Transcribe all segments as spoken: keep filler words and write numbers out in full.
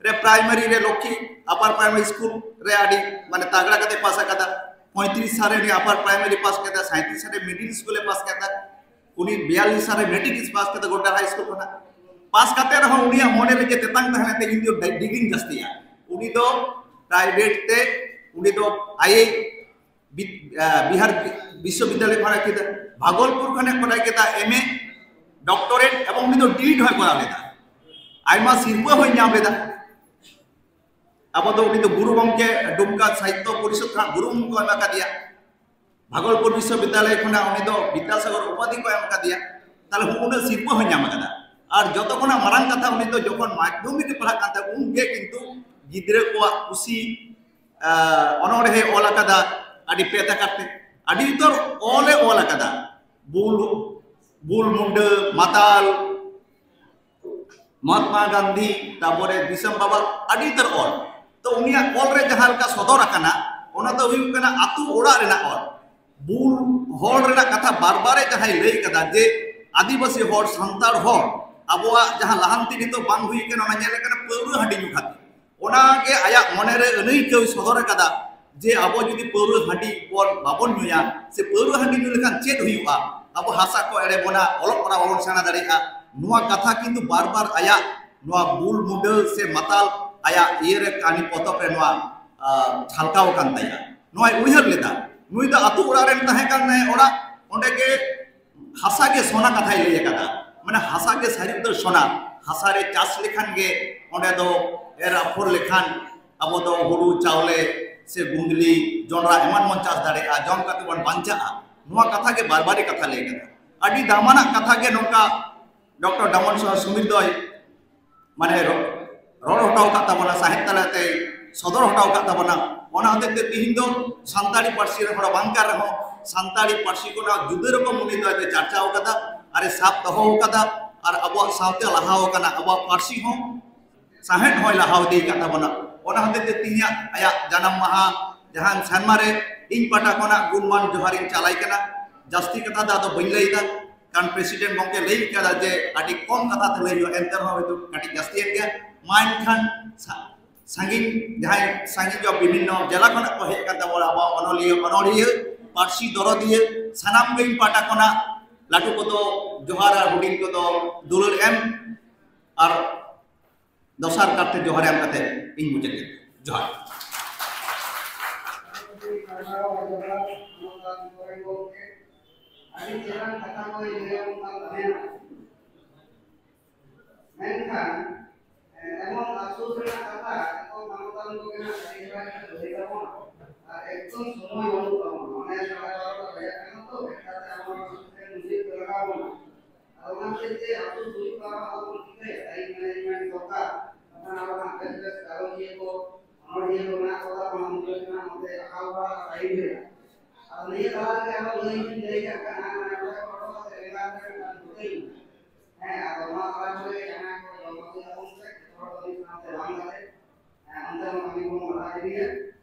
ᱨᱮ ᱯᱨᱟᱭᱢᱟᱨᱤ ᱨᱮ ᱞᱚᱠᱠᱷᱤ ᱟᱯᱟᱨ primary school ᱨᱮ ᱟᱹᱰᱤ ᱢᱟᱱᱮ ᱛᱟᱜᱲᱟ ᱠᱟᱛᱮ ᱯᱟᱥ ᱟᱠᱟᱫᱟ᱾ ᱯᱚᱸᱭᱛᱨᱤᱥ ᱥᱟᱞ ᱨᱮ ᱩᱱᱤ ᱟᱯᱟᱨ ᱯᱨᱟᱭᱢᱟᱨᱤ ᱯᱟᱥ ᱠᱮᱫᱟ, ᱥᱟᱸᱭᱛᱨᱤᱥ ᱥᱟᱞ ᱨᱮ ᱢᱤᱰᱤᱞ ᱥᱠᱩᱞ ᱮ ᱯᱟᱥ ᱠᱮᱫᱟ᱾ ᱩᱱᱤ ᱵᱤᱭᱟᱞᱞᱤᱥ ᱥᱟᱞ ᱨᱮ ᱢᱮᱴᱨᱤᱠ ᱮ ᱯᱟᱥ ᱠᱮᱫᱟ ᱜᱚᱰᱰᱟ ᱦᱟᱭ ᱥᱠᱩᱞ ᱠᱷᱚᱱᱟᱜ᱾ ᱯᱟᱥ ᱠᱟᱛᱮ ᱨᱮᱦᱚᱸ ᱩᱱᱤᱭᱟᱜ ᱢᱚᱱᱮ ᱨᱮ ᱡᱮ ᱛᱮᱛᱟᱝ ᱛᱟᱦᱮᱸ ᱞᱮᱱ ᱛᱟᱭᱟ, ᱤᱧ ᱫᱚ ᱰᱤᱜᱽᱨᱤᱧ ᱡᱟᱹᱥᱛᱤᱭᱟ᱾ ᱩᱱᱤ ᱫᱚ ᱯᱨᱟᱭᱵᱷᱮᱴ ᱛᱮ, ᱩᱱᱤ ᱫᱚ ᱟᱭ ᱮ ᱵᱤ-, ᱟᱸ, ᱵᱤᱦᱟᱨ ᱵᱤᱥᱥᱚᱵᱤᱫᱽᱫᱟᱞᱚᱭ ᱠᱷᱚᱱᱟᱜ ᱠᱮᱫᱟ, ᱵᱷᱟᱜᱚᱞᱯᱩᱨ ᱠᱷᱚᱱᱟᱜ ᱠᱚᱨᱟᱣ ᱠᱮᱫᱟ ᱮᱢ ᱮ, ᱰᱚᱠᱴᱚᱨᱮᱴ, ᱮᱵᱚᱝ ᱩᱱᱤ ᱫᱚ ᱰᱤᱞᱤᱴ ᱦᱚᱸᱭ ᱠᱚᱨᱟᱣ ᱞᱮᱫᱟ᱾ ᱟᱭᱢᱟ ᱥᱤᱨᱯᱟᱹ ᱦᱚᱸᱭ ᱧᱟᱢ ᱞᱮᱫᱟ᱾ ᱟᱵᱚ ᱫᱚ ᱩᱱᱤ ᱫᱚ ᱜᱩᱨᱩ ᱜᱚᱢᱠᱮ ᱰᱩᱢᱠᱟ ᱥᱟᱦᱤᱛᱛᱚ ᱯᱚᱨᱤᱥᱚᱫᱽ ᱠᱷᱚᱱᱟᱜ ᱜᱩᱨᱩ ᱜᱚᱢᱠᱮ ᱠᱚ ᱮᱢ ᱟᱠᱟᱫᱮᱭᱟ᱾ ᱵᱷᱟᱜᱚᱞᱯᱩᱨ ᱵᱤᱥᱥᱚᱵᱤᱫᱽᱫᱟᱞᱚᱭ ᱠᱷᱚᱱᱟᱜ ᱩᱱᱤ ᱫᱚ ᱵᱤᱫᱽᱫᱟᱥᱟᱜᱚᱨ ᱩᱯᱟᱫᱷᱤ ᱠᱚ ᱮᱢ ᱟᱠᱟᱫᱮᱭᱟ᱾ ᱛᱟᱦᱞᱮ ᱩᱱᱟᱹᱜ ᱥᱤᱨᱯᱟᱹ ᱦᱚᱸᱭ ᱧᱟᱢ ᱟᱠᱟᱫᱟ᱾ ᱟᱨ ᱡᱚᱛᱚ ᱠᱷᱚᱱᱟᱜ ᱢᱟᱨᱟᱝ ᱠᱟᱛᱷᱟ, ᱩᱱᱤ ᱫᱚ ᱡᱚᱠᱷᱚᱱ ᱢᱟᱫᱽᱫᱷᱚᱢᱤᱠ ᱮ ᱯᱟᱲᱦᱟᱜ ᱠᱟᱱ ᱛᱟᱦᱮᱸᱫ, ᱩᱱᱜᱮ ᱠᱤᱱᱛᱩ ᱜᱤᱫᱽᱨᱟᱹ ᱠᱚᱣᱟᱜ ᱠᱩᱥᱤ, ᱟᱸ, ᱚᱱᱚᱬᱦᱮ ᱚᱞ ᱟᱠᱟᱫᱟ ᱟᱹᱰᱤ ᱯᱮᱫ ᱟᱠᱟᱨ ᱛᱮ᱾ ᱟᱹᱰᱤ ᱩᱛᱟᱹᱨ ᱚᱞᱮ ᱚᱞ ᱟᱠᱟᱫᱟ᱾ ᱵᱩᱞ, ᱵᱩᱞ ᱢᱩᱱᱰᱟᱹ, ᱢᱟᱛᱟᱞ, ᱢᱚᱦᱟᱛᱢᱟ ᱜᱟᱱᱫᱷᱤ, ᱛᱟᱨᱯᱚᱨᱮ ᱫᱤᱥᱚᱢ ᱵᱟᱵᱟ, ᱟᱹᱰᱤ ᱩᱛᱟᱹᱨ ᱚᱞ᱾ ᱛᱚ ᱩᱱᱤᱭᱟᱜ ᱚᱞ ᱨᱮ ᱡᱟᱦᱟᱸ ᱞᱮᱠᱟ ᱥᱚᱫᱚᱨ ᱟᱠᱟᱱᱟ, ᱚᱱᱟ ᱫᱚ ᱦᱩᱭᱩᱜ ᱠᱟᱱᱟ ᱟᱹᱛᱩ ᱚᱲᱟᱜ ᱨᱮᱱᱟᱜ ᱚᱞ᱾ ᱵᱩᱞ ᱦᱚᱲ ᱨᱮᱱᱟᱜ ᱠᱟᱛᱷᱟ ᱵᱟᱨ ᱵᱟᱨᱮ ᱡᱟᱦᱟᱸᱭ ᱞᱟᱹᱭ ᱠᱟᱫᱟ ᱡᱮ ᱟᱹᱫᱤᱵᱟᱹᱥᱤ ᱦᱚᱲ, ᱥᱟᱱᱛᱟᱲ ᱦᱚᱲ, ᱟᱵᱚᱣᱟᱜ ᱡᱟᱦᱟᱸ ᱞᱟᱦᱟᱱᱛᱤ ᱱᱤᱛᱚᱜ ᱵᱟᱝ ᱦᱩᱭ ᱠᱟᱱᱟ, ᱚᱱᱟ ᱧᱮᱞ ᱟᱠᱟᱱᱟ ᱯᱟᱹᱣᱨᱟᱹ ᱦᱟᱺᱰᱤ ᱧᱩ ᱠᱷᱟᱹᱛᱤᱨ᱾ ᱚᱱᱟᱜᱮ ᱟᱭᱟᱜ ᱢᱚᱱᱮᱨᱮ ᱟᱹᱱᱟᱹᱭᱠᱟᱹᱣ ᱥᱚᱫᱚᱨ ᱟᱠᱟᱫᱟ ᱡᱮ ᱟᱵᱚ ᱡᱩᱫᱤ ᱯᱟᱹᱣᱨᱟᱹ ᱦᱟᱺᱰᱤ ᱵᱚᱱ ᱵᱟᱵᱚᱱ ᱧᱩᱭᱟ, ᱥᱮ ᱯᱟᱹᱣᱨᱟᱹ ᱦᱟᱺᱰᱤ ᱧᱩ ᱞᱮᱠᱷᱟᱱ ᱪᱮᱫ ᱦᱩᱭᱩᱜᱼᱟ, ᱟᱵᱚ ᱦᱟᱥᱟ ᱠᱚ ᱮᱲᱮ ᱵᱚᱱᱟ, ᱚᱞᱚᱜ ᱯᱟᱲᱦᱟᱜ ᱵᱟᱵᱚᱱ ᱥᱮᱬᱟ ᱫᱟᱲᱮᱭᱟᱜᱼᱟ, ᱱᱚᱣᱟ ᱠᱟᱛᱷᱟ ᱠᱤᱱᱛᱩ ᱵᱟᱨ ᱵᱟᱨ ᱟᱭᱟᱜ ᱱᱚᱣᱟ ᱵᱩᱞ ᱢᱩᱰᱟᱹ ᱥᱮ ᱢᱟᱛᱟᱞ ᱟᱭᱟᱜ ᱤᱭᱟᱹ ᱨᱮ, ᱠᱟᱹᱦᱱᱤ ᱯᱚᱛᱚᱵ ᱨᱮ ᱱᱚᱣᱟ, ᱟ, ᱡᱷᱟᱞᱠᱟᱣ ᱟᱠᱟᱱ ᱛᱟᱭᱟ᱾ ᱱᱚᱣᱟᱭ ᱩᱭᱦᱟᱹᱨ ᱞᱮᱫᱟ, ᱱᱩᱭ ᱫᱚ ᱟᱹᱛᱩ ᱚᱲᱟᱜ ᱨᱮᱱ ᱛᱟᱦᱮᱸ ᱠᱟᱱᱟᱭ, ᱚᱲᱟᱜ ᱚᱸᱰᱮ ᱜᱮ ᱦᱟᱥᱟ ᱜᱮ ᱥᱚᱱᱟ ᱠᱟᱛᱷᱟᱭ ᱞᱟᱹᱭ ᱟᱠᱟᱫᱟ᱾ ᱢᱟᱱᱮ ᱦᱟᱥᱟ ᱜᱮ ᱥᱟᱹᱨᱤ ᱩᱛᱟᱹᱨ ᱥᱚᱱᱟ᱾ ᱦᱟᱥᱟ ᱨᱮ ᱪᱟᱥ ᱞᱮᱠᱷᱟᱱ ᱜᱮ ᱚᱸᱰᱮ ᱫᱚ ᱮᱨ ᱟᱯᱷᱚᱨ ᱞᱮᱠᱷᱟᱱ ᱟᱵᱚ ᱫᱚ ᱦᱩᱲᱩ, ᱪᱟᱣᱞᱮ ᱥᱮ ᱜᱩᱸᱫᱽᱞᱤ, ᱡᱚᱱᱰᱨᱟ ᱮᱢᱟᱱ ᱵᱚᱱ ᱪᱟᱥ ᱫᱟᱲᱮᱭᱟᱜᱼᱟ, ᱡᱚᱢ ᱠᱟᱛᱮ ᱵᱚᱱ ᱵᱟᱧᱪᱟᱜᱼᱟ᱾ ᱱᱚᱣᱟ ᱠᱟᱛᱷᱟ ᱜᱮ ᱵᱟᱨ ᱵᱟᱨ ᱮ ᱠᱟᱛᱷᱟ ᱞᱟᱹᱭ ᱟᱠᱟᱫᱟ᱾ ᱟᱹᱰᱤ ᱫᱟᱢᱟᱱᱟᱜ ᱠᱟᱛᱷᱟ ᱜᱮ ᱱᱚᱝᱠᱟ ᱰᱚᱠᱴᱚᱨ ᱰᱟᱢᱚᱱ ᱥᱚᱨᱮᱱ ᱥᱩᱢᱤᱨ ᱫᱚᱭ ᱢᱟᱱᱮ ᱨᱚ-, ᱨᱚᱲ ᱦᱚᱴᱚ ᱟᱠᱟᱫ ᱛᱟᱵᱚᱱᱟ, ᱥᱟᱶᱦᱮᱫ ᱛᱟᱞᱟᱛᱮ ᱥᱚᱫᱚᱨ ᱦᱚᱴᱚ ᱟᱠᱟᱫ ᱛᱟᱵᱚᱱᱟ᱾ ᱚᱱᱟ ᱦᱚᱛᱮᱡ ᱛᱮ ᱛᱤᱦᱤᱧ ᱫᱚ ᱥᱟᱱᱛᱟᱲᱤ ᱯᱟᱹᱨᱥᱤ ᱨᱮᱱ ᱦᱚᱲ ᱵᱟᱝ ᱠᱟᱱ ᱨᱮᱦᱚᱸ, ᱥᱟᱱᱛᱟᱲᱤ ᱯᱟᱹᱨᱥᱤ ᱠᱚ ᱨᱮᱱᱟᱜ ᱡᱩᱫᱟᱹ ᱨᱚᱠᱚᱢ ᱩᱱᱤ ᱫᱚ ᱮᱱᱛᱮ ᱪᱟᱨᱪᱟᱣ ᱟᱠᱟᱫᱟ, ᱟᱨ ᱮ ᱥᱟᱵ ᱫᱚᱦᱚ ᱟᱠᱟᱫᱟ, ᱟᱨ ᱟᱵᱚᱣᱟᱜ ᱥᱟᱶᱛᱮ ᱞᱟᱦᱟᱣ ᱟᱠᱟᱱᱟ, ᱟᱵᱚᱣᱟᱜ ᱯᱟᱹᱨᱥᱤ ᱦᱚᱸ, ᱥᱟᱶᱦᱮᱫ ᱦᱚᱸᱭ ᱞᱟᱦᱟᱣ ᱤᱫᱤ ᱟᱠᱟᱫ ᱛᱟᱵᱚᱱᱟ᱾ ᱚᱱᱟ ᱦᱚᱛᱮᱡ ᱛᱮ ᱛᱤᱦᱤᱧᱟᱜ ᱟᱭᱟᱜ ᱡᱟᱱᱟᱢ ᱢᱟᱦᱟ ᱡᱟᱦᱟᱸ ᱥᱮᱨᱢᱟ ᱨᱮ ᱤᱧ ᱯᱟᱦᱴᱟ ᱠᱷᱚᱱᱟᱜ ᱜᱩᱱᱢᱟᱱ ᱡᱚᱦᱟᱨᱤᱧ ᱪᱟᱞᱟᱭ ᱠᱟᱱᱟ᱾ ᱡᱟᱹᱥᱛᱤ ᱠᱟᱛᱷᱟ ᱫᱚ ᱟᱫᱚ ᱵᱟᱹᱧ ᱞᱟᱹᱭ ᱮᱫᱟ᱾ ᱠᱷᱟᱱ ᱯᱨᱮᱥᱤᱰᱮᱱᱴ ᱜᱚᱢᱠᱮ ᱞᱟᱹᱭ ᱠᱟᱫᱟ ᱡᱮ ᱟᱹᱰᱤ ᱠᱚᱢ ᱠᱟᱛᱷᱟ ᱛᱮ ᱞᱟᱹᱭ ᱦᱩᱭᱩᱜᱼᱟ, ᱮᱱᱛᱮ ᱨᱮᱦᱚᱸ ᱦᱚᱭᱛᱳ ᱠᱟᱹᱴᱤᱡ ᱡᱟᱹᱥᱛᱤᱭᱮᱱ ᱜᱮᱭᱟ᱾ ᱢᱟ ᱮᱱᱠᱷᱟᱱ ᱥᱟ-, ᱥᱟᱺᱜᱤᱧ, ᱡᱟᱦᱟᱸᱭ ᱥᱟᱺᱜᱤᱧ ᱡᱚ ᱵᱤᱵᱷᱤᱱᱱᱚ ᱡᱮᱞᱟ ᱠᱷᱚᱱᱟᱜ ᱠᱚ ᱦᱮᱡ ᱟᱠᱟᱱ ᱛᱟᱵᱚᱱᱟ, ᱟᱵᱚᱣᱟᱜ ᱚᱱᱚᱞᱤᱭᱟᱹ, ᱚᱱᱚᱲᱦᱤᱭᱟᱹ, ᱯᱟᱹᱨᱥᱤ ᱫᱚᱨᱚᱫᱤᱭᱟᱹ, ᱥᱟᱱᱟᱢ ᱜᱮ ᱤᱧ ᱯᱟᱦᱴᱟ ᱠᱷᱚᱱᱟᱜ ᱞᱟᱹᱴᱩ ᱠᱚᱫᱚ ᱡᱚᱦᱟᱨ ᱟᱨ ᱦᱩᱰᱤᱧ ᱠᱚᱫᱚ ᱫᱩᱞᱟᱹᱲ ᱮᱢ, ᱟᱨ ᱫᱚᱥᱟᱨ ᱠᱟᱨᱛᱮ ᱡᱚᱦᱟᱨ ᱮᱢ ᱠᱟᱛᱮ ᱤᱧ ᱢᱩᱪᱟᱹᱫ ᱠᱮᱫᱟ᱾ ᱡᱚᱦᱟᱨ᱾ ᱟᱹᱰᱤ ᱪᱮᱦᱨᱟ ᱠᱟᱛᱷᱟ ᱠᱚᱭ ᱞᱟᱹᱭ ᱟᱵᱚᱱ ᱠᱟᱱ ᱛᱟᱦᱮᱱᱟ᱾ ᱢᱮᱱᱠᱷᱟᱱ, ᱮ, ᱮᱢᱚᱱ ᱟᱯᱥᱳᱥ ᱨᱮᱱᱟᱜ ᱠᱟᱛᱷᱟ, ᱮᱛᱚ ᱢᱟᱱᱚᱛᱟᱱ ᱠᱚᱜᱮ ᱦᱟᱸᱜ ᱟᱹᱰᱤ ᱪᱮᱦᱨᱟ ᱠᱚ ᱞᱟᱹᱭ ᱛᱟᱵᱚᱱᱟ᱾ ᱟᱨ ᱮᱠᱫᱚᱢ ᱥᱚᱢᱚᱭ ᱵᱟᱹᱱᱩᱜ ᱛᱟᱵᱚᱱᱟ᱾ ᱢᱟᱱᱮ ᱥᱟᱲᱮ ᱵᱟᱨᱚᱴᱟ ᱵᱟᱡᱟᱜ ᱠᱟᱱᱟ ᱛᱚ, ᱮᱠᱴᱟ ᱛᱮ ᱟᱵᱚ ᱢᱩᱪᱟᱹᱫ ᱞᱟᱜᱟᱣ ᱵᱚᱱᱟ᱾ ᱟᱫᱚ ᱚᱱᱟ ᱦᱚᱛᱮᱡ ᱛᱮ ᱟᱯᱥᱳᱥ ᱦᱩᱭᱩᱜ ᱠᱟᱱᱟ, ᱟᱵᱚ ᱵᱚᱱ ᱪᱤᱠᱟᱹᱭᱟ? ᱴᱟᱭᱤᱢ ᱢᱮᱱᱮᱡᱢᱮᱱᱴ ᱫᱚᱨᱠᱟᱨ᱾ ᱵᱟᱠᱷᱟᱱ ᱟᱵᱚ ᱦᱟᱸᱜ ᱵᱮᱥ ᱵᱮᱥ ᱜᱟᱞᱚᱪᱤᱭᱟᱹ ᱠᱚ, ᱚᱱᱚᱞᱤᱭᱟᱹ ᱠᱚ ᱢᱮᱱᱟᱜ ᱠᱚᱛᱟ ᱵᱚᱱᱟ, ᱩᱱᱠᱩ ᱜᱮ ᱦᱟᱸᱜ ᱱᱚᱛᱮ ᱟᱠᱟᱞ ᱵᱟᱲᱟ ᱴᱟᱭᱤᱢ ᱨᱮ᱾ ᱟᱫᱚ ᱱᱤᱭᱟᱹ ᱛᱟᱞᱟ ᱨᱮᱜᱮ ᱟᱨᱚ ᱞᱟᱹᱭ ᱦᱚᱸᱧ ᱞᱟᱹᱭ ᱠᱟᱜ ᱠᱟᱱᱟ, ᱢᱟᱱᱮ ᱚᱸᱰᱮ ᱯᱷᱳᱴᱳ ᱠᱟᱛᱮ ᱵᱮᱸᱜᱟᱲ ᱨᱮ ᱢᱤᱫᱴᱟᱝ ᱯᱷᱳᱴᱳᱧ ᱦᱮᱸ, ᱟᱫᱚ ᱱᱚᱣᱟ ᱛᱟᱞᱟ ᱠᱚᱨᱮ ᱡᱟᱦᱟᱸᱭ ᱠᱚ ᱡᱚᱢ ᱟᱹᱜᱩᱭ ᱛᱟᱵᱚᱱ ᱯᱮ, ᱡᱚᱛᱚ ᱦᱚᱲ ᱠᱚ ᱢᱤᱫ ᱥᱟᱶᱛᱮ ᱵᱟᱝ ᱠᱟᱛᱮ, ᱦᱮᱸ, ᱚᱱᱛᱮ ᱦᱚᱸ ᱠᱟᱹᱢᱤ ᱠᱚ ᱢᱟᱲᱟᱝ ᱤᱫᱤᱭᱟ᱾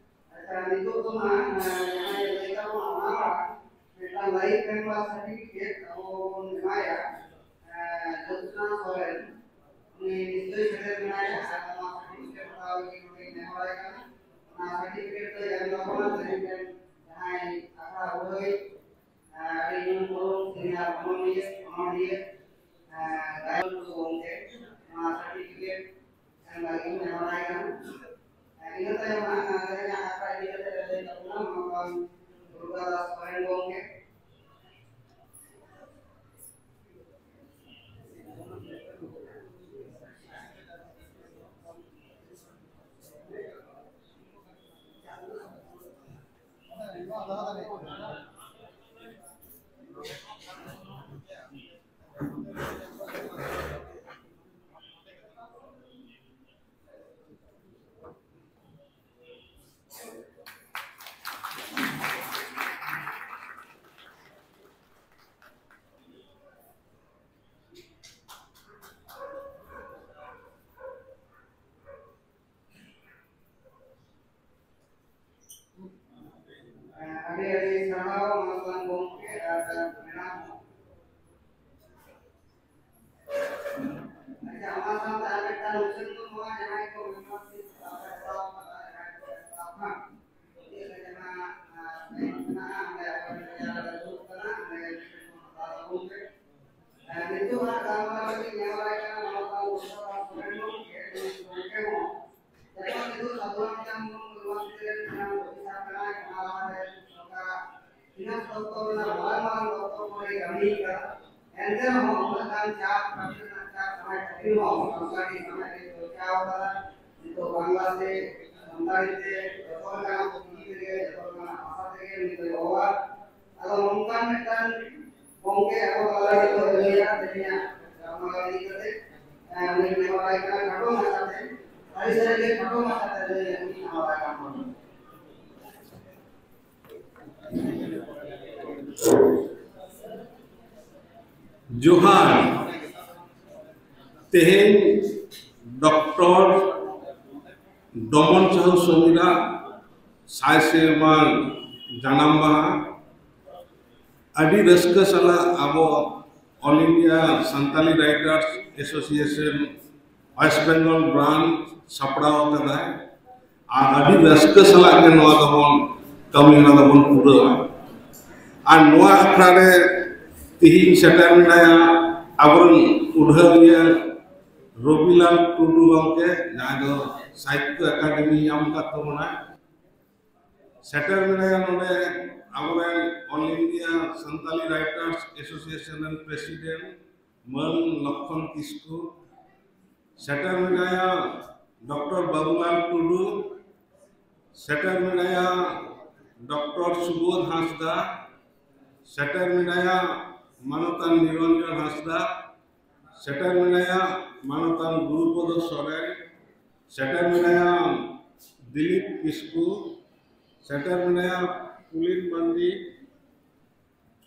ᱟᱪᱪᱷᱟ, ᱱᱤᱛᱚᱜ ᱫᱚ ᱱᱟᱦᱟᱜ, ᱮᱸ, ᱡᱟᱦᱟᱸᱭ ᱞᱟᱹᱭ ᱛᱟᱵᱚᱱᱟ, ᱚᱱᱟ ᱢᱟᱲᱟᱝ ᱢᱤᱫᱴᱟᱝ ᱞᱟᱭᱤᱯᱷ ᱢᱮᱢᱵᱟᱨ ᱥᱟᱨᱴᱤᱯᱷᱤᱠᱮᱴ ᱟᱵᱚ ᱵᱚᱱ ᱮᱢᱟᱭᱟ, ᱮᱸ, ᱡᱳᱛᱥᱱᱟ ᱥᱚᱨᱮᱱ᱾ ᱩᱱᱤ ᱱᱤᱥᱪᱚᱭ ᱥᱮᱴᱮᱨ ᱢᱮᱱᱟᱭᱟ, ᱟᱨ ᱚᱱᱟ ᱥᱟᱨᱴᱤᱯᱷᱤᱠᱮᱴ ᱦᱟᱛᱟᱣ ᱞᱟᱹᱜᱤᱫ ᱱᱚᱰᱮ ᱱᱮᱦᱚᱨᱟᱭ ᱠᱟᱱᱟ᱾ ᱚᱱᱟ ᱥᱟᱨᱴᱤᱯᱷᱤᱠᱮᱴ ᱫᱚᱭ ᱮᱢ ᱛᱟᱵᱚᱱᱟ ᱛᱮᱦᱮᱧ ᱨᱮᱱ ᱡᱟᱦᱟᱸᱭ ᱟᱠᱷᱲᱟ ᱩᱰᱷᱟᱹᱣᱤᱡ, ᱟᱹᱰᱤ ᱧᱩᱢ ᱩᱨᱩᱢ ᱥᱤᱱᱤᱭᱟᱨ ᱚᱱᱚᱞᱤᱭᱟᱹ, ᱚᱱᱚᱞᱤᱭᱟᱹ, ᱜᱟᱭᱚᱱ ᱜᱩᱨᱩ ᱜᱚᱢᱠᱮ ᱱᱚᱣᱟ ᱥᱟᱨᱴᱤᱯᱷᱤᱠᱮᱴ ᱮᱢ ᱞᱟᱹᱜᱤᱫ ᱱᱮᱦᱚᱨᱟᱭ ᱠᱟᱱᱟ᱾ ᱤᱱᱟᱹ ᱛᱟᱭᱚᱢ ᱦᱟᱸᱜ ᱛᱮᱦᱮᱧᱟᱜ ᱟᱠᱷᱲᱟ ᱤᱫᱤ ᱠᱟᱛᱮ ᱞᱟᱹᱭ ᱛᱟᱵᱚᱱᱟ ᱢᱟᱱᱚᱛᱟᱱ ᱫᱩᱨᱜᱟ ᱫᱟᱥ ᱥᱚᱨᱮᱱ ᱜᱚᱢᱠᱮ᱾ ᱟᱹᱰᱤ ᱟᱹᱰᱤ ᱥᱟᱨᱦᱟᱣ᱾ ᱡᱟᱦᱟᱸᱭ ᱠᱚ ᱢᱮᱢᱵᱟᱨᱥᱤᱯ ᱥᱟᱶᱛᱮ ᱡᱚᱲᱟᱣ ᱠᱟᱱᱟ, ᱡᱟᱦᱟᱸᱭ ᱠᱚ ᱮᱛᱚᱦᱚᱵ ᱠᱟᱱᱟ, ᱪᱮᱫ ᱞᱮᱠᱟ ᱱᱟᱜ, ᱟᱸ, ᱢᱮᱱᱟᱜᱼᱟ, ᱚᱸᱰᱮ ᱟᱵᱚ ᱡᱟᱦᱟᱸ ᱨᱮ ᱫᱩᱲᱩᱵ ᱠᱟᱱᱟ, ᱚᱸᱰᱮ ᱦᱟᱛᱟᱣ ᱛᱟᱵᱚᱱ ᱯᱮ᱾ ᱟᱸ, ᱱᱤᱛᱚᱜ ᱦᱟᱸᱜ ᱜᱟᱞᱢᱟᱨᱟᱣ ᱞᱟᱹᱜᱤᱫ ᱱᱮᱦᱚᱨ ᱟᱭ ᱠᱟᱱᱟ, ᱢᱟᱱᱚᱛᱟᱱ ᱰᱚᱠᱴᱚᱨ ᱥᱚᱨᱮᱱ ᱜᱚᱢᱠᱮ, ᱱᱩᱭ ᱜᱚᱢᱠᱮ ᱦᱚᱸ ᱡᱚᱛᱚ ᱱᱤᱛᱚᱜ ᱥᱟᱹᱫᱷᱩ ᱨᱟᱢᱪᱟᱸᱫᱽ ᱢᱩᱨᱢᱩ ᱱᱚᱣᱟ ᱵᱷᱤᱛᱨᱤ ᱨᱮ ᱡᱟᱦᱟᱸ ᱚᱯᱷᱤᱥᱟᱨ ᱠᱟᱱᱟᱭ, ᱚᱱᱟ ᱞᱟᱦᱟ ᱨᱮ ᱥᱚᱨᱠᱟᱨᱟᱜ ᱯᱷᱤᱱᱟᱱᱥ ᱫᱚᱯᱛᱚᱨ ᱨᱮᱱᱟᱜ ᱢᱟᱨᱟᱝ ᱢᱟᱨᱟᱝ ᱫᱚᱯᱛᱚᱨ ᱠᱚᱨᱮ ᱠᱟᱹᱢᱤ ᱠᱟᱫᱟ᱾ ᱮᱱᱛᱮ ᱨᱮᱦᱚᱸ ᱩᱱᱟᱹᱜ ᱜᱟᱱ ᱪᱟᱯ, ᱯᱟᱹᱴᱤ ᱨᱮᱱᱟᱜ ᱪᱟᱯ ᱛᱟᱦᱮᱸ ᱠᱷᱟᱹᱛᱤᱨ ᱦᱚᱸ ᱥᱟᱱᱛᱟᱲᱤ ᱥᱟᱶᱦᱮᱫ ᱮ ᱪᱚᱨᱪᱟᱣ ᱠᱟᱫᱟ᱾ ᱱᱤᱛᱚᱜ ᱵᱟᱝᱞᱟ ᱛᱮ, ᱥᱟᱱᱛᱟᱲᱤ ᱛᱮ, ᱡᱚᱛᱚ ᱞᱮᱠᱟᱱᱟᱜ ᱯᱩᱛᱷᱤ ᱛᱮᱜᱮ, ᱡᱚᱛᱚ ᱞᱮᱠᱟᱱᱟᱜ ᱵᱷᱟᱥᱟ ᱛᱮᱜᱮ ᱩᱱᱤ ᱫᱚᱭ ᱚᱞᱟ᱾ ᱟᱫᱚ ᱱᱚᱝᱠᱟᱱ ᱢᱤᱫᱴᱟᱝ ᱜᱚᱢᱠᱮ ᱟᱵᱚ ᱛᱟᱞᱟ ᱨᱮ ᱱᱤᱛᱚᱜ ᱞᱟᱹᱭᱟ, ᱛᱮᱦᱮᱧᱟᱜ ᱜᱟᱞᱢᱟᱨᱟᱣ ᱤᱫᱤ ᱠᱟᱛᱮ, ᱮ, ᱩᱱᱤ ᱱᱮᱦᱚᱨᱟᱭ ᱠᱟᱱᱟ ᱠᱷᱟᱴᱚ ᱢᱟᱪᱷᱟᱛᱮ, ᱥᱟᱹᱨᱤ ᱥᱟᱹᱨᱤ ᱜᱮ ᱠᱷᱟᱴᱚ ᱢᱟᱪᱷᱟᱛᱮ ᱞᱟᱹᱭ ᱞᱟᱹᱜᱤᱫ ᱱᱮᱦᱚᱨᱟᱭ ᱠᱟᱱ ᱛᱟᱵᱚᱱᱟ᱾ ᱡᱚᱦᱟᱨ᱾ ᱛᱮᱦᱮᱧ ᱰᱚᱠᱴᱚᱨ ᱰᱚᱢᱚᱱ ᱥᱟᱦᱩ ᱥᱚᱢᱤᱨᱟᱜ ᱥᱟᱭ ᱥᱮᱨᱢᱟ ᱡᱟᱱᱟᱢ ᱢᱟᱦᱟ᱾ ᱟᱹᱰᱤ ᱨᱟᱹᱥᱠᱟᱹ ᱥᱟᱞᱟᱜ ᱟᱵᱚ All India Santali Writers Association West Bengal branch ᱥᱟᱯᱲᱟᱣ ᱟᱠᱟᱫᱟᱭ᱾ ᱟᱨ ᱟᱹᱰᱤ ᱨᱟᱹᱥᱠᱟᱹ ᱥᱟᱞᱟᱜ ᱜᱮ ᱱᱚᱣᱟ ᱫᱚᱵᱚᱱ ᱠᱟᱹᱢᱤ ᱦᱚᱨᱟ ᱫᱚᱵᱚᱱ ᱯᱩᱨᱟᱹᱣᱟ᱾ ᱟᱨ ᱱᱚᱣᱟ ᱟᱠᱷᱲᱟ ᱨᱮ ᱛᱤᱦᱤᱧ ᱥᱮᱴᱮᱨ ᱢᱮᱱᱟᱭᱟ ᱟᱵᱚᱨᱮᱱ ᱩᱰᱷᱟᱹᱣᱤᱭᱟᱹ ᱨᱚᱵᱤᱞᱟᱞ ᱴᱩᱰᱩ ᱜᱚᱢᱠᱮ, ᱡᱟᱦᱟᱸᱭ ᱫᱚ ᱥᱟᱦᱤᱛᱛᱚ ᱮᱠᱟᱰᱮᱢᱤ ᱧᱟᱢ ᱟᱠᱟᱫ ᱛᱟᱵᱚᱱᱟᱭ᱾ ᱥᱮᱴᱮᱨ ᱢᱮᱱᱟᱭᱟ ᱱᱚᱰᱮ ᱟᱵᱚᱨᱮᱱ All India Santali Writers Association ᱨᱮᱱ ᱯᱨᱮᱥᱤᱰᱮᱱᱴ ᱢᱟᱹᱱ ᱞᱚᱠᱠᱷᱚᱱ ᱠᱤᱥᱠᱩ᱾ ᱥᱮᱴᱮᱨ ᱢᱮᱱᱟᱭᱟ ᱰᱚᱠᱴᱚᱨ ᱵᱟᱵᱩᱞᱟᱞ ᱴᱩᱰᱩ᱾ ᱥᱮᱴᱮᱨ ᱢᱮᱱᱟᱭᱟ ᱰᱚᱠᱴᱚᱨ ᱥᱩᱵᱳᱫᱷ ᱦᱟᱸᱥᱫᱟ᱾ ᱥᱮᱴᱮᱨ ᱢᱮᱱᱟᱭᱟ ᱢᱟᱱᱚᱛᱟᱱ ᱱᱤᱨᱚᱧᱡᱚᱱ ᱦᱟᱸᱥᱫᱟ᱾ ᱥᱮᱴᱮᱨ ᱢᱮᱱᱟᱭᱟ ᱢᱟᱱᱚᱛᱟᱱ ᱜᱩᱨᱩᱯᱚᱫᱚ ᱥᱚᱨᱮᱱ᱾ ᱥᱮᱴᱮᱨ ᱢᱮᱱᱟᱭᱟ ᱫᱤᱞᱤᱯ ᱠᱤᱥᱠᱩ᱾ ᱥᱮᱴᱮᱨ ᱢᱮᱱᱟᱭᱟ ᱯᱩᱞᱤᱱ ᱢᱟᱱᱰᱤ᱾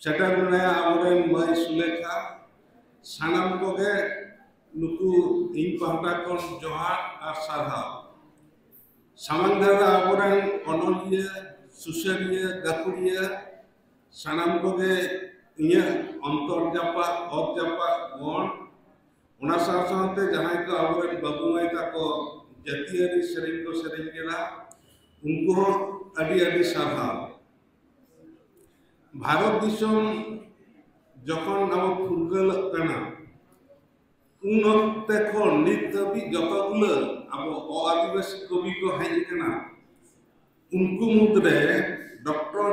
ᱥᱮᱴᱮᱨ ᱢᱮᱱᱟᱭᱟ ᱟᱵᱚᱨᱮᱱ ᱢᱟᱹᱭ ᱥᱩᱞᱮᱠᱷᱟ᱾ ᱥᱟᱱᱟᱢ ᱠᱚᱜᱮ ᱱᱩᱠᱩ ᱤᱧ ᱯᱟᱦᱴᱟ ᱠᱷᱚᱱ ᱡᱚᱦᱟᱨ ᱟᱨ ᱥᱟᱨᱦᱟᱣ᱾ ᱥᱟᱢᱟᱝ ᱫᱷᱟᱨᱮ ᱨᱮ ᱟᱵᱚᱨᱮᱱ ᱚᱱᱚᱞᱤᱭᱟᱹ, ᱥᱩᱥᱟᱹᱨᱤᱭᱟᱹ, ᱜᱟᱹᱠᱷᱩᱲᱤᱭᱟᱹ, ᱥᱟᱱᱟᱢ ᱠᱚᱜᱮ ᱤᱧᱟᱹᱜ ᱚᱱᱛᱚᱨ ᱡᱟᱯᱟᱜ, ᱚᱛ ᱡᱟᱯᱟᱜ ᱜᱚᱲ᱾ ᱚᱱᱟ ᱥᱟᱶ ᱥᱟᱶᱛᱮ ᱡᱟᱦᱟᱸᱭ ᱠᱚ ᱟᱵᱚᱨᱮᱱ ᱵᱟᱹᱵᱩ ᱢᱟᱹᱭ ᱛᱟᱠᱚ ᱡᱟᱹᱛᱤᱭᱟᱹᱨᱤ ᱥᱮᱨᱮᱧ ᱠᱚ ᱥᱮᱨᱮᱧ ᱠᱮᱫᱟ, ᱩᱱᱠᱩ ᱦᱚᱸ ᱟᱹᱰᱤ ᱟᱹᱰᱤ ᱥᱟᱨᱦᱟᱣ᱾ ᱵᱷᱟᱨᱚᱛ ᱫᱤᱥᱚᱢ ᱡᱚᱠᱷᱚᱱ ᱟᱵᱚ ᱯᱷᱩᱨᱜᱟᱹᱞᱚᱜ ᱠᱟᱱᱟ, ᱩᱱ ᱚᱠᱛᱮ ᱠᱷᱚᱱ ᱱᱤᱛ ᱫᱷᱟᱹᱵᱤᱡ ᱡᱚᱛᱚ ᱜᱩᱞᱟᱹ ᱟᱵᱚ ᱚ-ᱟᱹᱫᱤᱵᱟᱹᱥᱤ ᱠᱚᱵᱤ ᱠᱚ ᱦᱮᱡ ᱟᱠᱟᱱᱟ, ᱩᱱᱠᱩ ᱢᱩᱫᱽᱨᱮ ᱰᱚᱠᱴᱚᱨ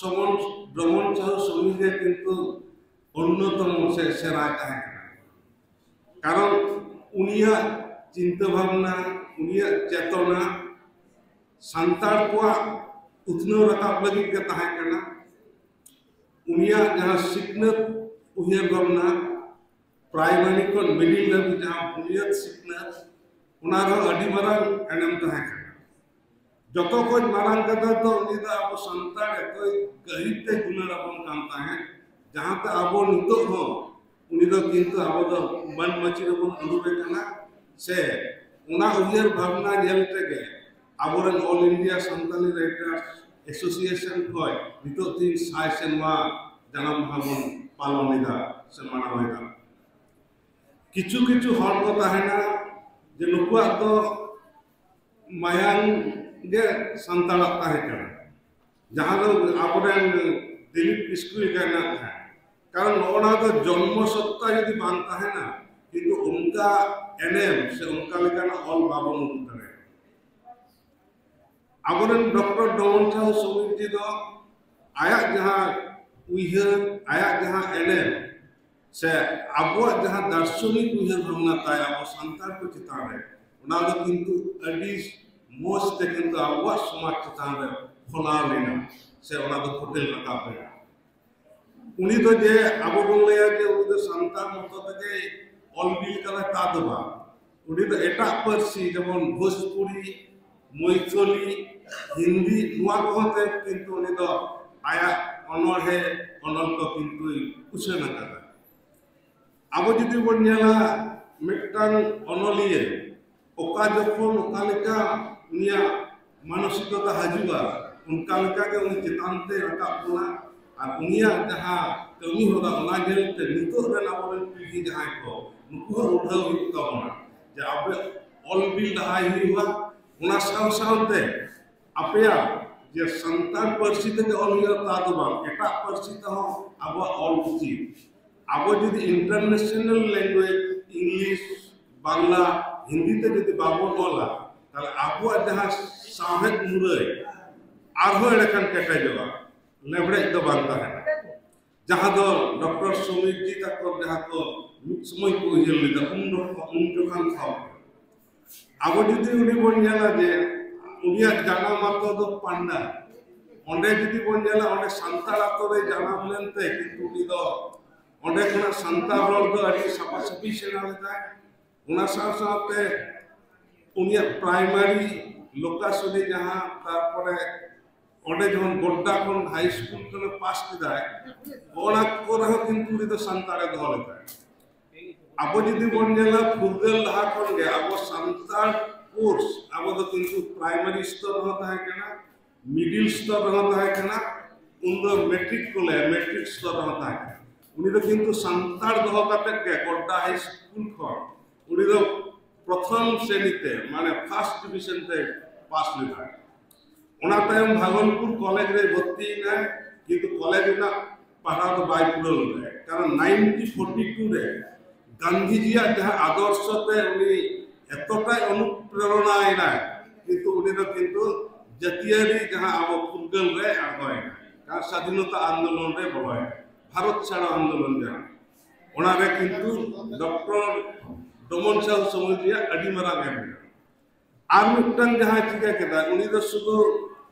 ᱥᱚᱢᱚᱱ, ᱰᱚᱢᱚᱱ ᱥᱟᱦᱩ ᱥᱚᱢᱤᱨ ᱜᱮ ᱠᱤᱱᱛᱩ ᱚᱱᱱᱚᱛᱚᱢ ᱥᱮ ᱥᱮᱬᱟᱭ ᱛᱟᱦᱮᱸ ᱠᱟᱱᱟ᱾ ᱠᱟᱨᱚᱱ ᱩᱱᱤᱭᱟᱜ ᱪᱤᱱᱛᱟᱹ ᱵᱷᱟᱵᱽᱱᱟ, ᱩᱱᱤᱭᱟᱜ ᱪᱮᱛᱚᱱᱟ ᱥᱟᱱᱛᱟᱲ ᱠᱚᱣᱟᱜ ᱩᱛᱱᱟᱹᱣ ᱨᱟᱠᱟᱵ ᱞᱟᱹᱜᱤᱫ ᱜᱮ ᱛᱟᱦᱮᱸ ᱠᱟᱱᱟ᱾ ᱩᱱᱤᱭᱟᱜ ᱡᱟᱦᱟᱸ ᱥᱤᱠᱷᱱᱟᱹᱛ ᱩᱭᱦᱟᱹᱨ ᱵᱷᱟᱵᱽᱱᱟ, ᱯᱨᱟᱭᱢᱟᱨᱤ ᱠᱷᱚᱱ ᱢᱤᱰᱤᱞ ᱫᱷᱟᱹᱵᱤᱡ ᱡᱟᱦᱟᱸ ᱵᱩᱱᱤᱭᱟᱹᱫ ᱥᱤᱠᱷᱱᱟᱹᱛ, ᱚᱱᱟ ᱨᱮᱦᱚᱸ ᱟᱹᱰᱤ ᱢᱟᱨᱟᱝ ᱮᱱᱮᱢ ᱛᱟᱦᱮᱸ ᱠᱟᱱᱟ᱾ ᱡᱚᱛᱚ ᱠᱷᱚᱱ ᱢᱟᱨᱟᱝ ᱠᱟᱛᱷᱟ ᱫᱚ ᱩᱱᱤ ᱫᱚ ᱟᱵᱚ ᱥᱟᱱᱛᱟᱲ ᱮᱛᱚᱭ ᱜᱟᱹᱦᱤᱨ ᱛᱮ ᱫᱩᱞᱟᱹᱲ ᱟᱵᱚᱱ ᱠᱟᱱ ᱛᱟᱦᱮᱸᱫ, ᱡᱟᱦᱟᱸᱛᱮ ᱟᱵᱚ ᱱᱤᱛᱚᱜ ᱦᱚᱸ ᱩᱱᱤ ᱫᱚ ᱠᱤᱱᱛᱩ ᱟᱵᱚ ᱫᱚ ᱢᱟᱹᱱ ᱢᱟᱹᱪᱤ ᱨᱮᱵᱚᱱ ᱫᱩᱲᱩᱵᱮ ᱠᱟᱱᱟ᱾ ᱥᱮ ᱚᱱᱟ ᱩᱭᱦᱟᱹᱨ ᱵᱷᱟᱵᱽᱱᱟ ᱧᱮᱞ ᱛᱮᱜᱮ ᱟᱵᱚᱨᱮᱱ All India Santali Writers Association ᱠᱷᱚᱱ ᱱᱤᱛᱚᱜ ᱛᱤᱱ ᱥᱟᱭ ᱥᱮᱨᱢᱟ ᱡᱟᱱᱟᱢ ᱢᱟᱦᱟ ᱵᱚᱱ ᱯᱟᱞᱚᱱ ᱮᱫᱟ ᱥᱮ ᱢᱟᱱᱟᱣ ᱮᱫᱟ᱾ ᱠᱤᱪᱷᱩ ᱠᱤᱪᱷᱩ ᱦᱚᱲ ᱠᱚ ᱛᱟᱦᱮᱱᱟ ᱡᱮ ᱱᱩᱠᱩᱣᱟᱜ ᱫᱚ ᱢᱟᱭᱟᱝ ᱜᱮ ᱥᱟᱱᱛᱟᱲᱟᱜ ᱛᱟᱦᱮᱸ ᱠᱟᱱᱟ, ᱡᱟᱦᱟᱸ ᱫᱚ ᱟᱵᱚᱨᱮᱱ ᱫᱤᱞᱤᱯ ᱠᱤᱥᱠᱩ ᱞᱮᱠᱟ ᱢᱮᱱᱟᱜ ᱛᱟᱦᱮᱸᱫ᱾ ᱠᱟᱨᱚᱱ ᱱᱚᱜᱼᱚ ᱱᱚᱣᱟ ᱫᱚ ᱡᱚᱱᱢᱚ ᱥᱚᱛᱛᱟ ᱡᱩᱫᱤ ᱵᱟᱝ ᱛᱟᱦᱮᱱᱟ, ᱠᱤᱱᱛᱩ ᱚᱱᱠᱟ ᱮᱱᱮᱢ ᱥᱮ ᱚᱱᱠᱟ ᱞᱮᱠᱟᱱᱟᱜ ᱚᱞ ᱵᱟᱵᱚᱱ ᱩᱫᱩᱜ ᱫᱟᱲᱮᱭᱟᱜᱼᱟ᱾ ᱟᱵᱚᱨᱮᱱ ᱰᱚᱠᱴᱚᱨ ᱰᱚᱢᱚᱱ ᱥᱟᱦᱩ ᱥᱚᱢᱤᱨ ᱡᱤ ᱫᱚ ᱟᱭᱟᱜ ᱡᱟᱦᱟᱸ ᱩᱭᱦᱟᱹᱨ, ᱟᱭᱟᱜ ᱡᱟᱦᱟᱸ ᱮᱱᱮᱢ, ᱥᱮ ᱟᱵᱚᱣᱟᱜ ᱡᱟᱦᱟᱸ ᱫᱟᱨᱥᱚᱱᱤᱠ ᱩᱭᱦᱟᱹᱨ ᱵᱷᱟᱵᱽᱱᱟ ᱛᱟᱭ ᱟᱵᱚ ᱥᱟᱱᱛᱟᱲ ᱠᱚ ᱪᱮᱛᱟᱱ ᱨᱮ, ᱚᱱᱟ ᱫᱚ ᱠᱤᱱᱛᱩ ᱟᱹᱰᱤ ᱢᱚᱡᱽ ᱛᱮ ᱠᱤᱱᱛᱩ ᱟᱵᱚᱣᱟᱜ ᱥᱚᱢᱟᱡᱽ ᱪᱮᱛᱟᱱ ᱨᱮ ᱯᱷᱚᱞᱟᱣ ᱞᱮᱱᱟ, ᱥᱮ ᱚᱱᱟ ᱫᱚ ᱯᱷᱩᱴᱮᱞ ᱨᱟᱠᱟᱵ ᱞᱮᱱᱟ᱾ ᱩᱱᱤ ᱫᱚ ᱡᱮ ᱟᱵᱚ ᱵᱚᱱ ᱞᱟᱹᱭᱟ ᱡᱮ ᱩᱱᱤ ᱫᱚ ᱥᱟᱱᱛᱟᱲ ᱢᱚᱛᱚ ᱛᱮᱜᱮ ᱚᱞ ᱵᱤᱞ ᱠᱟᱫᱟ, ᱛᱟ ᱫᱚ ᱵᱟᱝ᱾ ᱩᱱᱤ ᱫᱚ ᱮᱴᱟᱜ ᱯᱟᱹᱨᱥᱤ ᱡᱮᱢᱚᱱ ᱵᱷᱳᱡᱽᱯᱩᱨᱤ, ᱢᱚᱭᱛᱷᱚᱞᱤ, ᱦᱤᱱᱫᱤ, ᱱᱚᱣᱟ ᱠᱚᱦᱚᱸ ᱛᱮ ᱠᱤᱱᱛᱩ ᱩᱱᱤ ᱫᱚ ᱟᱭᱟᱜ ᱚᱱᱚᱬᱦᱮ, ᱚᱱᱚᱞ ᱠᱚ ᱠᱤᱱᱛᱩᱭ ᱩᱪᱷᱟᱹᱱ ᱟᱠᱟᱫᱟ᱾ ᱟᱵᱚ ᱡᱩᱫᱤ ᱵᱚᱱ ᱧᱮᱞᱟ, ᱢᱤᱫᱴᱟᱝ ᱚᱱᱚᱞᱤᱭᱟᱹ ᱚᱠᱟ ᱡᱚᱠᱷᱚᱱ ᱚᱠᱟ ᱞᱮᱠᱟ ᱩᱱᱤᱭᱟᱜ ᱢᱟᱱᱚᱥᱤᱠᱚᱛᱟ ᱦᱤᱡᱩᱜᱼᱟ, ᱚᱱᱠᱟ ᱞᱮᱠᱟ ᱜᱮ ᱩᱱᱤ ᱪᱮᱛᱟᱱ ᱛᱮ ᱨᱟᱠᱟᱵ ᱵᱚᱱᱟ᱾ ᱟᱨ ᱩᱱᱤᱭᱟᱜ ᱡᱟᱦᱟᱸ ᱠᱟᱹᱢᱤ ᱦᱚᱨᱟ, ᱚᱱᱟ ᱧᱮᱞ ᱛᱮ ᱱᱤᱛᱚᱜ ᱨᱮᱱ ᱟᱵᱚᱨᱮᱱ ᱯᱤᱲᱦᱤ ᱡᱟᱦᱟᱸᱭ ᱠᱚ, ᱩᱱᱠᱩ ᱦᱚᱸ ᱩᱴᱷᱟᱹᱣ ᱦᱩᱭᱩᱜ ᱛᱟᱵᱚᱱᱟ ᱡᱮ ᱟᱯᱮ ᱚᱞ ᱵᱤᱞ ᱞᱟᱦᱟᱭ ᱦᱩᱭᱩᱜᱼᱟ᱾ ᱚᱱᱟ ᱥᱟᱶ ᱥᱟᱶᱛᱮ ᱟᱯᱮᱭᱟᱜ ᱡᱮ ᱥᱟᱱᱛᱟᱲ ᱯᱟᱹᱨᱥᱤ ᱛᱮᱜᱮ ᱚᱞ ᱦᱩᱭᱩᱜᱼᱟ ᱛᱟ ᱫᱚ ᱵᱟᱝ, ᱮᱴᱟᱜ ᱯᱟᱹᱨᱥᱤ ᱛᱮᱦᱚᱸ ᱟᱵᱚᱣᱟᱜ ᱚᱞ ᱩᱪᱤᱛ᱾ ᱟᱵᱚ ᱡᱩᱫᱤ international language English, Bangla, Hindi ᱛᱮ ᱡᱩᱫᱤ ᱵᱟᱵᱚᱱ ᱚᱞᱟ, ᱛᱟᱦᱞᱮ ᱟᱵᱚᱣᱟᱜ ᱡᱟᱦᱟᱸ ᱥᱟᱶᱦᱮᱫ ᱢᱩᱨᱟᱹᱭ ᱟᱨᱦᱚᱸ ᱮᱸᱰᱮᱠᱷᱟᱱ ᱠᱮᱴᱮᱡᱚᱜᱼᱟ, ᱞᱮᱵᱲᱮᱡ ᱫᱚ ᱵᱟᱝ ᱛᱟᱦᱮᱱᱟ᱾ ᱡᱟᱦᱟᱸ ᱫᱚ ᱰᱚᱠᱴᱚᱨ ᱥᱚᱢᱤᱨ ᱡᱤ ᱛᱟᱠᱚ ᱡᱟᱦᱟᱸ ᱠᱚ ᱢᱤᱫ ᱥᱚᱢᱚᱭ ᱠᱚ ᱩᱭᱦᱟᱹᱨ ᱞᱮᱫᱟ, ᱩᱱ ᱡᱚᱠᱷᱚᱱ, ᱩᱱ ᱡᱚᱠᱷᱚᱱ ᱠᱷᱚᱱ ᱟᱵᱚ ᱡᱩᱫᱤ ᱩᱱᱤ ᱵᱚᱱ ᱧᱮᱞᱟ ᱡᱮ ᱩᱱᱤᱭᱟᱜ ᱡᱟᱱᱟᱢ ᱟᱛᱳ ᱫᱚ ᱯᱟᱱᱰᱟ, ᱚᱸᱰᱮ ᱡᱩᱫᱤ ᱵᱚᱱ ᱧᱮᱞᱟ, ᱚᱸᱰᱮ ᱥᱟᱱᱛᱟᱲ ᱟᱛᱳ ᱨᱮ ᱡᱟᱱᱟᱢ ᱞᱮᱱᱛᱮ ᱠᱤᱱᱛᱩ ᱩᱱᱤ ᱫᱚ ᱚᱸᱰᱮ ᱠᱷᱚᱱᱟᱜ ᱥᱟᱱᱛᱟᱲ ᱨᱚᱲ ᱫᱚ ᱟᱹᱰᱤ ᱥᱟᱯᱷᱟ ᱥᱟᱹᱯᱷᱤ ᱥᱮᱬᱟ ᱞᱮᱫᱟᱭ᱾ ᱚᱱᱟ ᱥᱟᱶ ᱥᱟᱶᱛᱮ ᱩᱱᱤᱭᱟᱜ ᱯᱨᱟᱭᱢᱟᱨᱤ ᱞᱳᱠᱟᱥᱚᱱᱤ ᱡᱟᱦᱟᱸ, ᱛᱟᱨᱯᱚᱨᱮ ᱚᱸᱰᱮ ᱡᱚᱠᱷᱚᱱ ᱜᱚᱰᱰᱟ ᱠᱷᱚᱱ ᱦᱟᱭ ᱥᱠᱩᱞ ᱠᱷᱚᱱᱮ ᱯᱟᱥ ᱠᱮᱫᱟᱭ, ᱚᱱᱟ ᱠᱚᱨᱮ ᱦᱚᱸ ᱠᱤᱱᱛᱩ ᱩᱱᱤ ᱫᱚ ᱥᱟᱱᱛᱟᱲᱮ ᱫᱚᱦᱚ ᱞᱮᱫᱟᱭ᱾ ᱟᱵᱚ ᱡᱩᱫᱤ ᱵᱚᱱ ᱧᱮᱞᱟ, ᱯᱷᱩᱨᱜᱟᱹᱞ ᱞᱟᱦᱟ ᱠᱷᱚᱱ ᱜᱮ ᱟᱵᱚ ᱥᱟᱱᱛᱟᱲ ᱠᱳᱨᱥ, ᱟᱵᱚ ᱫᱚ ᱠᱤᱱᱛᱩ ᱯᱨᱟᱭᱢᱟᱨᱤ ᱥᱛᱚᱨ ᱨᱮᱦᱚᱸ ᱛᱟᱦᱮᱸ ᱠᱟᱱᱟ, ᱢᱤᱰᱤᱞ ᱥᱛᱚᱨ ᱨᱮᱦᱚᱸ ᱛᱟᱦᱮᱸ ᱠᱟᱱᱟ, ᱩᱱ ᱫᱚ ᱢᱮᱴᱨᱤᱠ ᱠᱚ ᱞᱟᱹᱭᱟ, ᱢᱮᱴᱨᱤᱠ ᱥᱛᱚᱨ ᱨᱮᱦᱚᱸ ᱛᱟᱦᱮᱸ ᱠᱟᱱᱟ᱾ ᱩᱱᱤ ᱫᱚ ᱠᱤᱱᱛᱩ ᱥᱟᱱᱛᱟᱲ ᱫᱚᱦᱚ ᱠᱟᱛᱮᱫ ᱜᱮ ᱜᱚᱰᱰᱟ ᱦᱟᱭ ᱥᱠᱩᱞ ᱠᱷᱚᱱ ᱩᱱᱤ ᱫᱚ ᱯᱨᱚᱛᱷᱚᱢ ᱥᱨᱮᱱᱤ ᱛᱮ, ᱢᱟᱱᱮ ᱯᱷᱟᱥᱴ ᱰᱤᱵᱤᱡᱚᱱ ᱛᱮ ᱯᱟᱥ ᱞᱮᱫᱟᱭ᱾ ᱚᱱᱟ ᱛᱟᱭᱚᱢ ᱵᱷᱟᱜᱚᱞᱯᱩᱨ ᱠᱚᱞᱮᱡᱽ ᱨᱮ ᱵᱷᱚᱨᱛᱤᱭᱮᱱᱟᱭ, ᱠᱤᱱᱛᱩ ᱠᱚᱞᱮᱡᱽ ᱨᱮᱱᱟᱜ ᱯᱟᱲᱦᱟᱣ ᱫᱚ ᱵᱟᱭ ᱯᱩᱨᱟᱹᱣ ᱞᱮᱫᱟᱭ, ᱠᱟᱨᱚᱱ ᱱᱟᱭᱤᱱᱴᱤ ᱯᱷᱳᱨᱴᱤ ᱴᱩ ᱨᱮ ᱜᱟᱱᱫᱷᱤᱡᱤᱭᱟᱜ ᱡᱟᱦᱟᱸ ᱟᱫᱚᱨᱥᱚ ᱛᱮ ᱩᱱᱤ ᱮᱛᱚᱴᱟᱭ ᱚᱱᱩᱯᱨᱮᱨᱚᱱᱟᱭᱮᱱᱟᱭ, ᱠᱤᱱᱛᱩ ᱩᱱᱤ ᱫᱚ ᱠᱤᱱᱛᱩ ᱡᱟᱹᱛᱤᱭᱟᱹᱨᱤ ᱡᱟᱦᱟᱸ ᱟᱵᱚ ᱯᱷᱩᱨᱜᱟᱹᱞ ᱨᱮ ᱟᱬᱜᱚᱭᱮᱱᱟᱭ, ᱡᱟᱦᱟᱸ ᱥᱟᱫᱷᱤᱱᱚᱛᱟ ᱟᱱᱫᱳᱞᱚᱱ ᱨᱮ ᱵᱚᱞᱚᱭᱮᱱᱟᱭ, ᱵᱷᱟᱨᱚᱛ ᱪᱷᱟᱲᱚ ᱟᱱᱫᱳᱞᱚᱱ ᱡᱟᱦᱟᱸ, ᱚᱱᱟ ᱨᱮ ᱠᱤᱱᱛᱩ ᱰᱚᱠᱴᱚᱨ ᱰᱚᱢᱚᱱ ᱥᱟᱦᱩ ᱥᱚᱢᱚᱭ ᱨᱮᱭᱟᱜ ᱟᱹᱰᱤ ᱢᱟᱨᱟᱝ ᱮᱢ ᱢᱮᱱᱟᱜᱼᱟ᱾ ᱟᱨ ᱢᱤᱫᱴᱟᱝ ᱡᱟᱦᱟᱸᱭ ᱪᱤᱠᱟᱹ ᱠᱮᱫᱟ, ᱩᱱᱤ ᱫᱚ ᱥᱩᱫᱷᱩ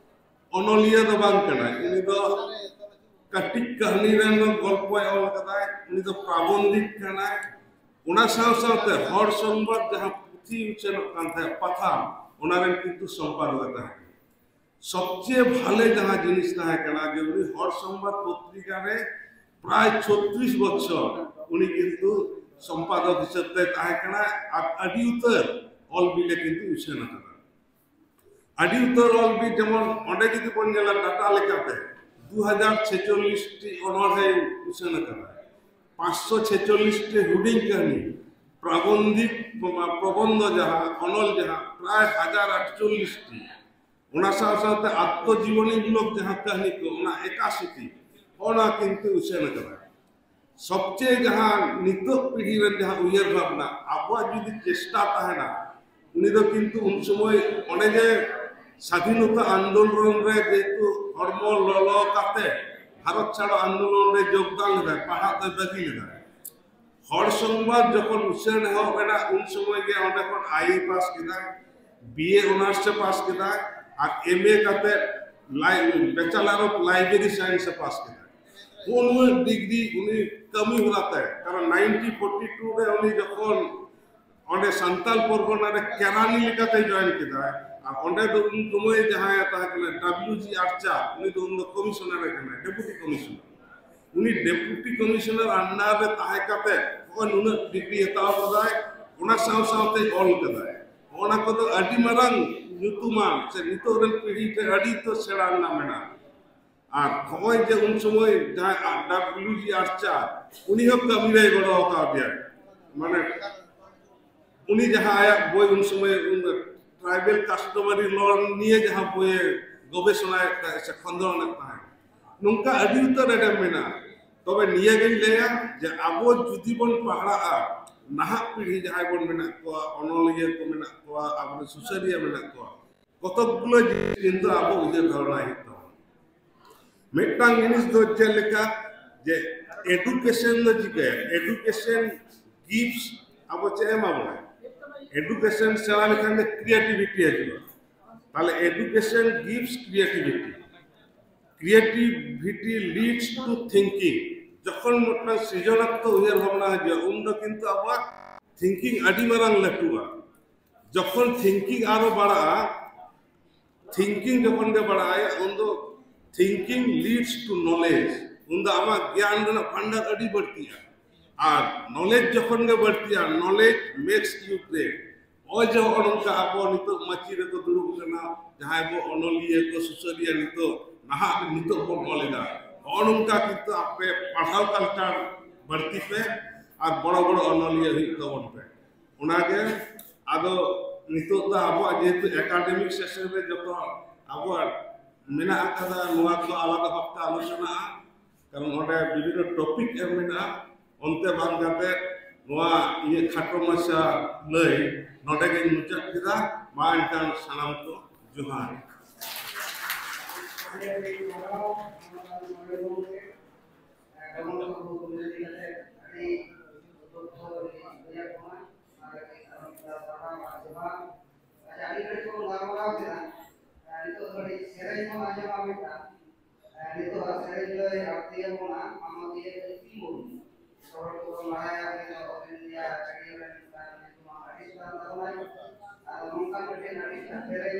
ᱚᱱᱚᱞᱤᱭᱟᱹ ᱫᱚ ᱵᱟᱝ ᱠᱟᱱᱟᱭ, ᱩᱱᱤ ᱫᱚ ᱠᱟᱹᱴᱤᱡ ᱠᱟᱹᱦᱱᱤ ᱨᱮᱱ ᱦᱚᱸ ᱜᱚᱞᱯᱚᱭ ᱚᱞ ᱠᱟᱫᱟᱭ, ᱩᱱᱤ ᱫᱚ ᱯᱨᱟᱵᱚᱱᱫᱷᱤᱠ ᱠᱟᱱᱟᱭ᱾ ᱚᱱᱟ ᱥᱟᱶ ᱥᱟᱶᱛᱮ ᱦᱚᱲ ᱥᱚᱝᱵᱟᱫ ᱡᱟᱦᱟᱸ ᱯᱩᱛᱷᱤ ᱩᱪᱷᱟᱹᱱᱚᱜ ᱠᱟᱱ ᱛᱟᱦᱮᱸᱫ, ᱯᱟᱛᱷᱟᱢ, ᱚᱱᱟ ᱨᱮᱱ ᱠᱤᱱᱛᱩ ᱥᱚᱢᱯᱟᱫᱚᱠ ᱮ ᱛᱟᱦᱮᱸ ᱠᱟᱱᱟ᱾ ᱥᱚᱵᱪᱮᱭᱮ ᱵᱷᱟᱞᱮ ᱡᱟᱦᱟᱸ ᱡᱤᱱᱤᱥ ᱛᱟᱦᱮᱸ ᱠᱟᱱᱟ ᱡᱮ ᱩᱱᱤ ᱦᱚᱲ ᱥᱚᱝᱵᱟᱫ ᱯᱚᱛᱨᱤᱠᱟ ᱨᱮ ᱯᱨᱟᱭ ᱪᱷᱚᱛᱨᱤᱥ ᱵᱚᱪᱷᱚᱨ ᱩᱱᱤ ᱠᱤᱱᱛᱩ ᱥᱚᱢᱯᱟᱫᱚᱠ ᱦᱤᱥᱟᱹᱵ ᱛᱮ ᱛᱟᱦᱮᱸ ᱠᱟᱱᱟ ᱟᱨ ᱟᱹᱰᱤ ᱩᱛᱟᱹᱨ ᱚᱞ ᱵᱤᱞᱮ ᱠᱤᱱᱛᱩ ᱩᱪᱷᱟᱹᱱ ᱟᱠᱟᱫᱟ᱾ ᱟᱹᱰᱤ ᱩᱛᱟᱹᱨ ᱚᱞ ᱵᱤᱞ, ᱡᱮᱢᱚᱱ ᱚᱸᱰᱮ ᱡᱩᱫᱤ ᱵᱚᱱ ᱧᱮᱞᱟ ᱰᱟᱴᱟ ᱞᱮᱠᱟᱛᱮ, ᱫᱩ ᱦᱟᱡᱟᱨ ᱪᱷᱮᱪᱚᱞᱞᱤᱥ ᱴᱤ ᱚᱱᱚᱬᱦᱮ ᱩᱪᱷᱟᱹᱱ ᱟᱠᱟᱫᱟ, ᱯᱟᱸᱪᱥᱚ ᱪᱷᱮᱪᱚᱞᱞᱤᱥ ᱴᱤ ᱦᱩᱰᱤᱧ ᱠᱟᱹᱦᱱᱤ, ᱯᱨᱟᱵᱚᱱᱫᱷᱤᱠ ᱯᱨᱚᱵᱚᱱᱫᱷᱚ ᱡᱟᱦᱟᱸ, ᱚᱱᱚᱞ ᱡᱟᱦᱟᱸ, ᱯᱨᱟᱭ ᱦᱟᱡᱟᱨ ᱟᱴᱪᱚᱞᱞᱤᱥ ᱴᱤ, ᱚᱱᱟ ᱥᱟᱶ ᱥᱟᱶᱛᱮ ᱟᱛᱢᱚᱡᱤᱵᱚᱱᱤ ᱢᱩᱞᱚᱠ ᱡᱟᱦᱟᱸ ᱠᱟᱹᱦᱱᱤ ᱠᱚ, ᱚᱱᱟ ᱮᱠᱟᱥᱤ ᱴᱤ, ᱚᱱᱟ ᱠᱤᱱᱛᱩ ᱩᱪᱷᱟᱹᱱ ᱟᱠᱟᱫᱟ᱾ ᱥᱚᱵᱪᱮᱭᱮ ᱡᱟᱦᱟᱸ ᱱᱤᱛᱚᱜ ᱯᱤᱲᱦᱤ ᱨᱮᱱ ᱡᱟᱦᱟᱸ ᱩᱭᱦᱟᱹᱨ ᱵᱷᱟᱵᱽᱱᱟ, ᱟᱵᱚᱣᱟᱜ ᱡᱩᱫᱤ ᱪᱮᱥᱴᱟ ᱛᱟᱦᱮᱱᱟ, ᱩᱱᱤ ᱫᱚ ᱠᱤᱱᱛᱩ ᱩᱱ ᱥᱚᱢᱚᱭ ᱚᱱᱮ ᱡᱮ ᱥᱟᱫᱷᱤᱱᱚᱛᱟ ᱟᱱᱫᱳᱞᱚᱱ ᱨᱮ ᱡᱮᱦᱮᱛᱩ ᱦᱚᱲᱢᱚ ᱞᱚᱞᱚ ᱠᱟᱛᱮ ᱵᱷᱟᱨᱚᱛ ᱪᱷᱟᱲᱚ ᱟᱱᱫᱳᱞᱚᱱ ᱨᱮ ᱡᱳᱜᱽᱫᱟᱱ ᱞᱮᱫᱟᱭ, ᱯᱟᱲᱦᱟᱜ ᱫᱚᱭ ᱵᱟᱹᱜᱤ ᱞᱮᱫᱟᱭ᱾ ᱦᱚᱲ ᱥᱚᱝᱵᱟᱫ ᱡᱚᱠᱷᱚᱱ ᱩᱪᱷᱟᱹᱱ ᱮᱦᱚᱵ ᱮᱱᱟ, ᱩᱱ ᱥᱚᱢᱚᱭ ᱜᱮ ᱚᱸᱰᱮ ᱠᱷᱚᱱ ᱟᱭ ᱮ ᱯᱟᱥ ᱠᱮᱫᱟᱭ, ᱵᱤ ᱮ ᱚᱱᱟᱨᱥ ᱮ ᱯᱟᱥ ᱠᱮᱫᱟᱭ, ᱟᱨ ᱮᱢ ᱮ ᱠᱟᱛᱮ ᱞᱟᱭ-, ᱵᱮᱪᱟᱞᱟᱨ ᱚᱯᱷ ᱞᱟᱭᱵᱨᱮᱨᱤ ᱥᱟᱭᱮᱱᱥ ᱮ ᱯᱟᱥ ᱠᱮᱫᱟᱭ᱾ ᱩᱱᱟᱹᱜ ᱰᱤᱜᱽᱨᱤ ᱩᱱᱤ ᱠᱟᱹᱢᱤ ᱦᱚᱨᱟ ᱛᱮ, ᱠᱟᱨᱚᱱ ᱱᱟᱭᱤᱱᱴᱤᱱ ᱯᱷᱳᱨᱴᱤ ᱴᱩ ᱨᱮ ᱩᱱᱤ ᱡᱚᱠᱷᱚᱱ ᱚᱸᱰᱮ ᱥᱟᱱᱛᱟᱞ ᱯᱚᱨᱜᱚᱱᱟ ᱨᱮ ᱠᱮᱨᱟᱱᱤ ᱞᱮᱠᱟᱛᱮ ᱡᱚᱭᱮᱱ ᱠᱮᱫᱟᱭ, ᱟᱨ ᱚᱸᱰᱮ ᱫᱚ ᱩᱱ ᱥᱚᱢᱚᱭ ᱡᱟᱦᱟᱸᱭ ᱛᱟᱦᱮᱸ ᱠᱟᱱᱟ ᱰᱟᱵᱞᱤᱭᱩ ᱡᱤ ᱟᱨᱪᱟᱨ, ᱩᱱᱤ ᱫᱚ ᱩᱱ ᱫᱚ ᱠᱚᱢᱤᱥᱚᱱᱟᱨ ᱮ ᱠᱟᱱᱟᱭ, ᱰᱮᱯᱩᱴᱤ ᱠᱚᱢᱤᱥᱚᱱᱟᱨ᱾ ᱩᱱᱤ ᱰᱮᱯᱩᱴᱤ ᱠᱚᱢᱤᱥᱚᱱᱟᱨ under ᱨᱮ ᱛᱟᱦᱮᱸ ᱠᱟᱛᱮ ᱱᱚᱜᱼᱚᱭ ᱱᱩᱱᱟᱹᱜ ᱰᱤᱜᱽᱨᱤ ᱦᱟᱛᱟᱣ ᱠᱟᱫᱟᱭ, ᱚᱱᱟ ᱥᱟᱶ ᱥᱟᱶᱛᱮ ᱚᱞ ᱠᱟᱫᱟᱭ᱾ ᱚᱱᱟ ᱠᱚᱫᱚ ᱟᱹᱰᱤ ᱢᱟᱨᱟᱝ ᱧᱩᱛᱩᱢᱟᱱ ᱥᱮ ᱱᱤᱛᱚᱜ ᱨᱮᱱ ᱯᱤᱲᱦᱤ ᱴᱷᱮᱱ ᱟᱹᱰᱤ ᱩᱛᱟᱹᱨ ᱥᱮᱬᱟ ᱨᱮᱱᱟᱜ ᱢᱮᱱᱟᱜᱼᱟ᱾ ᱟᱨ ᱱᱚᱜᱼᱚᱭ ᱡᱮ ᱩᱱ ᱥᱚᱢᱚᱭ ᱡᱟᱦᱟᱸᱭ ᱰᱟᱵᱞᱤᱭᱩ ᱡᱤ ᱟᱨᱪᱟᱨ, ᱩᱱᱤ ᱦᱚᱸ ᱠᱟᱹᱢᱤ ᱨᱮᱭ ᱜᱚᱲᱚ ᱟᱠᱟᱫᱮᱭᱟ᱾ ᱢᱟᱱᱮ ᱩᱱᱤ ᱡᱟᱦᱟᱸ ᱟᱭᱟᱜ ᱵᱳᱭ ᱩᱱ ᱥᱚᱢᱚᱭ ᱩᱱ tribal customary law ᱱᱤᱭᱮ ᱡᱟᱦᱟᱸ ᱵᱳᱭᱮ ᱜᱚᱵᱮᱥᱚᱱᱟᱭᱮᱫ ᱛᱟᱦᱮᱸᱫ ᱥᱮ ᱠᱷᱚᱸᱫᱽᱨᱚᱱᱮᱫ ᱛᱟᱦᱮᱸᱫ, ᱱᱚᱝᱠᱟ ᱟᱹᱰᱤ ᱩᱛᱟᱹᱨ ᱮᱱᱮᱢ ᱢᱮᱱᱟᱜᱼᱟ᱾ ᱛᱚᱵᱮ ᱱᱤᱭᱟᱹ ᱜᱤᱧ ᱞᱟᱹᱭᱟ ᱡᱮ ᱟᱵᱚ ᱡᱩᱫᱤ ᱵᱚᱱ ᱯᱟᱲᱦᱟᱜᱼᱟ, ᱱᱟᱦᱟᱜ ᱯᱤᱲᱦᱤ ᱡᱟᱦᱟᱸᱭ ᱵᱚᱱ ᱢᱮᱱᱟᱜ ᱠᱚᱣᱟ, ᱚᱱᱚᱞᱤᱭᱟᱹ ᱠᱚ ᱢᱮᱱᱟᱜ ᱠᱚᱣᱟ, ᱟᱵᱚᱨᱮᱱ ᱥᱩᱥᱟᱹᱨᱤᱭᱟᱹ ᱢᱮᱱᱟᱜ ᱠᱚᱣᱟ, ᱠᱚᱛᱚᱠ ᱜᱩᱞᱟᱹ ᱡᱤᱱᱤᱥ ᱠᱤᱱᱛᱩ ᱟᱵᱚ ᱩᱭᱦᱟᱹᱨ ᱫᱷᱟᱨᱚᱱᱟ ᱦᱩᱭᱩᱜ ᱛᱟᱵᱚᱱᱟ᱾ ᱢᱤᱫᱴᱟᱝ ᱡᱤᱱᱤᱥ ᱫᱚ ᱪᱮᱫ ᱞᱮᱠᱟ ᱡᱮ education ᱫᱚ ᱪᱤᱠᱟᱹᱭᱟ? Education gives ᱟᱵᱚ ᱪᱮᱫ ᱮ ᱮᱢᱟ ᱵᱚᱱᱟ? Education ᱥᱮᱬᱟ ᱞᱮᱠᱷᱟᱱ ᱫᱚ creativity ᱦᱤᱡᱩᱜᱼᱟ᱾ ᱛᱟᱦᱞᱮ education gives creativity, creativity leads to thinking. ᱡᱚᱠᱷᱚᱱ ᱢᱤᱫᱴᱟᱝ ᱥᱨᱤᱡᱚᱱᱟᱛᱢᱚᱠ ᱩᱭᱦᱟᱹᱨ ᱵᱷᱟᱵᱽᱱᱟ ᱦᱤᱡᱩᱜᱼᱟ, ᱩᱱ ᱫᱚ ᱠᱤᱱᱛᱩ ᱟᱵᱚᱣᱟᱜ thinking ᱟᱹᱰᱤ ᱢᱟᱨᱟᱝ ᱞᱟᱹᱴᱩᱜᱼᱟ᱾ ᱡᱚᱠᱷᱚᱱ thinking ᱟᱨᱚ ᱵᱟᱲᱟᱜᱼᱟ, thinking ᱡᱚᱠᱷᱚᱱ ᱜᱮ ᱵᱟᱲᱟᱜᱼᱟ, ᱩᱱ ᱫᱚ thinking leads to knowledge. ᱩᱱ ᱫᱚ ᱟᱢᱟᱜ ᱜᱮᱭᱟᱱ ᱨᱮᱱᱟᱜ ᱵᱷᱟᱱᱰᱟᱨ ᱟᱹᱰᱤ ᱵᱟᱹᱲᱛᱤᱜᱼᱟ᱾ ᱟᱨ knowledge ᱡᱚᱠᱷᱚᱱ ᱜᱮ ᱵᱟᱹᱲᱛᱤᱜᱼᱟ, knowledge makes you great. ᱱᱚᱜᱼᱚᱭ ᱡᱮ ᱱᱚᱜᱼᱚ ᱱᱚᱝᱠᱟ ᱟᱵᱚ ᱱᱤᱛᱚᱜ ᱢᱟᱹᱪᱤ ᱨᱮᱠᱚ ᱫᱩᱲᱩᱵ ᱠᱟᱱᱟ, ᱡᱟᱦᱟᱸᱭ ᱵᱚ ᱚᱱᱚᱞᱤᱭᱟᱹ ᱠᱚ, ᱥᱩᱥᱟᱹᱨᱤᱭᱟᱹ, ᱱᱤᱛᱚᱜ ᱱᱟᱦᱟᱜ ᱱᱤᱛᱚᱜ ᱵᱚᱱ ᱚᱞ ᱮᱫᱟ, ᱱᱚᱜᱼᱚ ᱱᱚᱝᱠᱟ ᱠᱤᱱᱛᱩ ᱟᱯᱮ ᱯᱟᱲᱦᱟᱣ culture ᱵᱟᱹᱲᱛᱤ ᱯᱮ᱾ ᱟᱨ ᱵᱚᱲᱚ ᱵᱚᱲᱚ ᱚᱱᱚᱞᱤᱭᱟᱹ ᱦᱩᱭᱩᱜ ᱛᱟᱵᱚᱱ ᱯᱮ᱾ ᱚᱱᱟᱜᱮ ᱟᱫᱚ ᱱᱤᱛᱚᱜ ᱫᱚ ᱟᱵᱚᱣᱟᱜ ᱡᱮᱦᱮᱛᱩ academic session ᱨᱮ ᱡᱚᱛᱚ ᱟᱵᱚᱣᱟᱜ ᱢᱮᱱᱟᱜ ᱟᱠᱟᱫᱟ, ᱱᱚᱣᱟ ᱠᱚ ᱟᱞᱟᱫᱟ ᱵᱷᱟᱵᱛᱮ ᱟᱞᱳᱪᱚᱱᱟᱜᱼᱟ, ᱠᱟᱨᱚᱱ ᱚᱸᱰᱮ ᱵᱤᱵᱷᱤᱱᱱᱚ topic ᱮᱢ ᱢᱮᱱᱟᱜᱼᱟ᱾ ᱚᱱᱛᱮ ᱵᱟᱝ ᱠᱟᱛᱮ ᱱᱚᱣᱟ ᱤᱧᱟᱹᱜ ᱠᱷᱟᱴᱚ ᱢᱟᱪᱷᱟ ᱞᱟᱹᱭ ᱱᱚᱰᱮ ᱜᱤᱧ ᱢᱩᱪᱟᱹᱫ ᱠᱮᱫᱟ᱾ ᱢᱟ ᱮᱱᱠᱷᱟᱱ ᱥᱟᱱᱟᱢ ᱠᱚ ᱡᱚᱦᱟᱨ᱾ ᱟᱪᱪᱷᱟ, ᱟᱹᱰᱤ ᱜᱷᱟᱹᱲᱤᱡ ᱵᱚᱱ ᱜᱟᱞᱢᱟᱨᱟᱣ ᱠᱮᱫᱟ᱾ ᱱᱤᱛᱚᱜ ᱫᱚ ᱠᱟᱹᱴᱤᱡ ᱥᱮᱨᱮᱧ ᱵᱚᱱ ᱟᱸᱡᱚᱢᱟ ᱢᱤᱫᱴᱟᱝ᱾ ᱱᱤᱛᱚᱜ ᱟᱜ ᱥᱮᱨᱮᱧ ᱫᱚᱭ ᱟᱬᱛᱤᱭᱟᱵᱚᱱᱟ ᱢᱟᱱᱚᱛᱤᱭᱟᱹ ᱠᱟᱹᱞᱠᱤ ᱢᱩᱨᱢᱩ᱾ ᱡᱚᱛᱚ ᱦᱚᱲ ᱜᱮᱵᱚᱱ ᱵᱟᱲᱟᱭᱟ, ᱩᱱᱤ ᱫᱚ All India Radio ᱨᱮᱱ ᱢᱤᱫᱴᱟᱝ ᱧᱩᱛᱩᱢᱟᱱ artist ᱠᱟᱱ ᱛᱟᱵᱚᱱᱟᱭ᱾ ᱟᱫᱚ ᱱᱚᱝᱠᱟᱱ ᱢᱤᱫᱴᱮᱱ artist ᱟᱜ ᱥᱮᱨᱮᱧ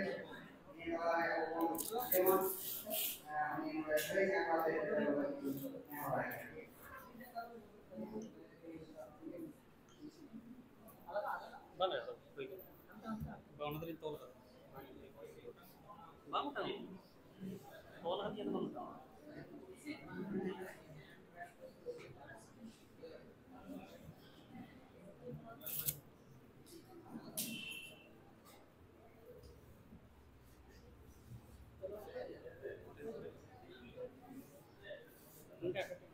ᱱᱤᱭᱟᱹ ᱛᱟᱞᱟ ᱨᱮ ᱟᱵᱚ ᱵᱚᱱ ᱟᱸᱡᱚᱢᱟ᱾ ᱩᱱᱤ ᱱᱚᱰᱮ ᱥᱮᱨᱮᱧ ᱟᱠᱟᱫ ᱛᱮ ᱱᱮᱦᱚᱨᱟᱭ ᱠᱟᱱᱟ᱾ ᱵᱟᱝ, ᱚᱱᱟ ᱫᱚᱞᱤᱧ ᱛᱚᱞ ᱠᱟᱫᱟ᱾ ᱵᱟᱝ ᱚᱴᱟᱝ ᱚᱜᱼᱟ᱾ ᱛᱚᱞ ᱠᱟᱫᱟ ᱧᱮᱞ ᱵᱟᱝ ᱚᱴᱟᱝ ᱚᱜᱼᱟ᱾ ᱚᱱᱠᱟ ᱠᱟᱛᱮ᱾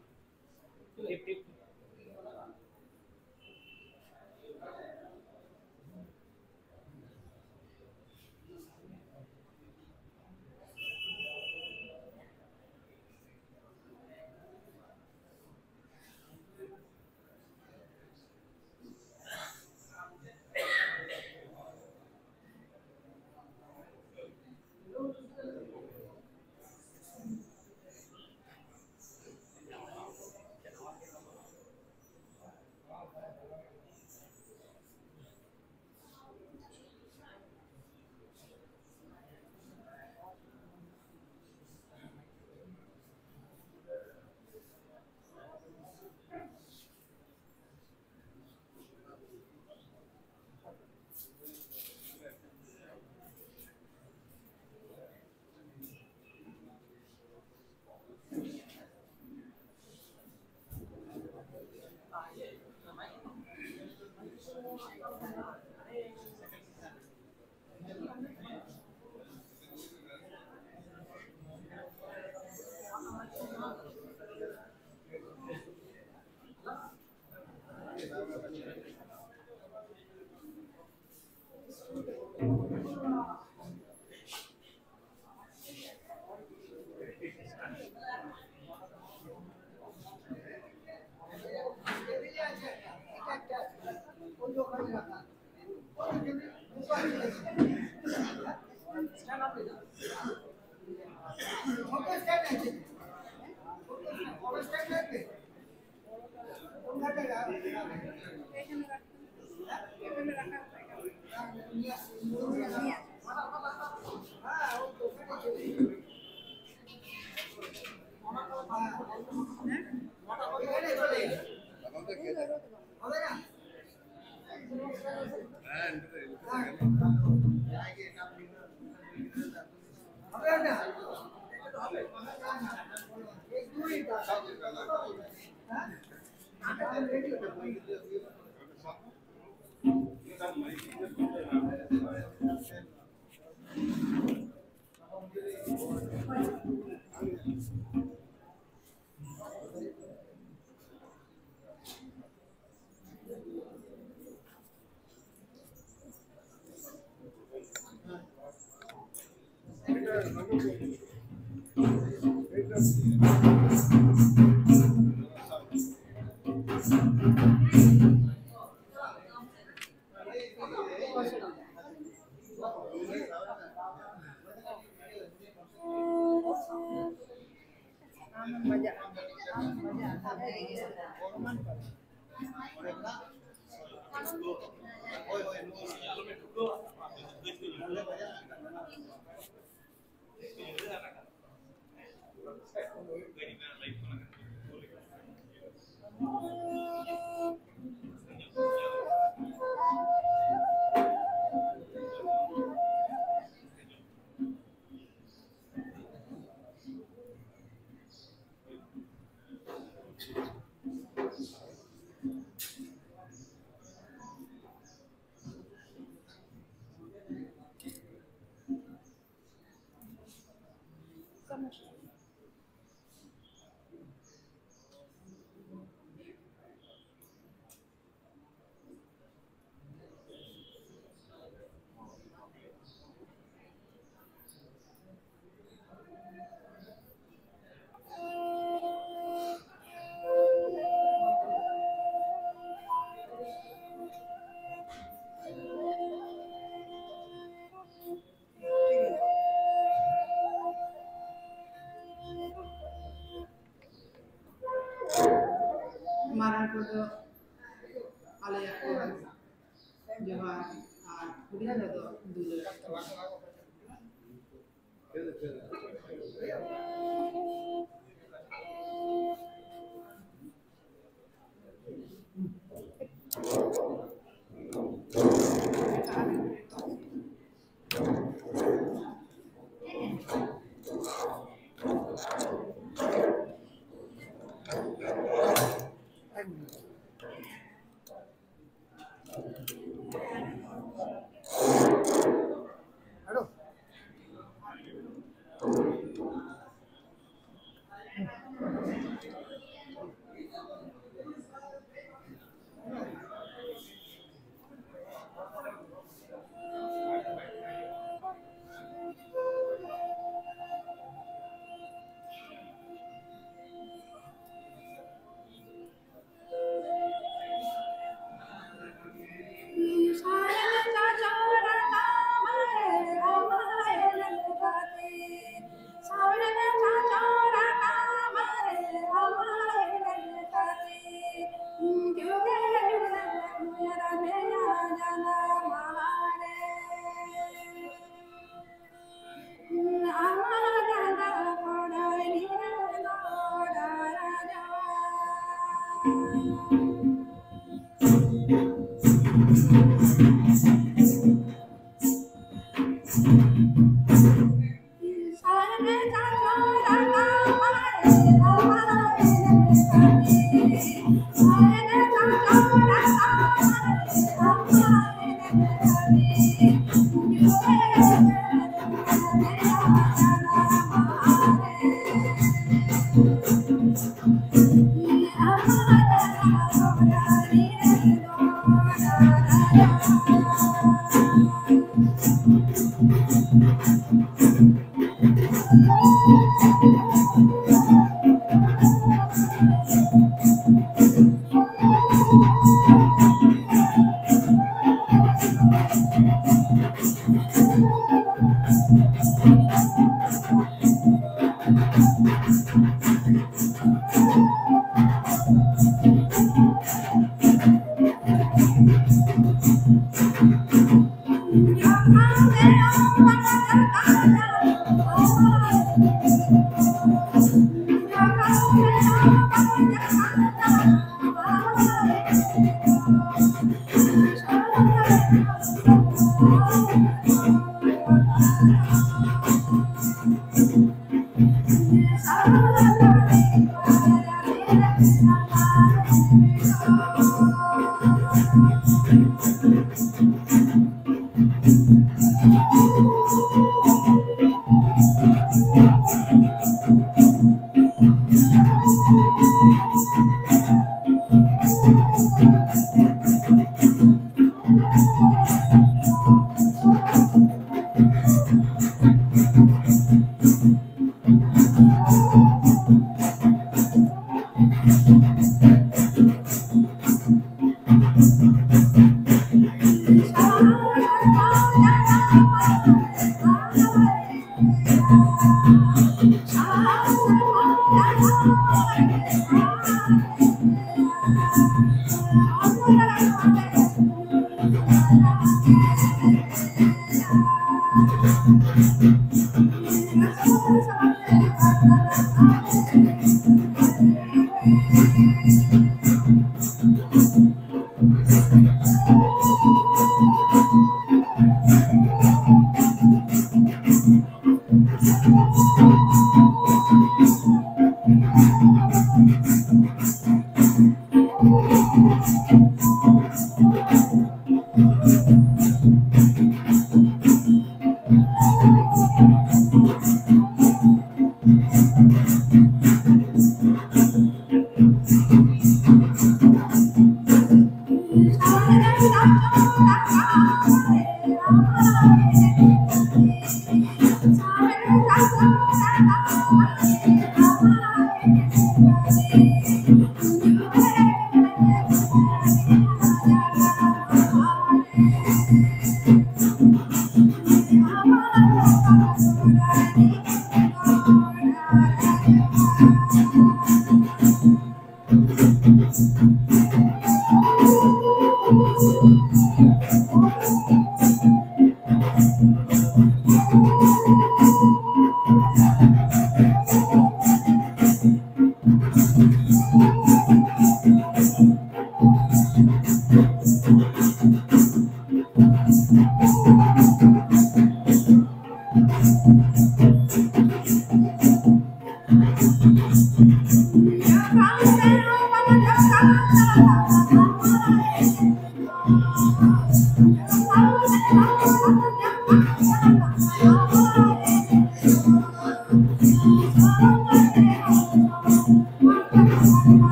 ᱟᱞᱮᱭᱟᱜ ᱡᱚᱦᱟᱨ ᱟᱨ ᱦᱩᱰᱤᱧ ᱨᱮᱫᱚ ᱫᱩᱞᱟᱹᱲ᱾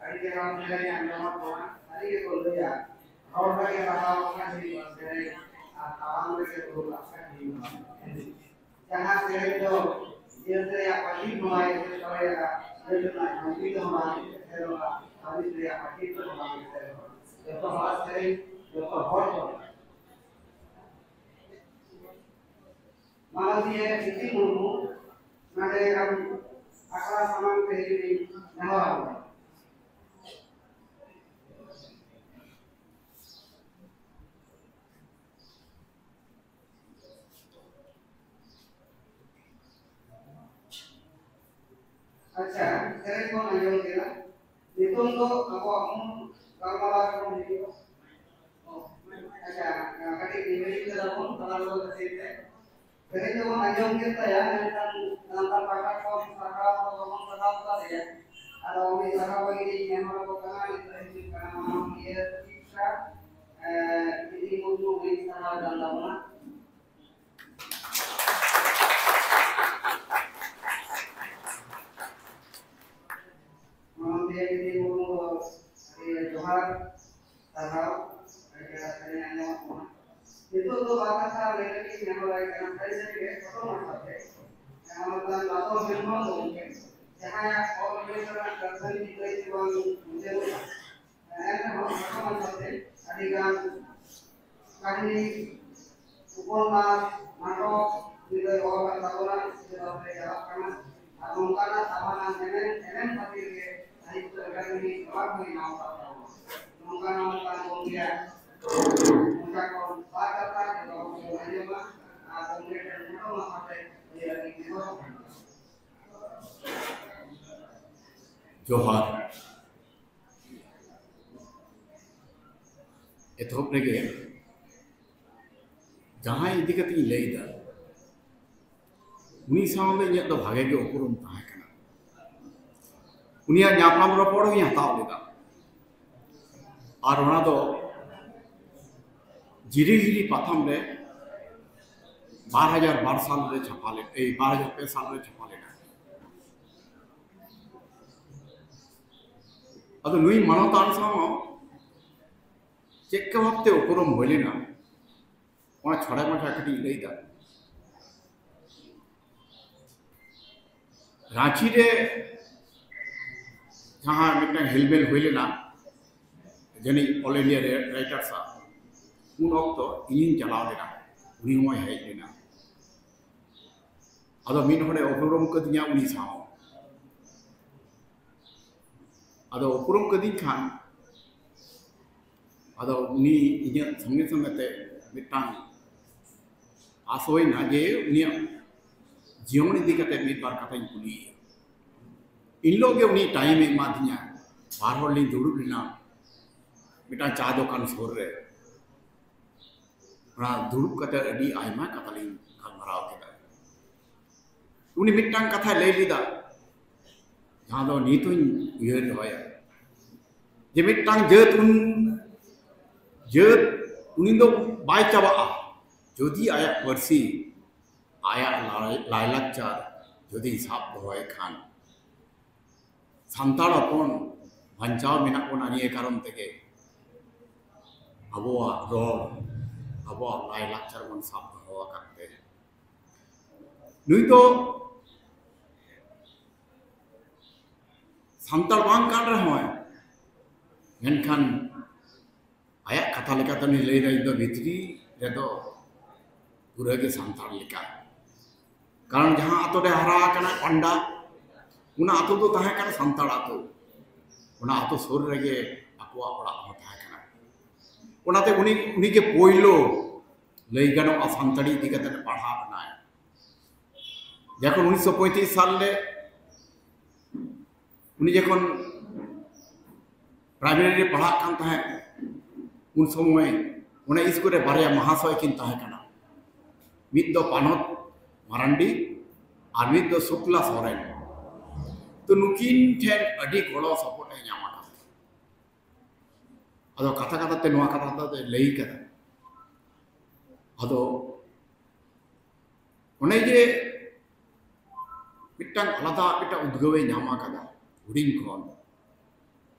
ᱟᱹᱰᱤ ᱪᱮᱦᱨᱟ ᱥᱮᱨᱮᱧ ᱟᱸᱡᱚᱢᱚᱜ ᱠᱟᱱᱟ᱾ ᱥᱟᱹᱨᱤ ᱜᱮᱠᱚ ᱞᱟᱹᱭᱟ, ᱦᱚᱲ ᱨᱮᱜᱮ ᱨᱟᱦᱟ ᱟᱠᱟᱱ ᱦᱩᱭᱩᱜᱼᱟ ᱥᱮᱨᱮᱧ, ᱟᱨ ᱛᱟᱲᱟᱢ ᱨᱮᱜᱮ ᱨᱩ ᱟᱠᱟᱱ ᱦᱩᱭᱩᱜᱼᱟ ᱮᱱᱮᱡ᱾ ᱡᱟᱦᱟᱸ ᱥᱮᱨᱮᱧ ᱫᱚ ᱡᱟᱹᱛ ᱨᱮᱭᱟᱜ ᱯᱟᱹᱦᱤᱞ ᱱᱚᱣᱟ ᱮᱥᱮᱫ ᱫᱟᱲᱮᱭᱟᱜᱼᱟ, ᱡᱟᱹᱛ ᱨᱮᱱᱟᱜ ᱡᱷᱟᱹᱱᱴᱤ ᱫᱚ ᱵᱟᱝ ᱮᱥᱮᱫᱚᱜᱼᱟ, ᱯᱟᱹᱦᱤᱞ ᱨᱮᱭᱟᱜ ᱯᱟᱹᱦᱤᱞ ᱫᱚ ᱵᱟᱝ ᱮᱥᱮᱫᱚᱜᱼᱟ᱾ ᱡᱚᱛᱚ ᱦᱚᱲᱟᱜ ᱥᱮᱨᱮᱧ, ᱡᱚᱛᱚ ᱦᱚᱲ ᱠᱚ᱾ ᱢᱟᱱᱚᱛᱤᱭᱟᱹ ᱥᱤᱥᱤᱨ ᱢᱩᱨᱢᱩ, ᱱᱚᱰᱮ ᱟᱢ ᱟᱠᱷᱲᱟ ᱥᱟᱢᱟᱝ ᱛᱮ ᱦᱤᱡᱩᱜ ᱤᱧ ᱱᱮᱦᱚᱨ ᱟᱢ ᱠᱟᱱᱟ᱾ ᱟᱪᱪᱷᱟ, ᱥᱮᱨᱮᱧ ᱵᱚᱱ ᱟᱸᱡᱚᱢ ᱠᱮᱫᱟ᱾ ᱱᱤᱛᱚᱝ ᱫᱚ ᱟᱵᱚᱣᱟᱜ ᱢᱩᱞ ᱜᱟᱞᱢᱟᱨᱟᱣ ᱨᱮᱵᱚᱱ ᱦᱤᱡᱩᱜᱼᱟ᱾ ᱟᱪᱪᱷᱟ, ᱠᱟᱹᱴᱤᱡ ᱨᱤᱣᱟᱹᱭᱮᱫ ᱠᱟᱱᱟ ᱵᱚᱱ ᱛᱟᱞᱟ ᱨᱮᱫᱚ ᱠᱷᱟᱹᱛᱤᱨ ᱛᱮ᱾ ᱥᱮᱨᱮᱧ ᱫᱚᱵᱚᱱ ᱟᱸᱡᱚᱢ ᱠᱮᱫ ᱛᱟᱭᱟ, ᱢᱮᱱᱠᱷᱟᱱ ᱥᱟᱱᱛᱟᱲ ᱯᱟᱦᱴᱟ ᱠᱷᱚᱱ ᱥᱟᱨᱦᱟᱣ ᱫᱚ ᱵᱟᱵᱚᱱ ᱥᱟᱨᱦᱟᱣ ᱠᱟᱫᱮᱭᱟ᱾ ᱟᱫᱚ ᱩᱱᱤ ᱥᱟᱨᱦᱟᱣ ᱞᱟᱹᱜᱤᱫ ᱤᱧ ᱱᱮᱦᱚᱨ ᱟᱠᱚ ᱠᱟᱱᱟ, ᱱᱤᱛᱚᱜ ᱦᱤᱡᱩᱜ ᱠᱟᱱᱟ ᱢᱟᱱᱚᱛᱤᱭᱟᱹ ᱥᱤᱥᱤᱨ, ᱮ, ᱵᱤᱴᱤ ᱢᱩᱨᱢᱩ, ᱩᱱᱤ ᱥᱟᱨᱦᱟᱣ ᱠᱟᱱ ᱛᱟᱵᱚᱱᱟ᱾ ᱢᱟᱱᱚᱛᱤᱭᱟᱹ ᱵᱤᱴᱤ ᱢᱩᱨᱢᱩ ᱫᱚ ᱟᱹᱰᱤ ᱡᱚᱦᱟᱨ, ᱥᱟᱨᱦᱟᱣ, ᱟᱹᱰᱤ ᱪᱮᱦᱨᱟ ᱥᱮᱨᱮᱧ ᱟᱸᱡᱚᱢᱚᱜ ᱠᱟᱱᱟ᱾ ᱱᱤᱛᱚᱜ ᱫᱚ ᱵᱟᱨ ᱠᱟᱛᱷᱟ ᱞᱟᱹᱭ ᱞᱟᱹᱜᱤᱫ ᱤᱧ ᱱᱮᱦᱚᱨᱟᱭ ᱠᱟᱱᱟ, ᱥᱟᱹᱨᱤ ᱥᱟᱹᱨᱤ ᱜᱮ ᱠᱷᱟᱴᱚ ᱢᱟᱪᱷᱟ ᱛᱮ᱾ ᱡᱟᱦᱟᱸ ᱞᱮᱠᱟ ᱞᱟᱛᱟᱨ ᱦᱮᱢᱵᱨᱚᱢ ᱜᱚᱢᱠᱮ, ᱡᱟᱦᱟᱸᱭᱟᱜ ᱚᱞ ᱵᱮᱥ ᱨᱮᱱᱟᱜ ᱠᱟᱹᱨᱫᱷᱟᱹᱱᱤ ᱞᱟᱹᱭ ᱛᱮ ᱵᱟᱝ ᱢᱩᱪᱟᱹᱫᱚᱜᱼᱟ, ᱮᱱᱨᱮᱦᱚᱸ ᱠᱷᱟᱴᱚ ᱢᱟᱪᱷᱟ ᱛᱮ ᱟᱹᱰᱤ ᱜᱟᱱ ᱠᱟᱹᱦᱱᱤ, ᱩᱯᱚᱱᱱᱟᱥ, ᱱᱟᱴᱚᱠ ᱱᱤᱛᱚᱜ ᱚᱞ ᱟᱠᱟᱫ ᱛᱟᱵᱚᱱᱟ, ᱥᱮ ᱚᱞ ᱨᱮ ᱪᱟᱞᱟᱜ ᱠᱟᱱᱟ᱾ ᱟᱨ ᱱᱚᱝᱠᱟᱱᱟᱜ ᱫᱟᱢᱟᱱᱟᱜ ᱮᱱᱮᱢ, ᱮᱱᱮᱢ ᱠᱷᱟᱹᱛᱤᱨ ᱜᱮ ᱥᱟᱦᱤᱛᱛᱚ ᱮᱠᱟᱰᱮᱢᱤ ᱮᱣᱟᱨᱰ ᱦᱚᱸᱭ ᱧᱟᱢ ᱟᱠᱟᱫ ᱛᱟᱵᱚᱱᱟ᱾ ᱱᱚᱝᱠᱟᱱ ᱢᱤᱫᱴᱟᱝ ᱜᱚᱢᱠᱮᱭᱟᱜ ᱢᱚᱪᱟ ᱠᱷᱚᱱ ᱵᱟᱨ ᱠᱟᱛᱷᱟ ᱡᱚᱛᱚ ᱦᱚᱲ ᱵᱚᱱ ᱟᱸᱡᱚᱢᱟ ᱟᱨ ᱜᱚᱢᱠᱮ ᱴᱷᱮᱱ ᱢᱚᱴᱚ ᱢᱟᱯᱷᱟ ᱛᱮ ᱞᱟᱹᱭ ᱞᱟᱹᱜᱤᱫ ᱱᱮᱦᱚᱨᱚᱜ ᱠᱟᱱᱟ᱾ ᱡᱚᱦᱟᱨ᱾ ᱮᱛᱚᱦᱚᱵ ᱨᱮᱜᱮ ᱡᱟᱦᱟᱸᱭ ᱤᱫᱤ ᱠᱟᱛᱮ ᱤᱧ ᱞᱟᱹᱭᱫᱟ, ᱩᱱᱤ ᱥᱟᱶ ᱫᱚ ᱤᱧᱟᱹᱜ ᱫᱚ ᱵᱷᱟᱜᱮ ᱜᱮ ᱩᱯᱨᱩᱢ ᱛᱟᱦᱮᱸ ᱠᱟᱱᱟ᱾ ᱩᱱᱤᱭᱟᱜ ᱧᱟᱯᱟᱢ ᱨᱚᱯᱚᱲ ᱦᱚᱸᱧ ᱦᱟᱛᱟᱣ ᱞᱮᱫᱟ, ᱟᱨ ᱚᱱᱟ ᱫᱚ ᱡᱤᱨᱤ ᱦᱤᱨᱤ ᱯᱟᱛᱷᱟᱢ ᱨᱮ ᱵᱟᱨ ᱦᱟᱡᱟᱨ ᱵᱟᱨ ᱥᱟᱞ ᱨᱮ ᱪᱷᱟᱯᱟ ᱞᱮᱱᱟ, ᱮᱭ, ᱵᱟᱨ ᱦᱟᱡᱟᱨ ᱯᱮ ᱥᱟᱞ ᱨᱮ ᱪᱷᱟᱯᱟ ᱞᱮᱱᱟ᱾ ᱟᱫᱚ ᱱᱩᱭ ᱢᱟᱱᱚᱛᱟᱱ ᱥᱟᱶ ᱪᱮᱫ ᱞᱮᱠᱟ ᱵᱷᱟᱵᱛᱮ ᱩᱯᱨᱩᱢ ᱦᱩᱭ ᱞᱮᱱᱟ, ᱚᱱᱟ ᱪᱷᱚᱲᱟ ᱢᱟᱪᱷᱟ ᱠᱟᱹᱴᱤᱡ ᱞᱟᱹᱭ ᱫᱟ᱾ ᱨᱟᱸᱪᱤ ᱨᱮ ᱡᱟᱦᱟᱸ ᱢᱤᱫᱴᱟᱝ ᱦᱮᱞᱢᱮᱞ ᱦᱩᱭ ᱞᱮᱱᱟ, ᱡᱟᱹᱱᱤᱡ All India Writers ᱟᱜ, ᱩᱱ ᱚᱠᱛᱚ ᱤᱧᱤᱧ ᱪᱟᱞᱟᱣ ᱞᱮᱱᱟ, ᱩᱱᱤ ᱦᱚᱸᱭ ᱦᱮᱡ ᱞᱮᱱᱟ᱾ ᱟᱫᱚ ᱢᱤᱫ ᱦᱚᱲᱮ ᱩᱯᱨᱩᱢ ᱠᱟᱹᱫᱤᱧᱟ ᱩᱱᱤ ᱥᱟᱶ᱾ ᱟᱫᱚ ᱩᱯᱨᱩᱢ ᱠᱟᱹᱫᱤᱧ ᱠᱷᱟᱱ, ᱟᱫᱚ ᱩᱱᱤ ᱤᱧᱟᱹᱜ ᱥᱚᱸᱜᱮ ᱥᱚᱸᱜᱮ ᱛᱮ ᱢᱤᱫᱴᱟᱝ ᱟᱥ ᱦᱩᱭᱱᱟ ᱡᱮ ᱩᱱᱤᱭᱟᱜ ᱡᱤᱭᱚᱱ ᱤᱫᱤ ᱠᱟᱛᱮ ᱢᱤᱫ ᱵᱟᱨ ᱠᱟᱛᱷᱟᱧ ᱠᱩᱞᱤᱭᱮᱭᱟ᱾ ᱮᱱᱦᱤᱞᱳᱜ ᱜᱮ ᱩᱱᱤ ᱴᱟᱭᱤᱢ ᱮ ᱮᱢᱟᱫᱤᱧᱟ, ᱵᱟᱨ ᱦᱚᱲ ᱞᱤᱧ ᱫᱩᱲᱩᱵ ᱞᱮᱱᱟ ᱢᱤᱫᱴᱟᱝ ᱪᱟ ᱫᱚᱠᱟᱱ ᱥᱩᱨ ᱨᱮ᱾ ᱚᱱᱟ ᱫᱩᱲᱩᱵ ᱠᱟᱛᱮ ᱟᱹᱰᱤ ᱟᱭᱢᱟ ᱠᱟᱛᱷᱟ ᱞᱤᱧ ᱜᱟᱞᱢᱟᱨᱟᱣ ᱠᱮᱫᱟ᱾ ᱩᱱᱤ ᱢᱤᱫᱴᱟᱝ ᱠᱟᱛᱷᱟᱭ ᱞᱟᱹᱭ ᱞᱮᱫᱟ, ᱡᱟᱦᱟᱸ ᱫᱚ ᱱᱤᱛ ᱦᱚᱸᱧ ᱩᱭᱦᱟᱹᱨ ᱫᱚᱦᱚᱭᱟ, ᱡᱮ ᱢᱤᱫᱴᱟᱝ ᱡᱟᱹᱛ ᱩᱱ ᱡᱟᱹᱛ ᱩᱱᱤ ᱫᱚ ᱵᱟᱭ ᱪᱟᱵᱟᱜᱼᱟ, ᱡᱩᱫᱤ ᱟᱭᱟᱜ ᱯᱟᱹᱨᱥᱤ, ᱟᱭᱟᱜ ᱞᱟᱭ-, ᱞᱟᱭᱼᱞᱟᱠᱪᱟᱨ ᱡᱩᱫᱤ ᱥᱟᱵ ᱫᱚᱦᱚᱭ ᱠᱷᱟᱱ᱾ ᱥᱟᱱᱛᱟᱲ ᱦᱚᱯᱚᱱ ᱵᱟᱧᱪᱟᱣ ᱢᱮᱱᱟᱜ ᱵᱚᱱᱟ ᱱᱤᱭᱟᱹ ᱠᱟᱨᱚᱱ ᱛᱮᱜᱮ, ᱟᱵᱚᱣᱟᱜ ᱨᱚᱲ, ᱟᱵᱚᱣᱟᱜ ᱞᱟᱭᱼᱞᱟᱠᱪᱟᱨ ᱵᱚᱱ ᱥᱟᱵ ᱫᱚᱦᱚ ᱟᱠᱟᱫ ᱛᱮ᱾ ᱱᱩᱭ ᱫᱚ ᱥᱟᱱᱛᱟᱲ ᱵᱟᱝ ᱠᱟᱱ ᱨᱮᱦᱚᱸᱭ, ᱢᱮᱱᱠᱷᱟᱱ ᱟᱭᱟᱜ ᱠᱟᱛᱷᱟ ᱞᱮᱠᱟᱛᱮ ᱩᱱᱤ ᱞᱟᱹᱭ ᱫᱟᱭ, "ᱤᱧ ᱫᱚ ᱵᱷᱤᱛᱨᱤ ᱨᱮᱫᱚ ᱯᱩᱨᱟᱹ ᱜᱮ ᱥᱟᱱᱛᱟᱲ ᱞᱮᱠᱟ᱾" ᱠᱟᱨᱚᱱ ᱡᱟᱦᱟᱸ ᱟᱛᱳ ᱨᱮ ᱦᱟᱨᱟ ᱟᱠᱟᱱᱟ ᱯᱟᱱᱰᱟ, ᱚᱱᱟ ᱟᱛᱳ ᱫᱚ ᱛᱟᱦᱮᱸ ᱠᱟᱱᱟ ᱥᱟᱱᱛᱟᱲ ᱟᱛᱳ, ᱚᱱᱟ ᱟᱛᱳ ᱥᱩᱨ ᱨᱮᱜᱮ ᱟᱠᱚᱣᱟᱜ ᱚᱲᱟᱜ ᱦᱚᱸ ᱛᱟᱦᱮᱸ ᱠᱟᱱᱟ᱾ ᱚᱱᱟᱛᱮ ᱩᱱᱤ, ᱩᱱᱤ ᱜᱮ ᱯᱳᱭᱞᱳ ᱞᱟᱹᱭ ᱜᱟᱱᱚᱜᱼᱟ ᱥᱟᱱᱛᱟᱲᱤ ᱤᱫᱤ ᱠᱟᱛᱮ ᱯᱟᱲᱦᱟᱣ ᱮᱱᱟᱭ᱾ ᱡᱚᱠᱷᱚᱱ ᱩᱱᱤᱥᱥᱚ ᱯᱚᱸᱭᱛᱨᱤᱥ ᱥᱟᱞ ᱨᱮ ᱩᱱᱤ ᱡᱚᱠᱷᱚᱱ ᱯᱨᱟᱭᱢᱟᱨᱤ ᱨᱮ ᱯᱟᱲᱦᱟᱜ ᱠᱟᱱ ᱛᱟᱦᱮᱸᱫ, ᱩᱱ ᱥᱚᱢᱚᱭ ᱚᱱᱟ ᱤᱥᱠᱩᱞ ᱨᱮ ᱵᱟᱨᱭᱟ ᱢᱟᱦᱟᱥᱚᱭ ᱠᱤᱱ ᱛᱟᱦᱮᱸ ᱠᱟᱱᱟ, ᱢᱤᱫ ᱫᱚ ᱯᱟᱱᱚᱛ ᱢᱟᱨᱟᱱᱰᱤ ᱟᱨ ᱢᱤᱫ ᱫᱚ ᱥᱩᱠᱞᱟ ᱥᱚᱨᱮᱱ᱾ ᱛᱚ ᱱᱩᱠᱤᱱ ᱴᱷᱮᱱ ᱟᱹᱰᱤ ᱜᱚᱲᱚ ᱥᱚᱯᱚᱦᱚᱫ ᱮ ᱧᱟᱢ ᱟᱠᱟᱫᱟ᱾ ᱟᱫᱚ ᱠᱟᱛᱷᱟ ᱠᱟᱛᱷᱟ ᱛᱮ ᱱᱚᱣᱟ ᱠᱟᱛᱷᱟ ᱫᱚᱭ ᱞᱟᱹᱭ ᱠᱟᱫᱟ᱾ ᱟᱫᱚ ᱚᱱᱮ ᱡᱮ ᱢᱤᱫᱴᱟᱝ ᱟᱞᱟᱫᱟ ᱢᱤᱫᱴᱟᱝ ᱩᱫᱽᱜᱟᱹᱣ ᱮ ᱧᱟᱢ ᱟᱠᱟᱫᱟ ᱦᱩᱰᱤᱧ ᱠᱷᱚᱱ,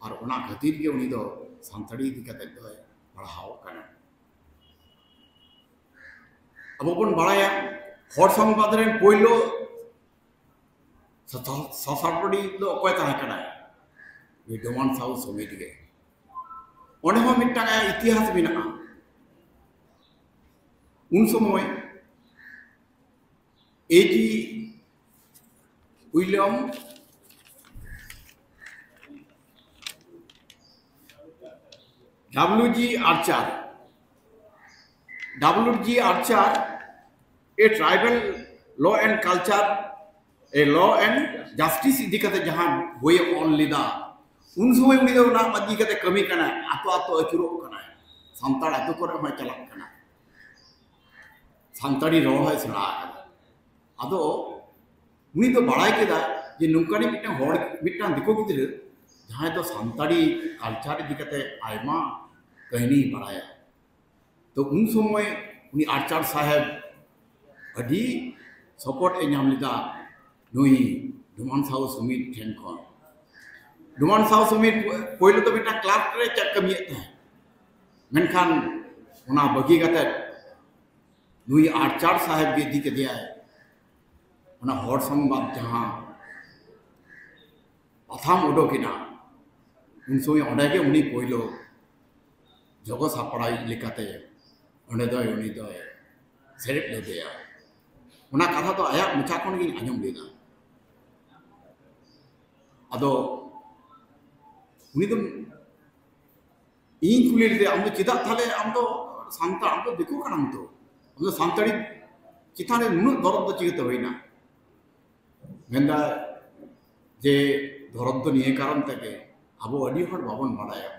ᱟᱨ ᱚᱱᱟ ᱠᱷᱟᱹᱛᱤᱨ ᱜᱮ ᱩᱱᱤ ᱫᱚ ᱥᱟᱱᱛᱟᱲᱤ ᱤᱫᱤ ᱠᱟᱛᱮ ᱫᱚᱭ ᱯᱟᱲᱦᱟᱣ ᱠᱟᱱᱟ᱾ ᱟᱵᱚ ᱵᱚᱱ ᱵᱟᱲᱟᱭᱟ, ᱦᱚᱲ ᱥᱚᱝᱵᱟᱫ ᱨᱮᱱ ᱯᱳᱭᱞᱳ ᱥᱟᱥᱟ-, ᱥᱟᱥᱟᱯᱟᱹᱲᱤ ᱫᱚ ᱚᱠᱚᱭ ᱛᱟᱦᱮᱸ ᱠᱟᱱᱟᱭ? ᱱᱩᱭ ᱰᱚᱢᱟᱱ ᱥᱟᱦᱩ ᱥᱚᱢᱤᱛ ᱜᱮ᱾ ᱚᱸᱰᱮ ᱦᱚᱸ ᱢᱤᱫᱴᱟᱝ ᱟᱭᱟᱜ ᱤᱛᱤᱦᱟᱥ ᱢᱮᱱᱟᱜᱼᱟ᱾ ᱩᱱ ᱥᱚᱢᱚᱭ A G William W G Archer, W G Archer, A Tribal Law and Culture, A Law and Justice ᱤᱫᱤ ᱠᱟᱛᱮ ᱡᱟᱦᱟᱸ ᱵᱳᱭ ᱮ ᱚᱞ ᱞᱮᱫᱟ, ᱩᱱ ᱥᱚᱢᱚᱭ ᱩᱱᱤ ᱫᱚ ᱚᱱᱟ ᱤᱫᱤ ᱠᱟᱛᱮ ᱠᱟᱹᱢᱤ ᱠᱟᱱᱟᱭ, ᱟᱛᱳ ᱟᱛᱳ ᱟᱹᱪᱩᱨᱚᱜ ᱠᱟᱱᱟᱭ, ᱥᱟᱱᱛᱟᱲ ᱟᱛᱳ ᱠᱚᱨᱮ ᱦᱚᱸᱭ ᱪᱟᱞᱟᱜ ᱠᱟᱱᱟ, ᱥᱟᱱᱛᱟᱲᱤ ᱨᱚᱲ ᱦᱚᱸᱭ ᱥᱮᱬᱟ ᱟᱠᱟᱫᱟ᱾ ᱟᱫᱚ ᱩᱱᱤ ᱫᱚ ᱵᱟᱲᱟᱭ ᱠᱮᱫᱟ ᱡᱮ ᱱᱚᱝᱠᱟᱱᱤᱡ ᱢᱤᱫᱴᱟᱝ ᱦᱚᱲ, ᱢᱤᱫᱴᱟᱝ ᱫᱤᱠᱩ ᱜᱤᱫᱽᱨᱟᱹ, ᱡᱟᱦᱟᱸᱭ ᱫᱚ ᱥᱟᱱᱛᱟᱲᱤ ᱠᱟᱞᱪᱟᱨ ᱤᱫᱤ ᱠᱟᱛᱮ ᱟᱭᱢᱟ ᱠᱟᱹᱦᱱᱤᱭ ᱵᱟᱲᱟᱭᱟ᱾ ᱛᱚ ᱩᱱ ᱥᱚᱢᱚᱭ ᱩᱱᱤ ᱟᱨᱪᱟᱨ ᱥᱟᱦᱮᱵᱽ ᱟᱹᱰᱤ ᱥᱚᱯᱚᱦᱚᱫ ᱮ ᱧᱟᱢ ᱞᱮᱫᱟ ᱱᱩᱭ ᱰᱚᱢᱟᱱ ᱥᱟᱦᱩ ᱥᱚᱢᱤᱛ ᱴᱷᱮᱱ ᱠᱷᱚᱱ᱾ ᱰᱚᱢᱟᱱ ᱥᱟᱦᱩ ᱥᱚᱢᱤᱛ ᱯᱳᱭᱞᱳ ᱫᱚ ᱢᱤᱫᱴᱟᱝ ᱠᱞᱟᱨᱠ ᱨᱮ ᱪᱟ-, ᱠᱟᱹᱢᱤᱭᱮᱫ ᱛᱟᱦᱮᱸᱫ, ᱢᱮᱱᱠᱷᱟᱱ ᱚᱱᱟ ᱵᱟᱹᱜᱤ ᱠᱟᱛᱮ ᱱᱩᱭ ᱟᱨᱪᱟᱨ ᱥᱟᱦᱮᱵᱽ ᱜᱮ ᱤᱫᱤ ᱠᱮᱫᱮᱭᱟᱭ᱾ ᱚᱱᱟ ᱦᱚᱲ ᱥᱚᱝᱵᱟᱫ ᱡᱟᱦᱟᱸ ᱯᱟᱛᱷᱟᱢ ᱩᱰᱩᱠ ᱮᱱᱟ, ᱩᱱ ᱥᱚᱢᱚᱭ ᱚᱸᱰᱮ ᱜᱮ ᱩᱱᱤ ᱯᱳᱭᱞᱳ ᱡᱚᱜᱚ ᱥᱟᱯᱲᱟᱣᱤᱡ ᱞᱮᱠᱟᱛᱮ ᱚᱸᱰᱮ ᱫᱚᱭ, ᱩᱱᱤ ᱫᱚᱭ ᱥᱮᱞᱮᱫ ᱞᱮᱫᱮᱭᱟ᱾ ᱚᱱᱟ ᱠᱟᱛᱷᱟ ᱫᱚ ᱟᱭᱟᱜ ᱢᱚᱪᱟ ᱠᱷᱚᱱ ᱜᱤᱧ ᱟᱸᱡᱚᱢ ᱞᱮᱫᱟ᱾ ᱟᱫᱚ ᱩᱱᱤ ᱫᱚ, ᱤᱧ ᱠᱩᱞᱤ ᱞᱮᱫᱮᱭᱟ, "ᱟᱢ ᱫᱚ ᱪᱮᱫᱟᱜ ᱛᱟᱦᱞᱮ, ᱟᱢ ᱫᱚ ᱥᱟᱱᱛᱟᱲ, ᱟᱢ ᱫᱚ ᱫᱤᱠᱩ ᱠᱟᱱᱟᱢ ᱛᱚ, ᱟᱢ ᱫᱚ ᱥᱟᱱᱛᱟᱲᱤ ᱪᱮᱛᱟᱱ ᱨᱮ ᱱᱩᱱᱟᱹᱜ ᱫᱚᱨᱚᱫ ᱫᱚ ᱪᱤᱠᱟᱹᱛᱮ ᱦᱩᱭᱱᱟ?" ᱢᱮᱱᱫᱟ ᱡᱮ ᱫᱚᱨᱚᱫ ᱫᱚ ᱱᱤᱭᱟᱹ ᱠᱟᱨᱚᱱ ᱛᱮᱜᱮ, ᱟᱵᱚ ᱟᱹᱰᱤ ᱦᱚᱲ ᱵᱟᱵᱚᱱ ᱵᱟᱲᱟᱭᱟ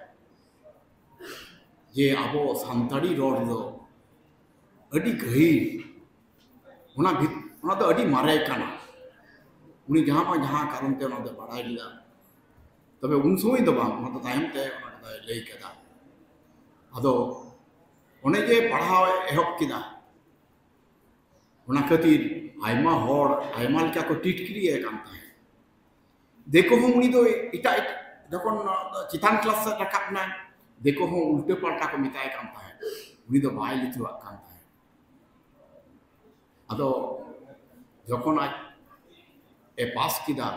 ᱡᱮ ᱟᱵᱚ ᱥᱟᱱᱛᱟᱲᱤ ᱨᱚᱲ ᱫᱚ ᱟᱹᱰᱤ ᱜᱟᱹᱦᱤᱨ, ᱚᱱᱟ ᱵᱷᱤᱛ-, ᱚᱱᱟ ᱫᱚ ᱟᱹᱰᱤ ᱢᱟᱨᱮ ᱠᱟᱱᱟ᱾ ᱩᱱᱤ ᱡᱟᱦᱟᱸ ᱵᱟᱝ ᱡᱟᱦᱟᱸ ᱠᱟᱨᱚᱱ ᱛᱮ ᱚᱱᱟ ᱫᱚ ᱵᱟᱲᱟᱭ ᱞᱮᱫᱟ, ᱛᱚᱵᱮ ᱩᱱ ᱥᱚᱢᱚᱭ ᱫᱚ ᱵᱟᱝ, ᱚᱱᱟ ᱫᱚ ᱛᱟᱭᱚᱢ ᱛᱮ ᱚᱱᱟ ᱠᱟᱛᱷᱟᱭ ᱞᱟᱹᱭ ᱠᱮᱫᱟ᱾ ᱟᱫᱚ ᱚᱱᱮ ᱡᱮ ᱯᱟᱲᱦᱟᱣ ᱮ ᱮᱦᱚᱵ ᱠᱮᱫᱟ, ᱚᱱᱟ ᱠᱷᱟᱹᱛᱤᱨ ᱟᱭᱢᱟ ᱦᱚᱲ ᱟᱭᱢᱟ ᱞᱮᱠᱟ ᱠᱚ ᱴᱤᱴᱠᱤᱨᱤᱭᱮ ᱠᱟᱱ ᱛᱟᱦᱮᱸᱫ᱾ ᱫᱤᱠᱩ ᱦᱚᱸ ᱩᱱᱤ ᱫᱚ ᱮᱴᱟᱜ ᱮᱴᱟᱜ, ᱡᱚᱠᱷᱚᱱ ᱪᱮᱛᱟᱱ ᱠᱞᱟᱥ ᱥᱮᱫ ᱨᱟᱠᱟᱵ ᱮᱱᱟᱭ, ᱫᱤᱠᱩ ᱦᱚᱸ ᱩᱞᱴᱟᱹ ᱯᱟᱞᱴᱟ ᱠᱚ ᱢᱮᱛᱟᱭ ᱠᱟᱱ ᱛᱟᱦᱮᱸᱫ, ᱩᱱᱤ ᱫᱚ ᱵᱟᱭ ᱞᱤᱪᱟᱹᱣᱟᱜ ᱠᱟᱱ ᱛᱟᱦᱮᱸᱫ᱾ ᱟᱫᱚ ᱡᱚᱠᱷᱚᱱ ᱟᱡ ᱮ ᱯᱟᱥ ᱠᱮᱫᱟ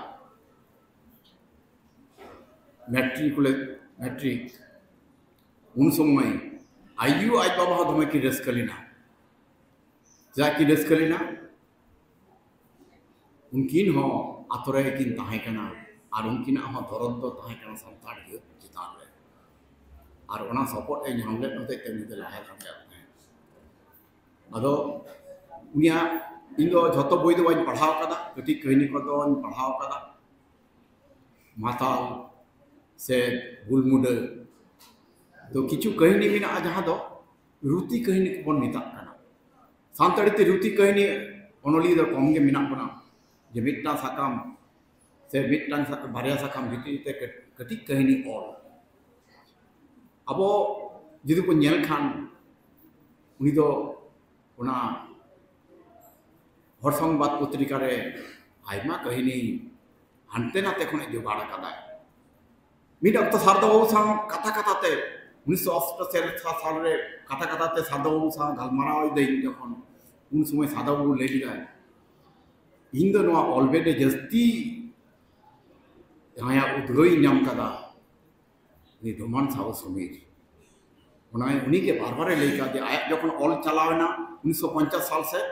ᱢᱮᱴᱨᱤᱠ ᱠᱚᱞᱮᱡᱽ, ᱢᱮᱴᱨᱤᱠ, ᱩᱱ ᱥᱚᱢᱚᱭ ᱟᱭᱳ ᱟᱡ ᱵᱟᱵᱟ ᱦᱚᱸ ᱫᱚᱢᱮ ᱠᱤᱱ ᱨᱟᱹᱥᱠᱟᱹ ᱞᱮᱱᱟ᱾ ᱪᱮᱫᱟᱜ ᱠᱤᱱ ᱨᱟᱹᱥᱠᱟᱹ ᱞᱮᱱᱟ? ᱩᱱᱠᱤᱱ ᱦᱚᱸ ᱟᱛᱳ ᱨᱮ ᱠᱤᱱ ᱛᱟᱦᱮᱸ ᱠᱟᱱᱟ ᱟᱨ ᱩᱱᱠᱤᱱᱟᱜ ᱦᱚᱸ ᱫᱚᱨᱚᱫ ᱫᱚ ᱛᱟᱦᱮᱸ ᱠᱟᱱᱟ ᱥᱟᱱᱛᱟᱲ ᱡᱟᱹᱛ ᱪᱮᱛᱟᱱ ᱨᱮ, ᱟᱨ ᱚᱱᱟ ᱥᱚᱯᱚᱦᱚᱫ ᱮ ᱧᱟᱢ ᱞᱮᱫ ᱦᱚᱛᱮᱡ ᱛᱮ ᱩᱱᱤ ᱫᱚ ᱞᱟᱦᱟ ᱫᱟᱲᱮᱭᱟᱜ ᱛᱟᱦᱮᱸᱫ᱾ ᱟᱫᱚ ᱩᱱᱤᱭᱟᱜ, ᱤᱧ ᱫᱚ ᱡᱷᱚᱛᱚ ᱵᱳᱭ ᱫᱚ ᱵᱟᱹᱧ ᱯᱟᱲᱦᱟᱣ ᱠᱟᱫᱟ, ᱠᱟᱹᱴᱤᱡ ᱠᱟᱹᱦᱱᱤ ᱠᱚᱫᱚᱧ ᱯᱟᱲᱦᱟᱣ ᱠᱟᱫᱟ, ᱢᱟᱛᱟᱞ ᱥᱮ ᱜᱩᱞᱢᱩᱰᱟᱹ᱾ ᱛᱚ ᱠᱤᱪᱷᱩ ᱠᱟᱹᱦᱱᱤ ᱢᱮᱱᱟᱜᱼᱟ ᱡᱟᱦᱟᱸ ᱫᱚ ᱨᱩᱛᱤ ᱠᱟᱹᱦᱱᱤ ᱠᱚᱵᱚᱱ ᱢᱮᱛᱟᱜ ᱠᱟᱱᱟ᱾ ᱥᱟᱱᱛᱟᱲᱤ ᱛᱮ ᱨᱩᱛᱤ ᱠᱟᱹᱦᱱᱤ ᱚᱱᱚᱞᱤᱭᱟᱹ ᱫᱚ ᱠᱚᱢ ᱜᱮ ᱢᱮᱱᱟᱜ ᱵᱚᱱᱟ, ᱡᱮ ᱢᱤᱫᱴᱟᱝ ᱥᱟᱠᱟᱢ ᱥᱮ ᱢᱤᱫᱴᱟᱝ ᱥᱟ-, ᱵᱟᱨᱭᱟ ᱥᱟᱠᱟᱢ ᱵᱷᱤᱛᱨᱤ ᱛᱮ ᱠᱟᱹᱴ-, ᱠᱟᱹᱴᱤᱡ ᱠᱟᱹᱦᱱᱤ ᱚᱞ᱾ ᱟᱵᱚ ᱡᱩᱫᱤ ᱵᱚᱱ ᱧᱮᱞ ᱠᱷᱟᱱ, ᱩᱱᱤ ᱫᱚ ᱚᱱᱟ ᱦᱚᱲ ᱥᱚᱝᱵᱟᱫ ᱯᱚᱛᱨᱤᱠᱟ ᱨᱮ ᱟᱭᱢᱟ ᱠᱟᱹᱦᱱᱤ ᱦᱟᱱᱛᱮ ᱱᱟᱛᱮ ᱠᱷᱚᱱᱮ ᱡᱚᱜᱟᱲ ᱟᱠᱟᱫᱟᱭ᱾ ᱢᱤᱫ ᱚᱠᱛᱚ ᱥᱟᱨᱫᱟ ᱵᱟᱹᱵᱩ ᱥᱟᱶ ᱠᱟᱛᱷᱟ ᱠᱟᱛᱷᱟ ᱛᱮ, ᱩᱱᱤᱥᱥᱚ ᱚᱥᱴᱟᱥᱤ ᱥᱟᱞ ᱨᱮ ᱠᱟᱛᱷᱟ ᱠᱟᱛᱷᱟ ᱛᱮ ᱥᱟᱨᱫᱟ ᱵᱟᱹᱵᱩ ᱥᱟᱶ ᱜᱟᱞᱢᱟᱨᱟᱣ ᱮᱫᱟᱹᱧ ᱡᱚᱠᱷᱚᱱ, ᱩᱱ ᱥᱚᱢᱚᱭ ᱥᱟᱨᱫᱟ ᱵᱟᱹᱵᱩ ᱞᱟᱹᱭ ᱞᱮᱫᱟᱭ, "ᱤᱧ ᱫᱚ ᱱᱚᱣᱟ ᱚᱞ ᱵᱮᱞ ᱨᱮ ᱡᱟᱹᱥᱛᱤ ᱡᱟᱦᱟᱸᱭᱟᱜ ᱩᱫᱽᱜᱟᱹᱣ ᱤᱧ ᱧᱟᱢ ᱠᱟᱫᱟ, ᱩᱱᱤ ᱰᱚᱢᱟᱱ ᱥᱟᱦᱩ ᱥᱚᱢᱤᱨ᱾" ᱚᱱᱟ ᱩᱱᱤ ᱜᱮ ᱵᱟᱨ ᱵᱟᱨᱮ ᱞᱟᱹᱭ ᱠᱟᱫᱮᱭᱟ, ᱟᱭᱟᱜ ᱡᱚᱠᱷᱚᱱ ᱚᱞ ᱪᱟᱞᱟᱣ ᱮᱱᱟ ᱩᱱᱤᱥᱥᱚ ᱯᱚᱧᱪᱟᱥ ᱥᱟᱞ ᱥᱮᱫ,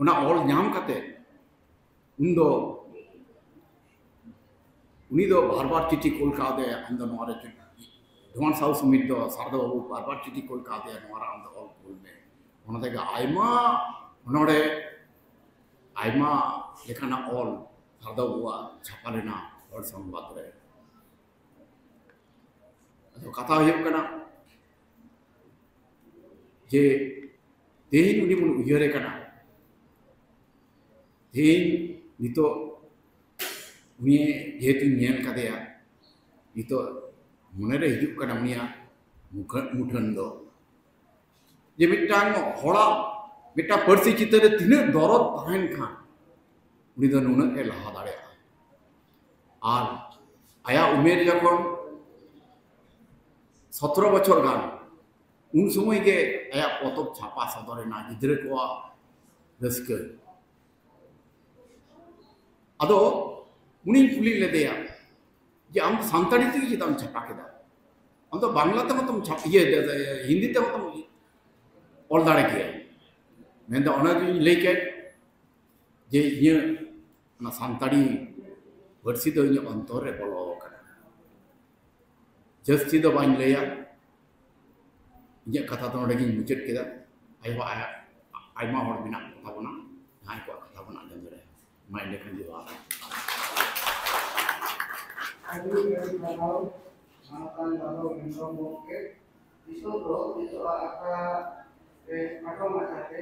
ᱚᱱᱟ ᱚᱞ ᱧᱟᱢ ᱠᱟᱛᱮ ᱩᱱ ᱫᱚ ᱩᱱᱤ ᱫᱚ ᱵᱟᱨ ᱵᱟᱨ ᱪᱤᱴᱷᱤ ᱠᱩᱞ ᱠᱟᱣᱫᱮᱭᱟ, "ᱟᱢ ᱫᱚ ᱱᱚᱣᱟ ᱨᱮ ᱪᱮᱫ?" ᱰᱚᱢᱟᱱ ᱥᱟᱦᱩ ᱥᱚᱢᱤᱨ ᱫᱚ ᱥᱟᱨᱫᱟ ᱵᱟᱹᱵᱩ ᱵᱟᱨ ᱵᱟᱨ ᱪᱤᱴᱷᱤ ᱠᱩᱞ ᱠᱟᱣᱫᱮᱭᱟ, "ᱱᱚᱣᱟ ᱨᱮ ᱟᱢ ᱫᱚ ᱚᱞ ᱠᱩᱞ ᱢᱮ᱾" ᱚᱱᱟ ᱛᱮᱜᱮ ᱟᱭᱢᱟ ᱚᱱᱚᱬᱦᱮ, ᱟᱭᱢᱟ ᱞᱮᱠᱟᱱᱟᱜ ᱚᱞ ᱥᱟᱨᱫᱟ ᱵᱟᱹᱵᱩᱣᱟᱜ ᱪᱷᱟᱯᱟ ᱞᱮᱱᱟ ᱦᱚᱲ ᱥᱚᱝᱵᱟᱫ ᱨᱮ᱾ ᱟᱫᱚ ᱠᱟᱛᱷᱟ ᱦᱩᱭᱩᱜ ᱠᱟᱱᱟ, ᱡᱮ ᱛᱮᱦᱮᱧ ᱩᱱᱤ ᱵᱚᱱ ᱩᱭᱦᱟᱹᱨᱮ ᱠᱟᱱᱟ᱾ ᱛᱮᱦᱮᱧ ᱱᱤᱛᱚᱜ ᱩᱱᱤ ᱡᱮᱦᱮᱛᱩᱧ ᱧᱮᱞ ᱠᱟᱫᱮᱭᱟ, ᱱᱤᱛᱚᱜ ᱢᱚᱱᱮᱨᱮ ᱦᱤᱡᱩᱜ ᱠᱟᱱᱟ ᱩᱱᱤᱭᱟᱜ ᱢᱩᱠᱷᱟᱹ- ᱢᱩᱴᱷᱟᱹᱱ ᱫᱚ, ᱡᱮ ᱢᱤᱫᱴᱟᱝ ᱦᱚᱲᱟᱜ ᱢᱤᱫᱴᱟᱝ ᱯᱟᱹᱨᱥᱤ ᱪᱤᱛᱟᱹᱨ ᱨᱮ ᱛᱤᱱᱟᱹᱜ ᱫᱚᱨᱚᱫ ᱛᱟᱦᱮᱱ ᱠᱷᱟᱱ ᱩᱱᱤ ᱫᱚ ᱱᱩᱱᱟᱹᱜ ᱮ ᱞᱟᱦᱟ ᱫᱟᱲᱮᱭᱟᱜᱼᱟ᱾ ᱟᱨ ᱟᱭᱟᱜ ᱩᱢᱮᱨ ᱡᱚᱠᱷᱚᱱ ᱥᱚᱛᱨᱚ ᱵᱚᱪᱷᱚᱨ ᱜᱟᱱ, ᱩᱱ ᱥᱚᱢᱚᱭ ᱜᱮ ᱟᱭᱟᱜ ᱯᱚᱛᱚᱵ ᱪᱷᱟᱯᱟ ᱥᱚᱫᱚᱨ ᱮᱱᱟ, ᱜᱤᱫᱽᱨᱟᱹ ᱠᱚᱣᱟᱜ ᱨᱟᱹᱥᱠᱟᱹ᱾ ᱟᱫᱚ ᱩᱱᱤᱧ ᱠᱩᱞᱤ ᱞᱮᱫᱮᱭᱟ ᱡᱮ, "ᱟᱢ ᱫᱚ ᱥᱟᱱᱛᱟᱲᱤ ᱛᱮᱜᱮ ᱪᱮᱫᱟᱜ ᱮᱢ ᱪᱷᱟᱯᱟ ᱠᱮᱫᱟ? ᱟᱢ ᱫᱚ ᱵᱟᱝᱞᱟ ᱛᱮ ᱢᱟᱛᱚᱢ ᱪᱷᱟᱯ-, ᱤᱭᱟᱹ, ᱦᱤᱱᱫᱤ ᱛᱮ ᱢᱟᱛᱚᱢ ᱚᱞ ᱫᱟᱲᱮ ᱠᱮᱭᱟ?" ᱢᱮᱱᱫᱟ, ᱚᱱᱟ ᱫᱚᱧ ᱞᱟᱹᱭ ᱠᱮᱫ ᱡᱮ ᱤᱧᱟᱹᱜ ᱚᱱᱟ ᱥᱟᱱᱛᱟᱲᱤ ᱯᱟᱹᱨᱥᱤ ᱫᱚ ᱤᱧᱟᱹᱜ ᱚᱱᱛᱚᱨ ᱨᱮ ᱵᱚᱞᱚ ᱟᱠᱟᱱᱟ᱾ ᱡᱟᱹᱥᱛᱤ ᱫᱚ ᱵᱟᱹᱧ ᱞᱟᱹᱭᱟ, ᱤᱧᱟᱹᱜ ᱠᱟᱛᱷᱟ ᱫᱚ ᱱᱚᱰᱮ ᱜᱤᱧ ᱢᱩᱪᱟᱹᱫ ᱠᱮᱫᱟ᱾ ᱟᱭᱢᱟ, ᱟᱭᱢᱟ ᱦᱚᱲ ᱢᱮᱱᱟᱜ ᱠᱚᱛᱟ ᱵᱚᱱᱟ, ᱡᱟᱦᱟᱸᱭ ᱠᱚᱣᱟᱜ ᱠᱟᱛᱷᱟ ᱵᱚᱱ ᱟᱸᱡᱚᱢ ᱫᱟᱲᱮᱭᱟᱜᱼᱟ᱾ ᱢᱟ ᱮᱸᱰᱮᱠᱷᱟᱱ ᱡᱚᱦᱟᱨ᱾ ᱟᱹᱰᱤ ᱟᱹᱰᱤ ᱥᱟᱨᱦᱟᱣ, ᱢᱟᱱᱚᱛᱟᱱ ᱵᱟᱫᱷᱚ ᱦᱮᱢᱵᱨᱚᱢ ᱜᱚᱢᱠᱮ᱾ ᱱᱤᱛᱚᱜ ᱫᱚ, ᱱᱤᱛᱚᱜ ᱟᱜ ᱟᱠᱷᱲᱟ ᱨᱮ ᱠᱷᱟᱴᱚ ᱢᱟᱪᱷᱟᱛᱮ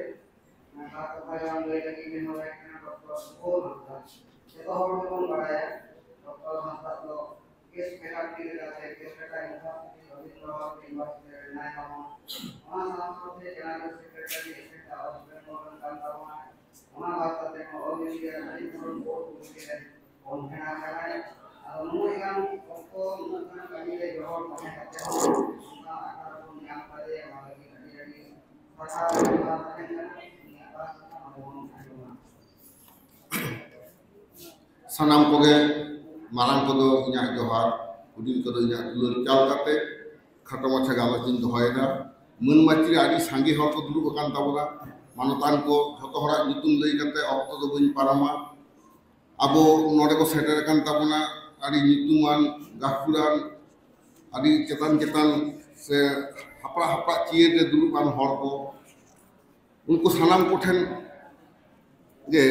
ᱱᱚᱝᱠᱟ ᱠᱟᱛᱷᱟ ᱡᱟᱦᱟᱸ ᱞᱟᱹᱭ ᱞᱟᱹᱜᱤᱫ ᱱᱮᱦᱚᱨ ᱟᱭ ᱠᱟᱱᱟ ᱰᱚᱠᱴᱚᱨ ᱥᱩᱵᱳᱫᱷ ᱦᱟᱸᱥᱫᱟ᱾ ᱡᱚᱛᱚ ᱦᱚᱲ ᱜᱮᱵᱚᱱ ᱵᱟᱲᱟᱭᱟ, ᱰᱚᱠᱴᱚᱨ ᱦᱟᱸᱥᱫᱟ ᱫᱚ ᱜᱮᱥᱴ ᱯᱷᱮᱠᱟᱞᱴᱤ ᱞᱮᱠᱟᱛᱮ ᱠᱮᱞᱠᱟᱴᱟ ᱤᱭᱩᱱᱤᱵᱷᱟᱨᱥᱤᱴᱤ ᱨᱚᱵᱤᱱᱫᱨᱚ ᱵᱷᱟᱨᱚᱛᱤ ᱤᱭᱩᱱᱤᱵᱷᱟᱨᱥᱤᱴᱤ ᱨᱮ ᱢᱮᱱᱟᱭ ᱛᱟᱵᱚᱱᱟ᱾ ᱚᱱᱟ ᱥᱟᱶ ᱥᱟᱶᱛᱮ ᱡᱮᱱᱟᱨᱮᱞ ᱥᱮᱠᱨᱮᱴᱟᱨᱤ ᱮᱥᱮᱠᱟ ᱚᱥᱴᱨᱮᱞᱤᱭᱟ ᱨᱮᱱ ᱠᱟᱱ ᱛᱟᱵᱚᱱᱟᱭ᱾ ᱚᱱᱟ ᱵᱟᱫ ᱠᱟᱛᱮ ᱦᱚᱸ ᱚᱞ ᱤᱱᱰᱤᱭᱟ ᱨᱮᱱ ᱟᱹᱰᱤ ᱩᱛᱟᱹᱨ ᱵᱳᱨᱰ ᱠᱚᱢᱤᱴᱤ ᱨᱮ ᱠᱚᱱᱵᱷᱮᱱᱟᱨ ᱠᱟᱱᱟᱭ᱾ ᱟᱫᱚ ᱱᱩᱱᱟᱹᱜ ᱜᱟᱱ ᱚᱠᱛᱚ, ᱱᱩᱱᱟᱹᱜ ᱜᱟᱱ ᱠᱟᱹᱢᱤ ᱨᱮ ᱡᱚᱦᱚᱲ ᱛᱟᱦᱮᱸ ᱠᱟᱛᱮ ᱦᱚᱸ ᱱᱚᱝᱠᱟᱱ ᱟᱠᱷᱲᱟ ᱵᱚᱱ ᱧᱟᱢ ᱠᱟᱫᱮᱭᱟ, ᱚᱱᱟ ᱞᱟᱹᱜᱤᱫ ᱟᱹᱰᱤ ᱟᱹᱰᱤ ᱥᱟᱨᱦᱟᱣ ᱟᱨ ᱛᱟᱦᱮᱱ ᱠᱟᱱᱟ᱾ ᱩᱱᱤᱭᱟᱜ ᱵᱟᱥ ᱠᱟᱛᱷᱟ ᱱᱚᱰᱮ ᱵᱚᱱ ᱟᱸᱡᱚᱢᱟ᱾ ᱥᱟᱱᱟᱢ ᱠᱚᱜᱮ, ᱢᱟᱨᱟᱝ ᱠᱚᱫᱚ ᱤᱧᱟᱹᱜ ᱡᱚᱦᱟᱨ, ᱦᱩᱰᱤᱧ ᱠᱚᱫᱚ ᱤᱧᱟᱹᱜ ᱫᱩᱞᱟᱹᱲ ᱪᱟᱞ ᱠᱟᱛᱮ ᱠᱷᱟᱴᱚ ᱢᱟᱪᱷᱟ ᱜᱟᱞᱚᱪ ᱤᱧ ᱫᱚᱦᱚᱭᱮᱫᱟ᱾ ᱢᱟᱹᱱ ᱢᱟᱹᱪᱤ ᱨᱮ ᱟᱹᱰᱤ ᱥᱟᱸᱜᱮ ᱦᱚᱲ ᱠᱚ ᱫᱩᱲᱩᱵ ᱟᱠᱟᱱ ᱛᱟᱵᱚᱱᱟ᱾ ᱢᱟᱱᱚᱛᱟᱱ ᱠᱚ ᱡᱷᱚᱛᱚ ᱦᱚᱲᱟᱜ ᱧᱩᱛᱩᱢ ᱞᱟᱹᱭ ᱠᱟᱛᱮ ᱚᱠᱛᱚ ᱫᱚ ᱵᱟᱹᱧ ᱯᱟᱨᱚᱢᱟ᱾ ᱟᱵᱚ ᱱᱚᱰᱮ ᱠᱚ ᱥᱮᱴᱮᱨ ᱟᱠᱟᱱ ᱛᱟᱵᱚᱱᱟ ᱟᱹᱰᱤ ᱧᱩᱛᱩᱢᱟᱱ, ᱜᱟᱹᱠᱷᱩᱲᱟᱱ, ᱟᱹᱰᱤ ᱪᱮᱛᱟᱱ ᱪᱮᱛᱟᱱ ᱥᱮ ᱦᱟᱯᱲᱟᱜ ᱦᱟᱯᱲᱟᱜ ᱪᱤᱭᱟᱹᱨ ᱨᱮ ᱫᱩᱲᱩᱵ ᱟᱱ ᱦᱚᱲ ᱠᱚ, ᱩᱱᱠᱩ ᱥᱟᱱᱟᱢ ᱠᱚᱴᱷᱮᱱ ᱜᱮ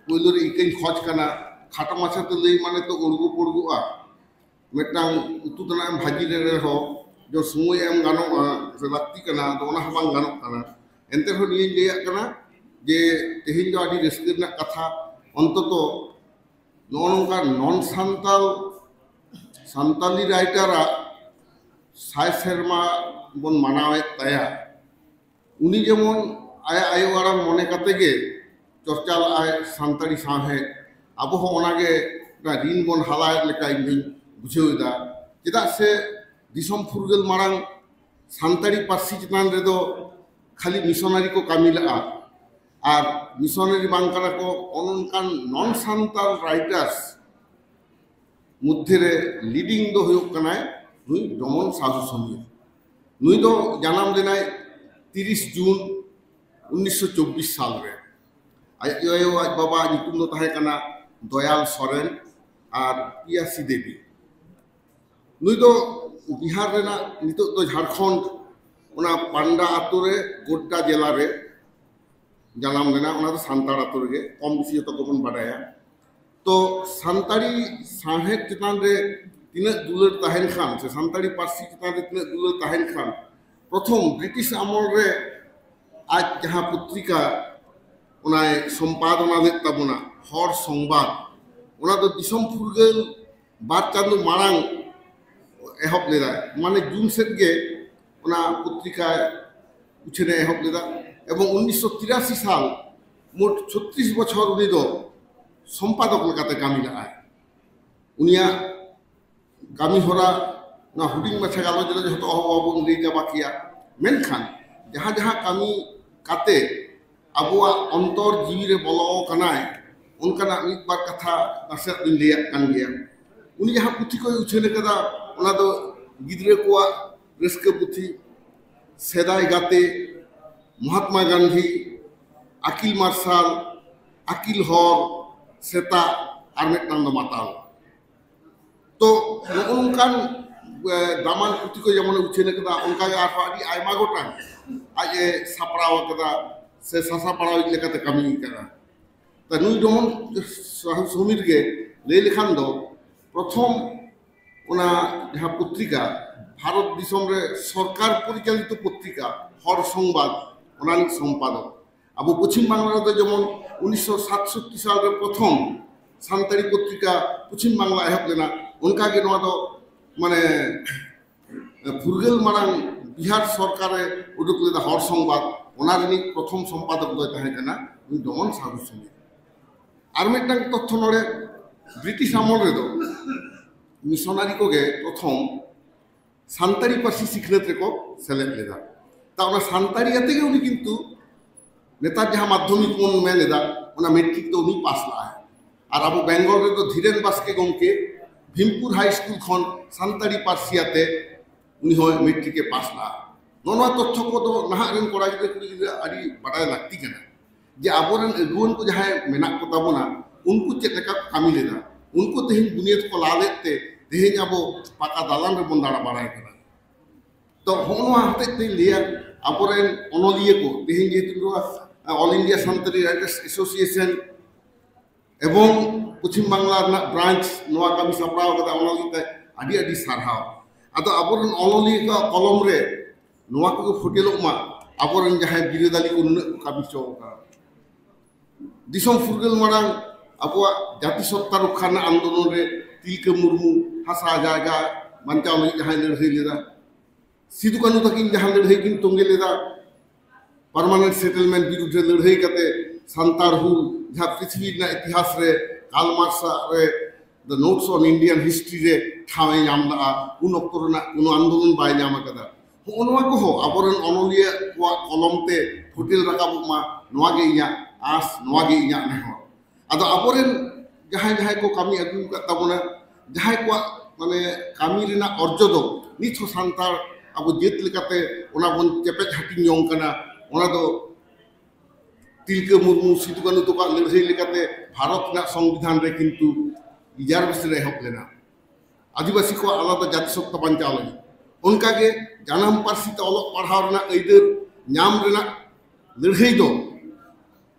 ᱯᱳᱭᱞᱳ ᱨᱮ ᱤᱠᱟᱹᱧ ᱠᱷᱚᱡᱽ ᱠᱟᱱᱟ, ᱠᱷᱟᱴᱚ ᱢᱟᱪᱷᱟᱛᱮ ᱞᱟᱹᱭ ᱢᱟᱱᱮ ᱛᱚ ᱩᱲᱜᱩ ᱯᱩᱲᱜᱩᱜᱼᱟ᱾ ᱢᱤᱫᱴᱟᱝ ᱩᱛᱩ ᱛᱮᱱᱟᱜ ᱮᱢ ᱵᱷᱟᱹᱡᱤ ᱞᱮ ᱨᱮᱦᱚᱸ, ᱡᱚ ᱥᱚᱢᱚᱭ ᱮᱢ ᱜᱟᱱᱚᱜᱼᱟ ᱥᱮ ᱞᱟᱹᱠᱛᱤ ᱠᱟᱱᱟ, ᱟᱫᱚ ᱚᱱᱟ ᱦᱚᱸ ᱵᱟᱝ ᱜᱟᱱᱚᱜ ᱠᱟᱱᱟ᱾ ᱮᱱᱛᱮ ᱨᱮᱦᱚᱸ ᱱᱤᱭᱟᱹᱧ ᱞᱟᱹᱭᱟᱜ ᱠᱟᱱᱟ ᱡᱮ ᱛᱮᱦᱮᱧ ᱫᱚ ᱟᱹᱰᱤ ᱨᱟᱹᱥᱠᱟᱹ ᱨᱮᱱᱟᱜ ᱠᱟᱛᱷᱟ, ᱚᱱᱛᱚᱛᱚ ᱱᱚᱜᱼᱚ ᱱᱚᱝᱠᱟ ᱱᱚᱱ ᱥᱟᱱᱛᱟᱞ ᱥᱟᱱᱛᱟᱞᱤ ᱨᱟᱭᱴᱟᱨᱟᱜ ᱥᱟᱭ ᱥᱮᱨᱢᱟ ᱵᱚᱱ ᱢᱟᱱᱟᱣᱮᱫ ᱛᱟᱭᱟ᱾ ᱩᱱᱤ ᱡᱮᱢᱚᱱ ᱟᱭᱟᱜ ᱟᱭᱳ ᱟᱲᱟᱝ ᱢᱚᱱᱮ ᱠᱟᱛᱮ ᱜᱮ ᱪᱚᱨᱪᱟ ᱞᱟᱜᱼᱟᱭ ᱥᱟᱱᱛᱟᱲᱤ ᱥᱟᱶᱦᱮᱫ, ᱟᱵᱚ ᱦᱚᱸ ᱚᱱᱟᱜᱮ ᱚᱱᱟ ᱨᱤᱱ ᱵᱚᱱ ᱦᱟᱞᱟᱭᱮᱫ ᱞᱮᱠᱟ ᱤᱧ ᱫᱩᱧ ᱵᱩᱡᱷᱟᱹᱣ ᱮᱫᱟ᱾ ᱪᱮᱫᱟᱜ ᱥᱮ ᱫᱤᱥᱚᱢ ᱯᱷᱩᱨᱜᱟᱹᱞ ᱢᱟᱲᱟᱝ ᱥᱟᱱᱛᱟᱲᱤ ᱯᱟᱹᱨᱥᱤ ᱪᱮᱛᱟᱱ ᱨᱮᱫᱚ ᱠᱷᱟᱹᱞᱤ ᱢᱤᱥᱚᱱᱟᱨᱤ ᱠᱚ ᱠᱟᱹᱢᱤ ᱞᱟᱜᱼᱟ, ᱟᱨ ᱢᱤᱥᱚᱱᱟᱨᱤ ᱵᱟᱝ ᱠᱟᱱᱟ ᱠᱚ, ᱚᱱᱠᱟᱱ ᱱᱚᱱ ᱥᱟᱱᱛᱟᱲ ᱨᱟᱭᱴᱟᱨᱥ ᱢᱚᱫᱽᱫᱷᱮ ᱨᱮ ᱞᱤᱰᱤᱝ ᱫᱚ ᱦᱩᱭᱩᱜ ᱠᱟᱱᱟᱭ ᱱᱩᱭ ᱰᱚᱢᱚᱱ ᱥᱟᱦᱩ ᱥᱚᱢᱤᱨ᱾ ᱱᱩᱭ ᱫᱚ ᱡᱟᱱᱟᱢ ᱞᱮᱱᱟᱭ ᱛᱤᱨᱤᱥ ᱡᱩᱱ ᱩᱱᱤᱥᱥᱚ ᱪᱚᱵᱵᱤᱥ ᱥᱟᱞ ᱨᱮ᱾ ᱟᱡ ᱟᱭᱳ ᱟᱡ ᱵᱟᱵᱟ ᱧᱩᱛᱩᱢ ᱫᱚ ᱛᱟᱦᱮᱸ ᱠᱟᱱᱟ ᱫᱚᱭᱟᱞ ᱥᱚᱨᱮᱱ ᱟᱨ ᱯᱤᱭᱟᱥᱤ ᱫᱮᱵᱤ᱾ ᱱᱩᱭ ᱫᱚ ᱵᱤᱦᱟᱨ ᱨᱮᱱᱟᱜ, ᱱᱤᱛᱚᱜ ᱫᱚ ᱡᱷᱟᱲᱠᱷᱚᱸᱰ, ᱚᱱᱟ ᱯᱟᱱᱰᱟ ᱟᱛᱳ ᱨᱮ, ᱜᱳᱰᱰᱟ ᱡᱮᱞᱟ ᱨᱮ ᱡᱟᱱᱟᱢ ᱞᱮᱱᱟ᱾ ᱚᱱᱟ ᱫᱚ ᱥᱟᱱᱛᱟᱲ ᱟᱛᱳ ᱨᱮᱜᱮ, ᱠᱚᱢ ᱵᱮᱥᱤ ᱡᱚᱛᱚ ᱠᱚᱵᱚᱱ ᱵᱟᱰᱟᱭᱟ᱾ ᱛᱚ ᱥᱟᱱᱛᱟᱲᱤ ᱥᱟᱶᱦᱮᱫ ᱪᱮᱛᱟᱱ ᱨᱮ ᱛᱤᱱᱟᱹᱜ ᱫᱩᱞᱟᱹᱲ ᱛᱟᱦᱮᱱ ᱠᱷᱟᱱ ᱥᱮ ᱥᱟᱱᱛᱟᱲᱤ ᱯᱟᱹᱨᱥᱤ ᱪᱮᱛᱟᱱ ᱨᱮ ᱛᱤᱱᱟᱹᱜ ᱫᱩᱞᱟᱹᱲ ᱛᱟᱦᱮᱱ ᱠᱷᱟᱱ, ᱯᱨᱚᱛᱷᱚᱢ ᱵᱨᱤᱴᱤᱥ ᱟᱢᱚᱞ ᱨᱮ ᱟᱡ ᱡᱟᱦᱟᱸ ᱯᱚᱛᱨᱤᱠᱟ ᱚᱱᱟᱭ ᱥᱚᱢᱯᱟᱫᱚᱱᱟ ᱞᱮᱫ ᱛᱟᱵᱚᱱᱟ, ᱦᱚᱲ ᱥᱚᱝᱵᱟᱫ, ᱚᱱᱟ ᱫᱚ ᱫᱤᱥᱚᱢ ᱯᱷᱩᱨᱜᱟᱹᱞ ᱵᱟᱨ ᱪᱟᱸᱫᱚ ᱢᱟᱲᱟᱝ ᱮᱦᱚᱵ ᱞᱮᱫᱟᱭ, ᱢᱟᱱᱮ ᱡᱩᱱ ᱥᱮᱫ ᱜᱮ ᱚᱱᱟ ᱯᱚᱛᱨᱤᱠᱟ ᱩᱪᱷᱟᱹᱱᱮ ᱮᱦᱚᱵ ᱞᱮᱫᱟ᱾ ᱮᱵᱚᱝ ᱩᱱᱤᱥᱥᱚ ᱛᱤᱨᱟᱥᱤ ᱥᱟᱞ ᱢᱳᱴ ᱪᱷᱚᱛᱨᱤᱥ ᱵᱚᱪᱷᱚᱨ ᱩᱱᱤ ᱫᱚ ᱥᱚᱢᱯᱟᱫᱚᱠ ᱞᱮᱠᱟᱛᱮ ᱠᱟᱹᱢᱤ ᱞᱟᱜᱼᱟᱭ᱾ ᱩᱱᱤᱭᱟᱜ ᱠᱟᱹᱢᱤ ᱦᱚᱨᱟ ᱱᱚᱣᱟ ᱦᱩᱰᱤᱧ ᱢᱟᱪᱷᱟ ᱜᱟᱞᱚᱪ ᱨᱮ ᱡᱷᱚᱛᱚ ᱚᱦᱚ ᱵᱟᱵᱚᱱ ᱞᱟᱹᱭ ᱪᱟᱵᱟ ᱠᱮᱭᱟ, ᱢᱮᱱᱠᱷᱟᱱ ᱡᱟᱦᱟᱸ ᱡᱟᱦᱟᱸ ᱠᱟᱹᱢᱤ ᱠᱟᱛᱮ ᱟᱵᱚᱣᱟᱜ ᱚᱱᱛᱚᱨ ᱡᱤᱣᱤ ᱨᱮ ᱵᱚᱞᱚ ᱟᱠᱟᱱᱟᱭ, ᱚᱱᱠᱟᱱᱟᱜ ᱢᱤᱫ ᱵᱟᱨ ᱠᱟᱛᱷᱟ ᱱᱟᱥᱮᱭᱟᱜ ᱫᱚᱧ ᱞᱟᱹᱭᱟᱜ ᱠᱟᱱ ᱜᱮᱭᱟ᱾ ᱩᱱᱤ ᱡᱟᱦᱟᱸ ᱯᱩᱛᱷᱤ ᱠᱚᱭ ᱩᱪᱷᱟᱹᱱ ᱟᱠᱟᱫᱟ, ᱚᱱᱟ ᱫᱚ ᱜᱤᱫᱽᱨᱟᱹ ᱠᱚᱣᱟᱜ ᱨᱟᱹᱥᱠᱟᱹ ᱯᱩᱛᱷᱤ, ᱥᱮᱫᱟᱭ ᱜᱟᱛᱮ, ᱢᱚᱦᱟᱛᱢᱟ ᱜᱟᱱᱫᱷᱤ, ᱟᱹᱠᱤᱞ ᱢᱟᱨᱥᱟᱞ, ᱟᱹᱠᱤᱞ ᱦᱚᱨ, ᱥᱮᱛᱟᱜ, ᱟᱨ ᱢᱤᱫᱴᱟᱝ ᱫᱚ ᱢᱟᱛᱟᱞ᱾ ᱛᱚ ᱱᱚᱜᱼᱚ ᱱᱚᱝᱠᱟᱱ ᱮ, ᱫᱟᱢᱟᱱ ᱯᱩᱛᱷᱤ ᱠᱚ ᱡᱮᱢᱚᱱᱮ ᱩᱪᱷᱟᱹᱱ ᱟᱠᱟᱫᱟ, ᱚᱱᱠᱟᱜᱮ ᱟᱨᱦᱚᱸ ᱟᱹᱰᱤ ᱟᱭᱢᱟ ᱜᱚᱴᱟᱝ ᱟᱡ ᱮ ᱥᱟᱯᱲᱟᱣ ᱟᱠᱟᱫᱟ ᱥᱮ ᱥᱟᱥᱟᱯᱲᱟᱣᱤᱡ ᱞᱮᱠᱟᱛᱮ ᱠᱟᱹᱢᱤ ᱟᱠᱟᱫᱟ᱾ ᱛᱚ ᱱᱩᱭ ᱰᱚᱢᱚᱱ ᱥᱟᱦᱩ ᱥᱚᱢᱤᱨ ᱜᱮ ᱞᱟᱹᱭ ᱞᱮᱠᱷᱟᱱ ᱫᱚ ᱯᱨᱚᱛᱷᱚᱢ ᱚᱱᱟ ᱡᱟᱦᱟᱸ ᱯᱚᱛᱨᱤᱠᱟ, ᱵᱷᱟᱨᱚᱛ ᱫᱤᱥᱚᱢ ᱨᱮ ᱥᱚᱨᱠᱟᱨ ᱯᱚᱨᱤᱪᱟᱞᱤᱛᱚ ᱯᱚᱛᱨᱤᱠᱟ ᱦᱚᱲ ᱥᱚᱝᱵᱟᱫ, ᱚᱱᱟ ᱨᱤᱱᱤᱡ ᱥᱚᱢᱯᱟᱫᱚᱠ᱾ ᱟᱵᱚ ᱯᱚᱪᱷᱤᱢ ᱵᱟᱝᱞᱟ ᱨᱮᱫᱚ ᱡᱮᱢᱚᱱ ᱩᱱᱤᱥᱥᱚ ᱥᱟᱛᱥᱚᱴᱴᱤ ᱥᱟᱞ ᱨᱮ ᱯᱨᱚᱛᱷᱚᱢ ᱥᱟᱱᱛᱟᱲᱤ ᱯᱚᱛᱨᱤᱠᱟ ᱯᱚᱪᱷᱤᱢ ᱵᱟᱝᱞᱟ ᱮᱦᱚᱵ ᱞᱮᱱᱟ, ᱚᱱᱠᱟᱜᱮ ᱱᱚᱣᱟ ᱫᱚ ᱢᱟᱱᱮ ᱯᱷᱩᱨᱜᱟᱹᱞ ᱢᱟᱲᱟᱝ ᱵᱤᱦᱟᱨ ᱥᱚᱨᱠᱟᱨᱮ ᱩᱰᱩᱠ ᱞᱮᱫᱟ ᱦᱚᱲ ᱥᱚᱝᱵᱟᱫ, ᱚᱱᱟ ᱨᱤᱱᱤᱡ ᱯᱨᱚᱛᱷᱚᱢ ᱥᱚᱢᱯᱟᱫᱚᱠ ᱫᱚᱭ ᱛᱟᱦᱮᱸ ᱠᱟᱱᱟ ᱩᱱᱤ ᱰᱚᱢᱚᱱ ᱥᱟᱦᱩ ᱥᱚᱢᱤᱨ᱾ ᱟᱨ ᱢᱤᱫᱴᱟᱝ ᱛᱚᱛᱛᱷᱚ ᱱᱚᱰᱮ, ᱵᱨᱤᱴᱤᱥ ᱟᱢᱚᱞ ᱨᱮᱫᱚ ᱢᱤᱥᱚᱱᱟᱨᱤ ᱠᱚᱜᱮ ᱯᱨᱚᱛᱷᱚᱢ ᱥᱟᱱᱛᱟᱲᱤ ᱯᱟᱹᱨᱥᱤ ᱥᱤᱠᱷᱱᱟᱹᱛ ᱨᱮᱠᱚ ᱥᱮᱞᱮᱫ ᱞᱮᱫᱟ᱾ ᱛᱟ ᱚᱱᱟ ᱥᱟᱱᱛᱟᱲᱤ ᱟᱛᱮ ᱜᱮ ᱩᱱᱤ ᱠᱤᱱᱛᱩ ᱱᱮᱛᱟᱨ ᱡᱟᱦᱟᱸ ᱢᱟᱫᱽᱫᱷᱚᱢᱤᱠ ᱵᱚᱱ ᱢᱮᱱ ᱮᱫᱟ, ᱚᱱᱟ ᱢᱮᱴᱨᱤᱠ ᱫᱚ ᱩᱱᱤ ᱯᱟᱥ ᱞᱟᱜᱼᱟᱭ᱾ ᱟᱨ ᱟᱵᱚ ᱵᱮᱝᱜᱚᱞ ᱨᱮᱫᱚ ᱫᱷᱤᱨᱮᱱ ᱵᱟᱥᱠᱮ ᱜᱚᱢᱠᱮ ᱵᱷᱤᱢᱯᱩᱨ ᱦᱟᱭ ᱥᱠᱩᱞ ᱠᱷᱚᱱ ᱥᱟᱱᱛᱟᱲᱤ ᱯᱟᱹᱨᱥᱤ ᱟᱛᱮ ᱩᱱᱤ ᱦᱚᱸ ᱢᱮᱴᱨᱤᱠ ᱮ ᱯᱟᱥ ᱞᱟᱜᱼᱟ᱾ ᱱᱚᱜᱼᱚ ᱱᱚᱣᱟ ᱛᱚᱛᱛᱷᱚ ᱠᱚᱫᱚ ᱱᱟᱦᱟᱜ ᱨᱮᱱ ᱠᱚᱲᱟ ᱜᱤᱫᱽᱨᱟᱹ ᱠᱩᱲᱤ ᱜᱤᱫᱽᱨᱟᱹ ᱟᱹᱰᱤ ᱵᱟᱰᱟᱭ ᱞᱟᱹᱠᱛᱤ ᱠᱟᱱᱟ, ᱡᱮ ᱟᱵᱚᱨᱮᱱ ᱟᱹᱜᱩᱣᱟᱹᱱ ᱠᱚ ᱡᱟᱦᱟᱸᱭ ᱢᱮᱱᱟᱜ ᱠᱚ ᱛᱟᱵᱚᱱᱟ, ᱩᱱᱠᱩ ᱪᱮᱫ ᱞᱮᱠᱟ ᱠᱚ ᱠᱟᱹᱢᱤ ᱞᱮᱫᱟ, ᱩᱱᱠᱩ ᱛᱮᱦᱮᱧ ᱵᱩᱱᱤᱭᱟᱹᱫ ᱠᱚ ᱞᱟ ᱞᱮᱫ ᱛᱮ ᱛᱮᱦᱮᱧ ᱟᱵᱚ ᱯᱟᱠᱟ ᱫᱟᱞᱟᱱ ᱨᱮᱵᱚᱱ ᱫᱟᱬᱟ ᱵᱟᱲᱟᱭ ᱠᱟᱱᱟ᱾ ᱛᱚ ᱦᱚᱸᱜᱼᱚ ᱱᱚᱣᱟ ᱦᱚᱛᱮᱡ ᱛᱮᱧ ᱞᱟᱹᱭᱟ, ᱟᱵᱚᱨᱮᱱ ᱚᱱᱚᱞᱤᱭᱟᱹ ᱠᱚ ᱛᱮᱦᱮᱧ ᱡᱮᱦᱮᱛᱩ ᱱᱚᱣᱟ All India Santali Writers Association ᱮᱵᱚᱝ ᱯᱚᱪᱷᱤᱢ ᱵᱟᱝᱞᱟ ᱨᱮᱱᱟᱜ ᱵᱨᱟᱧᱪ ᱱᱚᱣᱟ ᱠᱟᱹᱢᱤ ᱥᱟᱯᱲᱟᱣ ᱠᱟᱫᱟ, ᱚᱱᱟ ᱞᱟᱹᱜᱤᱫ ᱛᱮ ᱟᱹᱰᱤ ᱟᱹᱰᱤ ᱥᱟᱨᱦᱟᱣ᱾ ᱟᱫᱚ ᱟᱵᱚᱨᱮᱱ ᱚᱱᱚᱞᱤᱭᱟᱹ ᱠᱚᱣᱟᱜ ᱠᱚᱞᱚᱢ ᱨᱮ ᱱᱚᱣᱟ ᱠᱚᱜᱮ ᱯᱷᱩᱴᱮᱞᱚᱜ ᱢᱟ, ᱟᱵᱚᱨᱮᱱ ᱡᱟᱦᱟᱸᱭ ᱵᱤᱨᱟᱹᱫᱟᱞᱤ ᱠᱚ ᱱᱩᱱᱟᱹᱜ ᱠᱚ ᱠᱟᱹᱢᱤ ᱦᱚᱪᱚ ᱟᱠᱟᱫᱟ᱾ ᱫᱤᱥᱚᱢ ᱯᱷᱩᱨᱜᱟᱹᱞ ᱢᱟᱲᱟᱝ ᱟᱵᱚᱣᱟᱜ ᱡᱟᱹᱛᱤ ᱥᱚᱛᱛᱟ ᱨᱚᱠᱠᱷᱟ ᱨᱮᱱᱟᱜ ᱟᱱᱫᱳᱞᱚᱱ ᱨᱮ ᱛᱤᱞᱠᱟᱹ ᱢᱩᱨᱢᱩ ᱦᱟᱥᱟ ᱡᱟᱭᱜᱟ ᱵᱟᱧᱪᱟᱣ ᱞᱟᱹᱜᱤᱫ ᱡᱟᱦᱟᱸᱭ ᱞᱟᱹᱲᱦᱟᱹᱭ ᱞᱮᱫᱟ, ᱥᱤᱫᱩ ᱠᱟᱹᱱᱦᱩ ᱛᱟᱹᱠᱤᱱ ᱡᱟᱦᱟᱸ ᱞᱟᱹᱲᱦᱟᱹᱭ ᱠᱤᱱ ᱛᱚᱸᱜᱮ ᱞᱮᱫᱟ, ᱯᱟᱨᱢᱟᱱᱮᱱᱴ ᱥᱮᱴᱮᱞᱢᱮᱱᱴ ᱵᱤᱨᱩᱫᱷ ᱨᱮ ᱞᱟᱹᱲᱦᱟᱹᱭ ᱠᱟᱛᱮ ᱥᱟᱱᱛᱟᱲ ᱦᱩᱞ, ᱡᱟᱦᱟᱸ ᱯᱨᱤᱛᱷᱤᱵᱤ ᱨᱮᱱᱟᱜ ᱤᱛᱤᱦᱟᱥ ᱨᱮ ᱠᱟᱨᱞ ᱢᱟᱨᱠᱥ ᱟᱜ ᱨᱮ The Notes on Indian History ᱨᱮ ᱴᱷᱟᱶ ᱮ ᱧᱟᱢ ᱞᱮᱫᱼᱟ, ᱩᱱ ᱚᱠᱛᱚ ᱨᱮᱱᱟᱜ ᱠᱳᱱᱳ ᱟᱱᱫᱳᱞᱚᱱ ᱵᱟᱭ ᱧᱟᱢ ᱟᱠᱟᱫᱟ᱾ ᱦᱚᱸᱜᱼᱚ ᱱᱚᱣᱟ ᱠᱚᱦᱚᱸ ᱟᱵᱚᱨᱮᱱ ᱚᱱᱚᱞᱤᱭᱟᱹ ᱠᱚᱣᱟᱜ ᱠᱚᱞᱚᱢ ᱛᱮ ᱯᱷᱩᱴᱮᱞ ᱨᱟᱠᱟᱵᱚᱜ ᱢᱟ, ᱱᱚᱣᱟ ᱜᱮ ᱤᱧᱟᱹᱜ ᱟᱸᱥ, ᱱᱚᱣᱟ ᱜᱮ ᱤᱧᱟᱹᱜ ᱱᱮᱦᱚᱨ᱾ ᱟᱫᱚ ᱟᱵᱚᱨᱮᱱ ᱡᱟᱦᱟᱸᱭ ᱡᱟᱦᱟᱸᱭ ᱠᱚ ᱠᱟᱹᱢᱤ ᱟᱹᱜᱩ ᱟᱠᱟᱫ ᱛᱟᱵᱚᱱᱟ, ᱡᱟᱦᱟᱸᱭ ᱠᱚᱣᱟᱜ ᱢᱟᱱᱮ ᱠᱟᱹᱢᱤ ᱨᱮᱱᱟᱜ ᱚᱨᱡᱚ ᱫᱚ ᱱᱤᱛ ᱦᱚᱸ ᱥᱟᱱᱛᱟᱲ ᱟᱵᱚ ᱡᱟᱹᱛ ᱞᱮᱠᱟᱛᱮ ᱚᱱᱟ ᱵᱚᱱ ᱪᱮᱯᱮᱡ ᱦᱟᱹᱴᱤᱧ ᱡᱚᱝ ᱠᱟᱱᱟ, ᱚᱱᱟ ᱫᱚ ᱛᱤᱞᱠᱟᱹ ᱢᱩᱨᱢᱩ, ᱥᱤᱫᱩ ᱠᱟᱹᱱᱦᱩ ᱛᱟᱠᱚᱣᱟᱜ ᱞᱟᱹᱲᱦᱟᱹᱭ ᱞᱮᱠᱟᱛᱮ ᱵᱷᱟᱨᱚᱛ ᱨᱮᱱᱟᱜ ᱥᱚᱝᱵᱤᱫᱷᱟᱱ ᱨᱮ ᱠᱤᱱᱛᱩ ᱨᱤᱡᱟᱨᱵᱷᱮᱥᱚᱱ ᱮᱦᱚᱵ ᱞᱮᱱᱟ ᱟᱹᱫᱤᱵᱟᱹᱥᱤ ᱠᱚᱣᱟᱜ ᱟᱞᱟᱫᱟ ᱡᱟᱹᱛᱤ ᱥᱚᱛᱛᱟ ᱵᱟᱧᱪᱟᱣ ᱞᱟᱹᱜᱤᱫ᱾ ᱚᱱᱠᱟᱜᱮ ᱡᱟᱱᱟᱢ ᱯᱟᱹᱨᱥᱤ ᱛᱮ ᱚᱞᱚᱜ ᱯᱟᱲᱦᱟᱣ ᱨᱮᱱᱟᱜ ᱟᱹᱭᱫᱟᱹᱨ ᱧᱟᱢ ᱨᱮᱱᱟᱜ ᱞᱟᱹᱲᱦᱟᱹᱭ ᱫᱚ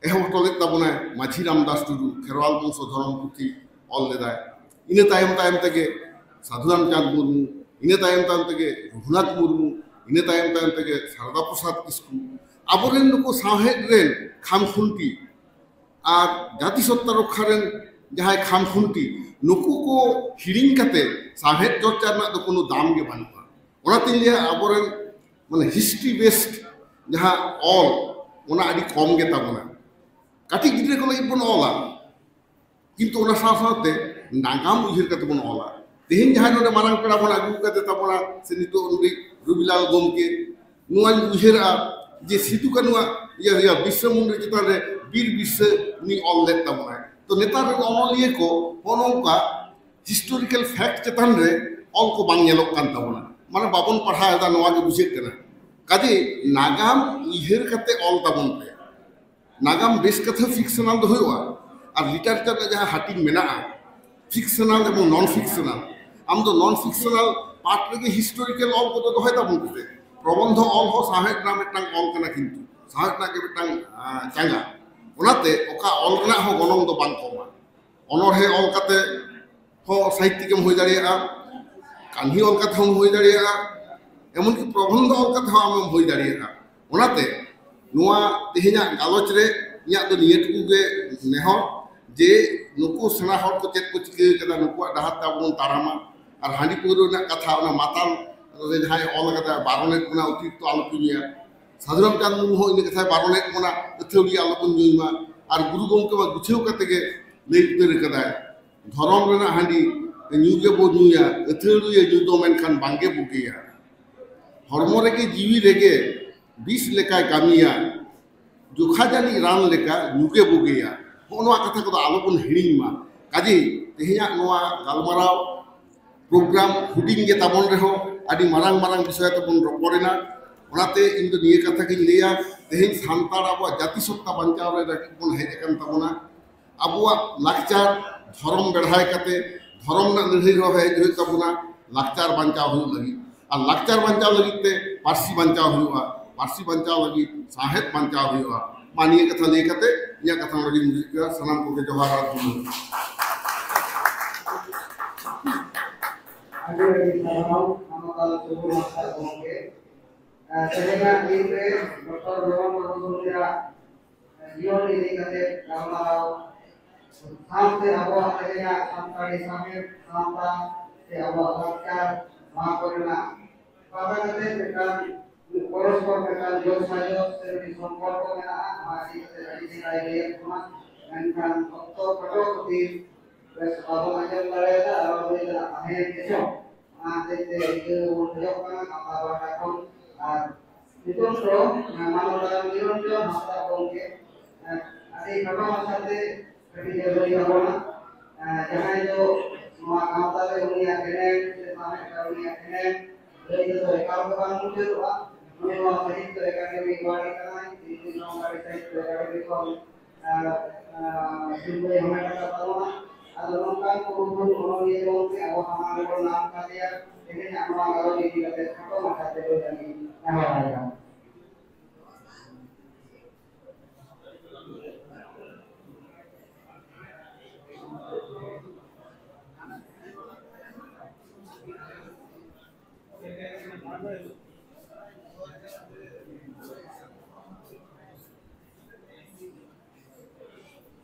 ᱮᱦᱚᱵ ᱦᱚᱴᱚ ᱞᱮᱫ ᱛᱟᱵᱚᱱᱟᱭ ᱢᱟᱹᱡᱷᱤ ᱨᱟᱢᱫᱟᱥ ᱴᱩᱰᱩ, ᱠᱷᱮᱨᱣᱟᱞ ᱵᱚᱝᱥᱚ ᱫᱷᱚᱨᱚᱢ ᱯᱩᱛᱷᱤ ᱚᱞ ᱞᱮᱫᱟᱭ᱾ ᱤᱱᱟᱹ ᱛᱟᱭᱚᱢ ᱛᱟᱭᱚᱢ ᱛᱮᱜᱮ ᱥᱟᱫᱷᱩ ᱨᱟᱢᱪᱟᱸᱫᱽ ᱢᱩᱨᱢᱩ, ᱤᱱᱟᱹ ᱛᱟᱭᱚᱢ ᱛᱟᱭᱚᱢ ᱛᱮᱜᱮ ᱨᱚᱜᱷᱩᱱᱟᱛᱷ ᱢᱩᱨᱢᱩ, ᱤᱱᱟᱹ ᱛᱟᱭᱚᱢ ᱛᱟᱭᱚᱢ ᱛᱮᱜᱮ ᱥᱟᱨᱚᱫᱟ ᱯᱨᱚᱥᱟᱫᱽ ᱠᱤᱥᱠᱩ, ᱟᱵᱚᱨᱮᱱ ᱱᱩᱠᱩ ᱥᱟᱶᱦᱮᱫ ᱨᱮᱱ ᱠᱷᱟᱢᱠᱷᱩᱱᱴᱤ ᱟᱨ ᱡᱟᱹᱛᱤ ᱥᱚᱛᱛᱟ ᱨᱚᱠᱠᱷᱟ ᱨᱮᱱ ᱡᱟᱦᱟᱸᱭ ᱠᱷᱟᱢᱠᱷᱩᱱᱴᱤ, ᱱᱩᱠᱩ ᱠᱚ ᱦᱤᱲᱤᱧ ᱠᱟᱛᱮ ᱥᱟᱶᱦᱮᱫ ᱪᱚᱨᱪᱟ ᱨᱮᱱᱟᱜ ᱫᱚ ᱠᱳᱱᱳ ᱫᱟᱢ ᱜᱮ ᱵᱟᱹᱱᱩᱜᱼᱟ᱾ ᱚᱱᱟᱛᱤᱧ ᱞᱟᱹᱭᱟ, ᱟᱵᱚᱨᱮᱱ ᱢᱟᱱᱮ history based ᱡᱟᱦᱟᱸ ᱚᱞ, ᱚᱱᱟ ᱟᱹᱰᱤ ᱠᱚᱢ ᱜᱮ ᱛᱟᱵᱚᱱᱟ᱾ ᱠᱟᱹᱴᱤᱡ ᱜᱤᱫᱽᱨᱟᱹ ᱠᱚ ᱞᱟᱹᱜᱤᱫ ᱵᱚᱱ ᱚᱞᱟ, ᱠᱤᱱᱛᱩ ᱚᱱᱟ ᱥᱟᱶ ᱥᱟᱶᱛᱮ ᱱᱟᱜᱟᱢ ᱩᱭᱦᱟᱹᱨ ᱠᱟᱛᱮ ᱵᱚᱱ ᱚᱞᱟ᱾ ᱛᱮᱦᱮᱧ ᱡᱟᱦᱟᱸᱭ ᱱᱚᱰᱮ ᱢᱟᱨᱟᱝ ᱯᱮᱲᱟ ᱵᱚᱱ ᱟᱹᱜᱩ ᱠᱟᱫᱮ ᱛᱟᱵᱚᱱᱟ, ᱥᱮ ᱱᱤᱛᱚᱜ ᱩᱱᱤ ᱨᱚᱵᱤᱞᱟᱞ ᱜᱚᱢᱠᱮ, ᱱᱚᱣᱟᱧ ᱩᱭᱦᱟᱹᱨᱟ ᱡᱮ ᱥᱤᱫᱩ ᱠᱟᱹᱱᱩᱣᱟᱜ ᱤᱭᱟᱹ, ᱤᱭᱟᱹ ᱵᱤᱨᱥᱟ ᱢᱩᱱᱰᱟ ᱪᱮᱛᱟᱱ ᱨᱮ ᱵᱤᱨ ᱵᱤᱨᱥᱟ ᱩᱱᱤ ᱚᱞ ᱞᱮᱫ ᱛᱟᱵᱚᱱᱟᱭ᱾ ᱛᱚ ᱱᱮᱛᱟᱨ ᱨᱮᱱ ᱚᱱᱚᱞᱤᱭᱟᱹ ᱠᱚ ᱦᱚᱸᱜᱼᱚ ᱱᱚᱝᱠᱟ historical fact ᱪᱮᱛᱟᱱ ᱨᱮ ᱚᱞ ᱠᱚ ᱵᱟᱝ ᱧᱮᱞᱚᱜ ᱠᱟᱱ ᱛᱟᱵᱚᱱᱟ, ᱢᱟᱱᱮ ᱵᱟᱵᱚᱱ ᱯᱟᱲᱦᱟᱣ ᱮᱫᱟ, ᱱᱚᱣᱟ ᱜᱮ ᱵᱩᱡᱷᱟᱹᱜ ᱠᱟᱱᱟ᱾ ᱠᱟᱡᱮ ᱱᱟᱜᱟᱢ ᱩᱭᱦᱟᱹᱨ ᱠᱟᱛᱮ ᱚᱞ ᱛᱟᱵᱚᱱ ᱯᱮ᱾ ᱱᱟᱜᱟᱢ ᱵᱮᱥ ᱠᱟᱛᱷᱟ fictional ᱫᱚ ᱦᱩᱭᱩᱜᱼᱟ, ᱟᱨ literature ᱨᱮᱱᱟᱜ ᱡᱟᱦᱟᱸ ᱦᱟᱹᱴᱤᱧ ᱢᱮᱱᱟᱜᱼᱟ, fictional ᱮᱵᱚᱝ non fictional, ᱟᱢ ᱫᱚ non fictional part ᱨᱮᱜᱮ historical ᱚᱞ ᱠᱚᱫᱚ ᱫᱚᱦᱚᱭ ᱛᱟᱵᱚᱱ ᱯᱮ᱾ ᱯᱨᱚᱵᱚᱱᱫᱷᱚ ᱚᱞ ᱦᱚᱸ ᱥᱟᱶᱦᱮᱫ ᱨᱮᱱᱟᱜ ᱢᱤᱫᱴᱟᱝ ᱚᱞ ᱠᱟᱱᱟ, ᱠᱤᱱᱛᱩ ᱥᱟᱶᱦᱮᱫ ᱨᱮᱱᱟᱜ ᱜᱮ ᱢᱤᱫᱴᱟᱝ, ᱟᱸ, ᱪᱟᱸᱜᱟ᱾ ᱚᱱᱟᱛᱮ ᱚᱠᱟ ᱚᱞ ᱨᱮᱱᱟᱜ ᱦᱚᱸ ᱜᱚᱱᱚᱝ ᱫᱚ ᱵᱟᱝ ᱠᱚᱢᱟ᱾ ᱚᱱᱚᱬᱦᱮ ᱚᱞ ᱠᱟᱛᱮ ᱦᱚᱸ ᱥᱟᱦᱤᱛᱭᱤᱠ ᱮᱢ ᱦᱩᱭ ᱫᱟᱲᱮᱭᱟᱜᱼᱟ, ᱠᱟᱹᱦᱱᱤ ᱚᱞ ᱠᱟᱛᱮ ᱦᱚᱸᱢ ᱦᱩᱭ ᱫᱟᱲᱮᱭᱟᱜᱼᱟ, ᱮᱢᱚᱱᱠᱤ ᱯᱨᱚᱵᱚᱱᱫᱷᱚ ᱚᱞ ᱠᱟᱛᱮ ᱦᱚᱸ ᱟᱢᱮᱢ ᱦᱩᱭ ᱫᱟᱲᱮᱭᱟᱜᱼᱟ᱾ ᱚᱱᱟᱛᱮ ᱱᱚᱣᱟ ᱛᱮᱦᱮᱧᱟᱜ ᱜᱟᱞᱚᱪ ᱨᱮ ᱤᱧᱟᱹᱜ ᱫᱚ ᱱᱤᱭᱟᱹ ᱴᱩᱠᱩ ᱜᱮ ᱱᱮᱦᱚᱨ, ᱡᱮ ᱱᱩᱠᱩ ᱥᱮᱬᱟ ᱦᱚᱲ ᱠᱚ ᱪᱮᱫ ᱠᱚ ᱪᱤᱠᱟᱹ ᱠᱟᱫᱟ, ᱱᱩᱠᱩᱣᱟᱜ ᱰᱟᱦᱟᱨ ᱛᱮ ᱟᱵᱚ ᱵᱚᱱ ᱛᱟᱲᱟᱢᱟ᱾ ᱟᱨ ᱦᱟᱺᱰᱤ ᱯᱟᱹᱣᱨᱟᱹ ᱨᱮᱱᱟᱜ ᱠᱟᱛᱷᱟ, ᱚᱱᱟ ᱢᱟᱛᱟᱞ ᱨᱮ ᱡᱟᱦᱟᱸᱭ ᱚᱞ ᱠᱟᱫᱟ, ᱵᱟᱨᱚᱱᱮᱫ ᱵᱚᱱᱟ ᱚᱛᱤᱨᱤᱠᱛᱚ ᱟᱞᱚᱯᱮ ᱧᱩᱭᱟ᱾ ᱥᱟᱫᱷᱩ ᱨᱟᱢᱪᱟᱸᱫᱽ ᱢᱩᱨᱢᱩ ᱦᱚᱸ ᱤᱱᱟᱹ ᱠᱟᱛᱷᱟᱭ ᱵᱟᱨᱚᱱᱮᱫ ᱵᱚᱱᱟ, ᱟᱹᱛᱷᱟᱹᱣᱲᱤ ᱟᱞᱚᱵᱚᱱ ᱧᱩᱭ ᱢᱟ᱾ ᱟᱨ ᱜᱩᱨᱩ ᱜᱚᱢᱠᱮ ᱢᱟ ᱜᱩᱪᱷᱟᱹᱣ ᱠᱟᱛᱮ ᱜᱮ ᱞᱟᱹᱭ ᱩᱛᱟᱹᱨ ᱠᱟᱫᱟᱭ, ᱫᱷᱚᱨᱚᱢ ᱨᱮᱱᱟᱜ ᱦᱟᱺᱰᱤ ᱧᱩ ᱜᱮᱵᱚ ᱧᱩᱭᱟ, ᱟᱹᱛᱷᱟᱹᱲᱤᱭᱟᱹ ᱧᱩ ᱫᱚ ᱢᱮᱱᱠᱷᱟᱱ ᱵᱟᱝᱜᱮ ᱵᱩᱜᱤᱭᱟ᱾ ᱦᱚᱲᱢᱚ ᱨᱮᱜᱮ ᱡᱤᱣᱤ ᱨᱮᱜᱮ ᱵᱤᱥ ᱞᱮᱠᱟᱭ ᱠᱟᱹᱢᱤᱭᱟ, ᱡᱚᱠᱷᱟ ᱡᱟᱹᱱᱤᱡ ᱨᱟᱱ ᱞᱮᱠᱟ ᱧᱩ ᱜᱮ ᱵᱩᱜᱤᱭᱟ᱾ ᱦᱚᱸᱜᱼᱚ ᱱᱚᱣᱟ ᱠᱟᱛᱷᱟ ᱠᱚᱫᱚ ᱟᱞᱚᱵᱚᱱ ᱦᱤᱲᱤᱧ ᱢᱟ᱾ ᱠᱟᱡᱮ ᱛᱮᱦᱮᱧᱟᱜ ᱱᱚᱣᱟ ᱜᱟᱞᱢᱟᱨᱟᱣ program ᱦᱩᱰᱤᱧ ᱜᱮ ᱛᱟᱵᱚᱱ ᱨᱮᱦᱚᱸ ᱟᱹᱰᱤ ᱢᱟᱨᱟᱝ ᱢᱟᱨᱟᱝ ᱵᱤᱥᱚᱭ ᱛᱮᱵᱚᱱ ᱨᱚᱯᱚᱲ ᱮᱱᱟ᱾ ᱚᱱᱟᱛᱮ ᱤᱧ ᱫᱚ ᱱᱤᱭᱟᱹ ᱠᱟᱛᱷᱟ ᱜᱤᱧ ᱞᱟᱹᱭᱟ, ᱛᱮᱦᱮᱧ ᱥᱟᱱᱛᱟᱲ ᱟᱵᱚᱣᱟᱜ ᱡᱟᱹᱛᱤ ᱥᱚᱛᱛᱟ ᱵᱟᱧᱪᱟᱣ ᱨᱮ ᱞᱟᱹᱜᱤᱫ ᱵᱚᱱ ᱦᱮᱡ ᱟᱠᱟᱱ ᱛᱟᱵᱚᱱᱟ᱾ ᱟᱵᱚᱣᱟᱜ ᱞᱟᱠᱪᱟᱨ ᱫᱷᱚᱨᱚᱢ ᱵᱮᱲᱦᱟᱭ ᱠᱟᱛᱮ ᱫᱷᱚᱨᱚᱢ ᱨᱮᱱᱟᱜ ᱞᱟᱹᱲᱦᱟᱹᱭ ᱨᱮᱦᱚᱸ ᱦᱮᱡ ᱦᱩᱭᱩᱜ ᱛᱟᱵᱚᱱᱟ, ᱞᱟᱠᱪᱟᱨ ᱵᱟᱧᱪᱟᱣ ᱦᱩᱭᱩᱜ ᱞᱟᱹᱜᱤᱫ᱾ ᱟᱨ ᱞᱟᱠᱪᱟᱨ ᱵᱟᱧᱪᱟᱣ ᱞᱟᱹᱜᱤᱫ ᱛᱮ ᱯᱟᱹᱨᱥᱤ ᱵᱟᱧᱪᱟᱣ ᱦᱩᱭᱩᱜᱼᱟ, ᱯᱟᱹᱨᱥᱤ ᱵᱟᱧᱪᱟᱣ ᱞᱟᱹᱜᱤᱫ ᱥᱟᱶᱦᱮᱫ ᱵᱟᱧᱪᱟᱣ ᱦᱩᱭᱩᱜᱼᱟ᱾ ᱢᱟ ᱱᱤᱭᱟᱹ ᱠᱟᱛᱷᱟ ᱞᱟᱹᱭ ᱠᱟᱛᱮ ᱤᱧᱟᱹᱜ ᱠᱟᱛᱷᱟ ᱱᱚᱰᱮᱧ ᱢᱩᱪᱟᱹᱫ ᱠᱮᱫᱟ᱾ ᱥᱟᱱᱟᱢ ᱠᱚᱜᱮ ᱡᱚᱦᱟᱨ ᱟᱨ ᱡᱩᱦᱟᱨ᱾ ᱟᱹᱰᱤ ᱟᱹᱰᱤ ᱥᱟᱨᱦᱟᱣ ᱢᱟᱱᱚᱛᱟᱱ ᱥᱩᱵᱩᱨ ᱢᱟᱦᱟᱥᱚᱭ ᱜᱚᱢᱠᱮ᱾ ᱟᱨ ᱛᱮᱦᱮᱧᱟᱜ ᱫᱤᱱ ᱨᱮ ᱰᱚᱠᱴᱚᱨ ᱞᱚᱵᱚᱱ ᱢᱩᱨᱢᱩ ᱡᱤᱭᱟᱜ ᱡᱤᱭᱚᱱ ᱤᱫᱤ ᱠᱟᱛᱮ ᱜᱟᱞᱢᱟᱨᱟᱣ ᱥᱟᱶᱛᱮ ᱟᱵᱚᱣᱟᱜ ᱛᱮᱦᱮᱧᱟᱜ ᱥᱟᱱᱛᱟᱲᱤ ᱥᱟᱶᱦᱮᱫ, ᱥᱟᱶᱛᱟ ᱥᱮ ᱟᱵᱚᱣᱟᱜ ᱞᱟᱠᱪᱟᱨ, ᱱᱚᱣᱟ ᱠᱚᱨᱮᱱᱟᱜ ᱯᱟᱛᱟ ᱠᱟᱛᱮ ᱢᱤᱫᱴᱟᱝ ᱯᱚᱨᱚᱥᱯᱚᱨ ᱢᱤᱫᱴᱟᱝ ᱡᱳᱜᱽ ᱥᱟᱡᱳᱜᱽ ᱥᱮ ᱢᱤᱫᱴᱤᱡ ᱥᱚᱢᱯᱚᱨᱠᱚ ᱢᱮᱱᱟᱜᱼᱟ᱾ ᱱᱚᱣᱟ ᱤᱫᱤ ᱠᱟᱛᱮ ᱟᱹᱰᱤ ᱪᱮᱦᱨᱟᱭ ᱞᱟᱹᱭᱟᱫ ᱵᱚᱱᱟ᱾ ᱢᱮᱱᱠᱷᱟᱱ ᱚᱠᱛᱚ ᱠᱷᱟᱴᱚ ᱠᱷᱟᱹᱛᱤᱨ ᱵᱮᱥ ᱵᱟᱵᱚᱱ ᱟᱸᱡᱚᱢ ᱫᱟᱲᱮᱭᱟᱫᱟ, ᱟᱨ ᱵᱟᱵᱚᱱ ᱞᱟᱹᱭ ᱫᱟᱲᱮᱭᱟᱜᱼᱟ᱾ ᱦᱮᱸ, ᱦᱮᱸᱪᱚ, ᱚᱱᱟ ᱦᱚᱛᱮᱡ ᱛᱮ ᱤᱠᱟᱹ ᱵᱚᱱ ᱠᱷᱚᱡᱚᱜ ᱠᱟᱱᱟ ᱜᱟᱶᱛᱟ ᱯᱟᱦᱴᱟ ᱠᱷᱚᱱ᱾ ᱟᱨ ᱱᱤᱛᱚᱝ ᱫᱚ, ᱮ, ᱢᱟᱱᱚᱛᱟᱱ ᱱᱤᱨᱚᱧᱡᱚᱱ ᱦᱟᱸᱥᱫᱟ ᱜᱚᱢᱠᱮ, ᱮ, ᱟᱹᱰᱤ ᱠᱷᱟᱴᱚ ᱢᱟᱪᱷᱟᱛᱮ ᱠᱟᱹᱴᱤᱡ ᱮ ᱞᱟᱹᱭ ᱛᱟᱵᱚᱱᱟ᱾ ᱮ, ᱡᱟᱦᱟᱸᱭ ᱫᱚ ᱱᱚᱣᱟ ᱜᱟᱶᱛᱟ ᱨᱮ ᱩᱱᱤᱭᱟᱜ ᱮᱱᱮᱢ ᱥᱮ ᱥᱟᱶᱦᱮᱫ ᱨᱮ ᱩᱱᱤᱭᱟᱜ ᱮᱱᱮᱢ ᱞᱟᱹᱭ ᱛᱮᱫᱚ ᱮᱠᱟᱞ ᱜᱮ ᱵᱟᱝ ᱢᱩᱪᱟᱹᱫᱚᱜᱼᱟ᱾ ᱱᱩᱭ ᱱᱚᱣᱟ ᱥᱟᱦᱤᱛᱛᱚ ᱮᱠᱟᱰᱮᱢᱤ ᱮᱣᱟᱨᱰ ᱠᱟᱱᱟᱭ, ᱫᱤᱞᱞᱤ ᱥᱚᱨᱠᱟᱨᱤ ᱥᱟᱦᱤᱛᱛᱚ ᱮᱠᱟᱰᱮᱢᱤ ᱠᱷᱚᱱ, ᱟᱨ, ᱟᱨ, ᱥᱤᱨᱯᱟᱹᱭ ᱦᱟᱢᱮᱴ ᱟᱠᱟᱫ ᱛᱟᱵᱚᱱᱟ᱾ ᱟᱫᱚ ᱱᱚᱝᱠᱟᱱ ᱠᱚ ᱩᱨᱜᱟᱹᱞ ᱚᱱᱚᱞᱤᱭᱟᱹ ᱜᱚᱢᱠᱮ ᱟᱵᱚ ᱥᱟᱢᱟᱝ ᱨᱮᱵᱚᱱ ᱧᱟᱢ ᱠᱟᱫᱮᱭᱟ᱾ ᱛᱮᱦᱮᱧᱟᱜ ᱱᱚᱣᱟ ᱜᱟᱞᱚᱪ ᱤᱫᱤ ᱠᱟᱛᱮ ᱠᱷᱟᱴᱚ ᱢᱟᱪᱷᱟ ᱛᱮ ᱞᱟᱹᱭ ᱞᱟᱹᱜᱤᱫ ᱱᱮᱦᱚᱨ ᱟᱭ ᱠᱟᱱᱟ᱾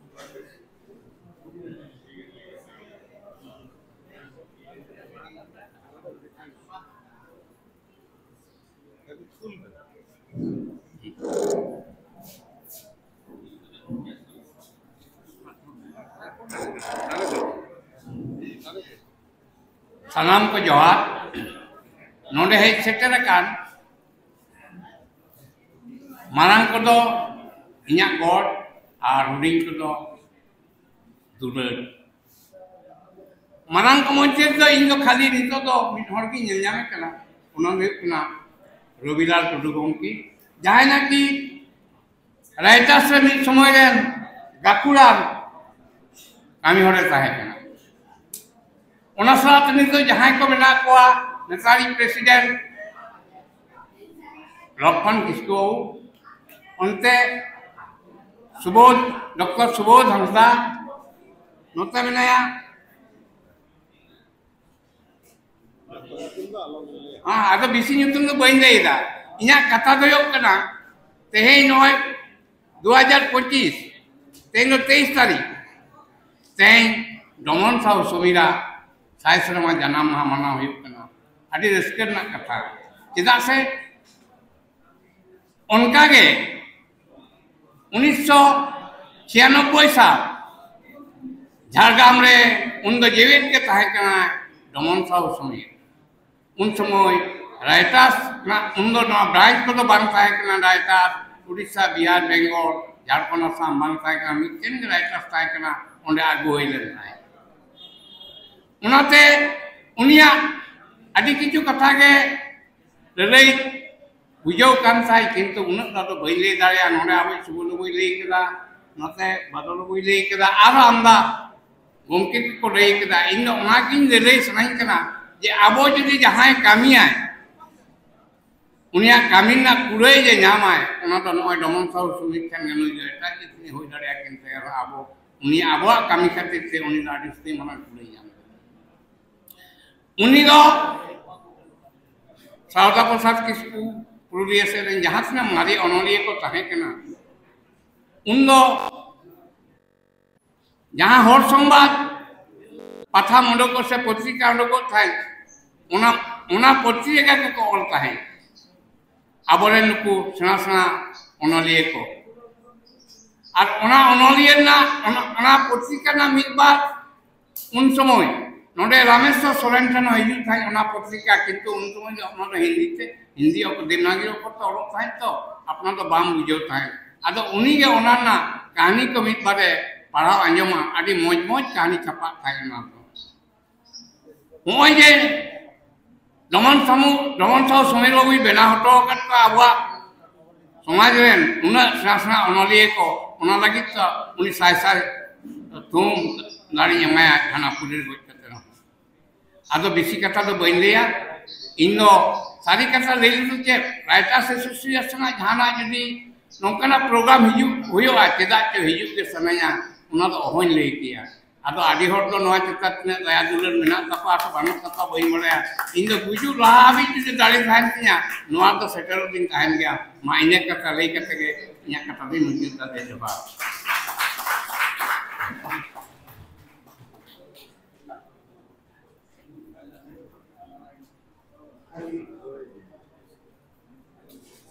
ᱥᱟᱱᱟᱢ ᱠᱚ ᱡᱚᱦᱟᱨ᱾ ᱱᱚᱰᱮ ᱦᱮᱡ ᱥᱮᱴᱮᱨ ᱟᱠᱟᱱ ᱢᱟᱨᱟᱝ ᱠᱚᱫᱚ ᱤᱧᱟᱹᱜ ᱜᱚᱰ ᱟᱨ ᱦᱩᱰᱤᱧ ᱠᱚᱫᱚ ᱫᱩᱞᱟᱹᱲ᱾ ᱢᱟᱨᱟᱝ ᱠᱚ ᱢᱚᱫᱽᱫᱷᱮ ᱨᱮᱫᱚ ᱤᱧ ᱫᱚ ᱠᱷᱟᱹᱞᱤ ᱱᱤᱛᱚᱜ ᱫᱚ ᱢᱤᱫ ᱦᱚᱲ ᱜᱤᱧ ᱧᱮᱞ ᱧᱟᱢᱮ ᱠᱟᱱᱟ, ᱚᱱᱟ ᱫᱚ ᱦᱩᱭᱩᱜ ᱠᱟᱱᱟ ᱨᱚᱵᱤᱞᱟᱞ ᱴᱩᱰᱩ ᱜᱚᱢᱠᱮ, ᱡᱟᱦᱟᱸᱭ ᱱᱟᱠᱤ ᱨᱟᱭᱴᱟᱨᱥ ᱨᱮ ᱢᱤᱫ ᱥᱚᱢᱚᱭ ᱨᱮᱱ ᱜᱟᱹᱠᱷᱩᱲᱟᱱ ᱠᱟᱹᱢᱤ ᱦᱚᱲᱮ ᱛᱟᱦᱮᱸ ᱠᱟᱱᱟ᱾ ᱚᱱᱟ ᱥᱟᱶᱛᱮ ᱱᱤᱛᱚᱜ ᱡᱟᱦᱟᱸᱭ ᱠᱚ ᱢᱮᱱᱟᱜ ᱠᱚᱣᱟ, ᱱᱮᱛᱟᱨᱤᱡ ᱯᱨᱮᱥᱤᱰᱮᱱᱴ ᱞᱚᱠᱠᱷᱚᱱ ᱠᱤᱥᱠᱩ ᱵᱟᱹᱵᱩ, ᱚᱱᱛᱮ ᱥᱩᱵᱳᱫᱷ, ᱰᱚᱠᱴᱚᱨ ᱥᱩᱵᱳᱫᱷ ᱦᱟᱸᱥᱫᱟ ᱱᱚᱛᱮ ᱢᱮᱱᱟᱭᱟ, ᱦᱮᱸ, ᱟᱫᱚ ᱵᱮᱥᱤ ᱧᱩᱛᱩᱢ ᱫᱚ ᱵᱟᱹᱧ ᱞᱟᱹᱭ ᱮᱫᱟ᱾ ᱤᱧᱟᱹᱜ ᱠᱟᱛᱷᱟ ᱫᱚ ᱦᱩᱭᱩᱜ ᱠᱟᱱᱟ, ᱛᱮᱦᱮᱧ ᱱᱚᱜᱼᱚᱭ ᱫᱩ ᱦᱟᱡᱟᱨ ᱯᱚᱸᱪᱤᱥ, ᱛᱮᱦᱮᱧ ᱫᱚ ᱛᱮᱭᱤᱥ ᱛᱟᱹᱨᱤᱠᱷ᱾ ᱛᱮᱦᱮᱧ ᱰᱚᱢᱚᱱ ᱥᱟᱶ ᱥᱚᱢᱤᱨᱟ ᱥᱟᱭ ᱥᱮᱨᱢᱟ ᱡᱟᱱᱟᱢ ᱢᱟᱦᱟ ᱢᱟᱱᱟᱣ ᱦᱩᱭᱩᱜ ᱠᱟᱱᱟ᱾ ᱟᱹᱰᱤ ᱨᱟᱹᱥᱠᱟᱹ ᱨᱮᱱᱟᱜ ᱠᱟᱛᱷᱟ᱾ ᱪᱮᱫᱟᱜ ᱥᱮ ᱚᱱᱠᱟᱜᱮ ᱩᱱᱤᱥᱥᱚ ᱪᱷᱤᱭᱟᱱᱚᱵᱵᱳᱭ ᱥᱟᱞ ᱡᱷᱟᱲᱜᱨᱟᱢ ᱨᱮ ᱩᱱᱫᱚ ᱡᱮᱣᱮᱫ ᱜᱮ ᱛᱟᱦᱮᱸ ᱠᱟᱱᱟ ᱰᱚᱢᱚᱱ ᱥᱟᱦᱩ ᱥᱚᱢᱤᱨ᱾ ᱩᱱ ᱥᱚᱢᱚᱭ ᱨᱟᱭᱴᱟᱥ ᱨᱮᱱᱟᱜ, ᱩᱱᱫᱚ ᱱᱚᱣᱟ ᱵᱨᱟᱧᱪ ᱠᱚᱫᱚ ᱵᱟᱝ ᱛᱟᱦᱮᱸ ᱠᱟᱱᱟ, ᱨᱟᱭᱴᱟᱥ, ᱩᱲᱤᱥᱥᱟ, ᱵᱤᱦᱟᱨ, ᱵᱮᱝᱜᱚᱞ, ᱡᱷᱟᱲᱠᱷᱚᱸᱰ, ᱟᱥᱟᱢ ᱵᱟᱝ ᱛᱟᱦᱮᱸ ᱠᱟᱱᱟ, ᱢᱤᱫᱴᱮᱱ ᱜᱮ ᱨᱟᱭᱴᱟᱥ ᱛᱟᱦᱮᱸ ᱠᱟᱱᱟ, ᱚᱸᱰᱮ ᱟᱹᱜᱩ ᱦᱩᱭ ᱞᱮᱱ ᱛᱟᱦᱮᱸᱫ᱾ ᱚᱱᱟᱛᱮ ᱩᱱᱤᱭᱟᱜ ᱟᱹᱰᱤ ᱠᱤᱪᱷᱩ ᱠᱟᱛᱷᱟ ᱜᱮ ᱞᱟᱹᱞᱟᱹᱭ ᱵᱩᱡᱷᱟᱹᱣ ᱠᱟᱱ ᱛᱟᱭ, ᱠᱤᱱᱛᱩ ᱩᱱᱟᱹᱜ ᱫᱚ ᱟᱫᱚ ᱵᱟᱹᱧ ᱞᱟᱹᱭ ᱫᱟᱲᱮᱭᱟᱜᱼᱟ᱾ ᱱᱚᱰᱮ ᱟᱵᱚ ᱥᱩᱵᱳᱫᱷ ᱵᱟᱹᱵᱩᱭ ᱞᱟᱹᱭ ᱠᱮᱫᱟ, ᱱᱚᱛᱮ ᱵᱟᱫᱚᱞ ᱵᱟᱹᱵᱩᱭ ᱞᱟᱹᱭ ᱠᱮᱫᱟ, ᱟᱨᱦᱚᱸ ᱟᱢᱫᱟ ᱜᱚᱢᱠᱮ ᱠᱚᱠᱚ ᱞᱟᱹᱭ ᱠᱮᱫᱟ᱾ ᱤᱧ ᱫᱚ ᱚᱱᱟᱜᱤᱧ ᱞᱟᱹᱞᱟᱹᱭ ᱥᱟᱱᱟᱧ ᱠᱟᱱᱟ ᱡᱮ ᱟᱵᱚ ᱡᱩᱫᱤ ᱡᱟᱦᱟᱸᱭ ᱠᱟᱹᱢᱤᱭᱟᱭ, ᱩᱱᱤᱭᱟᱜ ᱠᱟᱹᱢᱤ ᱨᱮᱱᱟᱜ ᱠᱩᱲᱟᱹᱭ ᱡᱮ ᱧᱟᱢᱟᱭ, ᱚᱱᱟ ᱫᱚ ᱱᱚᱜᱼᱚᱭ ᱰᱚᱢᱚᱱ ᱥᱟᱦᱩ ᱥᱚᱢᱤᱨ ᱴᱷᱮᱱ ᱜᱮ᱾ ᱱᱩᱭ ᱫᱚ ᱮᱴᱟᱜ ᱡᱟᱹᱛᱤ ᱦᱩᱭ ᱫᱟᱲᱮᱭᱟᱜᱼᱟ, ᱠᱤᱱᱛᱩ ᱮᱱᱨᱮᱦᱚᱸ ᱟᱵᱚ ᱩᱱᱤ ᱟᱵᱚᱣᱟᱜ ᱠᱟᱹᱢᱤ ᱠᱷᱟᱹᱛᱤᱨ ᱛᱮ ᱩᱱᱤ ᱫᱚ ᱟᱹᱰᱤ ᱩᱥᱛᱟᱹᱭ ᱢᱟᱨᱟᱝ ᱠᱩᱲᱟᱹᱭ ᱧᱟᱢ ᱠᱮᱫᱟ᱾ ᱩᱱᱤ ᱫᱚ ᱥᱟᱨᱚᱫᱟ ᱯᱨᱚᱥᱟᱫᱽ ᱠᱤᱥᱠᱩ ᱯᱩᱨᱩᱞᱤᱭᱟᱹ ᱥᱮᱫ ᱨᱮᱱ ᱡᱟᱦᱟᱸ ᱛᱤᱱᱟᱹᱜ ᱢᱟᱨᱮ ᱚᱱᱚᱞᱤᱭᱟᱹ ᱠᱚ ᱛᱟᱦᱮᱸ ᱠᱟᱱᱟ, ᱩᱱ ᱫᱚ ᱡᱟᱦᱟᱸ ᱦᱚᱲ ᱥᱚᱝᱵᱟᱫ ᱯᱟᱛᱷᱟᱢ ᱩᱰᱩᱠᱚᱜ ᱥᱮ ᱯᱚᱛᱨᱤᱠᱟ ᱩᱰᱩᱠᱚᱜ ᱛᱟᱦᱮᱸᱫ, ᱚᱱᱟ, ᱚᱱᱟ ᱯᱚᱛᱨᱤᱠᱟ ᱜᱮᱠᱚ ᱚᱞ ᱛᱟᱦᱮᱸᱫ ᱟᱵᱚᱨᱮᱱ ᱱᱩᱠᱩ ᱥᱮᱬᱟ ᱥᱮᱬᱟ ᱚᱱᱚᱞᱤᱭᱟᱹ ᱠᱚ᱾ ᱟᱨ ᱚᱱᱟ ᱚᱱᱚᱞᱤᱭᱟᱹ ᱨᱮᱱᱟᱜ, ᱚᱱᱟ, ᱚᱱᱟ ᱯᱚᱛᱨᱤᱠᱟ ᱨᱮᱱᱟᱜ ᱢᱤᱫ ᱵᱟᱨ ᱩᱱ ᱥᱚᱢᱚᱭ ᱱᱚᱰᱮ ᱨᱟᱢᱮᱥᱣᱚᱨ ᱥᱚᱨᱮᱱ ᱴᱷᱮᱱ ᱦᱚᱸ ᱦᱤᱡᱩᱜ ᱛᱟᱦᱮᱸᱫ ᱚᱱᱟ ᱯᱚᱛᱨᱤᱠᱟ, ᱠᱤᱱᱛᱩ ᱩᱱ ᱥᱚᱢᱚᱭ ᱫᱚ ᱚᱱᱟ ᱫᱚ ᱦᱤᱱᱫᱤ ᱛᱮ, ᱦᱤᱱᱫᱤ ᱚᱠ-, ᱫᱮᱵᱽᱱᱟᱜᱚᱨᱤ ᱚᱠᱠᱷᱚᱨ ᱛᱮ ᱚᱞᱚᱜ ᱛᱟᱦᱮᱸᱫ ᱛᱚ, ᱟᱯᱱᱟᱨ ᱫᱚ ᱵᱟᱢ ᱵᱩᱡᱷᱟᱹᱣ ᱛᱟᱦᱮᱸᱫ᱾ ᱟᱫᱚ ᱩᱱᱤᱜᱮ ᱚᱱᱟ ᱨᱮᱱᱟᱜ ᱠᱟᱹᱦᱱᱤ ᱠᱚ ᱢᱤᱫ ᱵᱟᱨᱮ ᱯᱟᱲᱦᱟᱣ ᱟᱸᱡᱚᱢᱟ, ᱟᱹᱰᱤ ᱢᱚᱡᱽ ᱢᱚᱡᱽ ᱠᱟᱹᱦᱱᱤ ᱪᱷᱟᱯᱟᱜ ᱛᱟᱦᱮᱸᱫ ᱚᱱᱟ ᱫᱚ᱾ ᱱᱚᱜᱼᱚᱭ ᱡᱮ ᱰᱚᱢᱚᱱ ᱥᱟᱢᱩ-, ᱰᱚᱢᱚᱱ ᱥᱟᱦᱩ ᱥᱚᱢᱤᱨ ᱵᱟᱵᱩᱭ ᱵᱮᱱᱟᱣ ᱦᱚᱴᱚ ᱟᱠᱟᱫ ᱠᱚᱣᱟ ᱟᱵᱚᱣᱟᱜ ᱥᱚᱢᱟᱡᱽ ᱨᱮᱱ ᱩᱱᱟᱹᱜ ᱥᱮᱬᱟ ᱥᱮᱬᱟ ᱚᱱᱚᱞᱤᱭᱟᱹ ᱠᱚ, ᱚᱱᱟ ᱞᱟᱹᱜᱤᱫ ᱛᱮ ᱩᱱᱤ ᱥᱟᱭ ᱥᱟᱭ ᱛᱷᱩᱢ ᱫᱟᱲᱮᱧ ᱮᱢᱟᱭᱟ ᱜᱷᱟᱱᱟ ᱯᱩᱨᱤ ᱨᱮ ᱜᱚᱡ ᱠᱟᱛᱮ ᱨᱮᱦᱚᱸ᱾ ᱟᱫᱚ ᱵᱮᱥᱤ ᱠᱟᱛᱷᱟ ᱫᱚ ᱵᱟᱹᱧ ᱞᱟᱹᱭᱟ᱾ ᱤᱧ ᱫᱚ ᱥᱟᱹᱨᱤ ᱠᱟᱛᱷᱟ ᱞᱟᱹᱭ ᱞᱮᱫᱟ ᱪᱮᱫ, ᱨᱟᱭᱴᱟᱨᱥ ᱮᱥᱳᱥᱤᱭᱮᱥᱚᱱ ᱟᱜ ᱡᱟᱦᱟᱱᱟᱜ ᱡᱩᱫᱤ ᱱᱚᱝᱠᱟᱱᱟᱜ ᱯᱨᱳᱜᱨᱟᱢ ᱦᱤᱡᱩᱜ, ᱦᱩᱭᱩᱜᱼᱟ, ᱪᱮᱫᱟᱜ ᱪᱚ ᱦᱤᱡᱩᱜ ᱜᱮ ᱥᱟᱱᱟᱧᱟ, ᱚᱱᱟ ᱫᱚ ᱚᱦᱚᱧ ᱞᱟᱹᱭ ᱠᱮᱭᱟ᱾ ᱟᱫᱚ ᱟᱹᱰᱤ ᱦᱚᱲ ᱫᱚ ᱱᱚᱣᱟ ᱪᱮᱛᱟᱱ ᱛᱤᱱᱟᱹᱜ ᱫᱟᱭᱟ ᱫᱩᱞᱟᱹᱲ ᱢᱮᱱᱟᱜ ᱛᱟᱠᱚᱣᱟ ᱥᱮ ᱵᱟᱹᱱᱩᱜ ᱛᱟᱠᱚᱣᱟ ᱵᱟᱹᱧ ᱵᱟᱲᱟᱭᱟ᱾ ᱤᱧ ᱫᱚ ᱜᱩᱡᱩᱜ ᱞᱟᱦᱟ ᱦᱟᱹᱵᱤᱡ ᱡᱩᱫᱤ ᱫᱟᱲᱮ ᱛᱟᱦᱮᱱ ᱛᱤᱧᱟ, ᱱᱚᱣᱟ ᱫᱚ ᱥᱮᱴᱮᱨᱚᱜ ᱫᱤᱱ ᱛᱟᱦᱮᱱ ᱜᱮᱭᱟ᱾ ᱢᱟ, ᱤᱱᱟᱹ ᱠᱟᱛᱷᱟ ᱞᱟᱹᱭ ᱠᱟᱛᱮ ᱜᱮ ᱤᱧᱟᱹᱜ ᱠᱟᱛᱷᱟ ᱫᱚᱧ ᱢᱩᱪᱟᱹᱫ ᱫᱟ᱾ ᱡᱚᱦᱟᱨ᱾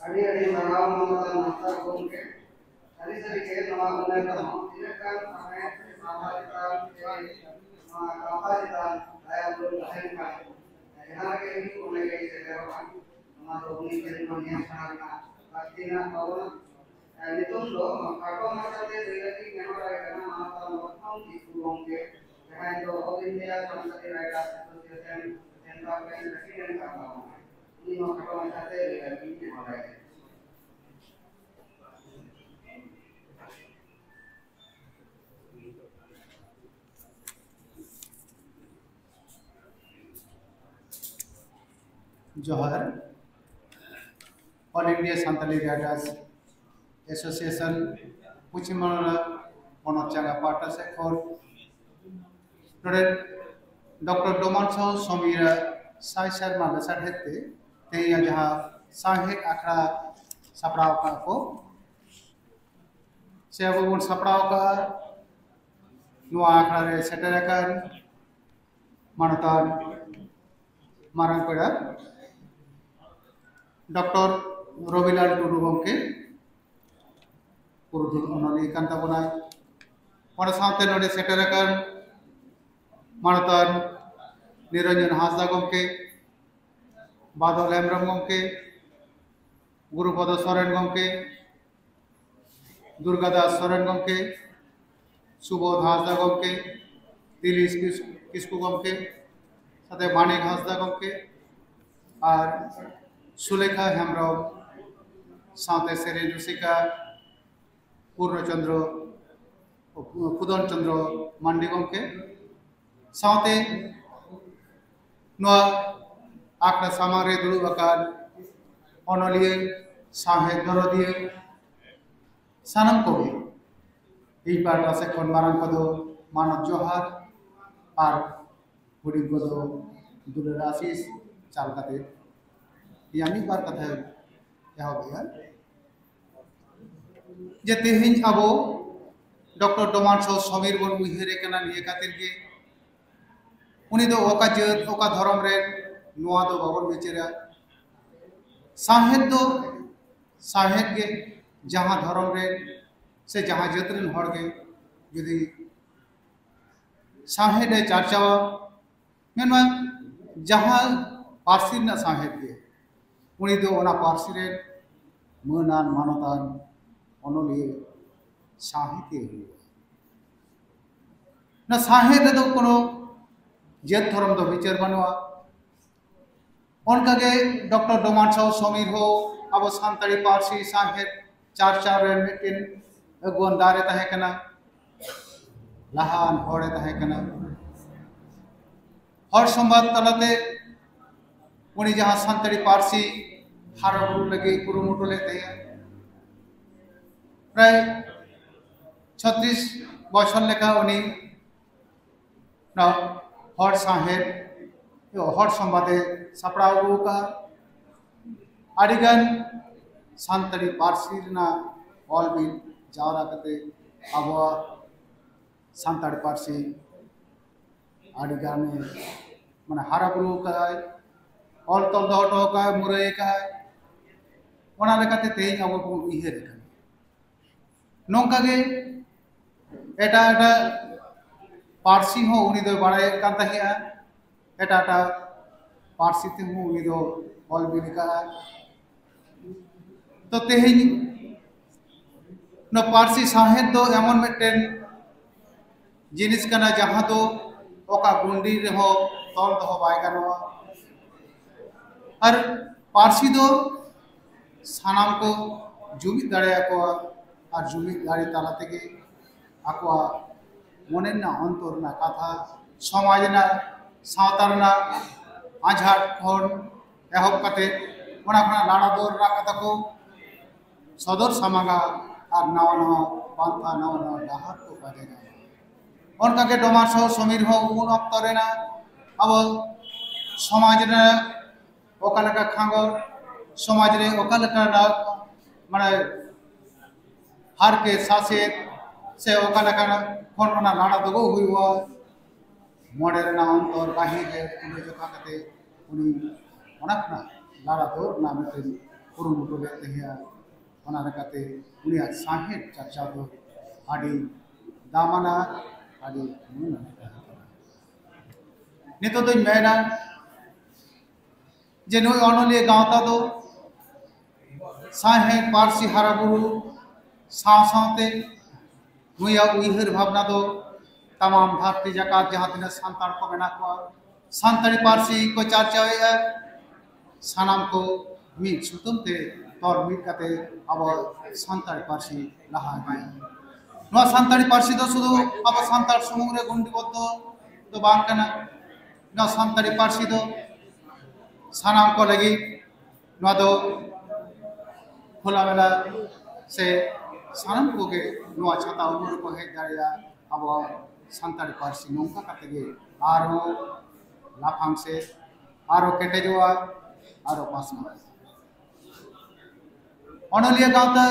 ᱟᱹᱰᱤ ᱟᱹᱰᱤ ᱥᱟᱨᱦᱟᱣ ᱢᱟᱱᱚᱛᱟᱱ ᱢᱟᱥᱴᱟᱨ ᱜᱚᱢᱠᱮ᱾ ᱥᱟᱹᱨᱤ ᱥᱟᱹᱨᱤ ᱜᱮ ᱱᱚᱣᱟ ᱩᱢᱮᱨ ᱨᱮᱦᱚᱸ ᱛᱤᱱᱟᱹᱜ ᱜᱟᱱ ᱥᱟᱶᱦᱮᱫ ᱥᱮ ᱥᱟᱶᱛᱟ ᱪᱮᱛᱟᱱ ᱥᱮ ᱱᱚᱣᱟ ᱜᱟᱶᱛᱟ ᱪᱮᱛᱟᱱ ᱫᱟᱭᱟ ᱫᱩᱞᱟᱹᱲ ᱛᱟᱦᱮᱱ ᱠᱷᱟᱱ, ᱡᱟᱦᱟᱸ ᱨᱮᱜᱮ ᱦᱩᱭᱩᱜ ᱚᱸᱰᱮ ᱜᱮ ᱥᱮᱴᱮᱨᱚᱜᱼᱟ᱾ ᱱᱚᱣᱟ ᱫᱚ ᱩᱱᱤ ᱴᱷᱮᱱ ᱠᱷᱚᱱ ᱧᱮᱞ ᱥᱮᱬᱟ ᱨᱮᱱᱟᱜ ᱞᱟᱹᱠᱛᱤ ᱢᱮᱱᱟᱜ ᱛᱟᱵᱚᱱᱟ᱾ ᱱᱤᱛᱚᱝ ᱫᱚ ᱠᱷᱟᱴᱚ ᱢᱟᱪᱷᱟᱛᱮ ᱞᱟᱹᱭ ᱞᱟᱹᱜᱤᱫ ᱱᱮᱦᱚᱨ ᱟᱭ ᱠᱟᱱᱟ ᱢᱟᱱᱚᱛᱟᱱ ᱞᱚᱠᱷᱢᱚᱱ ᱠᱤᱥᱠᱩ ᱜᱚᱢᱠᱮ, ᱡᱟᱦᱟᱸᱭ ᱫᱚ All India Santali Writers Association Central ᱨᱮᱱ president ᱠᱟᱱ ᱛᱟᱵᱚᱱᱟᱭ᱾ ᱩᱱᱤ ᱦᱚᱸ ᱠᱷᱟᱴᱚ ᱢᱟᱪᱷᱟᱛᱮ ᱞᱟᱹᱭ ᱞᱟᱹᱜᱤᱫ ᱱᱮᱦᱚᱨ ᱟᱭ ᱠᱟᱱᱟ᱾ ᱡᱚᱦᱟᱨ᱾ All India Santali Writers Association Paschim Bangla ᱯᱚᱱᱚᱛ ᱪᱟᱸᱜᱟ ᱯᱟᱦᱴᱟ ᱥᱮᱫ ᱠᱷᱚᱱ ᱱᱚᱰᱮ ᱰᱚᱠᱴᱚᱨ ᱰᱚᱢᱟᱱ ᱥᱟᱦᱩ ᱥᱚᱢᱤᱨᱟᱜ ᱥᱟᱭ ᱥᱮᱨᱢᱟ ᱞᱮᱥᱟᱲᱦᱮᱫ ᱛᱮ ᱛᱮᱦᱮᱧᱟᱜ ᱡᱟᱦᱟᱸ ᱥᱟᱶᱦᱮᱫ ᱟᱠᱷᱲᱟ ᱥᱟᱯᱲᱟᱣ ᱟᱠᱟᱫ ᱠᱚ, ᱥᱮ ᱟᱵᱚ ᱵᱚᱱ ᱥᱟᱯᱲᱟᱣ ᱟᱠᱟᱫᱼᱟ, ᱱᱚᱣᱟ ᱟᱠᱷᱲᱟ ᱨᱮ ᱥᱮᱴᱮᱨ ᱟᱠᱟᱱ ᱢᱟᱱᱚᱛᱟᱱ ᱢᱟᱨᱟᱝ ᱯᱮᱲᱟ ᱰᱚᱠᱴᱚᱨ ᱨᱚᱵᱤᱞᱟᱞ ᱴᱩᱰᱩ ᱜᱚᱢᱠᱮ, ᱯᱩᱨᱩᱫᱷᱩᱞ ᱚᱱᱚᱞᱤᱭᱟᱹ ᱠᱟᱱ ᱛᱟᱵᱚᱱᱟᱭ᱾ ᱚᱱᱟ ᱥᱟᱶᱛᱮ ᱱᱚᱰᱮ ᱥᱮᱴᱮᱨ ᱟᱠᱟᱱ ᱢᱟᱱᱚᱛᱟᱱ ᱱᱤᱨᱚᱧᱡᱚᱱ ᱦᱟᱸᱥᱫᱟ ᱜᱚᱢᱠᱮ, ᱵᱟᱫᱚᱞ ᱦᱮᱢᱵᱨᱚᱢ ᱜᱚᱢᱠᱮ, ᱜᱩᱨᱩᱯᱚᱫᱚ ᱥᱚᱨᱮᱱ ᱜᱚᱢᱠᱮ, ᱫᱩᱨᱜᱟ ᱫᱟᱥ ᱥᱚᱨᱮᱱ ᱜᱚᱢᱠᱮ, ᱥᱩᱵᱳᱫᱷ ᱦᱟᱸᱥᱫᱟ ᱜᱚᱢᱠᱮ, ᱫᱤᱞᱤᱥ ᱠᱤᱥ-, ᱠᱤᱥᱠᱩ ᱜᱚᱢᱠᱮ, ᱥᱟᱛᱮ ᱢᱟᱱᱤᱠ ᱦᱟᱸᱥᱫᱟ ᱜᱚᱢᱠᱮ ᱟᱨ ᱥᱩᱞᱮᱠᱷᱟ ᱦᱮᱢᱵᱨᱚᱢ, ᱥᱟᱶᱛᱮ ᱥᱮᱨᱮᱧ ᱨᱩᱥᱤᱠᱟ ᱯᱩᱨᱱᱚ ᱪᱚᱸᱫᱽᱨᱚ, ᱯᱩᱫᱚᱱ ᱪᱚᱸᱫᱽᱨᱚ ᱢᱟᱱᱰᱤ ᱜᱚᱢᱠᱮ, ᱥᱟᱶᱛᱮ ᱱᱚᱣᱟ ᱟᱠᱷᱲᱟ ᱥᱟᱢᱟᱝ ᱨᱮ ᱫᱩᱲᱩᱵ ᱟᱠᱟᱱ ᱚᱱᱚᱞᱤᱭᱟᱹ, ᱥᱟᱶᱦᱮᱫ ᱫᱚᱨᱚᱫᱤᱭᱟᱹ, ᱥᱟᱱᱟᱢ ᱠᱚᱜᱮ ᱤᱧ ᱯᱟᱦᱴᱟ ᱥᱮᱫ ᱠᱷᱚᱱ ᱢᱟᱨᱟᱝ ᱠᱚᱫᱚ ᱢᱟᱱᱚᱛ ᱡᱚᱦᱟᱨ ᱟᱨ ᱦᱩᱰᱤᱧ ᱠᱚᱫᱚ ᱫᱩᱞᱟᱹᱲ ᱟᱥᱤᱥ ᱪᱟᱞ ᱠᱟᱛᱮ ᱤᱧᱟᱹᱜ ᱢᱤᱫ ᱵᱟᱨ ᱠᱟᱛᱷᱟ ᱮᱦᱚᱵᱮᱜᱼᱟ᱾ ᱡᱮ ᱛᱮᱦᱮᱧ ᱟᱵᱚ ᱰᱚᱠᱴᱚᱨ ᱰᱚᱢᱟᱱ ᱥᱟᱶ ᱥᱚᱢᱤᱨ ᱵᱚᱱ ᱩᱭᱦᱟᱹᱨᱮ ᱠᱟᱱᱟ, ᱱᱤᱭᱟᱹ ᱠᱷᱟᱹᱛᱤᱨ ᱜᱮ ᱩᱱᱤ ᱫᱚ ᱚᱠᱟ ᱡᱟᱹᱛ, ᱚᱠᱟ ᱫᱷᱚᱨᱚᱢ ᱨᱮ, ᱱᱚᱣᱟ ᱫᱚ ᱵᱟᱵᱚᱱ ᱵᱤᱪᱟᱹᱨᱟ᱾ ᱥᱟᱶᱦᱮᱫ ᱫᱚ ᱥᱟᱶᱦᱮᱫ ᱜᱮ, ᱡᱟᱦᱟᱸ ᱫᱷᱚᱨᱚᱢ ᱨᱮ ᱥᱮ ᱡᱟᱦᱟᱸ ᱡᱟᱹᱛ ᱨᱮᱱ ᱦᱚᱲ ᱜᱮ ᱡᱩᱫᱤ ᱥᱟᱶᱦᱮᱫ ᱮ ᱪᱟᱨᱪᱟᱣᱟ, ᱢᱮᱱᱢᱟ ᱡᱟᱦᱟᱸ ᱯᱟᱹᱨᱥᱤ ᱨᱮᱱᱟᱜ ᱥᱟᱶᱦᱮᱫ ᱜᱮ, ᱩᱱᱤ ᱫᱚ ᱚᱱᱟ ᱯᱟᱹᱨᱥᱤ ᱨᱮᱱ ᱢᱟᱹᱱᱟᱱ ᱢᱟᱱᱚᱛᱟᱱ ᱚᱱᱚᱞᱤᱭᱟᱹ ᱥᱟᱶᱦᱮᱫᱤᱭᱟᱹ ᱦᱩᱭᱩᱜᱼᱟ᱾ ᱚᱱᱟ ᱥᱟᱶᱦᱮᱫ ᱨᱮᱫᱚ ᱠᱳᱱᱳ ᱡᱟᱹᱛ ᱫᱷᱚᱨᱚᱢ ᱫᱚ ᱵᱤᱪᱟᱹᱨ ᱵᱟᱹᱱᱩᱜᱼᱟ᱾ ᱚᱱᱠᱟᱜᱮ ᱰᱚᱠᱴᱚᱨ ᱰᱚᱢᱟᱱ ᱥᱟᱶ ᱥᱚᱢᱤᱨ ᱦᱚᱸ ᱟᱵᱚ ᱥᱟᱱᱛᱟᱲᱤ ᱯᱟᱹᱨᱥᱤ ᱥᱟᱶᱦᱮᱫ ᱪᱟᱨᱪᱟᱣ ᱨᱮᱱ ᱢᱤᱫᱴᱮᱱ ᱟᱹᱜᱩᱣᱟᱹᱱ ᱫᱟᱨᱮ ᱛᱟᱦᱮᱸ ᱠᱟᱱᱟ, ᱞᱟᱦᱟᱱ ᱦᱚᱲᱮ ᱛᱟᱦᱮᱸ ᱠᱟᱱᱟ᱾ ᱦᱚᱲ ᱥᱚᱢᱵᱟᱫ ᱛᱟᱞᱟᱛᱮ ᱩᱱᱤ ᱡᱟᱦᱟᱸ ᱥᱟᱱᱛᱟᱲᱤ ᱯᱟᱹᱨᱥᱤ ᱦᱟᱨᱟ ᱵᱩᱨᱩ ᱞᱟᱹᱜᱤᱫ ᱠᱩᱨᱩᱢᱩᱴᱩ ᱞᱮᱫ ᱛᱟᱦᱮᱸᱫ, ᱯᱨᱟᱭ ᱪᱷᱚᱛᱨᱤᱥ ᱵᱚᱪᱷᱚᱨ ᱞᱮᱠᱟ ᱩᱱᱤ ᱱᱚᱣᱟ ᱦᱚᱲ ᱥᱟᱶᱦᱮᱫ, ᱦᱚᱲ ᱥᱚᱢᱵᱟᱫ ᱮ ᱥᱟᱯᱲᱟᱣ ᱟᱹᱜᱩ ᱟᱠᱟᱫᱼᱟ᱾ ᱟᱹᱰᱤᱜᱟᱱ ᱥᱟᱱᱛᱟᱲᱤ ᱯᱟᱹᱨᱥᱤ ᱨᱮᱱᱟᱜ ᱚᱞ ᱵᱤᱞ ᱡᱟᱣᱨᱟ ᱠᱟᱛᱮ ᱟᱵᱚᱣᱟᱜ ᱥᱟᱱᱛᱟᱲᱤ ᱯᱟᱹᱨᱥᱤ ᱟᱹᱰᱤᱜᱟᱱ ᱢᱟᱱᱮ ᱦᱟᱨᱟ ᱵᱩᱨᱩ ᱟᱠᱟᱫᱼᱟᱭ, ᱚᱞ ᱛᱚᱞ ᱫᱚᱦᱚ ᱦᱚᱴᱚ ᱟᱠᱟᱫᱼᱟᱭ, ᱢᱩᱨᱟᱹᱭ ᱟᱠᱟᱫᱼᱟᱭ᱾ ᱚᱱᱟ ᱞᱮᱠᱟᱛᱮ ᱛᱮᱦᱮᱧ ᱟᱵᱚ ᱵᱚᱱ ᱩᱭᱦᱟᱹᱨ ᱠᱟᱱᱟ᱾ ᱱᱚᱝᱠᱟ ᱜᱮ ᱮᱴᱟᱜ ᱮᱴᱟᱜ ᱯᱟᱹᱨᱥᱤ ᱦᱚᱸ ᱩᱱᱤ ᱫᱚᱭ ᱵᱟᱲᱟᱭᱮᱫ ᱠᱟᱱ ᱛᱟᱦᱮᱸᱫᱼᱟ, ᱮᱴᱟᱜ ᱮᱴᱟᱜ ᱯᱟᱹᱨᱥᱤ ᱛᱮᱦᱚᱸ ᱩᱱᱤ ᱫᱚ ᱚᱞ ᱵᱤᱞ ᱟᱠᱟᱫᱼᱟ᱾ ᱛᱚ ᱛᱮᱦᱮᱧ ᱱᱚᱣᱟ ᱯᱟᱹᱨᱥᱤ ᱥᱟᱶᱦᱮᱫ ᱫᱚ ᱮᱢᱚᱱ ᱢᱤᱫᱴᱮᱱ ᱡᱤᱱᱤᱥ ᱠᱟᱱᱟ ᱡᱟᱦᱟᱸ ᱫᱚ ᱚᱠᱟ ᱜᱩᱱᱰᱤ ᱨᱮᱦᱚᱸ ᱛᱚᱞ ᱫᱚᱦᱚ ᱵᱟᱭ ᱜᱟᱱᱚᱜᱼᱟ᱾ ᱟᱨ ᱯᱟᱹᱨᱥᱤ ᱫᱚ ᱥᱟᱱᱟᱢ ᱠᱚ ᱡᱩᱢᱤᱫ ᱫᱟᱲᱮᱭᱟᱠᱚᱣᱟ ᱟᱨ ᱡᱩᱢᱤᱫ ᱫᱟᱲᱮ ᱛᱟᱞᱟ ᱛᱮᱜᱮ ᱟᱠᱚᱣᱟᱜ ᱢᱚᱱᱮ ᱨᱮᱱᱟᱜ ᱚᱱᱛᱚᱨ ᱨᱮᱱᱟᱜ ᱠᱟᱛᱷᱟ, ᱥᱚᱢᱟᱡᱽ ᱨᱮᱱᱟᱜ, ᱥᱟᱶᱛᱟ ᱨᱮᱱᱟᱜ ᱟᱸᱡᱷᱟᱴ ᱠᱷᱚᱱ ᱮᱦᱚᱵ ᱠᱟᱛᱮ ᱚᱱᱟ ᱠᱷᱚᱱᱟᱜ ᱞᱟᱲᱟ ᱫᱚᱨ ᱨᱮᱱᱟᱜ ᱠᱟᱛᱷᱟ ᱠᱚ ᱥᱚᱫᱚᱨ ᱥᱟᱢᱟᱝᱟ ᱟᱨ ᱱᱟᱣᱟ ᱱᱟᱣᱟ ᱯᱟᱱᱛᱷᱟ, ᱱᱟᱣᱟ ᱱᱟᱣᱟ ᱰᱟᱦᱟᱨ ᱠᱚ ᱯᱟᱸᱡᱟᱭᱟ᱾ ᱚᱱᱠᱟᱜᱮ ᱰᱚᱢᱟᱨ ᱥᱟᱶ ᱥᱚᱢᱤᱨ ᱦᱚᱸ ᱩᱱ ᱚᱠᱛᱚ ᱨᱮᱱᱟᱜ ᱟᱵᱚ ᱥᱚᱢᱟᱡᱽ ᱨᱮᱱᱟᱜ ᱚᱠᱟ ᱞᱮᱠᱟ ᱠᱷᱟᱸᱜᱚ, ᱥᱚᱢᱟᱡᱽ ᱨᱮ ᱚᱠᱟ ᱞᱮᱠᱟᱱᱟᱜ ᱢᱟᱱᱮ ᱦᱟᱨᱠᱮᱛ ᱥᱟᱥᱮᱛ ᱥᱮ ᱚᱠᱟ ᱞᱮᱠᱟᱱᱟᱜ ᱠᱷᱚᱱ ᱚᱱᱟ ᱞᱟᱲᱟ ᱫᱚᱜᱚ ᱦᱩᱭᱩᱜᱼᱟ, ᱢᱚᱬᱮ ᱨᱮᱱᱟᱜ ᱚᱱᱛᱚᱨ ᱵᱟᱹᱦᱤᱨ ᱨᱮ ᱛᱩᱞᱟᱹ ᱡᱚᱠᱷᱟ ᱠᱟᱛᱮ ᱩᱱᱤ ᱚᱱᱟ ᱠᱷᱚᱱᱟᱜ ᱞᱟᱲᱟ ᱫᱚ ᱨᱮᱱᱟᱜ ᱢᱤᱫᱴᱮᱱ ᱠᱩᱨᱩᱢᱩᱴᱩ ᱞᱮᱫ ᱛᱟᱦᱮᱸᱜᱼᱟ᱾ ᱚᱱᱟ ᱞᱮᱠᱟᱛᱮ ᱩᱱᱤᱭᱟᱜ ᱥᱟᱶᱦᱮᱫ ᱪᱟᱨᱪᱟᱣ ᱫᱚ ᱟᱹᱰᱤ ᱫᱟᱢᱟᱱᱟ, ᱟᱹᱰᱤ ᱢᱟᱹᱱ ᱟᱱᱟᱜ ᱛᱟᱦᱮᱸ ᱠᱟᱱᱟ᱾ ᱱᱤᱛᱚᱜ ᱫᱚᱧ ᱢᱮᱱᱟ ᱡᱮ ᱱᱩᱭ ᱚᱱᱚᱞᱤᱭᱟᱹ ᱜᱟᱶᱛᱟ ᱫᱚ ᱥᱟᱶᱦᱮᱫ ᱯᱟᱹᱨᱥᱤ ᱦᱟᱨᱟᱵᱩᱨᱩ ᱥᱟᱶ ᱥᱟᱶᱛᱮ ᱱᱩᱭᱟᱜ ᱩᱭᱦᱟᱹᱨ ᱵᱷᱟᱵᱽᱱᱟ ᱫᱚ ᱛᱟᱢᱟᱢ ᱫᱷᱟᱹᱨᱛᱤ ᱡᱟᱠᱟᱛ ᱡᱟᱦᱟᱸ ᱛᱤᱱᱟᱹᱜ ᱥᱟᱱᱛᱟᱲ ᱠᱚ ᱢᱮᱱᱟᱜ ᱠᱚᱣᱟ, ᱥᱟᱱᱛᱟᱲᱤ ᱯᱟᱹᱨᱥᱤ ᱠᱚ ᱪᱟᱨᱪᱟᱣᱮᱫᱼᱟ, ᱥᱟᱱᱟᱢ ᱠᱚ ᱢᱤᱫ ᱥᱩᱛᱟᱹᱢ ᱛᱮ ᱛᱚᱞ ᱢᱤᱫ ᱠᱟᱛᱮ ᱟᱵᱚ ᱥᱟᱱᱛᱟᱲᱤ ᱯᱟᱹᱨᱥᱤ ᱞᱟᱦᱟ ᱤᱫᱤᱭᱟ᱾ ᱱᱚᱣᱟ ᱥᱟᱱᱛᱟᱲᱤ ᱯᱟᱹᱨᱥᱤ ᱫᱚ ᱥᱩᱫᱷᱩ ᱟᱵᱚ ᱥᱟᱱᱛᱟᱲ ᱥᱩᱢᱩᱝ ᱨᱮ ᱜᱚᱱᱰᱤᱵᱚᱫᱽᱫᱷᱚ ᱫᱚ ᱵᱟᱝ ᱠᱟᱱᱟ᱾ ᱱᱚᱣᱟ ᱥᱟᱱᱛᱟᱲᱤ ᱯᱟᱹᱨᱥᱤ ᱫᱚ ᱥᱟᱱᱟᱢ ᱠᱚ ᱞᱟᱹᱜᱤᱫ ᱱᱚᱣᱟ ᱫᱚ ᱠᱷᱳᱞᱟᱢᱮᱞᱟ ᱥᱮ ᱥᱟᱱᱟᱢ ᱠᱚᱜᱮ ᱱᱚᱣᱟ ᱪᱷᱟᱛᱟ ᱩᱢᱩᱞ ᱨᱮᱠᱚ ᱦᱮᱡ ᱫᱟᱲᱮᱭᱟᱜᱼᱟ᱾ ᱟᱵᱚ ᱥᱟᱱᱛᱟᱲᱤ ᱯᱟᱹᱨᱥᱤ ᱱᱚᱝᱠᱟ ᱠᱟᱛᱮ ᱜᱮ ᱟᱨᱦᱚᱸ ᱞᱟᱯᱷᱟᱝ ᱥᱮ ᱟᱨᱦᱚᱸ ᱠᱮᱴᱮᱡᱚᱜᱼᱟ, ᱟᱨᱦᱚᱸ ᱯᱟᱥᱱᱟᱜᱼᱟ᱾ ᱚᱱᱚᱞᱤᱭᱟᱹ ᱜᱟᱶᱛᱟ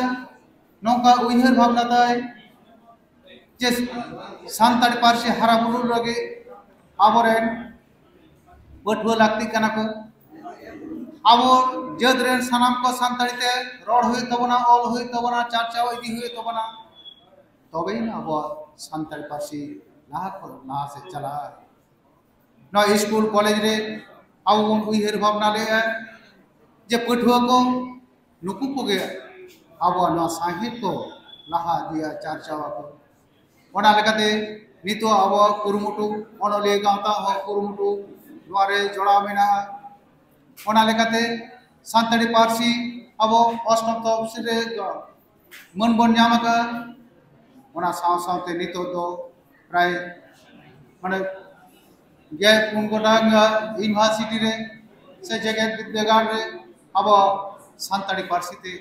ᱱᱚᱝᱠᱟ ᱩᱭᱦᱟᱹᱨ ᱵᱷᱟᱵᱽᱱᱟ ᱛᱟᱭ ᱡᱮ ᱥᱟᱱᱛᱟᱲᱤ ᱯᱟᱹᱨᱥᱤ ᱦᱟᱨᱟ ᱵᱩᱨᱩ ᱞᱟᱹᱜᱤᱫ ᱟᱵᱚᱨᱮᱱ ᱯᱟᱹᱴᱷᱩᱣᱟᱹ ᱞᱟᱹᱠᱛᱤᱜ ᱠᱟᱱᱟ ᱠᱚ᱾ ᱟᱵᱚ ᱡᱟᱹᱛ ᱨᱮᱱ ᱥᱟᱱᱟᱢ ᱠᱚ ᱥᱟᱱᱛᱟᱲᱤ ᱛᱮ ᱨᱚᱲ ᱦᱩᱭᱩᱜ ᱛᱟᱵᱚᱱᱟ, ᱚᱞ ᱦᱩᱭᱩᱜ ᱛᱟᱵᱚᱱᱟ, ᱪᱟᱨᱪᱟᱣ ᱤᱫᱤ ᱦᱩᱭᱩᱜ ᱛᱟᱵᱚᱱᱟ, ᱛᱚᱵᱮᱭᱮᱱᱟ ᱟᱵᱚᱣᱟᱜ ᱥᱟᱱᱛᱟᱲᱤ ᱯᱟᱹᱨᱥᱤ ᱞᱟᱦᱟ ᱠᱷᱚᱱ ᱞᱟᱦᱟ ᱥᱮᱫ ᱪᱟᱞᱟᱜᱼᱟ᱾ ᱱᱚᱣᱟ ᱥᱠᱩᱞ ᱠᱚᱞᱮᱡᱽ ᱨᱮ ᱟᱵᱚ ᱵᱚᱱ ᱩᱭᱦᱟᱹᱨ ᱵᱷᱟᱵᱽᱱᱟ ᱞᱮᱫᱼᱟ ᱡᱮ ᱯᱟᱹᱴᱷᱩᱣᱟᱹ ᱠᱚ ᱱᱩᱠᱩ ᱠᱚᱜᱮ ᱟᱵᱚᱣᱟᱜ ᱱᱚᱣᱟ ᱥᱟᱶᱦᱮᱫ ᱠᱚ ᱞᱟᱦᱟ ᱤᱫᱤᱭᱟ, ᱪᱟᱨᱪᱟᱣ ᱟᱠᱚ᱾ ᱚᱱᱟ ᱞᱮᱠᱟᱛᱮ ᱱᱤᱛᱚᱜ ᱟᱵᱚᱣᱟᱜ ᱠᱩᱨᱩᱢᱩᱴᱩ, ᱚᱱᱚᱞᱤᱭᱟᱹ ᱜᱟᱶᱛᱟ ᱦᱚᱸ ᱠᱩᱨᱩᱢᱩᱴᱩ ᱱᱚᱣᱟ ᱨᱮ ᱡᱚᱲᱟᱣ ᱢᱮᱱᱟᱜᱼᱟ᱾ ᱚᱱᱟ ᱞᱮᱠᱟᱛᱮ ᱥᱟᱱᱛᱟᱲᱤ ᱯᱟᱹᱨᱥᱤ ᱟᱵᱚ ᱚᱥᱴᱚᱢ ᱛᱚᱯᱥᱤᱞ ᱨᱮ ᱢᱟᱹᱱ ᱵᱚᱱ ᱧᱟᱢ ᱟᱠᱟᱫᱼᱟ᱾ ᱚᱱᱟ ᱥᱟᱶ ᱥᱟᱶᱛᱮ ᱱᱤᱛᱚᱜ ᱫᱚ ᱯᱨᱟᱭ ᱢᱟᱱᱮ ᱜᱮᱞ ᱯᱩᱱ ᱜᱚᱴᱟᱝ ᱤᱭᱩᱱᱤᱵᱷᱟᱨᱥᱤᱴᱤ ᱨᱮ ᱥᱮ ᱡᱮᱜᱮᱛ ᱵᱤᱨᱫᱟᱹᱜᱟᱲ ᱨᱮ ᱟᱵᱚ ᱥᱟᱱᱛᱟᱲᱤ ᱯᱟᱹᱨᱥᱤ ᱛᱮ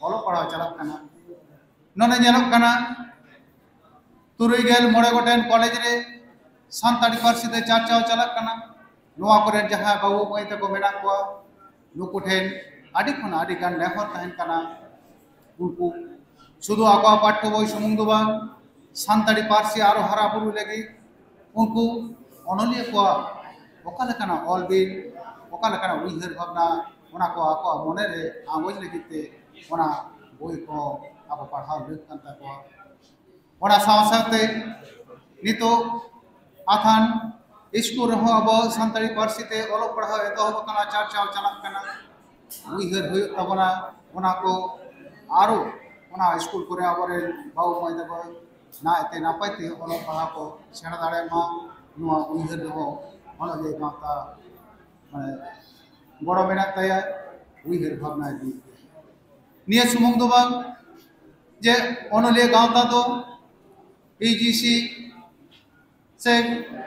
ᱚᱞᱚᱜ ᱯᱟᱲᱦᱟᱣ ᱪᱟᱞᱟᱜ ᱠᱟᱱᱟ᱾ ᱱᱚᱰᱮ ᱧᱮᱞᱚᱜ ᱠᱟᱱᱟ ᱛᱩᱨᱩᱭ ᱜᱮᱞ ᱢᱚᱬᱮ ᱜᱚᱴᱮᱱ ᱠᱚᱞᱮᱡᱽ ᱨᱮ ᱥᱟᱱᱛᱟᱲᱤ ᱯᱟᱹᱨᱥᱤ ᱛᱮ ᱪᱟᱨᱪᱟᱣ ᱪᱟᱞᱟᱜ ᱠᱟᱱᱟ᱾ ᱱᱚᱣᱟ ᱠᱚᱨᱮᱱ ᱡᱟᱦᱟᱸᱭ ᱵᱟᱹᱵᱩ ᱢᱟᱹᱭ ᱛᱟᱠᱚ ᱢᱮᱱᱟᱜ ᱠᱚᱣᱟ, ᱱᱩᱠᱩ ᱴᱷᱮᱱ ᱟᱹᱰᱤ ᱠᱷᱚᱱ ᱟᱹᱰᱤ ᱜᱟᱱ ᱱᱮᱦᱚᱨ ᱛᱟᱦᱮᱱ ᱠᱟᱱᱟ᱾ ᱩᱱᱠᱩ ᱥᱩᱫᱷᱩ ᱟᱠᱚᱣᱟᱜ ᱯᱟᱴᱷᱭᱚ ᱵᱳᱭ ᱥᱩᱢᱩᱝ ᱫᱚ ᱵᱟᱝ, ᱥᱟᱱᱛᱟᱲᱤ ᱯᱟᱹᱨᱥᱤ ᱟᱨᱚ ᱦᱟᱨᱟ ᱵᱩᱨᱩ ᱞᱟᱹᱜᱤᱫ ᱩᱱᱠᱩ ᱚᱱᱚᱞᱤᱭᱟᱹ ᱠᱚᱣᱟᱜ ᱚᱠᱟ ᱞᱮᱠᱟᱱᱟᱜ ᱚᱞ ᱵᱤᱞ, ᱚᱠᱟ ᱞᱮᱠᱟᱱᱟᱜ ᱩᱭᱦᱟᱹᱨ ᱵᱷᱟᱵᱽᱱᱟ, ᱚᱱᱟ ᱠᱚ ᱟᱠᱚᱣᱟᱜ ᱢᱚᱱᱮ ᱨᱮ ᱟᱸᱜᱚᱪ ᱞᱟᱹᱜᱤᱫ ᱛᱮ ᱚᱱᱟ ᱵᱳᱭ ᱠᱚ ᱟᱵᱚ ᱯᱟᱲᱦᱟᱣ ᱞᱟᱹᱠ ᱠᱟᱱ ᱛᱟᱠᱚᱣᱟ᱾ ᱚᱱᱟ ᱥᱟᱶ ᱥᱟᱶᱛᱮ ᱱᱤᱛᱚᱜ ᱟᱛᱷᱟᱱ ᱥᱠᱩᱞ ᱨᱮᱦᱚᱸ ᱟᱵᱚ ᱥᱟᱱᱛᱟᱲᱤ ᱯᱟᱹᱨᱥᱤ ᱛᱮ ᱚᱞᱚᱜ ᱯᱟᱲᱦᱟᱣ ᱮᱛᱚᱦᱚᱵ ᱟᱠᱟᱱᱟ, ᱪᱟᱨᱪᱟᱣ ᱪᱟᱞᱟᱜ ᱠᱟᱱᱟ᱾ ᱩᱭᱦᱟᱹᱨ ᱦᱩᱭᱩᱜ ᱛᱟᱵᱚᱱᱟ ᱚᱱᱟ ᱠᱚ ᱟᱨᱚ ᱚᱱᱟ ᱥᱠᱩᱞ ᱠᱚᱨᱮ ᱟᱵᱚᱨᱮᱱ ᱵᱟᱹᱵᱩ ᱢᱟᱹᱭ ᱛᱟᱠᱚ ᱱᱟᱭᱛᱮ ᱱᱟᱯᱟᱭ ᱛᱮ ᱚᱞᱚᱜ ᱯᱟᱲᱦᱟᱣ ᱠᱚ ᱥᱮᱬᱟ ᱫᱟᱲᱮᱭᱟᱜ ᱢᱟ᱾ ᱱᱚᱣᱟ ᱩᱭᱦᱟᱹᱨ ᱨᱮᱦᱚᱸ ᱚᱱᱚᱞᱤᱭᱟᱹ ᱜᱟᱶᱛᱟ ᱢᱟᱱᱮ ᱜᱚᱲᱚ ᱢᱮᱱᱟᱜ ᱛᱟᱭᱟ, ᱩᱭᱦᱟᱹᱨ ᱵᱷᱟᱵᱽᱱᱟ ᱤᱫᱤᱭᱮᱫ ᱜᱮᱭᱟ᱾ ᱱᱤᱭᱟᱹ ᱥᱩᱢᱩᱝ ᱫᱚ ᱵᱟᱝ ᱡᱮ ᱚᱱᱚᱞᱤᱭᱟᱹ ᱜᱟᱶᱛᱟ ᱫᱚ ᱯᱤ ᱡᱤ ᱥᱤ ᱥᱮ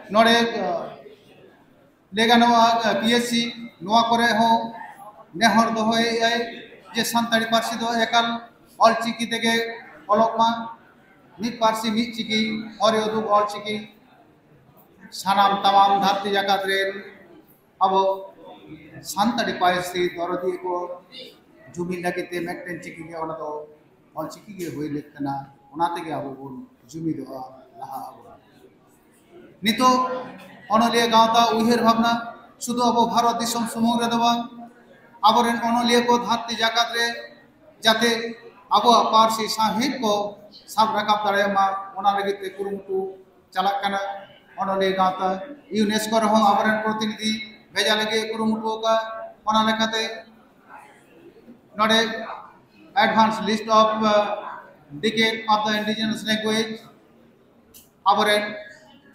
ᱱᱚᱰᱮ, ᱟᱸ, ᱞᱟᱹᱭ ᱜᱟᱱᱚᱜᱼᱟ, ᱯᱤ ᱮᱥ ᱥᱤ, ᱱᱚᱣᱟ ᱠᱚᱨᱮ ᱦᱚᱸ ᱱᱮᱦᱚᱨ ᱫᱚᱦᱚᱭᱮᱫᱼᱟᱭ ᱡᱮ ᱥᱟᱱᱛᱟᱲᱤ ᱯᱟᱹᱨᱥᱤ ᱫᱚ ᱮᱠᱟᱞ ᱚᱞᱪᱤᱠᱤ ᱛᱮᱜᱮ ᱚᱞᱚᱜ ᱢᱟ᱾ ᱢᱤᱫ ᱯᱟᱹᱨᱥᱤ ᱢᱤᱫ ᱪᱤᱠᱤ, ᱦᱚᱨᱮ ᱩᱫᱩᱜ ᱚᱞᱪᱤᱠᱤ᱾ ᱥᱟᱱᱟᱢ ᱛᱟᱢᱟᱢ ᱫᱷᱟᱹᱨᱛᱤ ᱡᱟᱠᱟᱛ ᱨᱮᱱ ᱟᱵᱚ ᱥᱟᱱᱛᱟᱲᱤ ᱯᱟᱹᱨᱥᱤ ᱫᱚᱨᱚᱫᱤᱭᱟᱹ ᱠᱚ ᱡᱩᱢᱤᱫ ᱞᱟᱹᱜᱤᱫ ᱛᱮ ᱢᱤᱫᱴᱮᱱ ᱪᱤᱠᱤ ᱜᱮ, ᱚᱱᱟ ᱫᱚ ᱚᱞᱪᱤᱠᱤ ᱜᱮ ᱦᱩᱭ ᱞᱮᱫ ᱠᱟᱱᱟ᱾ ᱚᱱᱟ ᱛᱮᱜᱮ ᱟᱵᱚ ᱵᱚᱱ ᱡᱩᱢᱤᱫᱚᱜᱼᱟ, ᱞᱟᱦᱟᱜ ᱟᱵᱚᱱ᱾ ᱱᱤᱛᱚᱜ ᱚᱱᱚᱞᱤᱭᱟᱹ ᱜᱟᱶᱛᱟ ᱩᱭᱦᱟᱹᱨ ᱵᱷᱟᱵᱽᱱᱟ ᱥᱩᱫᱷᱩ ᱟᱵᱚ ᱵᱷᱟᱨᱚᱛ ᱫᱤᱥᱚᱢ ᱥᱩᱢᱩᱝ ᱨᱮᱫᱚ ᱵᱟᱝ, ᱟᱵᱚᱨᱮᱱ ᱚᱱᱚᱞᱤᱭᱟᱹ ᱠᱚ ᱫᱷᱟᱹᱨᱛᱤ ᱡᱟᱠᱟᱛ ᱨᱮ ᱡᱟᱛᱮ ᱟᱵᱚᱣᱟᱜ ᱯᱟᱹᱨᱥᱤ ᱥᱟᱶᱦᱮᱫ ᱠᱚ ᱥᱟᱵ ᱨᱟᱠᱟᱵ ᱫᱟᱲᱮᱭᱟᱜ ᱢᱟ, ᱚᱱᱟ ᱞᱟᱹᱜᱤᱫ ᱛᱮ ᱠᱩᱨᱩᱢᱩᱴᱩ ᱪᱟᱞᱟᱜ ᱠᱟᱱᱟ᱾ ᱚᱱᱚᱞᱤᱭᱟᱹ ᱜᱟᱶᱛᱟ ᱤᱭᱩᱱᱮᱥᱠᱳ ᱨᱮᱦᱚᱸ ᱟᱵᱚᱨᱮᱱ ᱯᱨᱚᱛᱤᱱᱤᱫᱷᱤ ᱵᱷᱮᱡᱟ ᱞᱟᱹᱜᱤᱫ ᱮ ᱠᱩᱨᱩᱢᱩᱴᱩ ᱟᱠᱟᱫ᱾ ᱚᱱᱟ ᱞᱮᱠᱟᱛᱮ ᱱᱚᱰᱮ advance list of, uh, decade of the indigenous language, ᱟᱵᱚᱨᱮᱱ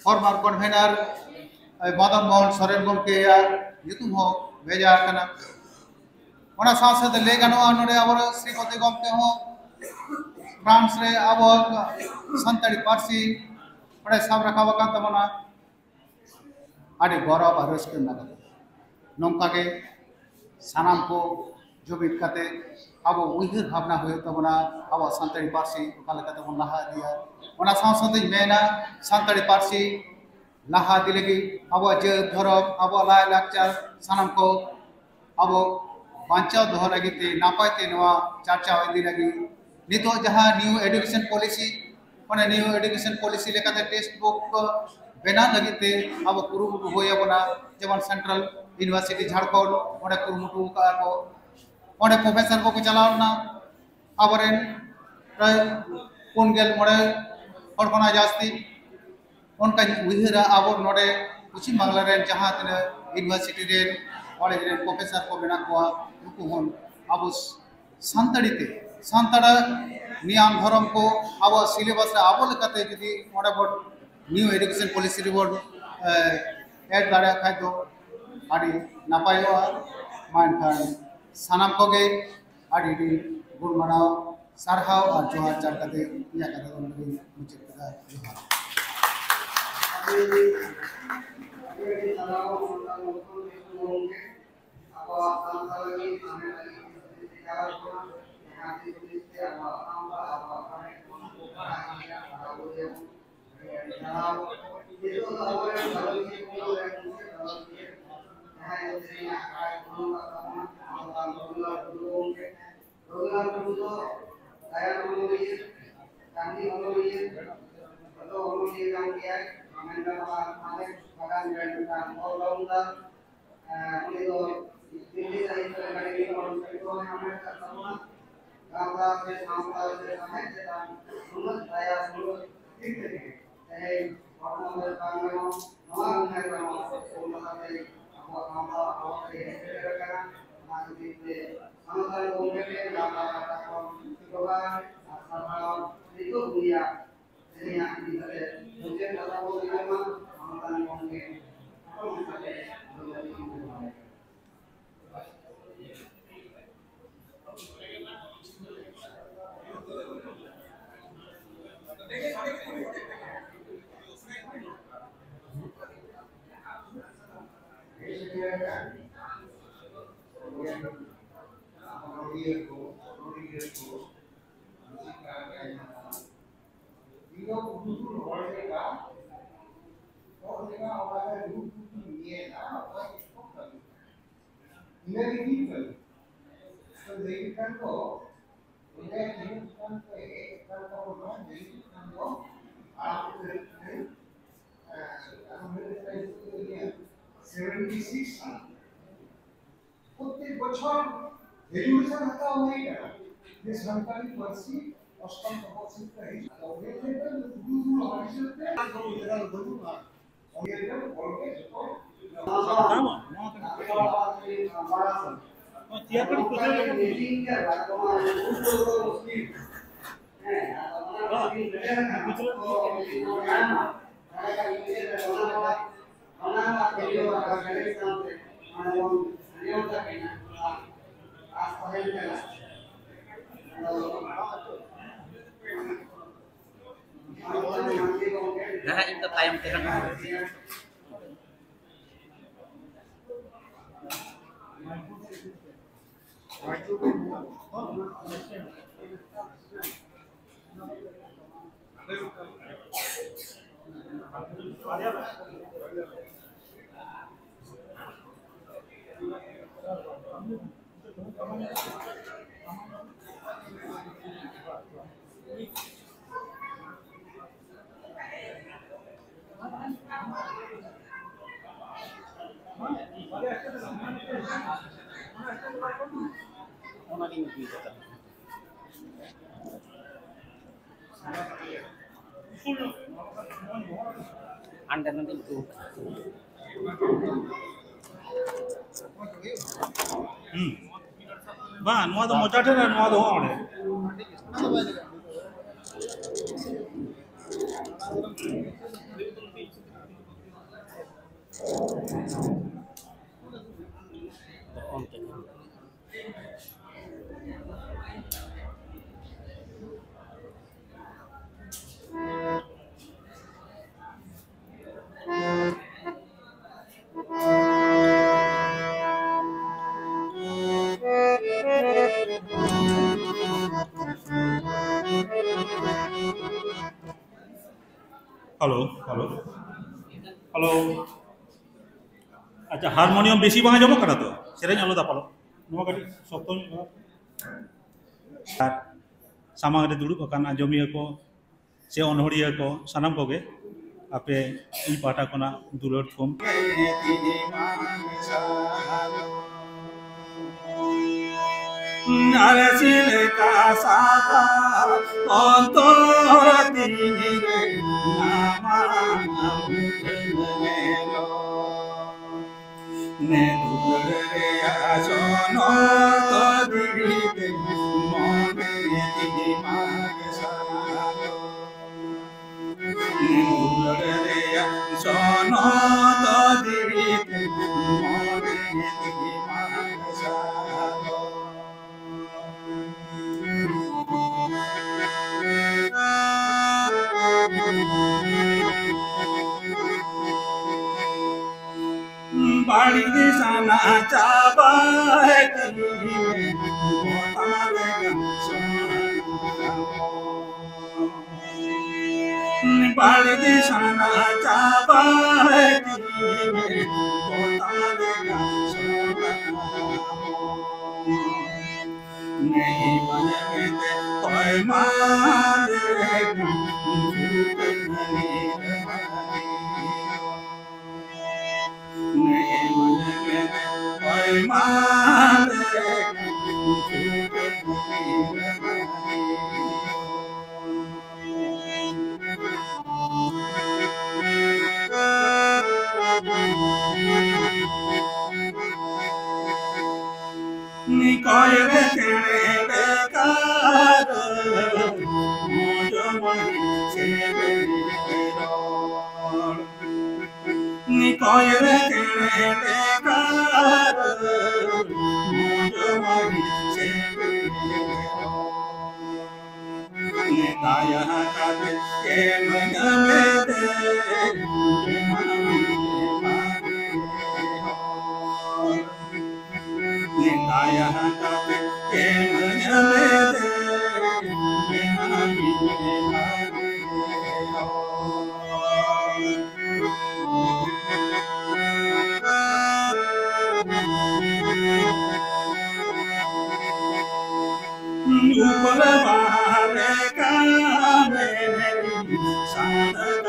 former convener, ᱮ, ᱢᱚᱫᱚᱱ ᱢᱳᱦᱚᱱ ᱥᱚᱨᱮᱱ ᱜᱚᱢᱠᱮᱭᱟᱜ ᱧᱩᱛᱩᱢ ᱦᱚᱸ ᱵᱷᱮᱡᱟ ᱟᱠᱟᱱᱟ᱾ ᱚᱱᱟ ᱥᱟᱶ ᱥᱟᱶᱛᱮ ᱞᱟᱹᱭ ᱜᱟᱱᱚᱜᱼᱟ, ᱱᱚᱰᱮ ᱟᱵᱚᱨᱮᱱ ᱥᱨᱤᱢᱚᱛᱤ ᱜᱚᱢᱠᱮ ᱦᱚᱸ ᱯᱷᱨᱟᱱᱥ ᱨᱮ ᱟᱵᱚ ᱥᱟᱱᱛᱟᱲᱤ ᱯᱟᱹᱨᱥᱤ ᱚᱸᱰᱮ ᱥᱟᱵ ᱨᱟᱠᱟᱵ ᱟᱠᱟᱱ ᱛᱟᱵᱚᱱᱟ᱾ ᱟᱹᱰᱤ ᱜᱚᱨᱚᱵᱽ ᱟᱨ ᱨᱟᱹᱥᱠᱟᱹ ᱨᱮᱱᱟᱜ ᱠᱟᱛᱷᱟ᱾ ᱱᱚᱝᱠᱟ ᱜᱮ ᱥᱟᱱᱟᱢ ᱠᱚ ᱡᱩᱢᱤᱫ ᱠᱟᱛᱮ ᱟᱵᱚ ᱩᱭᱦᱟᱹᱨ ᱵᱷᱟᱵᱽᱱᱟ ᱦᱩᱭᱩᱜ ᱛᱟᱵᱚᱱᱟ, ᱟᱵᱚᱣᱟᱜ ᱥᱟᱱᱛᱟᱲᱤ ᱯᱟᱹᱨᱥᱤ ᱚᱠᱟ ᱞᱮᱠᱟ ᱛᱮᱵᱚᱱ ᱞᱟᱦᱟ ᱤᱫᱤᱭᱟ᱾ ᱚᱱᱟ ᱥᱟᱶ ᱥᱟᱶᱛᱮᱧ ᱢᱮᱱᱟ, ᱥᱟᱱᱛᱟᱲᱤ ᱯᱟᱹᱨᱥᱤ ᱞᱟᱦᱟ ᱤᱫᱤ ᱞᱟᱹᱜᱤᱫ ᱟᱵᱚᱣᱟᱜ ᱡᱟᱹᱛ, ᱫᱷᱚᱨᱚᱢ, ᱟᱵᱚᱣᱟᱜ ᱞᱟᱭᱼᱞᱟᱠᱪᱟᱨ ᱥᱟᱱᱟᱢ ᱠᱚ ᱟᱵᱚ ᱵᱟᱧᱪᱟᱣ ᱫᱚᱦᱚ ᱞᱟᱹᱜᱤᱫ ᱛᱮ, ᱱᱟᱯᱟᱭ ᱛᱮ ᱱᱚᱣᱟ ᱪᱟᱨᱪᱟᱣ ᱤᱫᱤ ᱞᱟᱹᱜᱤᱫ ᱱᱤᱛᱚᱜ ᱡᱟᱦᱟᱸ new education policy, ᱚᱱᱟ new education policy ᱞᱮᱠᱟᱛᱮ text book ᱠᱚ ᱵᱮᱱᱟᱣ ᱞᱟᱹᱜᱤᱫ ᱛᱮ ᱟᱵᱚ ᱠᱩᱨᱩᱢᱩᱴᱩ ᱦᱩᱭ ᱟᱵᱚᱱᱟ᱾ ᱡᱮᱢᱚᱱ Central University ᱡᱷᱟᱲᱠᱷᱚᱸᱰ, ᱚᱸᱰᱮ ᱠᱩᱨᱩᱢᱩᱴᱩ ᱟᱠᱟᱫᱼᱟ ᱠᱚ, ᱚᱸᱰᱮ professor ᱠᱚᱠᱚ ᱪᱟᱞᱟᱣ ᱞᱮᱱᱟ, ᱟᱵᱚᱨᱮᱱ ᱯᱨᱟᱭ ᱯᱩᱱ ᱜᱮᱞ ᱢᱚᱬᱮ ᱦᱚᱲ ᱠᱷᱚᱱᱟᱜ ᱡᱟᱹᱥᱛᱤ᱾ ᱚᱱᱠᱟᱧ ᱩᱭᱦᱟᱹᱨᱟ, ᱟᱵᱚ ᱱᱚᱰᱮ ᱯᱚᱪᱷᱤᱢ ᱵᱟᱝᱞᱟ ᱨᱮᱱ ᱡᱟᱦᱟᱸ ᱛᱤᱱᱟᱹᱜ university ᱨᱮᱱ, ᱠᱚᱞᱮᱡᱽ ᱨᱮᱱ professor ᱠᱚ ᱢᱮᱱᱟᱜ ᱠᱚᱣᱟ, ᱱᱩᱠᱩ ᱦᱚᱸ ᱟᱵᱚ ᱥᱟᱱᱛᱟᱲᱤ ᱛᱮ, ᱥᱟᱱᱛᱟᱲᱟᱜ ᱱᱤᱭᱟᱢ ᱫᱷᱚᱨᱚᱢ ᱠᱚ ᱟᱵᱚᱣᱟᱜ syllabus ᱨᱮ ᱟᱵᱚ ᱞᱮᱠᱟᱛᱮ ᱡᱩᱫᱤ ᱚᱸᱰᱮ ᱵᱚᱱ new education policy ᱨᱮᱵᱚᱱ, ᱮ, add ᱫᱟᱲᱮᱭᱟᱜ ᱠᱷᱟᱡ ᱫᱚ ᱟᱹᱰᱤ ᱱᱟᱯᱟᱭᱚᱜᱼᱟ᱾ ᱢᱟ ᱮᱱᱠᱷᱟᱱ ᱥᱟᱱᱟᱢ ᱠᱚᱜᱮ ᱟᱹᱰᱤ ᱟᱹᱰᱤ ᱜᱩᱱ ᱢᱟᱱᱟᱣ ᱥᱟᱨᱦᱟᱣ ᱟᱨ ᱡᱚᱦᱟᱨ ᱪᱟᱞ ᱠᱟᱛᱮ ᱤᱧᱟᱹᱜ ᱠᱟᱛᱷᱟ ᱫᱚ ᱱᱚᱰᱮ ᱜᱤᱧ ᱢᱩᱪᱟᱹᱫ ᱠᱮᱫᱟ᱾ ᱡᱚᱦᱟᱨ᱾ ᱟᱵᱚᱣᱟᱜ ᱥᱟᱱᱛᱟᱲ ᱞᱟᱹᱜᱤᱫ, ᱢᱟᱱᱮ ᱞᱟᱹᱜᱤᱫ, ᱡᱟᱦᱟᱸ ᱛᱤᱥ ᱛᱮ ᱟᱵᱚᱣᱟᱜ ᱥᱟᱶᱛᱟ, ᱟᱵᱚᱣᱟᱜ ᱯᱟᱹᱨᱥᱤ ᱵᱚᱱ ᱵᱟᱲᱟᱭ ᱜᱮᱭᱟ, ᱵᱟᱲᱟᱭ ᱜᱮᱭᱟ᱾ ᱱᱤᱛᱚᱜ ᱫᱚ ᱟᱵᱚᱨᱮᱱ ᱜᱟᱞᱚᱪᱤᱭᱟᱹ ᱠᱚ ᱨᱮᱱ ᱢᱩᱪᱟᱹᱫ ᱜᱟᱞᱚᱪᱤᱭᱟᱹ, ᱡᱟᱦᱟᱸᱭ ᱫᱚ ᱛᱮᱦᱮᱧᱟᱜ ᱟᱠᱷᱲᱟᱭ ᱯᱩᱨᱟᱹᱣ ᱠᱟᱜ ᱛᱟᱵᱚᱱᱟ, ᱢᱟᱱᱚᱛᱟᱱ ᱨᱚᱜᱷᱩᱱᱟᱛᱷ ᱴᱩᱰᱩ ᱜᱚᱢᱠᱮ᱾ ᱨᱚᱜᱷᱩᱱᱟᱛᱷ ᱴᱩᱰᱩ ᱫᱚ ᱜᱟᱭᱟᱱ ᱚᱱᱚᱞᱤᱭᱟᱹ, ᱪᱟᱹᱱᱰᱤ ᱚᱱᱚᱞᱤᱭᱟᱹ, ᱡᱚᱛᱚ ᱚᱱᱚᱞᱤᱭᱟᱹ ᱠᱟᱱ ᱜᱮᱭᱟᱭ, ᱢᱮᱱ ᱜᱟᱱᱚᱜᱼᱟ ᱢᱟᱞᱮ ᱵᱟᱜᱟᱱ ᱨᱮᱱ ᱢᱤᱫᱴᱟᱝ all rounder᱾ ᱮᱸ, ᱩᱱᱤ ᱫᱚ ᱫᱤᱞᱞᱤ ᱥᱟᱦᱤᱛᱛᱚ ᱮᱠᱟᱰᱮᱢᱤ ᱠᱷᱚᱱ ᱥᱤᱨᱯᱷᱟᱹ ᱦᱚᱸᱭ ᱦᱟᱢᱮᱴ ᱠᱟᱫ ᱛᱟᱵᱚᱱᱟ᱾ ᱜᱟᱶᱛᱟ ᱥᱮ ᱥᱟᱶᱛᱟ ᱥᱮ ᱥᱟᱶᱦᱮᱫ ᱪᱮᱛᱟᱱ ᱩᱱᱟᱹᱜ ᱫᱟᱭᱟ ᱥᱩᱞᱩᱠ ᱠᱷᱟᱹᱛᱤᱨ ᱛᱮᱜᱮ ᱛᱮᱦᱮᱧ ᱦᱚᱲᱢᱚ ᱫᱚ ᱵᱟᱝ ᱨᱮᱦᱚᱸ ᱱᱚᱣᱟ ᱩᱢᱮᱨ ᱨᱮᱦᱚᱸ ᱠᱳᱞᱠᱟᱛᱟ ᱛᱮ ᱟᱵᱚᱣᱟᱜ ᱥᱟᱶᱛᱟ ᱵᱟᱵᱚᱫ ᱛᱮ ᱦᱮᱡ ᱥᱮᱴᱮᱨ ᱟᱠᱟᱱᱟ᱾ ᱚᱱᱟ ᱠᱷᱟᱹᱛᱤᱨ ᱛᱮ ᱥᱟᱶᱛᱟ ᱜᱚᱢᱠᱮ ᱴᱷᱮᱱ ᱜᱟᱶᱛᱟ ᱯᱟᱦᱴᱟ ᱠᱷᱚᱱ ᱡᱚᱦᱟᱨ ᱟᱨ ᱥᱟᱨᱦᱟᱣ᱾ ᱱᱤᱛᱚᱜ ᱩᱱᱤᱭᱟᱜ ᱛᱮᱦᱮᱧᱟᱜ ᱤᱫᱤ ᱠᱟᱛᱮ ᱢᱩᱪᱟᱹᱫ ᱠᱟᱛᱷᱟ ᱵᱚᱱ ᱟᱸᱡᱚᱢᱟ, ᱢᱟᱱᱚᱛᱟᱱ ᱜᱚᱢᱠᱮ ᱠᱷᱟᱴᱚ ᱢᱟᱪᱷᱟᱛᱮ ᱞᱟᱹᱭ ᱞᱟᱹᱜᱤᱫ ᱤᱧ ᱱᱮᱦᱚᱨᱟ᱾ ᱦᱮᱡ ᱥᱮᱴᱮᱨ ᱟᱠᱟᱱ ᱚᱱᱚᱞᱤᱭᱟᱹ ᱠᱚ, ᱦᱚᱲ ᱞᱮᱠᱟ, ᱦᱚᱲ ᱞᱮᱠᱟ ᱚᱠᱟᱨᱮ ᱨᱩᱯ ᱧᱮᱞᱟ, ᱚᱠᱟ ᱪᱮᱫ ᱠᱚ ᱠᱟᱹᱢᱤ᱾ ᱤᱱᱟᱹ ᱜᱮ ᱦᱩᱭᱩᱜ ᱠᱟᱱᱟ᱾ ᱛᱚ, ᱞᱟᱹᱭ ᱞᱮᱠᱷᱟᱱ ᱫᱚ, ᱚᱸᱰᱮ ᱛᱤᱱᱟᱹᱜ ᱜᱟᱱ ᱠᱚ ᱦᱮᱡ ᱟᱠᱟᱱ ᱛᱟᱵᱚᱱᱟ, ᱞᱟᱹᱭ ᱞᱮᱠᱷᱟᱱ ᱫᱚ, ᱟᱨ ᱛᱤᱱᱟᱹᱜ ᱜᱟᱱ, ᱮᱸ, ᱟᱨ ᱢᱤᱫ ᱴᱟᱝ ᱤᱭᱟᱹ, ᱥᱮᱵᱷᱮᱱᱴᱤ ᱥᱤᱠᱥ ᱥᱟᱞ᱾ ᱯᱨᱚᱛᱮᱠ ᱵᱚᱪᱷᱚᱨ ᱨᱮᱡᱩᱞᱩᱥᱚᱱ ᱦᱟᱛᱟᱣ ᱦᱩᱭ ᱟᱠᱟᱱᱟ ᱡᱮ ᱥᱟᱱᱛᱟᱲᱤ ᱯᱟᱹᱨᱥᱤ ᱚᱥᱴᱚᱢ ᱛᱚᱯᱚᱥᱤᱞ ᱨᱮ ᱦᱤᱡᱩᱜᱼᱟ᱾ ᱟᱫᱚ ᱩᱱᱤ ᱴᱷᱮᱱ ᱫᱚ ᱫᱩ ᱫᱩ ᱦᱚᱲ ᱦᱤᱥᱟᱹᱵ ᱛᱮ ᱟᱫᱚ ᱩᱭᱦᱟᱹᱨ ᱵᱟᱹᱱᱩᱜᱼᱟ᱾ ᱩᱱᱤ ᱨᱮᱱ ᱦᱚᱲ ᱜᱮ ᱡᱚᱛᱚ ᱱᱚᱣᱟ ᱪᱮᱭᱟᱨ ᱠᱟᱹᱴᱤᱡ ᱯᱟᱹᱪᱷᱞᱟᱹ ᱞᱮᱠᱷᱟᱱ ᱵᱟᱝ, ᱯᱟᱹᱪᱷᱞᱟᱹ ᱞᱮᱠᱷᱟᱱ ᱚᱱᱟ ᱨᱮᱱᱟᱜ ᱵᱷᱤᱰᱤᱭᱳ ᱟᱨ ᱜᱟᱹᱰᱤ ᱥᱟᱶᱛᱮ ᱢᱟᱱᱮ ᱵᱚᱱ ᱟᱸᱡᱚᱢ ᱛᱟᱵᱮᱱᱟ᱾ ᱟᱨ ᱟᱥ ᱛᱟᱦᱮᱱ ᱠᱟᱱᱟ᱾ ᱟᱫᱚ ᱱᱟᱦᱟᱜ ᱤᱧ ᱫᱚ ᱛᱟᱭᱚᱢ ᱛᱮ ᱱᱟᱦᱟᱜ᱾ ᱚᱱᱟᱜᱤᱧ ᱤᱫᱤ ᱠᱟᱫᱟ᱾ ᱦᱟᱸᱰᱮ ᱱᱟᱰᱮᱧ ᱩᱰᱩᱠ᱾ ᱦᱩᱸ᱾ ᱵᱟᱝ, ᱱᱚᱣᱟ ᱫᱚ ᱢᱚᱪᱟ ᱴᱷᱮᱱ ᱟᱨ ᱱᱚᱣᱟ ᱫᱚ ᱦᱚᱸᱜ ᱚᱸᱰᱮ᱾ ᱚᱱᱛᱮ ᱠᱷᱚᱱ᱾ Hello, hello, hello. ᱟᱪᱪᱷᱟ, ᱦᱟᱨᱢᱳᱱᱤᱭᱟᱢ ᱵᱮᱥᱤ ᱵᱟᱝ ᱟᱸᱡᱚᱢᱚᱜ ᱠᱟᱱᱟ ᱛᱚ? ᱥᱮᱨᱮᱧ ᱟᱞᱚ ᱫᱟᱯᱟᱞᱚᱜ᱾ ᱱᱚᱣᱟ ᱠᱟᱹᱴᱤᱡ ᱥᱚᱠᱛᱚ ᱧᱚᱜ ᱠᱟᱱᱟ᱾ ᱟᱨ ᱥᱟᱢᱟᱝ ᱨᱮ ᱫᱩᱲᱩᱵ ᱟᱠᱟᱱ ᱟᱸᱡᱚᱢᱤᱭᱟᱹ ᱠᱚ ᱥᱮ ᱚᱱᱚᱲᱦᱤᱭᱟᱹ ᱠᱚ, ᱥᱟᱱᱟᱢ ᱠᱚᱜᱮ ᱟᱯᱮ ᱤᱧ ᱯᱟᱦᱴᱟ ᱠᱷᱚᱱᱟᱜ ᱫᱩᱞᱟᱹᱲ ᱛᱷᱩᱢ᱾ ᱟᱨᱥᱤ ᱞᱮᱠᱟ ᱥᱟᱯᱷᱟ ᱚᱱᱛᱚᱨ ᱛᱤᱧ ᱨᱮ ᱟᱢᱟᱜ ᱢᱩᱴᱷᱟᱹᱱ ᱧᱮᱞᱚᱜ᱾ ᱱᱮ ᱫᱩᱞᱟᱹᱲ ᱨᱮᱭᱟᱜ ᱡᱚᱱᱚ ᱫᱚ ᱫᱷᱤᱨᱤ ᱛᱮ ᱢᱚᱱᱮ ᱛᱤᱧ ᱢᱟᱜ ᱥᱟᱞᱚ᱾ ᱱᱮ ᱫᱩᱞᱟᱹᱲ ᱨᱮᱭᱟᱜ ᱡᱚᱱᱚ ᱫᱚ ᱫᱷᱤᱨᱤ ᱛᱮ ᱢᱚᱱᱮ ᱛᱤᱧ ᱢᱟᱜ ᱥᱟᱞᱚ᱾ ᱵᱟᱹᱲᱤᱡ ᱥᱟᱱᱟ ᱪᱟᱵᱟᱭ ᱛᱤᱧ ᱵᱚᱛᱟᱢ ᱞᱮᱠᱟᱱ ᱥᱚᱱᱟ᱾ ᱵᱟᱹᱲᱤᱡ ᱥᱟᱱᱟ ᱪᱟᱵᱟᱭ ᱛᱤᱧ ᱵᱚᱛᱟᱢ ᱞᱮᱠᱟᱱ ᱥᱚᱱᱟ᱾ ᱱᱮᱦᱤ ᱢᱟᱱᱮ ᱢᱮᱛᱮ ᱛᱚᱭ ᱢᱟᱱᱮ ᱱᱤᱠᱚᱭ ᱨᱮ ᱪᱮᱬᱮ ᱞᱮᱠᱟ ᱫᱚ ᱢᱚᱡᱚᱢ ᱥᱮᱨᱮᱧ ᱨᱚᱲ᱾ ᱱᱤᱠᱚᱭ ᱨᱮ ᱪᱮᱬᱮ ᱞᱮᱠᱟ ᱫᱚ ᱢᱚᱡᱚᱢ ᱥᱮᱨᱮᱧ ᱨᱚᱲ᱾ ᱱᱮᱛᱟᱭᱟ ᱠᱟᱛᱮ ᱮᱢ ᱧᱟᱢᱮᱫᱮ, ᱱᱮᱛᱟᱭᱟ ᱠᱟᱛᱮ ᱮᱢ ᱧᱟᱢᱮᱫᱮ, ᱩᱯᱟᱹᱞ ᱵᱟᱦᱟ ᱞᱮᱠᱟ ᱢᱮᱱᱮᱫ ᱥᱟᱱᱛᱟᱲ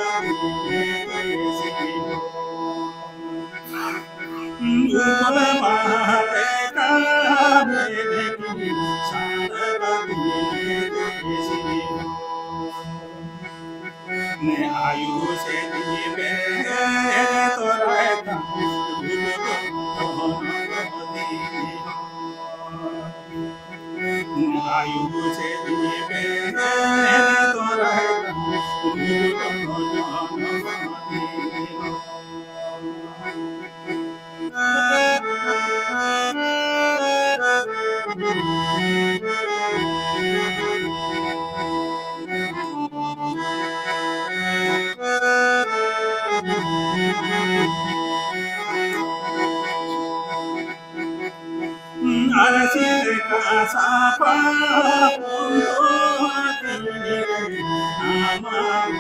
ᱩᱯᱟᱹᱞ ᱵᱟᱦᱟ ᱞᱮᱠᱟ ᱢᱮᱱᱮᱫ ᱥᱟᱱᱛᱟᱲ ᱱᱮ ᱟᱭᱩ ᱥᱮᱫ ᱵᱮᱨᱮᱫ ᱛᱚᱨᱟᱭ ᱛᱟᱢ᱾ ᱟᱭᱩ ᱥᱮᱫ ᱵᱮᱨᱮᱫ ᱛᱚᱨᱟᱭ ᱛᱟᱢ᱾ ᱟᱨ ᱪᱮᱫ ᱞᱮᱠᱟ ᱥᱟᱯᱷᱟ ᱟᱢᱟᱜ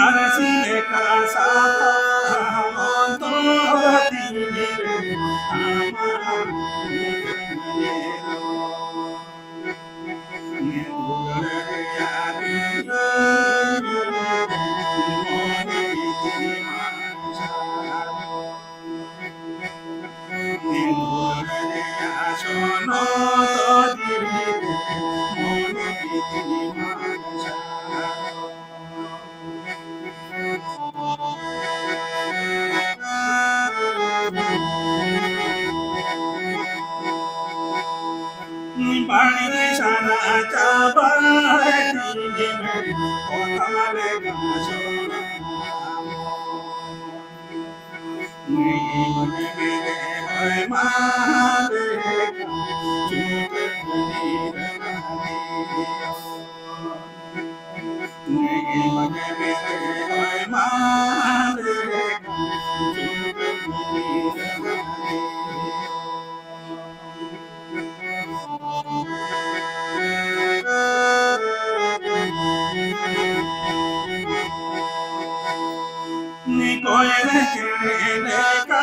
ᱟᱨ ᱪᱮᱫ ᱞᱮᱠᱟ ᱥᱟᱯᱷᱟ ᱚᱱᱛᱚᱨ ᱛᱤᱧ ᱟᱢᱟᱜ ᱵᱟᱹᱲᱤᱡ ᱥᱟᱱᱟ ᱪᱟᱵᱟᱭ ᱛᱤᱧ ᱢᱮ, ᱚᱱᱟ ᱞᱮᱠᱟ ᱥᱚᱱᱟ᱾ ᱱᱩᱭ ᱢᱚᱱᱮ ᱢᱮ ᱦᱚᱭ ᱢᱟ ᱞᱮᱠᱟ ᱪᱩᱯ ᱠᱟᱹᱢᱤ ᱨᱮ ᱱᱩᱭ ᱢᱚᱱᱮ ᱢᱮ ᱦᱚᱭ ᱢᱟ ᱞᱮᱠᱟ ᱪᱩᱯ ᱠᱟᱹᱢᱤ ᱨᱮ ᱱᱤᱠᱚᱭ ᱨᱮ ᱪᱮᱬᱮ ᱞᱮᱠᱟ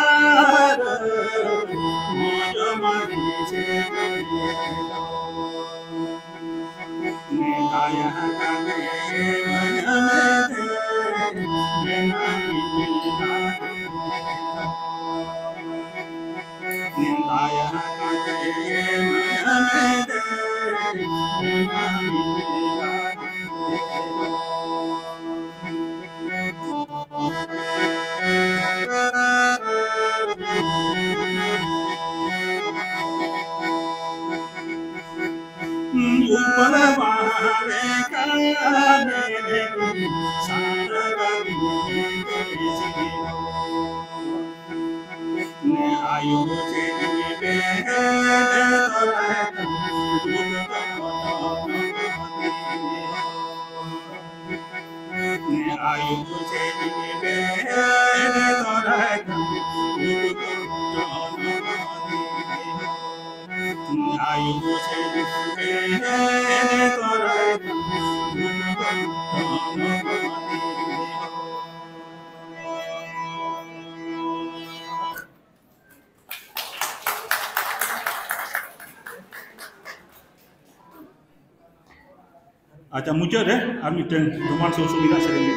ᱟᱪᱪᱷᱟ, ᱢᱩᱪᱟᱹᱫ ᱨᱮ ᱟᱨ ᱢᱤᱫᱴᱟᱝ ᱰᱚᱢᱟᱱ ᱥᱩᱨ ᱥᱩᱵᱤᱫᱷᱟ ᱥᱮᱨᱮᱧ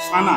ᱥᱟᱱᱟ᱾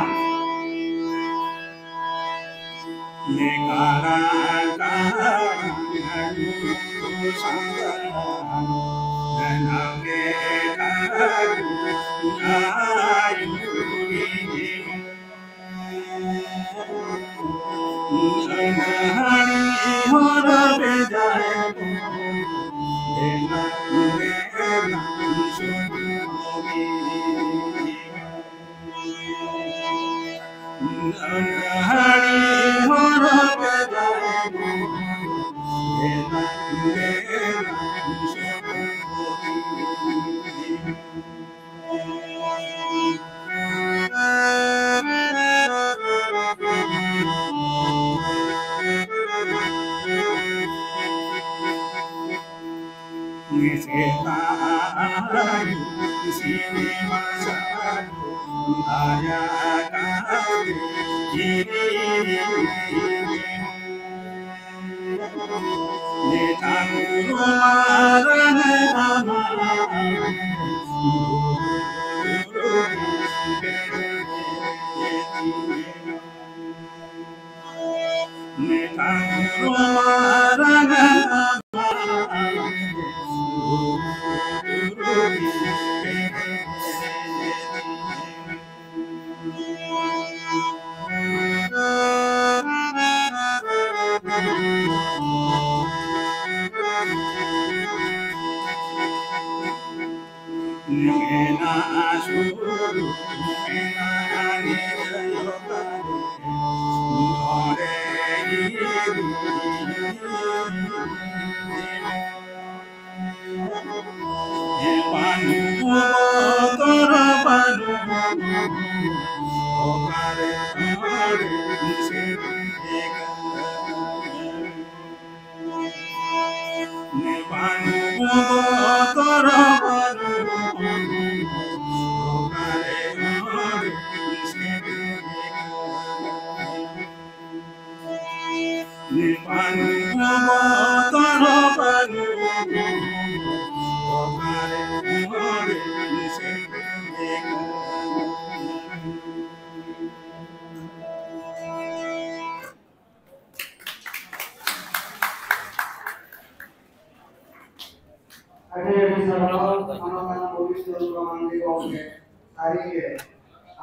ᱟᱹᱰᱤ ᱟᱹᱰᱤ ᱥᱟᱨᱦᱟᱣ, ᱢᱟᱱᱚᱛᱟᱱ ᱯᱚᱵᱤᱛᱨᱚ ᱢᱟᱱᱰᱤ ᱜᱚᱢᱠᱮ, ᱥᱟᱹᱨᱤᱜᱮ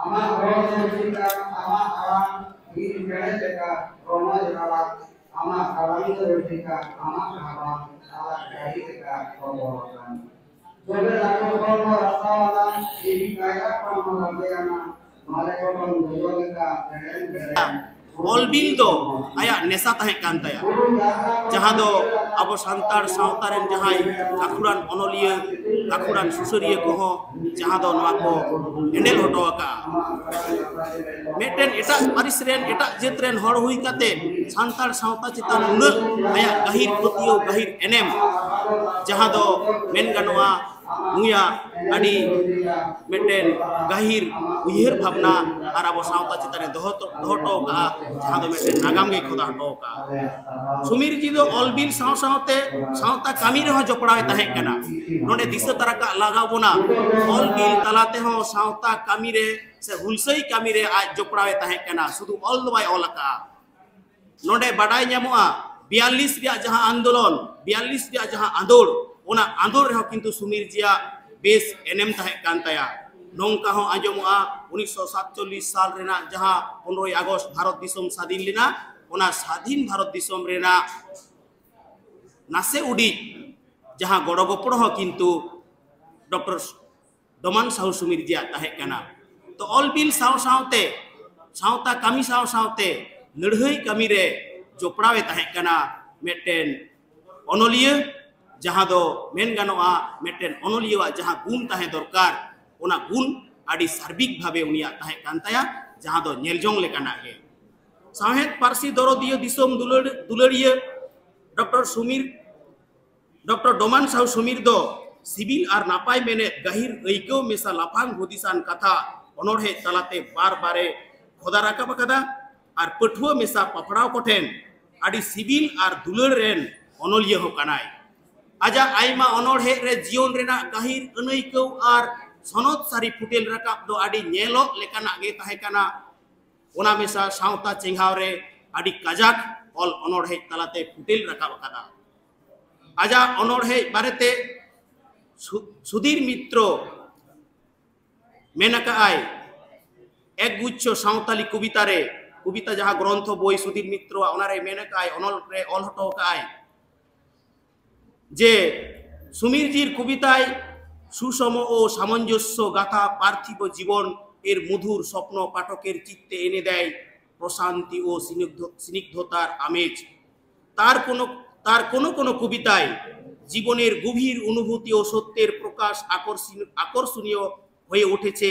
ᱟᱢᱟᱜ ᱨᱚᱲ ᱫᱚ ᱨᱩᱥᱤᱠᱟ, ᱟᱢᱟᱜ ᱟᱲᱟᱝ ᱢᱤᱫ ᱪᱮᱬᱮ ᱞᱮᱠᱟ ᱨᱚᱢᱚᱡᱽ ᱨᱟᱲᱟ, ᱟᱢᱟᱜ ᱟᱲᱟᱝ ᱫᱚ ᱨᱩᱥᱤᱠᱟ, ᱟᱢᱟᱜ ᱟᱲᱟᱝ ᱟᱞᱟᱜ ᱜᱟᱹᱰᱤ ᱞᱮᱠᱟ ᱨᱚᱢᱚᱡᱽ ᱨᱟᱲᱟ᱾ ᱛᱚᱵᱮ ᱞᱟᱹᱴᱩ ᱦᱚᱲ ᱫᱚ ᱨᱟᱥᱟ ᱟᱲᱟᱝ, ᱤᱧ ᱠᱟᱭᱨᱟ ᱠᱷᱚᱱ ᱦᱚᱸ ᱞᱟᱸᱫᱮᱭᱟᱱᱟ, ᱢᱟᱨᱮ ᱜᱚᱴᱚᱱ ᱫᱚᱭᱚ ᱞᱮᱠᱟ ᱵᱮᱨᱮᱱ ᱵᱮᱨᱮᱱ᱾ ᱚᱞ ᱵᱤᱞ ᱫᱚ ᱟᱭᱟᱜ ᱱᱮᱥᱟ ᱛᱟᱦᱮᱸ ᱠᱟᱱ ᱛᱟᱭᱟ, ᱡᱟᱦᱟᱸ ᱫᱚ ᱟᱵᱚ ᱥᱟᱱᱛᱟᱲ ᱥᱟᱶᱛᱟ ᱨᱮᱱ ᱡᱟᱦᱟᱸᱭ ᱜᱟᱹᱠᱷᱩᱲᱟᱱ ᱚᱱᱚᱞᱤᱭᱟᱹ, ᱜᱟᱹᱠᱷᱩᱲᱟᱱ ᱥᱩᱥᱟᱹᱨᱤᱭᱟᱹ ᱠᱚᱦᱚᱸ ᱡᱟᱦᱟᱸ ᱫᱚ ᱱᱚᱣᱟ ᱠᱚ ᱮᱸᱰᱮᱞ ᱦᱚᱴᱚ ᱟᱠᱟᱫᱼᱟ᱾ ᱢᱤᱫᱴᱮᱱ ᱮᱴᱟᱜ ᱯᱟᱹᱨᱤᱥ ᱨᱮᱱ, ᱮᱴᱟᱜ ᱡᱟᱹᱛ ᱨᱮᱱ ᱦᱚᱲ ᱦᱩᱭ ᱠᱟᱛᱮ ᱥᱟᱱᱛᱟᱲ ᱥᱟᱶᱛᱟ ᱪᱮᱛᱟᱱ ᱩᱱᱟᱹᱜ ᱟᱭᱟᱜ ᱜᱟᱹᱦᱤᱨ ᱯᱟᱹᱛᱭᱟᱹᱣ, ᱜᱟᱹᱦᱤᱨ ᱮᱱᱮᱢ, ᱡᱟᱦᱟᱸ ᱫᱚ ᱢᱮᱱ ᱜᱟᱱᱚᱜᱼᱟ ᱱᱩᱭᱟᱜ ᱟᱹᱰᱤ ᱢᱤᱫᱴᱮᱱ ᱜᱟᱹᱦᱤᱨ ᱩᱭᱦᱟᱹᱨ ᱵᱷᱟᱵᱽᱱᱟ ᱟᱨ ᱟᱵᱚ ᱥᱟᱶᱛᱟ ᱪᱮᱛᱟᱱ ᱨᱮ ᱫᱚᱦᱚ ᱫᱚᱦᱚ ᱦᱚᱴᱚ ᱠᱟᱜᱼᱟ, ᱡᱟᱦᱟᱸ ᱫᱚ ᱢᱤᱫᱴᱮᱱ ᱱᱟᱜᱟᱢ ᱜᱮ ᱠᱷᱚᱫᱟ ᱦᱚᱴᱚ ᱠᱟᱜᱼᱟ᱾ ᱥᱩᱢᱤᱨ ᱡᱤ ᱫᱚ ᱚᱞ ᱵᱤᱞ ᱥᱟᱶ ᱥᱟᱶᱛᱮ ᱥᱟᱶᱛᱟ ᱠᱟᱹᱢᱤ ᱨᱮᱦᱚᱸ ᱡᱚᱯᱲᱟᱣ ᱮ ᱛᱟᱦᱮᱸ ᱠᱟᱱᱟ᱾ ᱱᱚᱰᱮ ᱫᱤᱥᱟᱹ ᱛᱟᱨᱟ ᱠᱟᱜ ᱞᱟᱜᱟᱣ ᱵᱚᱱᱟ, ᱚᱞ ᱵᱤᱞ ᱛᱟᱞᱟ ᱛᱮᱦᱚᱸ ᱥᱟᱶᱛᱟ ᱠᱟᱹᱢᱤ ᱨᱮ ᱥᱮ ᱦᱩᱞᱥᱟᱹᱭ ᱠᱟᱹᱢᱤ ᱨᱮ ᱟᱡ ᱡᱚᱯᱲᱟᱣ ᱮ ᱛᱟᱦᱮᱸ ᱠᱟᱱᱟ, ᱥᱩᱫᱷᱩ ᱚᱞ ᱫᱚ ᱵᱟᱭ ᱚᱞ ᱟᱠᱟᱫᱼᱟ᱾ ᱱᱚᱰᱮ ᱵᱟᱰᱟᱭ ᱧᱟᱢᱚᱜᱼᱟ, ᱵᱤᱭᱟᱞᱞᱤᱥ ᱨᱮᱭᱟᱜ ᱡᱟᱦᱟᱸ ᱟᱱᱫᱳᱞᱚᱱ, ᱵᱤᱭᱟᱞᱞᱤᱥ ᱨᱮᱭᱟᱜ ᱡᱟᱦᱟᱸ ᱟᱸᱫᱳᱲ, ᱚᱱᱟ ᱟᱸᱫᱳᱲ ᱨᱮᱦᱚᱸ ᱠᱤᱱᱛᱩ ᱥᱩᱢᱤᱨ ᱡᱤᱭᱟᱜ ᱵᱮᱥ ᱮᱱᱮᱢ ᱛᱟᱦᱮᱸ ᱠᱟᱱ ᱛᱟᱭᱟ᱾ ᱱᱚᱝᱠᱟ ᱦᱚᱸ ᱟᱸᱡᱚᱢᱚᱜᱼᱟ, ᱩᱱᱤᱥᱥᱚ ᱥᱟᱛᱪᱚᱞᱞᱤᱥ ᱥᱟᱞ ᱨᱮᱱᱟᱜ ᱡᱟᱦᱟᱸ ᱯᱚᱱᱨᱚᱭ ᱟᱜᱚᱥᱴ ᱵᱷᱟᱨᱚᱛ ᱫᱤᱥᱚᱢ ᱥᱟᱹᱫᱷᱤᱱ ᱞᱮᱱᱟ, ᱚᱱᱟ ᱥᱟᱹᱫᱷᱤᱱ ᱵᱷᱟᱨᱚᱛ ᱫᱤᱥᱚᱢ ᱨᱮᱱᱟᱜ ᱱᱟᱥᱮ ᱩᱰᱤᱡ ᱡᱟᱦᱟᱸ ᱜᱚᱲᱚ ᱜᱚᱯᱚᱲᱚ ᱦᱚᱸ ᱠᱤᱱᱛᱩ ᱰᱚᱠᱴᱚᱨ ᱰᱚᱢᱟᱱ ᱥᱟᱦᱩ ᱥᱩᱢᱤᱨ ᱡᱤᱭᱟᱜ ᱛᱟᱦᱮᱸ ᱠᱟᱱᱟ᱾ ᱛᱚ ᱚᱞ ᱵᱤᱞ ᱥᱟᱶ ᱥᱟᱶᱛᱮ, ᱥᱟᱶᱛᱟ ᱠᱟᱹᱢᱤ ᱥᱟᱶ ᱥᱟᱶᱛᱮ ᱞᱟᱹᱲᱦᱟᱹᱭ ᱠᱟᱹᱢᱤ ᱨᱮ ᱡᱚᱯᱲᱟᱣ ᱮ ᱛᱟᱦᱮᱸ ᱠᱟᱱᱟ ᱢᱤᱫᱴᱮᱱ ᱚᱱᱚᱞᱤᱭᱟᱹ, ᱡᱟᱦᱟᱸ ᱫᱚ ᱢᱮᱱ ᱜᱟᱱᱚᱜᱼᱟ ᱢᱤᱫᱴᱮᱱ ᱚᱱᱚᱞᱤᱭᱟᱹᱣᱟᱜ ᱡᱟᱦᱟᱸ ᱜᱩᱱ ᱛᱟᱦᱮᱸ ᱫᱚᱨᱠᱟᱨ, ᱚᱱᱟ ᱜᱩᱱ ᱟᱹᱰᱤ ᱥᱟᱨᱵᱤᱠ ᱵᱷᱟᱵᱮ ᱩᱱᱤᱭᱟᱜ ᱛᱟᱦᱮᱸ ᱠᱟᱱ ᱛᱟᱭᱟ, ᱡᱟᱦᱟᱸ ᱫᱚ ᱧᱮᱞ ᱡᱚᱝ ᱞᱮᱠᱟᱱᱟᱜ ᱜᱮ᱾ ᱥᱟᱶᱦᱮᱫ ᱯᱟᱹᱨᱥᱤ ᱫᱚᱨᱚᱫᱤᱭᱟᱹ ᱫᱤᱥᱚᱢ ᱫᱩᱞᱟᱹᱲ ᱫᱩᱞᱟᱹᱲᱤᱭᱟᱹ ᱰᱚᱠᱴᱚᱨ ᱥᱩᱢᱤᱨ ᱰᱚᱠᱴᱚᱨ ᱰᱚᱢᱟᱱ ᱥᱟᱦᱩ ᱥᱩᱢᱤᱨ ᱫᱚ ᱥᱤᱵᱤᱞ ᱟᱨ ᱱᱟᱯᱟᱭ ᱢᱮᱱᱮᱫ ᱜᱟᱹᱦᱤᱨ ᱟᱹᱭᱠᱟᱹᱣ ᱢᱮᱥᱟ ᱞᱟᱯᱷᱟᱝ ᱦᱩᱫᱤᱥᱟᱱ ᱠᱟᱛᱷᱟ ᱚᱱᱚᱬᱦᱮ ᱛᱟᱞᱟᱛᱮ ᱵᱟᱨ ᱵᱟᱨᱮ ᱠᱷᱚᱫᱟ ᱨᱟᱠᱟᱵ ᱟᱠᱟᱫᱟ ᱟᱨ ᱯᱟᱹᱴᱷᱩᱣᱟᱹ ᱢᱮᱥᱟ ᱯᱟᱯᱲᱟᱣ ᱠᱚᱴᱷᱮᱱ ᱟᱹᱰᱤ ᱥᱤᱵᱤᱞ ᱟᱨ ᱫᱩᱞᱟᱹᱲ ᱨᱮᱱ ᱚᱱᱚᱞᱤᱭᱟᱹ ᱦᱚᱸ ᱠᱟᱱᱟᱭ᱾ ᱟᱡᱟᱜ ᱟᱭᱢᱟ ᱚᱱᱚᱬᱦᱮ ᱨᱮ ᱡᱤᱭᱚᱱ ᱨᱮᱱᱟᱜ ᱜᱟᱹᱦᱤᱨ ᱟᱹᱱᱟᱹᱭᱠᱟᱹᱣ ᱟᱨ ᱥᱚᱱᱚᱛ ᱥᱟᱹᱨᱤ ᱯᱷᱩᱴᱮᱞ ᱨᱟᱠᱟᱵ ᱫᱚ ᱟᱹᱰᱤ ᱧᱮᱞᱚᱜ ᱞᱮᱠᱟᱱᱟᱜ ᱜᱮ ᱛᱟᱦᱮᱸ ᱠᱟᱱᱟ᱾ ᱚᱱᱟ ᱢᱮᱥᱟ ᱥᱟᱶᱛᱟ ᱪᱮᱸᱜᱷᱟᱣ ᱨᱮ ᱟᱹᱰᱤ ᱠᱟᱡᱟᱠ ᱚᱞ ᱚᱱᱚᱬᱦᱮ ᱛᱟᱞᱟᱛᱮ ᱯᱷᱩᱴᱮᱞ ᱨᱟᱠᱟᱵ ᱟᱠᱟᱫᱟ᱾ ᱟᱡᱟᱜ ᱚᱱᱚᱬᱦᱮ ᱵᱟᱨᱮᱛᱮ ᱥᱩ-, ᱥᱩᱫᱷᱤᱨ ᱢᱤᱛᱨᱚ ᱢᱮᱱ ᱟᱠᱟᱫᱼᱟᱭ, ᱮᱠ ᱜᱩᱪᱷᱚ ᱥᱟᱶᱛᱟᱞᱤ ᱠᱚᱵᱤᱛᱟ ᱨᱮ, ᱠᱚᱵᱤᱛᱟ ᱡᱟᱦᱟᱸ ᱜᱨᱚᱱᱛᱷᱚ ᱵᱚᱭ ᱥᱩᱫᱷᱤᱨ ᱢᱤᱛᱨᱚᱣᱟᱜ, ᱚᱱᱟᱨᱮ ᱢᱮᱱ ᱟᱠᱟᱫᱼᱟᱭ, ᱚᱱᱚᱞ ᱨᱮ ᱚᱞ ᱦᱚᱴᱚ ᱟᱠᱟᱫᱼᱟᱭ ᱡᱮ ᱥᱩᱢᱤᱨ ᱡᱤᱨ ᱠᱚᱵᱤᱛᱟয় সুষম ও সামঞ্জস্য গাথা পার্থিব জীবন এর মধুর স্বপ্ন পাঠকের চিত্তে এনে দেয় প্রশান্তি ও স্নিগ্ধ-, স্নিগ্ধতার আমেজ। তার কোনো, তার কোনো কোনো কবিতায় জীবনের গভীর অনুভূতি ও সত্যের প্রকাশ আকর্ষণ-, আকর্ষণীয় হয়ে উঠেছে।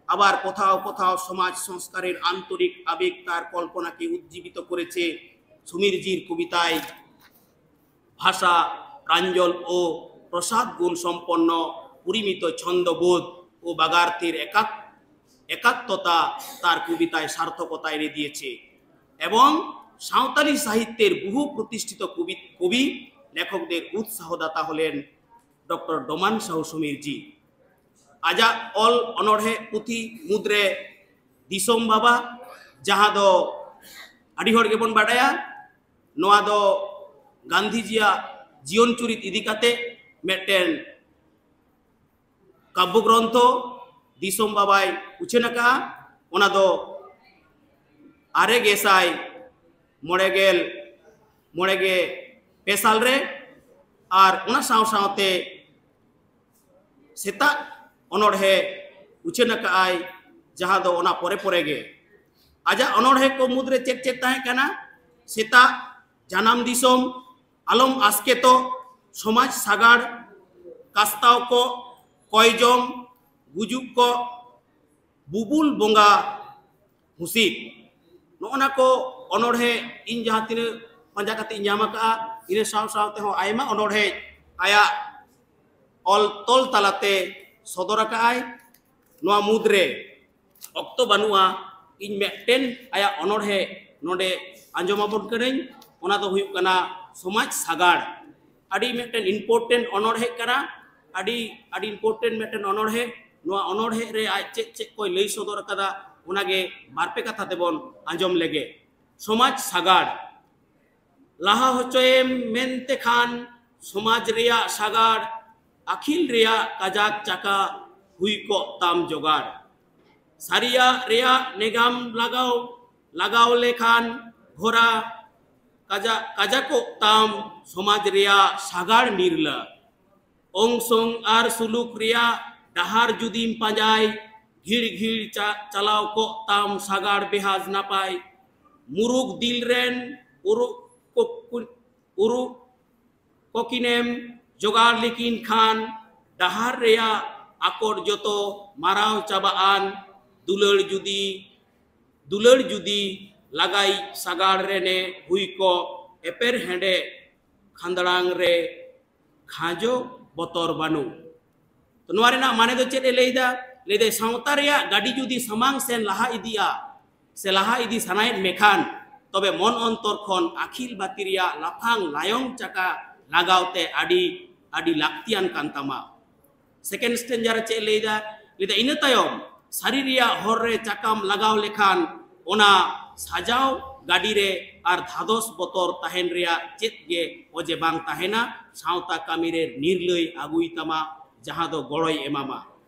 আবার কোথাও কোথাও সমাজ সংস্কারের আন্তরিক আবেগ তার কল্পনাকে উজ্জীবিত করেছে। সুমিরজির কবিতায় ভাষা প্রাঞ্জল ও প্রসাদ গুণ সম্পন্ন পরিমিত ছন্দবোধ ও বাগার্থীর একাত একাত্মতা তার কবিতায় সার্থকতা এনে দিয়েছে এবং সাঁওতালি সাহিত্যের বহু প্রতিষ্ঠিত কবি কবি লেখকদের উৎসাহদাতা হলেন ডক্টর ডোমান সাহু সমীর জি। ᱟᱡᱟᱜ ᱚᱞ ᱚᱱᱚᱬᱦᱮ ᱯᱩᱛᱷᱤ ᱢᱩᱫᱽᱨᱮ ᱫᱤᱥᱚᱢ ᱵᱟᱵᱟ, ᱡᱟᱦᱟᱸ ᱫᱚ ᱟᱹᱰᱤ ᱦᱚᱲ ᱜᱮᱵᱚᱱ ᱵᱟᱰᱟᱭᱟ, ᱱᱚᱣᱟ ᱫᱚ ᱜᱟᱱᱫᱷᱤᱡᱤᱭᱟᱜ ᱡᱤᱭᱚᱱ ᱪᱩᱨᱤᱛ ᱤᱫᱤ ᱠᱟᱛᱮ ᱢᱤᱫᱴᱮᱱ ᱠᱟᱵᱽᱵᱚ ᱜᱨᱚᱱᱛᱷᱚ ᱫᱤᱥᱚᱢ ᱵᱟᱵᱟᱭ ᱩᱪᱷᱟᱹᱱ ᱟᱠᱟᱫᱼᱟ᱾ ᱚᱱᱟ ᱫᱚ ᱟᱨᱮ ᱜᱮᱥᱟᱭ ᱢᱚᱬᱮ ᱜᱮᱞ ᱢᱚᱬᱮ ᱜᱮ ᱯᱮ ᱥᱟᱞ ᱨᱮ, ᱟᱨ ᱚᱱᱟ ᱥᱟᱶ ᱥᱟᱶᱛᱮ ᱥᱮᱛᱟᱜ ᱚᱱᱚᱬᱦᱮ ᱩᱪᱷᱟᱹᱱ ᱟᱠᱟᱫᱼᱟᱭ, ᱡᱟᱦᱟᱸ ᱫᱚ ᱚᱱᱟ ᱯᱚᱨᱮ ᱯᱚᱨᱮ ᱜᱮ ᱟᱡᱟᱜ ᱚᱱᱚᱬᱦᱮ ᱠᱚ ᱢᱩᱫᱽᱨᱮ ᱪᱮᱫ ᱪᱮᱫ ᱛᱟᱦᱮᱸ ᱠᱟᱱᱟ? ᱥᱮᱛᱟᱜ, ᱡᱟᱱᱟᱢ ᱫᱤᱥᱚᱢ, ᱟᱞᱚᱢ ᱟᱥᱠᱮᱛᱚᱜ, ᱥᱚᱢᱟᱡᱽ ᱥᱟᱜᱟᱲ, ᱠᱟᱥᱛᱟᱣ ᱠᱚᱜ, ᱠᱚᱭ ᱡᱚᱝ, ᱜᱩᱡᱩᱜ ᱠᱚᱜ, ᱵᱩᱵᱩᱞ ᱵᱚᱸᱜᱟ ᱦᱩᱥᱤᱫ᱾ ᱱᱚᱜᱼᱚ ᱱᱟ ᱠᱚ ᱚᱱᱚᱬᱦᱮ ᱤᱧ ᱡᱟᱦᱟᱸ ᱛᱤᱱᱟᱹᱜ ᱯᱟᱸᱡᱟ ᱠᱟᱛᱮ ᱤᱧ ᱧᱟᱢ ᱟᱠᱟᱫᱼᱟ, ᱤᱱᱟᱹ ᱥᱟᱶ ᱥᱟᱶ ᱛᱮᱦᱚᱸ ᱟᱭᱢᱟ ᱚᱱᱚᱬᱦᱮ ᱟᱭᱟᱜ ᱚᱞ ᱛᱚᱞ ᱛᱟᱞᱟᱛᱮ ᱥᱚᱫᱚᱨ ᱟᱠᱟᱫᱼᱟᱭ᱾ ᱱᱚᱣᱟ ᱢᱩᱫᱽᱨᱮ ᱚᱠᱛᱚ ᱵᱟᱹᱱᱩᱜᱼᱟ, ᱤᱧ ᱢᱤᱫᱴᱮᱱ ᱟᱭᱟᱜ ᱚᱱᱚᱬᱦᱮ ᱱᱚᱰᱮ ᱟᱸᱡᱚᱢ ᱟᱵᱚᱱ ᱠᱟᱹᱱᱟᱹᱧ᱾ ᱚᱱᱟ ᱫᱚ ᱦᱩᱭᱩᱜ ᱠᱟᱱᱟ ᱥᱚᱢᱟᱡᱽ ᱥᱟᱜᱟᱲ᱾ ᱟᱹᱰᱤ ᱢᱤᱫᱴᱮᱱ important ᱚᱱᱚᱬᱦᱮ ᱠᱟᱱᱟ, ᱟᱹᱰᱤ ᱟᱹᱰᱤ important ᱢᱤᱫᱴᱮᱱ ᱚᱱᱚᱬᱦᱮ᱾ ᱱᱚᱣᱟ ᱚᱱᱚᱬᱦᱮ ᱨᱮ ᱟᱡ ᱪᱮᱫ ᱪᱮᱫ ᱠᱚᱭ ᱞᱟᱹᱭ ᱥᱚᱫᱚᱨ ᱟᱠᱟᱫᱟ, ᱚᱱᱟᱜᱮ ᱵᱟᱨᱯᱮ ᱠᱟᱛᱷᱟ ᱛᱮᱵᱚᱱ ᱟᱸᱡᱚᱢ ᱞᱮᱜᱮ᱾ ᱥᱚᱢᱟᱡᱽ ᱥᱟᱜᱟᱲ᱾ ᱞᱟᱦᱟ ᱦᱚᱪᱚᱭᱮᱢ ᱢᱮᱱᱛᱮ ᱠᱷᱟᱱ ᱥᱚᱢᱟᱡᱽ ᱨᱮᱭᱟᱜ ᱥᱟᱜᱟᱲ, ᱟᱹᱠᱷᱤᱞ ᱨᱮᱭᱟᱜ ᱠᱟᱡᱟᱠ ᱪᱟᱠᱟ ᱦᱩᱭ ᱠᱚᱜ ᱛᱟᱢ ᱡᱚᱜᱟᱲ᱾ ᱥᱟᱹᱨᱤᱭᱟᱜ ᱨᱮᱭᱟᱜ ᱱᱮᱜᱟᱢ ᱞᱟᱜᱟᱣ ᱞᱟᱜᱟᱣ ᱞᱮᱠᱷᱟᱱ ᱜᱷᱚᱨᱟ ᱠᱟᱡᱟ ᱠᱟᱡᱟᱠᱚᱜ ᱛᱟᱢ ᱥᱚᱢᱟᱡᱽ ᱨᱮᱭᱟᱜ ᱥᱟᱜᱟᱲ ᱱᱤᱨᱞᱟᱹ᱾ ᱚᱝ ᱥᱚᱝ ᱟᱨ ᱥᱩᱞᱩᱠ ᱨᱮᱭᱟᱜ ᱰᱟᱦᱟᱨ ᱡᱩᱫᱤᱢ ᱯᱟᱸᱡᱟᱭ, ᱜᱷᱤᱲ ᱜᱷᱤᱲ ᱪᱟ- ᱪᱟᱞᱟᱣ ᱠᱚᱜ ᱛᱟᱢ ᱥᱟᱜᱟᱲ ᱵᱮᱦᱟᱡᱽ ᱱᱟᱯᱟᱭ᱾ ᱢᱩᱨᱩᱠ ᱫᱤᱞ ᱨᱮᱱ ᱩᱨᱩ ᱠᱚ- ᱠᱩ- ᱩᱨᱩ ᱠᱚᱠᱤᱱᱮᱢ ᱡᱚᱜᱟᱲ ᱞᱮᱠᱤᱱ ᱠᱷᱟᱱ, ᱰᱟᱦᱟᱨ ᱨᱮᱭᱟᱜ ᱟᱠᱚᱴ ᱡᱚᱛᱚ ᱢᱟᱨᱟᱣ ᱪᱟᱵᱟᱜᱼᱟᱱ᱾ ᱫᱩᱞᱟᱹᱲ ᱡᱩᱫᱤ ᱫᱩᱞᱟᱹᱲ ᱡᱩᱫᱤ ᱞᱟᱜᱟᱭᱤᱡ ᱥᱟᱜᱟᱲ ᱨᱮᱱᱮ ᱦᱩᱭ ᱠᱚᱜ, ᱮᱯᱮᱨ ᱦᱮᱸᱰᱮ ᱠᱷᱟᱸᱫᱽᱲᱟᱝ ᱨᱮ ᱠᱷᱟᱸᱡᱚ ᱵᱚᱛᱚᱨ ᱵᱟᱹᱱᱩᱜ᱾ ᱛᱚ ᱱᱚᱣᱟ ᱨᱮᱱᱟᱜ ᱢᱟᱱᱮ ᱫᱚ ᱪᱮᱫ ᱮ ᱞᱟᱹᱭᱫᱟ? ᱞᱟᱹᱭᱫᱟᱭ ᱥᱟᱶᱛᱟ ᱨᱮᱭᱟᱜ ᱜᱟᱹᱰᱤ ᱡᱩᱫᱤ ᱥᱟᱢᱟᱝ ᱥᱮᱱ ᱞᱟᱦᱟ ᱤᱫᱤᱜᱼᱟ ᱥᱮ ᱞᱟᱦᱟ ᱤᱫᱤ ᱥᱟᱱᱟᱭᱮᱫ ᱢᱮᱠᱷᱟᱱ, ᱛᱚᱵᱮ ᱢᱚᱱ ᱚᱱᱛᱚᱨ ᱠᱷᱚᱱ ᱟᱹᱠᱷᱤᱞ ᱵᱟᱹᱛᱤ ᱨᱮᱭᱟᱜ ᱞᱟᱯᱷᱟᱝ ᱞᱟᱭᱚᱝ ᱪᱟᱠᱟ ᱞᱟᱜᱟᱣ ᱛᱮ ᱟᱹᱰᱤ ᱟᱹᱰᱤ ᱞᱟᱹᱠᱛᱤᱭᱟᱱ ᱠᱟᱱ ᱛᱟᱢᱟ᱾ Second stanza ᱨᱮ ᱪᱮᱫ ᱞᱟᱹᱭᱫᱟ? ᱞᱟᱹᱭᱫᱟ ᱤᱱᱟᱹ ᱛᱟᱭᱚᱢ ᱥᱟᱹᱨᱤ ᱨᱮᱭᱟᱜ ᱦᱚᱨ ᱨᱮ ᱪᱟᱠᱟᱢ ᱞᱟᱜᱟᱣ ᱞᱮᱠᱷᱟᱱ ᱚᱱᱟ ᱥᱟᱡᱟᱣ ᱜᱟᱹᱰᱤ ᱨᱮ ᱟᱨ ᱫᱷᱟᱫᱚᱥ ᱵᱚᱛᱚᱨ ᱛᱟᱦᱮᱱ ᱨᱮᱭᱟᱜ ᱪᱮᱫ ᱜᱮ ᱚᱡᱮ ᱵᱟᱝ ᱛᱟᱦᱮᱱᱟ᱾ ᱥᱟᱶᱛᱟ ᱠᱟᱹᱢᱤ ᱨᱮ ᱱᱤᱨᱞᱟᱹᱭ ᱟᱹᱜᱩᱭ ᱛᱟᱢᱟ, ᱡᱟᱦᱟᱸ ᱫᱚ ᱜᱚᱲᱚᱭ ᱮᱢᱟᱢᱟ᱾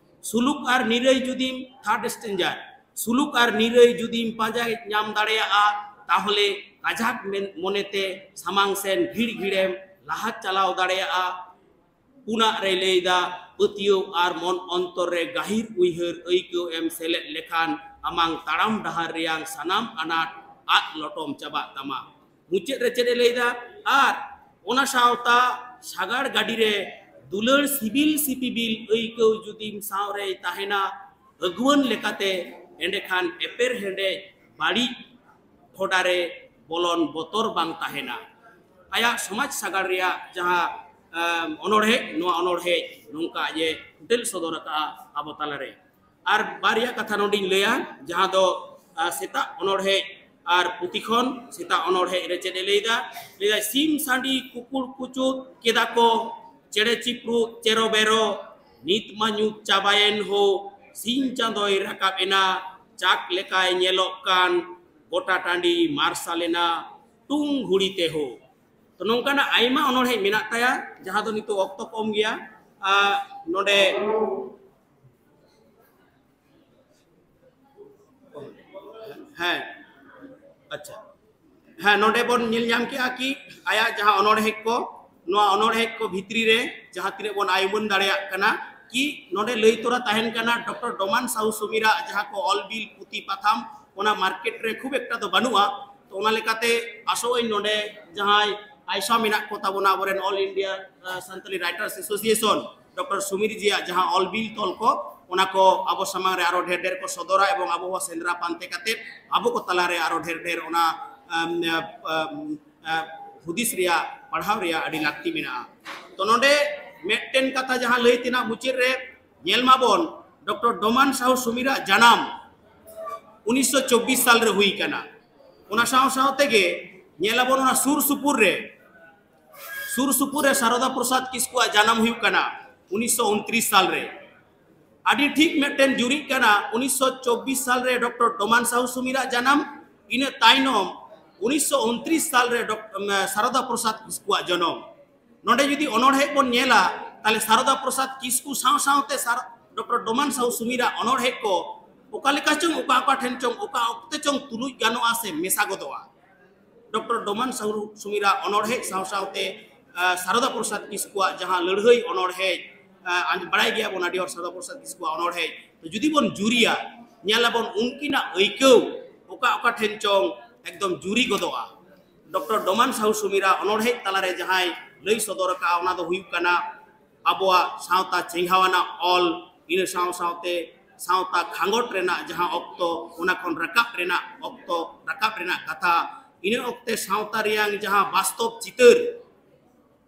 ᱥᱩᱞᱩᱠ ᱟᱨ ᱱᱤᱨᱟᱹᱭ ᱡᱩᱫᱤᱢ, third stanza, ᱥᱩᱞᱩᱠ ᱟᱨ ᱱᱤᱨᱟᱹᱭ ᱡᱩᱫᱤᱢ ᱯᱟᱸᱡᱟ ᱧᱟᱢ ᱫᱟᱲᱮᱭᱟᱜᱼᱟ, ᱛᱟᱦᱚᱞᱮ ᱠᱟᱡᱟᱠ ᱢᱮᱱ-, ᱢᱚᱱᱮᱛᱮ ᱥᱟᱢᱟᱝ ᱥᱮᱱ ᱜᱷᱤᱲ ᱜᱷᱤᱲᱮᱢ ᱞᱟᱦᱟ ᱪᱟᱞᱟᱣ ᱫᱟᱲᱮᱭᱟᱜᱼᱟ᱾ ᱯᱩᱱᱟᱜ ᱨᱮᱭ ᱞᱟᱹᱭᱫᱟ, ᱯᱟᱹᱛᱭᱟᱹᱣ ᱟᱨ ᱢᱚᱱ ᱚᱱᱛᱚᱨ ᱨᱮ ᱜᱟᱹᱦᱤᱨ ᱩᱭᱦᱟᱹᱨ ᱟᱹᱭᱠᱟᱹᱣ ᱮᱢ ᱥᱮᱞᱮᱫ ᱞᱮᱠᱷᱟᱱ ᱟᱢᱟᱝ ᱛᱟᱲᱟᱢ ᱰᱟᱦᱟᱨ ᱨᱮᱭᱟᱝ ᱥᱟᱱᱟᱢ ᱟᱱᱟᱴ ᱟᱫ ᱞᱚᱴᱚᱢ ᱪᱟᱵᱟᱜ ᱛᱟᱢᱟ᱾ ᱢᱩᱪᱟᱹᱫ ᱨᱮ ᱪᱮᱫ ᱮ ᱞᱟᱹᱭᱫᱟ? ᱟᱨ ᱚᱱᱟ ᱥᱟᱶᱛᱟ ᱥᱟᱜᱟᱲ ᱜᱟᱹᱰᱤ ᱨᱮ ᱫᱩᱞᱟᱹᱲ ᱥᱤᱵᱤᱞ ᱥᱤᱯᱤᱵᱤᱞ ᱟᱹᱭᱠᱟᱹᱣ ᱡᱩᱫᱤᱢ ᱥᱟᱶ ᱨᱮᱭ ᱛᱟᱦᱮᱱᱟ ᱟᱹᱜᱩᱣᱟᱹᱱ ᱞᱮᱠᱟᱛᱮ, ᱮᱸᱰᱮᱠᱷᱟᱱ ᱮᱯᱮᱨ ᱦᱮᱸᱰᱮᱡ ᱵᱟᱹᱲᱤᱡ ᱦᱚᱰᱟ ᱨᱮ ᱵᱚᱞᱚᱱ ᱵᱚᱛᱚᱨ ᱵᱟᱝ ᱛᱟᱦᱮᱱᱟ᱾ ᱟᱭᱟᱜ ᱥᱚᱢᱟᱡᱽ ᱥᱟᱜᱟᱲ ᱨᱮᱭᱟᱜ ᱡᱟᱦᱟᱸ, ᱮᱢ, ᱚᱱᱚᱬᱦᱮ, ᱱᱚᱣᱟ ᱚᱱᱚᱬᱦᱮ ᱱᱚᱝᱠᱟ ᱟᱡ ᱮ ᱯᱷᱩᱴᱮᱞ ᱥᱚᱫᱚᱨ ᱟᱠᱟᱫᱼᱟ ᱟᱵᱚ ᱛᱟᱞᱟᱨᱮ᱾ ᱟᱨ ᱵᱟᱨᱭᱟ ᱠᱟᱛᱷᱟ ᱱᱚᱰᱮᱧ ᱞᱟᱹᱭᱟ, ᱡᱟᱦᱟᱸ ᱫᱚ, ᱟ, ᱥᱮᱛᱟᱜ ᱚᱱᱚᱬᱦᱮ ᱟᱨ ᱯᱩᱛᱷᱤ ᱠᱷᱚᱱ᱾ ᱥᱮᱛᱟᱜ ᱚᱱᱚᱬᱦᱮ ᱨᱮ ᱪᱮᱫ ᱮ ᱞᱟᱹᱭᱫᱟ? ᱞᱟᱹᱭᱫᱟᱭ, ᱥᱤᱢ ᱥᱟᱺᱰᱤ ᱠᱩᱠᱩᱲ ᱠᱩᱪᱩᱫ ᱠᱮᱫᱟ ᱠᱚ, ᱪᱮᱬᱮ ᱪᱤᱯᱨᱩᱫ ᱪᱮᱨᱚ ᱵᱮᱨᱚ, ᱱᱤᱛ ᱢᱟ ᱧᱩᱛ ᱪᱟᱵᱟᱭᱮᱱ ᱦᱳ, ᱥᱤᱧ ᱪᱟᱸᱫᱚᱭ ᱨᱟᱠᱟᱵ ᱮᱱᱟ, ᱪᱟᱠ ᱞᱮᱠᱟᱭ ᱧᱮᱞᱚᱜ ᱠᱟᱱ, ᱜᱚᱴᱟ ᱴᱟᱺᱰᱤ ᱢᱟᱨᱥᱟᱞ ᱮᱱᱟ, ᱴᱩᱝ ᱜᱷᱩᱲᱤ ᱛᱮ ᱦᱳ᱾ ᱛᱚ ᱱᱚᱝᱠᱟᱱᱟᱜ ᱟᱭᱢᱟ ᱚᱱᱚᱬᱦᱮ ᱢᱮᱱᱟᱜ ᱛᱟᱭᱟ, ᱡᱟᱦᱟᱸ ᱫᱚ ᱱᱤᱛᱚᱜ ᱚᱠᱛᱚ ᱠᱚᱢ ᱜᱮᱭᱟ᱾ ᱟ, ᱱᱚᱰᱮ ᱦᱮᱸ, ᱟᱪᱪᱷᱟ, ᱦᱮᱸ, ᱱᱚᱰᱮ ᱵᱚᱱ ᱧᱮᱞ ᱧᱟᱢ ᱠᱮᱜᱼᱟ ᱠᱤ ᱟᱭᱟᱜ ᱡᱟᱦᱟᱸ ᱚᱱᱚᱬᱦᱮ ᱠᱚ, ᱱᱚᱣᱟ ᱚᱱᱚᱬᱦᱮ ᱠᱚ ᱵᱷᱤᱛᱨᱤ ᱨᱮ ᱡᱟᱦᱟᱸ ᱛᱤᱱᱟᱹᱜ ᱵᱚᱱ ᱟᱭ ᱩᱢᱟᱹᱱ ᱫᱟᱲᱮᱭᱟᱜ ᱠᱟᱱᱟ ᱠᱤ ᱱᱚᱰᱮ ᱞᱟᱹᱭ ᱛᱚᱨᱟ ᱛᱟᱦᱮᱱ ᱠᱟᱱᱟ ᱰᱚᱠᱴᱚᱨ ᱰᱚᱢᱟᱱ ᱥᱟᱦᱩ ᱥᱩᱢᱤᱨᱟᱜ ᱡᱟᱦᱟᱸ ᱠᱚ ᱚᱞ ᱵᱤᱞ ᱯᱩᱛᱷᱤ ᱯᱟᱛᱷᱟᱢ, ᱚᱱᱟ ᱢᱟᱨᱠᱮᱴ ᱨᱮ ᱠᱷᱩᱵ ᱮᱠᱴᱟ ᱫᱚ ᱵᱟᱹᱱᱩᱜᱼᱟ᱾ ᱛᱚ ᱚᱱᱟ ᱞᱮᱠᱟᱛᱮ ᱟᱥᱚᱜ ᱟᱹᱧ ᱱᱚᱰᱮ ᱡᱟᱦᱟᱸᱭ ᱟᱭᱥᱟ ᱢᱮᱱᱟᱜ ᱠᱚ ᱛᱟᱵᱚᱱᱟ, ᱟᱵᱚᱨᱮᱱ All India, ᱟ, Santali Writers Association, doctor Sumir ᱡᱤᱭᱟᱜ ᱡᱟᱦᱟᱸ ᱚᱞ ᱵᱤᱞ ᱛᱚᱞ ᱠᱚ, ᱚᱱᱟ ᱠᱚ ᱟᱵᱚ ᱥᱟᱢᱟᱝ ᱨᱮ ᱟᱨᱚ ᱰᱷᱮᱨ ᱰᱷᱮᱨ ᱠᱚ ᱥᱚᱫᱚᱨᱟ ᱮᱵᱚᱝ ᱟᱵᱚ ᱦᱚᱸ ᱥᱮᱸᱫᱽᱨᱟ ᱯᱟᱱᱛᱮ ᱠᱟᱛᱮ ᱟᱵᱚ ᱠᱚ ᱛᱟᱞᱟᱨᱮ ᱟᱨᱚ ᱰᱷᱮᱨ ᱰᱷᱮᱨ ᱚᱱᱟ, ᱟᱢ, ᱟᱢ, ᱟ, ᱦᱩᱫᱤᱥ ᱨᱮᱭᱟᱜ, ᱯᱟᱲᱦᱟᱣ ᱨᱮᱭᱟᱜ ᱟᱹᱰᱤ ᱞᱟᱹᱠᱛᱤ ᱢᱮᱱᱟᱜᱼᱟ᱾ ᱛᱚ ᱱᱚᱰᱮ ᱢᱤᱫᱴᱮᱱ ᱠᱟᱛᱷᱟ ᱡᱟᱦᱟᱸ ᱞᱟᱹᱭ ᱛᱮᱱᱟᱜ ᱢᱩᱪᱟᱹᱫ ᱨᱮ ᱧᱮᱞ ᱢᱟᱵᱚᱱ, ᱰᱚᱠᱴᱚᱨ ᱰᱚᱢᱟᱱ ᱥᱟᱦᱩ ᱥᱩᱢᱤᱨᱟᱜ ᱡᱟᱱᱟᱢ ᱩᱱᱤᱥᱥᱚ ᱪᱚᱵᱵᱤᱥ ᱥᱟᱞ ᱨᱮ ᱦᱩᱭ ᱠᱟᱱᱟ᱾ ᱚᱱᱟ ᱥᱟᱶ ᱥᱟᱶ ᱛᱮᱜᱮ ᱧᱮᱞ ᱟᱵᱚᱱ ᱚᱱᱟ ᱥᱩᱨ ᱥᱩᱯᱩᱨ ᱨᱮ, ᱥᱩᱨ ᱥᱩᱯᱩᱨ ᱨᱮ ᱥᱟᱨᱚᱫᱟ ᱯᱨᱚᱥᱟᱫᱽ ᱠᱤᱥᱠᱩᱣᱟᱜ ᱡᱟᱱᱟᱢ ᱦᱩᱭᱩᱜ ᱠᱟᱱᱟ ᱩᱱᱤᱥᱥᱚ ᱩᱱᱛᱨᱤᱥ ᱥᱟᱞ ᱨᱮ᱾ ᱟᱹᱰᱤ ᱴᱷᱤᱠ ᱢᱤᱫᱴᱮᱱ ᱡᱩᱨᱤᱜ ᱠᱟᱱᱟ ᱩᱱᱤᱥᱥᱚ ᱪᱚᱵᱵᱤᱥ ᱥᱟᱞ ᱨᱮ ᱰᱚᱠᱴᱚᱨ ᱰᱚᱢᱟᱱ ᱥᱟᱦᱩ ᱥᱩᱢᱤᱨᱟᱜ ᱡᱟᱱᱟᱢ, ᱤᱱᱟᱹ ᱛᱟᱭᱱᱚᱢ ᱩᱱᱤᱥᱥᱚ ᱩᱱᱛᱨᱤᱥ ᱥᱟᱞ ᱨᱮ ᱰᱚᱠ-, ᱮᱢ, ᱥᱟᱨᱚᱫᱟ ᱯᱨᱚᱥᱟᱫᱽ ᱠᱤᱥᱠᱩᱣᱟᱜ ᱡᱚᱱᱚᱢ᱾ ᱱᱚᱰᱮ ᱡᱩᱫᱤ ᱚᱱᱚᱬᱦᱮ ᱵᱚᱱ ᱧᱮᱞᱟ, ᱛᱟᱦᱞᱮ ᱥᱟᱨᱚᱫᱟ ᱯᱨᱚᱥᱟᱫᱽ ᱠᱤᱥᱠᱩ ᱥᱟᱶ ᱥᱟᱶᱛᱮ ᱥᱟᱨ-, ᱰᱚᱠᱴᱚᱨ ᱰᱚᱢᱟᱱ ᱥᱟᱦᱩ ᱥᱩᱢᱤᱨᱟᱜ ᱚᱱᱚᱬᱦᱮ ᱠᱚ ᱚᱠᱟ ᱞᱮᱠᱟ ᱪᱚᱝ, ᱚᱠᱟ ᱚᱠᱟ ᱴᱷᱮᱱ ᱪᱚᱝ, ᱚᱠᱟ ᱚᱠᱛᱮ ᱪᱚᱝ ᱛᱩᱞᱩᱡ ᱜᱟᱱᱚᱜᱼᱟ ᱥᱮ ᱢᱮᱥᱟ ᱜᱚᱫᱚᱜᱼᱟ᱾ ᱰᱚᱠᱴᱚᱨ ᱰᱚᱢᱟᱱ ᱥᱟᱦᱩ ᱥᱩᱢᱤᱨᱟᱜ ᱚᱱᱚᱬᱦᱮ ᱥᱟᱶ ᱥᱟᱶᱛᱮ, ᱟ, ᱥᱟᱨᱚᱫᱟ ᱯᱨᱚᱥᱟᱫᱽ ᱠᱤᱥᱠᱩᱣᱟᱜ ᱡᱟᱦᱟᱸ ᱞᱟᱹᱲᱦᱟᱹᱭ ᱚᱱᱚᱬᱦᱮ, ᱟ, ᱟᱸᱡ-, ᱵᱟᱲᱟᱭ ᱜᱮᱭᱟ ᱵᱚᱱ ᱟᱹᱰᱤ ᱦᱚᱲ ᱥᱟᱨᱚᱫᱟ ᱯᱨᱚᱥᱟᱫᱽ ᱠᱤᱥᱠᱩᱣᱟᱜ ᱚᱱᱚᱬᱦᱮ᱾ ᱛᱚ ᱡᱩᱫᱤ ᱵᱚᱱ ᱡᱩᱨᱤᱭᱟ, ᱧᱮᱞ ᱟᱵᱚᱱ ᱩᱱᱠᱤᱱᱟᱜ ᱟᱹᱭᱠᱟᱹᱣ ᱚᱠᱟ ᱚᱠᱟ ᱴᱷᱮᱱ ᱪᱚᱝ ᱮᱠᱫᱚᱢ ᱡᱩᱨᱤ ᱜᱚᱫᱚᱜᱼᱟ᱾ ᱰᱚᱠᱴᱚᱨ ᱰᱚᱢᱟᱱ ᱥᱟᱦᱩ ᱥᱩᱢᱤᱨᱟᱜ ᱚᱱᱚᱬᱦᱮ ᱛᱟᱞᱟᱨᱮ ᱡᱟᱦᱟᱸᱭ ᱞᱟᱹᱭ ᱥᱚᱫᱚᱨ ᱟᱠᱟᱫᱼᱟ, ᱚᱱᱟ ᱫᱚ ᱦᱩᱭᱩᱜ ᱠᱟᱱᱟ ᱟᱵᱚᱣᱟᱜ ᱥᱟᱶᱛᱟ ᱪᱮᱸᱜᱷᱟᱣᱟᱱᱟᱜ ᱚᱞ, ᱤᱱᱟᱹ ᱥᱟᱶ ᱥᱟᱶᱛᱮ ᱥᱟᱶᱛᱟ ᱠᱷᱟᱸᱜᱚᱴ ᱨᱮᱱᱟᱜ ᱡᱟᱦᱟᱸ ᱚᱠᱛᱚ, ᱚᱱᱟ ᱠᱷᱚᱱ ᱨᱟᱠᱟᱵ ᱨᱮᱱᱟᱜ ᱚᱠᱛᱚ, ᱨᱟᱠᱟᱵ ᱨᱮᱱᱟᱜ ᱠᱟᱛᱷᱟ, ᱤᱱᱟᱹ ᱚᱠᱛᱮ ᱥᱟᱶᱛᱟ ᱨᱮᱭᱟᱝ ᱡᱟᱦᱟᱸ ᱵᱟᱥᱛᱚᱵ ᱪᱤᱛᱟᱹᱨ,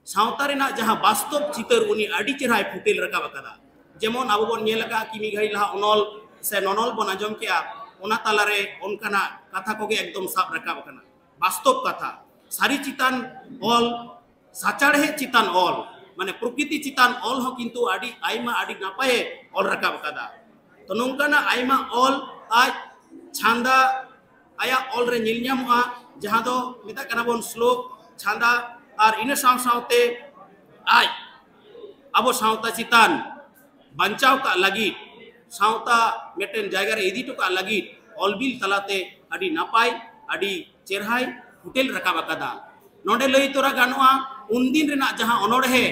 ᱥᱟᱶᱛᱟ ᱨᱮᱱᱟᱜ ᱡᱟᱦᱟᱸ ᱵᱟᱥᱛᱚᱵ ᱪᱤᱛᱟᱹᱨ ᱩᱱᱤ ᱟᱹᱰᱤ ᱪᱮᱦᱨᱟᱭ ᱯᱷᱩᱴᱮᱞ ᱨᱟᱠᱟᱵ ᱟᱠᱟᱫᱟ᱾ ᱡᱮᱢᱚᱱ ᱟᱵᱚ ᱵᱚᱱ ᱧᱮᱞ ᱟᱠᱟᱫᱼᱟ ᱠᱤ ᱢᱤᱫ ᱜᱷᱟᱹᱲᱤ ᱞᱟᱦᱟ ᱚᱱᱚᱞ ᱥᱮ ᱱᱚᱱᱚᱞ ᱵᱚᱱ ᱟᱸᱡᱚᱢ ᱠᱮᱜᱼᱟ, ᱚᱱᱟ ᱛᱟᱞᱟᱨᱮ ᱚᱱᱠᱟᱱᱟᱜ ᱠᱟᱛᱷᱟ ᱠᱚᱜᱮ ᱮᱠᱫᱚᱢ ᱥᱟᱵ ᱨᱟᱠᱟᱵ ᱟᱠᱟᱱᱟ᱾ ᱵᱟᱥᱛᱚᱵ ᱠᱟᱛᱷᱟ, ᱥᱟᱹᱨᱤ ᱪᱮᱛᱟᱱ ᱚᱞ, ᱥᱟᱪᱟᱨᱦᱮᱫ ᱪᱮᱛᱟᱱ ᱚᱞ, ᱢᱟᱱᱮ ᱯᱨᱚᱠᱨᱤᱛᱤ ᱪᱮᱛᱟᱱ ᱚᱞ ᱦᱚᱸ ᱠᱤᱱᱛᱩ ᱟᱹᱰᱤ ᱟᱭᱢᱟ, ᱟᱹᱰᱤ ᱱᱟᱯᱟᱭᱮ ᱚᱞ ᱨᱟᱠᱟᱵ ᱟᱠᱟᱫᱟ᱾ ᱛᱚ ᱱᱚᱝᱠᱟᱱᱟᱜ ᱟᱭᱢᱟ ᱚᱞ ᱟᱡ ᱪᱷᱟᱸᱫᱟ ᱟᱭᱟᱜ ᱚᱞ ᱨᱮ ᱧᱮᱞ ᱧᱟᱢᱚᱜᱼᱟ, ᱡᱟᱦᱟᱸ ᱫᱚ ᱢᱮᱛᱟᱜ ᱠᱟᱱᱟ ᱵᱚᱱ ᱥᱞᱳᱠ, ᱪᱷᱟᱸᱫᱟ, ᱟᱨ ᱤᱱᱟᱹ ᱥᱟᱶ ᱥᱟᱶᱛᱮ ᱟᱡ ᱟᱵᱚ ᱥᱟᱶᱛᱟ ᱪᱮᱛᱟᱱ ᱵᱟᱧᱪᱟᱣ ᱠᱟᱜ ᱞᱟᱹᱜᱤᱫ, ᱥᱟᱶᱛᱟ ᱢᱤᱫᱴᱮᱱ ᱡᱟᱭᱜᱟ ᱨᱮ ᱤᱫᱤ ᱦᱚᱴᱚ ᱠᱟᱜ ᱞᱟᱹᱜᱤᱫ ᱚᱞ ᱵᱤᱞ ᱛᱟᱞᱟᱛᱮ ᱟᱹᱰᱤ ᱱᱟᱯᱟᱭ, ᱟᱹᱰᱤ ᱪᱮᱨᱦᱟᱭ ᱯᱷᱩᱴᱮᱞ ᱨᱟᱠᱟᱵ ᱟᱠᱟᱫᱟ᱾ ᱱᱚᱰᱮ ᱞᱟᱹᱭ ᱛᱚᱨᱟ ᱜᱟᱱᱚᱜᱼᱟ, ᱩᱱᱫᱤᱱ ᱨᱮᱱᱟᱜ ᱡᱟᱦᱟᱸ ᱚᱱᱚᱬᱦᱮ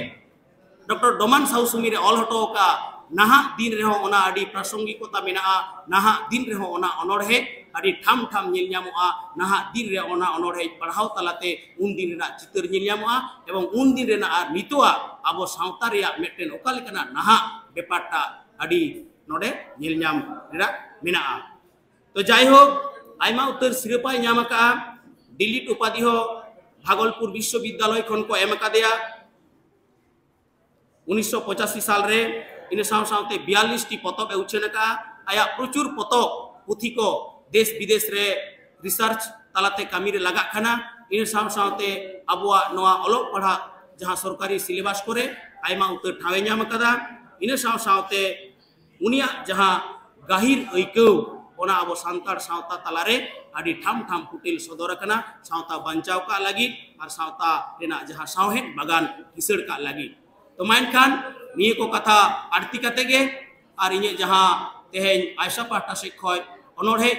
ᱰᱚᱠᱴᱚᱨ ᱰᱚᱢᱟᱱ ᱥᱟᱦᱩ ᱥᱩᱢᱤᱨᱮ ᱚᱞ ᱦᱚᱴᱚ ᱟᱠᱟᱫ, ᱱᱟᱦᱟᱜ ᱫᱤᱱ ᱨᱮᱦᱚᱸ ᱚᱱᱟ ᱟᱹᱰᱤ ᱯᱨᱟᱥᱚᱝᱜᱤᱠᱚᱛᱟ ᱢᱮᱱᱟᱜᱼᱟ, ᱱᱟᱦᱟᱜ ᱫᱤᱱ ᱨᱮᱦᱚᱸ ᱚᱱᱟ ᱚᱱᱚᱬᱦᱮ ᱟᱹᱰᱤ ᱴᱷᱟᱢ ᱴᱷᱟᱢ ᱧᱮᱞ ᱧᱟᱢᱚᱜᱼᱟ, ᱱᱟᱦᱟᱜ ᱫᱤᱱ ᱨᱮ ᱚᱱᱟ ᱚᱱᱚᱬᱦᱮ ᱯᱟᱲᱦᱟᱣ ᱛᱟᱞᱟᱛᱮ ᱩᱱᱫᱤᱱ ᱨᱮᱱᱟᱜ ᱪᱤᱛᱟᱹᱨ ᱧᱮᱞ ᱧᱟᱢᱚᱜᱼᱟ, ᱮᱵᱚᱝ ᱩᱱᱫᱤᱱ ᱨᱮᱱᱟᱜ ᱟᱨ ᱱᱤᱛᱚᱜᱟᱜ ᱟᱵᱚ ᱥᱟᱶᱛᱟ ᱨᱮᱭᱟᱜ ᱢᱤᱫᱴᱮᱱ ᱚᱠᱟ ᱞᱮᱠᱟᱱᱟᱜ ᱱᱟᱦᱟᱜ ᱵᱮᱯᱟᱨᱴᱟ ᱟᱹᱰᱤ ᱱᱚᱰᱮ ᱧᱮᱞ ᱧᱟᱢ ᱨᱮᱱᱟᱜ ᱢᱮᱱᱟᱜᱼᱟ᱾ ᱛᱚ ᱡᱟᱭᱦᱳᱠ, ᱟᱭᱢᱟ ᱩᱛᱟᱹᱨ ᱥᱤᱨᱯᱟᱭ ᱧᱟᱢ ᱟᱠᱟᱫᱼᱟ᱾ ᱰᱤᱞᱤᱴ ᱩᱯᱟᱫᱷᱤ ᱦᱚᱸ ᱵᱷᱟᱜᱚᱞᱯᱩᱨ ᱵᱤᱥᱥᱚᱵᱤᱫᱽᱫᱟᱞᱚᱭ ᱠᱷᱚᱱ ᱠᱚ ᱮᱢ ᱟᱠᱟᱫᱮᱭᱟ᱾ ᱩᱱᱤᱥᱥᱚ ᱯᱚᱸᱪᱟᱥᱤ ᱥᱟᱞ ᱨᱮ ᱤᱱᱟᱹ ᱥᱟᱶ ᱥᱟᱶᱛᱮ ᱵᱤᱭᱟᱞᱞᱤᱥ ᱴᱤ ᱯᱚᱛᱚᱵ ᱮ ᱩᱪᱷᱟᱹᱱ ᱟᱠᱟᱫᱼᱟ᱾ ᱟᱭᱟᱜ ᱯᱨᱚᱪᱩᱨ ᱯᱚᱛᱚᱵ ᱯᱩᱛᱷᱤ ᱠᱚ ᱫᱮᱥ ᱵᱤᱫᱮᱥ ᱨᱮ ᱨᱤᱥᱟᱨᱪ ᱛᱟᱞᱟᱛᱮ ᱠᱟᱹᱢᱤ ᱨᱮ ᱞᱟᱜᱟᱜ ᱠᱟᱱᱟ᱾ ᱤᱱᱟᱹ ᱥᱟᱶ ᱥᱟᱶᱛᱮ ᱟᱵᱚᱣᱟᱜ ᱱᱚᱣᱟ ᱚᱞᱚᱜ ᱯᱟᱲᱦᱟᱜ ᱡᱟᱦᱟᱸ ᱥᱚᱨᱠᱟᱨᱤ ᱥᱤᱞᱮᱵᱟᱥ ᱠᱚᱨᱮ ᱟᱭᱢᱟ ᱩᱛᱟᱹᱨ ᱴᱷᱟᱶ ᱮ ᱧᱟᱢ ᱟᱠᱟᱫᱟ᱾ ᱤᱱᱟᱹ ᱥᱟᱶ ᱥᱟᱶᱛᱮ ᱩᱱᱤᱭᱟᱜ ᱡᱟᱦᱟᱸ ᱜᱟᱹᱦᱤᱨ ᱟᱹᱭᱠᱟᱹᱣ, ᱚᱱᱟ ᱟᱵᱚ ᱥᱟᱱᱛᱟᱲ ᱥᱟᱶᱛᱟ ᱛᱟᱞᱟᱨᱮ ᱟᱹᱰᱤ ᱴᱷᱟᱢ ᱴᱷᱟᱢ ᱯᱷᱩᱴᱮᱞ ᱥᱚᱫᱚᱨ ᱟᱠᱟᱱᱟ, ᱥᱟᱶᱛᱟ ᱵᱟᱧᱪᱟᱣ ᱠᱟᱜ ᱞᱟᱹᱜᱤᱫ ᱟᱨ ᱥᱟᱶᱛᱟ ᱨᱮᱱᱟᱜ ᱡᱟᱦᱟᱸ ᱥᱟᱶᱦᱮᱫ ᱵᱟᱜᱟᱱ ᱠᱤᱥᱟᱹᱲ ᱠᱟᱜ ᱞᱟᱹᱜᱤᱫ᱾ ᱛᱚ ᱢᱟ ᱮᱱᱠᱷᱟᱱ ᱱᱤᱭᱟᱹ ᱠᱚ ᱠᱟᱛᱷᱟ ᱟᱹᱲᱛᱤ ᱠᱟᱛᱮ ᱜᱮ ᱟᱨ ᱤᱧᱟᱹᱜ ᱡᱟᱦᱟᱸ ᱛᱮᱦᱮᱧ ᱟᱭᱥᱟ ᱯᱟᱦᱴᱟ ᱥᱮᱫ ᱠᱷᱚᱱ ᱚᱱᱚᱬᱦᱮ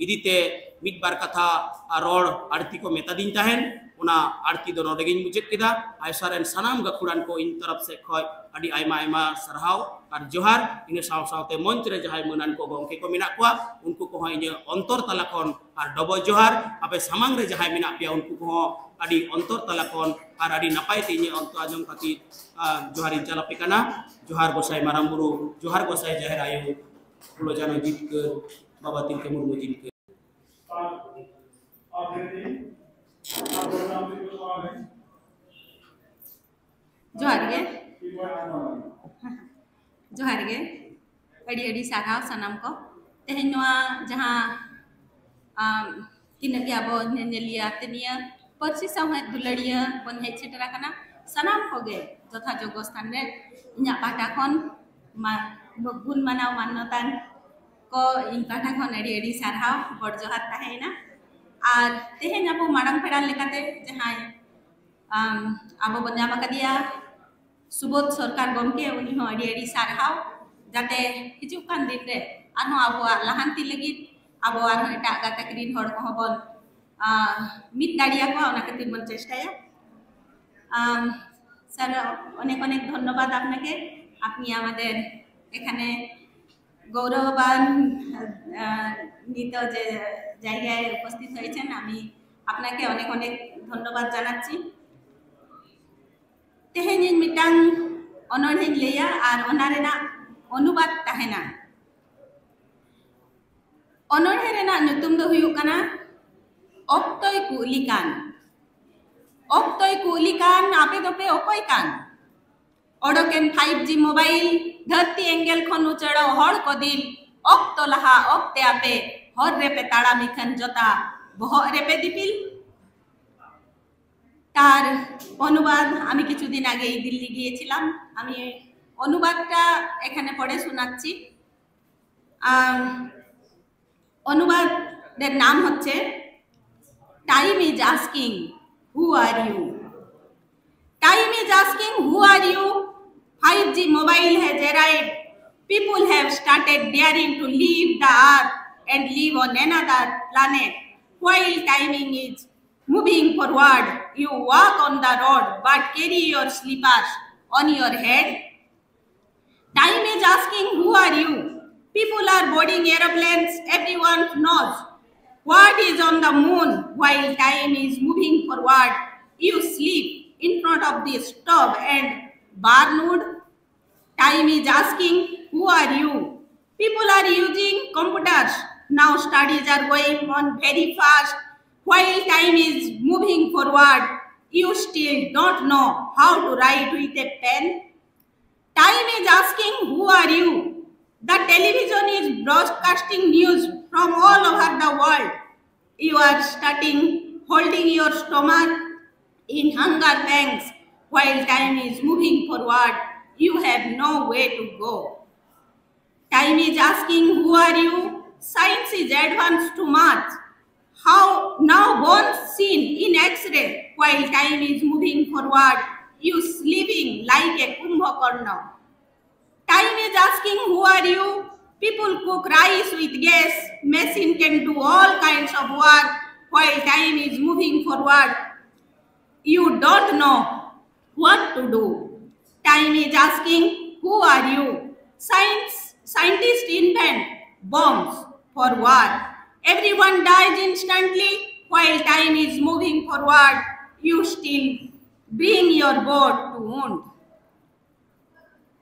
ᱤᱫᱤ ᱛᱮ ᱢᱤᱫ ᱵᱟᱨ ᱠᱟᱛᱷᱟ ᱟᱨ ᱨᱚᱲ ᱟᱹᱲᱛᱤ ᱠᱚ ᱢᱮᱛᱟᱫᱤᱧ ᱛᱟᱦᱮᱱ, ᱚᱱᱟ ᱟᱹᱲᱛᱤ ᱫᱚ ᱱᱚᱰᱮ ᱜᱤᱧ ᱢᱩᱪᱟᱹᱫ ᱠᱮᱫᱟ᱾ ᱟᱭᱥᱟ ᱨᱮᱱ ᱥᱟᱱᱟᱢ ᱜᱟᱹᱠᱷᱩᱲᱟᱱ ᱠᱚ ᱤᱧ ᱛᱚᱨᱚᱯ ᱥᱮᱫ ᱠᱷᱚᱱ ᱟᱹᱰᱤ ᱟᱭᱢᱟ ᱟᱭᱢᱟ ᱥᱟᱨᱦᱟᱣ ᱟᱨ ᱡᱚᱦᱟᱨ᱾ ᱤᱱᱟᱹ ᱥᱟᱶ ᱥᱟᱶᱛᱮ ᱢᱚᱧᱪ ᱨᱮ ᱡᱟᱦᱟᱸᱭ ᱢᱟᱹᱱᱟᱱ ᱠᱚ ᱜᱚᱢᱠᱮ ᱠᱚ ᱢᱮᱱᱟᱜ ᱠᱚᱣᱟ, ᱩᱱᱠᱩ ᱠᱚᱦᱚᱸ ᱤᱧᱟᱹᱜ ᱚᱱᱛᱚᱨ ᱛᱟᱞᱟ ᱠᱷᱚᱱ ᱟᱨ ᱰᱚᱵᱚᱞ ᱡᱚᱦᱟᱨ᱾ ᱟᱯᱮ ᱥᱟᱢᱟᱝ ᱨᱮ ᱡᱟᱦᱟᱸᱭ ᱢᱮᱱᱟᱜ ᱯᱮᱭᱟ, ᱩᱱᱠᱩ ᱠᱚᱦᱚᱸ ᱟᱹᱰᱤ ᱚᱱᱛᱚᱨ ᱛᱟᱞᱟ ᱠᱷᱚᱱ ᱟᱨ ᱟᱹᱰᱤ ᱱᱟᱯᱟᱭ ᱛᱮ ᱤᱧᱟᱹᱜ ᱚᱱᱛᱚᱨ ᱟᱸᱡᱚᱢ ᱠᱷᱟᱹᱛᱤᱨ, ᱟᱨ, ᱡᱚᱦᱟᱨ ᱤᱧ ᱪᱟᱞ ᱟᱯᱮ ᱠᱟᱱᱟ᱾ ᱡᱚᱦᱟᱨ ᱜᱚᱸᱥᱟᱭ ᱢᱟᱨᱟᱝ ᱵᱩᱨᱩ, ᱡᱚᱦᱟᱨ ᱜᱚᱸᱥᱟᱭ ᱡᱟᱦᱮᱨ ᱟᱭᱳ, ᱯᱷᱩᱞᱳ ᱡᱷᱟᱱᱳ ᱡᱤᱛᱠᱟᱹᱨ, ᱵᱟᱵᱟ ᱛᱤᱞᱠᱟᱹ ᱢᱩᱨᱢᱩ ᱡᱤᱛᱠᱟᱹᱨ᱾ ᱡᱚᱦᱟᱨ ᱜᱮ᱾ ᱡᱚᱦᱟᱨ ᱜᱮ᱾ ᱟᱹᱰᱤ ᱟᱹᱰᱤ ᱥᱟᱨᱦᱟᱣ ᱥᱟᱱᱟᱢ ᱠᱚ᱾ ᱛᱮᱦᱮᱧ ᱱᱚᱣᱟ ᱡᱟᱦᱟᱸ, ᱟᱢ, ᱛᱤᱱᱟᱹᱜ ᱜᱮ ᱟᱵᱚ ᱧᱮᱧᱮᱞᱤᱭᱟᱹ ᱟᱛᱮ ᱱᱤᱭᱟᱹ ᱯᱟᱹᱨᱥᱤ ᱥᱟᱶᱦᱮᱫ ᱫᱩᱞᱟᱹᱲᱤᱭᱟᱹ ᱵᱚᱱ ᱦᱮᱡ ᱥᱮᱴᱮᱨ ᱟᱠᱟᱱᱟ, ᱥᱟᱱᱟᱢ ᱠᱚᱜᱮ ᱡᱚᱛᱷᱟ ᱡᱳᱜᱽᱜᱚ ᱥᱛᱷᱟᱱ ᱨᱮ ᱤᱧᱟᱹᱜ ᱯᱟᱦᱴᱟ ᱠᱷᱚᱱ ᱢᱟ-, ᱜᱩᱱ ᱢᱟᱱᱟᱣ ᱢᱟᱱᱱᱚᱛᱟᱱ ᱠᱚ ᱤᱧ ᱯᱟᱦᱴᱟ ᱠᱷᱚᱱ ᱟᱹᱰᱤ ᱟᱹᱰᱤ ᱥᱟᱨᱦᱟᱣ, ᱜᱚᱰ ᱡᱚᱦᱟᱨ ᱛᱟᱦᱮᱸᱭᱮᱱᱟ᱾ ᱟᱨ ᱛᱮᱦᱮᱧ ᱟᱵᱚ ᱢᱟᱲᱟᱝ ᱯᱮᱲᱟ ᱞᱮᱠᱟᱛᱮ ᱡᱟᱦᱟᱸᱭ, ᱟᱢ, ᱟᱵᱚ ᱵᱚᱱ ᱧᱟᱢ ᱟᱠᱟᱫᱮᱭᱟ ᱥᱩᱵᱳᱫᱷ ᱥᱚᱨᱠᱟᱨ ᱜᱚᱢᱠᱮ, ᱩᱱᱤ ᱦᱚᱸ ᱟᱹᱰᱤ ᱟᱹᱰᱤ ᱥᱟᱨᱦᱟᱣ᱾ ᱡᱟᱛᱮ ᱦᱤᱡᱩᱜ ᱠᱟᱱ ᱫᱤᱱ ᱨᱮ ᱟᱨᱦᱚᱸ ᱟᱵᱚᱣᱟᱜ ᱞᱟᱦᱟᱱᱛᱤ ᱞᱟᱹᱜᱤᱫ ᱟᱵᱚ ᱟᱨᱦᱚᱸ ᱮᱴᱟᱜ ᱜᱟᱛᱟᱠ ᱨᱤᱱ ᱦᱚᱲ ᱠᱚᱦᱚᱸ ᱵᱚᱱ, ᱟᱸ, ᱢᱤᱫ ᱫᱟᱲᱮᱭᱟᱠᱚᱣᱟ, ᱚᱱᱟ ᱠᱷᱟᱹᱛᱤᱨ ᱵᱚᱱ ᱪᱮᱥᱴᱟᱭᱟ᱾ ᱟᱢ, ᱥᱟᱨ, ᱚᱱᱮᱠ ᱚᱱᱮᱠ ᱫᱷᱚᱱᱱᱚᱵᱟᱫ আপনাকে। আপনি আমাদের এখানে গৌরববান, আহ, নিত যে জায়গায় উপস্থিত হয়েছেন, আমি আপনাকে অনেক অনেক ধন্যবাদ জানাচ্ছি। ᱛᱮᱦᱮᱧ ᱤᱧ ᱢᱤᱫᱴᱟᱝ ᱚᱱᱚᱬᱦᱮᱧ ᱞᱟᱹᱭᱟ ᱟᱨ ᱚᱱᱟ ᱨᱮᱱᱟᱜ ᱚᱱᱩᱵᱟᱫ ᱛᱟᱦᱮᱱᱟ᱾ ᱚᱱᱚᱬᱦᱮ ᱨᱮᱱᱟᱜ ᱧᱩᱛᱩᱢ ᱫᱚ ᱦᱩᱭᱩᱜ ᱠᱟᱱᱟ ᱚᱠᱛᱚᱭ ᱠᱩᱜᱞᱤ ᱠᱟᱱ᱾ ᱚᱠᱛᱚᱭ ᱠᱩᱜᱞᱤ ᱠᱟᱱ, ᱟᱯᱮ ᱫᱚᱯᱮ ᱚᱠᱚᱭ ᱠᱟᱱ? ᱚᱰᱚᱠᱮᱱ ᱯᱷᱟᱭᱤᱵᱷ ᱡᱤ ᱢᱳᱵᱟᱭᱤᱞ, ᱫᱷᱟᱹᱨᱛᱤ ᱮᱸᱜᱮᱞ ᱠᱷᱚᱱ ᱩᱪᱟᱹᱲᱚᱜ ᱦᱚᱲ ᱠᱚ ᱫᱤᱞ, ᱚᱠᱛᱚ ᱞᱟᱦᱟ ᱚᱠᱛᱮ ᱟᱯᱮ, ᱦᱚᱨ ᱨᱮᱯᱮ ᱛᱟᱲᱟᱢ ᱤᱠᱷᱟᱹᱱ ᱡᱚᱛᱟ, ᱵᱚᱦᱚᱜ ᱨᱮᱯᱮ ᱫᱤᱯᱤᱞ᱾ তার অনুবাদ আমি কিছুদিন আগেই দিল্লি গিয়েছিলাম। আমি অনুবাদটা এখানে পড়ে শোনাচ্ছি। আম, অনুবাদের নাম হচ্ছে Time is asking, who are you? Time is asking, who are you? Five G mobile has arrived. People have started daring to leave the earth and live on another planet. While timing is moving forward, you walk on the road but carry your slippers on your head. Time is asking, who are you? People are boarding aeroplanes, everyone knows what is on the moon. While time is moving forward, you sleep in front of the stove and burn wood. Time is asking, who are you? People are using computers. Now studies are going on very fast. While time is moving forward, you still don't know how to write with a pen. Time is asking, who are you? The television is broadcasting news from all over the world. You are starting holding your stomach in hunger pangs while time is moving forward. You have no way to go. Time is asking, who are you? Science is advanced too much. How now bones seen in X-ray while time is moving forward? You sleeping like a Kumbhakarna. Time is asking, who are you? People cook rice with gas. Machine can do all kinds of work while time is moving forward. You don't know what to do. Time is asking, who are you? Science, scientists invent bombs for war. Everyone dies instantly while time is moving forward. You still bring your boat to wound.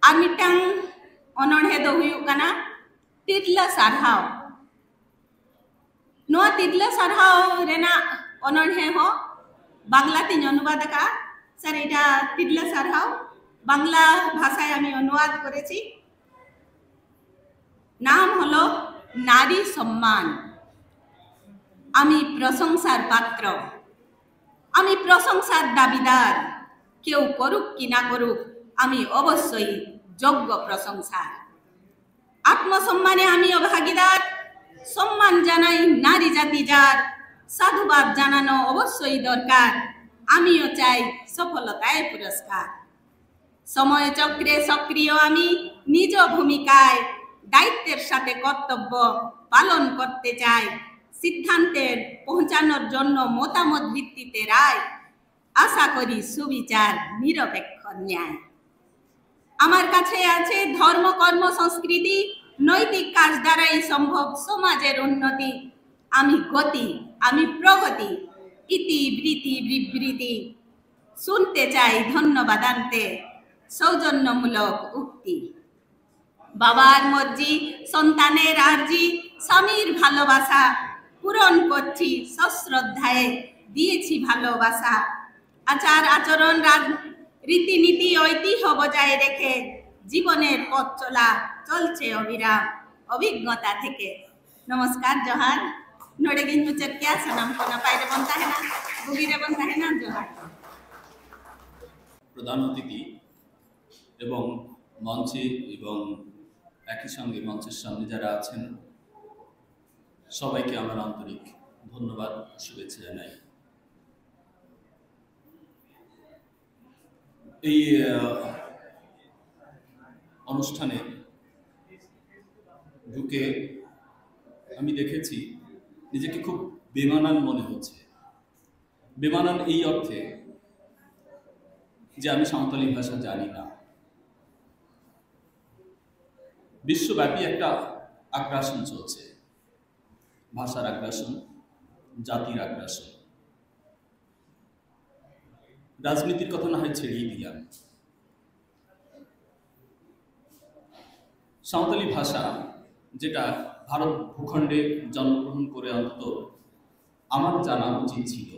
ᱟᱨ ᱢᱤᱫᱴᱟᱝ ᱚᱱᱚᱬᱦᱮ ᱫᱚ ᱦᱩᱭᱩᱜ ᱠᱟᱱᱟ ᱛᱤᱨᱞᱟᱹ ᱥᱟᱨᱦᱟᱣ᱾ ᱱᱚᱣᱟ ᱛᱤᱨᱞᱟᱹ ᱥᱟᱨᱦᱟᱣ ᱨᱮᱱᱟᱜ ᱚᱱᱚᱬᱦᱮ ᱦᱚᱸ ᱵᱟᱝᱞᱟ ᱛᱮᱧ ᱚᱱᱩᱵᱟᱫ ᱟᱠᱟᱫᱼᱟ᱾ ᱥᱟᱨ, ᱮᱴᱟ ᱛᱤᱨᱞᱟᱹ ᱥᱟᱨᱦᱟᱣ বাংলা ভাষায় আমি অনুবাদ করেছি। নাম হলো নারী সম্মান। আমি প্রশংসার পাত্র, আমি প্রশংসার দাবিদার। কেউ করুক কি না করুক, আমি অবশ্যই যোগ্য প্রশংসার। আত্মসম্মানে আমিও ভাগিদার। সম্মান জানাই নারী জাতি যার, সাধুবাদ জানানো অবশ্যই দরকার। আমিও চাই সফলতায় পুরস্কার। সময় চক্রে সক্রিয় আমি, নিজ ভূমিকায় দায়িত্বের সাথে কর্তব্য পালন করতে চাই। সিদ্ধান্তে পৌঁছানোর জন্য মতামত ভিত্তিতে রায়, আশা করি সুবিচার, নিরপেক্ষ ন্যায়। আমার কাছে আছে ধর্ম, কর্ম, সংস্কৃতি, নৈতিক কাজ দ্বারাই সম্ভব সমাজের উন্নতি। আমি গতি, আমি প্রগতি, ইতি বৃতি বিবৃতি। শুনতে চাই ধন্যবাদান্তে সৌজন্যমূলক উক্তি। বাবার মর্জি, সন্তানের আর্জি, স্বামীর ভালোবাসা পূরণ করছি সশ্রদ্ধায়, দিয়েছি ভালোবাসা। আচার আচরণ, রাজ রীতিনীতি, ঐতিহ্য বজায় রেখে জীবনের পথ চলা চলছে অবিরাম, অভিজ্ঞতা থেকে। নমস্কার, জোহার। ᱱᱚᱰᱮ ᱜᱤᱧ ᱢᱩᱪᱟᱹᱫ ᱠᱮᱭᱟ᱾ ᱥᱟᱱᱟᱢ ᱠᱚ ᱱᱟᱯᱟᱭ ᱨᱮᱵᱚᱱ ᱛᱟᱦᱮᱱᱟ, ᱵᱩᱜᱤ ᱨᱮᱵᱚᱱ ᱛᱟᱦᱮᱱᱟ᱾ ᱡᱚᱦᱟᱨ᱾ প্রধান অতিথি এবং মঞ্চে এবং একই সঙ্গে মঞ্চের সামনে যারা আছেন, সবাইকে আমার আন্তরিক ধন্যবাদ, শুভেচ্ছা জানাই। এই আহ, অনুষ্ঠানে ঢুকে আমি দেখেছি নিজেকে খুব বেমানান মনে হচ্ছে। বেমানান এই অর্থে যে আমি সাঁওতালি ভাষা জানি না। বিশ্বব্যাপী একটা আগ্রাসন চলছে, ভাষার আগ্রাসন, জাতির আগ্রাসন। রাজনীতির কথা না হয় ছেড়েই দিলাম। সাঁওতালি ভাষা, যেটা ভারত ভূখণ্ডে জন্মগ্রহণ করে, অন্তত আমার জানা উচিত ছিল।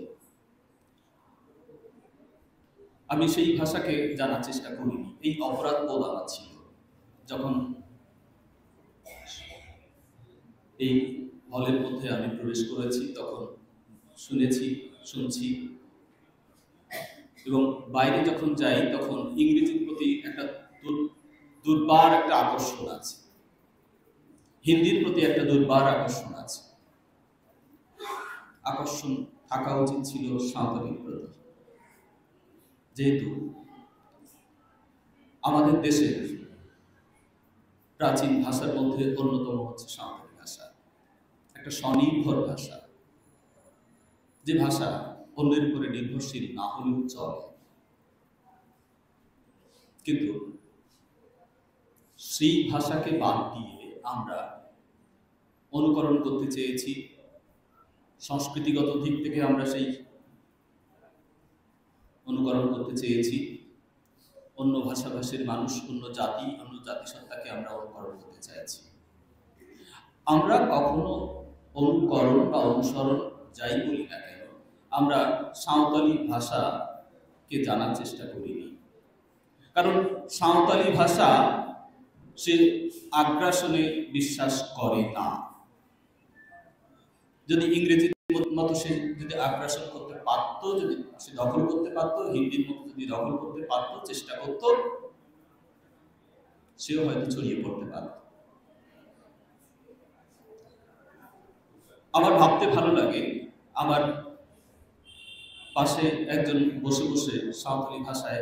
আমি সেই ভাষাকে জানার চেষ্টা করিনি। এই অপরাধ বোধ আমার ছিল। যখন এই হলের মধ্যে আমি প্রবেশ করেছি, তখন শুনেছি, শুনছি, এবং বাইরে যখন যাই, তখন ইংরেজির প্রতি একটা দুর-, দুর্বার একটা আকর্ষণ আছে, হিন্দির প্রতি একটা দুর্বার আকর্ষণ আছে। আকর্ষণ থাকা উচিত ছিল সাঁওতালির প্রতি, যেহেতু আমাদের দেশের প্রাচীন ভাষার মধ্যে অন্যতম হচ্ছে সাঁওতালি ভাষা, একটা স্বনির্ভর ভাষা, যে ভাষা অন্যের উপরে নির্ভরশীল না হলেও চলে। কিন্তু সেই ভাষাকে বাদ দিয়ে আমরা অনুকরণ করতে চেয়েছি, সংস্কৃতিগত দিক থেকে আমরা সেই অনুকরণ করতে চেয়েছি, অন্য ভাষাভাষীর মানুষ, অন্য জাতি, অন্য জাতিসত্তাকে আমরা অনুকরণ করতে চাইছি। আমরা কখনো অনুকরণ বা অনুসরণ যাই বলি না কেন, আমরা সাঁওতালি ভাষাকে জানার চেষ্টা করিনি। কারণ সাঁওতালি ভাষা সে আগ্রাসনে বিশ্বাস করে না। যদি ইংরেজির মতো সে যদি আগ্রাসন করতে পারতো, যদি সে দখল করতে পারতো, হিন্দির মতো যদি দখল করতে পারতো, চেষ্টা করতো, সেও হয়তো ছড়িয়ে পড়তে পারত। আমার ভাবতে ভালো লাগে, আমার পাশে একজন বসে বসে সাঁওতালি ভাষায়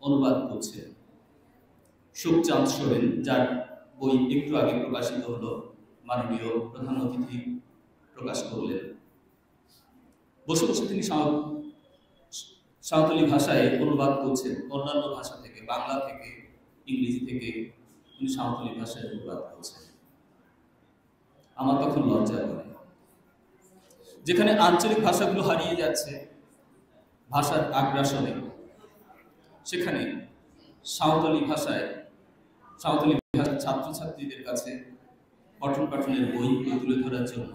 অনুবাদ করছে, সুখচাঁদ সোরেন, যার বই একটু আগে প্রকাশিত হলো, মাননীয় প্রধান অতিথি প্রকাশ করলেন। বসে বসে তিনি সাঁও-, সাঁওতালি ভাষায় অনুবাদ করছেন, অন্যান্য ভাষা থেকে, বাংলা থেকে, ইংরেজি থেকে উনি সাঁওতালি ভাষায় অনুবাদ করছেন। আমার তখন লজ্জা করে, যেখানে আঞ্চলিক ভাষাগুলো হারিয়ে যাচ্ছে ভাষার আগ্রাসনে, সেখানে সাঁওতালি ভাষায়, সাঁওতালি ভাষার ছাত্রছাত্রীদের কাছে পঠন পাঠনের বইগুলো তুলে ধরার জন্য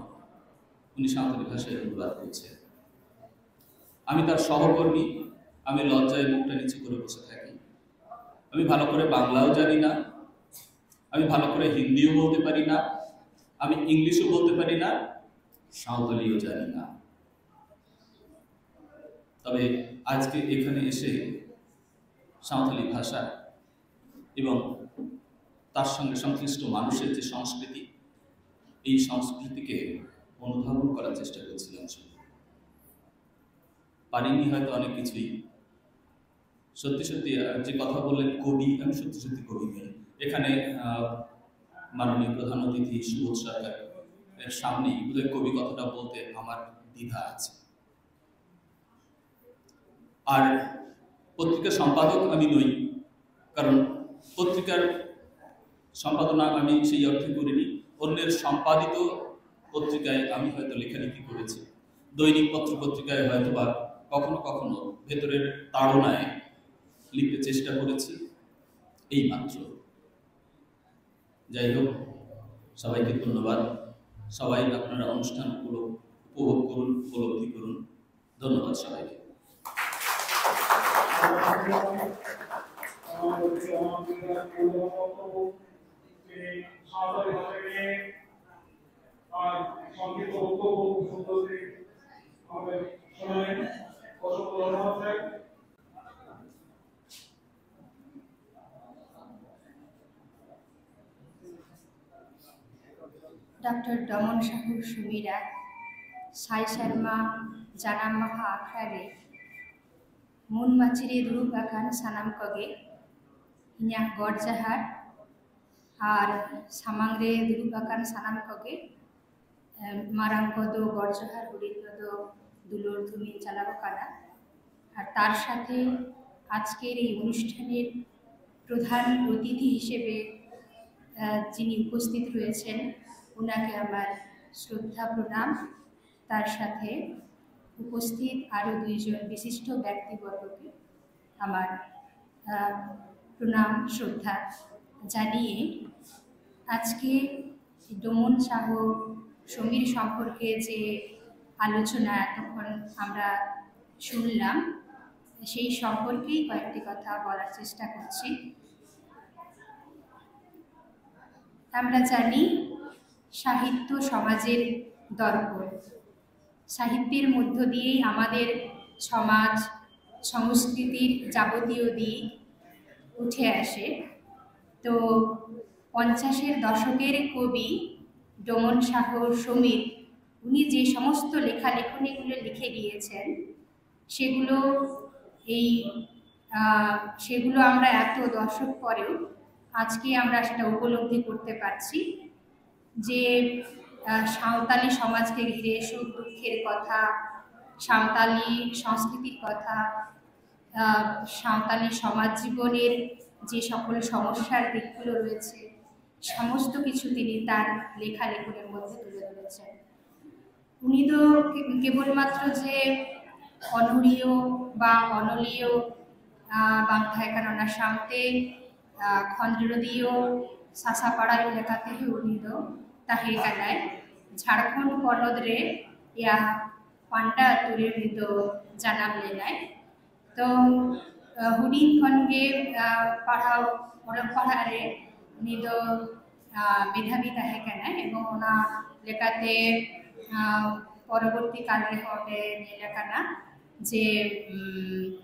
উনি সাঁওতালি ভাষায় অনুবাদ করছেন। আমি তার সহকর্মী, আমি লজ্জায় মুখটা নিচু করে বসে থাকি। আমি ভালো করে বাংলাও জানি না, আমি ভালো করে হিন্দিও বলতে পারি না, আমি ইংলিশও বলতে পারি না, সাঁওতালিও জানি না। তবে আজকে এখানে এসে সাঁওতালি ভাষা এবং তার সঙ্গে সংশ্লিষ্ট মানুষের যে সংস্কৃতি, এই সংস্কৃতিকে অনুধাবন করার চেষ্টা করছিলাম শুধু। পারিনি হয়তো অনেক কিছুই। সত্যি সত্যি, আহ, যে কথা বললেন কবি, আমি সত্যি সত্যি কবি নই। এখানে, আহ, মাননীয় প্রধান অতিথি সুবোধ সরকার এর সামনেই বোধহয় কবি কথাটা বলতে আমার দ্বিধা আছে। আর পত্রিকা সম্পাদক আমি নই, কারণ পত্রিকার সম্পাদনা আমি সেই অর্থে করিনি। অন্যের সম্পাদিত পত্রিকায় আমি হয়তো লেখালেখি করেছি, দৈনিক পত্র পত্রিকায় হয়তো বা কখনো কখনো ভেতরের তাড়নায় লিখতে চেষ্টা করেছি, এই মাত্র। যাই হোক, সবাইকে ধন্যবাদ। সবাই আপনারা অনুষ্ঠান উপভোগ করুন, উপলব্ধি করুন। ধন্যবাদ সবাইকে। ᱰᱚᱠᱴᱚᱨ ᱰᱚᱢᱚᱱ ᱥᱟᱦᱩ ᱥᱩᱢᱤᱨᱟᱜ ᱥᱟᱭ ᱥᱮᱨᱢᱟ ᱡᱟᱱᱟᱢ ᱢᱟᱦᱟ ᱟᱠᱷᱲᱟ ᱨᱮ ᱢᱩᱞ ᱢᱟᱹᱪᱤ ᱨᱮ ᱫᱩᱲᱩᱵ ᱟᱠᱟᱱ ᱥᱟᱱᱟᱢ ᱠᱚᱜᱮ ᱤᱧᱟᱹᱜ ᱜᱚᱰ ᱡᱚᱦᱟᱨ ᱟᱨ ᱥᱟᱢᱟᱝ ᱨᱮ ᱫᱩᱲᱩᱵ ᱟᱠᱟᱱ ᱥᱟᱱᱟᱢ ᱠᱚᱜᱮ ᱢᱟᱨᱟᱝ ᱠᱚᱫᱚ ᱜᱚᱰ ᱡᱚᱦᱟᱨ, ᱦᱩᱰᱤᱧ ᱠᱚᱫᱚ ᱫᱩᱞᱟᱹᱲ ᱛᱷᱩᱢᱤᱧ ᱪᱟᱞᱟᱣ ᱟᱠᱟᱱᱟ᱾ ᱟᱨ ᱛᱟᱨ সাথে আজকের এই অনুষ্ঠানের প্রধান অতিথি হিসেবে যিনি উপস্থিত রয়েছেন, ওনাকে আমার শ্রদ্ধা প্রণাম। তার সাথে উপস্থিত আরও দুইজন বিশিষ্ট ব্যক্তিবর্গকে আমার প্রণাম শ্রদ্ধা জানিয়ে আজকে ডমন সাহু সমীর সম্পর্কে যে আলোচনা এতক্ষণ আমরা শুনলাম, সেই সম্পর্কেই কয়েকটি কথা বলার চেষ্টা করছি। আমরা জানি সাহিত্য সমাজের দর্পণ। সাহিত্যের মধ্য দিয়েই আমাদের সমাজ সংস্কৃতির যাবতীয় দিক উঠে আসে। তো পঞ্চাশের দশকের কবি ডোমন সাহা সমীর, উনি যে সমস্ত লেখালেখনিগুলো লিখে গিয়েছেন, সেগুলো এই আহ, সেগুলো আমরা এত দশক পরেও আজকে আমরা সেটা উপলব্ধি করতে পারছি যে আহ, সাঁওতালি সমাজকে ঘিরে সুখ দুঃখের কথা, সাঁওতালি সংস্কৃতির কথা, আহ, সাঁওতালি সমাজ জীবনের যে সকল সমস্যার দিকগুলো রয়েছে, সমস্ত কিছু তিনি তার লেখালেখনের মধ্যে তুলে ধরেছেন। ᱩᱱᱤ ᱫᱚ ᱠᱮ- ᱠᱮᱵᱚᱞ ᱢᱟᱛᱨᱚ ᱡᱮ ᱚᱱᱚᱬᱦᱤᱭᱟᱹ ᱵᱟ ᱚᱱᱚᱞᱤᱭᱟᱹ, ᱟᱸ, ᱵᱟᱝ ᱛᱟᱦᱮᱸ ᱠᱟᱱᱟ, ᱚᱱᱟ ᱥᱟᱶᱛᱮ, ᱟᱸ, ᱠᱷᱚᱸᱫᱽᱨᱚᱸᱫᱤᱭᱟᱹ ᱥᱟᱥᱟᱯᱟᱲᱟᱣᱤᱡ ᱞᱮᱠᱟᱛᱮ ᱩᱱᱤ ᱫᱚ ᱛᱟᱦᱮᱸ ᱠᱟᱱᱟᱭ᱾ ᱡᱷᱟᱲᱠᱷᱚᱸᱰ ᱯᱚᱱᱚᱛ ᱨᱮ ᱭᱟ ᱯᱟᱱᱰᱟ ᱟᱹᱛᱩ ᱨᱮ ᱩᱱᱤ ᱫᱚ ᱡᱟᱱᱟᱢ ᱞᱮᱱᱟᱭ᱾ ᱛᱚ, ᱟᱸ, ᱦᱩᱰᱤᱧ ᱠᱷᱚᱱ ᱜᱮ, ᱟᱸ, ᱯᱟᱲᱦᱟᱣ, ᱚᱞᱚᱜ ᱯᱟᱲᱦᱟᱜ ᱨᱮ ᱩᱱᱤ ᱫᱚ, ᱟᱸ, ᱢᱮᱫᱷᱟᱵᱤ ᱛᱟᱦᱮᱸ ᱠᱟᱱᱟᱭ, ᱮᱵᱚᱝ ᱚᱱᱟ ᱞᱮᱠᱟᱛᱮ, ᱟᱸ, ᱯᱚᱨᱚᱵᱚᱨᱛᱤ ᱠᱟᱞ ᱨᱮᱦᱚᱸ ᱚᱸᱰᱮ ᱧᱮᱞ ᱟᱠᱟᱱᱟ ᱡᱮ, ᱩᱸ,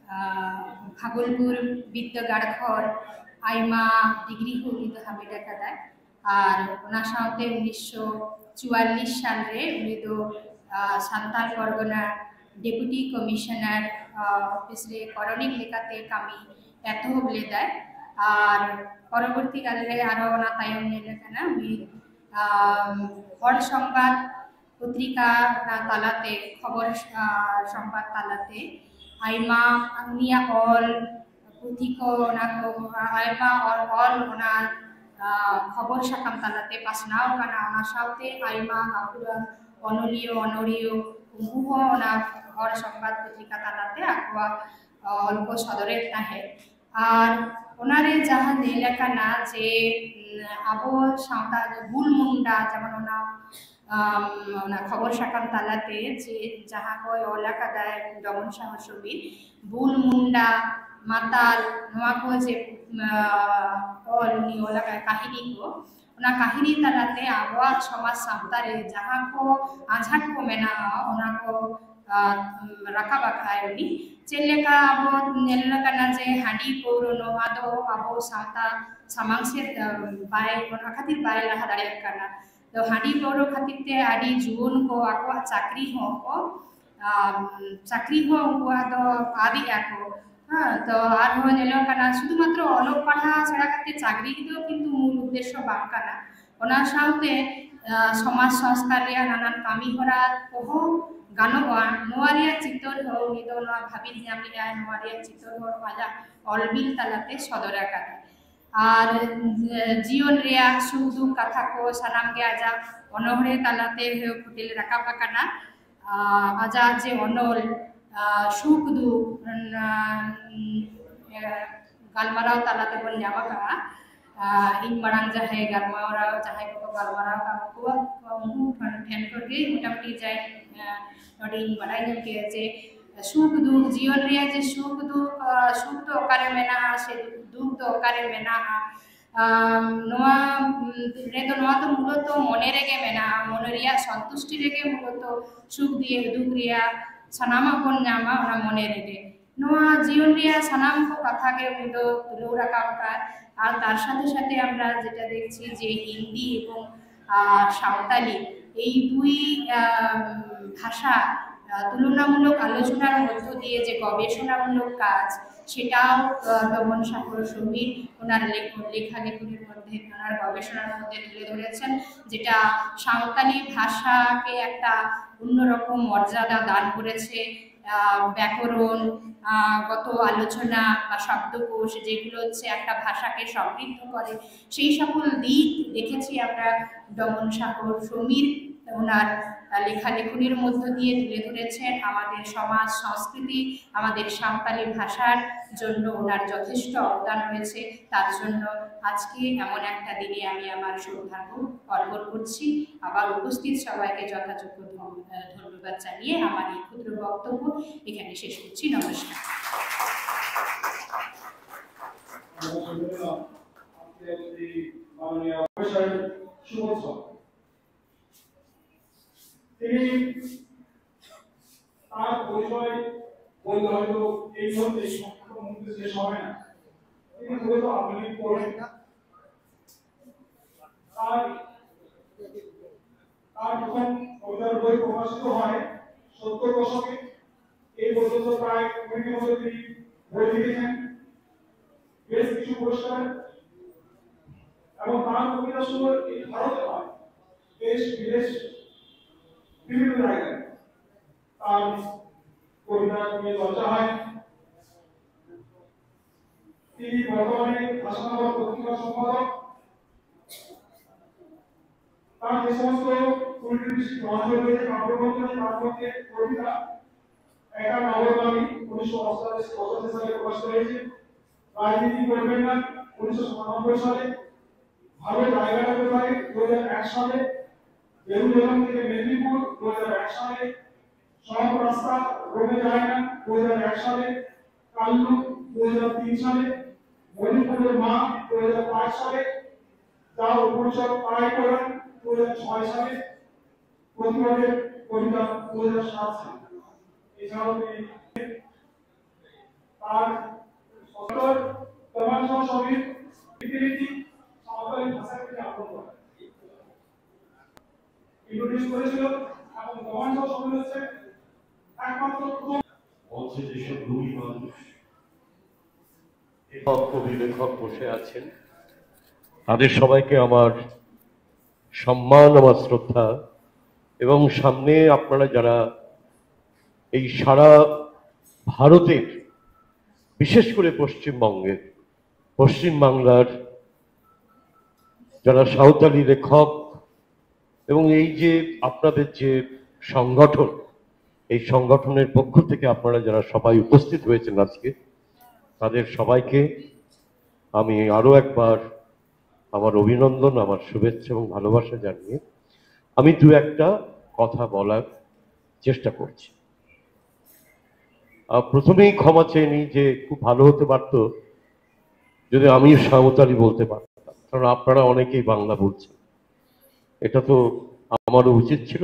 ᱟᱸ, ᱵᱷᱟᱜᱚᱞᱯᱩᱨ ᱵᱤᱫᱽᱫᱟᱹᱜᱟᱲ ᱠᱷᱚᱱ ᱟᱭᱢᱟ ᱰᱤᱜᱽᱨᱤ ᱦᱚᱸ ᱩᱱᱤ ᱫᱚ ᱦᱟᱢᱮᱴ ᱟᱠᱟᱫᱟᱭ᱾ ᱟᱨ ᱚᱱᱟ ᱥᱟᱶᱛᱮ ᱩᱱᱤᱥᱥᱚ ᱪᱩᱣᱟᱞᱞᱤᱥ ᱥᱟᱞ ᱨᱮ ᱩᱱᱤ ᱫᱚ, ᱟᱸ, ᱥᱟᱱᱛᱟᱲ ᱯᱚᱨᱜᱚᱱᱟ ᱰᱮᱯᱩᱴᱤ ᱠᱚᱢᱤᱥᱚᱱᱟᱨ, ᱟᱸ, ᱚᱯᱷᱤᱥ ᱨᱮ ᱠᱚᱨᱚᱱᱤᱠ ᱞᱮᱠᱟᱛᱮ ᱠᱟᱹᱢᱤ ᱮᱛᱚᱦᱚᱵ ᱞᱮᱫᱟᱭ᱾ ᱟᱨ ᱯᱚᱨᱚᱵᱚᱨᱛᱤ ᱠᱟᱞ ᱨᱮ ᱟᱨᱚ ᱚᱱᱟ ᱛᱟᱭᱚᱢ ᱧᱮᱞ ᱟᱠᱟᱱᱟ ᱩᱱᱤ, ᱟᱸ, ᱦᱚᱲ ᱥᱚᱝᱵᱟᱫ ᱯᱚᱛᱨᱤᱠᱟ ᱚᱱᱟ ᱛᱟᱞᱟᱛᱮ, ᱠᱷᱚᱵᱚᱨ, ᱟᱸ, ᱥᱚᱝᱵᱟᱫ ᱛᱟᱞᱟᱛᱮ ᱟᱭᱢᱟ ᱩᱱᱤᱭᱟᱜ ᱚᱞ ᱯᱩᱛᱷᱤ ᱠᱚ, ᱚᱱᱟ ᱠᱚ ᱟᱭᱢᱟ ᱚᱞ, ᱚᱞ ᱚᱱᱟ, ᱟᱸ, ᱠᱷᱚᱵᱚᱨ ᱥᱟᱠᱟᱢ ᱛᱟᱞᱟᱛᱮ ᱯᱟᱥᱱᱟᱣ ᱠᱟᱱᱟ᱾ ᱚᱱᱟ ᱥᱟᱶᱛᱮ ᱟᱭᱢᱟ ᱜᱟᱹᱠᱷᱩᱲᱟᱱ ᱚᱱᱚᱞᱤᱭᱟᱹ, ᱚᱱᱚᱲᱦᱤᱭᱟᱹ, ᱩᱱᱠᱩ ᱦᱚᱸ ᱚᱱᱟ ᱦᱚᱲ ᱥᱚᱝᱵᱟᱫ ᱯᱚᱛᱨᱤᱠᱟ ᱛᱟᱞᱟᱛᱮ ᱟᱠᱚᱣᱟᱜ ᱚᱞ ᱠᱚ ᱥᱚᱫᱚᱨᱮᱫ ᱛᱟᱦᱮᱸᱫ᱾ ᱟᱨ ᱚᱱᱟᱨᱮ ᱡᱟᱦᱟᱸ ᱧᱮᱞ ᱟᱠᱟᱱᱟ ᱡᱮ, ᱩᱸ, ᱟᱵᱚ ᱥᱟᱶᱛᱟ ᱨᱮ ᱦᱩᱞ ᱢᱩᱱᱰᱟ, ᱡᱮᱢᱚᱱ ᱚᱱᱟ, ᱟᱢ, ᱚᱱᱟ ᱠᱷᱚᱵᱚᱨ ᱥᱟᱠᱟᱢ ᱛᱟᱞᱟᱛᱮ ᱡᱮ ᱡᱟᱦᱟᱸ ᱠᱚᱭ ᱚᱞ ᱟᱠᱟᱫᱟᱭ ᱰᱚᱢᱚᱱ ᱥᱟᱦᱚ ᱥᱚᱢᱤᱨ, ᱵᱩᱞ, ᱢᱩᱱᱰᱟ, ᱢᱟᱛᱟᱞ, ᱱᱚᱣᱟ ᱠᱚ ᱡᱮ, ᱟᱸ, ᱚᱞ, ᱩᱱᱤ ᱚᱞ ᱟᱠᱟᱫ ᱠᱟᱹᱦᱱᱤ ᱠᱚ, ᱚᱱᱟ ᱠᱟᱹᱦᱱᱤ ᱛᱟᱞᱟᱛᱮ ᱟᱵᱚᱣᱟᱜ ᱥᱚᱢᱟᱡᱽ ᱥᱟᱶᱛᱟ ᱨᱮ ᱡᱟᱦᱟᱸ ᱠᱚ ᱟᱸᱡᱷᱟᱴ ᱠᱚ ᱢᱮᱱᱟᱜᱼᱟ, ᱚᱱᱟ ᱠᱚ, ᱟᱸ, ᱨᱟᱠᱟᱵ ᱟᱠᱟᱫᱼᱟᱭ ᱩᱱᱤ᱾ ᱪᱮᱫ ᱞᱮᱠᱟ ᱟᱵᱚ ᱧᱮᱞ ᱟᱠᱟᱱᱟ ᱡᱮ ᱦᱟᱺᱰᱤ ᱯᱟᱹᱣᱨᱟᱹ ᱱᱚᱣᱟ ᱫᱚ ᱟᱵᱚ ᱥᱟᱶᱛᱟ ᱥᱟᱢᱟᱝ ᱥᱮᱫ, ᱟᱸ, ᱵᱟᱭ, ᱚᱱᱟ ᱠᱷᱟᱹᱛᱤᱨ ᱵᱟᱭ ᱞᱟᱦᱟ ᱫᱟᱲᱮᱭᱟᱜ ᱠᱟᱱᱟ᱾ ᱛᱚ ᱦᱟᱺᱰᱤ ᱯᱟᱹᱣᱨᱟᱹ ᱠᱷᱟᱹᱛᱤᱨ ᱛᱮ ᱟᱹᱰᱤ ᱡᱩᱣᱟᱹᱱ ᱠᱚ ᱟᱠᱚᱣᱟᱜ ᱪᱟᱹᱠᱨᱤ ᱦᱚᱸ ᱠᱚ, ᱟᱢ, ᱪᱟᱹᱠᱨᱤ ᱦᱚᱸ ᱩᱱᱠᱩᱣᱟᱜ ᱫᱚ ᱟᱫᱮᱜᱼᱟ ᱠᱚ᱾ ᱦᱮᱸ, ᱛᱚ ᱟᱨᱦᱚᱸ ᱧᱮᱞᱚᱜ ᱠᱟᱱᱟ ᱥᱩᱫᱷᱩ ᱢᱟᱛᱨᱚ ᱚᱞᱚᱜ ᱯᱟᱲᱦᱟᱣ ᱥᱮᱬᱟ ᱠᱟᱛᱮ ᱪᱟᱹᱠᱨᱤ ᱫᱚ ᱠᱤᱱᱛᱩ ᱢᱩᱞ ᱩᱫᱽᱫᱮᱥᱥᱚ ᱵᱟᱝ ᱠᱟᱱᱟ᱾ ᱚᱱᱟ ᱥᱟᱶᱛᱮ, ᱟᱸ, ᱥᱚᱢᱟᱡᱽ ᱥᱚᱝᱥᱠᱟᱨ ᱨᱮᱭᱟᱜ ᱱᱟᱱᱟᱱ ᱠᱟᱹᱢᱤ ᱦᱚᱨᱟ ᱠᱚᱦᱚᱸ ᱜᱟᱱᱚᱜᱼᱟ᱾ ᱱᱚᱣᱟ ᱨᱮᱭᱟᱜ ᱪᱤᱛᱟᱹᱨ ᱦᱚᱸ ᱩᱱᱤ ᱫᱚ ᱱᱚᱣᱟ ᱵᱷᱟᱹᱵᱤᱛ ᱧᱟᱢ ᱞᱮᱫᱟᱭ, ᱱᱚᱣᱟ ᱨᱮᱭᱟᱜ ᱪᱤᱛᱟᱹᱨ ᱦᱚᱸ ᱟᱡᱟᱜ ᱚᱞ ᱵᱤᱞ ᱛᱟᱞᱟᱛᱮ ᱥᱚᱫᱚᱨ ᱟᱠᱟᱫᱟ᱾ ᱟᱨ, ᱮ, ᱡᱤᱭᱚᱱ ᱨᱮᱭᱟᱜ ᱥᱩᱠ ᱫᱩᱠ ᱠᱟᱛᱷᱟ ᱠᱚ ᱥᱟᱱᱟᱢ ᱜᱮ ᱟᱡᱟᱜ ᱚᱱᱚᱬᱦᱮ ᱛᱟᱞᱟᱛᱮ ᱯᱷᱩᱴᱮᱞ ᱨᱟᱠᱟᱵ ᱟᱠᱟᱱᱟ᱾ ᱟᱨ ᱟᱡᱟᱜ ᱡᱮ ᱚᱱᱚᱞ, ᱟᱨ ᱥᱩᱠ ᱫᱩᱠ, ᱚᱱᱟ, ᱮ, ᱜᱟᱞᱢᱟᱨᱟᱣ ᱛᱟᱞᱟ ᱛᱮᱵᱚᱱ ᱧᱟᱢ ᱟᱠᱟᱫᱼᱟ᱾ ᱟᱨ ᱤᱧ ᱢᱟᱲᱟᱝ ᱡᱟᱦᱟᱸᱭ ᱜᱟᱞᱢᱟᱨᱟᱣ, ᱡᱟᱦᱟᱸᱭ ᱠᱚᱠᱚ ᱜᱟᱞᱢᱟᱨᱟᱣ ᱟᱠᱟᱫ, ᱩᱱᱠᱩᱣᱟᱜ, ᱩᱱᱠᱩ ᱴᱷᱮᱱ ᱠᱷᱚᱱ ᱜᱮ ᱢᱚᱴᱟᱢᱩᱴᱤ ᱡᱟᱭ, ᱮ, ᱱᱚᱰᱮᱧ ᱵᱟᱰᱟᱭ ᱧᱟᱢ ᱠᱮᱫᱟ ᱡᱮ ᱥᱩᱠ ᱫᱩᱠ, ᱡᱤᱭᱚᱱ ᱨᱮᱭᱟᱜ ᱡᱮ ᱥᱩᱠ ᱫᱩᱠ, ᱟᱨ ᱥᱩᱠ ᱫᱚ ᱚᱠᱟᱨᱮ ᱢᱮᱱᱟᱜᱼᱟ ᱥᱮ ᱫᱩᱠ ᱫᱚ ᱚᱠᱟᱨᱮ ᱢᱮᱱᱟᱜᱼᱟ, ᱟᱢ, ᱱᱚᱣᱟ, ᱩᱢ, ᱨᱮᱫᱚ, ᱱᱚᱣᱟ ᱫᱚ ᱢᱩᱞᱚᱛᱚ ᱢᱚᱱᱮ ᱨᱮᱜᱮ ᱢᱮᱱᱟᱜᱼᱟ, ᱢᱚᱱᱮ ᱨᱮᱭᱟᱜ ᱥᱚᱱᱛᱩᱥᱴᱤ ᱨᱮᱜᱮ ᱢᱩᱞᱚᱛᱚ ᱥᱩᱠ ᱫᱤᱭᱮ ᱫᱩᱠ ᱨᱮᱭᱟᱜ ᱥᱟᱱᱟᱢᱟᱜ ᱵᱚᱱ ᱧᱟᱢᱟ ᱚᱱᱟ ᱢᱚᱱᱮ ᱨᱮᱜᱮ᱾ ᱱᱚᱣᱟ ᱡᱤᱭᱚᱱ ᱨᱮᱭᱟᱜ ᱥᱟᱱᱟᱢ ᱠᱚ ᱠᱟᱛᱷᱟ ᱜᱮ ᱩᱱᱤ ᱫᱚ ᱛᱩᱞᱟᱹᱣ ᱨᱟᱠᱟᱵ ᱟᱠᱟᱫ, ᱟᱨ ᱛᱟᱨ সাথে সাথে আমরা যেটা দেখছি যে হিন্দি এবং, আহ, সাঁওতালি এই দুই, আহ, ভাষা, আহ, তুলনামূলক আলোচনার মধ্য দিয়ে যে গবেষণামূলক কাজ, সেটাও, আহ, ডমন সাহর সমীর ওনার লেখ-, লেখালেখির মধ্যে, ওনার গবেষণার মধ্যে তুলে ধরেছেন, যেটা সাঁওতালি ভাষাকে একটা অন্যরকম মর্যাদা দান করেছে। আহ, ব্যাকরণ, আহ, গত আলোচনা বা শব্দকোষ, যেগুলো হচ্ছে একটা ভাষাকে সমৃদ্ধ করে, সেই সকল দিক দেখেছি আমরা ডমন সাহর সমীর ওনার লেখালেখনির মধ্য দিয়ে তুলে ধরেছেন আমাদের সমাজ সংস্কৃতি, আমাদের সাঁওতালি ভাষার জন্য ওনার যথেষ্ট অবদান রয়েছে। তার জন্য আজকে এমন একটা দিনে আমি আমার শ্রদ্ধার্ঘ্য অর্পণ করছি। আবার উপস্থিত সবাইকে যথাযোগ্য ধন্য- আহ, ধন্যবাদ জানিয়ে আমার এই ক্ষুদ্র বক্তব্য এখানে শেষ করছি। নমস্কার। আমরা শুনলাম আজকে এই মাননীয় প্রফেসর শুভোৎসব। তিনি তার পরিচয় বলতে হয়তো এই মুহূর্তে এই সংক্ষিপ্ত মুহূর্তে শেষ হবে না। তিনি মূলত আধুনিক কবি। তার তার প্রথম কবিতার বই প্রকাশিত হয় সত্তর দশকে। এই পর্যন্ত প্রায় কুড়িটির মতো তিনি বই লিখেছেন, বেশ কিছু পুরস্কার, এবং তার কবিতা শুধু এই ভারতে নয়, দেশ বিদেশ বিভিন্ন জায়গায় তার কবিতা নিয়ে চর্চা হয়। তিনি বর্তমানে ভাষানগর পত্রিকা সম্পাদক। তার যে সমস্ত কুড়িটি বেশি গ্রন্থ রয়েছে, কাব্যগ্রন্থ রয়েছে, তার মধ্যে কবিতা একা নগরগামী উনিশশো অষ্টাশি সালে প্রকাশিত হয়েছে। রাজনীতি করবেন না উনিশশো সাতানব্বই সালে। ভালো জায়গাটা কোথায় দু হাজার এক সালে। জেরুজালেম থেকে মেদিনীপুর দু হাজার এক সালে। সব রাস্তা রোমে যায় না দু হাজার এক সালে। কাল্লু দু হাজার তিন সালে। মণিপুরের মা দু হাজার পাঁচ সালে। যা উপনিষদ আয় করেন দু হাজার ছয় সালে। প্রতিবাদের কবিতা দু হাজার সাত সালে। এছাড়াও তিনি তার সত্তর প্রমাণ সহ সবই রীতিনীতি সাঁওতালি ভাষায় তিনি আপন করেন। ইন্ট্রোডিউস করেছিল এবং প্রমাণ সহ সবই হচ্ছে একমাত্র প্রথম মঞ্চে যেসব গুণী মানুষ লেখক, কবি লেখক বসে আছেন, তাদের সবাইকে আমার সম্মান, আমার শ্রদ্ধা। এবং সামনে আপনারা যারা এই সারা ভারতের, বিশেষ করে পশ্চিমবঙ্গের, পশ্চিমবাংলার যারা সাঁওতালি লেখক, এবং এই যে আপনাদের যে সংগঠন, এই সংগঠনের পক্ষ থেকে আপনারা যারা সবাই উপস্থিত হয়েছেন আজকে, তাদের সবাইকে আমি আরও একবার আমার অভিনন্দন, আমার শুভেচ্ছা এবং ভালোবাসা জানিয়ে আমি দু একটা কথা বলার চেষ্টা করছি। আহ, প্রথমেই ক্ষমা চেয়ে নিই যে খুব ভালো হতে পারতো যদি আমি সাঁওতালি বলতে পারতাম, কারণ আপনারা অনেকেই বাংলা বলছেন। এটা তো আমারও উচিত ছিল,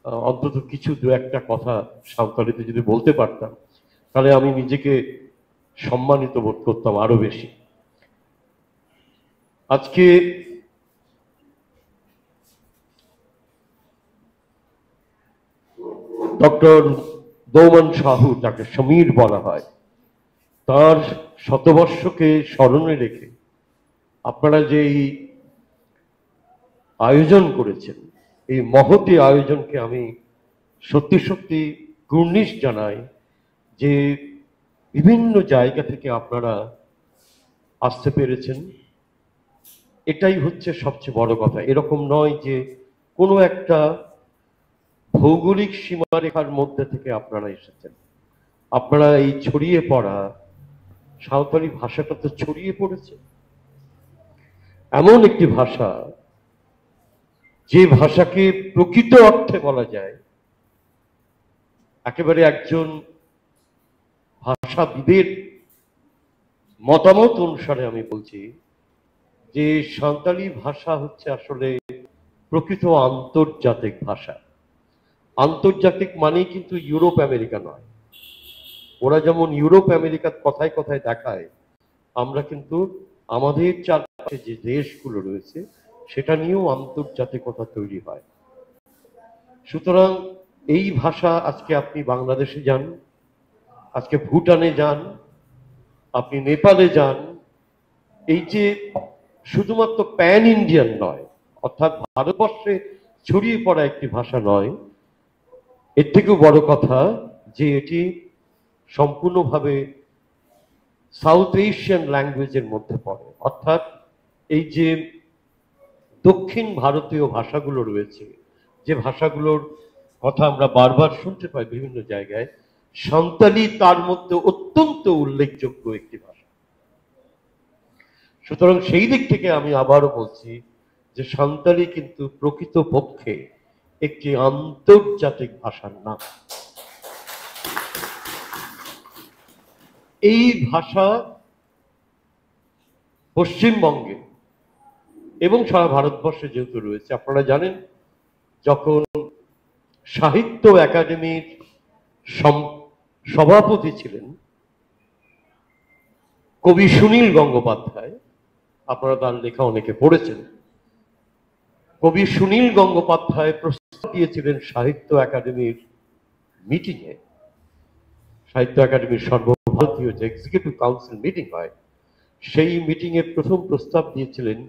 আহ, অন্তত কিছু দু একটা কথা সাঁওতালিতে যদি বলতে পারতাম, তাহলে আমি নিজেকে সম্মানিত বোধ করতাম আরো বেশি। আজকে ডক্টর দৌমান সাহু, যাকে সমীর বলা হয়, তার শতবর্ষকে স্মরণে রেখে আপনারা যে এই আয়োজন করেছেন, এই মহতী আয়োজনকে আমি সত্যি সত্যি কুর্নিশ জানাই যে বিভিন্ন জায়গা থেকে আপনারা আসতে পেরেছেন। এটাই হচ্ছে সবচেয়ে বড় কথা। এরকম নয় যে কোনো একটা ভৌগোলিক সীমারেখার মধ্যে থেকে আপনারা এসেছেন। আপনারা এই ছড়িয়ে পড়া সাঁওতালি ভাষাটা তো ছড়িয়ে পড়েছে, এমন একটি ভাষা, যে ভাষাকে প্রকৃত অর্থে বলা যায়, একেবারে একজন ভাষাবিদের মতামত অনুসারে আমি বলছি যে সাঁওতালি ভাষা হচ্ছে আসলে প্রকৃত আন্তর্জাতিক ভাষা। আন্তর্জাতিক মানেই কিন্তু ইউরোপ আমেরিকা নয়। ওরা যেমন ইউরোপ আমেরিকার কথায় কথায় দেখায়, আমরা কিন্তু আমাদের চারপাশে যে দেশগুলো রয়েছে সেটা নিয়েও আন্তর্জাতিকতা তৈরি হয়। সুতরাং এই ভাষা, আজকে আপনি বাংলাদেশে যান, আজকে ভুটানে যান, আপনি নেপালে যান, এই যে শুধুমাত্র প্যান ইন্ডিয়ান নয়, অর্থাৎ ভারতবর্ষে ছড়িয়ে পড়া একটি ভাষা নয়, এর থেকেও বড় কথা যে এটি সম্পূর্ণভাবে সাউথ এশিয়ান ল্যাঙ্গুয়েজের মধ্যে পড়ে। অর্থাৎ এই যে দক্ষিণ ভারতীয় ভাষাগুলো রয়েছে, যে ভাষাগুলোর কথা আমরা বারবার শুনতে পাই বিভিন্ন জায়গায়, সাঁওতালি তার মধ্যে অত্যন্ত উল্লেখযোগ্য একটি ভাষা। সুতরাং সেই দিক থেকে আমি আবারও বলছি যে সাঁওতালি কিন্তু প্রকৃতপক্ষে একটি আন্তর্জাতিক ভাষার নাম। এই ভাষা পশ্চিমবঙ্গে এবং সারা ভারতবর্ষে যেহেতু রয়েছে, আপনারা জানেন, যখন সাহিত্য একাডেমির সম-, সভাপতি ছিলেন কবি সুনীল গঙ্গোপাধ্যায়, আপনারা তার লেখা অনেকে পড়েছেন। কবি সুনীল গঙ্গোপাধ্যায় প্রস্তাব দিয়েছিলেন সাহিত্য একাডেমির মিটিংয়ে, সাহিত্য একাডেমির সর্বভারতীয় যে এক্সিকিউটিভ কাউন্সিল মিটিং হয়, সেই মিটিংয়ে প্রথম প্রস্তাব দিয়েছিলেন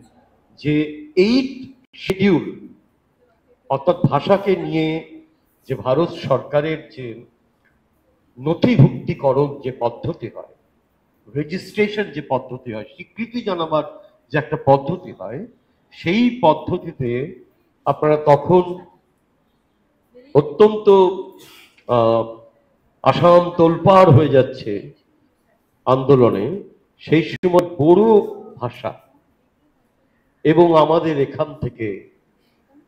যে এইট শিডিউল, অর্থাৎ ভাষাকে নিয়ে যে ভারত সরকারের যে নথিভুক্তিকরণ যে পদ্ধতি হয়, রেজিস্ট্রেশন যে পদ্ধতি হয়, স্বীকৃতি জানাবার যে একটা পদ্ধতি হয়, সেই পদ্ধতিতে আপনারা তখন অত্যন্ত, আহ, আসাম তোলপাড় হয়ে যাচ্ছে আন্দোলনে, সেই সময় বড়ো ভাষা এবং আমাদের এখান থেকে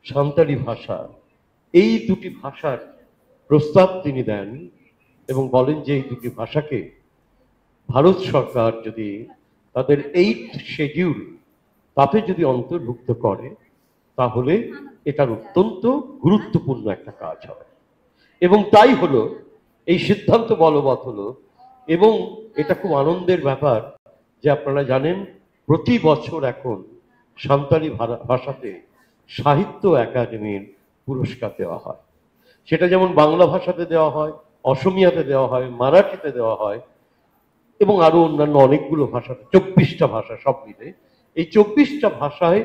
সাঁওতালি ভাষা, এই দুটি ভাষার প্রস্তাব তিনি দেন এবং বলেন যে এই দুটি ভাষাকে ভারত সরকার যদি তাদের এইট শিডিউল, তাতে যদি অন্তর্ভুক্ত করে, তাহলে এটার অত্যন্ত গুরুত্বপূর্ণ একটা কাজ হবে। এবং তাই হলো, এই সিদ্ধান্ত বলবৎ হলো। এবং এটা খুব আনন্দের ব্যাপার যে আপনারা জানেন, প্রতি বছর এখন সাঁওতালি ভারা-, ভাষাতে সাহিত্য একাডেমির পুরস্কার দেওয়া হয়। সেটা যেমন বাংলা ভাষাতে দেওয়া হয়, অসমিয়াতে দেওয়া হয়, মারাঠিতে দেওয়া হয় এবং আরও অন্যান্য অনেকগুলো ভাষাতে, চব্বিশটা ভাষা সব মিলে। এই চব্বিশটা ভাষায়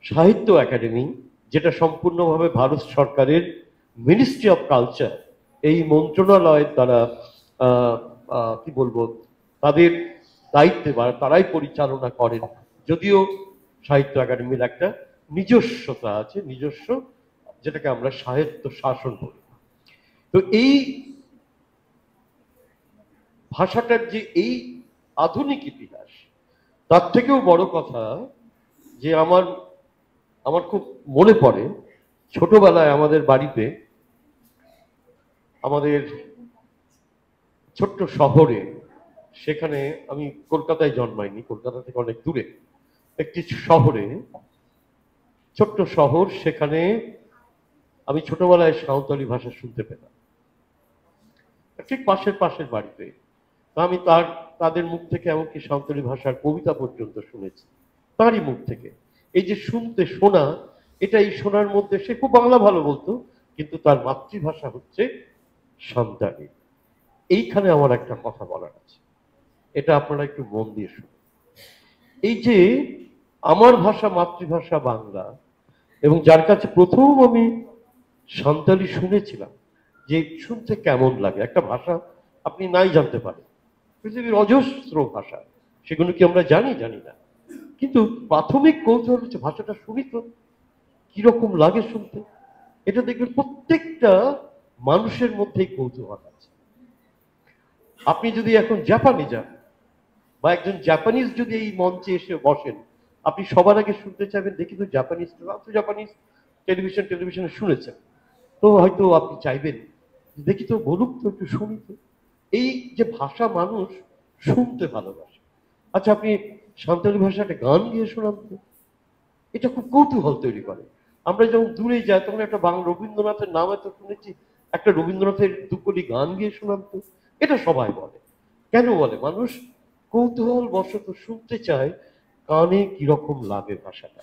সাহিত্য একাডেমি, যেটা সম্পূর্ণভাবে ভারত সরকারের মিনিস্ট্রি অফ কালচার, এই মন্ত্রণালয়ের দ্বারা, আহ, আহ, কি বলবো, তাদের দায়িত্বে বা তারাই পরিচালনা করেন। যদিও সাহিত্য একাডেমির একটা নিজস্বতা আছে, নিজস্ব, যেটাকে আমরা সাহিত্য শাসন বলি। তো এই ভাষাটার যে এই আধুনিক ইতিহাস, তার থেকেও বড় কথা যে আমার আমার খুব মনে পড়ে, ছোটবেলায় আমাদের বাড়িতে, আমাদের ছোট্ট শহরে, সেখানে, আমি কলকাতায় জন্মাইনি, কলকাতা থেকে অনেক দূরে একটি শহরে, ছোট্ট শহর, সেখানে আমি ছোটবেলায় সাঁওতালি ভাষা শুনতে পেতাম, ঠিক পাশের পাশের বাড়িতে। তো আমি তার তাদের মুখ থেকে এমনকি সাঁওতালি ভাষার কবিতা পর্যন্ত শুনেছি তারই মুখ থেকে। এই যে শুনতে শোনা, এটা এই শোনার মধ্যে, সে খুব বাংলা ভালো বলতো, কিন্তু তার মাতৃভাষা হচ্ছে সাঁওতালি। এইখানে আমার একটা কথা বলার আছে, এটা আপনারা একটু মন দিয়ে শুনুন। এই যে আমার ভাষা, মাতৃভাষা বাংলা, এবং যার কাছে প্রথম আমি সাঁওতালি শুনেছিলাম, যে শুনতে কেমন লাগে একটা ভাষা, আপনি নাই জানতে পারেন, পৃথিবীর অজস্র ভাষা, সেগুলো কি আমরা জানি? জানি না। কিন্তু প্রাথমিক কৌতূহল হচ্ছে ভাষাটা শুনি তো, কিরকম লাগে শুনতে। এটা দেখবেন প্রত্যেকটা মানুষের মধ্যেই কৌতূহল আছে। আপনি যদি এখন জাপানে যান বা একজন জাপানিজ যদি এই মঞ্চে এসে বসেন, আপনি সবার আগে শুনতে চাইবেন, "দেখি তো জাপানিজ, তো জাপানিজ টেলিভিশন, টেলিভিশনে শুনেছেন, তো হয়তো আপনি চাইবেন, 'দেখি তো, বলুক তো, একটু শুনি তো।'" এই যে ভাষা মানুষ শুনতে ভালোবাসে। আচ্ছা, আপনি সাঁওতালি ভাষায় একটা গান গিয়ে শোনান তো, এটা খুব কৌতূহল তৈরি করে। আমরা যখন দূরে যাই, তখন একটা বাং-, রবীন্দ্রনাথের নাম এত শুনেছি, একটা রবীন্দ্রনাথের দুকলি গান গিয়ে শোনান তো, এটা সবাই বলে। কেন বলে? মানুষ কৌতূহল বশত শুনতে চায় কানে কিরকম লাগে ভাষাটা।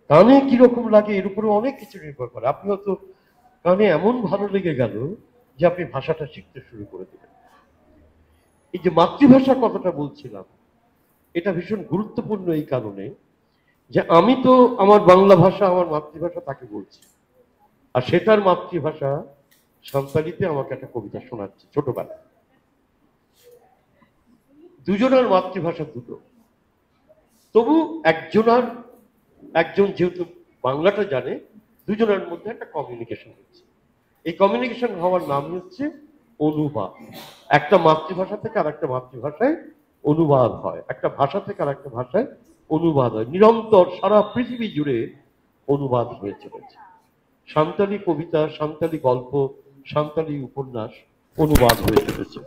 কানে কিরকম লাগে, এর উপরে অনেক কিছু নির্ভর করে। আপনি হয়তো কানে এমন ভালো লেগে গেল যে আপনি ভাষাটা শিখতে শুরু করে দিলেন। এই যে মাতৃভাষার কথাটা বলছিলাম, এটা ভীষণ গুরুত্বপূর্ণ এই কারণে যে আমি তো আমার বাংলা ভাষা, আমার মাতৃভাষা তাকে বলছি, আর সে তার মাতৃভাষা সাঁওতালিতে আমাকে একটা কবিতা শোনাচ্ছে ছোটবেলায়। দুজনের মাতৃভাষা দুটো। তবু একজন আর একজন যেহেতু বাংলাটা জানে, দুজনের মধ্যে একটা কমিউনিকেশন হচ্ছে। এই কমিউনিকেশন হওয়ার নাম হচ্ছে অনুবাদ। একটা মাতৃভাষা থেকে আর একটা মাতৃভাষায় অনুবাদ হয়, একটা ভাষা থেকে আর একটা ভাষায় অনুবাদ হয়। নিরন্তর সারা পৃথিবী জুড়ে অনুবাদ হয়ে চলেছে। সাঁওতালি কবিতা, সাঁওতালি গল্প, সাঁওতালি উপন্যাস অনুবাদ হয়ে চলেছে।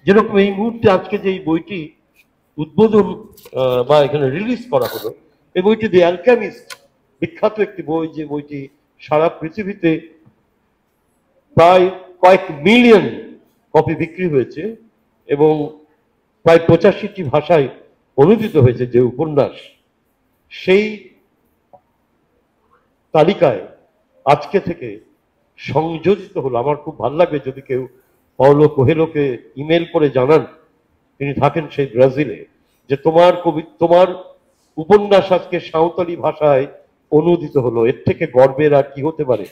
যেরকম এই মুহূর্তে আজকে যে এই বইটি উদ্বোধন, আহ, বা এখানে রিলিজ করা হলো, এই বইটি দি অ্যালকেমিস্ট, বিখ্যাত একটি বই, যে বইটি সারা পৃথিবীতে প্রায় কয়েক মিলিয়ন কপি বিক্রি হয়েছে এবং প্রায় পঁচাশিটি ভাষায় অনুদিত হয়েছে যে উপন্যাস, সেই তালিকায় আজকে থেকে সংযোজিত হলো। আমার খুব ভালো লাগবে যদি কেউ পাওলো কোহেলোকে ইমেল করে জানান, তিনি থাকেন সেই ব্রাজিলে, যে তোমার কবি, তোমার উপন্যাস আজকে সাঁওতালি ভাষায় অনুদিত হলো। এর থেকে গর্বের আর কি হতে পারে?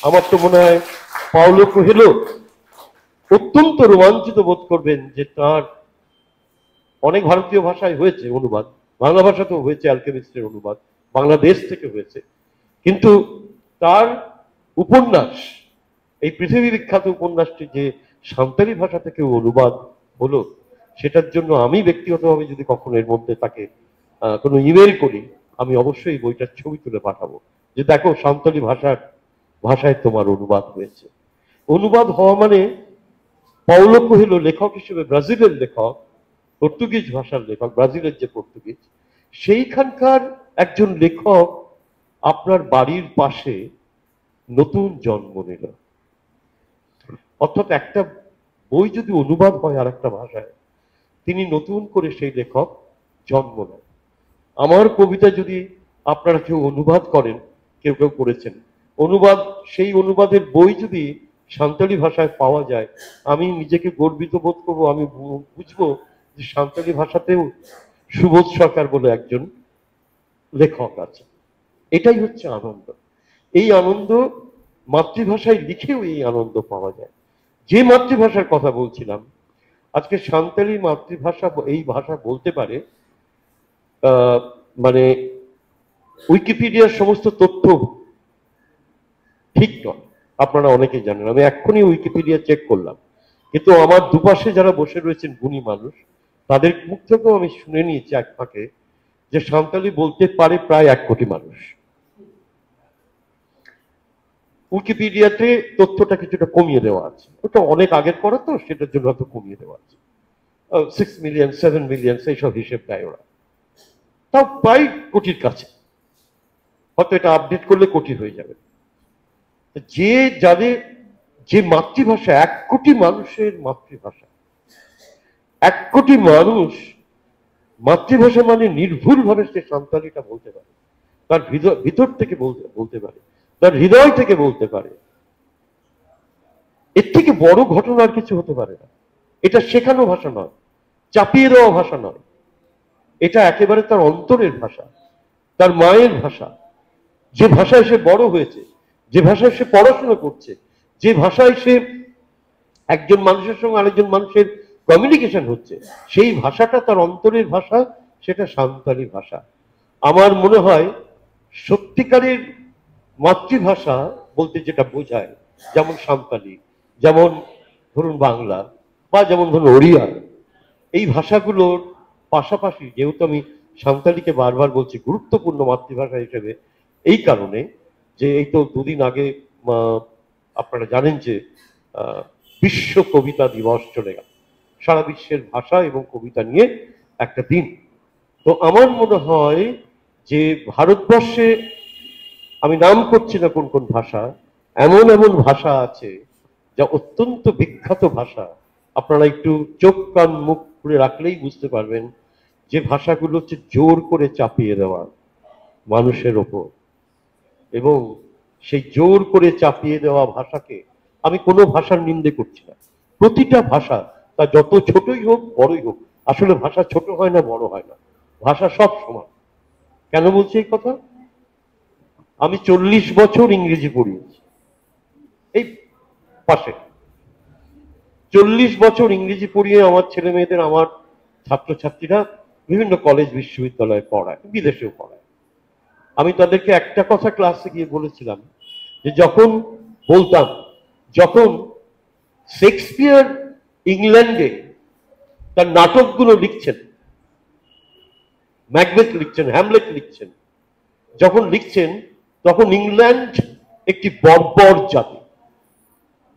আমার তো মনে হয় পাওলো কোহেলো অত্যন্ত রোমাঞ্চিত বোধ করবেন যে তার অনেক ভারতীয় ভাষায় হয়েছে অনুবাদ, বাংলা ভাষাতেও হয়েছে অ্যালকেমিস্টের অনুবাদ, বাংলাদেশ থেকে হয়েছে, কিন্তু তার উপন্যাস, এই পৃথিবী বিখ্যাত উপন্যাসটি যে সাঁওতালি ভাষা থেকে অনুবাদ হলো, সেটার জন্য আমি ব্যক্তিগতভাবে যদি কখনো এর মধ্যে তাকে আহ, কোনো ইমেল করি, আমি অবশ্যই বইটার ছবি তুলে পাঠাবো যে দেখো, সাঁওতালি ভাষার ভাষায় তোমার অনুবাদ হয়েছে। অনুবাদ হওয়া মানে পাওলো কোহেলো লেখক হিসেবে, ব্রাজিলের লেখক, পর্তুগিজ ভাষার লেখক, ব্রাজিলের যে পর্তুগিজ, সেইখানকার একজন লেখক আপনার বাড়ির পাশে নতুন জন্ম নিল। অর্থাৎ একটা বই যদি অনুবাদ হয় আর একটা ভাষায়, তিনি নতুন করে সেই লেখক জন্ম নেন। আমার কবিতা যদি আপনারা কেউ অনুবাদ করেন, কেউ কেউ করেছেন, অনুবাদ, সেই অনুবাদের বই যদি সাঁওতালি ভাষায় পাওয়া যায়, আমি নিজেকে গর্বিত বোধ করবো। আমি বু-, বুঝবো যে সাঁওতালি ভাষাতেও সুবোধ সরকার বলে একজন লেখক আছে। এটাই হচ্ছে আনন্দ। এই আনন্দ মাতৃভাষায় লিখেও এই আনন্দ পাওয়া যায়। যে মাতৃভাষার কথা বলছিলাম, আজকে সাঁওতালি মাতৃভাষা ব-, এই ভাষা বলতে পারে আহ, মানে উইকিপিডিয়ার সমস্ত তথ্য ঠিক নয়, আপনারা অনেকেই জানেন। আমি এক্ষুনি উইকিপিডিয়া চেক করলাম, কিন্তু আমার দুপাশে যারা বসে রয়েছেন গুণী মানুষ, তাদের মুখ থেকেও আমি শুনে নিয়েছি এক ফাঁকে যে সাঁওতালি বলতে পারে প্রায় এক কোটি মানুষ। উইকিপিডিয়াতে তথ্যটা কিছুটা কমিয়ে দেওয়া আছে, ওটা অনেক আগের করা তো, সেটার জন্য হয়তো কমিয়ে দেওয়া আছে। সিক্স মিলিয়ন, সেভেন মিলিয়ন, সেই সব হিসেব দেয় ওরা। তাও প্রায় কোটির কাছে, হয়তো এটা আপডেট করলে কোটি হয়ে যাবে। তো যে যাদের, যে মাতৃভাষা, এক কোটি মানুষের মাতৃভাষা, এক কোটি মানুষ মাতৃভাষা মানে নির্ভুলভাবে সে সাঁওতালিটা বলতে পারে, তার ভিতর ভিতর থেকে বলতে বলতে পারে, তার হৃদয় থেকে বলতে পারে। এর থেকে বড় ঘটনা আর কিছু হতে পারে না। এটা শেখানো ভাষা নয়, চাপিয়ে দেওয়া ভাষা নয়, এটা একেবারে তার অন্তরের ভাষা, তার মায়ের ভাষা, যে ভাষায় সে বড় হয়েছে, যে ভাষায় সে পড়াশোনা করছে, যে ভাষায় সে একজন মানুষের সঙ্গে আরেকজন মানুষের কমিউনিকেশন হচ্ছে, সেই ভাষাটা তার অন্তরের ভাষা, সেটা সাঁওতালি ভাষা। আমার মনে হয় সত্যিকারের মাতৃভাষা বলতে যেটা বোঝায়, যেমন সাঁওতালি, যেমন ধরুন বাংলা, বা যেমন ধরুন ওড়িয়া, এই ভাষাগুলোর পাশাপাশি, যেহেতু আমি সাঁওতালিকে বারবার বলছি গুরুত্বপূর্ণ মাতৃভাষা হিসেবে, এই কারণে যে এই তো দুদিন আগে, আহ, আপনারা জানেন যে আহ, বিশ্ব কবিতা দিবস চলে গেল, সারা বিশ্বের ভাষা এবং কবিতা নিয়ে একটা দিন। তো আমার মনে হয় যে ভারতবর্ষে, আমি নাম করছি না কোন কোন ভাষা, এমন এমন ভাষা আছে যা অত্যন্ত বিখ্যাত ভাষা, আপনারা একটু চোখ কান মুখ খুলে রাখলেই বুঝতে পারবেন যে ভাষাগুলো হচ্ছে জোর করে চাপিয়ে দেওয়া মানুষের ওপর। এবং সেই জোর করে চাপিয়ে দেওয়া ভাষাকে, আমি কোনো ভাষার নিন্দে করছি না, প্রতিটা ভাষা, তা যত ছোটই হোক বড়ই হোক, আসলে ভাষা ছোট হয় না, বড় হয় না, ভাষা সব সমান। কেন বলছি এই কথা? আমি চল্লিশ বছর ইংরেজি পড়িয়েছি, এই পাশে চল্লিশ বছর ইংরেজি পড়িয়ে আমার ছেলে মেয়েদের, আমার ছাত্রছাত্রীরা বিভিন্ন কলেজ বিশ্ববিদ্যালয়ে পড়ায়, বিদেশেও পড়ায়। আমি তাদেরকে একটা কথা ক্লাসে গিয়ে বলেছিলাম যে যখন বলতাম, যখন শেক্সপিয়ার ইংল্যান্ডে তার নাটকগুলো লিখছেন, ম্যাকবেথ লিখছেন, হ্যামলেট লিখছেন, যখন লিখছেন, তখন ইংল্যান্ড একটি বর্বর জাতি,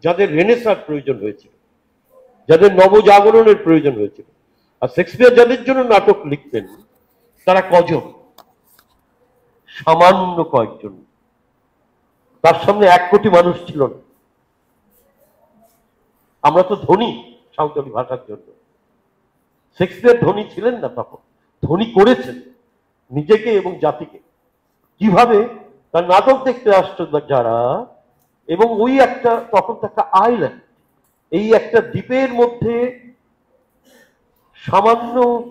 যাদের রেনেসার প্রয়োজন হয়েছিল, যাদের নবজাগরণের প্রয়োজন হয়েছিল। আর শেক্সপিয়ার যাদের জন্য নাটক লিখতেন, তারা কজন? সামান্য কয়েকজন। তার সামনে এক কোটি মানুষ ছিল না। আমরা তো ধনী সাঁওতালি ভাষার জন্য। শেক্সপিয়ার ধনী ছিলেন না তখন, ধনী করেছেন নিজেকে এবং জাতিকে। কিভাবে? তার নাটক দেখতে আসতো যারা, এবং ওই একটা, তখন তো একটা আইল্যান্ড, এই একটা দ্বীপের মধ্যে সামান্য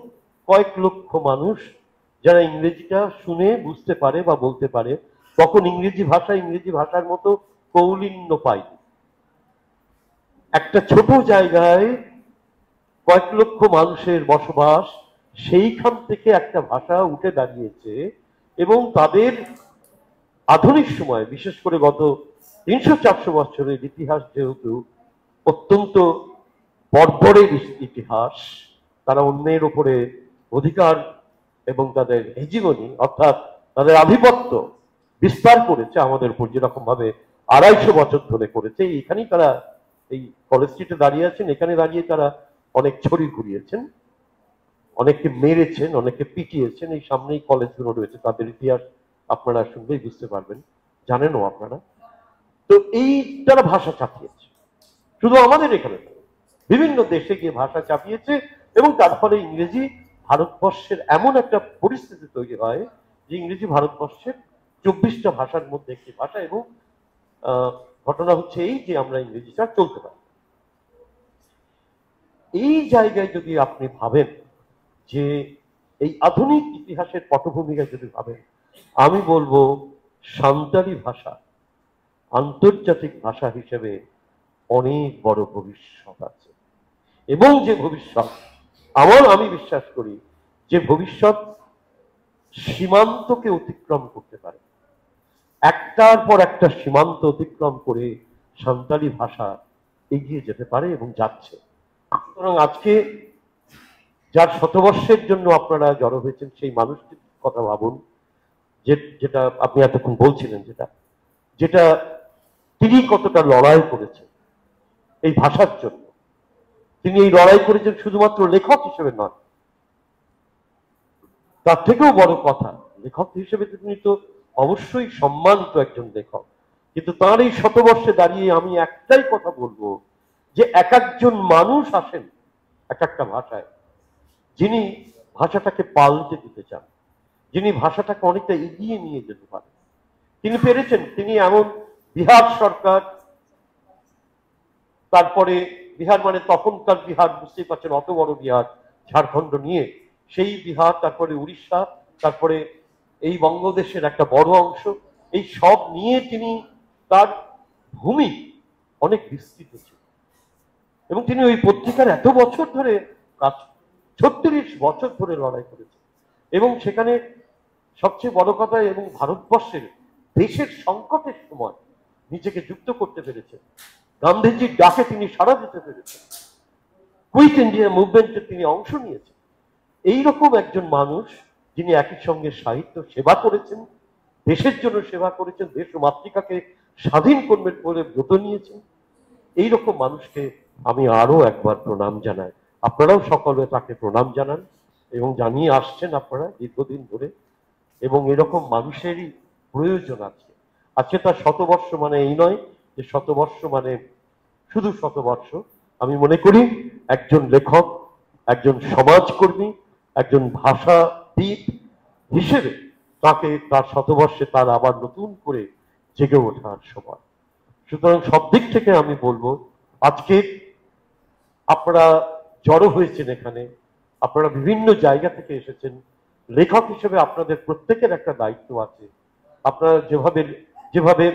কয়েক লক্ষ মানুষ যারা ইংরেজিটা শুনে বুঝতে পারে বা বলতে পারে। তখন ইংরেজি ভাষা ইংরেজি ভাষার মতো কৌলিন্য পায়নি। একটা ছোট জায়গায় কয়েক লক্ষ মানুষের বসবাস, সেইখান থেকে একটা ভাষা উঠে দাঁড়িয়েছে। এবং তাদের আধুনিক সময়, বিশেষ করে গত তিনশো চারশো বছরের ইতিহাস যেহেতু অত্যন্ত বর্বরের ইস- ইতিহাস, তারা অন্যের ওপরে অধিকার এবং তাদের হেজিমনি, অর্থাৎ তাদের আধিপত্য বিস্তার করেছে আমাদের উপর, যেরকম ভাবে আড়াইশো বছর ধরে করেছে। এখানেই তারা, এই কলেজ স্ট্রিটে দাঁড়িয়ে আছেন, এখানে দাঁড়িয়ে তারা অনেক ছড়ি ঘুরিয়েছেন, অনেকে মেরেছেন, অনেকে পিটিয়েছেন। এই সামনেই কলেজগুলো রয়েছে, তাদের ইতিহাস আপনারা শুনলেই বুঝতে পারবেন, জানেনও আপনারা। তো এই তারা ভাষা চাপিয়েছে, শুধু আমাদের এখানে নয়, বিভিন্ন দেশে গিয়ে ভাষা চাপিয়েছে। এবং তার ফলে ইংরেজি ভারতবর্ষের এমন একটা পরিস্থিতি তৈরি হয় যে ইংরেজি ভারতবর্ষের চব্বিশটা ভাষার মধ্যে একটি ভাষা। এবং আহ, ঘটনা হচ্ছে এই যে আমরা ইংরেজিটা চলতে পারি। এই জায়গায় যদি আপনি ভাবেন যে এই আধুনিক ইতিহাসের পটভূমিকায় যদি ভাবেন, আমি বলবো সাঁওতালি ভাষা আন্তর্জাতিক ভাষা হিসেবে অনেক বড় ভবিষ্যৎ আছে। এবং যে ভবিষ্যৎ, আমার, আমি বিশ্বাস করি যে ভবিষ্যৎ সীমান্তকে অতিক্রম করতে পারে, একটার পর একটা সীমান্ত অতিক্রম করে সাঁওতালি ভাষা এগিয়ে যেতে পারে এবং যাচ্ছে। সুতরাং আজকে যার শতবর্ষের জন্য আপনারা জড়ো হয়েছেন, সেই মানুষটির কথা ভাবুন, যে, যেটা আপনি এতক্ষণ বলছিলেন, যেটা, যেটা তিনি কতটা লড়াই করেছেন এই ভাষার জন্য। তিনি এই লড়াই করেছেন শুধুমাত্র লেখক হিসেবে নয়, তার থেকেও বড় কথা, লেখক হিসেবে তিনি তো অবশ্যই সম্মানিত একজন লেখক, কিন্তু তার এই শতবর্ষে দাঁড়িয়ে আমি একটাই কথা বলবো, যে এক একজন মানুষ আসেন এক একটা ভাষায়, যিনি ভাষাটাকে পাল্টে দিতে চান, যিনি ভাষাটাকে অনেকটা এগিয়ে নিয়ে যেতে পারেন। তিনি পেরেছেন। তিনি এমন বিহার সরকার, তারপরে বিহার মানে তখনকার বিহার, বুঝতেই পারছেন, অত বড় বিহার, ঝাড়খণ্ড নিয়ে, সেই বিহার, তারপরে উড়িষ্যা, তারপরে এই বঙ্গদেশের একটা বড় অংশ, এই সব নিয়ে তিনি, তার ভূমি অনেক বিস্তৃত ছিল। এবং তিনি ওই পত্রিকার এত বছর ধরে কাজ, ছত্রিশ বছর ধরে লড়াই করেছেন। এবং সেখানে সবচেয়ে বড় কথা, এবং ভারতবর্ষের দেশের সংকটের সময় নিজেকে যুক্ত করতে পেরেছেন, গান্ধীজির ডাকে তিনি সাড়া দিতে পেরেছেন, কুইট ইন্ডিয়া মুভমেন্টে তিনি অংশ নিয়েছেন। এইরকম একজন মানুষ, যিনি একই সঙ্গে সাহিত্য সেবা করেছেন, দেশের জন্য সেবা করেছেন, দেশ ও মাতৃকাকে স্বাধীন করবেন বলে ব্রত নিয়েছেন, এইরকম মানুষকে আমি আরো একবার প্রণাম জানাই। আপনারাও সকলে তাকে প্রণাম জানান এবং জানিয়ে আসছেন আপনারা দীর্ঘদিন ধরে, এবং এরকম মানুষেরই প্রয়োজন আছে। আজকে তার শতবর্ষ মানে এই নয় যে শতবর্ষ মানে শুধু শতবর্ষ। আমি মনে করি একজন লেখক, একজন সমাজকর্মী, একজন ভাষাবিদ হিসেবে তাকে তার শতবর্ষে তার আবার নতুন করে জেগে ওঠার সময়। সুতরাং সব দিক থেকে আমি বলবো, আজকে আপনারা জড়ো হয়েছেন এখানে, আপনারা বিভিন্ন জায়গা থেকে এসেছেন। লেখক হিসেবে আপনাদের প্রত্যেকের একটা দায়িত্ব আছে। আপনারা যেভাবে, যেভাবে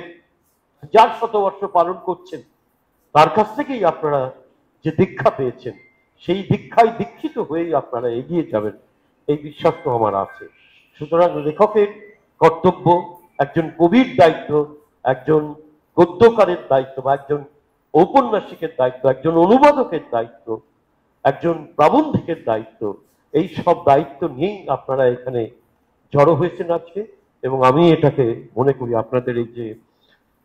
যার শতবর্ষ পালন করছেন, তার কাছ থেকেই আপনারা যে দীক্ষা পেয়েছেন, সেই দীক্ষায় দীক্ষিত হয়েই আপনারা এগিয়ে যাবেন। এই বিশ্বাস তো আমার আছে। সুতরাং লেখকের কর্তব্য, একজন কবির দায়িত্ব, একজন গদ্যকারের দায়িত্ব বা একজন ঔপন্যাসিকের দায়িত্ব, একজন অনুবাদকের দায়িত্ব, একজন প্রাবন্ধিকের দায়িত্ব, এই সব দায়িত্ব নিয়েই আপনারা এখানে জড়ো হয়েছেন আজকে। এবং আমি এটাকে মনে করি আপনাদের এই যে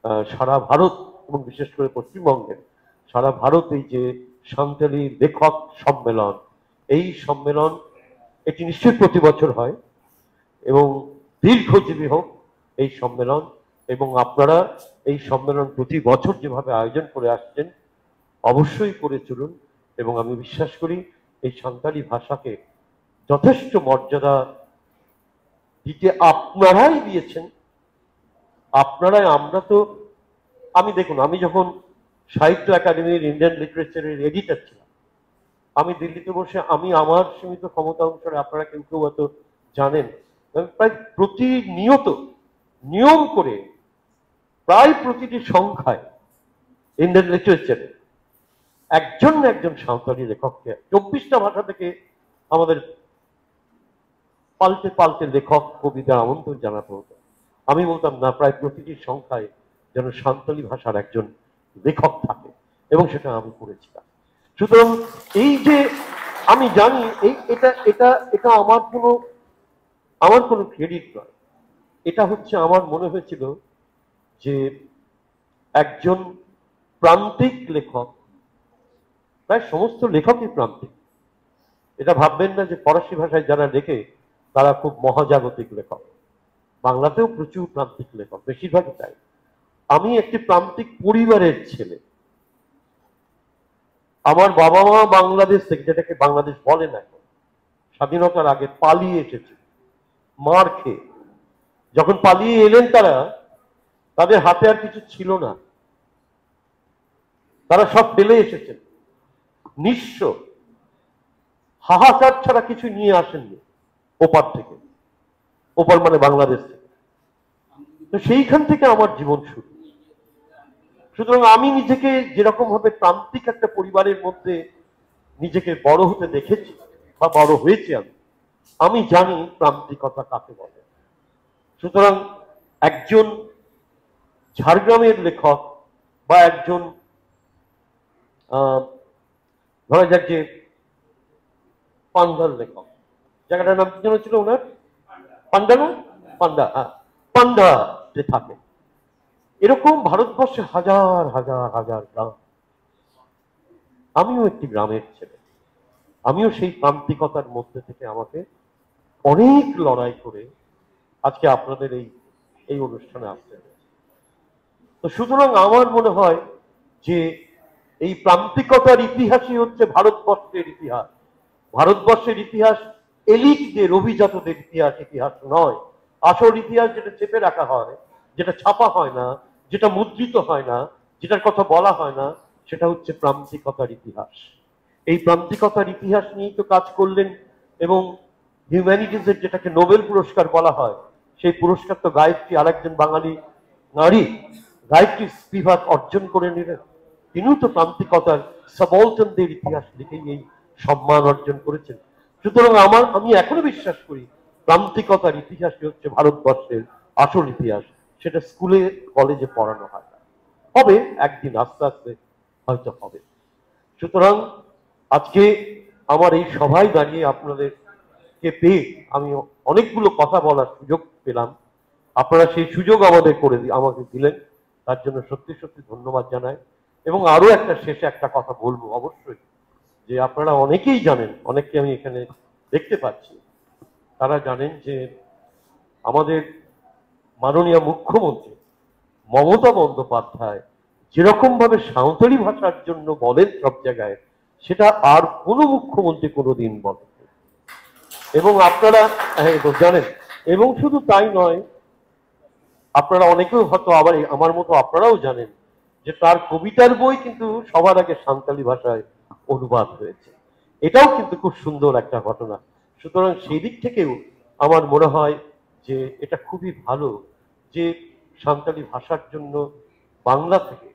আহ, সারা ভারত এবং বিশেষ করে পশ্চিমবঙ্গের সারা ভারত এই যে সান্তালি লেখক সম্মেলন, এই সম্মেলন এটি নিশ্চয়ই প্রতি বছর হয় এবং দীর্ঘজীবী হোক এই সম্মেলন। এবং আপনারা এই সম্মেলন প্রতি বছর যেভাবে আয়োজন করে আসছেন, অবশ্যই করে চলুন। এবং আমি বিশ্বাস করি এই সান্তালি ভাষাকে যথেষ্ট মর্যাদা দিতে আপনারাই দিয়েছেন। আপনারাই, আমরা তো, আমি দেখুন, আমি যখন সাহিত্য একাডেমির ইন্ডিয়ান লিটারেচারের এডিটর ছিলাম, আমি দিল্লিতে বসে, আমি আমার সীমিত ক্ষমতা অনুসারে, আপনারা কেউ কেউ হয়তো জানেন, আমি প্রায় প্রতিনিয়ত নিয়ম করে প্রায় প্রতিটি সংখ্যায় ইন্ডিয়ান লিটারেচারে একজন না একজন সাঁওতালি লেখককে, চব্বিশটা ভাষা থেকে আমাদের পাল্টে পাল্টে লেখক কবিদের আমন্ত্রণ জানাতে হতো। আমি বলতাম, না, প্রায় প্রতিটি সংখ্যায় যেন সাঁওতালি ভাষার একজন লেখক থাকে, এবং সেটা আমি করেছিলাম। সুতরাং এই যে আমি জানি, এই এটা এটা এটা আমার কোনো আমার কোনো ক্রেডিট নয়। এটা হচ্ছে, আমার মনে হয়েছিল যে একজন প্রান্তিক লেখক, প্রায় সমস্ত লেখকই প্রান্তিক। এটা ভাববেন না যে ফরাসি ভাষায় যারা লেখে তারা খুব মহাজাগতিক লেখক। বাংলাতেও প্রচুর প্রান্তিক লেখক, বেশিরভাগই তাই। আমি একটি প্রান্তিক পরিবারের ছেলে। আমার বাবা মা বাংলাদেশ থেকে, যেটাকে বাংলাদেশ বলে না এখন, স্বাধীনতার আগে পালিয়ে এসেছে মার খেয়ে। যখন পালিয়ে এলেন তারা, তাদের হাতে আর কিছু ছিল না, তারা সব ফেলে এসেছেন, নিঃস্ব, হাহাকার ছাড়া কিছু নিয়ে আসেননি ওপার থেকে, ওপার মানে বাংলাদেশ থেকে। তো সেইখান থেকে আমার জীবন শুরু। সুতরাং আমি নিজেকে যেরকম ভাবে প্রান্তিক একটা পরিবারের মধ্যে নিজেকে বড় হতে দেখেছি বা বড় হয়েছি আমি, আমি জানি প্রান্তিকতা কাকে বলে। সুতরাং একজন ঝাড়গ্রামের লেখক বা একজন আহ, ধরা যাক যে পান্ডার লেখক, জায়গাটার নাম কি যেন ছিল ওনার? পান্ডা না? পান্ডা, হ্যাঁ, পান্ডাতে থাকে। এরকম ভারতবর্ষে হাজার হাজার হাজার গ্রাম। আমিও একটি গ্রামের ছেলে, আমিও সেই প্রান্তিকতার মধ্যে থেকে আমাকে অনেক লড়াই করে আজকে আপনাদের এই এই অনুষ্ঠানে আসতে হয়েছে। তো সুতরাং আমার মনে হয় যে এই প্রান্তিকতার ইতিহাসই হচ্ছে ভারতবর্ষের ইতিহাস। ভারতবর্ষের ইতিহাস এলিটদের, অভিজাতদের ইতিহাস, ইতিহাস নয়। আসল ইতিহাস যেটা চেপে রাখা হয়, যেটা ছাপা হয় না, যেটা মুদ্রিত হয় না, যেটার কথা বলা হয় না, সেটা হচ্ছে প্রান্তিকতার ইতিহাস। এই প্রান্তিকতার ইতিহাস নিয়েই তো কাজ করলেন এবং হিউম্যানিটিজের, যেটাকে নোবেল পুরস্কার বলা হয়, সেই পুরস্কার তো গায়ত্রী, আরেকজন বাঙালি নারী গায়ত্রী স্পিভাক অর্জন করে নিলেন। তিনিও তো প্রান্তিকতার সাবঅল্টার্নদের ইতিহাস লিখেই এই সম্মান অর্জন করেছেন। সুতরাং আমার আমি এখনো বিশ্বাস করি প্রান্তিকতার ইতিহাসই হচ্ছে ভারতবর্ষের আসল ইতিহাস। সেটা স্কুলে কলেজে পড়ানো হয় না, হবে একদিন, আস্তে আস্তে হয়তো হবে। সুতরাং আজকে আমার এই সভায় দাঁড়িয়ে আপনাদেরকে পেয়ে আমি অনেকগুলো কথা বলার সুযোগ পেলাম। আপনারা সেই সুযোগ আমাদের করে দি- আমাকে দিলেন, তার জন্য সত্যি সত্যি ধন্যবাদ জানাই। এবং আরো একটা শেষে একটা কথা বলবো অবশ্যই, যে আপনারা অনেকেই জানেন, অনেককে আমি এখানে দেখতে পাচ্ছি, তারা জানেন যে আমাদের মাননীয় মুখ্যমন্ত্রী মমতা বন্দ্যোপাধ্যায় যেরকম ভাবে সাঁওতালি ভাষার জন্য বলেন সব জায়গায়, সেটা আর কোনো মুখ্যমন্ত্রী কোনোদিন বলেন। এবং আপনারা, হ্যাঁ, তো জানেন। এবং শুধু তাই নয়, আপনারা অনেকেও হয়তো আবার এই- আমার মতো আপনারাও জানেন যে তার কবিতার বই কিন্তু সবার আগে সাঁওতালি ভাষায় অনুবাদ হয়েছে। এটাও কিন্তু খুব সুন্দর একটা ঘটনা। সুতরাং সেই দিক থেকেও আমার মনে হয় যে এটা খুবই ভালো যে সাঁওতালি ভাষার জন্য বাংলা থেকে,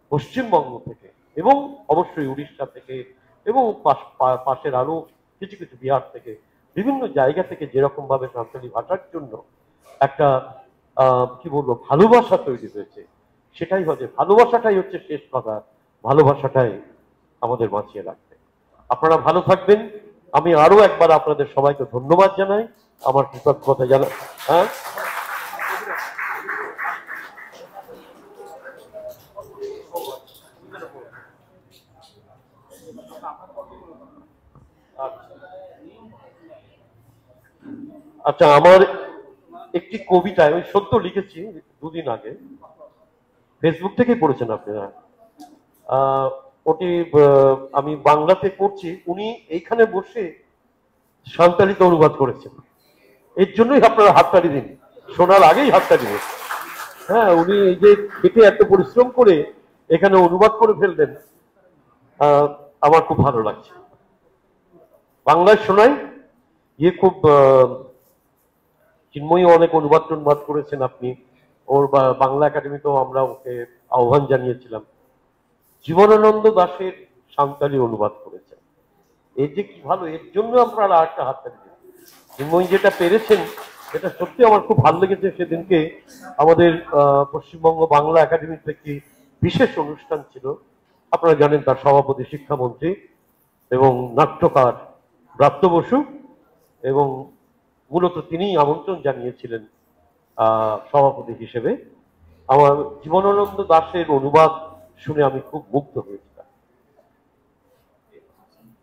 পশ্চিমবঙ্গ থেকে এবং অবশ্যই উড়িষ্যা থেকে এবং পাশ- পা- পাশের আরো কিছু কিছু বিহার থেকে বিভিন্ন জায়গা থেকে যেরকম ভাবে সাঁওতালি ভাষার জন্য একটা আহ, কি বলবো, ভালোবাসা তৈরি হয়েছে, সেটাই হচ্ছে ভালোবাসাটাই হচ্ছে শেষ কথা। ভালোবাসাটাই আমাদের বাঁচিয়ে রাখবে। আপনারা ভালো থাকবেন। আমি আরো একবার আপনাদের সবাইকে ধন্যবাদ জানাই, আমার কৃতজ্ঞতা জানাই। হ্যাঁ, আচ্ছা, আমার একটি কবিতা আমি সদ্য লিখেছি দুদিন আগে, ফেসবুক থেকেই পড়েছেন আপনারা। আহ, ওটি আহ, আমি বাংলাতে করছি, উনি এইখানে বসে সাঁওতালিতে অনুবাদ করেছেন। এর জন্যই আপনারা হাততালি দিন, শোনার আগেই হাততালি দিন। হ্যাঁ, উনি এই যে খেটে এত পরিশ্রম করে এখানে অনুবাদ করে ফেললেন, আহ, আমার খুব ভালো লাগছে। বাংলায় শোনাই, ইয়ে খুব আহ, চিন্ময়ী অনেক অনুবাদ টনুবাদ করেছেন আপনি, ওর বা-, বাংলা একাডেমিতেও আমরা ওকে আহ্বান জানিয়েছিলাম। জীবনানন্দ দাশের সাঁওতালি অনুবাদ করেছেন। এই যে কি ভালো, এর জন্য আপনারা আরেকটা হাততালি দিন। চিন্ময়ী যেটা পেরেছেন, এটা সত্যি আমার খুব ভালো লেগেছে। সেদিনকে আমাদের আহ, পশ্চিমবঙ্গ বাংলা একাডেমির একটি বিশেষ অনুষ্ঠান ছিল। আপনারা জানেন, তার সভাপতি শিক্ষামন্ত্রী এবং নাট্যকার ব্রাত্য বসু, এবং মূলত তিনিই আমন্ত্রণ জানিয়েছিলেন আহ, সভাপতি হিসেবে। আমার জীবনানন্দ দাশের অনুবাদ শুনে আমি খুব মুগ্ধ হয়েছিলাম।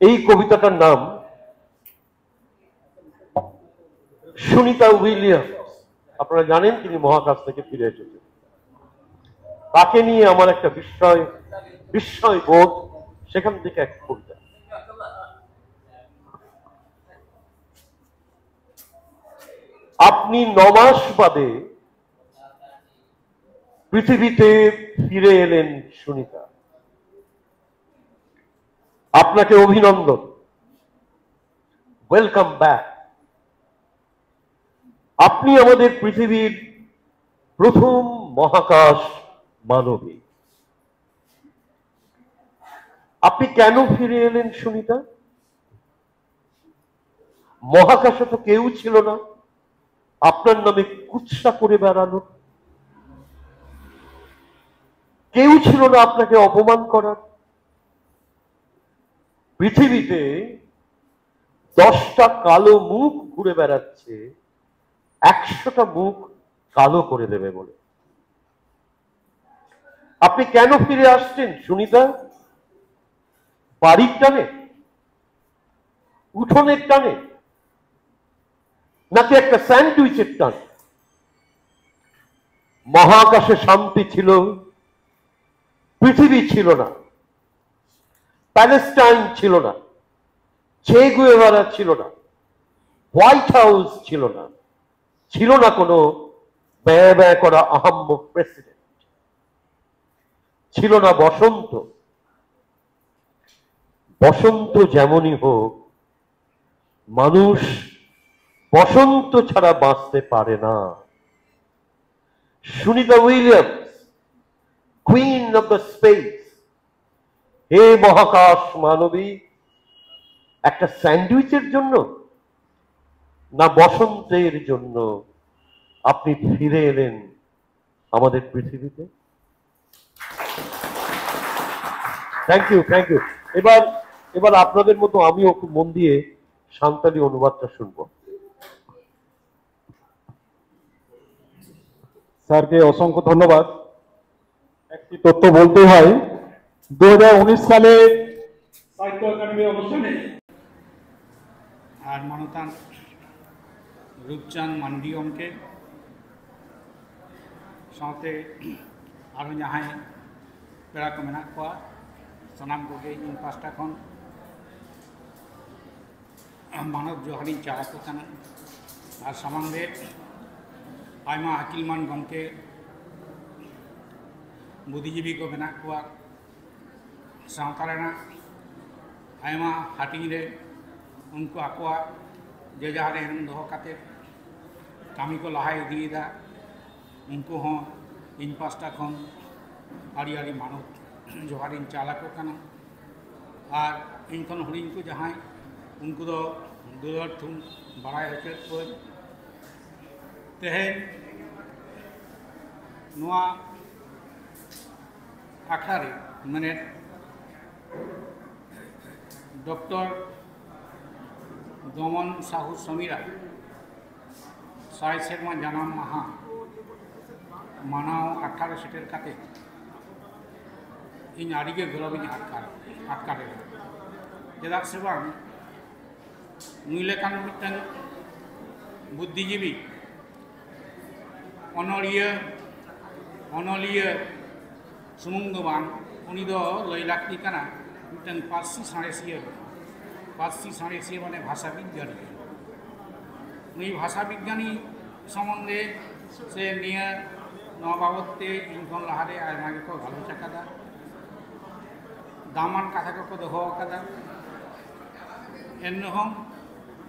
এই কবিতাটার নাম সুনিতা উইলিয়ামস। আপনারা জানেন, তিনি মহাকাশ থেকে ফিরে এসেছেন। তাকে নিয়ে আমার একটা বিস্ময়, বিস্ময় বোধ, সেখান থেকে এক কবিতা। আপনি ন মাস বাদে পৃথিবীতে ফিরে এলেন সুনিতা। আপনাকে অভিনন্দন, ওয়েলকাম ব্যাক। আপনি আমাদের পৃথিবীর প্রথম মহাকাশ মানবী। আপনি কেন ফিরে এলেন সুনিতা? মহাকাশে তো কেউ ছিল না আপনার নামে কুৎসা করে বেড়ানোর, কেউ ছিল না আপনাকে অপমান করার। পৃথিবীতে দশটা কালো মুখ ঘুরে বেড়াচ্ছে, একশোটা মুখ কালো করে দেবে বলে। আপনি কেন ফিরে আসছেন সুনিতা? বাড়ির টানে, উঠোনের টানে, নাকি একটা স্যান্ডউইচের টান? মহাকাশে শান্তি ছিল, পৃথিবী ছিল না, প্যালেস্টাইন ছিল না, চে গুয়েভারা ছিল না, হোয়াইট হাউস ছিল না, ছিল না কোনো ব্যয় ব্যয় করা আহাম্মক প্রেসিডেন্ট, ছিল না বসন্ত। বসন্ত যেমনই হোক, মানুষ বসন্ত ছাড়া বাঁচতে পারে না। Sunita Williams, queen of the space, হে মহাকাশ মানবী, একটা স্যান্ডউইচের জন্য না বসন্তের জন্য আপনি ফিরে এলেন আমাদের পৃথিবীতে? Thank you, thank you. এবার, এবার আপনাদের মতো আমিও খুব মন দিয়ে সাঁওতালি অনুবাদটা শুনবো। স্যারকে অসংখ্য ধন্যবাদ। একটি তথ্য বলতে হয়, দু সালে সাহিত্য একাডেমির অনুষ্ঠানে ᱟᱨ ᱢᱟᱱᱚᱛᱟᱱ ᱨᱩᱯᱪᱟᱸᱫᱽ ᱢᱟᱱᱰᱤ ᱜᱚᱢᱠᱮ ᱥᱟᱶᱛᱮ ᱟᱨᱦᱚᱸ ᱡᱟᱦᱟᱸᱭ ᱯᱮᱲᱟ ᱠᱚ ᱢᱮᱱᱟᱜ ᱠᱚᱣᱟ, ᱥᱟᱱᱟᱢ ᱠᱚᱜᱮ ᱤᱧ ᱯᱟᱥᱴᱟ ᱠᱷᱚᱱ ᱢᱟᱱᱚᱛ ᱡᱚᱦᱟᱨᱤᱧ ᱪᱟᱞ ᱟᱠᱚ ᱠᱟᱱᱟ᱾ ᱟᱨ ᱥᱟᱢᱟᱝ ᱨᱮ ᱟᱭᱢᱟ ᱟᱹᱠᱤᱞᱢᱟᱱ ᱜᱚᱢᱠᱮ, ᱵᱩᱫᱷᱤᱡᱤᱵᱤ ᱠᱚ ᱢᱮᱱᱟᱜ ᱠᱚᱣᱟ, ᱥᱟᱶᱛᱟ ᱨᱮᱱᱟᱜ ᱟᱭᱢᱟ ᱦᱟᱹᱴᱤᱧ ᱨᱮ ᱩᱱᱠᱩ ᱟᱠᱚᱣᱟᱜ ᱡᱮ ᱡᱟᱦᱟᱨ ᱮᱱᱮᱢ ᱫᱚᱦᱚ ᱠᱟᱛᱮ ᱠᱟᱹᱢᱤ ᱠᱚ ᱞᱟᱦᱟ ᱤᱫᱤᱭᱮᱫᱟ᱾ ᱩᱱᱠᱩ ᱦᱚᱸ ᱤᱧ ᱯᱟᱥᱴᱟ ᱠᱷᱚᱱ ᱟᱹᱰᱤ ᱟᱹᱰᱤ ᱢᱟᱱᱚᱛ ᱡᱚᱦᱟᱨᱤᱧ ᱪᱟᱞ ᱟᱠᱚ ᱠᱟᱱᱟ᱾ ᱟᱨ ᱤᱧ ᱠᱷᱚᱱ ᱦᱩᱰᱤᱧ ᱠᱚ ᱡᱟᱦᱟᱸᱭ ᱩᱱᱠᱩ ᱫᱚ ᱫᱩᱞᱟᱹᱲ ᱛᱷᱩᱢ ᱵᱟᱲᱟᱭ ᱦᱚᱪᱚᱭᱮᱫ ᱠᱚᱣᱟᱹᱧ᱾ ᱛᱮᱦᱮᱧ ᱱᱚᱣᱟ ᱟᱠᱷᱲᱟ ᱨᱮ ᱢᱮᱱᱮᱫ ᱰᱚᱠᱴᱚᱨ ᱫᱚᱢᱚᱱ ᱥᱟᱦᱩ ᱥᱚᱢᱤᱨᱟ ᱥᱟᱭ ᱥᱮᱨᱢᱟ ᱡᱟᱱᱟᱢ ᱢᱟᱦᱟ ᱢᱟᱱᱟᱣ ᱟᱠᱷᱲᱟ ᱨᱮ ᱥᱮᱴᱮᱨ ᱠᱟᱛᱮ ᱤᱧ ᱟᱹᱰᱤᱜᱮ ᱜᱚᱨᱚᱵᱤᱧ ᱟᱴᱠᱟᱨ ᱟᱴᱠᱟᱨ ᱮᱫᱟ᱾ ᱪᱮᱫᱟᱜ ᱥᱮ ᱵᱟᱝ, ᱱᱩᱭ ᱞᱮᱠᱟᱱ ᱢᱤᱫᱴᱟᱝ ᱵᱩᱫᱽᱫᱷᱤᱡᱤᱵᱤ, ᱚᱱᱚᱲᱤᱭᱟᱹ, ᱚᱱᱚᱞᱤᱭᱟᱹ ᱥᱩᱢᱩᱝ ᱫᱚ ᱵᱟᱝ, ᱩᱱᱤ ᱫᱚ ᱞᱟᱹᱭ ᱞᱟᱹᱠᱛᱤ ᱠᱟᱱᱟ ᱢᱤᱫᱴᱟᱝ ᱯᱟᱹᱨᱥᱤ ᱥᱟᱬᱮᱥᱤᱭᱟᱹ᱾ ᱯᱟᱹᱨᱥᱤ ᱥᱟᱬᱮᱥᱤᱭᱟᱹ ᱢᱟᱱᱮ ᱵᱷᱟᱥᱟ ᱵᱤᱜᱽᱜᱟᱱᱤ᱾ ᱱᱩᱭ ᱵᱷᱟᱥᱟ ᱵᱤᱜᱽᱜᱟᱱᱤ ᱥᱚᱢᱚᱱᱫᱷᱮ ᱥᱮ ᱱᱤᱭᱟᱹ ᱱᱚᱣᱟ ᱵᱟᱵᱚᱫ ᱛᱮ ᱤᱧ ᱠᱷᱚᱱ ᱞᱟᱦᱟᱨᱮ ᱟᱭᱢᱟ ᱜᱮᱠᱚ ᱜᱟᱞᱚᱪ ᱟᱠᱟᱫᱟ, ᱫᱟᱢᱟᱱ ᱠᱟᱛᱷᱟ ᱠᱚᱠᱚ ᱫᱚᱦᱚ ᱟᱠᱟᱫᱟ᱾ ᱮᱱ ᱨᱮᱦᱚᱸ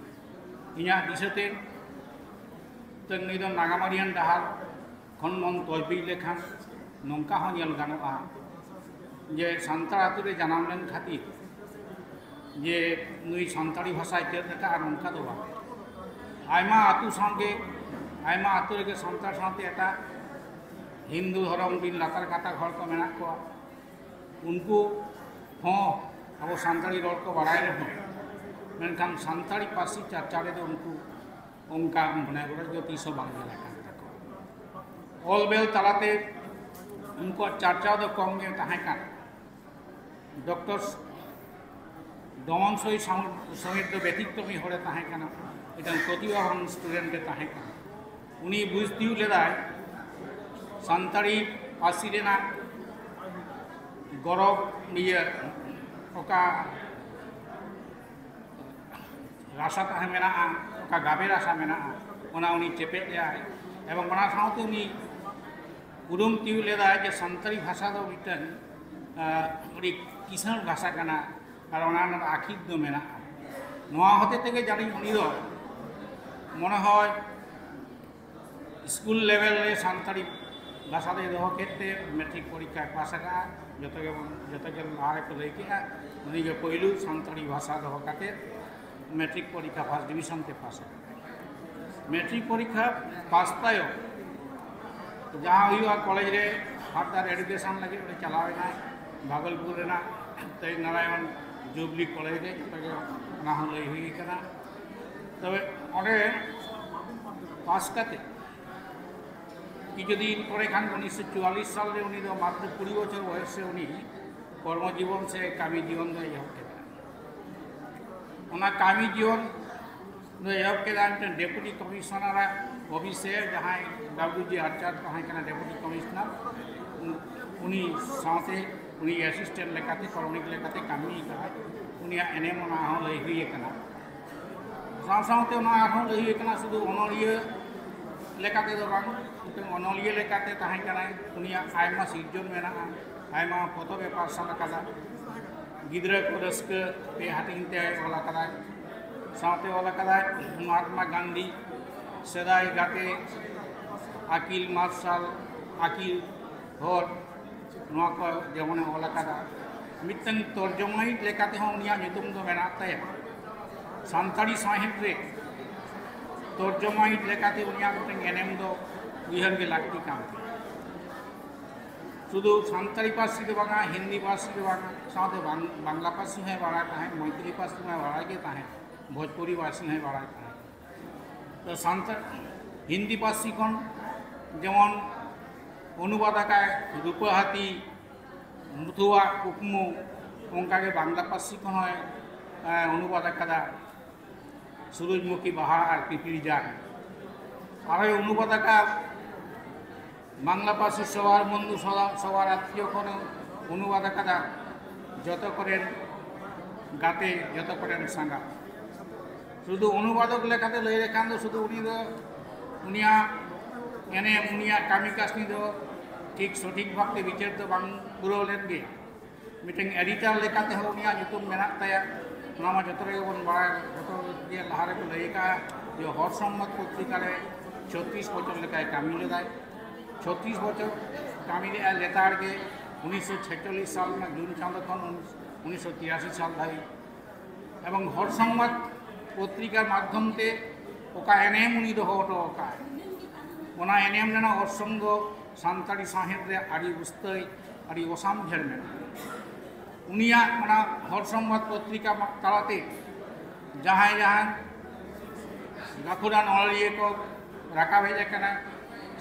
ᱤᱧᱟᱹᱜ ᱫᱤᱥᱟᱹᱛᱮ ᱛᱚ ᱱᱩᱭ ᱫᱚ ᱱᱟᱜᱟᱢᱟᱹᱨᱤᱭᱟᱱ ᱰᱟᱦᱟᱨ ᱠᱷᱚᱱ ᱵᱚᱱ ᱛᱚᱡᱵᱤᱡ ᱞᱮᱠᱷᱟᱱ ᱱᱚᱝᱠᱟ ᱦᱚᱸ ᱧᱮᱞ ᱜᱟᱱᱚᱜᱼᱟ ᱡᱮ ᱥᱟᱱᱛᱟᱲ ᱟᱛᱳ ᱨᱮ ᱡᱟᱱᱟᱢ ᱞᱮᱱ ᱠᱷᱟᱹᱛᱤᱨ ᱡᱮ ᱱᱩᱭ ᱥᱟᱱᱛᱟᱲᱤ ᱵᱷᱟᱥᱟᱭ ᱪᱮᱫ ᱟᱠᱟᱫᱼᱟ, ᱱᱚᱝᱠᱟ ᱫᱚ ᱵᱟᱝ᱾ ᱟᱭᱢᱟ ᱟᱹᱛᱩ ᱥᱟᱶᱜᱮ, ᱟᱭᱢᱟ ᱟᱹᱛᱩ ᱨᱮᱜᱮ ᱥᱟᱱᱛᱟᱲ ᱥᱟᱶᱛᱮ ᱮᱴᱟᱜ ᱦᱤᱱᱫᱩ ᱫᱷᱚᱨᱚᱢ ᱨᱤᱱ ᱞᱟᱛᱟᱨ ᱜᱟᱛᱟᱠ ᱦᱚᱲ ᱠᱚ ᱢᱮᱱᱟᱜ ᱠᱚᱣᱟ᱾ ᱩᱱᱠᱩ ᱦᱚᱸ ᱟᱵᱚ ᱥᱟᱱᱛᱟᱲᱤ ᱨᱚᱲ ᱠᱚ ᱵᱟᱲᱟᱭ ᱨᱮᱦᱚᱸ, ᱢᱮᱱᱠᱷᱟᱱ ᱥᱟᱱᱛᱟᱲᱤ ᱯᱟᱹᱨᱥᱤ ᱪᱟᱨᱪᱟ ᱨᱮᱫᱚ ᱩᱱᱠᱩ ᱚᱱᱠᱟ ᱢᱚᱱᱮ ᱜᱚᱨᱚᱡᱽ ᱫᱚ ᱛᱤᱥ ᱦᱚᱸ ᱵᱟᱝ ᱧᱮᱞ ᱟᱠᱟᱱ ᱛᱟᱠᱚᱣᱟ᱾ ᱚᱞ ᱵᱮᱞ ᱛᱟᱞᱟᱛᱮ ᱩᱱᱠᱩᱣᱟᱜ ᱪᱟᱨᱪᱟᱣ ᱫᱚ ᱠᱚᱢ ᱜᱮ ᱛᱟᱦᱮᱸ ᱠᱟᱱᱟ᱾ ᱰᱚᱠᱴᱚᱨ ᱫᱚᱢᱚᱱ ᱥᱳᱭ ᱥᱟᱢ-, ᱥᱚᱢᱤᱨ ᱫᱚ ᱵᱮᱛᱤᱠᱨᱚᱢᱤ ᱦᱚᱲᱮ ᱛᱟᱦᱮᱸ ᱠᱟᱱᱟ, ᱢᱤᱫᱴᱟᱝ ᱯᱨᱚᱛᱤᱵᱷᱟᱵᱟᱱ ᱥᱴᱩᱰᱮᱱᱴ ᱮ ᱛᱟᱦᱮᱸ ᱠᱟᱱᱟ᱾ ᱩᱱᱤ ᱵᱩᱡᱽ ᱛᱤᱭᱳᱜ ᱞᱮᱫᱟᱭ ᱥᱟᱱᱛᱟᱲᱤ ᱯᱟᱹᱨᱥᱤ ᱨᱮᱱᱟᱜ ᱜᱚᱨᱚᱵᱽ, ᱤᱭᱟᱹ, ᱚᱠᱟ ᱨᱟᱥᱟ ᱛᱟᱦᱮᱸ ᱢᱮᱱᱟᱜᱼᱟ, ᱚᱠᱟ ᱜᱟᱵᱮ ᱨᱟᱥᱟ ᱢᱮᱱᱟᱜᱼᱟ, ᱚᱱᱟ ᱩᱱᱤ ᱪᱮᱯᱮᱫ ᱞᱮᱫᱟᱭ᱾ ᱮᱵᱚᱝ ᱚᱱᱟ ᱥᱟᱶᱛᱮ ᱩᱱᱤ ᱩᱨᱩᱢ ᱛᱤᱭᱳᱜ ᱞᱮᱫᱟᱭ ᱡᱮ ᱥᱟᱱᱛᱟᱲᱤ ᱵᱷᱟᱥᱟ ᱫᱚ ᱢᱤᱫᱴᱟᱝ, ᱟᱸ, ᱟᱹᱰᱤ ᱠᱤᱥᱟᱹᱬ ᱵᱷᱟᱥᱟ ᱠᱟᱱᱟ ᱟᱨ ᱚᱱᱟ ᱨᱮᱱᱟᱜ ᱟᱹᱠᱷᱤᱨ ᱫᱚ ᱢᱮᱱᱟᱜᱼᱟ᱾ ᱱᱚᱣᱟ ᱦᱚᱛᱮ ᱛᱮᱜᱮ ᱡᱟᱹᱱᱤᱡ ᱩᱱᱤ ᱫᱚ ᱢᱚᱱᱮ ᱦᱚᱭ ᱥᱠᱩᱞ ᱞᱮᱵᱮᱞ ᱨᱮ ᱥᱟᱱᱛᱟᱲᱤ ᱵᱷᱟᱥᱟ ᱫᱚᱭ ᱫᱚᱦᱚ ᱠᱮᱫ ᱛᱮ ᱢᱮᱴᱨᱤᱠ ᱯᱚᱨᱤᱠᱠᱷᱟᱭ ᱯᱟᱥ ᱟᱠᱟᱫᱼᱟ᱾ ᱡᱚᱛᱚ ᱜᱮᱵᱚᱱ, ᱡᱚᱛᱚ ᱜᱮ ᱞᱟᱦᱟ ᱨᱮᱠᱚ ᱞᱟᱹᱭ ᱠᱮᱫᱼᱟ, ᱩᱱᱤ ᱜᱮ ᱯᱳᱭᱞᱳ ᱥᱟᱱᱛᱟᱲᱤ ᱵᱷᱟᱥᱟ ᱫᱚᱦᱚ ᱠᱟᱛᱮ ᱢᱮᱴᱨᱤᱠ ᱯᱚᱨᱤᱠᱠᱷᱟ ᱯᱷᱟᱥᱴ ᱰᱤᱵᱷᱤᱥᱚᱱ ᱛᱮ ᱯᱟᱥ ᱟᱠᱟᱱᱟ᱾ ᱢᱮᱴᱨᱤᱠ ᱯᱚᱨᱤᱠᱠᱷᱟ ᱯᱟᱥ ᱛᱟᱭᱚᱢ ᱡᱟᱦᱟᱸ ᱦᱩᱭᱩᱜᱼᱟ, ᱠᱚᱞᱮᱡᱽ ᱨᱮ ᱯᱷᱟᱨᱫᱟᱨ ᱮᱰᱩᱠᱮᱥᱚᱱ ᱞᱟᱹᱜᱤᱫ ᱚᱸᱰᱮ ᱪᱟᱞᱟᱣ ᱮᱱᱟᱭ ᱵᱷᱟᱜᱚᱞᱯᱩᱨ ᱨᱮᱱᱟᱜ ᱛᱮᱡᱽ ᱱᱟᱨᱟᱭᱚᱱ ᱡᱩᱵᱽᱞᱤ ᱠᱚᱞᱮᱡᱽ ᱨᱮ᱾ ᱡᱚᱛᱚ ᱜᱮ ᱚᱱᱟ ᱦᱚᱸ ᱞᱟᱹᱭ ᱦᱩᱭ ᱠᱟᱱᱟ᱾ ᱛᱚᱵᱮ ᱚᱸᱰᱮ ᱯᱟᱥ ᱠᱟᱛᱮ ᱠᱤᱪᱷᱩ ᱫᱤᱱ ᱯᱚᱨᱮ ᱠᱷᱟᱱ ᱩᱱᱤᱥᱥᱚ ᱪᱩᱣᱟᱞᱞᱤᱥ ᱥᱟᱞ ᱨᱮ ᱩᱱᱤ ᱫᱚ ᱢᱟᱛᱨᱚ ᱠᱩᱲᱤ ᱵᱚᱪᱷᱚᱨ ᱵᱚᱭᱚᱥ ᱨᱮ ᱩᱱᱤ ᱠᱚᱨᱢᱚ ᱡᱤᱵᱚᱱ ᱥᱮ ᱠᱟᱹᱢᱤ ᱡᱤᱭᱚᱱ ᱫᱚᱭ ᱮᱦᱚᱵ ᱠᱮᱫᱟ᱾ ᱚᱱᱟ ᱠᱟᱹᱢᱤ ᱡᱤᱭᱚᱱ ᱫᱚᱭ ᱮᱦᱚᱵ ᱠᱮᱫᱟ ᱢᱤᱫᱴᱮᱱ ᱰᱮᱯᱩᱴᱤ ᱠᱚᱢᱤᱥᱚᱱᱟᱨᱟᱜ ᱚᱯᱷᱤᱥ ᱨᱮ, ᱡᱟᱦᱟᱸᱭ ᱰᱟᱵᱞᱤᱭᱩ ᱡᱤ ᱟᱨᱪᱟᱨ ᱛᱟᱦᱮᱸ ᱠᱟᱱᱟ ᱰᱮᱯᱩᱴᱤ ᱠᱚᱢᱤᱥᱚᱱᱟᱨ᱾ ᱩᱱᱤ ᱥᱟᱶᱛᱮ ᱩᱱᱤ ᱮᱥᱤᱥᱴᱮᱱᱴ ᱞᱮᱠᱟᱛᱮ, ᱠᱨᱚᱱᱤᱠ ᱞᱮᱠᱟᱛᱮ ᱠᱟᱹᱢᱤ ᱟᱠᱟᱫᱟᱭ᱾ ᱩᱱᱤᱭᱟᱜ ᱮᱱᱮᱢ ᱚᱱᱟ ᱦᱚᱸ ᱞᱟᱹᱭ ᱦᱩᱭ ᱟᱠᱟᱱᱟ᱾ ᱥᱟᱶ ᱥᱟᱶᱛᱮ ᱚᱱᱟ ᱟᱨᱦᱚᱸ ᱞᱟᱹᱭ ᱦᱩᱭ ᱟᱠᱟᱱᱟ, ᱥᱩᱫᱷᱩ ᱚᱱᱚᱞᱤᱭᱟᱹ ᱞᱮᱠᱟ ᱛᱮᱫᱚ ᱵᱟᱝ, ᱢᱤᱫᱴᱟᱝ ᱚᱱᱚᱞᱤᱭᱟᱹ ᱞᱮᱠᱟᱛᱮ ᱛᱟᱦᱮᱸ ᱠᱟᱱᱟᱭ᱾ ᱩᱱᱤᱭᱟᱜ ᱟᱭᱢᱟ ᱥᱤᱨᱡᱚᱱ ᱢᱮᱱᱟᱜᱼᱟ, ᱟᱭᱢᱟ ᱯᱚᱛᱚᱵ ᱮ ᱯᱟᱨᱥᱟᱞ ᱟᱠᱟᱫᱟ᱾ ᱜᱤᱫᱽᱨᱟᱹ ᱠᱚ ᱨᱟᱹᱥᱠᱟᱹ ᱯᱮ ᱦᱟᱹᱴᱤᱧ ᱛᱮ ᱚᱞ ᱟᱠᱟᱫᱟᱭ᱾ ᱥᱟᱶᱛᱮ ᱚᱞ ᱟᱠᱟᱫᱟᱭ ᱢᱚᱦᱟᱛᱢᱟ ᱜᱟᱱᱫᱷᱤ, ᱥᱮᱫᱟᱭ ᱜᱟᱛᱮ, ᱟᱹᱠᱤᱞ ᱢᱟᱨᱥᱟᱞ, ᱟᱹᱠᱤᱞ ᱦᱚᱨ, ᱱᱚᱣᱟ ᱠᱚ ᱡᱮᱢᱚᱱᱮ ᱚᱞ ᱟᱠᱟᱫᱟ᱾ ᱢᱤᱫᱴᱟᱝ ᱛᱚᱨᱡᱚᱢᱟᱭᱤᱡ ᱞᱮᱠᱟ ᱛᱮᱦᱚᱸ ᱩᱱᱤᱭᱟᱜ ᱧᱩᱛᱩᱢ ᱫᱚ ᱢᱮᱱᱟᱜ ᱛᱟᱭᱟ᱾ ᱥᱟᱱᱛᱟᱲᱤ ᱥᱟᱶᱦᱮᱫ ᱨᱮ ᱛᱚᱨᱡᱚᱢᱟᱭᱤᱡ ᱞᱮᱠᱟᱛᱮ ᱩᱱᱤᱭᱟᱜ ᱢᱤᱫᱴᱟᱝ ᱮᱱᱮᱢ ᱫᱚ ᱩᱭᱦᱟᱹᱨ ᱜᱮ ᱞᱟᱹᱠᱛᱤ ᱠᱟᱱ ᱛᱟᱭᱟ᱾ ᱥᱩᱫᱷᱩ ᱥᱟᱱᱛᱟᱲᱤ ᱯᱟᱹᱨᱥᱤ ᱫᱚ ᱵᱟᱝᱟ, ᱦᱤᱱᱫᱤ ᱯᱟᱹᱨᱥᱤ ᱫᱚ ᱵᱟᱝᱟ, ᱥᱟᱶᱛᱮ ᱵᱟᱝ-, ᱵᱟᱝᱞᱟ ᱯᱟᱹᱨᱥᱤ ᱦᱚᱸᱭ ᱵᱟᱲᱟᱭ ᱛᱟᱦᱮᱸᱫ, ᱢᱚᱭᱛᱨᱤ ᱯᱟᱹᱨᱥᱤ ᱢᱟᱭ ᱵᱟᱲᱟᱭ ᱜᱮ ᱛᱟᱦᱮᱸᱫ, ᱵᱷᱳᱡᱽᱯᱩᱨᱤ ᱯᱟᱹᱨᱥᱤ ᱦᱚᱸᱭ ᱵᱟᱲᱟᱭ ᱛᱟᱦᱮᱸᱫ᱾ ᱛᱚ ᱥᱟᱱᱛᱟᱲ, ᱦᱤᱱᱫᱤ ᱯᱟᱹᱨᱥᱤ ᱠᱷᱚᱱ ᱡᱮᱢᱚᱱ ᱚᱱᱩᱵᱟᱫ ᱟᱠᱟᱫ ᱨᱩᱯᱟᱹ ᱦᱟᱹᱛᱤ, ᱢᱩᱛᱷᱩᱣᱟᱜ ᱠᱩᱠᱢᱩ, ᱚᱱᱠᱟᱜᱮ ᱵᱟᱝᱞᱟ ᱯᱟᱹᱨᱥᱤ ᱠᱷᱚᱱ ᱦᱚᱸᱭ, ᱮ, ᱚᱱᱩᱵᱟᱫ ᱟᱠᱟᱫᱟ ᱥᱩᱨᱩᱡᱽᱢᱩᱠᱷᱤ ᱵᱟᱦᱟ ᱟᱨ ᱯᱤᱯᱤᱲᱤ ᱡᱟᱝ᱾ ᱟᱨᱦᱚᱸᱭ ᱚᱱᱩᱵᱟᱫ ᱟᱠᱟᱫ ᱵᱟᱝᱞᱟ ᱯᱟᱹᱨᱥᱤ ᱥᱚᱣᱟᱨ ᱵᱚᱱᱫᱷᱩ ᱥᱚᱣᱟ-, ᱥᱚᱣᱟᱨ ᱟᱛᱢᱤᱭᱚ ᱠᱷᱚᱱ ᱚᱱᱩᱵᱟᱫ ᱟᱠᱟᱫᱟ ᱡᱚᱛᱚ ᱠᱚᱨᱮᱱ ᱜᱟᱛᱮ, ᱡᱚᱛᱚ ᱠᱚᱨᱮᱱ ᱥᱟᱸᱜᱟ᱾ ᱥᱩᱫᱷᱩ ᱚᱱᱩᱵᱟᱫᱚᱠ ᱞᱮᱠᱟᱛᱮ ᱞᱟᱹᱭ ᱞᱮᱠᱷᱟᱱ ᱫᱚ ᱥᱩᱫᱷᱩ ᱩᱱᱤ ᱫᱚ, ᱩᱱᱤᱭᱟᱜ ᱮᱱᱮᱢ, ᱩᱱᱤᱭᱟᱜ ᱠᱟᱹᱢᱤ ᱠᱟᱹᱥᱱᱤ ᱫᱚ ᱴᱷᱤᱠ ᱥᱚᱴᱷᱤᱠ ᱵᱷᱟᱵᱽᱛᱮ ᱵᱤᱪᱟᱹᱨ ᱫᱚ ᱵᱟᱝ ᱯᱩᱨᱟᱹᱣ ᱞᱮᱱ ᱜᱮᱭᱟ᱾ ᱢᱤᱫᱴᱮᱱ ᱮᱰᱤᱴᱚᱨ ᱞᱮᱠᱟ ᱛᱮᱦᱚᱸ ᱩᱱᱤᱭᱟᱜ ᱧᱩᱛᱩᱢ ᱢᱮᱱᱟᱜ ᱛᱟᱭᱟ᱾ ᱚᱱᱟ ᱢᱟ ᱡᱚᱛᱚ ᱨᱮᱜᱮ ᱵᱚᱱ ᱵᱟᱲᱟᱭᱟ, ᱡᱚᱛᱚ ᱜᱮ ᱞᱟᱦᱟ ᱨᱮᱠᱚ ᱞᱟᱹᱭ ᱟᱠᱟᱫᱼᱟ ᱡᱮ ᱦᱚᱲ ᱥᱚᱢᱵᱟᱫ ᱯᱚᱛᱨᱤᱠᱟ ᱨᱮ ᱪᱷᱚᱛᱨᱤᱥ ᱵᱚᱪᱷᱚᱨ ᱞᱮᱠᱟᱭ ᱠᱟᱹᱢᱤ ᱞᱮᱫᱟᱭ᱾ ᱪᱷᱚᱛᱨᱤᱥ ᱵᱚᱪᱷᱚᱨ ᱠᱟᱹᱢᱤ ᱞᱮᱫᱼᱟᱭ ᱞᱮᱛᱟᱲ ᱜᱮ, ᱩᱱᱤᱥᱥᱚ ᱪᱷᱮᱪᱪᱚᱞᱞᱤᱥ ᱥᱟᱞ ᱨᱮᱱᱟᱜ ᱡᱩᱱ ᱪᱟᱸᱫᱚ ᱠᱷᱚᱱ ᱩᱱᱤᱥᱥᱚ ᱛᱤᱨᱟᱥᱤ ᱥᱟᱞ ᱫᱷᱟᱹᱵᱤᱡ᱾ ᱮᱵᱚᱝ ᱦᱚᱲ ᱥᱚᱢᱵᱟᱫ ᱯᱚᱛᱨᱤᱠᱟ ᱢᱟᱫᱽᱫᱷᱚᱢ ᱛᱮ ᱚᱠᱟ ᱮᱱᱮᱢ ᱩᱱᱤ ᱫᱚᱦᱚ ᱦᱚᱴᱚ ᱟᱠᱟᱫᱼᱟᱭ, ᱚᱱᱟ ᱮᱱᱮᱢ ᱨᱮᱱᱟᱜ ᱚᱨᱥᱚᱝ ᱫᱚ ᱥᱟᱱᱛᱟᱲᱤ ᱥᱟᱶᱦᱮᱫ ᱨᱮ ᱟᱹᱰᱤ ᱩᱥᱛᱟᱹᱭ, ᱟᱹᱰᱤ ᱚᱥᱟᱢ ᱡᱷᱮᱲ ᱢᱮᱱᱟᱜᱼᱟ᱾ ᱩᱱᱤᱭᱟᱜ ᱚᱱᱟ ᱦᱚᱲ ᱥᱚᱢᱵᱟᱫ ᱯᱚᱛᱨᱤᱠᱟ ᱛᱟᱞᱟᱛᱮ ᱡᱟᱦᱟᱸᱭ ᱡᱟᱦᱟᱸᱭ ᱜᱟᱹᱠᱷᱩᱲᱟᱱ ᱚᱱᱚᱞᱤᱭᱟᱹ ᱠᱚ ᱨᱟᱠᱟᱵ ᱦᱮᱡ ᱟᱠᱟᱱᱟ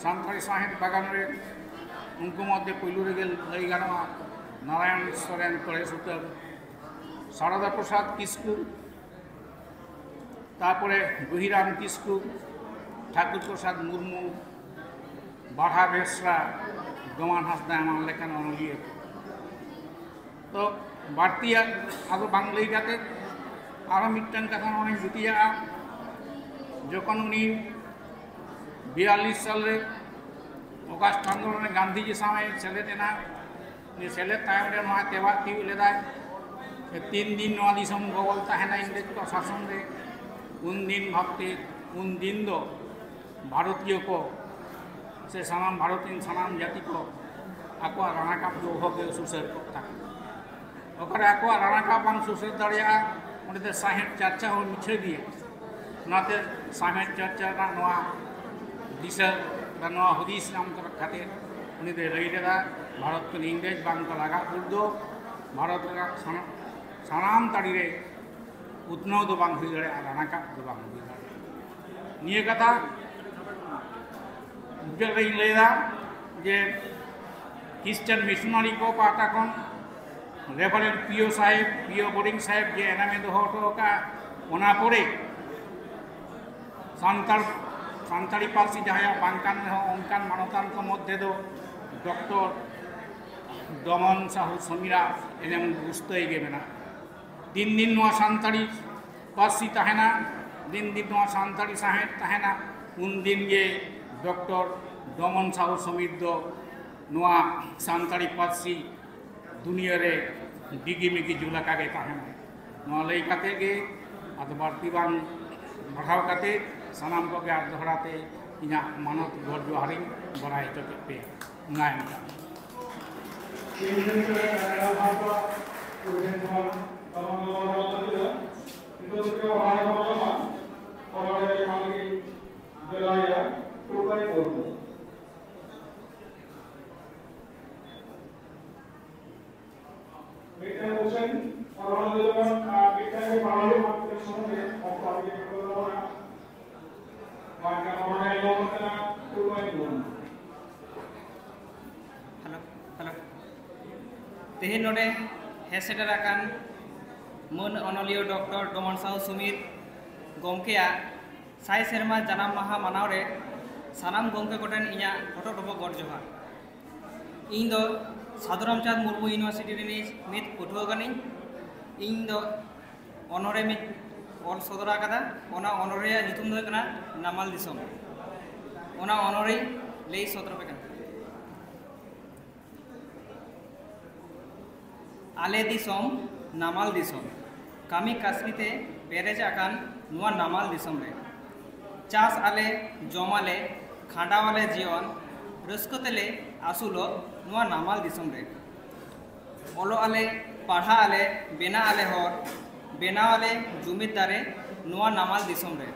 ᱥᱟᱱᱛᱟᱲᱤ ᱥᱟᱶᱦᱮᱫ ᱵᱟᱜᱟᱱ ᱨᱮ, ᱩᱱᱠᱩ ᱢᱚᱫᱽᱫᱷᱮ ᱯᱩᱭᱞᱩ ᱨᱮᱜᱮ ᱞᱟᱹᱭ ᱜᱟᱱᱚᱜᱼᱟ ᱱᱟᱨᱟᱭᱚᱱ ᱥᱚᱨᱮᱱ ᱛᱚᱲᱮ ᱥᱩᱛᱟᱹᱢ, ᱥᱟᱨᱚᱫᱟ ᱯᱨᱚᱥᱟᱫᱽ ᱠᱤᱥᱠᱩ, ᱛᱟᱨᱯᱚᱨᱮ ᱜᱩᱦᱤᱨᱟᱢ ᱠᱤᱥᱠᱩ, ᱴᱷᱟᱠᱩᱨ ᱯᱨᱚᱥᱟᱫᱽ ᱢᱩᱨᱢᱩ, ᱵᱟᱲᱦᱟ ᱵᱮᱥᱨᱟ, ᱰᱚᱢᱟᱱ ᱦᱟᱸᱥᱫᱟ ᱮᱢᱟᱱ ᱞᱮᱠᱟᱱ ᱚᱱᱚᱞᱤᱭᱟᱹ ᱠᱚ᱾ ᱛᱚ ᱵᱟᱹᱲᱛᱤᱭᱟᱜ ᱟᱫᱚ ᱵᱟᱝ ᱞᱟᱹᱭ ᱠᱟᱛᱮ ᱟᱨᱚ ᱢᱤᱫᱴᱟᱝ ᱠᱟᱛᱷᱟ ᱱᱚᱰᱮᱧ ᱡᱩᱴᱤᱭᱟᱜᱼᱟ᱾ ᱡᱚᱠᱷᱚᱱ ᱩᱱᱤ ᱵᱤᱭᱟᱞᱞᱤᱥ ᱥᱟᱞᱨᱮ ᱚᱜᱟᱥᱴ ᱟᱱᱫᱳᱞᱚᱱ ᱨᱮ ᱜᱟᱱᱫᱷᱤᱡᱤ ᱥᱟᱶ ᱮ ᱥᱮᱞᱮᱫ ᱮᱱᱟ, ᱩᱱᱤ ᱥᱮᱞᱮᱫ ᱛᱟᱭᱚᱢ ᱨᱮ ᱱᱚᱣᱟ ᱛᱮᱵᱟᱫ ᱛᱤᱭᱳᱜ ᱞᱮᱫᱟᱭ ᱡᱮ ᱛᱤᱱ ᱫᱤᱱ ᱱᱚᱣᱟ ᱫᱤᱥᱚᱢ ᱜᱚᱵᱚᱞ ᱛᱟᱦᱮᱱᱟ ᱤᱝᱨᱮᱡᱽ ᱠᱚᱣᱟᱜ ᱥᱟᱥᱚᱱ ᱨᱮ, ᱩᱱ ᱫᱤᱱ ᱵᱷᱟᱵᱛᱮ ᱩᱱ ᱫᱤᱱ ᱫᱚ ᱵᱷᱟᱨᱚᱛᱤᱭᱚ ᱠᱚ ᱥᱮ ᱥᱟᱱᱟᱢ ᱵᱷᱟᱨᱚᱛ ᱨᱮᱱ ᱥᱟᱱᱟᱢ ᱡᱟᱹᱛᱤ ᱠᱚ ᱟᱠᱚᱣᱟᱜ ᱨᱟᱬᱟ ᱠᱟᱯ ᱫᱚ ᱚᱦᱚᱜᱮ ᱥᱩᱥᱟᱹᱨ ᱠᱚᱜ ᱛᱟᱠᱚᱣᱟ᱾ ᱚᱠᱟᱨᱮ ᱟᱠᱚᱣᱟᱜ ᱨᱟᱬᱟ ᱠᱟᱯ ᱵᱟᱝ ᱥᱩᱥᱟᱹᱨ ᱫᱟᱲᱮᱭᱟᱜᱼᱟ, ᱚᱸᱰᱮ ᱫᱚ ᱥᱟᱶᱦᱮᱫ ᱪᱟᱨᱪᱟ ᱦᱚᱸ ᱢᱤᱪᱷᱟᱹ ᱜᱮᱭᱟ᱾ ᱚᱱᱟᱛᱮ ᱥᱟᱶᱦᱮᱫ ᱪᱟᱨᱪᱟ ᱨᱮᱱᱟᱜ ᱱᱚᱣᱟ ᱫᱤᱥᱟᱹ ᱵᱟ ᱱᱚᱣᱟ ᱦᱩᱫᱤᱥ ᱧᱟᱢ ᱠᱟᱛᱮ ᱩᱱᱤ ᱫᱚᱭ ᱞᱟᱹᱭ ᱞᱮᱫᱟ, ᱵᱷᱟᱨᱚᱛ ᱠᱷᱚᱱ ᱤᱝᱨᱮᱡᱽ ᱵᱟᱝ ᱠᱚ ᱞᱟᱜᱟ ᱵᱷᱳᱨ ᱫᱚ ᱵᱷᱟᱨᱚᱛ ᱨᱮᱱᱟᱜ ᱥᱟᱱᱟ-, ᱥᱟᱱᱟᱢ ᱛᱟᱹᱨᱤ ᱨᱮ ᱩᱛᱱᱟᱹᱣ ᱫᱚ ᱵᱟᱝ ᱦᱩᱭ ᱫᱟᱲᱮᱭᱟᱜᱼᱟ, ᱨᱟᱬᱟ ᱠᱟᱯ ᱫᱚ ᱵᱟᱝ ᱦᱩᱭ ᱫᱟᱲᱮᱭᱟᱜᱼᱟ᱾ ᱱᱤᱭᱟᱹ ᱠᱟᱛᱷᱟ ᱢᱩᱪᱟᱹᱫ ᱨᱮᱧ ᱞᱟᱹᱭᱫᱟ ᱡᱮ ᱠᱷᱨᱤᱥᱴᱟᱱ ᱢᱤᱥᱚᱱᱟᱨᱤ ᱠᱚ ᱯᱟᱦᱴᱟ ᱠᱷᱚᱱ ᱨᱮᱵᱷᱟᱨᱮᱱᱰ ᱯᱤᱭᱳ ᱥᱟᱦᱮᱵᱽ, ᱯᱤᱭᱳ ᱵᱳᱨᱤᱝ ᱥᱟᱦᱮᱵᱽ ᱡᱮ ᱮᱱᱮᱢᱮ ᱫᱚᱦᱚ ᱦᱚᱴᱚ ᱟᱠᱟᱫᱼᱟ, ᱚᱱᱟ ᱯᱚᱨᱮ ᱥᱟᱱᱛᱟᱲ, ᱥᱟᱱᱛᱟᱲᱤ ᱯᱟᱹᱨᱥᱤ ᱡᱟᱦᱟᱸᱭᱟᱜ ᱵᱟᱝ ᱠᱟᱱ ᱨᱮᱦᱚᱸ ᱚᱱᱠᱟᱱ ᱢᱟᱱᱚᱛᱟᱱ ᱠᱚ ᱢᱚᱫᱽᱫᱷᱮ ᱫᱚ ᱰᱚᱠᱴᱚᱨ ᱰᱚᱢᱚᱱ ᱥᱟᱦᱩ ᱥᱚᱢᱤᱨᱟᱜ ᱮᱱᱮᱢ ᱩᱥᱛᱟᱹᱭ ᱜᱮ ᱢᱮᱱᱟᱜᱼᱟ᱾ ᱛᱤᱱ ᱫᱤᱱ ᱱᱚᱣᱟ ᱥᱟᱱᱛᱟᱲᱤ ᱯᱟᱹᱨᱥᱤ ᱛᱟᱦᱮᱱᱟ, ᱫᱤᱱ ᱫᱤᱱ ᱱᱚᱣᱟ ᱥᱟᱱᱛᱟᱲᱤ ᱥᱟᱶᱦᱮᱫ ᱛᱟᱦᱮᱱᱟ, ᱩᱱ ᱫᱤᱱ ᱜᱮ ᱰᱚᱠᱴᱚᱨ ᱰᱚᱢᱚᱱ ᱥᱟᱦᱩ ᱥᱚᱢᱤᱨ ᱫᱚ ᱱᱚᱣᱟ ᱥᱟᱱᱛᱟᱲᱤ ᱯᱟᱹᱨᱥᱤ ᱫᱩᱱᱤᱭᱟᱹ ᱨᱮ ᱰᱤᱜᱤ ᱢᱤᱜᱤ ᱡᱩᱞᱟᱠᱟ ᱜᱮ ᱛᱟᱦᱮᱱᱟ᱾ ᱱᱚᱣᱟ ᱞᱟᱹᱭ ᱠᱟᱛᱮ ᱜᱮ ᱟᱫᱚ ᱵᱟᱹᱲᱛᱤ ᱵᱟᱝ ᱵᱟᱲᱦᱟᱣ ᱠᱟᱛᱮ ᱥᱟᱱᱟᱢ ᱠᱚᱜᱮ ᱟᱨ ᱫᱚᱦᱲᱟ ᱛᱮ ᱤᱧᱟᱹᱜ ᱢᱟᱱᱚᱛ ᱜᱚᱰ ᱡᱚᱦᱟᱨᱤᱧ ᱵᱟᱲᱟᱭ ᱦᱚᱪᱚ ᱠᱮᱫ ᱯᱮᱭᱟ᱾ ᱚᱱᱟ ᱮᱱᱠᱷᱟᱱ᱾ Hello, hello. ᱛᱮᱦᱮᱧ ᱱᱚᱰᱮ ᱦᱮᱡ ᱥᱮᱴᱮᱨ ᱟᱠᱟᱱ ᱢᱟᱹᱱ ᱚᱱᱚᱞᱤᱭᱟᱹ ᱰᱚᱠᱴᱚᱨ ᱰᱚᱢᱟᱱ ᱥᱟᱦᱩ ᱥᱩᱢᱤᱨ ᱜᱚᱢᱠᱮᱭᱟᱜ ᱥᱟᱭ ᱥᱮᱨᱢᱟ ᱡᱟᱱᱟᱢ ᱢᱟᱦᱟ ᱢᱟᱱᱟᱣ ᱨᱮ ᱥᱟᱱᱟᱢ ᱜᱚᱢᱠᱮ ᱠᱚᱴᱷᱮᱱ ᱤᱧᱟᱹᱜ ᱦᱚᱴᱚᱜ ᱰᱚᱵᱚᱜ ᱜᱚᱰ ᱡᱚᱦᱟᱨ᱾ ᱤᱧ ᱫᱚ ᱥᱟᱹᱫᱷᱩ ᱨᱟᱢᱪᱟᱸᱫᱽ ᱢᱩᱨᱢᱩ ᱤᱭᱩᱱᱤᱵᱷᱟᱨᱥᱤᱴᱤ ᱨᱤᱱᱤᱡ ᱢᱤᱫ ᱯᱟᱹᱴᱷᱩᱣᱟᱹ ᱠᱟᱹᱱᱟᱹᱧ᱾ ᱤᱧ ᱫᱚ ᱚᱱᱚᱬᱦᱮ ᱢᱤᱫ ᱚᱞ ᱥᱚᱫᱚᱨ ᱟᱠᱟᱫᱟ᱾ ᱚᱱᱟ ᱚᱱᱚᱬᱦᱮ ᱨᱮᱭᱟᱜ ᱧᱩᱛᱩᱢ ᱫᱚ ᱦᱩᱭᱩᱜ ᱠᱟᱱᱟ ᱱᱟᱢᱟᱞ ᱫᱤᱥᱚᱢ᱾ ᱚᱱᱟ ᱚᱱᱚᱬᱦᱮᱧ ᱞᱟᱹᱭ ᱥᱚᱫᱚᱨ ᱟᱯᱮ ᱠᱟᱱᱟ᱾ ᱟᱞᱮ ᱫᱤᱥᱚᱢ ᱱᱟᱢᱟᱞ ᱫᱤᱥᱚᱢ, ᱠᱟᱹᱢᱤ ᱠᱟᱹᱥᱱᱤ ᱛᱮ ᱯᱮᱨᱮᱡ ᱟᱠᱟᱱ ᱱᱚᱣᱟ ᱱᱟᱢᱟᱞ ᱫᱤᱥᱚᱢ ᱨᱮ ᱪᱟᱥ ᱟᱞᱮ, ᱡᱚᱢ ᱟᱞᱮ, ᱠᱷᱟᱸᱰᱟᱣ ᱟᱞᱮ ᱡᱤᱭᱚᱱ, ᱨᱟᱹᱥᱠᱟᱹ ᱛᱮᱞᱮ ᱟᱹᱥᱩᱞᱚᱜ ᱱᱚᱣᱟ ᱱᱟᱢᱟᱞ ᱫᱤᱥᱚᱢ ᱨᱮ᱾ ᱚᱞᱚᱜ ᱟᱞᱮ, ᱯᱟᱲᱦᱟᱜ ᱟᱞᱮ, ᱵᱮᱱᱟᱜ ᱟᱞᱮ ᱦᱚᱲ, ᱵᱮᱱᱟᱣ ᱟᱞᱮ ᱡᱩᱢᱤᱫ ᱫᱟᱨᱮ ᱱᱚᱣᱟ ᱱᱟᱢᱟᱞ ᱫᱤᱥᱚᱢ ᱨᱮ᱾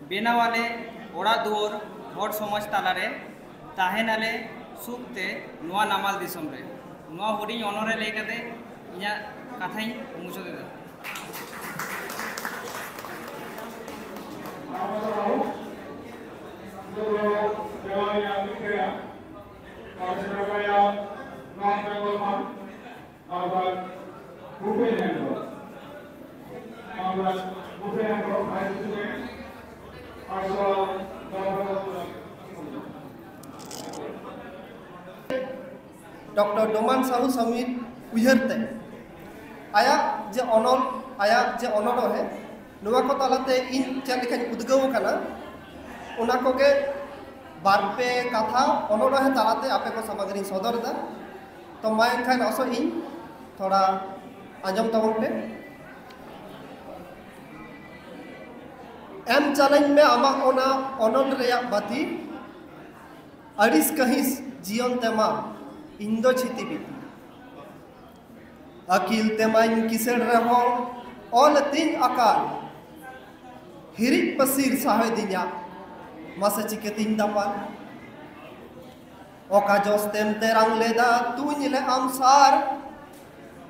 ᱵᱮᱱᱟᱣ ᱟᱞᱮ ᱚᱲᱟᱜ ᱫᱩᱣᱟᱹᱨ ᱦᱚᱲ ᱥᱚᱢᱟᱡᱽ ᱛᱟᱞᱟᱨᱮ, ᱛᱟᱦᱮᱱ ᱟᱞᱮ ᱥᱩᱠ ᱛᱮ ᱱᱚᱣᱟ ᱱᱟᱢᱟᱞ ᱫᱤᱥᱚᱢ ᱨᱮ᱾ ᱱᱚᱣᱟ ᱦᱩᱰᱤᱧ ᱚᱱᱚᱬᱦᱮ ᱞᱟᱹᱭ ᱠᱟᱛᱮ ᱤᱧᱟᱹᱜ ᱠᱟᱛᱷᱟᱧ ᱢᱩᱪᱟᱹᱫ ᱮᱫᱟ᱾ ᱰᱚᱠᱴᱚᱨ ᱰᱚᱢᱟᱱ ᱥᱟᱦᱩ ᱥᱟᱢᱤᱨ ᱩᱭᱦᱟᱹᱨ ᱛᱮ ᱟᱭᱟᱜ ᱡᱮ ᱚᱱᱚᱞ, ᱟᱭᱟᱜ ᱡᱮ ᱚᱱᱚᱬᱦᱮ, ᱱᱚᱣᱟ ᱠᱚ ᱛᱟᱞᱟᱛᱮ ᱤᱧ ᱪᱮᱫ ᱞᱮᱠᱟᱧ ᱩᱫᱽᱜᱟᱹᱣ ᱟᱠᱟᱱᱟ, ᱚᱱᱟ ᱠᱚᱜᱮ ᱵᱟᱨ ᱯᱮ ᱠᱟᱛᱷᱟ ᱚᱱᱚᱬᱦᱮ ᱛᱟᱞᱟᱛᱮ ᱟᱯᱮ ᱠᱚ ᱥᱟᱢᱟᱝ ᱨᱤᱧ ᱥᱚᱫᱚᱨ ᱮᱫᱟ᱾ ᱛᱚ ᱢᱟ ᱮᱱᱠᱷᱟᱱ ᱟᱥᱚᱜ ᱤᱧ ᱛᱷᱚᱲᱟ ᱟᱸᱡᱚᱢ ᱛᱟᱵᱚᱱ ᱯᱮ᱾ ᱮᱢ ᱪᱟᱞᱟᱹᱧ ᱢᱮ ᱟᱢᱟᱜ ᱚᱱᱟ ᱚᱱᱚᱞ ᱨᱮᱭᱟᱜ ᱵᱟᱹᱛᱤ, ᱟᱹᱲᱤᱥ ᱠᱟᱹᱦᱤᱥ ᱡᱤᱭᱚᱱ ᱛᱮᱢᱟ ᱤᱧ ᱫᱚ ᱪᱷᱤᱛᱤ ᱵᱤᱛᱤ᱾ ᱟᱹᱠᱤᱞ ᱛᱮᱢᱟᱧ ᱠᱤᱥᱟᱹᱬ ᱨᱮᱦᱚᱸ ᱚᱞ ᱛᱤᱧ ᱟᱠᱟᱞ᱾ ᱦᱤᱨᱤᱡ ᱯᱟᱹᱥᱤᱨ ᱥᱟᱦᱮᱫᱤᱧᱟ, ᱢᱟᱥᱮ ᱪᱤᱠᱟᱹᱛᱤᱧ ᱫᱟᱯᱟᱞ? ᱚᱠᱟ ᱡᱚᱥ ᱛᱮᱢ ᱛᱮᱨᱟᱝ ᱞᱮᱫᱟ ᱛᱩᱧ ᱞᱮ ᱟᱢ ᱥᱟᱨ?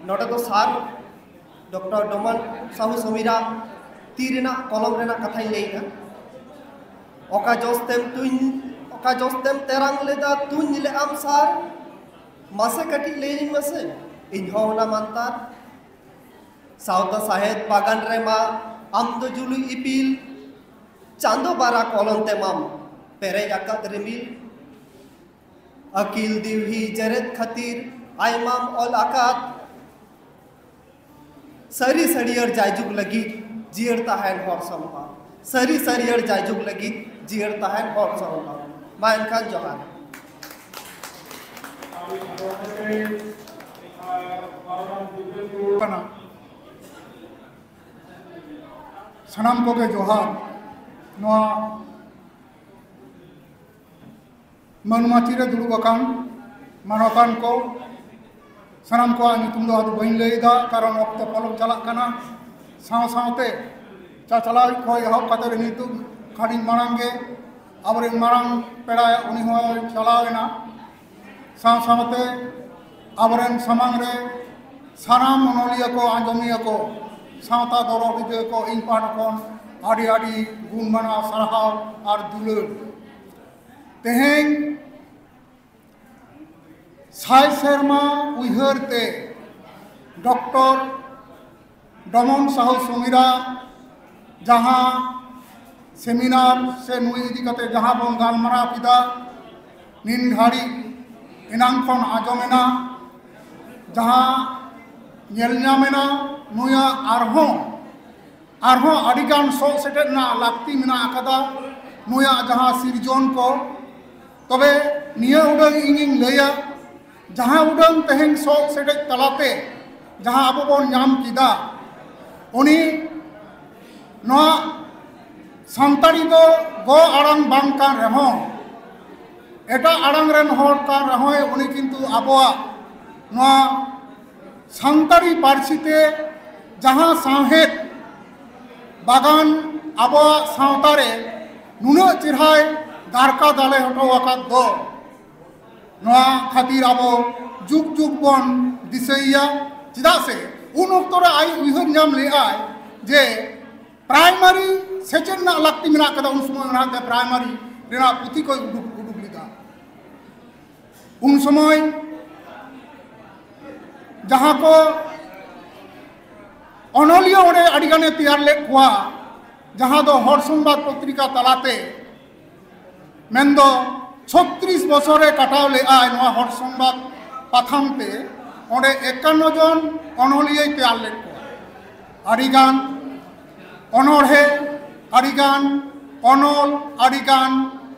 ᱱᱚᱰᱮ ᱫᱚ ᱥᱟᱨ ᱰᱚᱠᱴᱚᱨ ᱰᱚᱢᱟᱱ ᱥᱟᱦᱩ ᱥᱚᱢᱤᱨᱟᱜ ᱛᱤ ᱨᱮᱱᱟᱜ ᱠᱚᱞᱚᱢ ᱨᱮᱱᱟᱜ ᱠᱟᱛᱷᱟᱧ ᱞᱟᱹᱭᱮᱫᱼᱟ᱾ ᱚᱠᱟ ᱡᱚᱥ ᱛᱮᱢ ᱛᱩᱧ, ᱚᱠᱟ ᱡᱚᱥ ᱛᱮᱢ ᱛᱮᱨᱟᱝ ᱞᱮᱫᱟ, ᱛᱩᱧ ᱞᱮᱫ ᱟᱢ ᱥᱟᱨ? ᱢᱟᱥᱮ ᱠᱟᱹᱴᱤᱡ ᱞᱟᱹᱭᱟᱹᱧ ᱢᱮᱥᱮ, ᱤᱧ ᱦᱚᱸ ᱚᱱᱟ ᱢᱟᱱᱛᱟᱨ᱾ ᱥᱟᱶᱛᱟ ᱥᱟᱦᱮᱫ ᱵᱟᱜᱟᱱ ᱨᱮᱢᱟ ᱟᱢ ᱫᱚ ᱡᱩᱞᱩᱭ ᱤᱯᱤᱞ, ᱪᱟᱸᱫᱚ ᱵᱟᱨᱟ ᱠᱚᱞᱚᱢ ᱛᱮᱢᱟᱢ ᱯᱮᱨᱮᱡ ᱟᱠᱟᱫ ᱨᱤᱢᱤᱞ᱾ ᱟᱹᱠᱤᱞ ᱫᱤᱣᱦᱤ ᱡᱮᱨᱮᱫ ᱠᱷᱟᱹᱛᱤᱨ ᱟᱭᱢᱟᱢ ᱚᱞ ᱟᱠᱟᱫ᱾ ᱥᱟᱹᱨᱤ ᱥᱟᱹᱨᱭᱟᱹᱲ ᱡᱟᱭᱡᱩᱜᱽ ᱞᱟᱹᱜᱤᱫ ᱡᱤᱭᱟᱹᱲ ᱛᱟᱦᱮᱱ ᱦᱚᱲ ᱥᱟᱶᱛᱟ᱾ ᱥᱟᱹᱨᱤ ᱥᱟᱹᱨᱭᱟᱹᱲ ᱡᱟᱭᱡᱩᱜᱽ ᱞᱟᱹᱜᱤᱫ ᱡᱤᱭᱟᱹᱲ ᱛᱟᱦᱮᱱ ᱦᱚᱲ ᱥᱟᱶᱛᱟ᱾ ᱢᱟ ᱮᱱᱠᱷᱟᱱ ᱡᱚᱦᱟᱨ᱾ ᱠᱟᱱᱟ᱾ ᱥᱟᱱᱟᱢ ᱠᱚᱜᱮ ᱡᱚᱦᱟᱨ᱾ ᱱᱚᱣᱟ ᱢᱟᱹᱱ ᱢᱟᱹᱪᱤ ᱨᱮ ᱫᱩᱲᱩᱵ ᱟᱠᱟᱱ ᱢᱟᱱᱚᱛᱟᱱ ᱠᱚ, ᱥᱟᱱᱟᱢ ᱠᱚᱣᱟᱜ ᱧᱩᱛᱩᱢ ᱫᱚ ᱟᱫᱚ ᱵᱟᱹᱧ ᱞᱟᱹᱭ ᱮᱫᱟ, ᱠᱟᱨᱚᱱ ᱚᱠᱛᱚ ᱯᱚᱞᱚᱢ ᱪᱟᱞᱟᱜ ᱠᱟᱱᱟ᱾ ᱥᱟᱶ ᱥᱟᱶᱛᱮ ᱪᱟᱪᱞᱟᱣᱤᱡ ᱠᱷᱚᱱ ᱮᱦᱚᱵ ᱠᱟᱛᱮ ᱱᱤᱛᱚᱜ ᱠᱷᱟᱹᱱᱤᱠ ᱢᱟᱲᱟᱝ ᱜᱮ ᱟᱵᱚᱨᱮᱱ ᱢᱟᱨᱟᱝ ᱯᱮᱲᱟ ᱩᱱᱤ ᱦᱚᱸᱭ ᱪᱟᱞᱟᱣ ᱮᱱᱟ᱾ ᱥᱟᱶ ᱥᱟᱶᱛᱮ ᱟᱵᱚᱨᱮᱱ ᱥᱟᱢᱟᱝ ᱨᱮ ᱥᱟᱱᱟᱢ ᱚᱱᱚᱞᱤᱭᱟᱹ ᱠᱚ, ᱟᱸᱡᱚᱢᱤᱭᱟᱹ ᱠᱚ, ᱥᱟᱶᱛᱟ ᱫᱚᱨᱚᱫᱤᱭᱟᱹ ᱠᱚ, ᱤᱧ ᱯᱟᱦᱴᱟ ᱠᱷᱚᱱ ᱟᱹᱰᱤ ᱟᱹᱰᱤ ᱜᱩᱱ ᱢᱟᱱᱟᱣ ᱥᱟᱨᱦᱟᱣ ᱟᱨ ᱫᱩᱞᱟᱹᱲ᱾ ᱛᱮᱦᱮᱧ ᱥᱟᱭ ᱥᱮᱨᱢᱟ ᱩᱭᱦᱟᱹᱨ ᱛᱮ ᱰᱚᱠᱴᱚᱨ ᱰᱚᱢᱚᱱ ᱥᱟᱦᱩ ᱥᱩᱢᱤᱨᱟ ᱡᱟᱦᱟᱸ ᱥᱮᱢᱤᱱᱟᱨ ᱥᱮ ᱱᱩᱭ ᱤᱫᱤ ᱠᱟᱛᱮ ᱡᱟᱦᱟᱸ ᱵᱚᱱ ᱜᱟᱞᱢᱟᱨᱟᱣ ᱠᱮᱫᱟ, ᱱᱤᱱ ᱜᱷᱟᱹᱲᱤᱡ ᱮᱱᱟᱝ ᱠᱷᱚᱱ ᱟᱸᱡᱚᱢ ᱮᱱᱟ, ᱡᱟᱦᱟᱸ ᱧᱮᱞ ᱧᱟᱢ ᱮᱱᱟ, ᱱᱩᱭᱟᱜ ᱟᱨᱦᱚᱸ, ᱟᱨᱦᱚᱸ ᱟᱹᱰᱤᱜᱟᱱ ᱥᱚᱜ ᱥᱮᱴᱮᱨ ᱨᱮᱱᱟᱜ ᱞᱟᱹᱠᱛᱤ ᱢᱮᱱᱟᱜ ᱟᱠᱟᱫᱟ, ᱱᱩᱭᱟᱜ ᱡᱟᱦᱟᱸ ᱥᱤᱨᱡᱚᱱ ᱠᱚ᱾ ᱛᱚᱵᱮ ᱱᱤᱭᱟᱹ ᱩᱰᱟᱹᱝ ᱤᱧᱤᱧ ᱞᱟᱹᱭᱟ, ᱡᱟᱦᱟᱸ ᱩᱰᱟᱹᱝ ᱛᱮᱦᱮᱧ ᱥᱚᱜ ᱥᱮᱴᱮᱡ ᱛᱟᱞᱟᱛᱮ ᱡᱟᱦᱟᱸ ᱟᱵᱚ ᱵᱚᱱ ᱧᱟᱢ ᱠᱮᱫᱟ, ᱩᱱᱤ ᱱᱚᱣᱟ ᱥᱟᱱᱛᱟᱲᱤ ᱫᱚ ᱜᱚ ᱟᱲᱟᱝ ᱵᱟᱝ ᱠᱟᱱ ᱨᱮᱦᱚᱸ, ᱮᱴᱟᱜ ᱟᱲᱟᱝ ᱨᱮᱱ ᱦᱚᱲ ᱠᱟᱱ ᱨᱮᱦᱚᱸᱭ, ᱩᱱᱤ ᱠᱤᱱᱛᱩ ᱟᱵᱚᱣᱟᱜ ᱱᱚᱣᱟ ᱥᱟᱱᱛᱟᱲᱤ ᱯᱟᱹᱨᱥᱤ ᱛᱮ ᱡᱟᱦᱟᱸ ᱥᱟᱶᱦᱮᱫ ᱵᱟᱜᱟᱱ ᱟᱵᱚᱣᱟᱜ ᱥᱟᱶᱛᱟ ᱨᱮ ᱱᱩᱱᱟᱹᱜ ᱪᱮᱦᱨᱟᱭ ᱫᱟᱨᱠᱟ ᱫᱟᱞᱮ ᱦᱚᱴᱚ ᱟᱠᱟᱫ ᱫᱚ, ᱱᱚᱣᱟ ᱠᱷᱟᱹᱛᱤᱨ ᱟᱵᱚ ᱡᱩᱜᱽ ᱡᱩᱜᱽ ᱵᱚᱱ ᱫᱤᱥᱟᱹᱭᱮᱭᱟ᱾ ᱪᱮᱫᱟᱜ ᱥᱮ ᱩᱱ ᱚᱠᱛᱚ ᱨᱮ ᱟᱡ ᱩᱭᱦᱟᱹᱨ ᱧᱟᱢ ᱞᱮᱫᱟᱭ ᱡᱮ ᱯᱨᱟᱭᱢᱟᱨᱤ ᱥᱮᱪᱮᱫ ᱨᱮᱱᱟᱜ ᱞᱟᱹᱠᱛᱤ ᱢᱮᱱᱟᱜ ᱠᱟᱫᱟ, ᱩᱱ ᱥᱚᱢᱚᱭ ᱚᱱᱟᱛᱮ ᱯᱨᱟᱭᱢᱟᱨᱤ ᱨᱮᱱᱟᱜ ᱯᱩᱛᱷᱤ ᱠᱚᱭ ᱩᱰᱩᱠ ᱩᱰᱩᱠ ᱞᱮᱫᱟ᱾ ᱩᱱ ᱥᱚᱢᱚᱭ ᱡᱟᱦᱟᱸ ᱠᱚ ᱚᱱᱚᱞᱤᱭᱟᱹ ᱚᱸᱰᱮ ᱟᱹᱰᱤ ᱜᱟᱱᱮ ᱛᱮᱭᱟᱨ ᱞᱮᱫ ᱠᱚᱣᱟ, ᱡᱟᱦᱟᱸ ᱫᱚ ᱦᱚᱲ ᱥᱚᱝᱵᱟᱫ ᱯᱚᱛᱨᱤᱠᱟ ᱛᱟᱞᱟᱛᱮ, ᱢᱮᱱᱫᱚ ᱪᱷᱚᱛᱨᱤᱥ ᱵᱚᱪᱷᱚᱨᱮ ᱠᱟᱴᱟᱣ ᱞᱮᱫᱼᱟᱭ ᱱᱚᱣᱟ ᱦᱚᱲ ᱥᱚᱝᱵᱟᱫ ᱯᱟᱛᱷᱟᱢ ᱛᱮ᱾ ᱚᱸᱰᱮ ᱮᱠᱟᱱᱱᱚ ᱡᱚᱱ ᱚᱱᱚᱞᱤᱭᱟᱹᱭ ᱛᱮᱭᱟᱨ ᱞᱮᱫ ᱠᱚᱣᱟ᱾ ᱟᱹᱰᱤᱜᱟᱱ ᱚᱱᱚᱬᱦᱮ, ᱟᱹᱰᱤᱜᱟᱱ ᱚᱱᱚᱞ, ᱟᱹᱰᱤᱜᱟᱱ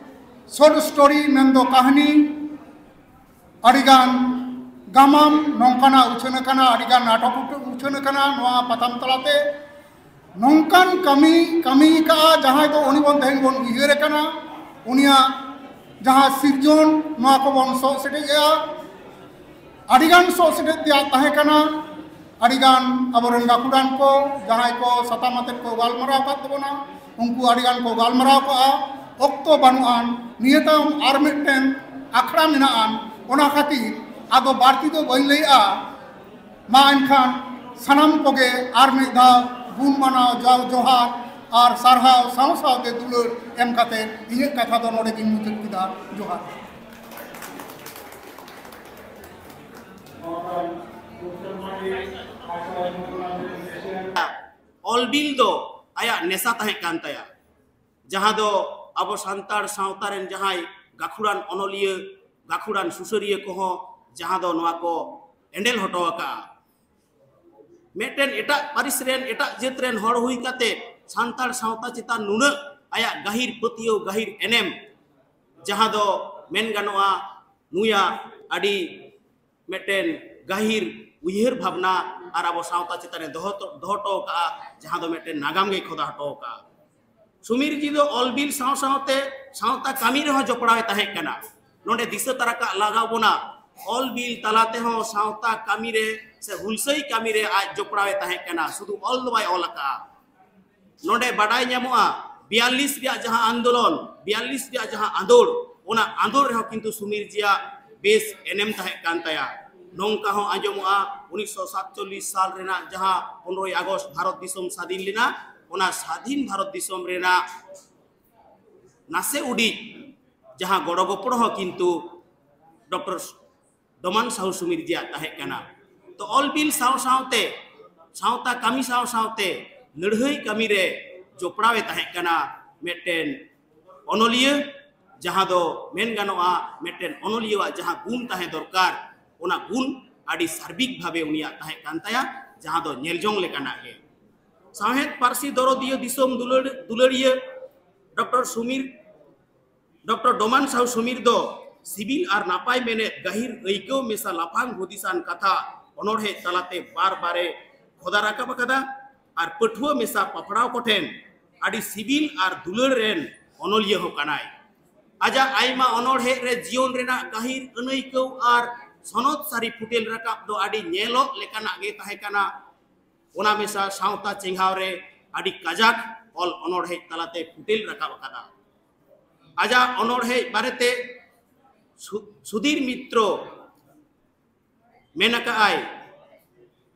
ᱥᱚᱨᱴ ᱥᱴᱳᱨᱤ, ᱢᱮᱱᱫᱚ ᱠᱟᱹᱦᱱᱤ, ᱟᱹᱰᱤᱜᱟᱱ ᱜᱟᱢᱟᱢ ᱱᱚᱝᱠᱟᱱᱟᱜ ᱩᱪᱷᱟᱹᱱ ᱟᱠᱟᱱᱟ, ᱟᱹᱰᱤᱜᱟᱱ ᱱᱟᱴᱚᱠ ᱩᱪᱷᱟᱹᱱ ᱟᱠᱟᱱᱟ ᱱᱚᱣᱟ ᱯᱟᱛᱷᱟᱢ ᱛᱟᱞᱟᱛᱮ᱾ ᱱᱚᱝᱠᱟᱱ ᱠᱟᱹᱢᱤ ᱠᱟᱹᱢᱤ ᱟᱠᱟᱫᱼᱟ, ᱡᱟᱦᱟᱸᱭ ᱫᱚ ᱩᱱᱤ ᱵᱚᱱ ᱛᱮᱦᱮᱧ ᱵᱚᱱ ᱩᱭᱦᱟᱹᱨ ᱟᱠᱟᱱᱟ, ᱩᱱᱤᱭᱟᱜ ᱡᱟᱦᱟᱸ ᱥᱤᱨᱡᱚᱱ, ᱱᱚᱣᱟ ᱠᱚᱵᱚᱱ ᱥᱚᱜ ᱥᱮᱴᱮᱡᱮᱜᱼᱟ᱾ ᱟᱹᱰᱤᱜᱟᱱ ᱥᱚᱜ ᱥᱮᱴᱮᱡ ᱛᱮᱭᱟᱜ ᱛᱟᱦᱮᱸ ᱠᱟᱱᱟ᱾ ᱟᱹᱰᱤᱜᱟᱱ ᱟᱵᱚᱨᱮᱱ ᱜᱟᱹᱠᱷᱩᱲᱟᱱ ᱠᱚ, ᱡᱟᱦᱟᱸᱭ ᱠᱚ ᱥᱟᱛᱟᱢ ᱟᱛᱮᱫ ᱠᱚ ᱜᱟᱞᱢᱟᱨᱟᱣ ᱟᱠᱟᱫ ᱛᱟᱵᱚᱱᱟ, ᱩᱱᱠᱩ ᱟᱹᱰᱤᱜᱟᱱ ᱠᱚ ᱜᱟᱞᱢᱟᱨᱟᱣ ᱠᱚᱜᱼᱟ᱾ ᱚᱠᱛᱚ ᱵᱟᱹᱱᱩᱜᱼᱟᱱ, ᱱᱤᱭᱟᱹ ᱛᱟᱭᱚᱢ ᱟᱨ ᱢᱤᱫᱴᱮᱱ ᱟᱠᱷᱲᱟ ᱢᱮᱱᱟᱜᱼᱟᱱ, ᱚᱱᱟ ᱠᱷᱟᱹᱛᱤᱨ ᱟᱫᱚ ᱵᱟᱹᱲᱛᱤ ᱫᱚ ᱵᱟᱹᱧ ᱞᱟᱹᱭᱮᱜᱼᱟ᱾ ᱢᱟ ᱮᱱᱠᱷᱟᱱ ᱥᱟᱱᱟᱢ ᱠᱚᱜᱮ ᱟᱨ ᱢᱤᱫ ᱫᱷᱟᱣ ᱜᱩᱱ ᱢᱟᱱᱟᱣ ᱡᱟᱣ ᱡᱚᱦᱟᱨ ᱟᱨ ᱥᱟᱨᱦᱟᱣ ᱥᱟᱶ ᱥᱟᱶᱛᱮ ᱫᱩᱞᱟᱹᱲ ᱮᱢ ᱠᱟᱛᱮ ᱤᱧᱟᱹᱜ ᱠᱟᱛᱷᱟ ᱫᱚ ᱱᱚᱰᱮ ᱜᱤᱧ ᱢᱩᱪᱟᱹᱫ ᱠᱮᱫᱟ᱾ ᱡᱚᱦᱟᱨ᱾ ᱚᱞ ᱵᱤᱞ ᱫᱚ ᱟᱭᱟᱜ ᱱᱮᱥᱟ ᱛᱟᱦᱮᱸ ᱠᱟᱱ ᱛᱟᱭᱟ, ᱡᱟᱦᱟᱸ ᱫᱚ ᱟᱵᱚ ᱥᱟᱱᱛᱟᱲ ᱥᱟᱶᱛᱟ ᱨᱮᱱ ᱡᱟᱦᱟᱸᱭ ᱜᱟᱹᱠᱷᱩᱲᱟᱱ ᱚᱱᱚᱞᱤᱭᱟᱹ, ᱜᱟᱹᱠᱷᱩᱲᱟᱱ ᱥᱩᱥᱟᱹᱨᱤᱭᱟᱹ ᱠᱚᱦᱚᱸ ᱡᱟᱦᱟᱸ ᱫᱚ ᱱᱚᱣᱟ ᱠᱚ ᱮᱸᱰᱮᱞ ᱦᱚᱴᱚ ᱟᱠᱟᱫᱼᱟ᱾ ᱢᱤᱫᱴᱮᱱ ᱮᱴᱟᱜ ᱯᱟᱹᱨᱤᱥ ᱨᱮᱱ, ᱮᱴᱟᱜ ᱡᱟᱹᱛ ᱨᱮᱱ ᱦᱚᱲ ᱦᱩᱭ ᱠᱟᱛᱮ ᱥᱟᱱᱛᱟᱲ ᱥᱟᱶᱛᱟ ᱪᱮᱛᱟᱱ ᱱᱩᱱᱟᱹᱜ ᱟᱭᱟᱜ ᱜᱟᱹᱦᱤᱨ ᱯᱟᱹᱛᱭᱟᱹᱣ, ᱜᱟᱹᱦᱤᱨ ᱮᱱᱮᱢ, ᱡᱟᱦᱟᱸ ᱫᱚ ᱢᱮᱱ ᱜᱟᱱᱚᱜᱼᱟ ᱱᱩᱭᱟᱜ ᱟᱹᱰᱤ ᱢᱤᱫᱴᱮᱱ ᱜᱟᱹᱦᱤᱨ ᱩᱭᱦᱟᱹᱨ ᱵᱷᱟᱵᱽᱱᱟ ᱟᱨ ᱟᱵᱚ ᱥᱟᱶᱛᱟ ᱪᱮᱛᱟᱱ ᱨᱮ ᱫᱚᱦᱚ ᱫᱚᱦᱚ ᱦᱚᱴᱚ ᱟᱠᱟᱫᱼᱟ, ᱡᱟᱦᱟᱸ ᱫᱚ ᱢᱤᱫᱴᱮᱱ ᱱᱟᱜᱟᱢ ᱜᱮᱭ ᱠᱷᱚᱫᱟ ᱦᱚᱴᱚ ᱟᱠᱟᱫᱼᱟ᱾ ᱥᱩᱢᱤᱨ ᱡᱤ ᱫᱚ ᱚᱞ ᱵᱤᱞ ᱥᱟᱶ ᱥᱟᱶᱛᱮ ᱥᱟᱶᱛᱟ ᱠᱟᱹᱢᱤ ᱨᱮᱦᱚᱸ ᱡᱚᱯᱲᱟᱣ ᱮ ᱛᱟᱦᱮᱸ ᱠᱟᱱᱟ᱾ ᱱᱚᱰᱮ ᱫᱤᱥᱟᱹ ᱛᱟᱨᱟ ᱠᱟᱜ ᱞᱟᱜᱟᱣ ᱵᱚᱱᱟ, ᱚᱞ ᱵᱤᱞ ᱛᱟᱞᱟ ᱛᱮᱦᱚᱸ ᱥᱟᱶᱛᱟ ᱠᱟᱹᱢᱤ ᱨᱮ ᱥᱮ ᱦᱩᱞᱥᱟᱹᱭ ᱠᱟᱹᱢᱤ ᱨᱮ ᱟᱡ ᱡᱚᱯᱲᱟᱣ ᱮ ᱛᱟᱦᱮᱸ ᱠᱟᱱᱟ, ᱥᱩᱫᱷᱩ ᱚᱞ ᱫᱚ ᱵᱟᱭ ᱚᱞ ᱟᱠᱟᱫᱼᱟ᱾ ᱱᱚᱰᱮ ᱵᱟᱰᱟᱭ ᱧᱟᱢᱚᱜᱼᱟ, ᱵᱤᱭᱟᱞᱞᱤᱥ ᱨᱮᱭᱟᱜ ᱡᱟᱦᱟᱸ ᱟᱱᱫᱳᱞᱚᱱ, ᱵᱤᱭᱟᱞᱞᱤᱥ ᱨᱮᱭᱟᱜ ᱡᱟᱦᱟᱸ ᱟᱸᱫᱳᱲ, ᱚᱱᱟ ᱟᱸᱫᱳᱲ ᱨᱮᱦᱚᱸ ᱠᱤᱱᱛᱩ ᱥᱩᱢᱤᱨ ᱡᱤᱭᱟᱜ ᱵᱮᱥ ᱮᱱᱮᱢ ᱛᱟᱦᱮᱸ ᱠᱟᱱ ᱛᱟᱭᱟ᱾ ᱱᱚᱝᱠᱟ ᱦᱚᱸ ᱟᱸᱡᱚᱢᱚᱜᱼᱟ, ᱩᱱᱤᱥᱥᱚ ᱥᱟᱛᱪᱚᱞᱞᱤᱥ ᱥᱟᱞ ᱨᱮᱱᱟᱜ ᱡᱟᱦᱟᱸ ᱯᱚᱱᱨᱚᱭ ᱟᱜᱚᱥᱴ ᱵᱷᱟᱨᱚᱛ ᱫᱤᱥᱚᱢ ᱥᱟᱹᱫᱷᱤᱱ ᱞᱮᱱᱟ, ᱚᱱᱟ ᱥᱟᱫᱷᱤᱱ ᱵᱷᱟᱨᱚᱛ ᱫᱤᱥᱚᱢ ᱨᱮᱱᱟᱜ ᱱᱟᱥᱮ ᱩᱰᱤᱡ ᱡᱟᱦᱟᱸ ᱜᱚᱲᱚ ᱜᱚᱯᱚᱲᱚ ᱦᱚᱸ ᱠᱤᱱᱛᱩ ᱰᱚᱠᱴᱚᱨ ᱰᱚᱢᱟᱱ ᱥᱟᱦᱩ ᱥᱩᱢᱤᱨ ᱡᱤᱭᱟᱜ ᱛᱟᱦᱮᱸ ᱠᱟᱱᱟ᱾ ᱛᱚ ᱚᱞ ᱵᱤᱞ ᱥᱟᱶ ᱥᱟᱶᱛᱮ, ᱥᱟᱶᱛᱟ ᱠᱟᱹᱢᱤ ᱥᱟᱶ ᱥᱟᱶᱛᱮ ᱞᱟᱹᱲᱦᱟᱹᱭ ᱠᱟᱹᱢᱤ ᱨᱮ ᱡᱚᱯᱲᱟᱣ ᱮ ᱛᱟᱦᱮᱸ ᱠᱟᱱᱟ ᱢᱤᱫᱴᱮᱱ ᱚᱱᱚᱞᱤᱭᱟᱹ, ᱡᱟᱦᱟᱸ ᱫᱚ ᱢᱮᱱ ᱜᱟᱱᱚᱜᱼᱟ ᱢᱤᱫᱴᱮᱱ ᱚᱱᱚᱞᱤᱭᱟᱹᱣᱟᱜ ᱡᱟᱦᱟᱸ ᱜᱩᱱ ᱛᱟᱦᱮᱸ ᱫᱚᱨᱠᱟᱨ, ᱚᱱᱟ ᱜᱩᱱ ᱟᱹᱰᱤ ᱥᱟᱨᱵᱤᱠ ᱵᱷᱟᱵᱮ ᱩᱱᱤᱭᱟᱜ ᱛᱟᱦᱮᱸ ᱠᱟᱱ ᱛᱟᱭᱟ, ᱡᱟᱦᱟᱸ ᱫᱚ ᱧᱮᱞ ᱡᱚᱝ ᱞᱮᱠᱟᱱᱟᱜ ᱜᱮ᱾ ᱥᱟᱶᱦᱮᱫ ᱯᱟᱹᱨᱥᱤ ᱫᱚᱨᱚᱫᱤᱭᱟᱹ, ᱫᱤᱥᱚᱢ ᱫᱩᱞᱟᱹᱲ-, ᱫᱩᱞᱟᱹᱲᱤᱭᱟᱹ ᱰᱚᱠᱴᱚᱨ ᱥᱩᱢᱤᱨ, ᱰᱚᱠᱴᱚᱨ ᱰᱚᱢᱟᱱ ᱥᱟᱦᱩ ᱥᱩᱢᱤᱨ ᱫᱚ ᱥᱤᱵᱤᱞ ᱟᱨ ᱱᱟᱯᱟᱭ ᱢᱮᱱᱮᱫ, ᱜᱟᱹᱦᱤᱨ ᱟᱹᱭᱠᱟᱹᱣ ᱢᱮᱥᱟ ᱞᱟᱯᱷᱟᱝ ᱦᱩᱫᱤᱥᱟᱱ ᱠᱟᱛᱷᱟ ᱚᱱᱚᱬᱦᱮ ᱛᱟᱞᱟᱛᱮ ᱵᱟᱨ ᱵᱟᱨᱮ ᱠᱷᱚᱫᱟ ᱨᱟᱠᱟᱵ ᱟᱠᱟᱫᱟ ᱟᱨ ᱯᱟᱹᱴᱷᱩᱣᱟᱹ ᱢᱮᱥᱟ ᱯᱟᱯᱲᱟᱣ ᱠᱚᱴᱷᱮᱱ ᱟᱹᱰᱤ ᱥᱤᱵᱤᱞ ᱟᱨ ᱫᱩᱞᱟᱹᱲ ᱨᱮᱱ ᱚᱱᱚᱞᱤᱭᱟᱹ ᱦᱚᱸ ᱠᱟᱱᱟᱭ᱾ ᱟᱡᱟᱜ ᱟᱭᱢᱟ ᱚᱱᱚᱬᱦᱮ ᱨᱮ ᱡᱤᱭᱚᱱ ᱨᱮᱱᱟᱜ ᱜᱟᱹᱦᱤᱨ ᱟᱹᱱᱟᱹᱭᱠᱟᱹᱣ ᱟᱨ ᱥᱚᱱᱚᱛ ᱥᱟᱹᱨᱤ ᱯᱷᱩᱴᱮᱞ ᱨᱟᱠᱟᱵ ᱫᱚ ᱟᱹᱰᱤ ᱧᱮᱞᱚᱜ ᱞᱮᱠᱟᱱᱟᱜ ᱜᱮ ᱛᱟᱦᱮᱸ ᱠᱟᱱᱟ᱾ ᱚᱱᱟ ᱢᱮᱥᱟ ᱥᱟᱶᱛᱟ ᱪᱮᱸᱜᱷᱟᱣ ᱨᱮ ᱟᱹᱰᱤ ᱠᱟᱡᱟᱠ ᱚᱞ ᱚᱱᱚᱬᱦᱮ ᱛᱟᱞᱟᱛᱮ ᱯᱷᱩᱴᱮᱞ ᱨᱟᱠᱟᱵ ᱟᱠᱟᱫᱟ᱾ ᱟᱡᱟᱜ ᱚᱱᱚᱬᱦᱮ ᱵᱟᱨᱮᱛᱮ ᱥᱩ-, ᱥᱩᱫᱷᱤᱨ ᱢᱤᱛᱨᱚ ᱢᱮᱱ ᱟᱠᱟᱫᱼᱟᱭ,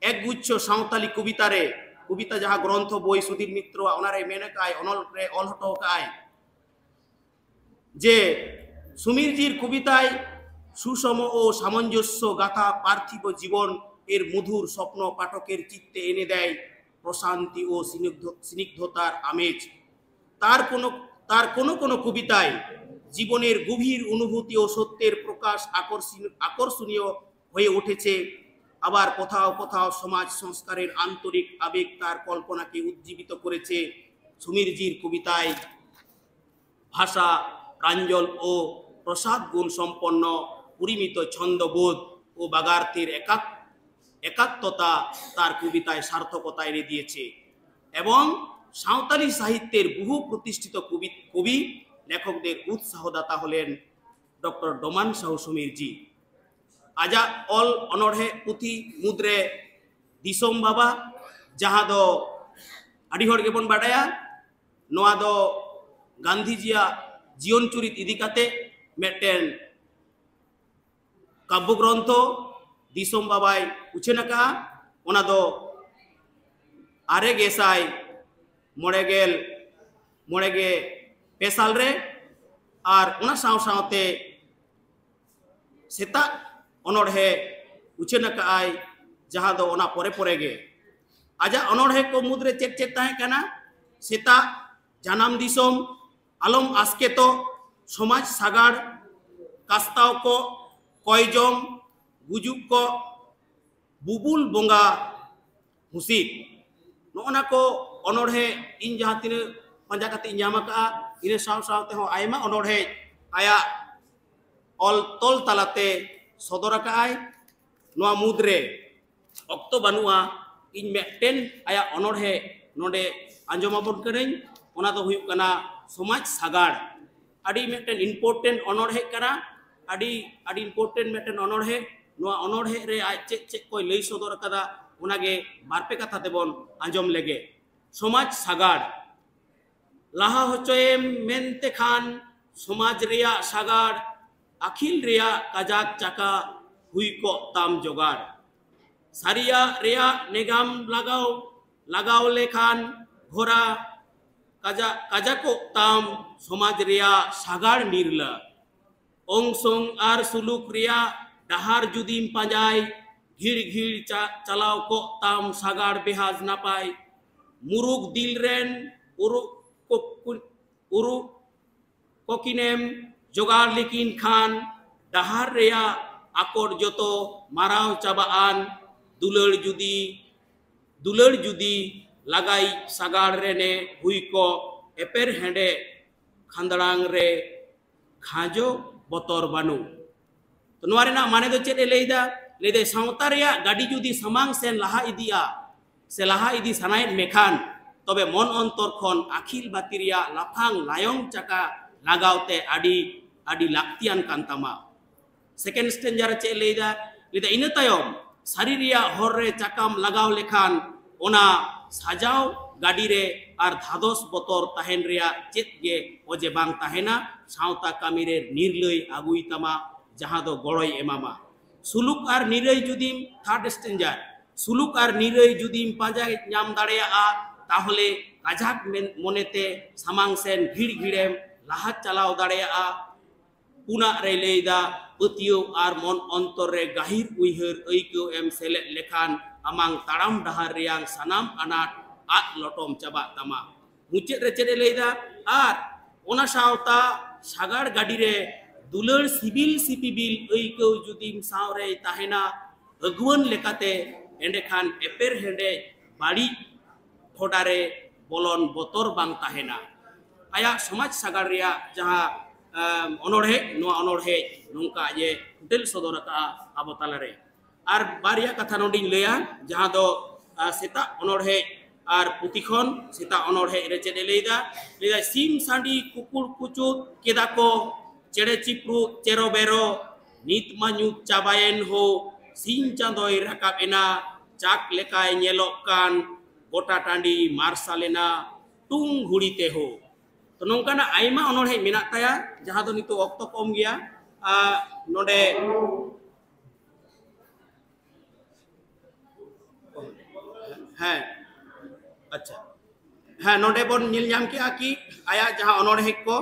ᱮᱠ ᱜᱩᱪᱷᱚ ᱥᱟᱶᱛᱟᱞᱤ ᱠᱚᱵᱤᱛᱟ ᱨᱮ, ᱠᱚᱵᱤᱛᱟ ᱡᱟᱦᱟᱸ ᱜᱨᱚᱱᱛᱷᱚ ᱵᱚᱭ ᱥᱩᱫᱷᱤᱨ ᱢᱤᱛᱨᱚᱣᱟᱜ, ᱚᱱᱟᱨᱮ ᱢᱮᱱ ᱟᱠᱟᱫᱼᱟᱭ, ᱚᱱᱚᱞ ᱨᱮ ᱚᱞ ᱦᱚᱴᱚ ᱟᱠᱟᱫᱼᱟᱭ ᱡᱮ ᱥᱩᱢᱤᱨ ᱡᱤর কবিতায় সুষম ও সামঞ্জস্য গাথা পার্থিব জীবন এর মধুর স্বপ্ন পাঠকের চিত্তে এনে দেয় প্রশান্তি ও স্নিগ্ধ-, স্নিগ্ধতার আমেজ। তার কোনো, তার কোনো কোনো কবিতায় জীবনের গভীর অনুভূতি ও সত্যের প্রকাশ আকর্ষণ-, আকর্ষণীয় হয়ে উঠেছে। আবার কোথাও কোথাও সমাজ সংস্কারের আন্তরিক আবেগ তার কল্পনাকে উজ্জীবিত করেছে। সুমির জির কবিতায় ভাষা প্রাঞ্জল ও প্রসাদ গুণ সম্পন্ন, পরিমিত ছন্দবোধ ও বাগার্থের একাক-, একাত্মতা তার কবিতায় সার্থকতা এনে দিয়েছে এবং সাঁওতালি সাহিত্যের বহু প্রতিষ্ঠিত কবি, কবি লেখকদের উৎসাহদাতা হলেন ডক্টর ডমান সাহু সমীর জি। ᱟᱡᱟᱜ ᱚᱞ ᱚᱱᱚᱬᱦᱮ ᱯᱩᱛᱷᱤ ᱢᱩᱫᱽᱨᱮ ᱫᱤᱥᱚᱢ ᱵᱟᱵᱟ, ᱡᱟᱦᱟᱸ ᱫᱚ ᱟᱹᱰᱤ ᱦᱚᱲ ᱜᱮᱵᱚᱱ ᱵᱟᱰᱟᱭᱟ, ᱱᱚᱣᱟ ᱫᱚ ᱜᱟᱱᱫᱷᱤᱡᱤᱭᱟᱜ ᱡᱤᱭᱚᱱ ᱪᱩᱨᱤᱛ ᱤᱫᱤ ᱠᱟᱛᱮ ᱢᱤᱫᱴᱮᱱ ᱠᱟᱵᱽᱵᱚ ᱜᱨᱚᱱᱛᱷᱚ ᱫᱤᱥᱚᱢ ᱵᱟᱵᱟᱭ ᱩᱪᱷᱟᱹᱱ ᱟᱠᱟᱫᱼᱟ᱾ ᱚᱱᱟ ᱫᱚ ᱟᱨᱮ ᱜᱮᱥᱟᱭ ᱢᱚᱬᱮ ᱜᱮᱞ ᱢᱚᱬᱮ ᱜᱮ ᱯᱮ ᱥᱟᱞ ᱨᱮ᱾ ᱟᱨ ᱚᱱᱟ ᱥᱟᱶ ᱥᱟᱶᱛᱮ ᱥᱮᱛᱟᱜ ᱚᱱᱚᱬᱦᱮ ᱩᱪᱷᱟᱹᱱ ᱟᱠᱟᱫᱼᱟᱭ, ᱡᱟᱦᱟᱸ ᱫᱚ ᱚᱱᱟ ᱯᱚᱨᱮ ᱯᱚᱨᱮ ᱜᱮ᱾ ᱟᱡᱟᱜ ᱚᱱᱚᱬᱦᱮ ᱠᱚ ᱢᱩᱫᱽᱨᱮ ᱪᱮᱫ ᱪᱮᱫ ᱛᱟᱦᱮᱸ ᱠᱟᱱᱟ? ᱥᱮᱛᱟᱜ, ᱡᱟᱱᱟᱢ ᱫᱤᱥᱚᱢ, ᱟᱞᱚᱢ ᱟᱥᱠᱮᱛᱚᱜ, ᱥᱚᱢᱟᱡᱽ ᱥᱟᱜᱟᱲ, ᱠᱟᱥᱛᱟᱣ ᱠᱚ, ᱠᱚᱭᱡᱚᱢ, ᱜᱩᱡᱩᱜ ᱠᱚ, ᱵᱩᱵᱩᱞ ᱵᱚᱸᱜᱟ ᱦᱩᱥᱤᱫ᱾ ᱱᱚᱜᱼᱚ ᱱᱟ ᱠᱚ ᱚᱱᱚᱬᱦᱮ ᱤᱧ ᱡᱟᱦᱟᱸ ᱛᱤᱱᱟᱹᱜ ᱯᱟᱸᱡᱟ ᱠᱟᱛᱮ ᱤᱧ ᱧᱟᱢ ᱟᱠᱟᱫᱼᱟ, ᱤᱱᱟᱹ ᱥᱟᱶ ᱥᱟᱶ ᱛᱮᱦᱚᱸ ᱟᱭᱢᱟ ᱚᱱᱚᱬᱦᱮ ᱟᱭᱟᱜ ᱚᱞ ᱛᱚᱞ ᱛᱟᱞᱟᱛᱮ ᱥᱚᱫᱚᱨ ᱟᱠᱟᱫᱼᱟᱭ᱾ ᱱᱚᱣᱟ ᱢᱩᱫᱽᱨᱮ ᱚᱠᱛᱚ ᱵᱟᱹᱱᱩᱜᱼᱟ, ᱤᱧ ᱢᱤᱫᱴᱮᱱ ᱟᱭᱟᱜ ᱚᱱᱚᱬᱦᱮ ᱱᱚᱰᱮ ᱟᱸᱡᱚᱢ ᱟᱵᱚᱱ ᱠᱟᱹᱱᱟᱹᱧ᱾ ᱚᱱᱟ ᱫᱚ ᱦᱩᱭᱩᱜ ᱠᱟᱱᱟ ᱥᱚᱢᱟᱡᱽ ᱥᱟᱜᱟᱲ᱾ ᱟᱹᱰᱤ ᱢᱤᱫᱴᱮᱱ important ᱚᱱᱚᱬᱦᱮ ᱠᱟᱱᱟ, ᱟᱹᱰᱤ ᱟᱹᱰᱤ important ᱢᱤᱫᱴᱮᱱ ᱚᱱᱚᱬᱦᱮ᱾ ᱱᱚᱣᱟ ᱚᱱᱚᱬᱦᱮ ᱨᱮ ᱟᱡ ᱪᱮᱫ ᱪᱮᱫ ᱠᱚᱭ ᱞᱟᱹᱭ ᱥᱚᱫᱚᱨ ᱟᱠᱟᱫᱟ, ᱚᱱᱟᱜᱮ ᱵᱟᱨᱯᱮ ᱠᱟᱛᱷᱟ ᱛᱮᱵᱚᱱ ᱟᱸᱡᱚᱢ ᱞᱮᱜᱮ᱾ ᱥᱚᱢᱟᱡᱽ ᱥᱟᱜᱟᱲ᱾ ᱞᱟᱦᱟ ᱦᱚᱪᱚᱭᱮᱢ ᱢᱮᱱᱛᱮ ᱠᱷᱟᱱ ᱥᱚᱢᱟᱡᱽ ᱨᱮᱭᱟᱜ ᱥᱟᱜᱟᱲ, ᱟᱹᱠᱷᱤᱞ ᱨᱮᱭᱟᱜ ᱠᱟᱡᱟᱠ ᱪᱟᱠᱟ ᱦᱩᱭ ᱠᱚᱜ ᱛᱟᱢ ᱡᱚᱜᱟᱲ᱾ ᱥᱟᱹᱨᱤᱭᱟᱜ ᱨᱮᱭᱟᱜ ᱱᱮᱜᱟᱢ ᱞᱟᱜᱟᱣ ᱞᱟᱜᱟᱣ ᱞᱮᱠᱷᱟᱱ ᱜᱷᱚᱨᱟ ᱠᱟᱡᱟ ᱠᱟᱡᱟᱠᱚᱜ ᱛᱟᱢ ᱥᱚᱢᱟᱡᱽ ᱨᱮᱭᱟᱜ ᱥᱟᱜᱟᱲ ᱱᱤᱨᱞᱟᱹ᱾ ᱚᱝᱥᱚᱝ ᱟᱨ ᱥᱩᱞᱩᱠ ᱨᱮᱭᱟᱜ ᱰᱟᱦᱟᱨ ᱡᱩᱫᱤᱢ ᱯᱟᱸᱡᱟᱭ, ᱜᱷᱤᱲ ᱜᱷᱤᱲ ᱪᱟ, ᱪᱟᱞᱟᱣ ᱠᱚᱜ ᱛᱟᱢ ᱥᱟᱜᱟᱲ ᱵᱮᱦᱟᱡᱽ ᱱᱟᱯᱟᱭ᱾ ᱢᱩᱨᱩᱠ ᱫᱤᱞ ᱨᱮᱱ ᱩᱨᱩ, ᱠᱚ, ᱠᱩ, ᱩᱨᱩ ᱠᱚᱠᱤᱱᱮᱢ ᱡᱚᱜᱟᱲ ᱞᱮᱠᱤᱱ ᱠᱷᱟᱱ, ᱰᱟᱦᱟᱨ ᱨᱮᱭᱟᱜ ᱟᱠᱚᱴ ᱡᱚᱛᱚ ᱢᱟᱨᱟᱣ ᱪᱟᱵᱟᱜ ᱟᱱ᱾ ᱫᱩᱞᱟᱹᱲ ᱡᱩᱫᱤ, ᱫᱩᱞᱟᱹᱲ ᱡᱩᱫᱤ ᱞᱟᱜᱟᱭᱤᱡ ᱥᱟᱜᱟᱲ ᱨᱮᱱᱮ ᱦᱩᱭ ᱠᱚᱜ, ᱮᱯᱮᱨ ᱦᱮᱸᱰᱮ ᱠᱷᱟᱸᱫᱽᱲᱟᱝ ᱨᱮ ᱠᱷᱟᱸᱡᱚ ᱵᱚᱛᱚᱨ ᱵᱟᱹᱱᱩᱜ᱾ ᱛᱚ, ᱱᱚᱣᱟ ᱨᱮᱱᱟᱜ ᱢᱟᱱᱮ ᱫᱚ ᱪᱮᱫ ᱮ ᱞᱟᱹᱭᱫᱟ? ᱞᱟᱹᱭᱫᱟᱭ, ᱥᱟᱶᱛᱟ ᱨᱮᱭᱟᱜ ᱜᱟᱹᱰᱤ ᱡᱩᱫᱤ ᱥᱟᱢᱟᱝ ᱥᱮᱱ ᱞᱟᱦᱟ ᱤᱫᱤᱜᱼᱟ ᱥᱮ ᱞᱟᱦᱟ ᱤᱫᱤ ᱥᱟᱱᱟᱭᱮᱫ ᱢᱮᱠᱷᱟᱱ, ᱛᱚᱵᱮ ᱢᱚᱱ ᱚᱱᱛᱚᱨ ᱠᱷᱚᱱ ᱟᱹᱠᱷᱤᱞ ᱵᱟᱹᱛᱤ ᱨᱮᱭᱟᱜ ᱞᱟᱯᱷᱟᱝ ᱞᱟᱭᱚᱝ ᱪᱟᱠᱟ ᱞᱟᱜᱟᱣ ᱛᱮ ᱟᱹᱰᱤ, ᱟᱹᱰᱤ ᱞᱟᱹᱠᱛᱤᱭᱟᱱ ᱠᱟᱱ ᱛᱟᱢᱟ᱾ Second stanza ᱨᱮ ᱪᱮᱫ ᱮ ᱞᱟᱹᱭᱫᱟ? ᱞᱟᱹᱭᱫᱟ, ᱤᱱᱟᱹ ᱛᱟᱭᱚᱢ ᱥᱟᱹᱨᱤ ᱨᱮᱭᱟᱜ ᱦᱚᱨ ᱨᱮ ᱪᱟᱠᱟᱢ ᱞᱟᱜᱟᱣ ᱞᱮᱠᱷᱟᱱ ᱚᱱᱟ ᱥᱟᱡᱟᱣ ᱜᱟᱹᱰᱤ ᱨᱮ ᱟᱨ ᱫᱷᱟᱫᱚᱥ ᱵᱚᱛᱚᱨ ᱛᱟᱦᱮᱱ ᱨᱮᱭᱟᱜ ᱪᱮᱫ ᱜᱮ ᱚᱡᱮ ᱵᱟᱝ ᱛᱟᱦᱮᱱᱟ᱾ ᱥᱟᱶᱛᱟ ᱠᱟᱹᱢᱤ ᱨᱮ ᱱᱤᱨᱞᱟᱹᱭ ᱟᱹᱜᱩᱭ ᱛᱟᱢᱟ, ᱡᱟᱦᱟᱸ ᱫᱚ ᱜᱚᱲᱚᱭ ᱮᱢᱟᱢᱟ᱾ ᱥᱩᱞᱩᱠ ᱟᱨ ᱱᱤᱨᱟᱹᱭ ᱡᱩᱫᱤᱢ, third stanza, ᱥᱩᱞᱩᱠ ᱟᱨ ᱱᱤᱨᱟᱹᱭ ᱡᱩᱫᱤᱢ ᱯᱟᱸᱡᱟ ᱧᱟᱢ ᱫᱟᱲᱮᱭᱟᱜᱼᱟ, ᱛᱟᱦᱚᱞᱮ ᱠᱟᱡᱟᱠ ᱢᱮᱱ ᱢᱚᱱᱮᱛᱮ ᱥᱟᱢᱟᱝ ᱥᱮᱱ ᱜᱷᱤᱲ ᱜᱷᱤᱲᱮᱢ ᱞᱟᱦᱟ ᱪᱟᱞᱟᱣ ᱫᱟᱲᱮᱭᱟᱜᱼᱟ᱾ ᱯᱩᱱᱟᱜ ᱨᱮᱭ ᱞᱟᱹᱭᱫᱟ, ᱯᱟᱹᱛᱭᱟᱹᱣ ᱟᱨ ᱢᱚᱱ ᱚᱱᱛᱚᱨ ᱨᱮ ᱜᱟᱹᱦᱤᱨ ᱩᱭᱦᱟᱹᱨ ᱟᱹᱭᱠᱟᱹᱣ ᱮᱢ ᱥᱮᱞᱮᱫ ᱞᱮᱠᱷᱟᱱ ᱟᱢᱟᱝ ᱛᱟᱲᱟᱢ ᱰᱟᱦᱟᱨ ᱨᱮᱭᱟᱝ ᱥᱟᱱᱟᱢ ᱟᱱᱟᱴ ᱟᱫ ᱞᱚᱴᱚᱢ ᱪᱟᱵᱟᱜ ᱛᱟᱢᱟ᱾ ᱢᱩᱪᱟᱹᱫ ᱨᱮ ᱪᱮᱫ ᱮ ᱞᱟᱹᱭᱫᱟ? ᱟᱨ ᱚᱱᱟ ᱥᱟᱶᱛᱟ ᱥᱟᱜᱟᱲ ᱜᱟᱹᱰᱤ ᱨᱮ ᱫᱩᱞᱟᱹᱲ ᱥᱤᱵᱤᱞ ᱥᱤᱯᱤᱵᱤᱞ ᱟᱹᱭᱠᱟᱹᱣ ᱡᱩᱫᱤᱢ ᱥᱟᱶ ᱨᱮᱭ ᱛᱟᱦᱮᱱᱟ ᱟᱹᱜᱩᱣᱟᱹᱱ ᱞᱮᱠᱟᱛᱮ, ᱮᱸᱰᱮᱠᱷᱟᱱ ᱮᱯᱮᱨ ᱦᱮᱸᱰᱮᱡ ᱵᱟᱹᱲᱤᱡ ᱰᱷᱚᱰᱟ ᱨᱮ ᱵᱚᱞᱚᱱ ᱵᱚᱛᱚᱨ ᱵᱟᱝ ᱛᱟᱦᱮᱱᱟ᱾ ᱟᱭᱟᱜ ᱥᱚᱢᱟᱡᱽ ᱥᱟᱜᱟᱲ ᱨᱮᱭᱟᱜ ᱡᱟᱦᱟᱸ, ᱮᱢ, ᱚᱱᱚᱬᱦᱮ, ᱱᱚᱣᱟ ᱚᱱᱚᱬᱦᱮ ᱱᱚᱝᱠᱟ ᱟᱡ ᱮ ᱯᱷᱩᱴᱮᱞ ᱥᱚᱫᱚᱨ ᱟᱠᱟᱫᱼᱟ ᱟᱵᱚ ᱛᱟᱞᱟᱨᱮ᱾ ᱟᱨ ᱵᱟᱨᱭᱟ ᱠᱟᱛᱷᱟ ᱱᱚᱰᱮᱧ ᱞᱟᱹᱭᱟ, ᱡᱟᱦᱟᱸ ᱫᱚ, ᱟ, ᱥᱮᱛᱟᱜ ᱚᱱᱚᱬᱦᱮ ᱟᱨ ᱯᱩᱛᱷᱤ ᱠᱷᱚᱱ᱾ ᱥᱮᱛᱟᱜ ᱚᱱᱚᱬᱦᱮ ᱨᱮ ᱪᱮᱫ ᱮ ᱞᱟᱹᱭᱫᱟ? ᱞᱟᱹᱭᱫᱟᱭ, ᱥᱤᱢ ᱥᱟᱺᱰᱤ ᱠᱩᱠᱩᱲ ᱠᱩᱪᱩᱫ ᱠᱮᱫᱟ ᱠᱚ, ᱪᱮᱬᱮ ᱪᱤᱯᱨᱩᱫ ᱪᱮᱨᱚ ᱵᱮᱨᱚ, ᱱᱤᱛ ᱢᱟ ᱧᱩᱛ ᱪᱟᱵᱟᱭᱮᱱ ᱦᱳ, ᱥᱤᱧ ᱪᱟᱸᱫᱚᱭ ᱨᱟᱠᱟᱵ ᱮᱱᱟ, ᱪᱟᱠ ᱞᱮᱠᱟᱭ ᱧᱮᱞᱚᱜ ᱠᱟᱱ, ᱜᱚᱴᱟ ᱴᱟᱺᱰᱤ ᱢᱟᱨᱥᱟᱞ ᱮᱱᱟ, ᱴᱩᱝ ᱜᱷᱩᱲᱤ ᱛᱮ ᱦᱳ᱾ ᱛᱚ, ᱱᱚᱝᱠᱟᱱᱟᱜ ᱟᱭᱢᱟ ᱚᱱᱚᱬᱦᱮ ᱢᱮᱱᱟᱜ ᱛᱟᱭᱟ, ᱡᱟᱦᱟᱸ ᱫᱚ ᱱᱤᱛᱚᱜ ᱚᱠᱛᱚ ᱠᱚᱢ ᱜᱮᱭᱟ᱾ ᱟ, ᱱᱚᱰᱮ, ᱦᱮᱸ, ᱟᱪᱪᱷᱟ, ᱦᱮᱸ, ᱱᱚᱰᱮ ᱵᱚᱱ ᱧᱮᱞ ᱧᱟᱢ ᱠᱮᱜᱼᱟ ᱠᱤ ᱟᱭᱟᱜ ᱡᱟᱦᱟᱸ ᱚᱱᱚᱬᱦᱮ ᱠᱚ,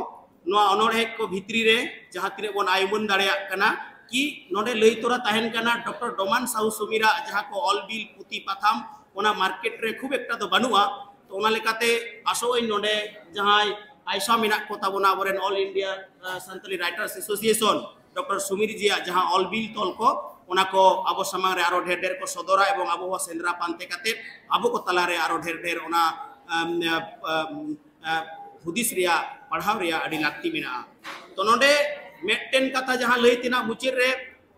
ᱱᱚᱣᱟ ᱚᱱᱚᱬᱦᱮ ᱠᱚ ᱵᱷᱤᱛᱨᱤ ᱨᱮ ᱡᱟᱦᱟᱸ ᱛᱤᱱᱟᱹᱜ ᱵᱚᱱ ᱟᱭ ᱩᱢᱟᱹᱱ ᱫᱟᱲᱮᱭᱟᱜ ᱠᱟᱱᱟ, ᱠᱤ ᱱᱚᱰᱮ ᱞᱟᱹᱭ ᱛᱚᱨᱟ ᱛᱟᱦᱮᱱ ᱠᱟᱱᱟ ᱰᱚᱠᱴᱚᱨ ᱰᱚᱢᱟᱱ ᱥᱟᱦᱩ ᱥᱩᱢᱤᱨᱟᱜ ᱡᱟᱦᱟᱸ ᱠᱚ ᱚᱞ ᱵᱤᱞ ᱯᱩᱛᱷᱤ ᱯᱟᱛᱷᱟᱢ, ᱚᱱᱟ ᱢᱟᱨᱠᱮᱴ ᱨᱮ ᱠᱷᱩᱵ ᱮᱠᱴᱟ ᱫᱚ ᱵᱟᱹᱱᱩᱜᱼᱟ᱾ ᱛᱚ, ᱚᱱᱟ ᱞᱮᱠᱟᱛᱮ ᱟᱥᱚᱜ ᱟᱹᱧ ᱱᱚᱰᱮ ᱡᱟᱦᱟᱸᱭ ᱟᱭᱥᱟ ᱢᱮᱱᱟᱜ ᱠᱚ ᱛᱟᱵᱚᱱᱟ, ᱟᱵᱚᱨᱮᱱ All India, ᱟ, Santali Writers Association, doctor Sumir ᱡᱤᱭᱟᱜ ᱡᱟᱦᱟᱸ ᱚᱞ ᱵᱤᱞ ᱛᱚᱞ ᱠᱚ, ᱚᱱᱟ ᱠᱚ ᱟᱵᱚ ᱥᱟᱢᱟᱝ ᱨᱮ ᱟᱨᱚ ᱰᱷᱮᱨ ᱰᱷᱮᱨ ᱠᱚ ᱥᱚᱫᱚᱨᱟ ᱮᱵᱚᱝ ᱟᱵᱚ ᱦᱚᱸ ᱥᱮᱸᱫᱽᱨᱟ ᱯᱟᱱᱛᱮ ᱠᱟᱛᱮ ᱟᱵᱚ ᱠᱚ ᱛᱟᱞᱟᱨᱮ ᱟᱨᱚ ᱰᱷᱮᱨ ᱰᱷᱮᱨ ᱚᱱᱟ, ᱟᱢ, ᱟ, ᱟᱢ, ᱟ, ᱦᱩᱫᱤᱥ ᱨᱮᱭᱟᱜ, ᱯᱟᱲᱦᱟᱣ ᱨᱮᱭᱟᱜ ᱟᱹᱰᱤ ᱞᱟᱹᱠᱛᱤ ᱢᱮᱱᱟᱜᱼᱟ᱾ ᱛᱚ, ᱱᱚᱰᱮ ᱢᱤᱫᱴᱮᱱ ᱠᱟᱛᱷᱟ ᱡᱟᱦᱟᱸ ᱞᱟᱹᱭ ᱛᱮᱱᱟᱜ ᱢᱩᱪᱟᱹᱫ ᱨᱮ,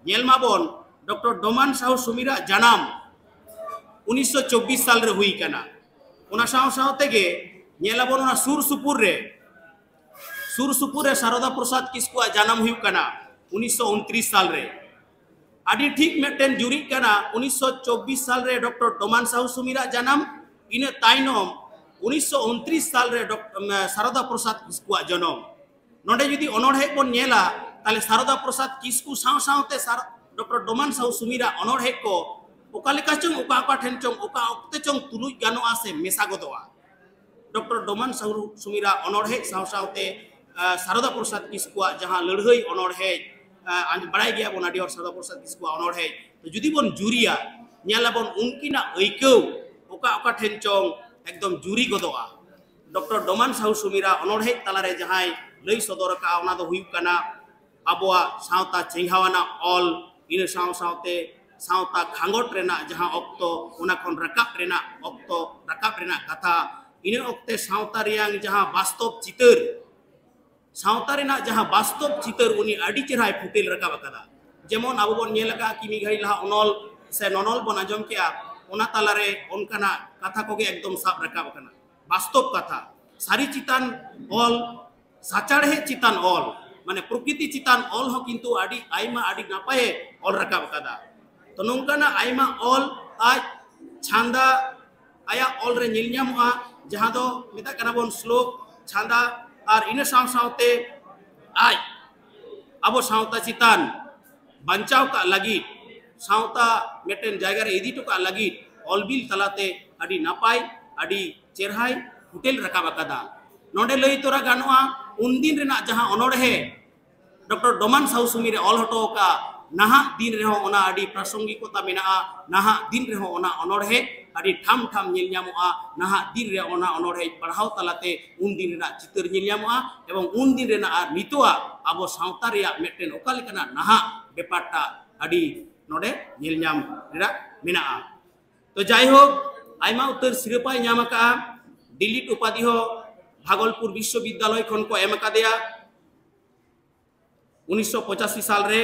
ᱧᱮᱞ ᱢᱟᱵᱚᱱ, ᱰᱚᱠᱴᱚᱨ ᱰᱚᱢᱟᱱ ᱥᱟᱦᱩ ᱥᱩᱢᱤᱨᱟᱜ ᱡᱟᱱᱟᱢ ᱩᱱᱤᱥᱥᱚ ᱪᱚᱵᱵᱤᱥ ᱥᱟᱞ ᱨᱮ ᱦᱩᱭ ᱠᱟᱱᱟ᱾ ᱚᱱᱟ ᱥᱟᱶ ᱥᱟᱶ ᱛᱮᱜᱮ ᱧᱮᱞ ᱟᱵᱚᱱ ᱚᱱᱟ ᱥᱩᱨ ᱥᱩᱯᱩᱨ ᱨᱮ, ᱥᱩᱨ ᱥᱩᱯᱩᱨ ᱨᱮ ᱥᱟᱨᱚᱫᱟ ᱯᱨᱚᱥᱟᱫᱽ ᱠᱤᱥᱠᱩᱣᱟᱜ ᱡᱟᱱᱟᱢ ᱦᱩᱭᱩᱜ ᱠᱟᱱᱟ ᱩᱱᱤᱥᱥᱚ ᱩᱱᱛᱨᱤᱥ ᱥᱟᱞ ᱨᱮ᱾ ᱟᱹᱰᱤ ᱴᱷᱤᱠ ᱢᱤᱫᱴᱮᱱ ᱡᱩᱨᱤᱜ ᱠᱟᱱᱟ, ᱩᱱᱤᱥᱥᱚ ᱪᱚᱵᱵᱤᱥ ᱥᱟᱞ ᱨᱮ ᱰᱚᱠᱴᱚᱨ ᱰᱚᱢᱟᱱ ᱥᱟᱦᱩ ᱥᱩᱢᱤᱨᱟᱜ ᱡᱟᱱᱟᱢ, ᱤᱱᱟᱹ ᱛᱟᱭᱱᱚᱢ ᱩᱱᱤᱥᱥᱚ ᱩᱱᱛᱨᱤᱥ ᱥᱟᱞ ᱨᱮ ᱰᱚᱠ-, ᱮᱢ, ᱥᱟᱨᱚᱫᱟ ᱯᱨᱚᱥᱟᱫᱽ ᱠᱤᱥᱠᱩᱣᱟᱜ ᱡᱚᱱᱚᱢ᱾ ᱱᱚᱰᱮ ᱡᱩᱫᱤ ᱚᱱᱚᱬᱦᱮ ᱵᱚᱱ ᱧᱮᱞᱟ, ᱛᱟᱦᱞᱮ ᱥᱟᱨᱚᱫᱟ ᱯᱨᱚᱥᱟᱫᱽ ᱠᱤᱥᱠᱩ ᱥᱟᱶ ᱥᱟᱶᱛᱮ ᱥᱟᱨ-, ᱰᱚᱠᱴᱚᱨ ᱰᱚᱢᱟᱱ ᱥᱟᱦᱩ ᱥᱩᱢᱤᱨᱟᱜ ᱚᱱᱚᱬᱦᱮ ᱠᱚ ᱚᱠᱟ ᱞᱮᱠᱟ ᱪᱚᱝ, ᱚᱠᱟ ᱚᱠᱟ ᱴᱷᱮᱱ ᱪᱚᱝ, ᱚᱠᱟ ᱚᱠᱛᱮ ᱪᱚᱝ ᱛᱩᱞᱩᱡ ᱜᱟᱱᱚᱜᱼᱟ ᱥᱮ ᱢᱮᱥᱟ ᱜᱚᱫᱚᱜᱼᱟ᱾ ᱰᱚᱠᱴᱚᱨ ᱰᱚᱢᱟᱱ ᱥᱟᱦᱩ ᱥᱩᱢᱤᱨᱟ ᱚᱱᱚᱬᱦᱮ ᱥᱟᱶ ᱥᱟᱶᱛᱮ ᱥᱟᱨᱚᱫᱟ ᱯᱨᱚᱥᱟᱫᱽ ᱠᱤᱥᱠᱩᱣᱟᱜ ᱡᱟᱦᱟᱸ ᱞᱟᱹᱲᱦᱟᱹᱭ ᱚᱱᱚᱬᱦᱮ, ᱵᱟᱲᱟᱭ ᱜᱮᱭᱟ ᱵᱚᱱ ᱟᱹᱰᱤ ᱦᱚᱲ ᱥᱟᱨᱚᱫᱟ ᱯᱨᱚᱥᱟᱫᱽ ᱠᱤᱥᱠᱩᱣᱟᱜ ᱚᱱᱚᱬᱦᱮ, ᱛᱚ ᱡᱩᱫᱤ ᱵᱚᱱ ᱡᱩᱨᱤᱭᱟ, ᱧᱮᱞ ᱟᱵᱚᱱ ᱩᱱᱠᱤᱱᱟᱜ ᱟᱹᱭᱠᱟᱹᱣ ᱚᱠᱟ ᱚᱠᱟ ᱴᱷᱮᱱ ᱪᱚᱝ ᱮᱠᱫᱚᱢ ᱡᱩᱨᱤ ᱜᱚᱫᱚᱜᱼᱟ᱾ ᱰᱚᱠᱴᱚᱨ ᱰᱚᱢᱟᱱ ᱥᱟᱦᱩ ᱥᱩᱢᱤᱨᱟ ᱚᱱᱚᱬᱦᱮ ᱛᱟᱞᱟᱨᱮ ᱡᱟᱦᱟᱸᱭ ᱞᱟᱹᱭ ᱥᱚᱫᱚᱨ ᱟᱠᱟᱫᱼᱟ, ᱚᱱᱟ ᱫᱚ ᱦᱩᱭᱩᱜ ᱠᱟᱱᱟ ᱟᱵᱚᱣᱟᱜ ᱥᱟᱶᱛᱟ ᱪᱮᱸᱜᱷᱟᱣᱟᱱᱟᱜ ᱚᱞ, ᱤᱱᱟᱹ ᱥᱟᱶ ᱥᱟᱶᱛᱮ ᱥᱟᱶᱛᱟ ᱠᱷᱟᱸᱜᱚᱴ ᱨᱮᱱᱟᱜ ᱡᱟᱦᱟᱸ ᱚᱠᱛᱚ, ᱚᱱᱟ ᱠᱷᱚᱱ ᱨᱟᱠᱟᱵ ᱨᱮᱱᱟᱜ ᱚᱠᱛᱚ, ᱨᱟᱠᱟᱵ ᱨᱮᱱᱟᱜ ᱠᱟᱛᱷᱟ, ᱤᱱᱟᱹ ᱚᱠᱛᱮ ᱥᱟᱶᱛᱟ ᱨᱮᱭᱟᱝ ᱡᱟᱦᱟᱸ ᱵᱟᱥᱛᱚᱵ ᱪᱤᱛᱟᱹᱨ, ᱥᱟᱶᱛᱟ ᱨᱮᱱᱟᱜ ᱡᱟᱦᱟᱸ ᱵᱟᱥᱛᱚᱵ ᱪᱤᱛᱟᱹᱨ ᱩᱱᱤ ᱟᱹᱰᱤ ᱪᱮᱦᱨᱟᱭ ᱯᱷᱩᱴᱮᱞ ᱨᱟᱠᱟᱵ ᱟᱠᱟᱫᱟ᱾ ᱡᱮᱢᱚᱱ ᱟᱵᱚ ᱵᱚᱱ ᱧᱮᱞ ᱟᱠᱟᱫᱼᱟ ᱠᱤ ᱢᱤᱫ ᱜᱷᱟᱹᱲᱤ ᱞᱟᱦᱟ ᱚᱱᱚᱞ ᱥᱮ ᱱᱚᱱᱚᱞ ᱵᱚᱱ ᱟᱸᱡᱚᱢ ᱠᱮᱜᱼᱟ, ᱚᱱᱟ ᱛᱟᱞᱟᱨᱮ ᱚᱱᱠᱟᱱᱟᱜ ᱠᱟᱛᱷᱟ ᱠᱚᱜᱮ ᱮᱠᱫᱚᱢ ᱥᱟᱵ ᱨᱟᱠᱟᱵ ᱟᱠᱟᱱᱟ᱾ ᱵᱟᱥᱛᱚᱵ ᱠᱟᱛᱷᱟ, ᱥᱟᱹᱨᱤ ᱪᱮᱛᱟᱱ ᱚᱞ, ᱥᱟᱪᱟᱲᱦᱮᱫ ᱪᱮᱛᱟᱱ ᱚᱞ, ᱢᱟᱱᱮ ᱯᱨᱚᱠᱨᱤᱛᱤ ᱪᱮᱛᱟᱱ ᱚᱞ ᱦᱚᱸ ᱠᱤᱱᱛᱩ ᱟᱹᱰᱤ ᱟᱭᱢᱟ, ᱟᱹᱰᱤ ᱱᱟᱯᱟᱭᱮ ᱚᱞ ᱨᱟᱠᱟᱵ ᱟᱠᱟᱫᱟ᱾ ᱛᱚ ᱱᱚᱝᱠᱟᱱᱟᱜ ᱟᱭᱢᱟ ᱚᱞ ᱟᱡ ᱪᱷᱟᱸᱫᱟ ᱟᱭᱟᱜ ᱚᱞ ᱨᱮ ᱧᱮᱞ ᱧᱟᱢᱚᱜᱼᱟ, ᱡᱟᱦᱟᱸ ᱫᱚ ᱢᱮᱛᱟᱜ ᱠᱟᱱᱟ ᱵᱚᱱ ᱥᱞᱳᱠ, ᱪᱷᱟᱸᱫᱟ, ᱟᱨ ᱤᱱᱟᱹ ᱥᱟᱶ ᱥᱟᱶᱛᱮ ᱟᱡ ᱟᱵᱚ ᱥᱟᱶᱛᱟ ᱪᱮᱛᱟᱱ ᱵᱟᱧᱪᱟᱣ ᱠᱟᱜ ᱞᱟᱹᱜᱤᱫ, ᱥᱟᱶᱛᱟ ᱢᱤᱫᱴᱮᱱ ᱡᱟᱭᱜᱟ ᱨᱮ ᱤᱫᱤ ᱦᱚᱴᱚ ᱠᱟᱜ ᱞᱟᱹᱜᱤᱫ ᱚᱞ ᱵᱤᱞ ᱛᱟᱞᱟᱛᱮ ᱟᱹᱰᱤ ᱱᱟᱯᱟᱭ, ᱟᱹᱰᱤ ᱪᱮᱨᱦᱟᱭ ᱯᱷᱩᱴᱮᱞ ᱨᱟᱠᱟᱵ ᱟᱠᱟᱫᱟ᱾ ᱱᱚᱰᱮ ᱞᱟᱹᱭ ᱛᱚᱨᱟ ᱜᱟᱱᱚᱜᱼᱟ, ᱩᱱᱫᱤᱱ ᱨᱮᱱᱟᱜ ᱡᱟᱦᱟᱸ ᱚᱱᱚᱬᱦᱮ ᱰᱚᱠᱴᱚᱨ ᱰᱚᱢᱟᱱ ᱥᱟᱦᱩ ᱥᱩᱢᱤᱨᱮ ᱚᱞ ᱦᱚᱴᱚ ᱟᱠᱟᱫ, ᱱᱟᱦᱟᱜ ᱫᱤᱱ ᱨᱮᱦᱚᱸ ᱚᱱᱟ ᱟᱹᱰᱤ ᱯᱨᱟᱥᱚᱝᱜᱤᱠᱚᱛᱟ ᱢᱮᱱᱟᱜᱼᱟ᱾ ᱱᱟᱦᱟᱜ ᱫᱤᱱ ᱨᱮᱦᱚᱸ ᱚᱱᱟ ᱚᱱᱚᱬᱦᱮ ᱟᱹᱰᱤ ᱴᱷᱟᱢ ᱴᱷᱟᱢ ᱧᱮᱞ ᱧᱟᱢᱚᱜᱼᱟ᱾ ᱱᱟᱦᱟᱜ ᱫᱤᱱ ᱨᱮ ᱚᱱᱟ ᱚᱱᱚᱬᱦᱮ ᱯᱟᱲᱦᱟᱣ ᱛᱟᱞᱟᱛᱮ ᱩᱱᱫᱤᱱ ᱨᱮᱱᱟᱜ ᱪᱤᱛᱟᱹᱨ ᱧᱮᱞ ᱧᱟᱢᱚᱜᱼᱟ, ᱮᱵᱚᱝ ᱩᱱᱫᱤᱱ ᱨᱮᱱᱟᱜ ᱟᱨ ᱱᱤᱛᱚᱜᱟᱜ ᱟᱵᱚ ᱥᱟᱶᱛᱟ ᱨᱮᱭᱟᱜ ᱢᱤᱫᱴᱮᱱ ᱚᱠᱟ ᱞᱮᱠᱟᱱᱟᱜ ᱱᱟᱦᱟᱜ ᱵᱮᱯᱟᱨᱴᱟ ᱟᱹᱰᱤ ᱱᱚᱰᱮ ᱧᱮᱞ ᱧᱟᱢ ᱨᱮᱱᱟᱜ ᱢᱮᱱᱟᱜᱼᱟ᱾ ᱛᱚ ᱡᱟᱭᱦᱳᱠ, ᱟᱭᱢᱟ ᱩᱛᱟᱹᱨ ᱥᱤᱨᱯᱟᱭ ᱧᱟᱢ ᱟᱠᱟᱫᱼᱟ᱾ ᱰᱤᱞᱤᱴ ᱩᱯᱟᱫᱷᱤ ᱦᱚᱸ ᱵᱷᱟᱜᱚᱞᱯᱩᱨ ᱵᱤᱥᱥᱚᱵᱤᱫᱽᱫᱟᱞᱚᱭ ᱠᱷᱚᱱ ᱠᱚ ᱮᱢ ᱟᱠᱟᱫᱮᱭᱟ᱾ ᱩᱱᱤᱥᱥᱚ ᱯᱚᱸᱪᱟᱥᱤ ᱥᱟᱞ ᱨᱮ,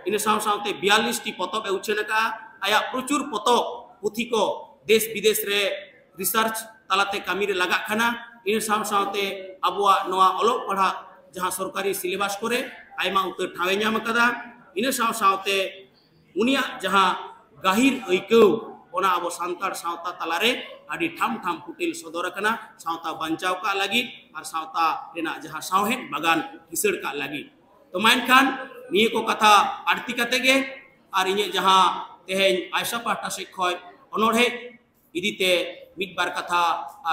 ᱤᱱᱟᱹ ᱥᱟᱶ ᱥᱟᱶᱛᱮ ᱵᱤᱭᱟᱞᱞᱤᱥ ᱴᱤ ᱯᱚᱛᱚᱵ ᱮ ᱩᱪᱷᱟᱹᱱ ᱟᱠᱟᱫᱼᱟ᱾ ᱟᱭᱟᱜ ᱯᱨᱚᱪᱩᱨ ᱯᱚᱛᱚᱵ ᱯᱩᱛᱷᱤ ᱠᱚ ᱫᱮᱥ ᱵᱤᱫᱮᱥ ᱨᱮ ᱨᱤᱥᱟᱨᱪ ᱛᱟᱞᱟᱛᱮ ᱠᱟᱹᱢᱤ ᱨᱮ ᱞᱟᱜᱟᱜ ᱠᱟᱱᱟ᱾ ᱤᱱᱟᱹ ᱥᱟᱶ ᱥᱟᱶᱛᱮ ᱟᱵᱚᱣᱟᱜ ᱱᱚᱣᱟ ᱚᱞᱚᱜ ᱯᱟᱲᱦᱟᱜ ᱡᱟᱦᱟᱸ ᱥᱚᱨᱠᱟᱨᱤ ᱥᱤᱞᱮᱵᱟᱥ ᱠᱚᱨᱮ ᱟᱭᱢᱟ ᱩᱛᱟᱹᱨ ᱴᱷᱟᱶ ᱮ ᱧᱟᱢ ᱟᱠᱟᱫᱟ᱾ ᱤᱱᱟᱹ ᱥᱟᱶ ᱥᱟᱶᱛᱮ ᱩᱱᱤᱭᱟᱜ ᱡᱟᱦᱟᱸ ᱜᱟᱹᱦᱤᱨ ᱟᱹᱭᱠᱟᱹᱣ, ᱚᱱᱟ ᱟᱵᱚ ᱥᱟᱱᱛᱟᱲ ᱥᱟᱶᱛᱟ ᱛᱟᱞᱟᱨᱮ ᱟᱹᱰᱤ ᱴᱷᱟᱢ ᱴᱷᱟᱢ ᱯᱷᱩᱴᱮᱞ ᱥᱚᱫᱚᱨ ᱟᱠᱟᱱᱟ, ᱥᱟᱶᱛᱟ ᱵᱟᱧᱪᱟᱣ ᱠᱟᱜ ᱞᱟᱹᱜᱤᱫ ᱟᱨ ᱥᱟᱶᱛᱟ ᱨᱮᱱᱟᱜ ᱡᱟᱦᱟᱸ ᱥᱟᱶᱦᱮᱫ ᱵᱟᱜᱟᱱ ᱠᱤᱥᱟᱹᱲ ᱠᱟᱜ ᱞᱟᱹᱜᱤᱫ᱾ ᱛᱚ ᱢᱟ ᱮᱱᱠᱷᱟᱱ ᱱᱤᱭᱟᱹ ᱠᱚ ᱠᱟᱛᱷᱟ ᱟᱹᱲᱛᱤ ᱠᱟᱛᱮ ᱜᱮ ᱟᱨ ᱤᱧᱟᱹᱜ ᱡᱟᱦᱟᱸ ᱛᱮᱦᱮᱧ ᱟᱭᱥᱟ ᱯᱟᱦᱴᱟ ᱥᱮᱫ ᱠᱷᱚᱱ ᱚᱱᱚᱬᱦᱮ ᱤᱫᱤ ᱛᱮ ᱢᱤᱫ ᱵᱟᱨ ᱠᱟᱛᱷᱟ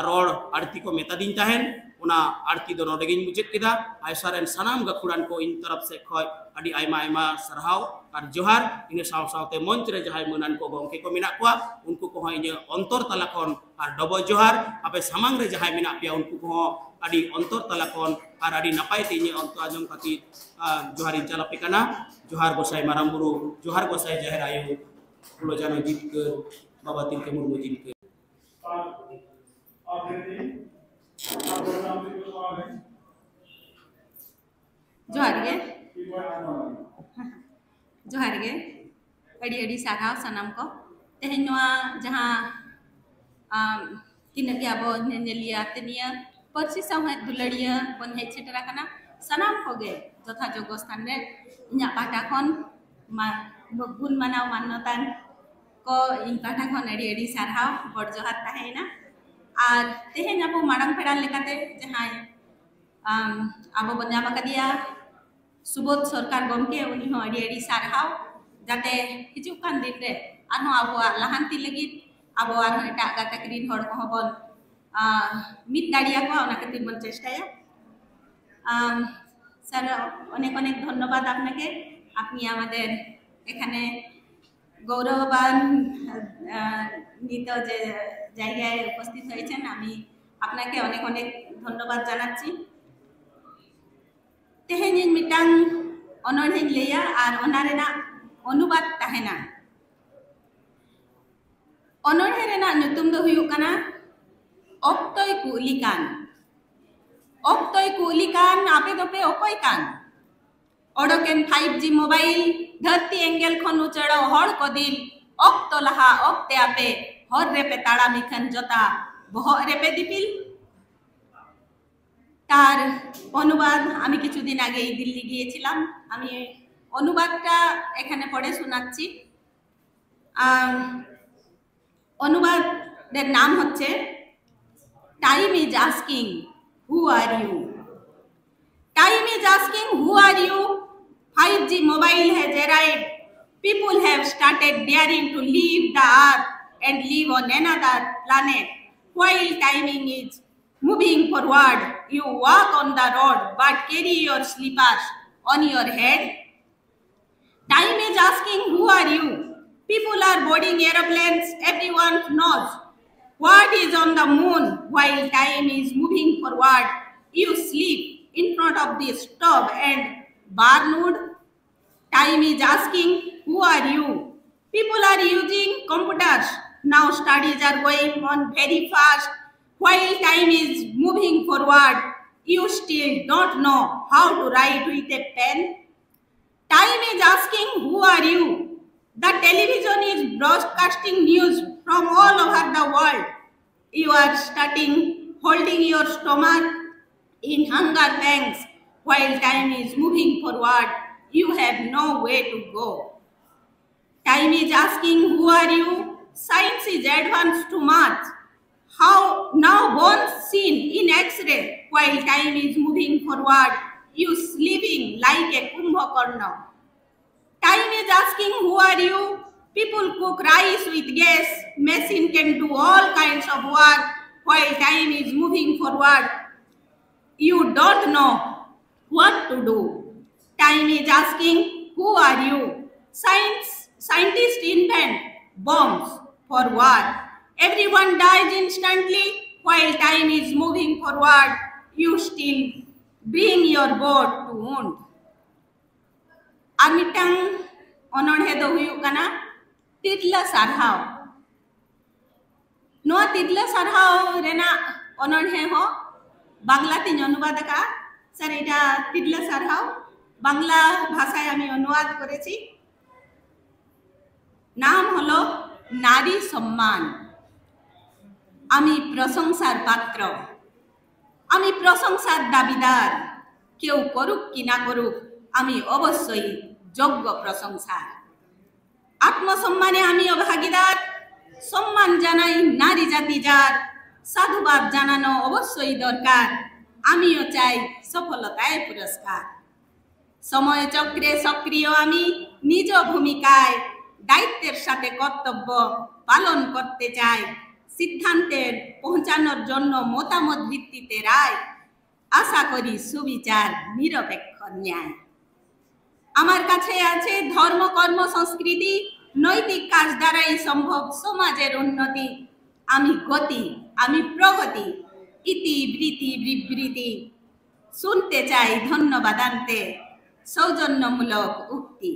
ᱨᱚᱲ ᱟᱹᱲᱛᱤ ᱠᱚ ᱢᱮᱛᱟᱫᱤᱧ ᱛᱟᱦᱮᱱ, ᱚᱱᱟ ᱟᱹᱲᱛᱤ ᱫᱚ ᱱᱚᱰᱮ ᱜᱤᱧ ᱢᱩᱪᱟᱹᱫ ᱠᱮᱫᱟ᱾ ᱟᱭᱥᱟ ᱨᱮᱱ ᱥᱟᱱᱟᱢ ᱜᱟᱹᱠᱷᱩᱲᱟᱱ ᱠᱚ ᱤᱧ ᱛᱚᱨᱚᱯ ᱥᱮᱫ ᱠᱷᱚᱱ ᱟᱹᱰᱤ ᱟᱭᱢᱟ ᱟᱭᱢᱟ ᱥᱟᱨᱦᱟᱣ ᱟᱨ ᱡᱚᱦᱟᱨ᱾ ᱤᱱᱟᱹ ᱥᱟᱶ ᱥᱟᱶᱛᱮ ᱢᱚᱧᱪ ᱨᱮ ᱡᱟᱦᱟᱸᱭ ᱢᱟᱹᱱᱟᱱ ᱠᱚ ᱜᱚᱢᱠᱮ ᱠᱚ ᱢᱮᱱᱟᱜ ᱠᱚᱣᱟ, ᱩᱱᱠᱩ ᱠᱚᱦᱚᱸ ᱤᱧᱟᱹᱜ ᱚᱱᱛᱚᱨ ᱛᱟᱞᱟ ᱠᱷᱚᱱ ᱟᱨ ᱰᱚᱵᱚᱞ ᱡᱚᱦᱟᱨ᱾ ᱟᱯᱮ ᱥᱟᱢᱟᱝ ᱨᱮ ᱡᱟᱦᱟᱸᱭ ᱢᱮᱱᱟᱜ ᱯᱮᱭᱟ, ᱩᱱᱠᱩ ᱠᱚᱦᱚᱸ ᱟᱹᱰᱤ ᱚᱱᱛᱚᱨ ᱛᱟᱞᱟ ᱠᱷᱚᱱ ᱟᱨ ᱟᱹᱰᱤ ᱱᱟᱯᱟᱭ ᱛᱮ ᱤᱧᱟᱹᱜ ᱚᱱᱛᱚᱨ ᱟᱸᱡᱚᱢ ᱠᱷᱟᱹᱛᱤᱨ, ᱟᱨ ᱡᱚᱦᱟᱨ ᱤᱧ ᱪᱟᱞ ᱟᱯᱮ ᱠᱟᱱᱟ᱾ ᱡᱚᱦᱟᱨ ᱜᱚᱸᱥᱟᱭ ᱢᱟᱨᱟᱝ ᱵᱩᱨᱩ, ᱡᱚᱦᱟᱨ ᱜᱚᱸᱥᱟᱭ ᱡᱟᱦᱮᱨ ᱟᱭᱳ, ᱯᱷᱩᱞᱳ ᱡᱷᱟᱱᱳ ᱡᱤᱛᱠᱟᱹᱨ, ᱵᱟᱵᱟ ᱛᱤᱞᱠᱟᱹ ᱢᱩᱨᱢᱩ ᱡᱤᱛᱠᱟᱹᱨ᱾ ᱡᱚᱦᱟᱨ ᱜᱮ᱾ ᱡᱚᱦᱟᱨ ᱜᱮ᱾ ᱟᱹᱰᱤ ᱟᱹᱰᱤ ᱥᱟᱨᱦᱟᱣ ᱥᱟᱱᱟᱢ ᱠᱚ᱾ ᱛᱮᱦᱮᱧ ᱱᱚᱣᱟ ᱡᱟᱦᱟᱸ, ᱟᱢ, ᱛᱤᱱᱟᱹᱜ ᱜᱮ ᱟᱵᱚ ᱧᱮᱧᱮᱞᱤᱭᱟᱹ ᱟᱛᱮ ᱱᱤᱭᱟᱹ ᱯᱟᱹᱨᱥᱤ ᱥᱟᱶᱦᱮᱫ ᱫᱩᱞᱟᱹᱲᱤᱭᱟᱹ ᱵᱚᱱ ᱦᱮᱡ ᱥᱮᱴᱮᱨ ᱟᱠᱟᱱᱟ, ᱥᱟᱱᱟᱢ ᱠᱚᱜᱮ ᱡᱚᱛᱷᱟ ᱡᱚᱜᱚ ᱥᱛᱷᱟᱱ ᱨᱮ ᱤᱧᱟᱹᱜ ᱯᱟᱦᱴᱟ ᱠᱷᱚᱱ ᱢᱟ-, ᱜᱩᱱ ᱢᱟᱱᱟᱣ ᱢᱟᱱᱱᱚᱛᱟᱱ ᱠᱚ ᱤᱧ ᱯᱟᱦᱴᱟ ᱠᱷᱚᱱ ᱟᱹᱰᱤ ᱟᱹᱰᱤ ᱥᱟᱨᱦᱟᱣ, ᱜᱚᱰ ᱡᱚᱦᱟᱨ ᱛᱟᱦᱮᱸᱭᱮᱱᱟ᱾ ᱟᱨ ᱛᱮᱦᱮᱧ ᱟᱵᱚ ᱢᱟᱲᱟᱝ ᱯᱮᱲᱟ ᱞᱮᱠᱟᱛᱮ ᱡᱟᱦᱟᱸᱭ, ᱟᱢ, ᱟᱵᱚ ᱵᱚᱱ ᱧᱟᱢ ᱟᱠᱟᱫᱮᱭᱟ ᱥᱩᱵᱳᱫᱷ ᱥᱚᱨᱠᱟᱨ ᱜᱚᱢᱠᱮ, ᱩᱱᱤ ᱦᱚᱸ ᱟᱹᱰᱤ ᱟᱹᱰᱤ ᱥᱟᱨᱦᱟᱣ᱾ ᱡᱟᱛᱮ ᱦᱤᱡᱩᱜ ᱠᱟᱱ ᱫᱤᱱ ᱨᱮ ᱟᱨᱦᱚᱸ ᱟᱵᱚᱣᱟᱜ ᱞᱟᱦᱟᱱᱛᱤ ᱞᱟᱹᱜᱤᱫ ᱟᱵᱚ ᱟᱨᱦᱚᱸ ᱮᱴᱟᱜ ᱜᱟᱛᱟᱠ ᱨᱤᱱ ᱦᱚᱲ ᱠᱚᱦᱚᱸ ᱵᱚᱱ, ᱟᱸ, ᱢᱤᱫ ᱫᱟᱲᱮᱭᱟᱠᱚᱣᱟ, ᱚᱱᱟ ᱠᱷᱟᱹᱛᱤᱨ ᱵᱚᱱ ᱪᱮᱥᱴᱟᱭᱟ᱾ আম, স্যার, অনেক অনেক ধন্যবাদ আপনাকে। আপনি আমাদের এখানে গৌরবান্বিত যে জায়গায় উপস্থিত হয়েছেন, আমি আপনাকে অনেক অনেক ধন্যবাদ জানাচ্ছি। ᱛᱮᱦᱮᱧ ᱤᱧ ᱢᱤᱫᱴᱟᱝ ᱚᱱᱚᱬᱦᱮᱧ ᱞᱟᱹᱭᱟ ᱟᱨ ᱚᱱᱟ ᱨᱮᱱᱟᱜ ᱚᱱᱩᱵᱟᱫ ᱛᱟᱦᱮᱱᱟ᱾ ᱚᱱᱚᱬᱦᱮ ᱨᱮᱱᱟᱜ ᱧᱩᱛᱩᱢ ᱫᱚ ᱦᱩᱭᱩᱜ ᱠᱟᱱᱟ ᱚᱠᱛᱚᱭ ᱠᱩᱜᱞᱤ ᱠᱟᱱ᱾ ᱚᱠᱛᱚᱭ ᱠᱩᱜᱞᱤ ᱠᱟᱱ, ᱟᱯᱮ ᱫᱚᱯᱮ ᱚᱠᱚᱭ ᱠᱟᱱ? ᱚᱰᱚᱠᱮᱱ five G mobile, ᱫᱷᱟᱹᱨᱛᱤ ᱮᱸᱜᱮᱞ ᱠᱷᱚᱱ ᱩᱪᱟᱹᱲᱚᱜ ᱦᱚᱲ ᱠᱚ ᱫᱤᱞ᱾ ᱚᱠᱛᱚ ᱞᱟᱦᱟ ᱚᱠᱛᱮ ᱟᱯᱮ, ᱦᱚᱨ ᱨᱮᱯᱮ ᱛᱟᱲᱟᱢ ᱤᱠᱷᱟᱹᱱ ᱡᱚᱛᱟ, ᱵᱚᱦᱚᱜ ᱨᱮᱯᱮ ᱫᱤᱯᱤᱞ᱾ তার অনুবাদ আমি কিছুদিন আগেই দিল্লি গিয়েছিলাম। আমি অনুবাদটা এখানে পড়ে শোনাচ্ছি। আম, অনুবাদের নাম হচ্ছে Time is asking, who are you? Time is asking, who are you? Five G mobile has arrived. People have started daring to leave the earth. and live on another planet. While timing is moving forward, you walk on the road but carry your slippers on your head. Time is asking, "Who are you?" People are boarding aeroplanes, everyone knows what is on the moon. While time is moving forward, you sleep in front of the stove and burn wood. Time is asking, "Who are you?" People are using computers. Now studies are going on very fast. While time is moving forward, you still don't know how to write with a pen. Time is asking, "Who are you?" The television is broadcasting news from all over the world. You are starting holding your stomach in hunger pangs while time is moving forward. You have no way to go. Time is asking, "Who are you?" Science is advanced too much. How now bones seen in X-ray while time is moving forward? You sleeping like a Kumbhakarna. Time is asking, "Who are you?" People cook rice with gas. Machine can do all kinds of work while time is moving forward. You don't know what to do. Time is asking, "Who are you?" Science, scientists invent bombs for war. Everyone dies instantly while time is moving forward. You still bring your boat to wound. ᱟᱨ ᱢᱤᱫᱴᱟᱝ ᱚᱱᱚᱬᱦᱮ ᱫᱚ ᱦᱩᱭᱩᱜ ᱠᱟᱱᱟ ᱛᱤᱨᱞᱟᱹ ᱥᱟᱨᱦᱟᱣ᱾ ᱱᱚᱣᱟ ᱛᱤᱨᱞᱟᱹ ᱥᱟᱨᱦᱟᱣ ᱨᱮᱱᱟᱜ ᱚᱱᱚᱬᱦᱮ ᱦᱚᱸ ᱵᱟᱝᱞᱟ ᱛᱮᱧ ᱚᱱᱩᱵᱟᱫ ᱟᱠᱟᱫᱼᱟ᱾ স্যার, এটা তিরলা সারহাও, বাংলা ভাষায় আমি অনুবাদ করেছি। নাম হলো নারী সম্মান। আমি প্রশংসার পাত্র, আমি প্রশংসার দাবিদার। কেউ করুক কি না করুক, আমি অবশ্যই যোগ্য প্রশংসার। আত্মসম্মানে আমিও ভাগিদার, সম্মান জানাই নারী জাতি যার, সাধুবাদ জানানো অবশ্যই দরকার। আমিও চাই সফলতায় পুরস্কার। সময় চক্রে সক্রিয় আমি, নিজ ভূমিকায় দায়িত্বের সাথে কর্তব্য পালন করতে চাই। সিদ্ধান্তে পৌঁছানোর জন্য মতামত ভিত্তিতে রায়, আশা করি সুবিচার, নিরপেক্ষ ন্যায়। আমার কাছে আছে ধর্ম, কর্ম, সংস্কৃতি, নৈতিক কাজ দ্বারাই সম্ভব সমাজের উন্নতি। আমি গতি, আমি প্রগতি, ইতি বৃত্তি বিবৃতি। শুনতে চাই ধন্যবাদান্তে সৌজন্যমূলক উক্তি।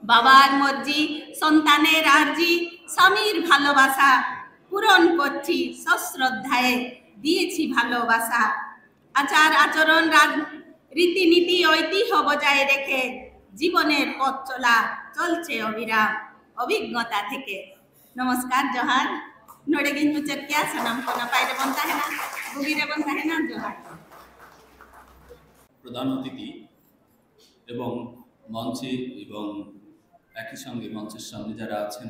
বাবার মর্জি, সন্তানের আর্জি, স্বামীর ভালোবাসা পূরণ করছি সশ্রদ্ধায়, দিয়েছি ভালোবাসা। আচার আচরণ, রাজ-, রীতিনীতি, ঐতিহ্য বজায় রেখে জীবনের পথ চলা চলছে অবিরাম অভিজ্ঞতা থেকে। নমস্কার, ᱡᱚᱦᱟᱨ᱾ ᱱᱚᱰᱮ ᱜᱤᱧ ᱢᱩᱪᱟᱹᱫ ᱠᱮᱭᱟ᱾ ᱥᱟᱱᱟᱢ ᱠᱚ ᱱᱟᱯᱟᱭ ᱨᱮᱵᱚᱱ ᱛᱟᱦᱮᱱᱟ, ᱵᱩᱜᱤ ᱨᱮᱵᱚᱱ ᱛᱟᱦᱮᱱᱟ᱾ ᱡᱚᱦᱟᱨ᱾ প্রধান অতিথি এবং মঞ্চে এবং একই সঙ্গে মঞ্চের সামনে যারা আছেন,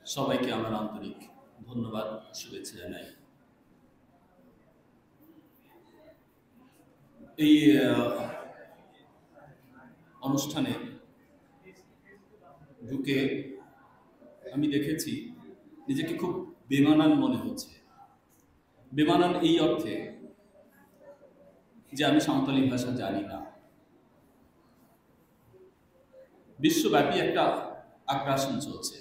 সবাইকে আমার আন্তরিক ধন্যবাদ, শুভেচ্ছা জানাই। এই আহ, অনুষ্ঠানে ঢুকে আমি দেখেছি নিজেকে খুব বেমানান মনে হচ্ছে। বেমানান এই অর্থে যে আমি সাঁওতালি ভাষা জানি না। বিশ্বব্যাপী একটা আগ্রাসন চলছে,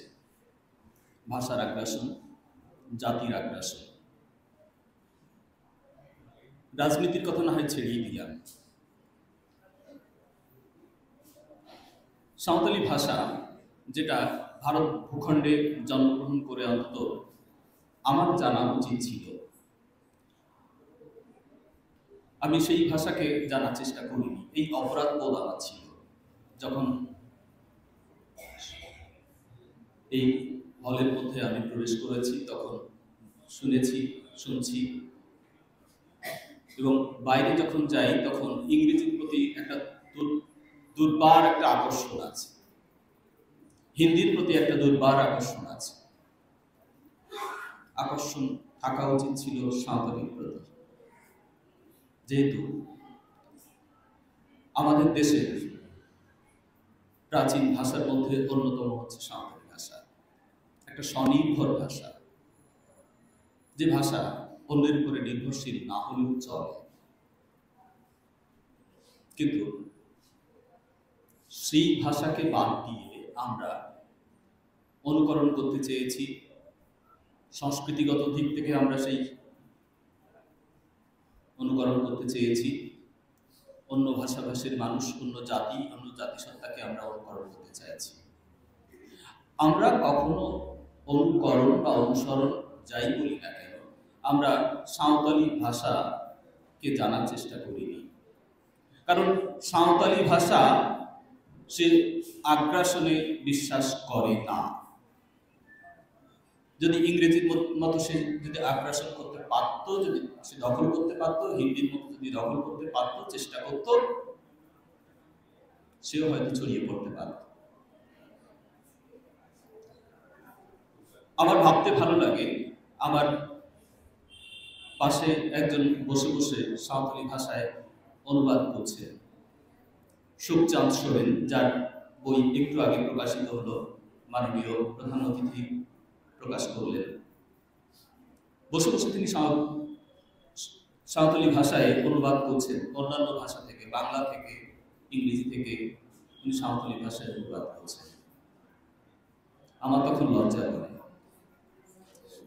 ভাষার আগ্রাসন, জাতির আগ্রাসন। রাজনীতির কথা না হয় ছেড়েই দিলাম। সাঁওতালি ভাষা, যেটা ভারত ভূখণ্ডে জন্মগ্রহণ করে, অন্তত আমার জানা উচিত ছিল, আমি সেই ভাষাকে জানার চেষ্টা করিনি। এই অপরাধ বোধ আমার ছিল। যখন এই হলের মধ্যে আমি প্রবেশ করেছি, তখন শুনেছি, শুনছি, এবং বাইরে যখন যাই, তখন ইংরেজির প্রতি একটা দুর-, দুর্বার একটা আকর্ষণ আছে, হিন্দির প্রতি একটা দুর্বার আকর্ষণ আছে। আকর্ষণ থাকা উচিত ছিল সাঁওতালির প্রতি, যেহেতু আমাদের দেশের প্রাচীন ভাষার মধ্যে অন্যতম হচ্ছে সাঁওতালি ভাষা। একটা স্বনির্ভর ভাষা, যে ভাষা অন্যের উপরে নির্ভরশীল না হলেও চলে। কিন্তু সেই ভাষাকে বাদ দিয়ে আমরা অনুকরণ করতে চেয়েছি, সংস্কৃতিগত দিক থেকে আমরা সেই অনুকরণ করতে চেয়েছি, অন্য ভাষাভাষীর মানুষ, অন্য জাতি, অন্য জাতিসত্তাকে আমরা অনুকরণ করতে চাইছি। আমরা কখনো অনুকরণ বা অনুসরণ যাই বলি না কেন, আমরা সাঁওতালি ভাষাকে জানার চেষ্টা করিনি। কারণ সাঁওতালি ভাষা সে আগ্রাসনে বিশ্বাস করে না। যদি ইংরেজির মত- মতো সে যদি আগ্রাসন করতে পারতো, যদি সে দখল করতে পারতো, হিন্দির মতো যদি দখল করতে পারতো, চেষ্টা করতো, সেও হয়তো ছড়িয়ে পড়তে পারত। আমার ভাবতে ভালো লাগে, আমার পাশে একজন বসে বসে সাঁওতালি ভাষায় অনুবাদ করছে, সুখচাঁদ সোরেন, যার বই একটু আগে প্রকাশিত হলো, মাননীয় প্রধান অতিথি প্রকাশ করলেন। বসে বসে তিনি সাঁও- সাঁওতালি ভাষায় অনুবাদ করছেন, অন্যান্য ভাষা থেকে, বাংলা থেকে, ইংরেজি থেকে উনি সাঁওতালি ভাষায় অনুবাদ করছেন। আমার তখন লজ্জা করে।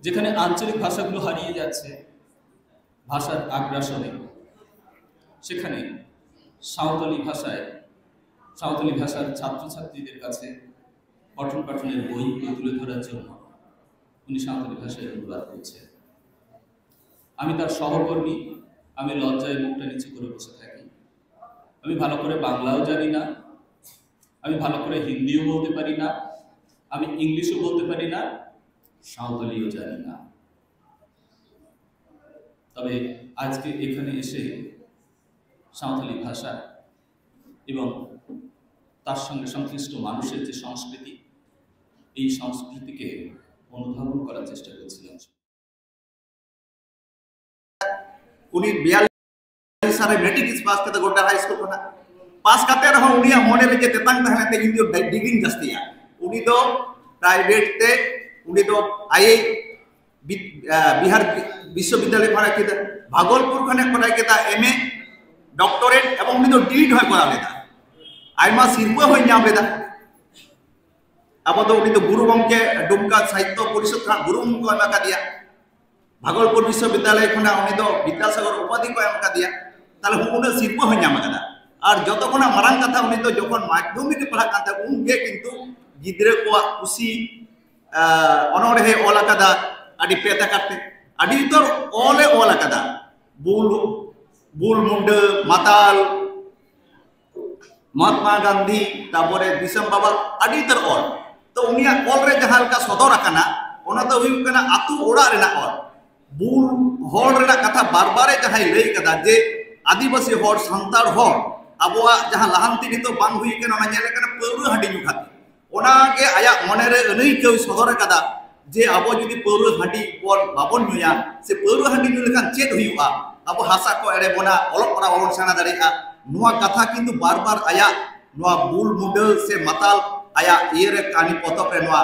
যেখানে আঞ্চলিক ভাষাগুলো হারিয়ে যাচ্ছে ভাষার আগ্রাসনে, সেখানে সাঁওতালি ভাষায়, সাঁওতালি ভাষার ছাত্রছাত্রীদের কাছে পঠন পাঠনের বইগুলো তুলে ধরার জন্য উনি সাঁওতালি ভাষায় অনুবাদ করছেন। আমি তার সহকর্মী, আমি লজ্জায় মুখটা নিচু করে বসে থাকি। আমি ভালো করে বাংলাও জানি না, আমি ভালো করে হিন্দিও বলতে পারি না, আমি ইংলিশও বলতে পারি না, সাঁওতালিও জানি না। তবে আজকে এখানে এসে সাঁওতালি ভাষা এবং তার সঙ্গে সংশ্লিষ্ট মানুষের যে সংস্কৃতি, এই সংস্কৃতিকে অনুধাবন করার চেষ্টা করছিলাম। ᱩᱱᱤ ᱵᱤᱭᱟᱞᱞᱤᱥ ᱥᱟᱞ ᱨᱮ ᱢᱮᱴᱨᱤᱠ ᱯᱟᱥ ᱠᱟᱛᱮ ᱜᱚᱱᱰᱟᱨᱟ ᱦᱟᱭ ᱥᱠᱩᱞ ᱠᱷᱚᱱᱟᱜ ᱯᱟᱥ ᱠᱟᱛᱮ ᱨᱮᱦᱚᱸ ᱩᱱᱤᱭᱟᱜ ᱢᱚᱱᱮ ᱨᱮ ᱡᱮ ᱛᱮᱛᱟᱝ ᱛᱟᱦᱮᱸ ᱞᱮᱱ ᱛᱟᱭᱟ, ᱤᱧ ᱫᱚ ᱰᱤᱜᱽᱨᱤᱧ ᱡᱟᱹᱥᱛᱤᱭᱟ᱾ ᱩᱱᱤ ᱫᱚ ᱯᱨᱟᱭᱵᱷᱮᱴ ᱛᱮ ᱩᱱᱤ ᱫᱚ ᱟᱭ ᱵᱤ-, ᱟᱸ, ᱵᱤᱦᱟᱨ ᱵᱤ-, ᱵᱤᱥᱥᱚᱵᱤᱫᱽᱫᱟᱞᱚᱭ ᱠᱷᱚᱱᱟᱜ ᱠᱮᱫᱟ, ᱵᱷᱟᱜᱚᱞᱯᱩᱨ ᱠᱷᱚᱱᱟᱜ ᱠᱚᱨᱟᱣ ᱠᱮᱫᱟ ᱮᱢ ᱮ, ᱰᱚᱠᱴᱚᱨᱮᱴ, ᱮᱵᱚᱝ ᱩᱱᱤ ᱫᱚ ᱰᱤᱞᱤᱴ ᱦᱚᱸᱭ ᱠᱚᱨᱟᱣ ᱞᱮᱫᱟ᱾ ᱟᱭᱢᱟ ᱥᱤᱨᱯᱟᱹ ᱦᱚᱸᱭ ᱧᱟᱢ ᱞᱮᱫᱟ᱾ ᱟᱵᱚ ᱫᱚ ᱩᱱᱤ ᱫᱚ ᱜᱩᱨᱩ ᱜᱚᱢᱠᱮ ᱰᱩᱢᱠᱟ ᱥᱟᱦᱤᱛᱛᱚ ᱯᱚᱨᱤᱥᱚᱫᱽ ᱠᱷᱚᱱᱟᱜ ᱜᱩᱨᱩ ᱜᱚᱢᱠᱮ ᱠᱚ ᱮᱢ ᱟᱠᱟᱫᱮᱭᱟ᱾ ᱵᱷᱟᱜᱚᱞᱯᱩᱨ ᱵᱤᱥᱥᱚᱵᱤᱫᱽᱫᱟᱞᱚᱭ ᱠᱷᱚᱱᱟᱜ ᱩᱱᱤ ᱫᱚ ᱵᱤᱫᱽᱫᱟᱥᱟᱜᱚᱨ ᱩᱯᱟᱫᱷᱤ ᱠᱚ ᱮᱢ ᱟᱠᱟᱫᱮᱭᱟ᱾ ᱛᱟᱦᱞᱮ ᱩᱱᱟᱹᱜ ᱥᱤᱨᱯᱟᱹ ᱦᱚᱸᱭ ᱧᱟᱢ ᱟᱠᱟᱫᱟ᱾ ᱟᱨ ᱡᱚᱛᱚ ᱠᱷᱚᱱᱟᱜ ᱢᱟᱨᱟᱝ ᱠᱟᱛᱷᱟ, ᱩᱱᱤ ᱫᱚ ᱡᱚᱠᱷᱚᱱ ᱢᱟᱫᱽᱫᱷᱚᱢᱤᱠ ᱮ ᱯᱟᱲᱦᱟᱜ ᱠᱟᱱ ᱛᱟᱦᱮᱸᱫ, ᱩᱱᱜᱮ ᱠᱤᱱᱛᱩ ᱜᱤᱫᱽᱨᱟᱹ ᱠᱚᱣᱟᱜ ᱠᱩᱥᱤ, ᱟᱸ, ᱚᱱᱚᱬᱦᱮ ᱚᱞ ᱟᱠᱟᱫᱟ ᱟᱹᱰᱤ ᱯᱮᱫ ᱟᱠᱟᱨ ᱛᱮ᱾ ᱟᱹᱰᱤ ᱩᱛᱟᱹᱨ ᱚᱞᱮ ᱚᱞ ᱟᱠᱟᱫᱟ᱾ ᱵᱩᱞ, ᱵᱩᱞ ᱢᱩᱱᱰᱟᱹ, ᱢᱟᱛᱟᱞ, ᱢᱚᱦᱟᱛᱢᱟ ᱜᱟᱱᱫᱷᱤ, ᱛᱟᱨᱯᱚᱨᱮ ᱫᱤᱥᱚᱢ ᱵᱟᱵᱟ, ᱟᱹᱰᱤ ᱩᱛᱟᱹᱨ ᱚᱞ᱾ ᱛᱚ ᱩᱱᱤᱭᱟᱜ ᱚᱞ ᱨᱮ ᱡᱟᱦᱟᱸ ᱞᱮᱠᱟ ᱥᱚᱫᱚᱨ ᱟᱠᱟᱱᱟ, ᱚᱱᱟ ᱫᱚ ᱦᱩᱭᱩᱜ ᱠᱟᱱᱟ ᱟᱹᱛᱩ ᱚᱲᱟᱜ ᱨᱮᱱᱟᱜ ᱚᱞ᱾ ᱵᱩᱞ ᱦᱚᱲ ᱨᱮᱱᱟᱜ ᱠᱟᱛᱷᱟ ᱵᱟᱨ ᱵᱟᱨᱮ ᱡᱟᱦᱟᱸᱭ ᱞᱟᱹᱭ ᱠᱟᱫᱟ ᱡᱮ ᱟᱹᱫᱤᱵᱟᱹᱥᱤ ᱦᱚᱲ, ᱥᱟᱱᱛᱟᱲ ᱦᱚᱲ, ᱟᱵᱚᱣᱟᱜ ᱡᱟᱦᱟᱸ ᱞᱟᱦᱟᱱᱛᱤ ᱱᱤᱛᱚᱜ ᱵᱟᱝ ᱦᱩᱭ ᱠᱟᱱᱟ, ᱚᱱᱟ ᱧᱮᱞ ᱠᱟᱱᱟ ᱯᱟᱹᱣᱨᱟᱹ ᱦᱟᱺᱰᱤ ᱧᱩ ᱠᱷᱟᱹᱛᱤᱨ᱾ ᱚᱱᱟᱜᱮ ᱟᱭᱟᱜ ᱢᱚᱱᱮᱨᱮ ᱟᱹᱱᱟᱹᱭᱠᱟᱹᱣ ᱥᱚᱫᱚᱨ ᱟᱠᱟᱫᱟ ᱡᱮ ᱟᱵᱚ ᱡᱩᱫᱤ ᱯᱟᱹᱣᱨᱟᱹ ᱦᱟᱺᱰᱤ ᱵᱚᱱ ᱵᱟᱵᱚᱱ ᱧᱩᱭᱟ, ᱥᱮ ᱯᱟᱹᱣᱨᱟᱹ ᱦᱟᱺᱰᱤ ᱧᱩ ᱞᱮᱠᱷᱟᱱ ᱪᱮᱫ ᱦᱩᱭᱩᱜᱼᱟ, ᱟᱵᱚ ᱦᱟᱥᱟ ᱠᱚ ᱮᱲᱮ ᱵᱚᱱᱟ, ᱚᱞᱚᱜ ᱯᱟᱲᱦᱟᱜ ᱵᱟᱵᱚᱱ ᱥᱮᱬᱟ ᱫᱟᱲᱮᱭᱟᱜᱼᱟ, ᱱᱚᱣᱟ ᱠᱟᱛᱷᱟ ᱠᱤᱱᱛᱩ ᱵᱟᱨ ᱵᱟᱨ ᱟᱭᱟᱜ ᱱᱚᱣᱟ ᱵᱩᱞ ᱢᱩᱰᱟᱹ ᱥᱮ ᱢᱟᱛᱟᱞ ᱟᱭᱟᱜ ᱤᱭᱟᱹ ᱨᱮ, ᱠᱟᱹᱦᱱᱤ ᱯᱚᱛᱚᱵ ᱨᱮ ᱱᱚᱣᱟ,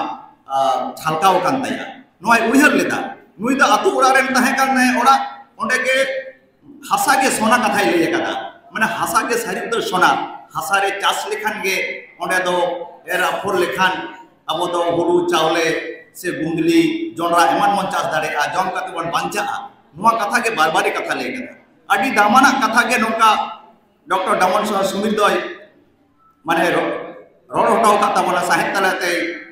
ᱟ, ᱡᱷᱟᱞᱠᱟᱣ ᱟᱠᱟᱱ ᱛᱟᱭᱟ᱾ ᱱᱚᱣᱟᱭ ᱩᱭᱦᱟᱹᱨ ᱞᱮᱫᱟ, ᱱᱩᱭ ᱫᱚ ᱟᱹᱛᱩ ᱚᱲᱟᱜ ᱨᱮᱱ ᱛᱟᱦᱮᱸ ᱠᱟᱱᱟᱭ, ᱚᱲᱟᱜ ᱚᱸᱰᱮ ᱜᱮ ᱦᱟᱥᱟ ᱜᱮ ᱥᱚᱱᱟ ᱠᱟᱛᱷᱟᱭ ᱞᱟᱹᱭ ᱟᱠᱟᱫᱟ᱾ ᱢᱟᱱᱮ ᱦᱟᱥᱟ ᱜᱮ ᱥᱟᱹᱨᱤ ᱩᱛᱟᱹᱨ ᱥᱚᱱᱟ᱾ ᱦᱟᱥᱟ ᱨᱮ ᱪᱟᱥ ᱞᱮᱠᱷᱟᱱ ᱜᱮ, ᱚᱸᱰᱮ ᱫᱚ ᱮᱨ ᱟᱯᱷᱚᱨ ᱞᱮᱠᱷᱟᱱ ᱟᱵᱚ ᱫᱚ ᱦᱩᱲᱩ ᱪᱟᱣᱞᱮ ᱥᱮ ᱜᱩᱸᱫᱽᱞᱤ, ᱡᱚᱱᱰᱨᱟ ᱮᱢᱟᱱ ᱵᱚᱱ ᱪᱟᱥ ᱫᱟᱲᱮᱭᱟᱜᱼᱟ, ᱡᱚᱢ ᱠᱟᱛᱮ ᱵᱚᱱ ᱵᱟᱧᱪᱟᱜᱼᱟ᱾ ᱱᱚᱣᱟ ᱠᱟᱛᱷᱟ ᱜᱮ ᱵᱟᱨ ᱵᱟᱨ ᱮ ᱠᱟᱛᱷᱟ ᱞᱟᱹᱭ ᱟᱠᱟᱫᱟ᱾ ᱟᱹᱰᱤ ᱫᱟᱢᱟᱱᱟᱜ ᱠᱟᱛᱷᱟ ᱜᱮ ᱱᱚᱝᱠᱟ ᱰᱚᱠᱴᱚᱨ ᱰᱟᱢᱚᱱ ᱥᱚᱨᱮᱱ ᱥᱩᱢᱤᱨ ᱫᱚᱭ ᱢᱟᱱᱮ ᱨᱚ-, ᱨᱚᱲ ᱦᱚᱴᱚ ᱟᱠᱟᱫ ᱛᱟᱵᱚᱱᱟ, ᱥᱟᱶᱦᱮᱫ ᱛᱟᱞᱟᱛᱮ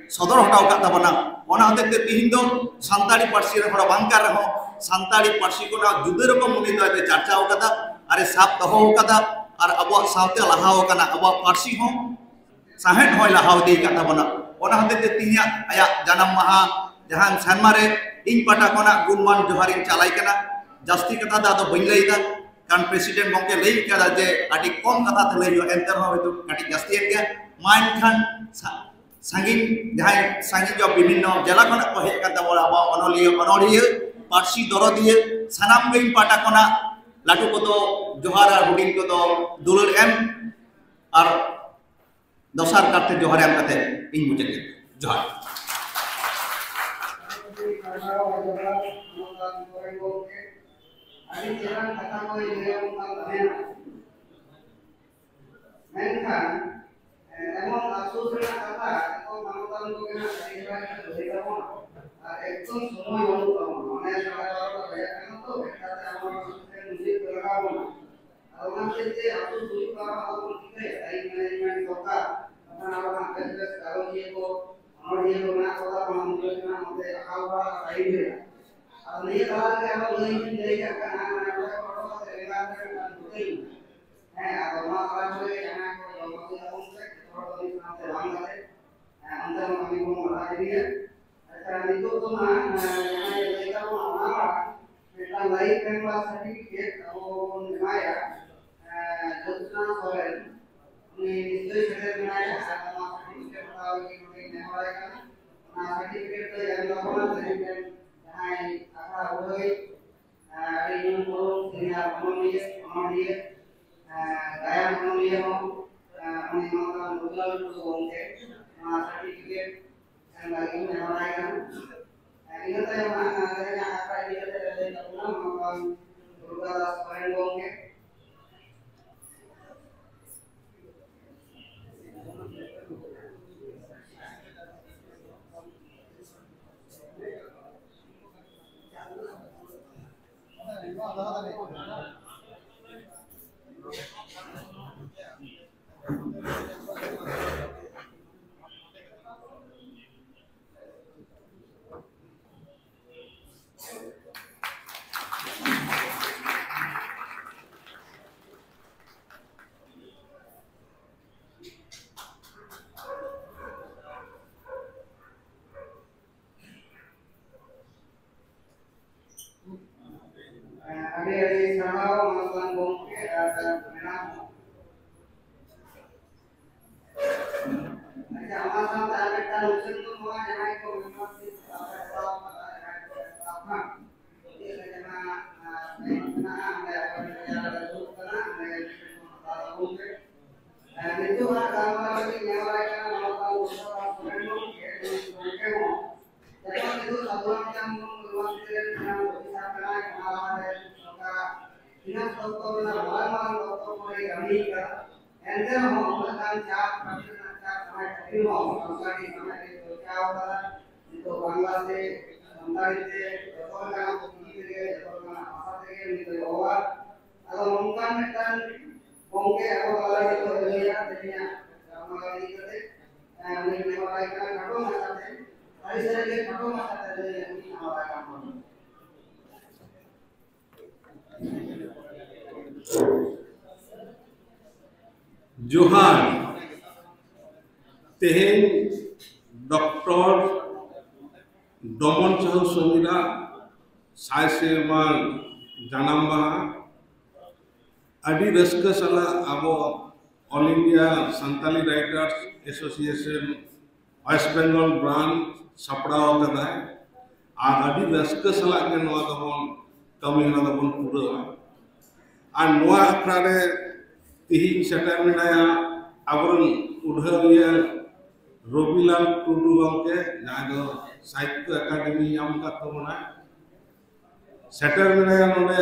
ᱥᱚᱫᱚᱨ ᱦᱚᱴᱚ ᱟᱠᱟᱫ ᱛᱟᱵᱚᱱᱟ᱾ ᱚᱱᱟ ᱦᱚᱛᱮᱡ ᱛᱮ ᱛᱤᱦᱤᱧ ᱫᱚ ᱥᱟᱱᱛᱟᱲᱤ ᱯᱟᱹᱨᱥᱤ ᱨᱮ ᱦᱚᱲ ᱵᱟᱝ ᱠᱟᱱ ᱨᱮᱦᱚᱸ, ᱥᱟᱱᱛᱟᱲᱤ ᱯᱟᱹᱨᱥᱤ ᱠᱷᱚᱱᱟᱜ ᱡᱩᱫᱟᱹ ᱨᱚᱠᱚᱢ ᱩᱱᱤ ᱫᱚ ᱪᱟᱨᱪᱟᱣ ᱟᱠᱟᱫᱟ, ᱟᱨᱮ ᱥᱟᱵ ᱫᱚᱦᱚ ᱟᱠᱟᱫᱟ, ᱟᱨ ᱟᱵᱚᱣᱟᱜ ᱥᱟᱶᱛᱮ ᱞᱟᱦᱟᱣ ᱟᱠᱟᱱᱟ, ᱟᱵᱚᱣᱟᱜ ᱯᱟᱹᱨᱥᱤ ᱦᱚᱸ ᱥᱟᱶᱦᱮᱫ ᱦᱚᱸᱭ ᱞᱟᱦᱟ ᱤᱫᱤ ᱟᱠᱟᱫ ᱛᱟᱵᱚᱱᱟ᱾ ᱚᱱᱟ ᱦᱚᱛᱮᱡ ᱛᱮ ᱛᱤᱦᱤᱧᱟᱜ ᱟᱭᱟᱜ ᱡᱟᱱᱟᱢ ᱢᱟᱦᱟ ᱡᱟᱦᱟᱸ ᱥᱮᱨᱢᱟ ᱨᱮ ᱤᱧ ᱯᱟᱦᱴᱟ ᱠᱷᱚᱱᱟᱜ ᱜᱩᱱᱢᱟᱱ ᱡᱚᱦᱟᱨᱤᱧ ᱪᱟᱞᱟᱭ ᱠᱟᱱᱟ᱾ ᱡᱟᱹᱥᱛᱤ ᱠᱟᱛᱷᱟ ᱫᱚ ᱟᱫᱚ ᱵᱟᱹᱧ ᱞᱟᱹᱭ ᱮᱫᱟ, ᱠᱟᱨᱚᱱ ᱯᱨᱮᱥᱤᱰᱮᱱᱴ ᱜᱚᱢᱠᱮ ᱞᱟᱹᱭ ᱠᱟᱫᱟ ᱡᱮ ᱟᱹᱰᱤ ᱠᱚᱢ ᱠᱟᱛᱷᱟ ᱛᱮ ᱞᱟᱹᱭ ᱦᱩᱭᱩᱜᱼᱟ, ᱮᱱᱛᱮ ᱨᱮᱦᱚᱸ ᱦᱚᱭᱛᱳ ᱠᱟᱹᱴᱤᱡ ᱡᱟᱹᱥᱛᱤᱭᱮᱱ ᱜᱮᱭᱟ᱾ ᱢᱟ ᱮᱱᱠᱷᱟᱱ ᱥᱟ-, ᱥᱟᱺᱜᱤᱧ, ᱡᱟᱦᱟᱸᱭ ᱥᱟᱺᱜᱤᱧ ᱡᱚ ᱵᱤᱵᱷᱤᱱᱱᱚ ᱡᱮᱞᱟ ᱠᱷᱚᱱᱟᱜ ᱠᱚ ᱦᱮᱡ ᱟᱠᱟᱱ ᱛᱟᱵᱚᱱᱟ, ᱟᱵᱚᱣᱟᱜ ᱚᱱᱚᱞᱤᱭᱟᱹ, ᱚᱱᱚᱲᱦᱤᱭᱟᱹ, ᱯᱟᱹᱨᱥᱤ ᱫᱚᱨᱚᱫᱤᱭᱟᱹ, ᱥᱟᱱᱟᱢ ᱜᱮ ᱤᱧ ᱯᱟᱦᱴᱟ ᱠᱷᱚᱱᱟᱜ ᱞᱟᱹᱴᱩ ᱠᱚᱫᱚ ᱡᱚᱦᱟᱨ ᱟᱨ ᱦᱩᱰᱤᱧ ᱠᱚᱫᱚ ᱫᱩᱞᱟᱹᱲ ᱮᱢ ᱟᱨ ᱫᱚᱥᱟᱨ ᱠᱟᱨᱛᱮ ᱡᱚᱦᱟᱨ ᱮᱢ ᱠᱟᱛᱮ ᱤᱧ ᱢᱩᱪᱟᱹᱫ ᱠᱮᱫᱟ᱾ ᱡᱚᱦᱟᱨ᱾ ᱡᱚᱦᱟᱨ, ᱢᱟᱱᱚᱛᱟᱱ ᱜᱚᱢᱠᱮ, ᱟᱹᱰᱤ ᱪᱮᱦᱨᱟ ᱠᱟᱛᱷᱟ ᱠᱚᱭ ᱞᱟᱹᱭ ᱟᱵᱚᱱ ᱠᱟᱱ ᱛᱟᱦᱮᱱᱟ᱾ ᱢᱮᱱᱠᱷᱟᱱ, ᱮ, ᱮᱢᱚᱱ ᱟᱯᱥᱳᱥ ᱨᱮᱱᱟᱜ ᱠᱟᱛᱷᱟ, ᱮᱛᱚ ᱢᱟᱱᱚᱛᱟᱱ ᱠᱚᱜᱮ ᱦᱟᱸᱜ ᱟᱹᱰᱤ ᱪᱮᱦᱨᱟ ᱠᱤᱱ ᱞᱟᱹᱭ ᱛᱟᱵᱚᱱᱟ᱾ ᱟᱨ ᱮᱠᱫᱚᱢ ᱥᱚᱢᱚᱭ ᱵᱟᱹᱱᱩᱜ ᱛᱟᱵᱚᱱᱟ᱾ ᱢᱟᱱᱮ ᱥᱟᱲᱮ ᱵᱟᱨᱚᱴᱟ ᱵᱟᱡᱟᱜ ᱠᱟᱱᱟ ᱛᱚ, ᱮᱠᱴᱟ ᱛᱮ ᱟᱵᱚ ᱢᱩᱪᱟᱹᱫ ᱞᱟᱜᱟᱣ ᱵᱚᱱᱟ᱾ ᱟᱫᱚ ᱚᱱᱟ ᱦᱚᱛᱮᱡ ᱛᱮ ᱟᱵᱚ ᱫᱩᱲᱩᱵ ᱠᱟᱱᱟ, ᱟᱵᱚ ᱵᱚᱱ ᱪᱤᱠᱟᱹᱭᱟ? ᱴᱟᱭᱤᱢ ᱢᱮᱱᱮᱡᱢᱮᱱᱴ ᱫᱚᱨᱠᱟᱨ᱾ ᱵᱟᱠᱷᱟᱱ ᱟᱵᱚ ᱦᱟᱸᱜ ᱵᱮᱥ ᱵᱮᱥ ᱜᱟᱞᱚᱪᱤᱭᱟᱹ ᱠᱚ, ᱚᱱᱚᱞᱤᱭᱟᱹ ᱠᱚ ᱢᱮᱱᱟᱜ ᱠᱚᱣᱟ, ᱚᱱᱟ ᱢᱩᱫᱽᱨᱮ ᱢᱮᱱᱟᱜ ᱱᱚᱛᱮ ᱟᱠᱟᱞ ᱵᱟᱲᱟ ᱴᱟᱭᱤᱢ ᱨᱮ᱾ ᱟᱫᱚ ᱱᱤᱭᱟᱹ ᱛᱟᱞᱟ ᱨᱮ ᱟᱵᱚ ᱞᱟᱹᱭ ᱵᱤᱱ ᱞᱟᱹᱭ ᱠᱟᱜ ᱠᱟᱱᱟ, ᱢᱟᱱᱮ ᱚᱸᱰᱮ ᱠᱚ ᱚᱰᱚᱠ ᱠᱟᱛᱮ ᱵᱮᱸᱜᱟᱲ ᱨᱮ ᱢᱤᱫᱴᱟᱝ ᱫᱷᱩᱛᱤ ᱢᱮᱱᱟᱜᱼᱟ᱾ ᱦᱮᱸ, ᱟᱫᱚ ᱱᱚᱣᱟ ᱛᱟᱞᱟ ᱠᱚᱨᱮ ᱡᱟᱦᱟᱸᱭ ᱠᱚ ᱡᱚᱢ ᱟᱹᱜᱩᱭ ᱛᱟᱵᱚᱱ ᱯᱮ, ᱡᱚᱛᱚ ᱦᱚᱲ ᱫᱚ ᱢᱤᱫ ᱥᱟᱶᱛᱮ ᱵᱟᱝ ᱠᱟᱛᱮ, ᱦᱮᱸ, ᱚᱱᱛᱮ ᱦᱚᱸ ᱠᱟᱹᱢᱤ ᱵᱚᱱ ᱞᱟᱦᱟ ᱤᱫᱤᱭᱟ᱾ ᱟᱪᱪᱷᱟ, ᱱᱤᱛᱚᱜ ᱫᱚ ᱱᱟᱦᱟᱜ, ᱮᱸ, ᱡᱟᱦᱟᱸᱭ ᱞᱟᱹᱭ ᱛᱟᱵᱚᱱᱟ, ᱚᱱᱟ ᱢᱤᱫᱴᱟᱝ ᱞᱟᱭᱤᱯᱷ ᱢᱮᱢᱵᱟᱨ ᱥᱟᱨᱴᱤᱯᱷᱤᱠᱮᱴ ᱟᱵᱚ ᱵᱚᱱ ᱮᱢᱟᱭᱟ, ᱮᱸ, ᱡᱳᱛᱥᱱᱟ ᱥᱚᱨᱮᱱ᱾ ᱩᱱᱤ ᱱᱤᱥᱪᱚᱭ ᱥᱮᱴᱮᱨ ᱢᱮᱱᱟᱭᱟ, ᱟᱨ ᱚᱱᱟ ᱥᱟᱨᱴᱤᱯᱷᱤᱠᱮᱴ ᱦᱟᱛᱟᱣ ᱞᱟᱹᱜᱤᱫ ᱱᱚᱰᱮ ᱱᱮᱦᱚᱨᱟᱭ ᱠᱟᱱᱟ᱾ ᱚᱱᱟ ᱥᱟᱨᱴᱤᱯᱷᱤᱠᱮᱴ ᱫᱚ ᱮᱢ ᱛᱟᱵᱚᱱᱟ ᱛᱮᱦᱮᱧ ᱨᱮᱱ ᱡᱟᱦᱟᱸᱭ ᱟᱠᱷᱲᱟ ᱵᱩᱰᱷᱟᱹᱭ, ᱟᱹᱰᱤ ᱧᱩᱢ ᱩᱨᱩᱢ ᱥᱤᱱᱤᱭᱟᱨ ᱚᱱᱚᱞᱤᱭᱟᱹ, ᱚᱱᱚᱞᱤᱭᱟᱹ, ᱜᱟᱭᱟᱱ ᱚᱱᱚᱞᱤᱭᱟᱹ ᱦᱚᱸ, ᱩᱱᱤ ᱢᱟᱱᱚᱛᱟᱱ ᱫᱩᱨᱜᱟᱞᱟᱞ ᱴᱩᱰᱩ ᱜᱚᱢᱠᱮ ᱱᱚᱣᱟ ᱥᱟᱨᱴᱤᱯᱷᱤᱠᱮᱴ ᱮᱢ ᱞᱟᱹᱜᱤᱫ ᱤᱧ ᱱᱮᱦᱚᱨᱟᱭ ᱠᱟᱱᱟ᱾ ᱤᱱᱟᱹ ᱛᱟᱭᱚᱢ ᱦᱟᱸᱜ ᱛᱮᱦᱮᱧᱟᱜ ᱟᱠᱷᱲᱟ ᱤᱫᱤ ᱠᱟᱛᱮ ᱞᱟᱹᱭ ᱛᱟᱵᱚᱱᱟ ᱢᱟᱱᱚᱛᱟᱱ ᱫᱩᱨᱜᱟᱫᱟᱥ ᱥᱚᱨᱮᱱ ᱜᱚᱢᱠᱮ᱾ ᱟᱹᱰᱤ ᱟᱹᱰᱤ ᱥᱟᱨᱦᱟᱣ ᱯᱷᱤᱱᱟᱱᱥ ᱫᱚᱯᱛᱚᱨ ᱨᱮᱱᱟᱜ ᱢᱟᱨᱟᱝ ᱢᱟᱨᱟᱝ ᱫᱚᱯᱛᱚᱨ ᱠᱚᱨᱮ ᱠᱟᱹᱢᱤ ᱠᱟᱫᱟ᱾ ᱮᱱᱛᱮ ᱨᱮᱦᱚᱸ ᱩᱱᱟᱹᱜ ᱜᱟᱱ ᱪᱟᱥ ᱠᱟᱹᱢᱤ ᱨᱮᱱᱟᱜ ᱪᱟᱥ ᱥᱟᱱᱟᱭ ᱠᱷᱟᱹᱛᱤᱨ ᱦᱚᱸ ᱥᱟᱱᱛᱟᱲᱤ ᱥᱟᱱᱟᱭ ᱛᱮ ᱪᱚᱨᱪᱟᱣ ᱠᱟᱫᱟ᱾ ᱱᱤᱛᱚᱜ ᱵᱟᱝᱞᱟ ᱛᱮ, ᱥᱟᱱᱛᱟᱲᱤ ᱛᱮ, ᱡᱚᱛᱚ ᱞᱮᱠᱟᱱᱟᱜ ᱯᱩᱛᱷᱤ ᱛᱮᱜᱮ, ᱡᱚᱛᱚ ᱞᱮᱠᱟᱱᱟᱜ ᱵᱷᱟᱥᱟ ᱛᱮᱜᱮ ᱱᱤᱛᱚᱜ ᱚᱞᱟ᱾ ᱟᱫᱚ ᱱᱚᱝᱠᱟᱱ ᱢᱤᱫᱴᱟᱝ ᱜᱚᱢᱠᱮ ᱟᱵᱚ ᱛᱟᱞᱟ ᱨᱮ ᱱᱤᱛᱚᱜ ᱞᱟᱹᱭᱟ, ᱛᱮᱦᱮᱧᱟᱜ ᱜᱟᱞᱢᱟᱨᱟᱣ ᱤᱫᱤ ᱠᱟᱛᱮ, ᱮᱸ, ᱩᱱᱤ ᱱᱮᱦᱚᱨᱟᱭ ᱠᱟᱱᱟ ᱠᱷᱟᱴᱚ ᱢᱟᱪᱷᱟᱛᱮ, ᱥᱟᱹᱨᱤ ᱥᱟᱹᱨᱤ ᱜᱮ ᱠᱷᱟᱴᱚ ᱢᱟᱪᱷᱟᱛᱮ ᱞᱟᱹᱭ ᱞᱟᱹᱜᱤᱫ ᱱᱮᱦᱚᱨᱟᱭ ᱠᱟᱱ ᱛᱟᱵᱚᱱᱟ᱾ ᱡᱚᱦᱟᱨ᱾ ᱛᱮᱦᱮᱧ ᱰᱚᱠᱴᱚᱨ ᱰᱚᱢᱚᱱ ᱥᱟᱦᱩ ᱥᱚᱢᱤᱨᱟᱜ ᱥᱟᱭ ᱥᱮᱨᱢᱟ ᱡᱟᱱᱟᱢ ᱢᱟᱦᱟ᱾ ᱟᱹᱰᱤ ᱨᱟᱹᱥᱠᱟᱹ ᱥᱟᱞᱟᱜ ᱟᱵᱚ All India Santali Writers Association West Bengal branch ᱥᱟᱯᱲᱟᱣ ᱟᱠᱟᱫᱟᱭ᱾ ᱟᱨ ᱟᱹᱰᱤ ᱨᱟᱹᱥᱠᱟᱹ ᱥᱟᱞᱟᱜ ᱜᱮ ᱱᱚᱣᱟ ᱫᱚᱵᱚᱱ, ᱠᱟᱹᱢᱤ ᱦᱚᱨᱟ ᱫᱚᱵᱚᱱ ᱯᱩᱨᱟᱹᱣᱟ᱾ ᱟᱨ ᱱᱚᱣᱟ ᱟᱠᱷᱲᱟ ᱨᱮ ᱛᱤᱦᱤᱧ ᱥᱮᱴᱮᱨ ᱢᱮᱱᱟᱭᱟ ᱟᱵᱚᱨᱮᱱ ᱩᱰᱷᱟᱹᱣᱤᱭᱟᱹ ᱨᱚᱵᱤᱞᱟᱞ ᱴᱩᱰᱩ ᱜᱚᱢᱠᱮ, ᱡᱟᱦᱟᱸᱭ ᱫᱚ ᱥᱟᱦᱤᱛᱛᱚ ᱮᱠᱟᱰᱮᱢᱤ ᱧᱟᱢ ᱟᱠᱟᱫ ᱛᱟᱵᱚᱱᱟᱭ᱾ ᱥᱮᱴᱮᱨ ᱢᱮᱱᱟᱭᱟ ᱱᱚᱰᱮ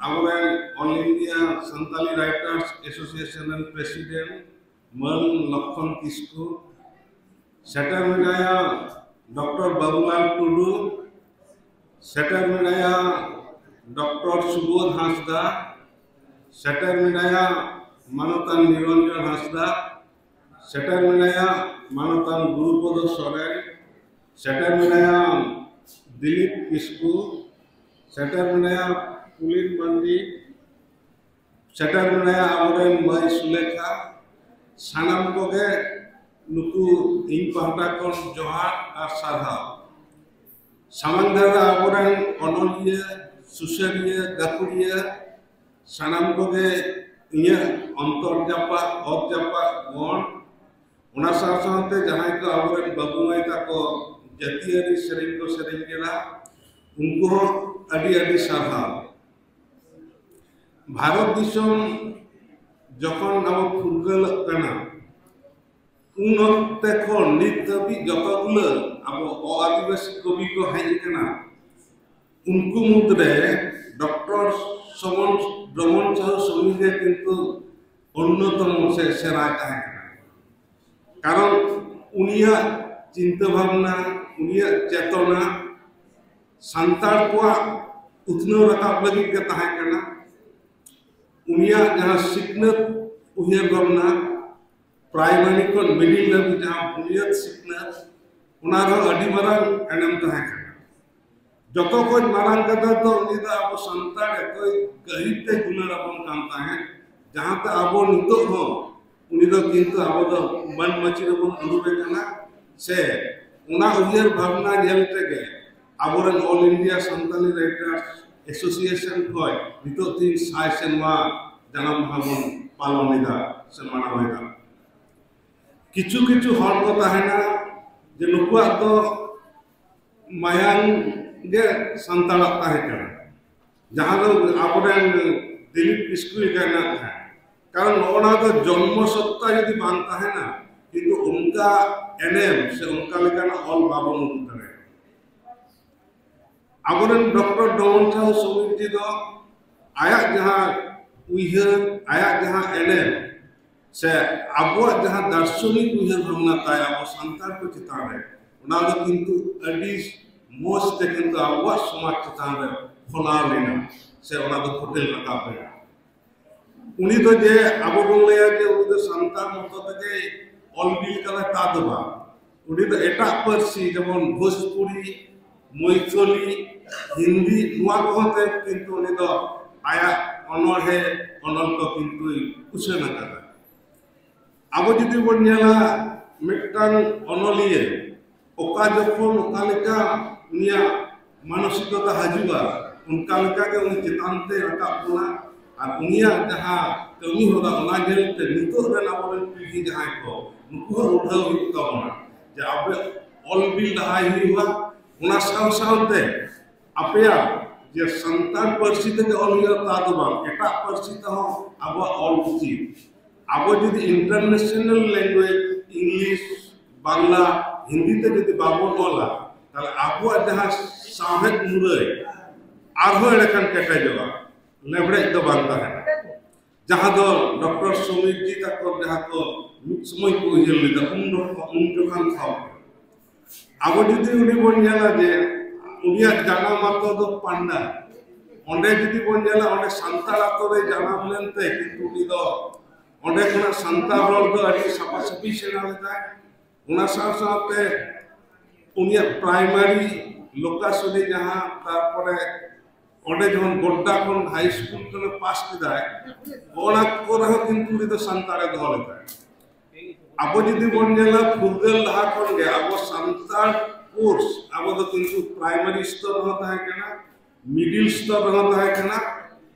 ᱟᱵᱚᱨᱮᱱ All India Santali Writers Association ᱨᱮᱱ ᱯᱨᱮᱥᱤᱰᱮᱱᱴ ᱢᱟᱹᱱ ᱞᱚᱠᱠᱷᱚᱱ ᱠᱤᱥᱠᱩ, ᱥᱮᱴᱮᱨ ᱢᱮᱱᱟᱭᱟ ᱰᱚᱠᱴᱚᱨ ᱵᱟᱵᱩᱞᱟᱞ ᱴᱩᱰᱩ, ᱥᱮᱴᱮᱨ ᱢᱮᱱᱟᱭᱟ ᱰᱚᱠᱴᱚᱨ ᱥᱩᱵᱳᱫᱷ ᱦᱟᱸᱥᱫᱟ, ᱥᱮᱴᱮᱨ ᱢᱮᱱᱟᱭᱟ ᱢᱟᱱᱚᱛᱟᱱ ᱱᱤᱨᱚᱧᱡᱚᱱ ᱦᱟᱸᱥᱫᱟ, ᱥᱮᱴᱮᱨ ᱢᱮᱱᱟᱭᱟ ᱢᱟᱱᱚᱛᱟᱱ ᱜᱩᱨᱩᱯᱚᱫᱚ ᱥᱚᱨᱮᱱ, ᱥᱮᱴᱮᱨ ᱢᱮᱱᱟᱭᱟ ᱫᱤᱞᱤᱯ ᱠᱤᱥᱠᱩ, ᱥᱮᱴᱮᱨ ᱢᱮᱱᱟᱭᱟ ᱯᱩᱞᱤᱱ ᱢᱟᱱᱰᱤ, ᱥᱮᱴᱮᱨ ᱢᱮᱱᱟᱭᱟ ᱟᱵᱚᱨᱮᱱ ᱢᱟᱹᱭ ᱥᱩᱞᱮᱠᱷᱟ᱾ ᱥᱟᱱᱟᱢ ᱠᱚᱜᱮ ᱱᱩᱠᱩ ᱤᱧ ᱯᱟᱦᱴᱟ ᱠᱷᱚᱱ ᱡᱚᱦᱟᱨ ᱟᱨ ᱥᱟᱨᱦᱟᱣ᱾ ᱥᱟᱢᱟᱝ ᱫᱷᱟᱨᱮ ᱨᱮ ᱟᱵᱚᱨᱮᱱ ᱚᱱᱚᱞᱤᱭᱟᱹ, ᱥᱩᱥᱟᱹᱨᱤᱭᱟᱹ, ᱜᱟᱹᱠᱷᱩᱲᱤᱭᱟᱹ, ᱥᱟᱱᱟᱢ ᱠᱚᱜᱮ ᱤᱧᱟᱹᱜ ᱚᱱᱛᱚᱨ ᱡᱟᱯᱟᱜ, ᱚᱛ ᱡᱟᱯᱟᱜ ᱜᱚᱲ᱾ ᱚᱱᱟ ᱥᱟᱶ ᱥᱟᱶᱛᱮ ᱡᱟᱦᱟᱸᱭ ᱠᱚ ᱟᱵᱚᱨᱮᱱ ᱵᱟᱹᱵᱩ ᱢᱟᱹᱭ ᱛᱟᱠᱚ ᱡᱟᱹᱛᱤᱭᱟᱹᱨᱤ ᱥᱮᱨᱮᱧ ᱠᱚ ᱥᱮᱨᱮᱧ ᱠᱮᱫᱟ, ᱩᱱᱠᱩ ᱦᱚᱸ ᱟᱹᱰᱤ ᱟᱹᱰᱤ ᱥᱟᱨᱦᱟᱣ᱾ ᱵᱷᱟᱨᱚᱛ ᱫᱤᱥᱚᱢ ᱡᱚᱠᱷᱚᱱ ᱟᱵᱚ ᱯᱷᱩᱨᱜᱟᱹᱞᱚᱜ ᱠᱟᱱᱟ, ᱩᱱ ᱚᱠᱛᱮ ᱠᱷᱚᱱ ᱱᱤᱛ ᱫᱷᱟᱹᱵᱤᱡ ᱡᱚᱛᱚ ᱜᱩᱞᱟᱹ ᱟᱵᱚ ᱚ-ᱟᱹᱫᱤᱵᱟᱹᱥᱤ ᱠᱚᱵᱤ ᱠᱚ ᱦᱮᱡ ᱟᱠᱟᱱᱟ᱾ ᱩᱱᱠᱩ ᱢᱩᱫᱽᱨᱮ ᱰᱚᱠᱴᱚᱨ ᱰᱨᱚᱢᱚᱱ ᱰᱨᱚᱢᱚᱱ ᱥᱟᱦᱩ ᱥᱚᱢᱤᱨ ᱜᱮ ᱠᱤᱱᱛᱩ ᱚᱱᱱᱚᱛᱚᱢ ᱥᱮ ᱥᱮᱬᱟᱭ ᱛᱟᱦᱮᱸ ᱠᱟᱱᱟ᱾ ᱠᱟᱨᱚᱱ ᱩᱱᱤᱭᱟᱜ ᱪᱤᱱᱛᱟᱹ ᱵᱷᱟᱵᱽᱱᱟ, ᱩᱱᱤᱭᱟᱜ ᱪᱮᱛᱚᱱᱟ ᱥᱟᱱᱛᱟᱲ ᱠᱚᱣᱟᱜ ᱩᱛᱱᱟᱹᱣ ᱨᱟᱠᱟᱵ ᱞᱟᱹᱜᱤᱫ ᱜᱮ ᱛᱟᱦᱮᱸ ᱠᱟᱱᱟ᱾ ᱩᱱᱤᱭᱟᱜ ᱡᱟᱦᱟᱸ ᱥᱤᱠᱷᱱᱟᱹᱛ ᱩᱭᱦᱟᱹᱨ ᱵᱷᱟᱵᱽᱱᱟ, ᱯᱨᱟᱭᱢᱟᱨᱤ ᱠᱷᱚᱱ ᱢᱤᱰᱤᱞ ᱫᱷᱟᱹᱵᱤᱡ ᱡᱟᱦᱟᱸ ᱵᱩᱱᱤᱭᱟᱹᱫ ᱥᱤᱠᱷᱱᱟᱹᱛ, ᱚᱱᱟ ᱨᱮᱦᱚᱸ ᱟᱹᱰᱤ ᱢᱟᱨᱟᱝ ᱮᱱᱮᱢ ᱛᱟᱦᱮᱸ ᱠᱟᱱᱟ᱾ ᱡᱚᱛᱚ ᱠᱷᱚᱱ ᱢᱟᱨᱟᱝ ᱠᱟᱛᱷᱟ ᱫᱚ ᱩᱱᱤ ᱫᱚ ᱟᱵᱚ ᱥᱟᱱᱛᱟᱲ ᱮᱛᱚᱭ ᱜᱟᱹᱦᱤᱨ ᱛᱮ ᱫᱩᱞᱟᱹᱲ ᱟᱵᱚᱱ ᱠᱟᱱ ᱛᱟᱦᱮᱸᱫ, ᱡᱟᱦᱟᱸᱛᱮ ᱟᱵᱚ ᱱᱤᱛᱚᱜ ᱦᱚᱸ ᱩᱱᱤ ᱫᱚ ᱠᱤᱱᱛᱩ ᱟᱵᱚ ᱫᱚ ᱢᱟᱹᱱ ᱢᱟᱹᱪᱤ ᱨᱮᱵᱚᱱ ᱫᱩᱲᱩᱵᱮ ᱠᱟᱱᱟ᱾ ᱥᱮ ᱚᱱᱟ ᱩᱭᱦᱟᱹᱨ ᱵᱷᱟᱵᱽᱱᱟ ᱧᱮᱞ ᱛᱮᱜᱮ ᱟᱵᱚᱨᱮᱱ all India Santali writers association ᱠᱷᱚᱱ ᱱᱤᱛᱚᱜ ᱛᱤᱱ ᱥᱟᱭ ᱥᱮᱨᱢᱟ ᱡᱟᱱᱟᱢ ᱢᱟᱦᱟ ᱵᱚᱱ ᱯᱟᱞᱚᱱ ᱮᱫᱟ ᱥᱮ ᱢᱟᱱᱟᱣ ᱮᱫᱟ᱾ ᱠᱤᱪᱷᱩ ᱠᱤᱪᱷᱩ ᱦᱚᱲ ᱠᱚ ᱛᱟᱦᱮᱱᱟ ᱡᱮ ᱱᱩᱠᱩᱣᱟᱜ ᱫᱚ ᱢᱟᱭᱟᱝ ᱜᱮ ᱥᱟᱱᱛᱟᱲᱟᱜ ᱛᱟᱦᱮᱸ ᱠᱟᱱᱟ, ᱡᱟᱦᱟᱸ ᱫᱚ ᱟᱵᱚᱨᱮᱱ ᱫᱤᱞᱤᱯ ᱠᱤᱥᱠᱩᱭ ᱜᱟᱭᱱᱟ ᱛᱟᱦᱮᱸ᱾ ᱠᱟᱨᱚᱱ ᱱᱚᱜᱼᱚ ᱱᱚᱣᱟ ᱫᱚ ᱡᱚᱱᱢᱚ ᱥᱚᱛᱛᱟ ᱡᱩᱫᱤ ᱵᱟᱝ ᱛᱟᱦᱮᱱᱟ, ᱠᱤᱱᱛᱩ ᱚᱱᱠᱟ ᱮᱱᱮᱢ ᱥᱮ ᱚᱱᱠᱟ ᱞᱮᱠᱟᱱᱟᱜ ᱚᱞ ᱵᱟᱵᱚᱱ ᱩᱰᱩᱠ ᱫᱟᱲᱮᱭᱟᱜᱼᱟ᱾ ᱟᱵᱚᱨᱮᱱ ᱰᱚᱠᱴᱚᱨ ᱰᱚᱢᱚᱱ ᱥᱟᱦᱩ ᱥᱚᱢᱤᱨ ᱡᱤ ᱫᱚ ᱟᱭᱟᱜ ᱡᱟᱦᱟᱸ ᱩᱭᱦᱟᱹᱨ, ᱟᱭᱟᱜ ᱡᱟᱦᱟᱸ ᱮᱱᱮᱢ, ᱥᱮ ᱟᱵᱚᱣᱟᱜ ᱡᱟᱦᱟᱸ ᱫᱟᱨᱥᱚᱱᱤᱠ ᱩᱭᱦᱟᱹᱨ ᱵᱷᱟᱵᱽᱱᱟ ᱛᱟᱭ ᱟᱵᱚ ᱥᱟᱱᱛᱟᱲ ᱠᱚ ᱪᱮᱛᱟᱱ ᱨᱮ, ᱚᱱᱟ ᱫᱚ ᱠᱤᱱᱛᱩ ᱟᱹᱰᱤ ᱢᱚᱡᱽ ᱛᱮ ᱠᱤᱱᱛᱩ ᱟᱵᱚᱣᱟᱜ ᱥᱚᱢᱟᱡᱽ ᱪᱮᱛᱟᱱ ᱨᱮ ᱯᱷᱚᱞᱟᱣ ᱞᱮᱱᱟ, ᱥᱮ ᱚᱱᱟ ᱫᱚ ᱯᱷᱩᱴᱮᱞ ᱨᱟᱠᱟᱵ ᱞᱮᱱᱟ᱾ ᱩᱱᱤ ᱫᱚ ᱡᱮ ᱟᱵᱚ ᱵᱚᱱ ᱞᱟᱹᱭᱟ ᱡᱮ ᱩᱱᱤ ᱫᱚ ᱥᱟᱱᱛᱟᱲ ᱢᱚᱛᱚ ᱛᱮᱜᱮ ᱚᱞ ᱵᱤᱞ ᱠᱟᱫᱟᱭ, ᱛᱟ ᱫᱚ ᱵᱟᱝ᱾ ᱩᱱᱤ ᱫᱚ ᱮᱴᱟᱜ ᱯᱟᱹᱨᱥᱤ, ᱡᱮᱢᱚᱱ ᱵᱷᱳᱡᱽᱯᱩᱨᱤ, ᱢᱚᱭᱛᱷᱚᱞᱤ, ᱦᱤᱱᱫᱤ, ᱱᱚᱣᱟ ᱠᱚᱦᱚᱸ ᱛᱮ ᱠᱤᱱᱛᱩ ᱩᱱᱤ ᱫᱚ ᱟᱭᱟᱜ ᱚᱱᱚᱬᱦᱮ, ᱚᱱᱚᱞ ᱠᱚ ᱠᱤᱱᱛᱩᱭ ᱩᱪᱷᱟᱹᱱ ᱟᱠᱟᱫᱟ᱾ ᱟᱵᱚ ᱡᱩᱫᱤ ᱵᱚᱱ ᱧᱮᱞᱟ, ᱢᱤᱫᱴᱟᱝ ᱚᱱᱚᱞᱤᱭᱟᱹ ᱚᱠᱟ ᱡᱚᱠᱷᱚᱱ ᱚᱠᱟ ᱞᱮᱠᱟ ᱩᱱᱤᱭᱟᱜ ᱢᱟᱱᱚᱥᱤᱠᱚᱛᱟ ᱦᱤᱡᱩᱜᱼᱟ, ᱚᱱᱠᱟ ᱞᱮᱠᱟ ᱜᱮ ᱩᱱᱤ ᱪᱮᱛᱟᱱ ᱛᱮ ᱨᱟᱠᱟᱵ ᱵᱚᱱᱟ᱾ ᱟᱨ ᱩᱱᱤᱭᱟᱜ ᱡᱟᱦᱟᱸ ᱠᱟᱹᱢᱤ ᱦᱚᱨᱟ, ᱚᱱᱟ ᱧᱮᱞ ᱛᱮ ᱱᱤᱛᱚᱜ ᱨᱮᱱ ᱟᱵᱚᱨᱮᱱ ᱯᱤᱲᱦᱤ ᱡᱟᱦᱟᱸᱭ ᱠᱚ, ᱱᱩᱠᱩ ᱦᱚᱸ ᱩᱰᱷᱟᱹᱣ ᱦᱩᱭᱩᱜ ᱛᱟᱵᱚᱱᱟ ᱡᱮ ᱟᱵᱚ ᱚᱞ ᱵᱤᱞ ᱞᱟᱦᱟᱭ ᱦᱩᱭᱩᱜᱼᱟ᱾ ᱚᱱᱟ ᱥᱟᱶ ᱥᱟᱶᱛᱮ ᱟᱯᱮᱭᱟᱜ ᱡᱮ ᱥᱟᱱᱛᱟᱲ ᱯᱟᱹᱨᱥᱤ ᱛᱮᱜᱮ ᱚᱞ ᱦᱩᱭᱩᱜᱼᱟ, ᱛᱟ ᱫᱚ ᱵᱟᱝ, ᱮᱴᱟᱜ ᱯᱟᱹᱨᱥᱤ ᱛᱮᱦᱚᱸ ᱟᱵᱚᱣᱟᱜ ᱚᱞ ᱩᱪᱤᱛ᱾ ᱟᱵᱚ ᱡᱩᱫᱤ international language, English, Bangla, Hindi ᱛᱮ ᱡᱩᱫᱤ ᱵᱟᱵᱚᱱ ᱚᱞᱟ, ᱛᱟᱦᱞᱮ ᱟᱵᱚᱣᱟᱜ ᱡᱟᱦᱟᱸ ᱥᱟᱶᱦᱮᱫ ᱢᱩᱨᱟᱹᱭ ᱟᱨᱦᱚᱸ ᱮᱸᱰᱮᱠᱷᱟᱱ ᱠᱮᱴᱮᱡᱚᱜᱼᱟ᱾ ᱞᱮᱵᱲᱮᱡ ᱫᱚ ᱵᱟᱝ ᱛᱟᱦᱮᱱᱟ, ᱡᱟᱦᱟᱸ ᱫᱚ ᱰᱚᱠᱴᱚᱨ ᱥᱚᱢᱤᱨ ᱡᱤ ᱛᱟᱠᱚ ᱡᱟᱦᱟᱸ ᱠᱚ ᱢᱤᱫ ᱥᱚᱢᱚᱭ ᱠᱚ ᱩᱭᱦᱟᱹᱨ ᱞᱮᱫᱟ, ᱩᱱ ᱡᱚᱠᱷᱚᱱ, ᱩᱱ ᱡᱚᱠᱷᱚᱱ ᱠᱷᱚᱱ ᱟᱵᱚ ᱡᱩᱫᱤ ᱩᱱᱤ ᱵᱚᱱ ᱧᱮᱞᱟ ᱡᱮ ᱩᱱᱤᱭᱟᱜ ᱡᱟᱱᱟᱢ ᱟᱛᱳ ᱫᱚ ᱯᱟᱱᱰᱟ, ᱚᱸᱰᱮ ᱡᱩᱫᱤ ᱵᱚᱱ ᱧᱮᱞᱟ, ᱚᱸᱰᱮ ᱥᱟᱱᱛᱟᱲ ᱟᱛᱳ ᱨᱮ ᱡᱟᱱᱟᱢ ᱞᱮᱱᱛᱮ ᱠᱤᱱᱛᱩ ᱩᱱᱤ ᱫᱚ ᱚᱸᱰᱮ ᱠᱷᱚᱱᱟᱜ ᱥᱟᱱᱛᱟᱲ ᱨᱚᱲ ᱫᱚ ᱟᱹᱰᱤ ᱥᱟᱯᱷᱟ ᱥᱟᱹᱯᱷᱤ ᱥᱮᱬᱟ ᱞᱮᱫᱟᱭ᱾ ᱚᱱᱟ ᱥᱟᱶ ᱥᱟᱶᱛᱮ ᱩᱱᱤᱭᱟᱜ ᱯᱨᱟᱭᱢᱟᱨᱤ ᱞᱳᱠᱟᱥᱚᱱᱤ ᱡᱟᱦᱟᱸ, ᱛᱟᱨᱯᱚᱨᱮ ᱚᱸᱰᱮ ᱡᱚᱠᱷᱚᱱ ᱜᱚᱰᱰᱟ ᱠᱷᱚᱱ ᱦᱟᱭ ᱥᱠᱩᱞ ᱠᱷᱚᱱᱮ ᱯᱟᱥ ᱠᱮᱫᱟᱭ, ᱚᱱᱟ ᱠᱚᱨᱮ ᱦᱚᱸ ᱠᱤᱱᱛᱩ ᱩᱱᱤ ᱫᱚ ᱥᱟᱱᱛᱟᱲᱮ ᱫᱚᱦᱚ ᱞᱮᱫᱟᱭ᱾ ᱟᱵᱚ ᱡᱩᱫᱤ ᱵᱚᱱ ᱧᱮᱞᱟ, ᱯᱷᱩᱨᱜᱟᱹᱞ ᱞᱟᱦᱟ ᱠᱷᱚᱱ ᱜᱮ ᱟᱵᱚ ᱥᱟᱱᱛᱟᱲ ᱠᱳᱨᱥ ᱟᱵᱚ ᱫᱚ ᱠᱤᱱᱛᱩ ᱯᱨᱟᱭᱢᱟᱨᱤ ᱥᱛᱚᱨ ᱨᱮᱦᱚᱸ ᱛᱟᱦᱮᱸ ᱠᱟᱱᱟ, ᱢᱤᱰᱤᱞ ᱥᱛᱚᱨ ᱨᱮᱦᱚᱸ ᱛᱟᱦᱮᱸ ᱠᱟᱱᱟ,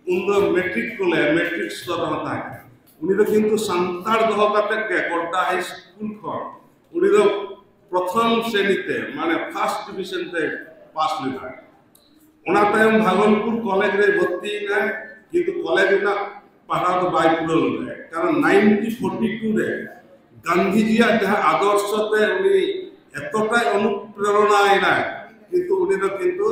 ᱩᱱ ᱫᱚ ᱢᱮᱴᱨᱤᱠ ᱠᱚ ᱞᱟᱹᱭᱟ, ᱢᱮᱴᱨᱤᱠ ᱥᱛᱚᱨ ᱨᱮᱦᱚᱸ ᱛᱟᱦᱮᱸ ᱠᱟᱱᱟ᱾ ᱩᱱᱤ ᱫᱚ ᱠᱤᱱᱛᱩ ᱥᱟᱱᱛᱟᱲ ᱫᱚᱦᱚ ᱠᱟᱛᱮ ᱜᱮ ᱜᱚᱰᱰᱟ ᱦᱟᱭ ᱥᱠᱩᱞ ᱠᱷᱚᱱ ᱩᱱᱤ ᱫᱚ ᱯᱨᱚᱛᱷᱚᱢ ᱥᱨᱮᱱᱤ ᱛᱮ, ᱢᱟᱱᱮ ᱯᱷᱟᱥᱴ ᱰᱤᱵᱤᱡᱚᱱ ᱛᱮ ᱯᱟᱥ ᱞᱮᱫᱟᱭ᱾ ᱚᱱᱟ ᱛᱟᱭᱚᱢ ᱵᱷᱟᱜᱚᱞᱯᱩᱨ ᱠᱚᱞᱮᱡᱽ ᱨᱮ ᱵᱷᱚᱨᱛᱤᱭᱮᱱᱟᱭ, ᱠᱤᱱᱛᱩ ᱠᱚᱞᱮᱡᱽ ᱨᱮᱱᱟᱜ ᱯᱟᱲᱦᱟᱣ ᱫᱚ ᱵᱟᱭ ᱯᱩᱨᱟᱹᱣ ᱞᱮᱫᱟᱭ, ᱠᱟᱨᱚᱱ ᱱᱟᱭᱤᱱᱴᱤ ᱯᱷᱳᱨᱴᱤ ᱴᱩ ᱨᱮ ᱜᱟᱱᱫᱷᱤᱡᱤᱭᱟᱜ ᱡᱟᱦᱟᱸ ᱟᱫᱚᱨᱥᱚ ᱛᱮ ᱩᱱᱤ ᱮᱛᱚᱴᱟᱭ ᱚᱱᱩᱯᱨᱮᱨᱚᱱᱟᱭᱮᱱᱟᱭ, ᱠᱤᱱᱛᱩ ᱩᱱᱤ ᱫᱚ ᱠᱤᱱᱛᱩ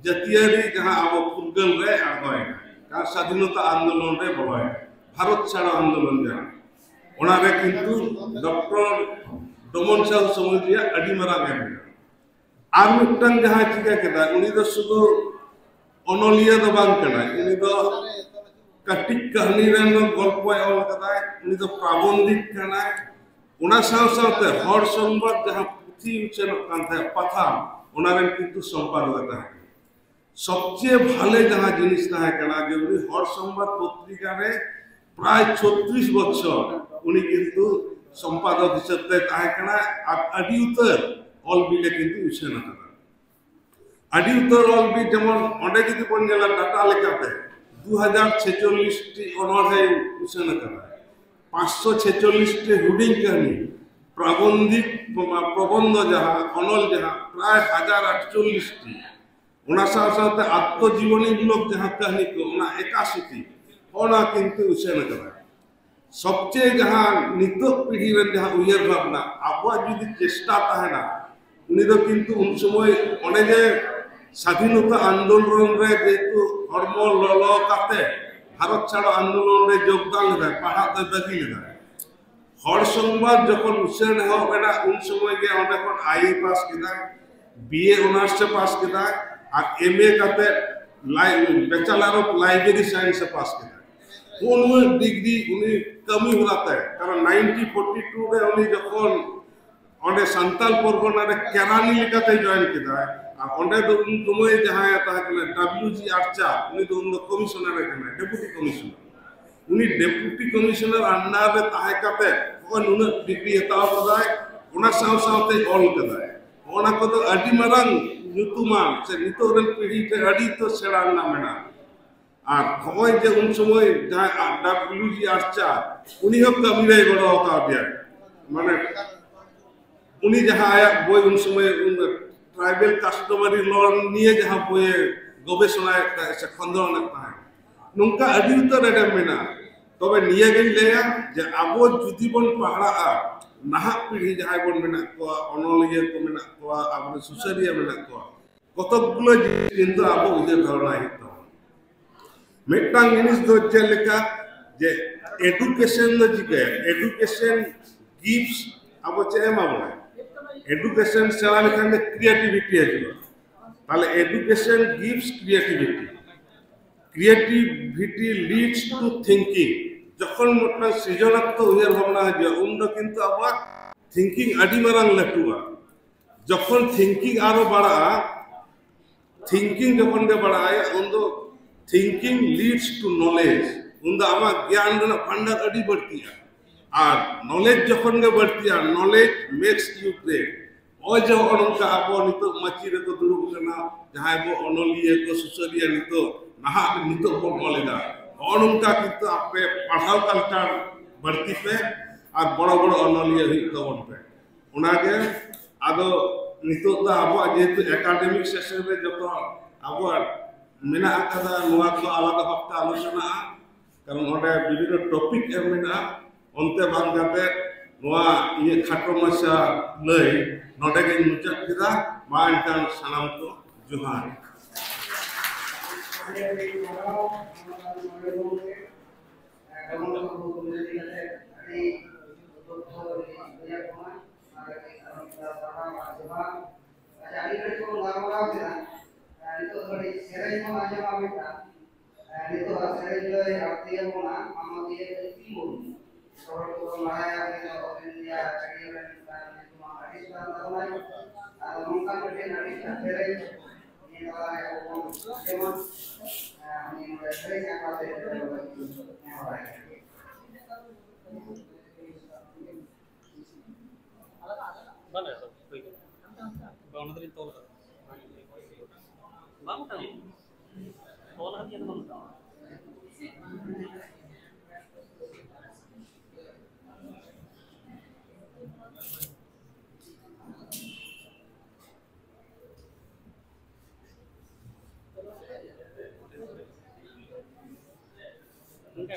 ᱡᱟᱹᱛᱤᱭᱟᱹᱨᱤ ᱡᱟᱦᱟᱸ ᱟᱵᱚ ᱯᱷᱩᱨᱜᱟᱹᱞ ᱨᱮ ᱟᱬᱜᱚᱭᱮᱱᱟᱭ, ᱠᱟᱨᱚᱱ ᱥᱟᱫᱷᱤᱱᱚᱛᱟ ᱟᱱᱫᱳᱞᱚᱱ ᱨᱮ ᱵᱚᱞᱚᱭᱮᱱᱟᱭ, ᱵᱷᱟᱨᱚᱛ ᱪᱷᱟᱲᱚ ᱟᱱᱫᱳᱞᱚᱱ ᱡᱟᱦᱟᱸ, ᱚᱱᱟᱨᱮ ᱠᱤᱱᱛᱩ ᱰᱚᱠᱴᱚᱨ ᱰᱚᱢᱚᱱ ᱥᱟᱦᱩ ᱥᱚᱢᱚᱭ ᱨᱮᱭᱟᱜ ᱟᱹᱰᱤ ᱢᱟᱨᱟᱝ ᱮᱢ ᱢᱮᱱᱟᱜᱼᱟ᱾ ᱟᱨ ᱢᱤᱫᱴᱟᱝ ᱡᱟᱦᱟᱸᱭ ᱪᱤᱠᱟᱹ ᱠᱮᱫᱟ, ᱩᱱᱤ ᱫᱚ ᱥᱩᱫᱷᱩ ᱚᱱᱚᱞᱤᱭᱟᱹ ᱫᱚ ᱵᱟᱝ ᱠᱟᱱᱟᱭ, ᱩᱱᱤ ᱫᱚ ᱠᱟᱹᱴᱤᱡ ᱠᱟᱹᱦᱱᱤ ᱨᱮᱱ ᱦᱚᱸ ᱜᱚᱞᱯᱚᱭ ᱚᱞ ᱠᱟᱫᱟᱭ, ᱩᱱᱤ ᱫᱚ ᱯᱨᱟᱵᱚᱱᱫᱷᱤᱠ ᱠᱟᱱᱟᱭ᱾ ᱚᱱᱟ ᱥᱟᱶ ᱥᱟᱶᱛᱮ ᱦᱚᱲ ᱥᱚᱝᱵᱟᱫ ᱡᱟᱦᱟᱸ ᱯᱩᱛᱷᱤ ᱩᱪᱷᱟᱹᱱᱚᱜ ᱠᱟᱱ ᱛᱟᱦᱮᱸᱫ, ᱯᱟᱛᱷᱟᱢ, ᱚᱱᱟ ᱨᱮᱱ ᱠᱤᱱᱛᱩ ᱥᱚᱢᱯᱟᱫᱚᱠ ᱮ ᱛᱟᱦᱮᱸ ᱠᱟᱱᱟ᱾ ᱥᱚᱵᱪᱮᱭᱮ ᱵᱷᱟᱞᱮ ᱡᱟᱦᱟᱸ ᱡᱤᱱᱤᱥ ᱛᱟᱦᱮᱸ ᱠᱟᱱᱟ ᱡᱮ ᱩᱱᱤ ᱦᱚᱲ ᱥᱚᱝᱵᱟᱫ ᱯᱚᱛᱨᱤᱠᱟ ᱨᱮ ᱯᱨᱟᱭ ᱪᱷᱚᱛᱨᱤᱥ ᱵᱚᱪᱷᱚᱨ ᱩᱱᱤ ᱠᱤᱱᱛᱩ ᱥᱚᱢᱯᱟᱫᱚᱠ ᱦᱤᱥᱟᱹᱵ ᱛᱮ ᱛᱟᱦᱮᱸ ᱠᱟᱱᱟ ᱟᱨ ᱟᱹᱰᱤ ᱩᱛᱟᱹᱨ ᱚᱞ ᱵᱤᱞᱮ ᱠᱤᱱᱛᱩ ᱩᱪᱷᱟᱹᱱ ᱟᱠᱟᱫᱟ᱾ ᱟᱹᱰᱤ ᱩᱛᱟᱹᱨ ᱚᱞ ᱵᱤᱞ, ᱡᱮᱢᱚᱱ ᱚᱸᱰᱮ ᱡᱩᱫᱤ ᱵᱚᱱ ᱧᱮᱞᱟ ᱰᱟᱴᱟ ᱞᱮᱠᱟᱛᱮ, ᱫᱩ ᱦᱟᱡᱟᱨ ᱪᱷᱮᱪᱚᱞᱞᱤᱥ ᱴᱤ ᱚᱱᱚᱬᱦᱮ ᱩᱪᱷᱟᱹᱱ ᱟᱠᱟᱫᱟ, ᱯᱟᱸᱪᱥᱚ ᱪᱷᱮᱪᱚᱞᱞᱤᱥ ᱴᱤ ᱦᱩᱰᱤᱧ ᱠᱟᱹᱦᱱᱤ, ᱯᱨᱟᱵᱚᱱᱫᱷᱤᱠ ᱯᱨᱚᱵᱚᱱᱫᱷᱚ ᱡᱟᱦᱟᱸ, ᱚᱱᱚᱞ ᱡᱟᱦᱟᱸ, ᱯᱨᱟᱭ ᱦᱟᱡᱟᱨ ᱟᱴᱪᱚᱞᱞᱤᱥ ᱴᱤ᱾ ᱚᱱᱟ ᱥᱟᱶ ᱥᱟᱶᱛᱮ ᱟᱛᱢᱚᱡᱤᱵᱚᱱᱤ ᱢᱩᱞᱚᱠ ᱡᱟᱦᱟᱸ ᱠᱟᱹᱦᱱᱤ ᱠᱚ, ᱚᱱᱟ ᱮᱠᱟᱥᱤ ᱴᱤ, ᱚᱱᱟ ᱠᱤᱱᱛᱩ ᱩᱪᱷᱟᱹᱱ ᱟᱠᱟᱫᱟ᱾ ᱥᱚᱵᱪᱮᱭᱮ ᱡᱟᱦᱟᱸ ᱱᱤᱛᱚᱜ ᱯᱤᱲᱦᱤ ᱨᱮᱱ ᱡᱟᱦᱟᱸ ᱩᱭᱦᱟᱹᱨ ᱵᱷᱟᱵᱽᱱᱟ, ᱟᱵᱚᱣᱟᱜ ᱡᱩᱫᱤ ᱪᱮᱥᱴᱟ ᱛᱟᱦᱮᱱᱟ, ᱩᱱᱤ ᱫᱚ ᱠᱤᱱᱛᱩ ᱩᱱ ᱥᱚᱢᱚᱭ ᱚᱸᱰᱮ ᱡᱮ ᱥᱟᱫᱷᱤᱱᱚᱛᱟ ᱟᱱᱫᱳᱞᱚᱱ ᱨᱮ ᱡᱮᱦᱮᱛᱩ ᱦᱚᱲᱢᱚ ᱞᱚᱞᱚ ᱠᱟᱛᱮ ᱵᱷᱟᱨᱚᱛ ᱪᱷᱟᱲᱚ ᱟᱱᱫᱳᱞᱚᱱ ᱨᱮ ᱡᱳᱜᱽᱫᱟᱱ ᱞᱮᱫᱟᱭ, ᱯᱟᱲᱦᱟᱜ ᱫᱚᱭ ᱵᱟᱹᱜᱤ ᱞᱮᱫᱟᱭ᱾ ᱦᱚᱲ ᱥᱚᱝᱵᱟᱫ ᱡᱚᱠᱷᱚᱱ ᱩᱪᱷᱟᱹᱱ ᱮᱦᱚᱵ ᱮᱱᱟ, ᱩᱱ ᱥᱚᱢᱚᱭ ᱜᱮ ᱚᱸᱰᱮ ᱠᱷᱚᱱ ᱟᱭ ᱮ ᱯᱟᱥ ᱠᱮᱫᱟᱭ, ᱵᱤ ᱮ ᱚᱱᱟᱨᱥ ᱮ ᱯᱟᱥ ᱠᱮᱫᱟᱭ, ᱟᱨ ᱮᱢ ᱮ ᱠᱟᱛᱮ ᱵᱮᱪᱟᱞᱟᱨ ᱚᱯᱷ ᱞᱟᱭᱵᱨᱮᱨᱤ ᱥᱟᱭᱮᱱᱥ ᱮ ᱯᱟᱥ ᱠᱮᱫᱟᱭ᱾ ᱩᱱᱟᱹᱜ ᱰᱤᱜᱽᱨᱤ ᱩᱱᱤ ᱠᱟᱹᱢᱤ ᱦᱚᱨᱟ ᱛᱮ, ᱠᱟᱨᱚᱱ ᱱᱟᱭᱤᱱᱴᱤ ᱯᱷᱳᱨᱴᱤ ᱴᱩ ᱨᱮ ᱩᱱᱤ ᱡᱚᱠᱷᱚᱱ ᱚᱸᱰᱮ ᱥᱟᱱᱛᱟᱞ ᱯᱚᱨᱜᱚᱱᱟ ᱨᱮ ᱠᱮᱨᱟᱱᱤ ᱞᱮᱠᱟᱛᱮ ᱡᱚᱭᱮᱱ ᱠᱮᱫᱟᱭ, ᱟᱨ ᱚᱸᱰᱮ ᱫᱚ ᱩᱱ ᱥᱚᱢᱚᱭ ᱡᱟᱦᱟᱸᱭ ᱛᱟᱦᱮᱸ ᱠᱟᱱᱟ ᱰᱟᱵᱞᱤᱭᱩ ᱡᱤ ᱟᱨᱪᱟᱨ, ᱩᱱᱤ ᱫᱚ ᱩᱱ ᱫᱚ ᱠᱚᱢᱤᱥᱚᱱᱟᱨ ᱮ ᱠᱟᱱᱟᱭ, ᱰᱮᱯᱩᱴᱤ ᱠᱚᱢᱤᱥᱚᱱᱟᱨ᱾ ᱩᱱᱤ ᱰᱮᱯᱩᱴᱤ ᱠᱚᱢᱤᱥᱚᱱᱟᱨ ᱟᱱᱰᱟᱨ ᱨᱮ ᱛᱟᱦᱮᱸ ᱠᱟᱛᱮ ᱱᱚᱜᱼᱚᱭ ᱱᱩᱱᱟᱹᱜ ᱰᱤᱜᱽᱨᱤ ᱦᱟᱛᱟᱣ ᱠᱟᱫᱟᱭ, ᱚᱱᱟ ᱥᱟᱶ ᱥᱟᱶᱛᱮ ᱚᱞ ᱠᱟᱫᱟᱭ᱾ ᱚᱱᱟ ᱠᱚᱫᱚ ᱟᱹᱰᱤ ᱢᱟᱨᱟᱝ ᱧᱩᱛᱩᱢᱟᱱ ᱥᱮ ᱱᱤᱛᱚᱜ ᱨᱮᱱ ᱯᱤᱲᱦᱤ ᱴᱷᱮᱱ ᱟᱹᱰᱤ ᱩᱛᱟᱹᱨ ᱥᱮᱬᱟ ᱨᱮᱱᱟᱜ ᱢᱮᱱᱟᱜᱼᱟ᱾ ᱟᱨ ᱱᱚᱜᱼᱚᱭ ᱡᱮ ᱩᱱ ᱥᱚᱢᱚᱭ ᱡᱟᱦᱟᱸᱭ ᱰᱟᱵᱞᱤᱭᱩ ᱡᱤ ᱟᱨᱪᱟᱨ, ᱩᱱᱤ ᱦᱚᱸ ᱠᱟᱹᱢᱤ ᱨᱮᱭ ᱜᱚᱲᱚ ᱟᱠᱟᱫᱮᱭᱟ᱾ ᱢᱟᱱᱮ ᱩᱱᱤ ᱡᱟᱦᱟᱸ ᱟᱭᱟᱜ ᱵᱳᱭ ᱩᱱ ᱥᱚᱢᱚᱭ ᱩᱱ tribal customary law ᱱᱤᱭᱮ ᱡᱟᱦᱟᱸ ᱵᱳᱭᱮ ᱜᱚᱵᱮᱥᱚᱱᱟᱭᱮᱫ ᱛᱟᱦᱮᱸᱫ ᱥᱮ ᱠᱷᱚᱸᱫᱽᱨᱚᱱᱮᱫ ᱛᱟᱦᱮᱸᱫ, ᱱᱚᱝᱠᱟ ᱟᱹᱰᱤ ᱩᱛᱟᱹᱨ ᱮᱱᱮᱢ ᱢᱮᱱᱟᱜᱼᱟ᱾ ᱛᱚᱵᱮ ᱱᱤᱭᱟᱹ ᱜᱤᱧ ᱞᱟᱹᱭᱟ ᱡᱮ ᱟᱵᱚ ᱡᱩᱫᱤ ᱵᱚᱱ ᱯᱟᱲᱦᱟᱜᱼᱟ, ᱱᱟᱦᱟᱜ ᱯᱤᱲᱦᱤ ᱡᱟᱦᱟᱸᱭ ᱵᱚᱱ ᱢᱮᱱᱟᱜ ᱠᱚᱣᱟ, ᱚᱱᱚᱞᱤᱭᱟᱹ ᱠᱚ ᱢᱮᱱᱟᱜ ᱠᱚᱣᱟ, ᱟᱵᱚᱨᱮᱱ ᱥᱩᱥᱟᱹᱨᱤᱭᱟᱹ ᱢᱮᱱᱟᱜ ᱠᱚᱣᱟ, ᱠᱚᱛᱚᱠ ᱜᱩᱞᱳ ᱡᱤᱱᱤᱥ ᱠᱤᱱᱛᱩ ᱟᱵᱚ ᱩᱭᱦᱟᱹᱨ ᱫᱷᱟᱨᱚᱱᱟ ᱦᱩᱭᱩᱜ ᱛᱟᱵᱚᱱᱟ᱾ ᱢᱤᱫᱴᱟᱝ ᱡᱤᱱᱤᱥ ᱫᱚ ᱪᱮᱫ ᱞᱮᱠᱟ ᱡᱮ education ᱫᱚ ᱪᱤᱠᱟᱹᱭᱟ? Education gives, ᱟᱵᱚ ᱪᱮᱫ ᱮ ᱮᱢᱟ ᱵᱚᱱᱟ? Education ᱥᱮᱬᱟ ᱞᱮᱠᱷᱟᱱ ᱫᱚ creativity ᱦᱤᱡᱩᱜᱼᱟ᱾ ᱛᱟᱦᱞᱮ education gives creativity, creativity leads to thinking. ᱡᱚᱠᱷᱚᱱ ᱢᱤᱫᱴᱟᱝ ᱥᱨᱤᱡᱚᱱᱟᱛᱢᱚᱠ ᱩᱭᱦᱟᱹᱨ ᱵᱷᱟᱵᱽᱱᱟ ᱦᱤᱡᱩᱜᱼᱟ, ᱩᱱ ᱫᱚ ᱠᱤᱱᱛᱩ ᱟᱵᱚᱣᱟᱜ thinking ᱟᱹᱰᱤ ᱢᱟᱨᱟᱝ ᱞᱟᱹᱴᱩᱜᱼᱟ᱾ ᱡᱚᱠᱷᱚᱱ thinking ᱟᱨᱚ ᱵᱟᱲᱟᱜᱼᱟ, thinking ᱡᱚᱠᱷᱚᱱ ᱜᱮ ᱵᱟᱲᱟᱜᱼᱟ, ᱩᱱ ᱫᱚ thinking leads to knowledge, ᱩᱱ ᱫᱚ ᱟᱢᱟᱜ ᱜᱮᱭᱟᱱ ᱨᱮᱱᱟᱜ ᱵᱷᱟᱱᱰᱟᱨ ᱟᱹᱰᱤ ᱵᱟᱹᱲᱛᱤᱜᱼᱟ᱾ ᱟᱨ knowledge ᱡᱚᱠᱷᱚᱱ ᱜᱮ ᱵᱟᱹᱲᱛᱤᱜᱼᱟ, knowledge makes you great. ᱱᱚᱜᱼᱚᱭ ᱡᱮ ᱦᱚᱸᱜᱼᱚ ᱱᱚᱝᱠᱟ ᱟᱵᱚ ᱱᱤᱛᱚᱜ ᱢᱟᱹᱪᱤ ᱨᱮᱠᱚ ᱫᱩᱲᱩᱵ ᱠᱟᱱᱟ, ᱡᱟᱦᱟᱸᱭ ᱵᱚ ᱚᱱᱚᱞᱤᱭᱟᱹ ᱠᱚ, ᱥᱩᱥᱟᱹᱨᱤᱭᱟᱹ ᱱᱤᱛᱚᱜ ᱱᱟᱦᱟᱜ ᱱᱤᱛᱚᱜ ᱵᱚᱱ ᱚᱞ ᱮᱫᱟ, ᱱᱚᱜᱼᱚ ᱱᱚᱝᱠᱟ ᱠᱤᱱᱛᱩ ᱟᱯᱮ ᱯᱟᱲᱦᱟᱣ culture ᱵᱟᱹᱲᱛᱤ ᱯᱮ ᱟᱨ ᱵᱚᱲᱚ ᱵᱚᱲᱚ ᱚᱱᱚᱞᱤᱭᱟᱹ ᱦᱩᱭᱩᱜ ᱛᱟᱵᱚᱱ ᱯᱮ᱾ ᱚᱱᱟᱜᱮ ᱟᱫᱚ ᱱᱤᱛᱚᱜ ᱫᱚ ᱟᱵᱚᱣᱟᱜ ᱡᱮᱦᱮᱛᱩ academic session ᱨᱮ ᱡᱚᱛᱚ ᱟᱵᱚᱣᱟᱜ ᱢᱮᱱᱟᱜ ᱟᱠᱟᱫᱟ, ᱱᱚᱣᱟ ᱠᱚ ᱟᱞᱟᱫᱟ ᱵᱷᱟᱵᱛᱮ ᱟᱞᱳᱪᱚᱱᱟᱜᱼᱟ᱾ ᱠᱟᱨᱚᱱ ᱚᱸᱰᱮ ᱵᱤᱵᱷᱤᱱᱱᱚ topic ᱮᱢ ᱢᱮᱱᱟᱜᱼᱟ᱾ ᱚᱱᱛᱮ ᱵᱟᱝ ᱠᱟᱛᱮ ᱱᱚᱣᱟ ᱤᱧᱟᱹᱜ ᱠᱷᱟᱴᱚ ᱢᱟᱪᱷᱟ ᱞᱟᱹᱭ ᱱᱚᱰᱮ ᱜᱤᱧ ᱢᱩᱪᱟᱹᱫ ᱠᱮᱫᱟ᱾ ᱢᱟ ᱮᱱᱠᱷᱟᱱ ᱥᱟᱱᱟᱢ ᱠᱚ ᱡᱚᱦᱟᱨ᱾ ᱟᱪᱪᱷᱟ, ᱟᱹᱰᱤ ᱜᱷᱟᱹᱲᱤᱡ ᱵᱚᱱ ᱜᱟᱞᱢᱟᱨᱟᱣ ᱠᱮᱫᱟ᱾ ᱱᱤᱛᱚᱜ ᱫᱚ ᱠᱟᱹᱴᱤᱡ ᱥᱮᱨᱮᱧ ᱵᱚᱱ ᱟᱸᱡᱚᱢᱟ ᱢᱤᱫᱴᱟᱝ᱾ ᱱᱤᱛᱚᱜ ᱟᱜ ᱥᱮᱨᱮᱧ ᱫᱚᱭ ᱟᱹᱲᱛᱤᱭᱟᱵᱚᱱᱟ ᱢᱟᱱᱚᱛᱤᱭᱟᱹ ᱤᱯᱤᱞ ᱢᱩᱨᱢᱩ᱾ ᱡᱚᱛᱚ ᱦᱚᱲ ᱠᱚᱵᱚᱱ ᱵᱟᱲᱟᱭᱟ, ᱩᱱᱤ ᱫᱚ All India Radio ᱨᱮᱱ ᱢᱤᱫᱴᱟᱝ ᱧᱩᱛᱩᱢᱟᱱ artist ᱠᱟᱱ ᱛᱟᱵᱚᱱᱟᱭ᱾ ᱟᱫᱚ ᱱᱚᱝᱠᱟᱱ ᱢᱤᱫᱴᱮᱱ artist ᱟᱜ ᱥᱮᱨᱮᱧ ᱱᱤᱭᱟᱹ ᱛᱟᱞᱟ ᱨᱮ ᱟᱵᱚ ᱵᱚᱱ ᱟᱸᱡᱚᱢᱟ᱾ ᱩᱱᱤ ᱱᱚᱰᱮ ᱥᱮᱨᱮᱧ ᱟᱠᱷᱲᱟ ᱛᱮ ᱱᱮᱦᱚᱨᱟᱭ ᱠᱟᱱᱟ᱾ ᱵᱟᱝ, ᱚᱱᱟ ᱫᱚᱞᱤᱧ ᱛᱚᱞ ᱠᱟᱫᱟ᱾ ᱵᱟᱝ ᱚᱴᱟᱝ ᱚᱜᱼᱟ᱾ ᱛᱚᱞ ᱠᱟᱫᱟ ᱡᱮ ᱵᱟᱝ ᱚᱴᱟᱝ ᱚᱜᱼᱟ᱾ ᱚᱱᱠᱟ᱾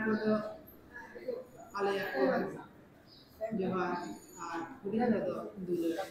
ᱠᱚᱫᱚ ᱟᱞᱮᱭᱟᱜ ᱠᱚ ᱡᱚᱦᱟᱨ ᱟᱨ ᱦᱩᱰᱤᱧ ᱠᱚᱫᱚ ᱫᱩᱞᱟᱹᱲ᱾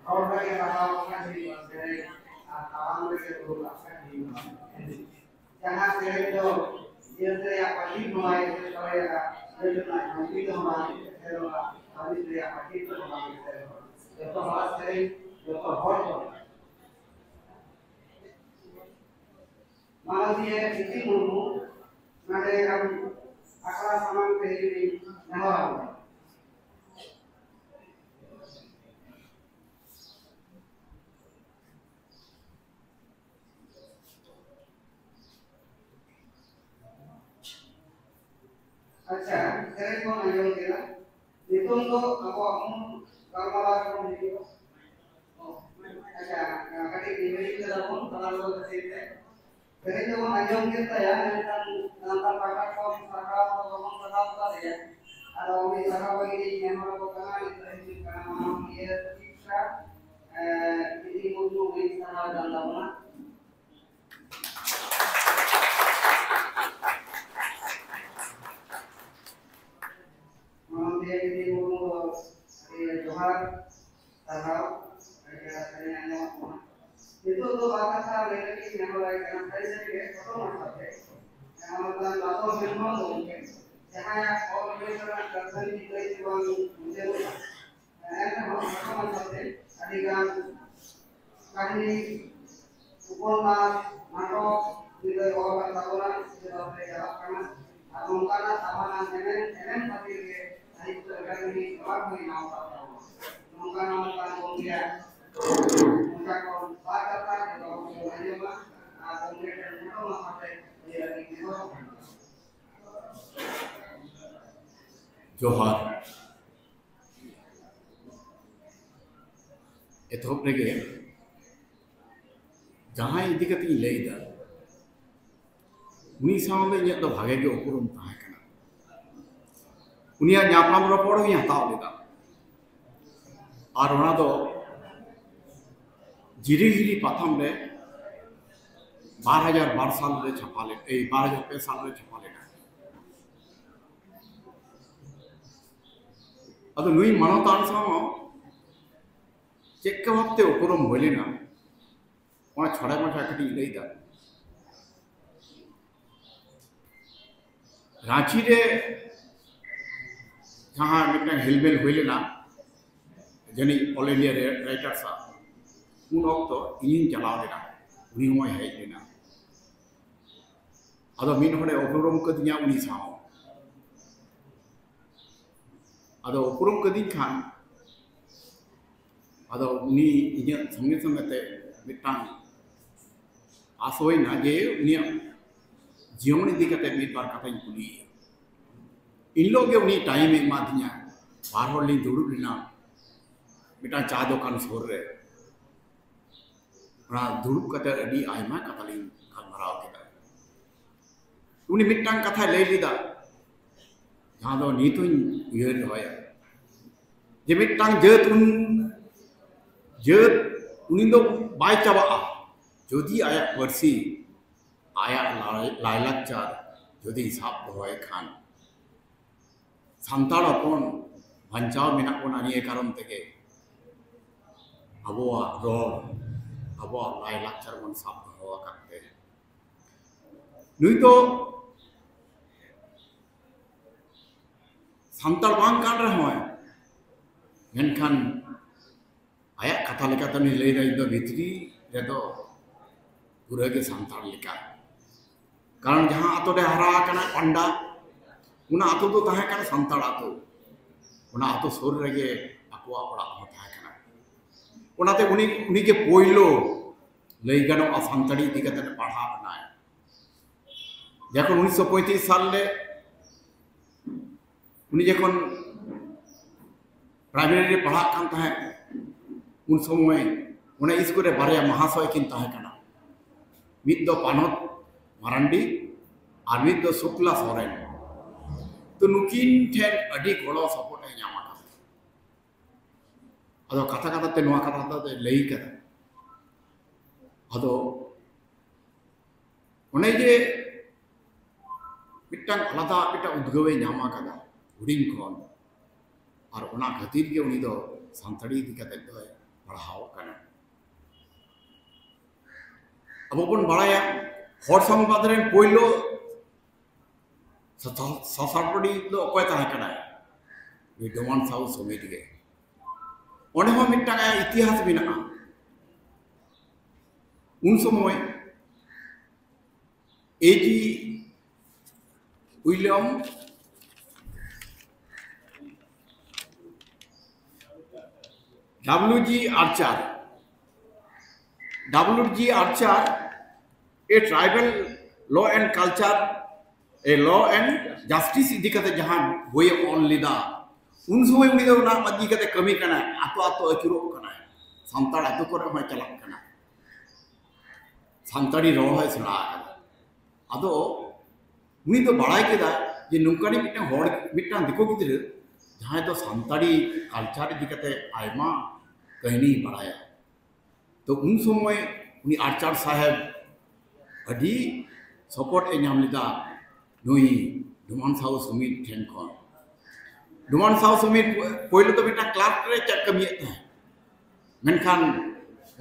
ᱨᱚᱲ ᱨᱮᱜᱮ ᱞᱟᱜᱟᱣ ᱟᱠᱟᱱ ᱦᱩᱭᱩᱜᱼᱟ ᱥᱮᱨᱮᱧ, ᱟᱨ ᱛᱟᱲᱟᱢ ᱨᱮᱜᱮ ᱫᱩᱲᱩᱵ ᱟᱠᱟᱱ ᱦᱩᱭᱩᱜᱼᱟ ᱮᱱᱮᱡ᱾ ᱡᱟᱦᱟᱸ ᱥᱮᱨᱮᱧ ᱫᱚ ᱡᱤᱭᱚᱱ ᱨᱮᱭᱟᱜ ᱯᱟᱹᱦᱤᱞ ᱱᱚᱣᱟ ᱮᱥᱮᱨ ᱫᱟᱲᱮᱭᱟᱜᱼᱟ, ᱡᱤᱭᱚᱱ ᱨᱮᱱᱟᱜ ᱡᱷᱟᱹᱱᱴᱤ ᱛᱮᱦᱚᱸ ᱵᱟᱝ ᱮᱥᱮᱨᱚᱜᱼᱟ, ᱯᱟᱹᱦᱤᱞ ᱨᱮᱭᱟᱜ ᱯᱟᱹᱦᱤᱞ ᱛᱮᱦᱚᱸ ᱵᱟᱝ ᱮᱥᱮᱨᱚᱜᱼᱟ᱾ ᱡᱚᱛᱚ ᱦᱚᱲᱟᱜ ᱥᱮᱨᱮᱧ ᱡᱚᱛᱚ ᱦᱚᱲ ᱠᱚ᱾ ᱢᱟᱱᱚᱛᱤᱭᱟᱹ ᱠᱤᱨᱛᱤ ᱢᱩᱨᱢᱩ, ᱱᱚᱰᱮ ᱟᱢ ᱟᱠᱷᱲᱟ ᱥᱟᱢᱟᱝ ᱛᱮ ᱦᱤᱡᱩᱜ ᱤᱧ ᱱᱮᱦᱚᱨ ᱟᱢ ᱠᱟᱱᱟ᱾ ᱟᱪᱪᱷᱟ, ᱥᱮᱨᱮᱧ ᱵᱚᱱ ᱟᱸᱡᱚᱢ ᱠᱮᱫᱟ᱾ ᱱᱤᱛᱚᱝ ᱫᱚ ᱟᱵᱚᱣᱟᱜ ᱢᱩᱞ ᱜᱟᱞᱢᱟᱨᱟᱣ ᱨᱮᱵᱚᱱ ᱦᱤᱡᱩᱜᱼᱟ᱾ ᱟᱪᱪᱷᱟ, ᱠᱟᱹᱴᱤᱡ ᱨᱤᱣᱟᱹᱭ ᱠᱮᱫᱟ ᱵᱚᱱ ᱛᱟᱞᱟ ᱨᱮ ᱠᱷᱟᱹᱛᱤᱨ ᱛᱮ᱾ ᱥᱮᱨᱮᱧ ᱫᱚᱵᱚᱱ ᱟᱸᱡᱚᱢ ᱠᱮᱫ ᱛᱟᱭᱟ, ᱢᱮᱱᱠᱷᱟᱱ ᱥᱟᱱᱛᱟᱲ ᱯᱟᱦᱴᱟ ᱠᱷᱚᱱ ᱥᱟᱨᱦᱟᱣ ᱫᱚ ᱵᱟᱵᱚᱱ ᱥᱟᱨᱦᱟᱣ ᱠᱟᱫᱮᱭᱟ᱾ ᱟᱫᱚ ᱩᱱᱤ ᱥᱟᱨᱦᱟᱣ ᱞᱟᱹᱜᱤᱫ ᱤᱧ ᱱᱮᱦᱚᱨ ᱟᱠᱚ ᱠᱟᱱᱟ, ᱱᱤᱛᱚᱜ ᱦᱤᱡᱩᱜ ᱠᱟᱱᱟ ᱢᱟᱱᱚᱛᱤᱭᱟᱹ ᱥᱤᱠᱥᱟ, ᱮ, ᱵᱤᱫᱤ ᱢᱩᱨᱢᱩ, ᱩᱱᱤ ᱥᱟᱨᱦᱟᱣ ᱮ ᱫᱟᱱ ᱛᱟᱵᱚᱱᱟ᱾ ᱢᱟᱱᱚᱛᱤᱭᱟᱹ ᱵᱤᱫᱤ ᱢᱩᱨᱢᱩ ᱫᱚ ᱟᱹᱰᱤ ᱡᱚᱦᱟᱨ, ᱥᱟᱨᱦᱟᱣ, ᱟᱹᱰᱤ ᱪᱮᱦᱨᱟ ᱥᱮᱨᱮᱧ ᱟᱸᱡᱚᱢᱚᱜ ᱠᱟᱱᱟ᱾ ᱱᱤᱛᱚᱜ ᱫᱚ ᱵᱟᱨ ᱠᱟᱛᱷᱟ ᱞᱟᱹᱭ ᱞᱟᱹᱜᱤᱫ ᱤᱧ ᱱᱮᱦᱚᱨᱟᱭ ᱠᱟᱱᱟ, ᱥᱟᱹᱨᱤ ᱥᱟᱹᱨᱤ ᱜᱮ ᱠᱷᱟᱴᱚ ᱢᱟᱪᱷᱟ ᱛᱮ, ᱡᱟᱦᱟᱸ ᱫᱚ ᱵᱟᱫᱚᱞ ᱦᱮᱢᱵᱨᱚᱢ ᱜᱚᱢᱠᱮ, ᱡᱟᱦᱟᱸᱭᱟᱜ ᱚᱞ ᱵᱮᱞ ᱨᱮᱱᱟᱜ ᱠᱟᱹᱨᱫᱷᱟᱹᱱᱤ ᱞᱟᱹᱭ ᱛᱮ ᱵᱟᱝ ᱢᱩᱪᱟᱹᱫᱚᱜᱼᱟ᱾ ᱮᱱᱨᱮᱦᱚᱸ ᱠᱷᱟᱴᱚ ᱢᱟᱪᱷᱟ ᱛᱮ ᱟᱹᱰᱤ ᱜᱟᱱ ᱠᱟᱹᱦᱱᱤ, ᱩᱯᱚᱱᱱᱟᱥ, ᱱᱟᱴᱚᱠ ᱱᱤᱛᱚᱜ ᱚᱞ ᱟᱠᱟᱫ ᱛᱟᱵᱚᱱᱟ, ᱥᱮᱪᱮᱫ ᱨᱮ ᱪᱟᱞᱟᱜ ᱠᱟᱱᱟ᱾ ᱟᱨ ᱱᱚᱝᱠᱟᱱᱟᱜ ᱫᱟᱢᱟᱱᱟᱜ ᱮᱱᱮᱢ, ᱮᱱᱮᱢ ᱠᱷᱟᱹᱛᱤᱨ ᱜᱮ ᱥᱟᱦᱤᱛᱛᱚ ᱮᱠᱟᱰᱮᱢᱤ ᱮᱣᱟᱨᱰ ᱦᱚᱸᱭ ᱧᱟᱢ ᱟᱠᱟᱫ ᱛᱟᱵᱚᱱᱟ᱾ ᱱᱚᱝᱠᱟᱱ ᱱᱚᱝᱠᱟᱱ ᱜᱚᱢᱠᱮᱭᱟᱜ ᱢᱚᱪᱟ ᱠᱷᱚᱱ ᱵᱟᱨ ᱠᱟᱛᱷᱟ ᱡᱚᱛᱚ ᱦᱚᱲ ᱵᱚᱱ ᱟᱸᱡᱚᱢᱟ ᱟᱨ ᱜᱚᱢᱠᱮ ᱴᱷᱮᱱ ᱠᱷᱟᱴᱚ ᱢᱟᱪᱷᱟᱛᱮ ᱞᱟᱹᱭ ᱞᱟᱹᱜᱤᱫ ᱱᱮᱦᱚᱨ ᱠᱟᱱᱟ᱾ ᱡᱚᱦᱟᱨ᱾ ᱮᱛᱚᱦᱚᱵ ᱨᱮᱜᱮ ᱡᱟᱦᱟᱸᱭ ᱤᱫᱤ ᱠᱟᱛᱮ ᱤᱧ ᱞᱟᱹᱭ ᱮᱫᱟ, ᱩᱱᱤ ᱥᱟᱶ ᱫᱚ ᱤᱧᱟᱹᱜ ᱫᱚ ᱵᱷᱟᱜᱮ ᱜᱮ ᱩᱯᱨᱩᱢ ᱛᱟᱦᱮᱸ ᱠᱟᱱᱟ᱾ ᱩᱱᱤᱭᱟᱜ ᱧᱟᱯᱟᱢ ᱨᱚᱯᱚᱲ ᱦᱚᱸᱧ ᱦᱟᱛᱟᱣ ᱞᱮᱫᱟ, ᱟᱨ ᱚᱱᱟ ᱫᱚ ᱡᱤᱨᱤ ᱦᱤᱨᱤ ᱯᱟᱛᱷᱟᱢ ᱨᱮ ᱵᱟᱨ ᱦᱟᱡᱟᱨ ᱵᱟᱨ ᱥᱟᱞ ᱨᱮ ᱪᱷᱟᱯᱟ ᱞᱮᱱᱟ, ᱮᱭ, ᱵᱟᱨ ᱦᱟᱡᱟᱨ ᱯᱮ ᱥᱟᱞ ᱨᱮ ᱪᱷᱟᱯᱟ ᱞᱮᱱᱟ᱾ ᱟᱫᱚ ᱱᱩᱭ ᱢᱟᱱᱚᱛᱟᱱ ᱥᱟᱶ ᱦᱚᱸ ᱪᱮᱫ ᱞᱮᱠᱟ ᱵᱷᱟᱵᱛᱮ ᱩᱯᱨᱩᱢ ᱦᱩᱭ ᱞᱮᱱᱟ, ᱚᱱᱟ ᱪᱷᱚᱲᱟ ᱢᱟᱪᱷᱟ ᱠᱟᱹᱴᱤᱡ ᱤᱧ ᱞᱟᱹᱭᱫᱟ᱾ ᱨᱟᱸᱪᱤ ᱨᱮ ᱡᱟᱦᱟᱸ ᱢᱤᱫᱴᱟᱝ ᱦᱮᱞᱢᱮᱞ ᱦᱩᱭ ᱞᱮᱱᱟ, ᱡᱟᱹᱱᱤᱡ ᱚᱞ ᱤᱱᱰᱤᱭᱟ ᱨᱮ ᱨᱟᱭᱴᱟᱨᱥ ᱟᱜ, ᱩᱱ ᱚᱠᱛᱚ ᱤᱧᱤᱧ ᱪᱟᱞᱟᱣ ᱞᱮᱱᱟ, ᱩᱱᱤ ᱦᱚᱸᱭ ᱦᱮᱡ ᱞᱮᱱᱟ᱾ ᱟᱫᱚ ᱢᱤᱫ ᱦᱚᱲᱮ ᱩᱯᱨᱩᱢ ᱠᱟᱹᱫᱤᱧᱟ ᱩᱱᱤ ᱥᱟᱶ᱾ ᱟᱫᱚ ᱩᱯᱨᱩᱢ ᱠᱟᱹᱫᱤᱧ ᱠᱷᱟᱱ, ᱟᱫᱚ ᱩᱱᱤ ᱤᱧᱟᱹᱜ ᱥᱚᱸᱜᱮ ᱥᱚᱸᱜᱮ ᱛᱮ ᱢᱤᱫᱴᱟᱝ ᱟᱥ ᱦᱩᱭᱱᱟ ᱡᱮ ᱩᱱᱤᱭᱟᱜ ᱡᱤᱭᱚᱱ ᱤᱫᱤ ᱠᱟᱛᱮ ᱢᱤᱫ ᱵᱟᱨ ᱠᱟᱛᱷᱟᱧ ᱠᱩᱞᱤᱭᱮᱭᱟ᱾ ᱮᱱ ᱦᱤᱞᱳᱜ ᱜᱮ ᱩᱱᱤ ᱴᱟᱭᱤᱢ ᱮ ᱮᱢᱟᱫᱤᱧᱟ᱾ ᱵᱟᱨ ᱦᱚᱲ ᱞᱤᱧ ᱫᱩᱲᱩᱵ ᱞᱮᱱᱟ ᱢᱤᱫᱴᱟᱝ ᱪᱟ ᱫᱚᱠᱟᱱ ᱥᱩᱨ ᱨᱮ᱾ ᱚᱱᱟ ᱫᱩᱲᱩᱵ ᱠᱟᱛᱮ ᱟᱹᱰᱤ ᱟᱭᱢᱟ ᱠᱟᱛᱷᱟ ᱞᱤᱧ ᱜᱟᱞᱢᱟᱨᱟᱣ ᱠᱮᱫᱟ᱾ ᱩᱱᱤ ᱢᱤᱫᱴᱟᱝ ᱠᱟᱛᱷᱟᱭ ᱞᱟᱹᱭ ᱞᱮᱫᱟ, ᱡᱟᱦᱟᱸ ᱫᱚ ᱱᱤᱛ ᱦᱚᱸᱧ ᱩᱭᱦᱟᱹᱨ ᱫᱚᱦᱚᱭᱟ, ᱡᱮ ᱢᱤᱫᱴᱟᱝ ᱡᱟᱹᱛ ᱩᱱ ᱡᱟᱹᱛ ᱩᱱᱤ ᱫᱚ ᱵᱟᱭ ᱪᱟᱵᱟᱜᱼᱟ, ᱡᱩᱫᱤ ᱟᱭᱟᱜ ᱯᱟᱹᱨᱥᱤ, ᱟᱭᱟᱜ ᱞᱟᱭ-, ᱞᱟᱭᱞᱟᱠᱪᱟᱨ ᱡᱩᱫᱤ ᱥᱟᱵ ᱫᱚᱦᱚᱭ ᱠᱷᱟᱱ᱾ ᱥᱟᱱᱛᱟᱲ ᱦᱚᱯᱚᱱ ᱵᱟᱧᱪᱟᱣ ᱢᱮᱱᱟᱜ ᱵᱚᱱᱟ ᱱᱤᱭᱟᱹ ᱠᱟᱨᱚᱱ ᱛᱮᱜᱮ, ᱟᱵᱚᱣᱟᱜ ᱨᱚᱲ, ᱟᱵᱚᱣᱟᱜ ᱞᱟᱭᱞᱟᱠᱪᱟᱨ ᱵᱚᱱ ᱥᱟᱵ ᱫᱚᱦᱚ ᱟᱠᱟᱫ ᱛᱮ᱾ ᱱᱩᱭ ᱫᱚ ᱥᱟᱱᱛᱟᱲ ᱵᱟᱝ ᱠᱟᱱ ᱨᱮᱦᱚᱸᱭ, ᱢᱮᱱᱠᱷᱟᱱ ᱟᱭᱟᱜ ᱠᱟᱛᱷᱟ ᱞᱮᱠᱟᱛᱮ ᱩᱱᱤ ᱞᱟᱹᱭ ᱫᱟᱭ, "ᱤᱧ ᱫᱚ ᱵᱷᱤᱛᱨᱤ ᱨᱮᱫᱚ ᱯᱩᱨᱟᱹ ᱜᱮ ᱥᱟᱱᱛᱟᱲ ᱞᱮᱠᱟ᱾" ᱠᱟᱨᱚᱱ ᱡᱟᱦᱟᱸ ᱟᱛᱳ ᱨᱮ ᱦᱟᱨᱟ ᱟᱠᱟᱱᱟ ᱯᱟᱱᱰᱟ, ᱚᱱᱟ ᱟᱛᱳ ᱫᱚ ᱛᱟᱦᱮᱸ ᱠᱟᱱᱟ ᱥᱟᱱᱛᱟᱲ ᱟᱛᱳ, ᱚᱱᱟ ᱟᱛᱳ ᱥᱩᱨ ᱨᱮᱜᱮ ᱟᱠᱚᱣᱟᱜ ᱚᱲᱟᱜ ᱦᱚᱸ ᱛᱟᱦᱮᱸ ᱠᱟᱱᱟ᱾ ᱚᱱᱟᱛᱮ ᱩᱱᱤ, ᱩᱱᱤ ᱜᱮ ᱯᱳᱭᱞᱳ ᱞᱟᱹᱭ ᱜᱟᱱᱚᱜᱼᱟ ᱥᱟᱱᱛᱟᱲᱤ ᱤᱫᱤ ᱠᱟᱛᱮ ᱯᱟᱲᱦᱟᱣ ᱮᱱᱟᱭ᱾ ᱡᱚᱠᱷᱚᱱ ᱩᱱᱤᱥᱥᱚ ᱯᱚᱸᱭᱛᱨᱤᱥ ᱥᱟᱞ ᱨᱮ ᱩᱱᱤ ᱡᱚᱠᱷᱚᱱ ᱯᱨᱟᱭᱢᱟᱨᱤ ᱨᱮ ᱯᱟᱲᱦᱟᱜ ᱠᱟᱱ ᱛᱟᱦᱮᱸᱫ, ᱩᱱ ᱥᱚᱢᱚᱭ ᱚᱱᱟ ᱥᱠᱩᱞ ᱨᱮ ᱵᱟᱨᱭᱟ ᱢᱟᱦᱟᱥᱚᱭ ᱠᱤᱱ ᱛᱟᱦᱮᱸ ᱠᱟᱱᱟ, ᱢᱤᱫ ᱫᱚ ᱯᱟᱱᱚᱛ ᱢᱟᱨᱟᱱᱰᱤ ᱟᱨ ᱢᱤᱫ ᱫᱚ ᱥᱩᱠᱞᱟ ᱥᱚᱨᱮᱱ᱾ ᱛᱚ ᱱᱩᱠᱤᱱ ᱴᱷᱮᱱ ᱟᱹᱰᱤ ᱜᱚᱲᱚ ᱥᱚᱯᱚᱦᱚᱫ ᱮ ᱧᱟᱢ ᱟᱠᱟᱫᱟ᱾ ᱟᱫᱚ ᱠᱟᱛᱷᱟ ᱠᱟᱛᱷᱟ ᱛᱮ ᱱᱚᱣᱟ ᱠᱟᱛᱷᱟ ᱫᱚᱭ ᱞᱟᱹᱭ ᱠᱟᱫᱟ᱾ ᱟᱫᱚ ᱚᱱᱮ ᱡᱮ ᱢᱤᱫᱴᱟᱝ ᱟᱞᱟᱫᱟ ᱢᱤᱫᱴᱟᱝ ᱩᱫᱽᱜᱟᱹᱣ ᱮ ᱧᱟᱢ ᱟᱠᱟᱫᱟ ᱦᱩᱰᱤᱧ ᱠᱷᱚᱱ, ᱟᱨ ᱚᱱᱟ ᱠᱷᱟᱹᱛᱤᱨ ᱜᱮ ᱩᱱᱤ ᱫᱚ ᱥᱟᱱᱛᱟᱲᱤ ᱤᱫᱤ ᱠᱟᱛᱮ ᱫᱚᱭ ᱯᱟᱲᱦᱟᱣ ᱠᱟᱱᱟ᱾ ᱟᱵᱚ ᱵᱚᱱ ᱵᱟᱲᱟᱭᱟ, ᱦᱚᱲ ᱥᱚᱝᱵᱟᱫ ᱨᱮᱱ ᱯᱳᱭᱞᱳ ᱥᱟ-, ᱥᱟ-, ᱥᱟᱥᱟᱯᱲᱤ ᱫᱚ ᱚᱠᱚᱭ ᱛᱟᱦᱮᱸ ᱠᱟᱱᱟᱭ? ᱱᱩᱭ ᱰᱚᱢᱟᱱ ᱥᱟᱦᱩ ᱥᱚᱢᱤᱛ ᱜᱮ᱾ ᱚᱸᱰᱮ ᱦᱚᱸ ᱢᱤᱫᱴᱟᱝ ᱟᱭᱟᱜ ᱤᱛᱤᱦᱟᱥ ᱢᱮᱱᱟᱜᱼᱟ᱾ ᱩᱱ ᱥᱚᱢᱚᱭ A G William W G Archer, W G Archer, A Tribal Law and Culture, A Law and Justice ᱤᱫᱤ ᱠᱟᱛᱮ ᱡᱟᱦᱟᱸ ᱵᱳᱭᱮ ᱚᱞ ᱞᱮᱫᱟ, ᱩᱱ ᱥᱚᱢᱚᱭ ᱩᱱᱤ ᱫᱚ ᱚᱱᱟ ᱤᱫᱤ ᱠᱟᱛᱮ ᱠᱟᱹᱢᱤ ᱠᱟᱱᱟᱭ, ᱟᱛᱳ ᱟᱛᱳ ᱟᱹᱪᱩᱨᱚᱜ ᱠᱟᱱᱟᱭ, ᱥᱟᱱᱛᱟᱲ ᱟᱛᱳ ᱠᱚᱨᱮ ᱦᱚᱸᱭ ᱪᱟᱞᱟᱜ ᱠᱟᱱᱟ, ᱥᱟᱱᱛᱟᱲᱤ ᱨᱚᱲ ᱦᱚᱸᱭ ᱥᱮᱬᱟ ᱟᱠᱟᱫᱟ᱾ ᱟᱫᱚ ᱩᱱᱤ ᱫᱚ ᱵᱟᱲᱟᱭ ᱠᱮᱫᱟ ᱡᱮ ᱱᱚᱝᱠᱟᱱᱤᱡ ᱢᱤᱫᱴᱟᱝ ᱦᱚᱲ, ᱢᱤᱫᱴᱟᱝ ᱫᱤᱠᱩ ᱜᱤᱫᱽᱨᱟᱹ, ᱡᱟᱦᱟᱸᱭ ᱫᱚ ᱥᱟᱱᱛᱟᱲᱤ culture ᱤᱫᱤ ᱠᱟᱛᱮ ᱟᱭᱢᱟ ᱠᱟᱹᱦᱱᱤᱭ ᱵᱟᱲᱟᱭᱟ᱾ ᱛᱚ ᱩᱱ ᱥᱚᱢᱚᱭ ᱩᱱᱤ ᱟᱨᱪᱟᱨ ᱥᱟᱦᱮᱵᱽ ᱟᱹᱰᱤ support ᱮ ᱧᱟᱢ ᱞᱮᱫᱟ ᱱᱩᱭ ᱰᱚᱢᱟᱱ ᱥᱟᱦᱩ ᱥᱚᱢᱤᱛ ᱴᱷᱮᱱ ᱠᱷᱚᱱ᱾ ᱰᱚᱢᱟᱱ ᱥᱟᱦᱩ ᱥᱚᱢᱤᱛ ᱯᱳᱭᱞᱳ ᱫᱚ ᱢᱤᱫᱴᱟᱝ clerk ᱨᱮ ᱪᱮᱫ ᱠᱟᱹᱢᱤᱭᱮᱫ ᱛᱟᱦᱮᱸᱫ, ᱢᱮᱱᱠᱷᱟᱱ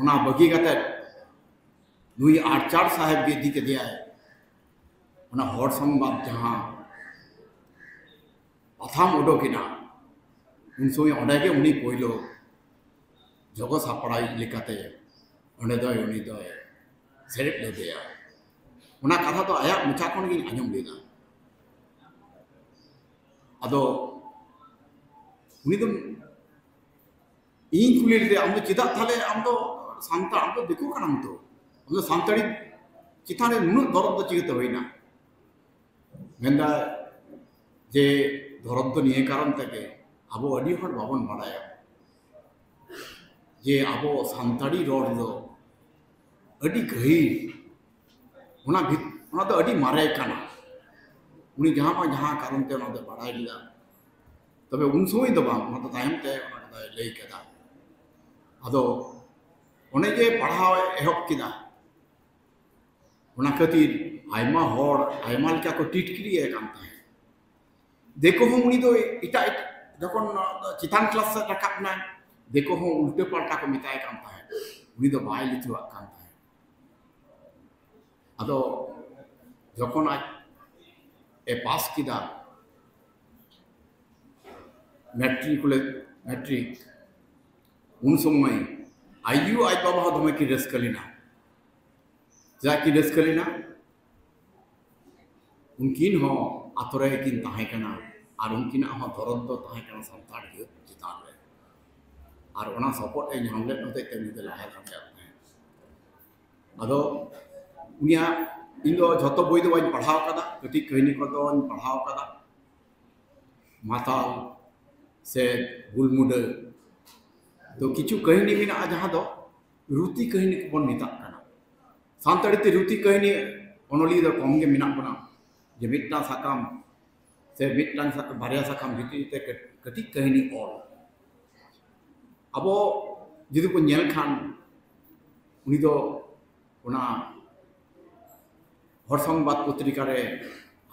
ᱚᱱᱟ ᱵᱟᱹᱜᱤ ᱠᱟᱛᱮ ᱱᱩᱭ ᱟᱨᱪᱟᱨ ᱥᱟᱦᱮᱵᱽ ᱜᱮ ᱤᱫᱤ ᱠᱮᱫᱮᱭᱟᱭ᱾ ᱚᱱᱟ ᱦᱚᱲ ᱥᱚᱝᱵᱟᱫ ᱡᱟᱦᱟᱸ ᱯᱟᱛᱷᱟᱢ ᱚᱰᱚᱠ ᱮᱱᱟ, ᱩᱱ ᱥᱚᱢᱚᱭ ᱚᱸᱰᱮ ᱜᱮ ᱩᱱᱤ ᱯᱳᱭᱞᱳ ᱡᱚᱜᱚ ᱥᱟᱯᱲᱟᱣᱤᱡ ᱞᱮᱠᱟᱛᱮ ᱚᱸᱰᱮ ᱫᱚᱭ, ᱩᱱᱤ ᱫᱚᱭ ᱥᱮᱞᱮᱫ ᱞᱮᱫᱮᱭᱟ᱾ ᱚᱱᱟ ᱠᱟᱛᱷᱟ ᱫᱚ ᱟᱭᱟᱜ ᱢᱚᱪᱟ ᱠᱷᱚᱱ ᱜᱤᱧ ᱟᱸᱡᱚᱢ ᱞᱮᱫᱟ᱾ ᱟᱫᱚ ᱩᱱᱤ ᱫᱚ, ᱤᱧ ᱠᱩᱞᱤ ᱞᱮᱫᱮᱭᱟ, "ᱟᱢ ᱫᱚ ᱪᱮᱫᱟᱜ ᱛᱟᱦᱞᱮ, ᱟᱢ ᱫᱚ ᱥᱟᱱᱛᱟᱲ, ᱟᱢ ᱫᱚ ᱫᱤᱠᱩ ᱠᱟᱱᱟᱢ ᱛᱚ, ᱟᱢ ᱫᱚ ᱥᱟᱱᱛᱟᱲᱤ ᱪᱮᱛᱟᱱ ᱨᱮ ᱱᱩᱱᱟᱹᱜ ᱫᱚᱨᱚᱫ ᱫᱚ ᱪᱤᱠᱟᱹᱛᱮ ᱦᱩᱭᱱᱟ?" ᱢᱮᱱᱫᱟ ᱡᱮ ᱫᱚᱨᱚᱫ ᱫᱚ ᱱᱤᱭᱟᱹ ᱠᱟᱨᱚᱱ ᱛᱮᱜᱮ, ᱟᱵᱚ ᱟᱹᱰᱤ ᱦᱚᱲ ᱵᱟᱵᱚᱱ ᱵᱟᱲᱟᱭᱟ ᱡᱮ ᱟᱵᱚ ᱥᱟᱱᱛᱟᱲᱤ ᱨᱚᱲ ᱫᱚ ᱟᱹᱰᱤ ᱜᱟᱹᱦᱤᱨ, ᱚᱱᱟ ᱵᱷᱤᱛ-, ᱚᱱᱟ ᱫᱚ ᱟᱹᱰᱤ ᱢᱟᱨᱮ ᱠᱟᱱᱟ᱾ ᱩᱱᱤ ᱡᱟᱦᱟᱸ ᱵᱟᱝ ᱡᱟᱦᱟᱸ ᱠᱟᱨᱚᱱ ᱛᱮ ᱚᱱᱟ ᱫᱚ ᱵᱟᱲᱟᱭ ᱞᱮᱫᱟ, ᱛᱚᱵᱮ ᱩᱱ ᱥᱚᱢᱚᱭ ᱫᱚ ᱵᱟᱝ, ᱚᱱᱟ ᱫᱚ ᱛᱟᱭᱚᱢ ᱛᱮ ᱚᱱᱟ ᱠᱟᱛᱷᱟᱭ ᱞᱟᱹᱭ ᱠᱮᱫᱟ᱾ ᱟᱫᱚ ᱚᱱᱮ ᱡᱮ ᱯᱟᱲᱦᱟᱣ ᱮ ᱮᱦᱚᱵ ᱠᱮᱫᱟ, ᱚᱱᱟ ᱠᱷᱟᱹᱛᱤᱨ ᱟᱭᱢᱟ ᱦᱚᱲ ᱟᱭᱢᱟ ᱞᱮᱠᱟ ᱠᱚ ᱴᱤᱴᱠᱤᱨᱤᱭᱮ ᱠᱟᱱ ᱛᱟᱦᱮᱸᱫ᱾ ᱫᱤᱠᱩ ᱦᱚᱸ ᱩᱱᱤ ᱫᱚ ᱮᱴᱟᱜ, ᱮᱴᱟᱜ, ᱡᱚᱠᱷᱚᱱ ᱪᱮᱛᱟᱱ class ᱥᱮᱫ ᱨᱟᱠᱟᱵ ᱮᱱᱟᱭ, ᱫᱤᱠᱩ ᱦᱚᱸ ᱩᱞᱴᱟᱹ ᱯᱟᱞᱴᱟ ᱠᱚ ᱢᱮᱛᱟᱭ ᱠᱟᱱ ᱛᱟᱦᱮᱸᱫ, ᱩᱱᱤ ᱫᱚ ᱵᱟᱭ ᱞᱤᱪᱟᱹᱲᱟᱜ ᱠᱟᱱ ᱛᱟᱦᱮᱸᱫ᱾ ᱟᱫᱚ ᱡᱚᱠᱷᱚᱱ ᱟᱡ ᱮ ᱯᱟᱥ ᱠᱮᱫᱟ ᱢᱮᱴᱨᱤᱠ ᱠᱚᱞᱮᱡᱽ, ᱢᱮᱴᱨᱤᱠ, ᱩᱱ ᱥᱚᱢᱚᱭ ᱟᱭᱩ ᱟᱡ ᱵᱟᱵᱟ ᱦᱚᱸ ᱫᱚᱢᱮ ᱠᱤᱱ ᱨᱟᱹᱥᱠᱟᱹ ᱞᱮᱱᱟ᱾ ᱪᱮᱫᱟᱜ ᱠᱤᱱ ᱨᱟᱹᱥᱠᱟᱹ ᱞᱮᱱᱟ? ᱩᱱᱠᱤᱱ ᱦᱚᱸ ᱟᱛᱳ ᱨᱮ ᱠᱤᱱ ᱛᱟᱦᱮᱸ ᱠᱟᱱᱟ ᱟᱨ ᱩᱱᱠᱤᱱᱟᱜ ᱦᱚᱸ ᱫᱚᱨᱚᱫ ᱫᱚ ᱛᱟᱦᱮᱸ ᱠᱟᱱᱟ ᱥᱟᱱᱛᱟᱲ ᱡᱟᱹᱛ ᱪᱮᱛᱟᱱ ᱨᱮ᱾ ᱟᱨ ᱚᱱᱟ ᱥᱚᱯᱚᱦᱚᱫ ᱮ ᱧᱟᱢ ᱞᱮᱫ ᱦᱚᱛᱮᱡ ᱛᱮ ᱩᱱᱤ ᱫᱚ ᱞᱟᱦᱟ ᱫᱟᱲᱮᱭᱟᱜ ᱛᱟᱦᱮᱸᱫ᱾ ᱟᱫᱚ ᱩᱱᱤᱭᱟᱜ, ᱤᱧ ᱫᱚ ᱡᱷᱚᱛᱚ ᱵᱳᱭ ᱫᱚ ᱵᱟᱹᱧ ᱯᱟᱲᱦᱟᱣ ᱠᱟᱫᱟ, ᱠᱟᱹᱴᱤᱡ ᱠᱟᱹᱦᱱᱤ ᱠᱚᱫᱚᱧ ᱯᱟᱲᱦᱟᱣ ᱠᱟᱫᱟ, ᱢᱟᱛᱟᱞ ᱥᱮ ᱜᱩᱞᱢᱩᱰᱟᱹ᱾ ᱛᱚ ᱠᱤᱪᱷᱩ ᱠᱟᱹᱦᱱᱤ ᱢᱮᱱᱟᱜᱼᱟ ᱡᱟᱦᱟᱸ ᱫᱚ ᱨᱩᱛᱤ ᱠᱟᱹᱦᱱᱤ ᱠᱚᱵᱚᱱ ᱢᱮᱛᱟᱜ ᱠᱟᱱᱟ᱾ ᱥᱟᱱᱛᱟᱲᱤ ᱛᱮ ᱨᱩᱛᱤ ᱠᱟᱹᱦᱱᱤ ᱚᱱᱚᱞᱤᱭᱟᱹ ᱫᱚ ᱠᱚᱢ ᱜᱮ ᱢᱮᱱᱟᱜ ᱵᱚᱱᱟ, ᱡᱮ ᱢᱤᱫᱴᱟᱝ ᱥᱟᱠᱟᱢ ᱥᱮ ᱢᱤᱫᱴᱟᱝ ᱥᱟ-, ᱵᱟᱨᱭᱟ ᱥᱟᱠᱟᱢ ᱵᱷᱤᱛᱨᱤ ᱛᱮ ᱠᱟᱹᱴ-, ᱠᱟᱹᱴᱤᱡ ᱠᱟᱹᱦᱱᱤ ᱚᱞ᱾ ᱟᱵᱚ ᱡᱩᱫᱤ ᱵᱚᱱ ᱧᱮᱞ ᱠᱷᱟᱱ, ᱩᱱᱤ ᱫᱚ ᱚᱱᱟ ᱦᱚᱲ ᱥᱚᱝᱵᱟᱫ ᱯᱚᱛᱨᱤᱠᱟ ᱨᱮ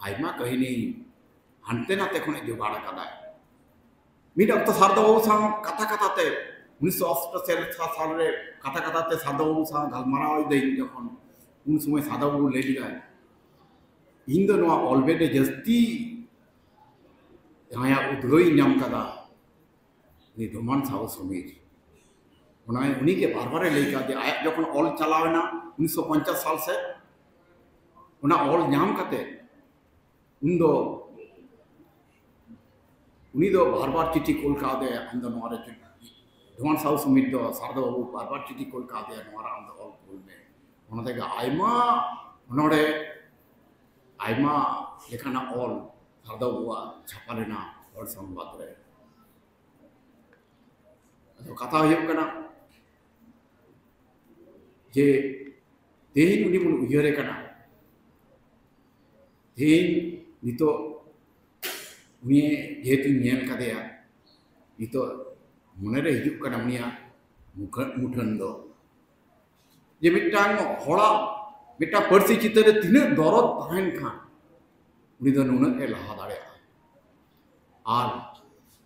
ᱟᱭᱢᱟ ᱠᱟᱹᱦᱱᱤ ᱦᱟᱱᱛᱮ ᱱᱟᱛᱮ ᱠᱷᱚᱱᱮ ᱡᱚᱜᱟᱲ ᱟᱠᱟᱫᱟᱭ᱾ ᱢᱤᱫ ᱚᱠᱛᱚ ᱥᱟᱨᱫᱟ ᱵᱟᱹᱵᱩ ᱥᱟᱶ ᱠᱟᱛᱷᱟ ᱠᱟᱛᱷᱟ ᱛᱮ, ᱩᱱᱤᱥᱥᱚ ᱚᱥᱴᱟᱥᱤ ᱥᱟᱞ ᱨᱮ ᱠᱟᱛᱷᱟ ᱠᱟᱛᱷᱟ ᱛᱮ ᱥᱟᱨᱫᱟ ᱵᱟᱹᱵᱩ ᱥᱟᱶ ᱜᱟᱞᱢᱟᱨᱟᱣ ᱮᱫᱟᱹᱧ ᱡᱚᱠᱷᱚᱱ, ᱩᱱ ᱥᱚᱢᱚᱭ ᱥᱟᱨᱫᱟ ᱵᱟᱹᱵᱩ ᱞᱟᱹᱭ ᱞᱮᱫᱟᱭ, "ᱤᱧ ᱫᱚ ᱱᱚᱣᱟ ᱚᱞ ᱵᱮᱞ ᱨᱮ ᱡᱟᱹᱥᱛᱤ ᱡᱟᱦᱟᱸᱭᱟᱜ ᱩᱫᱽᱜᱟᱹᱣ ᱤᱧ ᱧᱟᱢ ᱠᱟᱫᱟ, ᱩᱱᱤ ᱰᱚᱢᱟᱱ ᱥᱟᱦᱩ ᱥᱚᱢᱤᱨ᱾" ᱚᱱᱟ ᱩᱱᱤ ᱜᱮ ᱵᱟᱨ ᱵᱟᱨᱮ ᱞᱟᱹᱭ ᱠᱟᱫᱮᱭᱟ, ᱟᱭᱟᱜ ᱡᱚᱠᱷᱚᱱ ᱚᱞ ᱪᱟᱞᱟᱣ ᱮᱱᱟ ᱩᱱᱤᱥᱥᱚ ᱯᱚᱧᱪᱟᱥ ᱥᱟᱞ ᱥᱮᱫ, ᱚᱱᱟ ᱚᱞ ᱧᱟᱢ ᱠᱟᱛᱮ ᱩᱱ ᱫᱚ ᱩᱱᱤ ᱫᱚ ᱵᱟᱨ ᱵᱟᱨ ᱪᱤᱴᱷᱤ ᱠᱳᱞ ᱠᱟᱣᱫᱮᱭᱟ, "ᱟᱢ ᱫᱚ ᱱᱚᱣᱟ ᱨᱮ ᱪᱤ-," ᱰᱚᱢᱟᱱ ᱥᱟᱦᱩ ᱥᱚᱢᱤᱨ ᱫᱚ ᱥᱟᱨᱫᱟ ᱵᱟᱹᱵᱩ ᱵᱟᱨ ᱵᱟᱨ ᱪᱤᱴᱷᱤ ᱠᱳᱞ ᱠᱟᱣᱫᱮᱭᱟ, "ᱱᱚᱣᱟ ᱨᱮ ᱟᱢ ᱫᱚ ᱚᱞ ᱠᱳᱞ ᱢᱮ᱾" ᱚᱱᱟ ᱛᱮᱜᱮ ᱟᱭᱢᱟ ᱚᱱᱚᱬᱦᱮ, ᱟᱭᱢᱟ ᱞᱮᱠᱟᱱᱟᱜ ᱚᱞ ᱥᱟᱨᱫᱟ ᱵᱟᱹᱵᱩᱣᱟᱜ ᱪᱷᱟᱯᱟ ᱞᱮᱱᱟ ᱦᱚᱲ ᱥᱚᱝᱵᱟᱫ ᱨᱮ᱾ ᱟᱫᱚ ᱠᱟᱛᱷᱟ ᱦᱩᱭᱩᱜ ᱠᱟᱱᱟ ᱡᱮ ᱛᱮᱦᱮᱧ ᱩᱱᱤ ᱵᱚᱱ ᱩᱭᱦᱟᱹᱨᱮ ᱠᱟᱱᱟ, ᱛᱮᱦᱮᱧ ᱱᱤᱛᱚᱜ ᱩᱱᱤ ᱡᱮᱦᱮᱛᱩᱧ ᱧᱮᱞ ᱠᱟᱫᱮᱭᱟ, ᱱᱤᱛᱚᱜ ᱢᱚᱱᱮᱨᱮ ᱦᱤᱡᱩᱜ ᱠᱟᱱᱟ ᱩᱱᱤᱭᱟᱜ ᱢᱩᱠᱷᱟᱹ-, ᱢᱩᱴᱷᱟᱹᱱ ᱫᱚ, ᱡᱮ ᱢᱤᱫᱴᱟᱝ ᱦᱚᱲᱟᱜ ᱢᱤᱫᱴᱟᱝ ᱯᱟᱹᱨᱥᱤ ᱪᱮᱛᱟᱱ ᱨᱮ ᱛᱤᱱᱟᱹᱜ ᱫᱚᱨᱚᱫ ᱛᱟᱦᱮᱱ ᱠᱷᱟᱱ ᱩᱱᱤ ᱫᱚ ᱱᱩᱱᱟᱹᱜ ᱮ ᱞᱟᱦᱟ ᱫᱟᱲᱮᱭᱟᱜᱼᱟ᱾ ᱟᱨ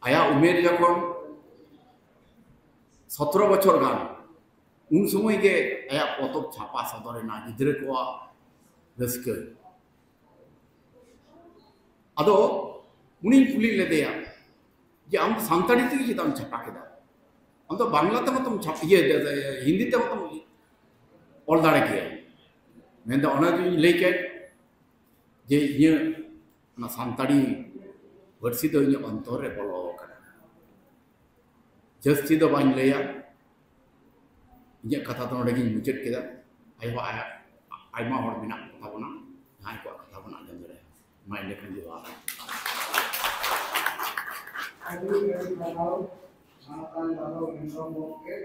ᱟᱭᱟᱜ ᱩᱢᱮᱨ ᱡᱚᱠᱷᱚᱱ ᱥᱚᱛᱨᱚ ᱵᱚᱪᱷᱚᱨ ᱜᱟᱱ, ᱩᱱ ᱥᱚᱢᱚᱭ ᱜᱮ ᱟᱭᱟᱜ ᱯᱚᱛᱚᱵ ᱪᱷᱟᱯᱟ ᱥᱚᱫᱚᱨ ᱮᱱᱟ, ᱜᱤᱫᱽᱨᱟᱹ ᱠᱚᱣᱟᱜ ᱨᱟᱹᱥᱠᱟᱹ᱾ ᱟᱫᱚ ᱩᱱᱤᱧ ᱠᱩᱞᱤ ᱞᱮᱫᱮᱭᱟ ᱡᱮ, "ᱟᱢ ᱫᱚ ᱥᱟᱱᱛᱟᱲᱤ ᱛᱮᱜᱮ ᱪᱮᱫᱟᱜ ᱮᱢ ᱪᱷᱟᱯᱟ ᱠᱮᱫᱟ? ᱟᱢ ᱫᱚ ᱵᱟᱝᱞᱟ ᱛᱮ ᱢᱟᱛᱚᱢ ᱪᱷᱟᱯ-, ᱤᱭᱟᱹ, ᱦᱤᱱᱫᱤ ᱛᱮ ᱢᱟᱛᱚᱢ ᱚᱞ ᱫᱟᱲᱮ ᱠᱮᱭᱟ?" ᱢᱮᱱᱫᱟ, ᱚᱱᱟ ᱫᱚᱧ ᱞᱟᱹᱭ ᱠᱮᱫ ᱡᱮ ᱤᱧᱟᱹᱜ ᱚᱱᱟ ᱥᱟᱱᱛᱟᱲᱤ ᱯᱟᱹᱨᱥᱤ ᱫᱚ ᱤᱧᱟᱹᱜ ᱚᱱᱛᱚᱨ ᱨᱮ ᱵᱚᱞᱚ ᱟᱠᱟᱱᱟ᱾ ᱡᱟᱹᱥᱛᱤ ᱫᱚ ᱵᱟᱹᱧ ᱞᱟᱹᱭᱟ, ᱤᱧᱟᱹᱜ ᱠᱟᱛᱷᱟ ᱫᱚ ᱱᱚᱰᱮ ᱜᱤᱧ ᱢᱩᱪᱟᱹᱫ ᱠᱮᱫᱟ᱾ ᱟᱭᱢᱟ, ᱟᱭᱢᱟ ᱦᱚᱲ ᱢᱮᱱᱟᱜ ᱠᱚᱛᱟ ᱵᱚᱱᱟ, ᱡᱟᱦᱟᱸᱭ ᱠᱚᱣᱟᱜ ᱠᱟᱛᱷᱟ ᱵᱚᱱ ᱟᱸᱡᱚᱢ ᱫᱟᱲᱮᱭᱟᱜᱼᱟ᱾ ᱢᱟ ᱮᱸᱰᱮᱠᱷᱟᱱ ᱡᱚᱦᱟᱨ᱾ ᱟᱹᱰᱤ ᱟᱹᱰᱤ ᱥᱟᱨᱦᱟᱣ, ᱢᱟᱱᱚᱛᱟᱱ ᱵᱟᱫᱚᱞ ᱦᱮᱢᱵᱨᱚᱢ ᱜᱚᱢᱠᱮ᱾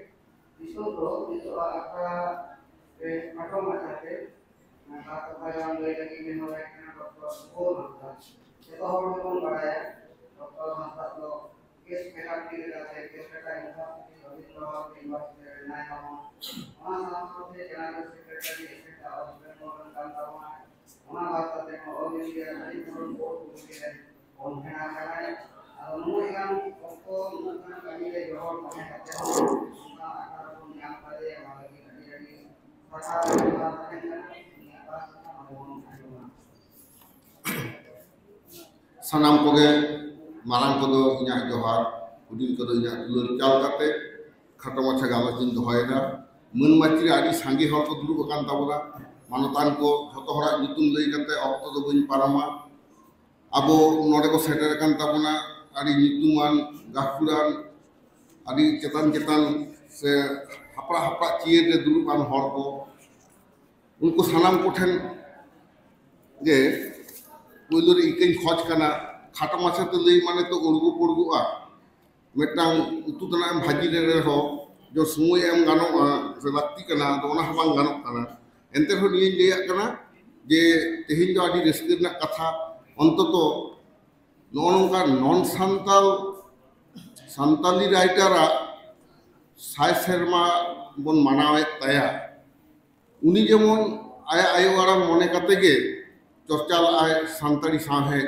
ᱱᱤᱛᱚᱜ ᱫᱚ, ᱱᱤᱛᱚᱜ ᱟᱜ ᱟᱠᱷᱲᱟ ᱨᱮ ᱠᱷᱟᱴᱚ ᱢᱟᱪᱷᱟᱛᱮ ᱱᱚᱝᱠᱟ ᱠᱟᱛᱷᱟ ᱜᱟᱞᱟᱝ ᱞᱟᱹᱭ ᱞᱟᱹᱜᱤᱫ ᱱᱮᱦᱚᱨᱟᱭ ᱠᱟᱱᱟ ᱰᱚᱠᱴᱚᱨ ᱥᱩᱵᱳᱫᱷ ᱦᱟᱸᱥᱫᱟ᱾ ᱡᱚᱛᱚ ᱦᱚᱲ ᱜᱮᱵᱚᱱ ᱵᱟᱲᱟᱭᱟ, ᱰᱚᱠᱴᱚᱨ ᱦᱟᱸᱥᱫᱟ ᱫᱚ ᱠᱮᱥ ᱯᱷᱮᱰᱟᱛ ᱞᱮᱠᱟᱛᱮ ᱠᱮᱥ ᱯᱷᱮᱰᱟᱛ ᱤᱭᱩᱱᱤᱵᱷᱟᱨᱥᱤᱴᱤ ᱨᱚᱵᱤᱱᱫᱨᱚ ᱵᱷᱟᱨᱚᱛᱤ ᱤᱭᱩᱱᱤᱵᱷᱟᱨᱥᱤᱴᱤ ᱨᱮ ᱢᱮᱱᱟᱭ ᱛᱟᱵᱚᱱᱟ᱾ ᱚᱱᱟ ᱥᱟᱶ ᱥᱟᱶᱛᱮ general secretary state of Bengal ᱨᱮᱱ ᱠᱟᱱ ᱛᱟᱵᱚᱱᱟᱭ᱾ ᱚᱱᱟ ᱵᱟᱫ ᱠᱟᱛᱮ ᱦᱚᱸ all India Nari forum board committee ᱨᱮ ᱠᱚᱱᱵᱷᱮᱱᱟᱨ ᱠᱟᱱᱟᱭ᱾ ᱟᱫᱚ ᱱᱩᱱᱟᱹᱜ ᱜᱟᱱ ᱚᱠᱛᱚ, ᱱᱩᱱᱟᱹᱜ ᱜᱟᱱ ᱠᱟᱹᱢᱤ ᱨᱮ ᱡᱚᱦᱚᱲ ᱛᱟᱦᱮᱸ ᱠᱟᱛᱮ ᱦᱚᱸ ᱚᱱᱠᱟ ᱟᱠᱷᱲᱟ ᱵᱚᱱ ᱧᱟᱢ ᱠᱟᱫᱮᱭᱟ, ᱚᱱᱟ ᱞᱟᱹᱜᱤᱫ ᱟᱹᱰᱤ ᱟᱹᱰᱤ ᱥᱟᱨᱦᱟᱣ ᱟᱨ ᱛᱟᱦᱮᱱ ᱠᱟᱱᱟ᱾ ᱩᱱᱤᱭᱟᱜ ᱵᱟᱨ ᱠᱟᱛᱷᱟ ᱱᱚᱰᱮ ᱵᱚᱱ ᱟᱸᱡᱚᱢᱟ᱾ ᱥᱟᱱᱟᱢ ᱠᱚᱜᱮ, ᱢᱟᱨᱟᱝ ᱠᱚᱫᱚ ᱤᱧᱟᱹᱜ ᱡᱚᱦᱟᱨ, ᱦᱩᱰᱤᱧ ᱠᱚᱫᱚ ᱤᱧᱟᱹᱜ ᱫᱩᱞᱟᱹᱲ ᱪᱟᱞ ᱠᱟᱛᱮ ᱠᱷᱟᱴᱚ ᱢᱟᱪᱷᱟ ᱜᱟᱞᱚᱪ ᱤᱧ ᱫᱚᱦᱚᱭᱮᱫᱟ᱾ ᱢᱟᱹᱱ ᱢᱟᱹᱪᱤ ᱨᱮ ᱟᱹᱰᱤ ᱥᱟᱸᱜᱮ ᱦᱚᱲ ᱠᱚ ᱫᱩᱲᱩᱵ ᱟᱠᱟᱱ ᱛᱟᱵᱚᱱᱟ᱾ ᱢᱟᱱᱚᱛᱟᱱ ᱠᱚ ᱡᱷᱚᱛᱚ ᱦᱚᱲᱟᱜ ᱧᱩᱛᱩᱢ ᱞᱟᱹᱭ ᱠᱟᱛᱮ ᱚᱠᱛᱚ ᱫᱚ ᱵᱟᱹᱧ ᱯᱟᱨᱚᱢᱟ᱾ ᱟᱵᱚ ᱱᱚᱰᱮ ᱠᱚ ᱥᱮᱴᱮᱨ ᱟᱠᱟᱱ ᱛᱟᱵᱚᱱᱟ ᱟᱹᱰᱤ ᱧᱩᱛᱩᱢᱟᱱ, ᱜᱟᱹᱠᱷᱩᱲᱟᱱ, ᱟᱹᱰᱤ ᱪᱮᱛᱟᱱ ᱪᱮᱛᱟᱱ ᱥᱮ ᱦᱟᱯᱲᱟᱜ ᱦᱟᱯᱲᱟᱜ ᱪᱤᱭᱟᱹᱨ ᱨᱮ ᱫᱩᱲᱩᱵ ᱟᱱ ᱦᱚᱲ ᱠᱚ᱾ ᱩᱱᱠᱩ ᱥᱟᱱᱟᱢ ᱠᱚᱴᱷᱮᱱ ᱜᱮ ᱯᱳᱭᱞᱳ ᱨᱮ ᱤᱠᱟᱹᱧ ᱠᱷᱚᱡᱽ ᱠᱟᱱᱟ, ᱠᱷᱟᱴᱚ ᱢᱟᱪᱷᱟᱛᱮ ᱞᱟᱹᱭ ᱢᱟᱱᱮ ᱛᱚ ᱩᱲᱜᱩ ᱯᱩᱲᱜᱩᱜᱼᱟ᱾ ᱢᱤᱫᱴᱟᱝ ᱩᱛᱩ ᱛᱮᱱᱟᱜ ᱮᱢ ᱵᱷᱟᱹᱡᱤ ᱞᱮ ᱨᱮᱦᱚᱸ, ᱡᱚ ᱥᱚᱢᱚᱭ ᱮᱢ ᱜᱟᱱᱚᱜᱼᱟ ᱥᱮ ᱞᱟᱹᱠᱛᱤ ᱠᱟᱱᱟ, ᱟᱫᱚ ᱚᱱᱟ ᱦᱚᱸ ᱵᱟᱝ ᱜᱟᱱᱚᱜ ᱠᱟᱱᱟ᱾ ᱮᱱᱛᱮ ᱨᱮᱦᱚᱸ ᱱᱤᱭᱟᱹᱧ ᱞᱟᱹᱭᱟᱜ ᱠᱟᱱᱟ ᱡᱮ ᱛᱮᱦᱮᱧ ᱫᱚ ᱟᱹᱰᱤ ᱨᱟᱹᱥᱠᱟᱹ ᱨᱮᱱᱟᱜ ᱠᱟᱛᱷᱟ, ᱚᱱᱛᱚᱛᱚ ᱱᱚᱜᱼᱚ ᱱᱚᱝᱠᱟ ᱱᱚᱱ ᱥᱟᱱᱛᱟᱞ, ᱥᱟᱱᱛᱟᱞᱤ ᱨᱟᱭᱴᱟᱨᱟᱜ ᱥᱟᱭ ᱥᱮᱨᱢᱟ ᱵᱚᱱ ᱢᱟᱱᱟᱣᱮᱫ ᱛᱟᱭᱟ᱾ ᱩᱱᱤ ᱡᱮᱢᱚᱱ ᱟᱭᱟᱜ ᱟᱭᱳ ᱟᱲᱟᱝ ᱢᱚᱱᱮ ᱠᱟᱛᱮ ᱜᱮ ᱪᱚᱨᱪᱟ ᱞᱟᱜᱼᱟᱭ ᱥᱟᱱᱛᱟᱲᱤ ᱥᱟᱶᱦᱮᱫ,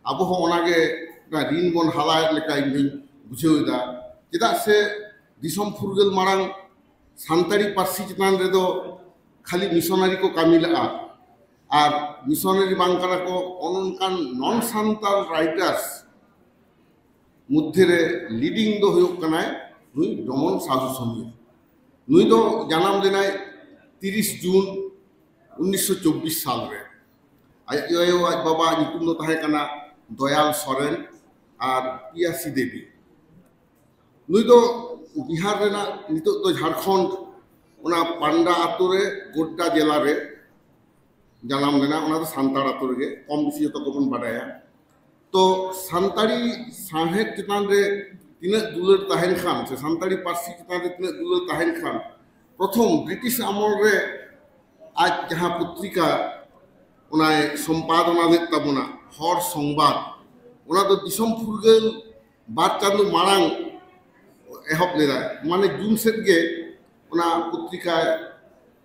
ᱟᱵᱚ ᱦᱚᱸ ᱚᱱᱟᱜᱮ ᱚᱱᱟ ᱨᱤᱱ ᱵᱚᱱ ᱦᱟᱞᱟᱭᱮᱫ ᱞᱮᱠᱟ ᱤᱧ ᱫᱩᱧ ᱵᱩᱡᱷᱟᱹᱣ ᱮᱫᱟ᱾ ᱪᱮᱫᱟᱜ ᱥᱮ ᱫᱤᱥᱚᱢ ᱯᱷᱩᱨᱜᱟᱹᱞ ᱢᱟᱲᱟᱝ ᱥᱟᱱᱛᱟᱲᱤ ᱯᱟᱹᱨᱥᱤ ᱪᱮᱛᱟᱱ ᱨᱮᱫᱚ ᱠᱷᱟᱹᱞᱤ ᱢᱤᱥᱚᱱᱟᱨᱤ ᱠᱚ ᱠᱟᱹᱢᱤ ᱞᱟᱜᱼᱟ, ᱟᱨ ᱢᱤᱥᱚᱱᱟᱨᱤ ᱵᱟᱝ ᱠᱟᱱᱟ ᱠᱚ, ᱚᱱᱠᱟᱱ ᱱᱚᱱ ᱥᱟᱱᱛᱟᱲ ᱨᱟᱭᱴᱟᱨᱥ ᱢᱚᱫᱽᱫᱷᱮ ᱨᱮ ᱞᱤᱰᱤᱝ ᱫᱚ ᱦᱩᱭᱩᱜ ᱠᱟᱱᱟᱭ ᱱᱩᱭ ᱰᱚᱢᱚᱱ ᱥᱟᱦᱩ ᱥᱚᱢᱤᱨ᱾ ᱱᱩᱭ ᱫᱚ ᱡᱟᱱᱟᱢ ᱞᱮᱱᱟᱭ ᱛᱤᱨᱤᱥ ᱡᱩᱱ ᱩᱱᱤᱥᱥᱚ ᱪᱚᱵᱵᱤᱥ ᱥᱟᱞ ᱨᱮ᱾ ᱟᱡ ᱟᱭᱳ ᱟᱡ ᱵᱟᱵᱟ ᱧᱩᱛᱩᱢ ᱫᱚ ᱛᱟᱦᱮᱸ ᱠᱟᱱᱟ ᱫᱚᱭᱟᱞ ᱥᱚᱨᱮᱱ ᱟᱨ ᱯᱤᱭᱟᱥᱤ ᱫᱮᱵᱤ᱾ ᱱᱩᱭ ᱫᱚ ᱵᱤᱦᱟᱨ ᱨᱮᱱᱟᱜ, ᱱᱤᱛᱚᱜ ᱫᱚ ᱡᱷᱟᱲᱠᱷᱚᱸᱰ, ᱚᱱᱟ ᱯᱟᱱᱰᱟ ᱟᱛᱳ ᱨᱮ, ᱜᱳᱰᱰᱟ ᱡᱮᱞᱟ ᱨᱮ ᱡᱟᱱᱟᱢ ᱞᱮᱱᱟ᱾ ᱚᱱᱟ ᱫᱚ ᱥᱟᱱᱛᱟᱲ ᱟᱛᱳ ᱨᱮᱜᱮ, ᱠᱚᱢ ᱵᱮᱥᱤ ᱡᱚᱛᱚ ᱠᱚᱵᱚᱱ ᱵᱟᱰᱟᱭᱟ᱾ ᱛᱚ ᱥᱟᱱᱛᱟᱲᱤ ᱥᱟᱶᱦᱮᱫ ᱪᱮᱛᱟᱱ ᱨᱮ ᱛᱤᱱᱟᱹᱜ ᱫᱩᱞᱟᱹᱲ ᱛᱟᱦᱮᱱ ᱠᱷᱟᱱ, ᱥᱮ ᱥᱟᱱᱛᱟᱲᱤ ᱯᱟᱹᱨᱥᱤ ᱪᱮᱛᱟᱱ ᱨᱮ ᱛᱤᱱᱟᱹᱜ ᱫᱩᱞᱟᱹᱲ ᱛᱟᱦᱮᱱ ᱠᱷᱟᱱ, ᱯᱨᱚᱛᱷᱚᱢ ᱵᱨᱤᱴᱤᱥ ᱟᱢᱚᱞ ᱨᱮ ᱟᱡ ᱡᱟᱦᱟᱸ ᱯᱚᱛᱨᱤᱠᱟ ᱚᱱᱟᱭ ᱥᱚᱢᱯᱟᱫᱚᱱᱟ ᱞᱮᱫ ᱛᱟᱵᱚᱱᱟ, ᱦᱚᱲ ᱥᱚᱝᱵᱟᱫ, ᱚᱱᱟ ᱫᱚ ᱫᱤᱥᱚᱢ ᱯᱷᱩᱨᱜᱟᱹᱞ ᱵᱟᱨ ᱪᱟᱸᱫᱳ ᱢᱟᱲᱟᱝ ᱮᱦᱚᱵ ᱞᱮᱫᱟᱭ, ᱢᱟᱱᱮ ᱡᱩᱱ ᱥᱮᱫ ᱜᱮ ᱚᱱᱟ ᱯᱚᱛᱨᱤᱠᱟ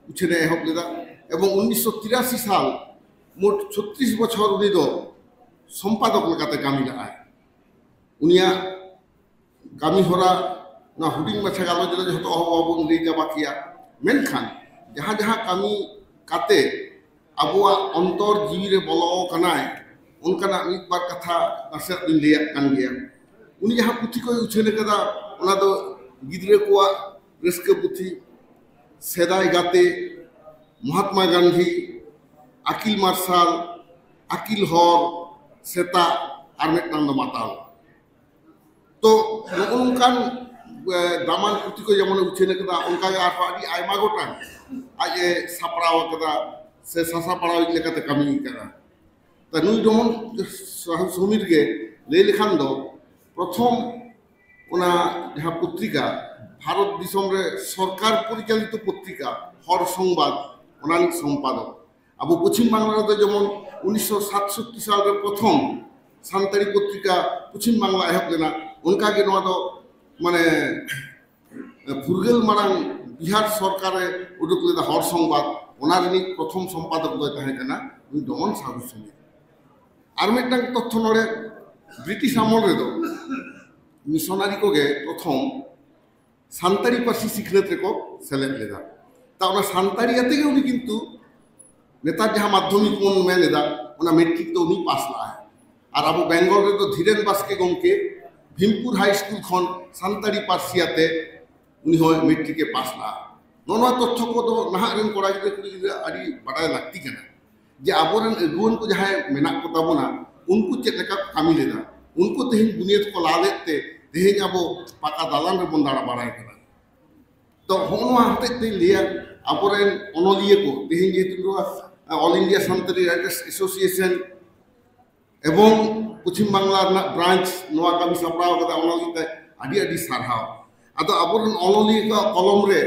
ᱩᱪᱷᱟᱹᱱᱮ ᱮᱦᱚᱵ ᱞᱮᱫᱟ᱾ ᱮᱵᱚᱝ ᱩᱱᱤᱥᱥᱚ ᱛᱤᱨᱟᱥᱤ ᱥᱟᱞ ᱢᱳᱴ ᱪᱷᱚᱛᱨᱤᱥ ᱵᱚᱪᱷᱚᱨ ᱩᱱᱤ ᱫᱚ ᱥᱚᱢᱯᱟᱫᱚᱠ ᱞᱮᱠᱟᱛᱮ ᱠᱟᱹᱢᱤ ᱞᱟᱜᱼᱟᱭ᱾ ᱩᱱᱤᱭᱟᱜ ᱠᱟᱹᱢᱤ ᱦᱚᱨᱟ ᱱᱚᱣᱟ ᱦᱩᱰᱤᱧ ᱢᱟᱪᱷᱟ ᱜᱟᱞᱚᱪ ᱨᱮ ᱡᱷᱚᱛᱚ ᱚᱦᱚ ᱵᱟᱵᱚᱱ ᱞᱟᱹᱭ ᱪᱟᱵᱟ ᱠᱮᱭᱟ, ᱢᱮᱱᱠᱷᱟᱱ ᱡᱟᱦᱟᱸ ᱡᱟᱦᱟᱸ ᱠᱟᱹᱢᱤ ᱠᱟᱛᱮ ᱟᱵᱚᱣᱟᱜ ᱚᱱᱛᱚᱨ ᱡᱤᱣᱤ ᱨᱮ ᱵᱚᱞᱚ ᱠᱟᱱᱟᱭ, ᱚᱱᱠᱟᱱᱟᱜ ᱢᱤᱫ ᱵᱟᱨ ᱠᱟᱛᱷᱟ ᱱᱟᱥᱮᱭᱟᱜ ᱞᱤᱧ ᱞᱟᱹᱭᱟᱜ ᱠᱟᱱ ᱜᱮᱭᱟ᱾ ᱩᱱᱤ ᱡᱟᱦᱟᱸ ᱯᱩᱛᱷᱤ ᱠᱚᱭ ᱩᱪᱷᱟᱹᱱ ᱟᱠᱟᱫᱟ, ᱚᱱᱟ ᱫᱚ ᱜᱤᱫᱽᱨᱟᱹ ᱠᱚᱣᱟᱜ ᱨᱟᱹᱥᱠᱟᱹ ᱯᱩᱛᱷᱤ, ᱥᱮᱫᱟᱭ ᱜᱟᱛᱮ, ᱢᱚᱦᱟᱛᱢᱟ ᱜᱟᱱᱫᱷᱤ, ᱟᱹᱠᱤᱞ ᱢᱟᱨᱥᱟᱞ, ᱟᱹᱠᱤᱞ ᱦᱚᱨ, ᱥᱮᱛᱟᱜ, ᱟᱨ ᱢᱤᱫᱴᱟᱝ ᱫᱚ ᱢᱟᱛᱟᱞ᱾ ᱛᱚ ᱱᱚᱜᱼᱚ ᱱᱚᱝᱠᱟᱱ ᱮ, ᱫᱟᱢᱟᱱ ᱯᱩᱛᱷᱤ ᱠᱚ ᱡᱮᱢᱚᱱᱮ ᱩᱪᱷᱟᱹᱱ ᱟᱠᱟᱫᱟ, ᱚᱱᱠᱟᱜᱮ ᱟᱨᱦᱚᱸ ᱟᱹᱰᱤ ᱟᱭᱢᱟ ᱜᱚᱴᱟᱝ ᱟᱡ ᱮ ᱥᱟᱯᱲᱟᱣ ᱟᱠᱟᱫᱟ ᱥᱮ ᱥᱟᱥᱟᱯᱲᱟᱣᱤᱡ ᱞᱮᱠᱟᱛᱮ ᱠᱟᱹᱢᱤ ᱟᱠᱟᱫᱟ᱾ ᱛᱟ ᱱᱩᱭ ᱰᱚᱢᱚᱱ ᱥᱟᱦᱩ ᱥᱚᱢᱤᱨ ᱜᱮ ᱞᱟᱹᱭ ᱞᱮᱠᱷᱟᱱ ᱫᱚ ᱯᱨᱚᱛᱷᱚᱢ ᱚᱱᱟ ᱡᱟᱦᱟᱸ ᱯᱚᱛᱨᱤᱠᱟ ᱵᱷᱟᱨᱚᱛ ᱫᱤᱥᱚᱢ ᱨᱮ ᱥᱚᱨᱠᱟᱨ ᱯᱚᱨᱤᱪᱟᱞᱤᱛ ᱯᱚᱛᱨᱤᱠᱟ ᱦᱚᱲ ᱥᱚᱝᱵᱟᱫ, ᱚᱱᱟ ᱨᱤᱱᱤᱡ ᱥᱚᱢᱯᱟᱫᱚᱠ᱾ ᱟᱵᱚ ᱯᱚᱪᱷᱤᱢ ᱵᱟᱝᱞᱟ ᱨᱮᱫᱚ ᱡᱮᱢᱚᱱ ᱩᱱᱤᱥᱥᱚ ᱥᱟᱛᱥᱚᱴᱴᱤ ᱥᱟᱞ ᱨᱮ ᱯᱨᱚᱛᱷᱚᱢ ᱥᱟᱱᱛᱟᱲᱤ ᱯᱚᱛᱨᱤᱠᱟ ᱯᱚᱪᱷᱤᱢ ᱵᱟᱝᱞᱟ ᱮᱦᱚᱵ ᱞᱮᱱᱟ, ᱚᱱᱠᱟᱜᱮ ᱱᱚᱣᱟ ᱫᱚ ᱢᱟᱱᱮ ᱯᱷᱩᱨᱜᱟᱹᱞ ᱢᱟᱲᱟᱝ ᱵᱤᱦᱟᱨ ᱥᱚᱨᱠᱟᱨᱮ ᱩᱰᱩᱠ ᱞᱮᱫᱟ ᱦᱚᱲ ᱥᱚᱝᱵᱟᱫ, ᱚᱱᱟ ᱨᱤᱱᱤᱡ ᱯᱨᱚᱛᱷᱚᱢ ᱥᱚᱢᱯᱟᱫᱚᱠ ᱫᱚᱭ ᱛᱟᱦᱮᱸ ᱠᱟᱱᱟ ᱱᱩᱭ ᱰᱚᱢᱚᱱ ᱥᱟᱦᱩ ᱥᱚᱢᱤᱨ᱾ ᱟᱨ ᱢᱤᱫᱴᱟᱝ ᱛᱚᱛᱛᱷᱚ ᱱᱚᱰᱮ, ᱵᱨᱤᱴᱤᱥ ᱟᱢᱚᱞ ᱨᱮᱫᱚ ᱢᱤᱥᱚᱱᱟᱨᱤ ᱠᱚᱜᱮ ᱯᱨᱚᱛᱷᱚᱢ ᱥᱟᱱᱛᱟᱲᱤ ᱯᱟᱹᱨᱥᱤ ᱥᱤᱠᱷᱱᱟᱹᱛ ᱨᱮᱠᱚ ᱥᱮᱞᱮᱫ ᱞᱮᱫᱟ᱾ ᱛᱟ ᱚᱱᱟ ᱥᱟᱱᱛᱟᱲᱤ ᱟᱛᱮ ᱜᱮ ᱩᱱᱤ ᱠᱤᱱᱛᱩ ᱱᱮᱛᱟᱨ ᱡᱟᱦᱟᱸ ᱢᱟᱫᱽᱫᱷᱚᱢᱤᱠ ᱵᱚᱱ ᱢᱮᱱ ᱮᱫᱟ, ᱚᱱᱟ ᱢᱮᱴᱨᱤᱠ ᱫᱚ ᱩᱱᱤ ᱯᱟᱥ ᱞᱟᱜᱼᱟᱭ᱾ ᱟᱨ ᱟᱵᱚ ᱵᱮᱝᱜᱚᱞ ᱨᱮᱫᱚ ᱫᱷᱤᱨᱮᱱ ᱵᱟᱥᱠᱮ ᱜᱚᱢᱠᱮ ᱵᱷᱤᱢᱯᱩᱨ ᱦᱟᱭ ᱥᱠᱩᱞ ᱠᱷᱚᱱ ᱥᱟᱱᱛᱟᱲᱤ ᱯᱟᱹᱨᱥᱤ ᱟᱛᱮ ᱩᱱᱤ ᱦᱚᱸ ᱢᱮᱴᱨᱤᱠ ᱮ ᱯᱟᱥ ᱞᱟᱜᱼᱟ᱾ ᱱᱚᱜᱼᱚ ᱱᱚᱣᱟ ᱛᱚᱛᱛᱷᱚ ᱠᱚᱫᱚ ᱱᱟᱦᱟᱜ ᱨᱮᱱ ᱠᱚᱲᱟ ᱜᱤᱫᱽᱨᱟᱹ ᱠᱩᱲᱤ ᱜᱤᱫᱽᱨᱟᱹ ᱟᱹᱰᱤ ᱵᱟᱰᱟᱭ ᱞᱟᱹᱠᱛᱤ ᱠᱟᱱᱟ, ᱡᱮ ᱟᱵᱚᱨᱮᱱ ᱟᱹᱜᱩᱣᱟᱹᱱ ᱠᱚ ᱡᱟᱦᱟᱸᱭ ᱢᱮᱱᱟᱜ ᱠᱚ ᱛᱟᱵᱚᱱᱟ, ᱩᱱᱠᱩ ᱪᱮᱫ ᱞᱮᱠᱟ ᱠᱚ ᱠᱟᱹᱢᱤ ᱞᱮᱫᱟ, ᱩᱱᱠᱩ ᱛᱮᱦᱮᱧ ᱵᱩᱱᱤᱭᱟᱹᱫ ᱠᱚ ᱞᱟ ᱞᱮᱫ ᱛᱮ ᱛᱮᱦᱮᱧ ᱟᱵᱚ ᱯᱟᱠᱟ ᱫᱟᱞᱟᱱ ᱨᱮᱵᱚᱱ ᱫᱟᱬᱟ ᱵᱟᱲᱟᱭ ᱠᱟᱱᱟ᱾ ᱛᱚ ᱦᱚᱸᱜᱼᱚ ᱱᱚᱣᱟ ᱦᱚᱛᱮᱡ ᱛᱮᱧ ᱞᱟᱹᱭᱟ, ᱟᱵᱚᱨᱮᱱ ᱚᱱᱚᱞᱤᱭᱟᱹ ᱠᱚ ᱛᱮᱦᱮᱧ ᱡᱮᱦᱮᱛᱩ ᱱᱚᱣᱟ All India Santali Writers Association ᱮᱵᱚᱝ ᱯᱚᱪᱷᱤᱢ ᱵᱟᱝᱞᱟ ᱨᱮᱱᱟᱜ ᱵᱨᱟᱧᱪ ᱱᱚᱣᱟ ᱠᱟᱹᱢᱤ ᱥᱟᱯᱲᱟᱣ ᱠᱟᱫᱟ, ᱚᱱᱟ ᱞᱟᱹᱜᱤᱫ ᱛᱮ ᱟᱹᱰᱤ ᱟᱹᱰᱤ ᱥᱟᱨᱦᱟᱣ᱾ ᱟᱫᱚ ᱟᱵᱚᱨᱮᱱ ᱚᱱᱚᱞᱤᱭᱟᱹ ᱠᱚᱣᱟᱜ ᱠᱚᱞᱚᱢ ᱨᱮ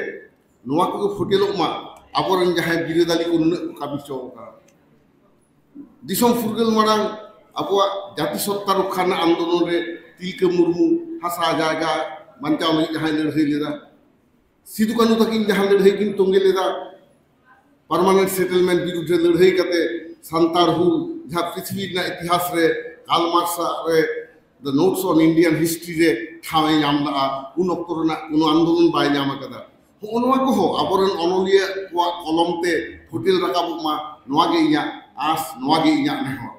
ᱱᱚᱣᱟ ᱠᱚᱜᱮ ᱯᱷᱩᱴᱮᱞᱚᱜ ᱢᱟ, ᱟᱵᱚᱨᱮᱱ ᱡᱟᱦᱟᱸᱭ ᱵᱤᱨᱟᱹᱫᱟᱞᱤ ᱠᱚ ᱱᱩᱱᱟᱹᱜ ᱠᱚ ᱠᱟᱹᱢᱤ ᱦᱚᱪᱚ ᱟᱠᱟᱫᱟ᱾ ᱫᱤᱥᱚᱢ ᱯᱷᱩᱨᱜᱟᱹᱞ ᱢᱟᱲᱟᱝ ᱟᱵᱚᱣᱟᱜ ᱡᱟᱹᱛᱤ ᱥᱚᱛᱛᱟ ᱨᱚᱠᱠᱷᱟ ᱨᱮᱱᱟᱜ ᱟᱱᱫᱳᱞᱚᱱ ᱨᱮ ᱛᱤᱞᱠᱟᱹ ᱢᱩᱨᱢᱩ ᱦᱟᱥᱟ ᱡᱟᱭᱜᱟ ᱵᱟᱧᱪᱟᱣ ᱞᱟᱹᱜᱤᱫ ᱡᱟᱦᱟᱸᱭ ᱞᱟᱹᱲᱦᱟᱹᱭ ᱞᱮᱫᱟ, ᱥᱤᱫᱩ ᱠᱟᱹᱱᱦᱩ ᱛᱟᱹᱠᱤᱱ ᱡᱟᱦᱟᱸ ᱞᱟᱹᱲᱦᱟᱹᱭ ᱠᱤᱱ ᱛᱚᱸᱜᱮ ᱞᱮᱫᱟ, ᱯᱟᱨᱢᱟᱱᱮᱱᱴ ᱥᱮᱴᱮᱞᱢᱮᱱᱴ ᱵᱤᱨᱩᱫᱷ ᱨᱮ ᱞᱟᱹᱲᱦᱟᱹᱭ ᱠᱟᱛᱮ ᱥᱟᱱᱛᱟᱲ ᱦᱩᱞ, ᱡᱟᱦᱟᱸ ᱯᱨᱤᱛᱷᱤᱵᱤ ᱨᱮᱱᱟᱜ ᱤᱛᱤᱦᱟᱥ ᱨᱮ ᱠᱟᱨᱞ ᱢᱟᱨᱠᱥ ᱟᱜ ᱨᱮ The Notes on Indian History ᱨᱮ ᱴᱷᱟᱶ ᱮ ᱧᱟᱢ ᱞᱮᱫᱼᱟ, ᱩᱱ ᱚᱠᱛᱚ ᱨᱮᱱᱟᱜ ᱠᱳᱱᱳ ᱟᱱᱫᱳᱞᱚᱱ ᱵᱟᱭ ᱧᱟᱢ ᱟᱠᱟᱫᱟ᱾ ᱦᱚᱸᱜᱼᱚ ᱱᱚᱣᱟ ᱠᱚᱦᱚᱸ ᱟᱵᱚᱨᱮᱱ ᱚᱱᱚᱞᱤᱭᱟᱹ ᱠᱚᱣᱟᱜ ᱠᱚᱞᱚᱢ ᱛᱮ ᱯᱷᱩᱴᱮᱞ ᱨᱟᱠᱟᱵᱚᱜ ᱢᱟ, ᱱᱚᱣᱟ ᱜᱮ ᱤᱧᱟᱹᱜ ᱟᱸᱥ, ᱱᱚᱣᱟ ᱜᱮ ᱤᱧᱟᱹᱜ ᱱᱮᱦᱚᱨ᱾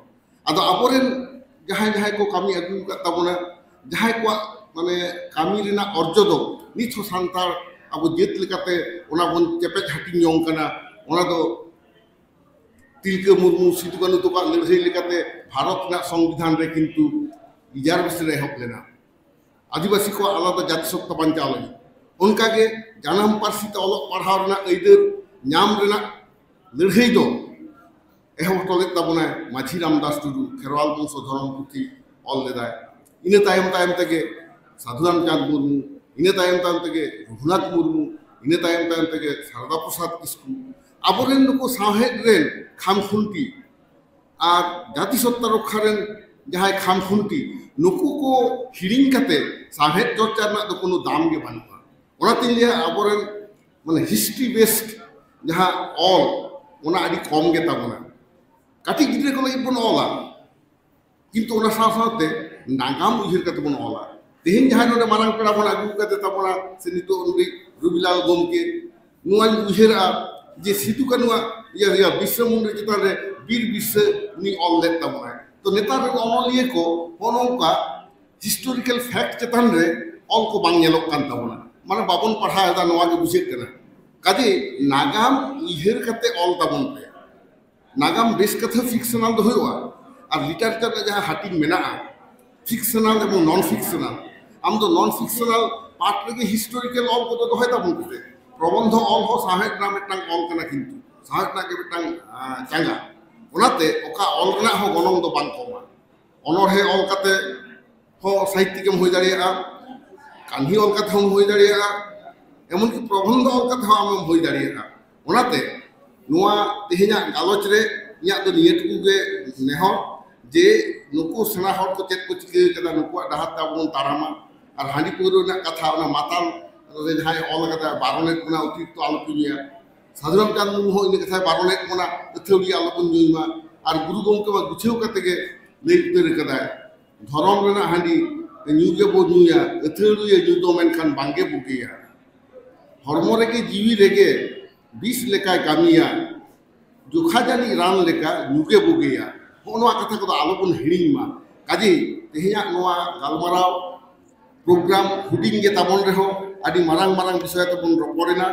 ᱟᱫᱚ ᱟᱵᱚᱨᱮᱱ ᱡᱟᱦᱟᱸᱭ ᱡᱟᱦᱟᱸᱭ ᱠᱚ ᱠᱟᱹᱢᱤ ᱟᱹᱜᱩ ᱟᱠᱟᱫ ᱛᱟᱵᱚᱱᱟ, ᱡᱟᱦᱟᱸᱭ ᱠᱚᱣᱟᱜ ᱢᱟᱱᱮ ᱠᱟᱹᱢᱤ ᱨᱮᱱᱟᱜ ᱚᱨᱡᱚ ᱫᱚ ᱱᱤᱛ ᱦᱚᱸ ᱥᱟᱱᱛᱟᱲ ᱟᱵᱚ ᱡᱟᱹᱛ ᱞᱮᱠᱟᱛᱮ ᱚᱱᱟ ᱵᱚᱱ ᱪᱮᱯᱮᱡ ᱦᱟᱹᱴᱤᱧ ᱡᱚᱝ ᱠᱟᱱᱟ, ᱚᱱᱟ ᱫᱚ ᱛᱤᱞᱠᱟᱹ ᱢᱩᱨᱢᱩ, ᱥᱤᱫᱩ ᱠᱟᱹᱱᱦᱩ ᱛᱟᱠᱚᱣᱟᱜ ᱞᱟᱹᱲᱦᱟᱹᱭ ᱞᱮᱠᱟᱛᱮ ᱵᱷᱟᱨᱚᱛ ᱨᱮᱱᱟᱜ ᱥᱚᱝᱵᱤᱫᱷᱟᱱ ᱨᱮ ᱠᱤᱱᱛᱩ ᱨᱤᱡᱟᱨᱵᱷᱮᱥᱚᱱ ᱮᱦᱚᱵ ᱞᱮᱱᱟ, ᱟᱹᱫᱤᱵᱟᱹᱥᱤ ᱠᱚᱣᱟᱜ ᱟᱞᱟᱫᱟ ᱡᱟᱹᱛᱤ ᱥᱚᱛᱛᱟ ᱵᱟᱧᱪᱟᱣ ᱞᱟᱹᱜᱤᱫ᱾ ᱚᱱᱠᱟᱜᱮ ᱡᱟᱱᱟᱢ ᱯᱟᱹᱨᱥᱤ ᱛᱮ ᱚᱞᱚᱜ ᱯᱟᱲᱦᱟᱣ ᱨᱮᱱᱟᱜ ᱟᱹᱭᱫᱟᱹᱨ ᱧᱟᱢ ᱨᱮᱱᱟᱜ ᱞᱟᱹᱲᱦᱟᱹᱭ ᱫᱚ ᱮᱦᱚᱵ ᱦᱚᱴᱚ ᱞᱮᱫ ᱛᱟᱵᱚᱱᱟᱭ ᱢᱟᱹᱡᱷᱤ ᱨᱟᱢᱫᱟᱥ ᱴᱩᱰᱩ, ᱠᱷᱮᱨᱣᱟᱞ ᱵᱚᱝᱥᱚ ᱫᱷᱚᱨᱚᱢ ᱯᱩᱛᱷᱤ ᱚᱞ ᱞᱮᱫᱟᱭ᱾ ᱤᱱᱟᱹ ᱛᱟᱭᱚᱢ ᱛᱟᱭᱚᱢ ᱛᱮᱜᱮ ᱥᱟᱹᱫᱷᱩ ᱨᱟᱢᱪᱟᱸᱫᱽ ᱢᱩᱨᱢᱩ, ᱤᱱᱟᱹ ᱛᱟᱭᱚᱢ ᱛᱟᱭᱚᱢ ᱛᱮᱜᱮ ᱨᱚᱜᱷᱩᱱᱟᱛᱷ ᱢᱩᱨᱢᱩ, ᱤᱱᱟᱹ ᱛᱟᱭᱚᱢ ᱛᱟᱭᱚᱢ ᱛᱮᱜᱮ ᱥᱟᱨᱚᱫᱟ ᱯᱨᱚᱥᱟᱫᱽ ᱠᱤᱥᱠᱩ᱾ ᱟᱵᱚᱨᱮᱱ ᱱᱩᱠᱩ ᱥᱟᱶᱦᱮᱫ ᱨᱮᱱ ᱠᱷᱟᱢᱠᱷᱩᱱᱴᱤ ᱟᱨ ᱡᱟᱹᱛᱤ ᱥᱚᱛᱛᱟ ᱨᱚᱠᱠᱷᱟ ᱨᱮᱱ ᱡᱟᱦᱟᱸᱭ ᱠᱷᱟᱢᱠᱷᱩᱱᱴᱤ, ᱱᱩᱠᱩ ᱠᱚ ᱦᱤᱲᱤᱧ ᱠᱟᱛᱮ ᱥᱟᱶᱦᱮᱫ ᱪᱚᱨᱪᱟ ᱨᱮᱱᱟᱜ ᱫᱚ ᱠᱳᱱᱳ ᱫᱟᱢ ᱜᱮ ᱵᱟᱹᱱᱩᱜᱼᱟ᱾ ᱚᱱᱟᱛᱤᱧ ᱞᱟᱹᱭᱟ, ᱟᱵᱚᱨᱮᱱ ᱢᱟᱱᱮ ᱦᱤᱥᱴᱨᱤ ᱵᱮᱥᱰ ᱡᱟᱦᱟᱸ ᱚᱞ, ᱚᱱᱟ ᱟᱹᱰᱤ ᱠᱚᱢ ᱜᱮ ᱛᱟᱵᱚᱱᱟ᱾ ᱠᱟᱹᱴᱤᱡ ᱜᱤᱫᱽᱨᱟᱹ ᱠᱚ ᱞᱟᱹᱜᱤᱫ ᱵᱚᱱ ᱚᱞᱟ, ᱠᱤᱱᱛᱩ ᱚᱱᱟ ᱥᱟᱶ ᱥᱟᱶᱛᱮ ᱱᱟᱜᱟᱢ ᱩᱭᱦᱟᱹᱨ ᱠᱟᱛᱮ ᱵᱚᱱ ᱚᱞᱟ᱾ ᱛᱮᱦᱮᱧ ᱡᱟᱦᱟᱸᱭ ᱱᱚᱰᱮ ᱢᱟᱨᱟᱝ ᱯᱮᱲᱟ ᱵᱚᱱ ᱟᱹᱜᱩ ᱟᱠᱟᱫᱮ ᱛᱟᱵᱚᱱᱟ, ᱥᱮ ᱱᱤᱛᱚᱜ ᱱᱩᱭ ᱨᱚᱵᱤᱞᱟᱞ ᱜᱚᱢᱠᱮ, ᱱᱚᱣᱟᱧ ᱩᱭᱦᱟᱹᱨᱟ ᱡᱮ ᱥᱤᱫᱩ ᱠᱟᱹᱱᱩᱣᱟᱜ ᱤᱭᱟᱹ, ᱤᱭᱟᱹ ᱵᱤᱨᱥᱟ ᱢᱩᱱᱰᱟ ᱪᱮᱛᱟᱱ ᱨᱮ ᱵᱤᱨ ᱵᱤᱨᱥᱟ ᱩᱱᱤ ᱚᱞ ᱞᱮᱫ ᱛᱟᱵᱚᱱᱟᱭ᱾ ᱛᱚ ᱱᱮᱛᱟᱨ ᱨᱮᱱ ᱚᱱᱚᱞᱤᱭᱟᱹ ᱠᱚ ᱦᱚᱸᱜᱼᱚ ᱱᱚᱝᱠᱟ historical fact ᱪᱮᱛᱟᱱ ᱨᱮ ᱚᱞ ᱠᱚ ᱵᱟᱝ ᱧᱮᱞᱚᱜ ᱠᱟᱱ ᱛᱟᱵᱚᱱᱟ, ᱢᱟᱱᱮ ᱵᱟᱵᱚᱱ ᱯᱟᱲᱦᱟᱣ ᱮᱫᱟ, ᱱᱚᱣᱟ ᱜᱮ ᱵᱩᱡᱷᱟᱹᱜ ᱠᱟᱱᱟ᱾ ᱠᱟᱡᱮ ᱱᱟᱜᱟᱢ ᱩᱭᱦᱟᱹᱨ ᱠᱟᱛᱮ ᱚᱞ ᱛᱟᱵᱚᱱ ᱯᱮ᱾ ᱱᱟᱜᱟᱢ ᱵᱮᱥ ᱠᱟᱛᱷᱟ fictional ᱫᱚ ᱦᱩᱭᱩᱜᱼᱟ, ᱟᱨ literature ᱨᱮ ᱡᱟᱦᱟᱸ ᱦᱟᱹᱴᱤᱧ ᱢᱮᱱᱟᱜᱼᱟ, fictional ᱮᱵᱚᱝ non fictional, ᱟᱢ ᱫᱚ non fictional part ᱨᱮᱜᱮ historical ᱚᱞ ᱠᱚᱫᱚ ᱫᱚᱦᱚᱭ ᱛᱟᱵᱚᱱ ᱯᱮ᱾ ᱯᱨᱚᱵᱚᱱᱫᱷᱚ ᱚᱞ ᱦᱚᱸ ᱥᱟᱶᱦᱮᱫ ᱨᱮᱱᱟᱜ ᱢᱤᱫᱴᱟᱝ ᱚᱞ ᱠᱟᱱᱟ, ᱠᱤᱱᱛᱩ ᱥᱟᱶᱦᱮᱫ ᱨᱮᱱᱟᱜ ᱜᱮ ᱢᱤᱫᱴᱟᱝ, ᱟᱸ, ᱪᱟᱸᱜᱟ᱾ ᱚᱱᱟᱛᱮ ᱚᱠᱟ ᱚᱞ ᱨᱮᱱᱟᱜ ᱦᱚᱸ ᱜᱚᱱᱚᱝ ᱫᱚ ᱵᱟᱝ ᱠᱚᱢᱟ᱾ ᱚᱱᱚᱬᱦᱮ ᱚᱞ ᱠᱟᱛᱮ ᱦᱚᱸ ᱥᱟᱦᱤᱛᱭᱤᱠ ᱮᱢ ᱦᱩᱭ ᱫᱟᱲᱮᱭᱟᱜᱼᱟ, ᱠᱟᱹᱦᱱᱤ ᱚᱞ ᱠᱟᱛᱮ ᱦᱚᱸᱢ ᱦᱩᱭ ᱫᱟᱲᱮᱭᱟᱜᱼᱟ, ᱮᱢᱚᱱᱠᱤ ᱯᱨᱚᱵᱚᱱᱫᱷᱚ ᱚᱞ ᱠᱟᱛᱮ ᱦᱚᱸ ᱟᱢᱮᱢ ᱦᱩᱭ ᱫᱟᱲᱮᱭᱟᱜᱼᱟ᱾ ᱚᱱᱟᱛᱮ ᱱᱚᱣᱟ ᱛᱮᱦᱮᱧᱟᱜ ᱜᱟᱞᱚᱪ ᱨᱮ ᱤᱧᱟᱹᱜ ᱫᱚ ᱱᱤᱭᱟᱹ ᱴᱩᱠᱩ ᱜᱮ ᱱᱮᱦᱚᱨ, ᱡᱮ ᱱᱩᱠᱩ ᱥᱮᱬᱟ ᱦᱚᱲ ᱠᱚ ᱪᱮᱫ ᱠᱚ ᱪᱤᱠᱟᱹ ᱠᱟᱫᱟ, ᱱᱩᱠᱩᱣᱟᱜ ᱰᱟᱦᱟᱨ ᱛᱮ ᱟᱵᱚ ᱵᱚᱱ ᱛᱟᱲᱟᱢᱟ᱾ ᱟᱨ ᱦᱟᱺᱰᱤ ᱯᱟᱹᱣᱨᱟᱹ ᱨᱮᱱᱟᱜ ᱠᱟᱛᱷᱟ, ᱚᱱᱟ ᱢᱟᱛᱟᱞ ᱨᱮ ᱡᱟᱦᱟᱸᱭ ᱚᱞ ᱠᱟᱫᱟ, ᱵᱟᱨᱚᱱᱮᱫ ᱵᱚᱱᱟ ᱚᱛᱤᱨᱤᱠᱛᱚ ᱟᱞᱚᱯᱮ ᱧᱩᱭᱟ᱾ ᱥᱟᱫᱷᱩ ᱨᱟᱢᱪᱟᱸᱫᱽ ᱢᱩᱨᱢᱩ ᱦᱚᱸ ᱤᱱᱟᱹ ᱠᱟᱛᱷᱟᱭ ᱵᱟᱨᱚᱱᱮᱫ ᱵᱚᱱᱟ, ᱟᱹᱛᱷᱟᱹᱣᱲᱤ ᱟᱞᱚᱵᱚᱱ ᱧᱩᱭ ᱢᱟ᱾ ᱟᱨ ᱜᱩᱨᱩ ᱜᱚᱢᱠᱮ ᱢᱟ ᱜᱩᱪᱷᱟᱹᱣ ᱠᱟᱛᱮ ᱜᱮ ᱞᱟᱹᱭ ᱩᱛᱟᱹᱨ ᱠᱟᱫᱟᱭ, ᱫᱷᱚᱨᱚᱢ ᱨᱮᱱᱟᱜ ᱦᱟᱺᱰᱤ ᱧᱩ ᱜᱮᱵᱚ ᱧᱩᱭᱟ, ᱟᱹᱛᱷᱟᱹᱣᱲᱤᱭᱟᱹ ᱧᱩ ᱫᱚ ᱢᱮᱱᱠᱷᱟᱱ ᱵᱟᱝᱜᱮ ᱵᱩᱜᱤᱭᱟ᱾ ᱦᱚᱲᱢᱚ ᱨᱮᱜᱮ ᱡᱤᱣᱤ ᱨᱮᱜᱮ ᱵᱤᱥ ᱞᱮᱠᱟᱭ ᱠᱟᱹᱢᱤᱭᱟ, ᱡᱚᱠᱷᱟ ᱡᱟᱹᱱᱤᱡ ᱨᱟᱱ ᱞᱮᱠᱟ ᱧᱩ ᱜᱮ ᱵᱩᱜᱤᱭᱟ᱾ ᱦᱚᱸᱜᱼᱚ ᱱᱚᱣᱟ ᱠᱟᱛᱷᱟ ᱠᱚᱫᱚ ᱟᱞᱚᱵᱚᱱ ᱦᱤᱲᱤᱧ ᱢᱟ᱾ ᱠᱟᱡᱮ ᱛᱮᱦᱮᱧᱟᱜ ᱱᱚᱣᱟ ᱜᱟᱞᱢᱟᱨᱟᱣ program ᱦᱩᱰᱤᱧ ᱜᱮ ᱛᱟᱵᱚᱱ ᱨᱮᱦᱚᱸ ᱟᱹᱰᱤ ᱢᱟᱨᱟᱝ ᱢᱟᱨᱟᱝ ᱵᱤᱥᱚᱭ ᱛᱮᱵᱚᱱ ᱨᱚᱯᱚᱲ ᱮᱱᱟ᱾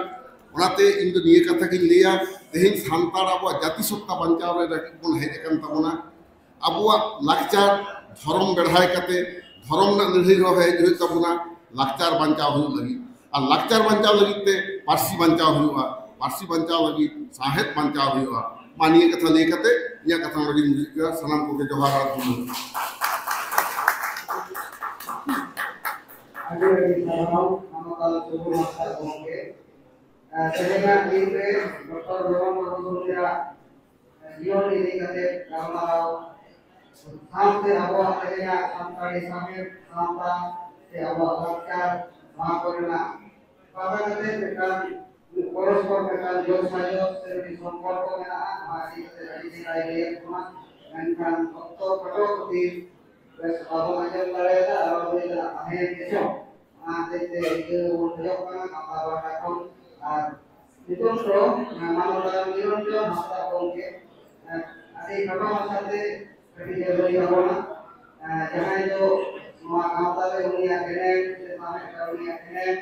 ᱚᱱᱟᱛᱮ ᱤᱧ ᱫᱚ ᱱᱤᱭᱟᱹ ᱠᱟᱛᱷᱟ ᱜᱤᱧ ᱞᱟᱹᱭᱟ, ᱛᱮᱦᱮᱧ ᱥᱟᱱᱛᱟᱲ ᱟᱵᱚᱣᱟᱜ ᱡᱟᱹᱛᱤ ᱥᱚᱛᱛᱟ ᱵᱟᱧᱪᱟᱣ ᱨᱮ ᱞᱟᱹᱜᱤᱫ ᱵᱚᱱ ᱦᱮᱡ ᱟᱠᱟᱱ ᱛᱟᱵᱚᱱᱟ᱾ ᱟᱵᱚᱣᱟᱜ ᱞᱟᱠᱪᱟᱨ ᱫᱷᱚᱨᱚᱢ ᱵᱮᱲᱦᱟᱭ ᱠᱟᱛᱮ ᱫᱷᱚᱨᱚᱢ ᱨᱮᱱᱟᱜ ᱞᱟᱹᱲᱦᱟᱹᱭ ᱨᱮᱦᱚᱸ ᱦᱮᱡ ᱦᱩᱭᱩᱜ ᱛᱟᱵᱚᱱᱟ, ᱞᱟᱠᱪᱟᱨ ᱵᱟᱧᱪᱟᱣ ᱦᱩᱭᱩᱜ ᱞᱟᱹᱜᱤᱫ᱾ ᱟᱨ ᱞᱟᱠᱪᱟᱨ ᱵᱟᱧᱪᱟᱣ ᱞᱟᱹᱜᱤᱫ ᱛᱮ ᱯᱟᱹᱨᱥᱤ ᱵᱟᱧᱪᱟᱣ ᱦᱩᱭᱩᱜᱼᱟ, ᱯᱟᱹᱨᱥᱤ ᱵᱟᱧᱪᱟᱣ ᱞᱟᱹᱜᱤᱫ ᱥᱟᱶᱦᱮᱫ ᱵᱟᱧᱪᱟᱣ ᱦᱩᱭᱩᱜᱼᱟ᱾ ᱢᱟ ᱱᱤᱭᱟᱹ ᱠᱟᱛᱷᱟ ᱞᱟᱹᱭ ᱠᱟᱛᱮ ᱤᱧᱟᱹᱜ ᱠᱟᱛᱷᱟ ᱱᱚᱰᱮ ᱜᱤᱧ ᱢᱩᱪᱟᱹᱫ ᱠᱮᱫᱟ᱾ ᱥᱟᱱᱟᱢ ᱠᱚᱜᱮ ᱡᱚᱦᱟᱨ ᱟᱨ ᱡᱚᱦᱟᱨ᱾ ᱟᱹᱰᱤ ᱟᱹᱰᱤ ᱥᱟᱨᱦᱟᱣ ᱢᱟᱱᱚᱛᱟᱱ ᱥᱩᱵᱚᱨ ᱢᱟᱨᱥᱟᱞ ᱜᱚᱢᱠᱮ᱾ ᱟᱨ ᱛᱮᱦᱮᱧᱟᱜ ᱫᱤᱱ ᱨᱮ ᱰᱚᱠᱴᱚᱨ ᱞᱚᱵᱚᱱ ᱢᱩᱨᱢᱩ ᱡᱤᱭᱟᱜ ᱡᱤᱭᱚᱱ ᱤᱫᱤ ᱠᱟᱛᱮ ᱜᱟᱞᱢᱟᱨᱟᱣ ᱥᱟᱶᱛᱮ ᱟᱵᱚᱣᱟᱜ ᱛᱮᱦᱮᱧᱟᱜ ᱥᱟᱱᱛᱟᱲᱤ ᱥᱟᱶᱦᱮᱫ, ᱥᱟᱶᱛᱟ ᱥᱮ ᱟᱵᱚᱣᱟᱜ ᱞᱟᱠᱪᱟᱨ, ᱱᱚᱣᱟ ᱠᱚᱨᱮᱱᱟᱜ ᱯᱟᱛᱟ ᱠᱟᱛᱮ ᱢᱤᱫᱴᱟᱝ ᱯᱚᱨᱚᱥᱯᱚᱨ ᱢᱤᱫᱴᱟᱝ ᱡᱳᱜᱽ ᱥᱟᱡᱳᱜᱽ ᱥᱮ ᱢᱤᱫᱴᱤᱡ ᱥᱚᱢᱯᱚᱨᱠᱚ ᱢᱮᱱᱟᱜᱼᱟ᱾ ᱱᱚᱣᱟ ᱤᱫᱤ ᱠᱟᱛᱮ ᱟᱹᱰᱤ ᱪᱮᱦᱨᱟᱭ ᱞᱟᱹᱭᱟᱫ ᱵᱚᱱᱟ, ᱢᱮᱱᱠᱷᱟᱱ ᱚᱠᱛᱚ ᱠᱷᱟᱴᱚ ᱠᱷᱟᱹᱛᱤᱨ ᱵᱮᱥ, ᱵᱟᱵᱚᱱ ᱟᱸᱡᱚᱢ ᱫᱟᱲᱮᱭᱟᱫᱟ, ᱟᱨ ᱵᱟᱵᱚᱱ ᱞᱟᱹᱭ ᱫᱟᱲᱮᱭᱟᱜᱼᱟ, ᱛᱟᱦᱮᱸᱭᱮᱱ ᱜᱮᱪᱚ᱾ ᱚᱱᱟ ᱦᱚᱛᱮᱡ ᱛᱮ ᱤᱠᱟᱹ ᱵᱚᱱ ᱠᱷᱚᱡᱚᱜ ᱠᱟᱱᱟ ᱜᱟᱶᱛᱟ ᱯᱟᱦᱴᱟ ᱠᱷᱚᱱ᱾ ᱟᱨ ᱱᱤᱛᱚᱝ ᱫᱚ, ᱮᱸ, ᱢᱟᱱᱚᱛᱟᱱ ᱱᱤᱨᱚᱧᱡᱚᱱ ᱦᱟᱸᱥᱫᱟ ᱜᱚᱢᱠᱮ, ᱮᱸ, ᱟᱹᱰᱤ ᱠᱷᱟᱴᱚ ᱢᱟᱪᱷᱟᱛᱮ ᱠᱟᱹᱴᱤᱡ ᱮ ᱞᱟᱹᱭ ᱛᱟᱵᱚᱱᱟ᱾ ᱮᱸ, ᱡᱟᱦᱟᱸᱭ ᱫᱚ ᱱᱚᱣᱟ ᱜᱟᱶᱛᱟ ᱨᱮ ᱩᱱᱤᱭᱟᱜ ᱮᱱᱮᱢ ᱥᱮ ᱥᱟᱶᱦᱮᱫ ᱨᱮ ᱩᱱᱤᱭᱟᱜ ᱮᱱᱮᱢ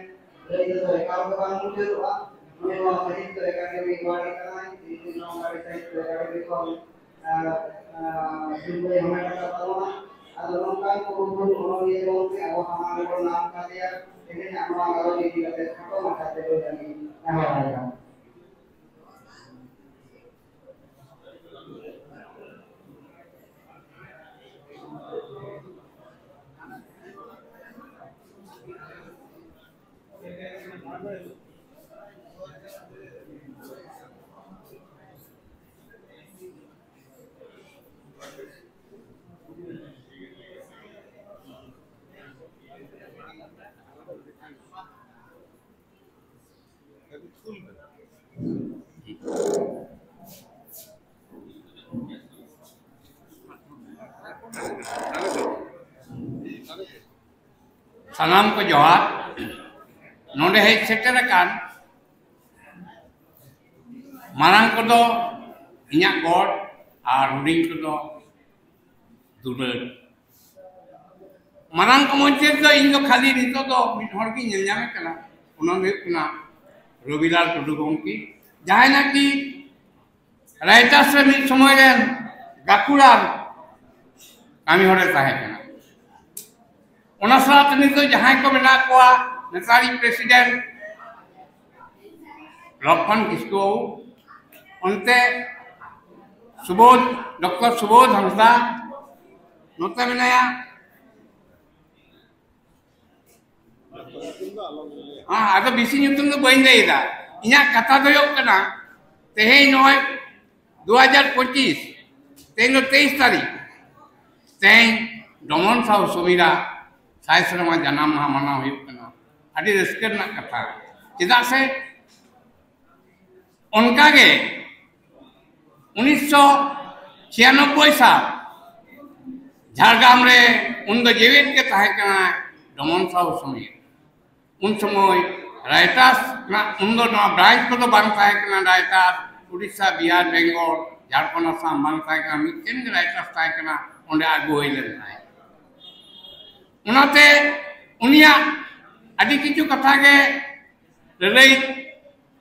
ᱞᱟᱹᱭ ᱛᱮᱫᱚ ᱮᱠᱟᱞ ᱜᱮ ᱵᱟᱝ ᱢᱩᱪᱟᱹᱫᱚᱜᱼᱟ᱾ ᱱᱩᱭ ᱱᱚᱣᱟ ᱥᱟᱦᱤᱛᱛᱚ ᱮᱠᱟᱰᱮᱢᱤ ᱮᱣᱟᱨᱰ ᱠᱟᱱᱟᱭ, ᱛᱤᱱ ᱫᱤᱱ ᱱᱚᱣᱟ ᱥᱟᱦᱤᱛᱛᱚ ᱮᱠᱟᱰᱮᱢᱤ ᱠᱷᱚᱱ ᱟᱨ, ᱟᱨ, ᱥᱤᱨᱯᱟᱹᱭ ᱦᱟᱢᱮᱴ ᱟᱠᱟᱫ ᱛᱟᱵᱚᱱᱟ᱾ ᱟᱫᱚ ᱱᱚᱝᱠᱟᱱ ᱠᱚ ᱩᱨᱜᱟᱹᱞ ᱚᱱᱚᱞᱤᱭᱟᱹ ᱜᱚᱢᱠᱮ ᱟᱵᱚ ᱥᱟᱢᱟᱝ ᱨᱮᱵᱚᱱ ᱧᱟᱢ ᱠᱟᱫᱮᱭᱟ᱾ ᱛᱮᱦᱮᱧ ᱟᱵᱚᱣᱟᱜ ᱜᱟᱞᱚᱪ ᱤᱫᱤ ᱠᱟᱛᱮ ᱠᱷᱟᱴᱚ ᱢᱟᱪᱷᱟ ᱛᱮ ᱞᱟᱹᱭ ᱞᱟᱹᱜᱤᱫ ᱱᱮᱦᱚᱨ ᱟᱭ ᱠᱟᱱᱟ᱾ ᱥᱟᱱᱟᱢ ᱠᱚ ᱡᱚᱦᱟᱨ᱾ ᱱᱚᱰᱮ ᱦᱮᱡ ᱥᱮᱴᱮᱨ ᱟᱠᱟᱱ ᱢᱟᱨᱟᱝ ᱠᱚᱫᱚ ᱤᱧᱟᱹᱜ ᱜᱚᱰ ᱟᱨ ᱦᱩᱰᱤᱧ ᱠᱚᱫᱚ ᱫᱩᱞᱟᱹᱲ᱾ ᱢᱟᱨᱟᱝ ᱠᱚ ᱢᱚᱫᱽᱫᱷᱮ ᱨᱮᱫᱚ ᱤᱧ ᱫᱚ ᱠᱷᱟᱹᱞᱤ ᱱᱤᱛᱚᱜ ᱫᱚ ᱢᱤᱫ ᱦᱚᱲ ᱜᱤᱧ ᱧᱮᱞ ᱧᱟᱢᱮ ᱠᱟᱱᱟ, ᱚᱱᱟ ᱫᱚ ᱦᱩᱭᱩᱜ ᱠᱟᱱᱟ ᱨᱚᱵᱤᱞᱟᱞ ᱴᱩᱰᱩ ᱜᱚᱢᱠᱮ, ᱡᱟᱦᱟᱸᱭ ᱱᱟᱠᱤ ᱨᱟᱭᱴᱟᱥ ᱨᱮ ᱢᱤᱫ ᱥᱚᱢᱚᱭ ᱨᱮᱱ ᱜᱟᱹᱠᱷᱩᱲᱟᱱ ᱠᱟᱹᱢᱤ ᱦᱚᱲᱮ ᱛᱟᱦᱮᱸ ᱠᱟᱱᱟ᱾ ᱚᱱᱟ ᱥᱟᱶᱛᱮ ᱱᱤᱛᱚᱜ ᱡᱟᱦᱟᱸᱭ ᱠᱚ ᱢᱮᱱᱟᱜ ᱠᱚᱣᱟ, ᱱᱮᱛᱟᱨᱤᱡ ᱯᱨᱮᱥᱤᱰᱮᱱᱴ ᱞᱚᱠᱠᱷᱚᱱ ᱠᱤᱥᱠᱩ ᱵᱟᱹᱵᱩ, ᱚᱱᱛᱮ ᱥᱩᱵᱳᱫᱷ, ᱰᱚᱠᱴᱚᱨ ᱥᱩᱵᱳᱫᱷ ᱦᱟᱸᱥᱫᱟ ᱱᱚᱛᱮ ᱢᱮᱱᱟᱭᱟ᱾ ᱦᱮᱸ, ᱟᱫᱚ ᱵᱮᱥᱤ ᱧᱩᱛᱩᱢ ᱫᱚ ᱵᱟᱹᱧ ᱞᱟᱹᱭ ᱮᱫᱟ᱾ ᱤᱧᱟᱹᱜ ᱠᱟᱛᱷᱟ ᱫᱚ ᱦᱩᱭᱩᱜ ᱠᱟᱱᱟ, ᱛᱮᱦᱮᱧ ᱱᱚᱜᱼᱚᱭ ᱫᱩ ᱦᱟᱡᱟᱨ ᱯᱚᱸᱪᱤᱥ, ᱛᱮᱦᱮᱧ ᱫᱚ ᱛᱮᱭᱤᱥ ᱛᱟᱹᱨᱤᱠᱷ, ᱛᱮᱦᱮᱧ ᱰᱚᱢᱚᱱ ᱥᱟᱶ ᱥᱚᱢᱤᱨᱟ ᱥᱟᱭ ᱥᱮᱨᱢᱟ ᱡᱟᱱᱟᱢ ᱢᱟᱦᱟ ᱢᱟᱱᱟᱣ ᱦᱩᱭᱩᱜ ᱠᱟᱱᱟ᱾ ᱟᱹᱰᱤ ᱨᱟᱹᱥᱠᱟᱹ ᱨᱮᱱᱟᱜ ᱠᱟᱛᱷᱟ, ᱪᱮᱫᱟᱜ ᱥᱮ ᱚᱱᱠᱟᱜᱮ ᱩᱱᱤᱥᱥᱚ ᱪᱷᱤᱭᱟᱱᱚᱵᱵᱳᱭ ᱥᱟᱞ ᱡᱷᱟᱲᱜᱨᱟᱢ ᱨᱮ ᱩᱱ ᱫᱚ ᱡᱮᱣᱮᱫ ᱜᱮ ᱛᱟᱦᱮᱸ ᱠᱟᱱᱟᱭ ᱰᱚᱢᱚᱱ ᱥᱟᱦᱩ ᱥᱚᱢᱤᱨ᱾ ᱩᱱ ᱥᱚᱢᱚᱭ ᱨᱟᱭᱴᱟᱥ ᱨᱮᱱᱟᱜ, ᱩᱱ ᱫᱚ ᱱᱚᱣᱟ ᱵᱨᱟᱧᱪ ᱠᱚᱫᱚ ᱵᱟᱝ ᱛᱟᱦᱮᱸ ᱠᱟᱱᱟ, ᱨᱟᱭᱴᱟᱥ, ᱩᱲᱤᱥᱥᱟ, ᱵᱤᱦᱟᱨ, ᱵᱮᱝᱜᱚᱞ, ᱡᱷᱟᱲᱠᱷᱚᱸᱰ, ᱟᱥᱟᱢ ᱵᱟᱝ ᱛᱟᱦᱮᱸ ᱠᱟᱱᱟ, ᱢᱤᱫᱴᱮᱱ ᱜᱮ ᱨᱟᱭᱴᱟᱥ ᱛᱟᱦᱮᱸ ᱠᱟᱱᱟ, ᱚᱸᱰᱮ ᱟᱹᱜᱩ ᱦᱩᱭ ᱞᱮᱱ ᱛᱟᱦᱮᱸᱫ᱾ ᱚᱱᱟᱛᱮ ᱩᱱᱤᱭᱟᱜ ᱟᱹᱰᱤ ᱠᱤᱪᱷᱩ ᱠᱟᱛᱷᱟ ᱜᱮ ᱞᱟᱹᱞᱟᱹᱭ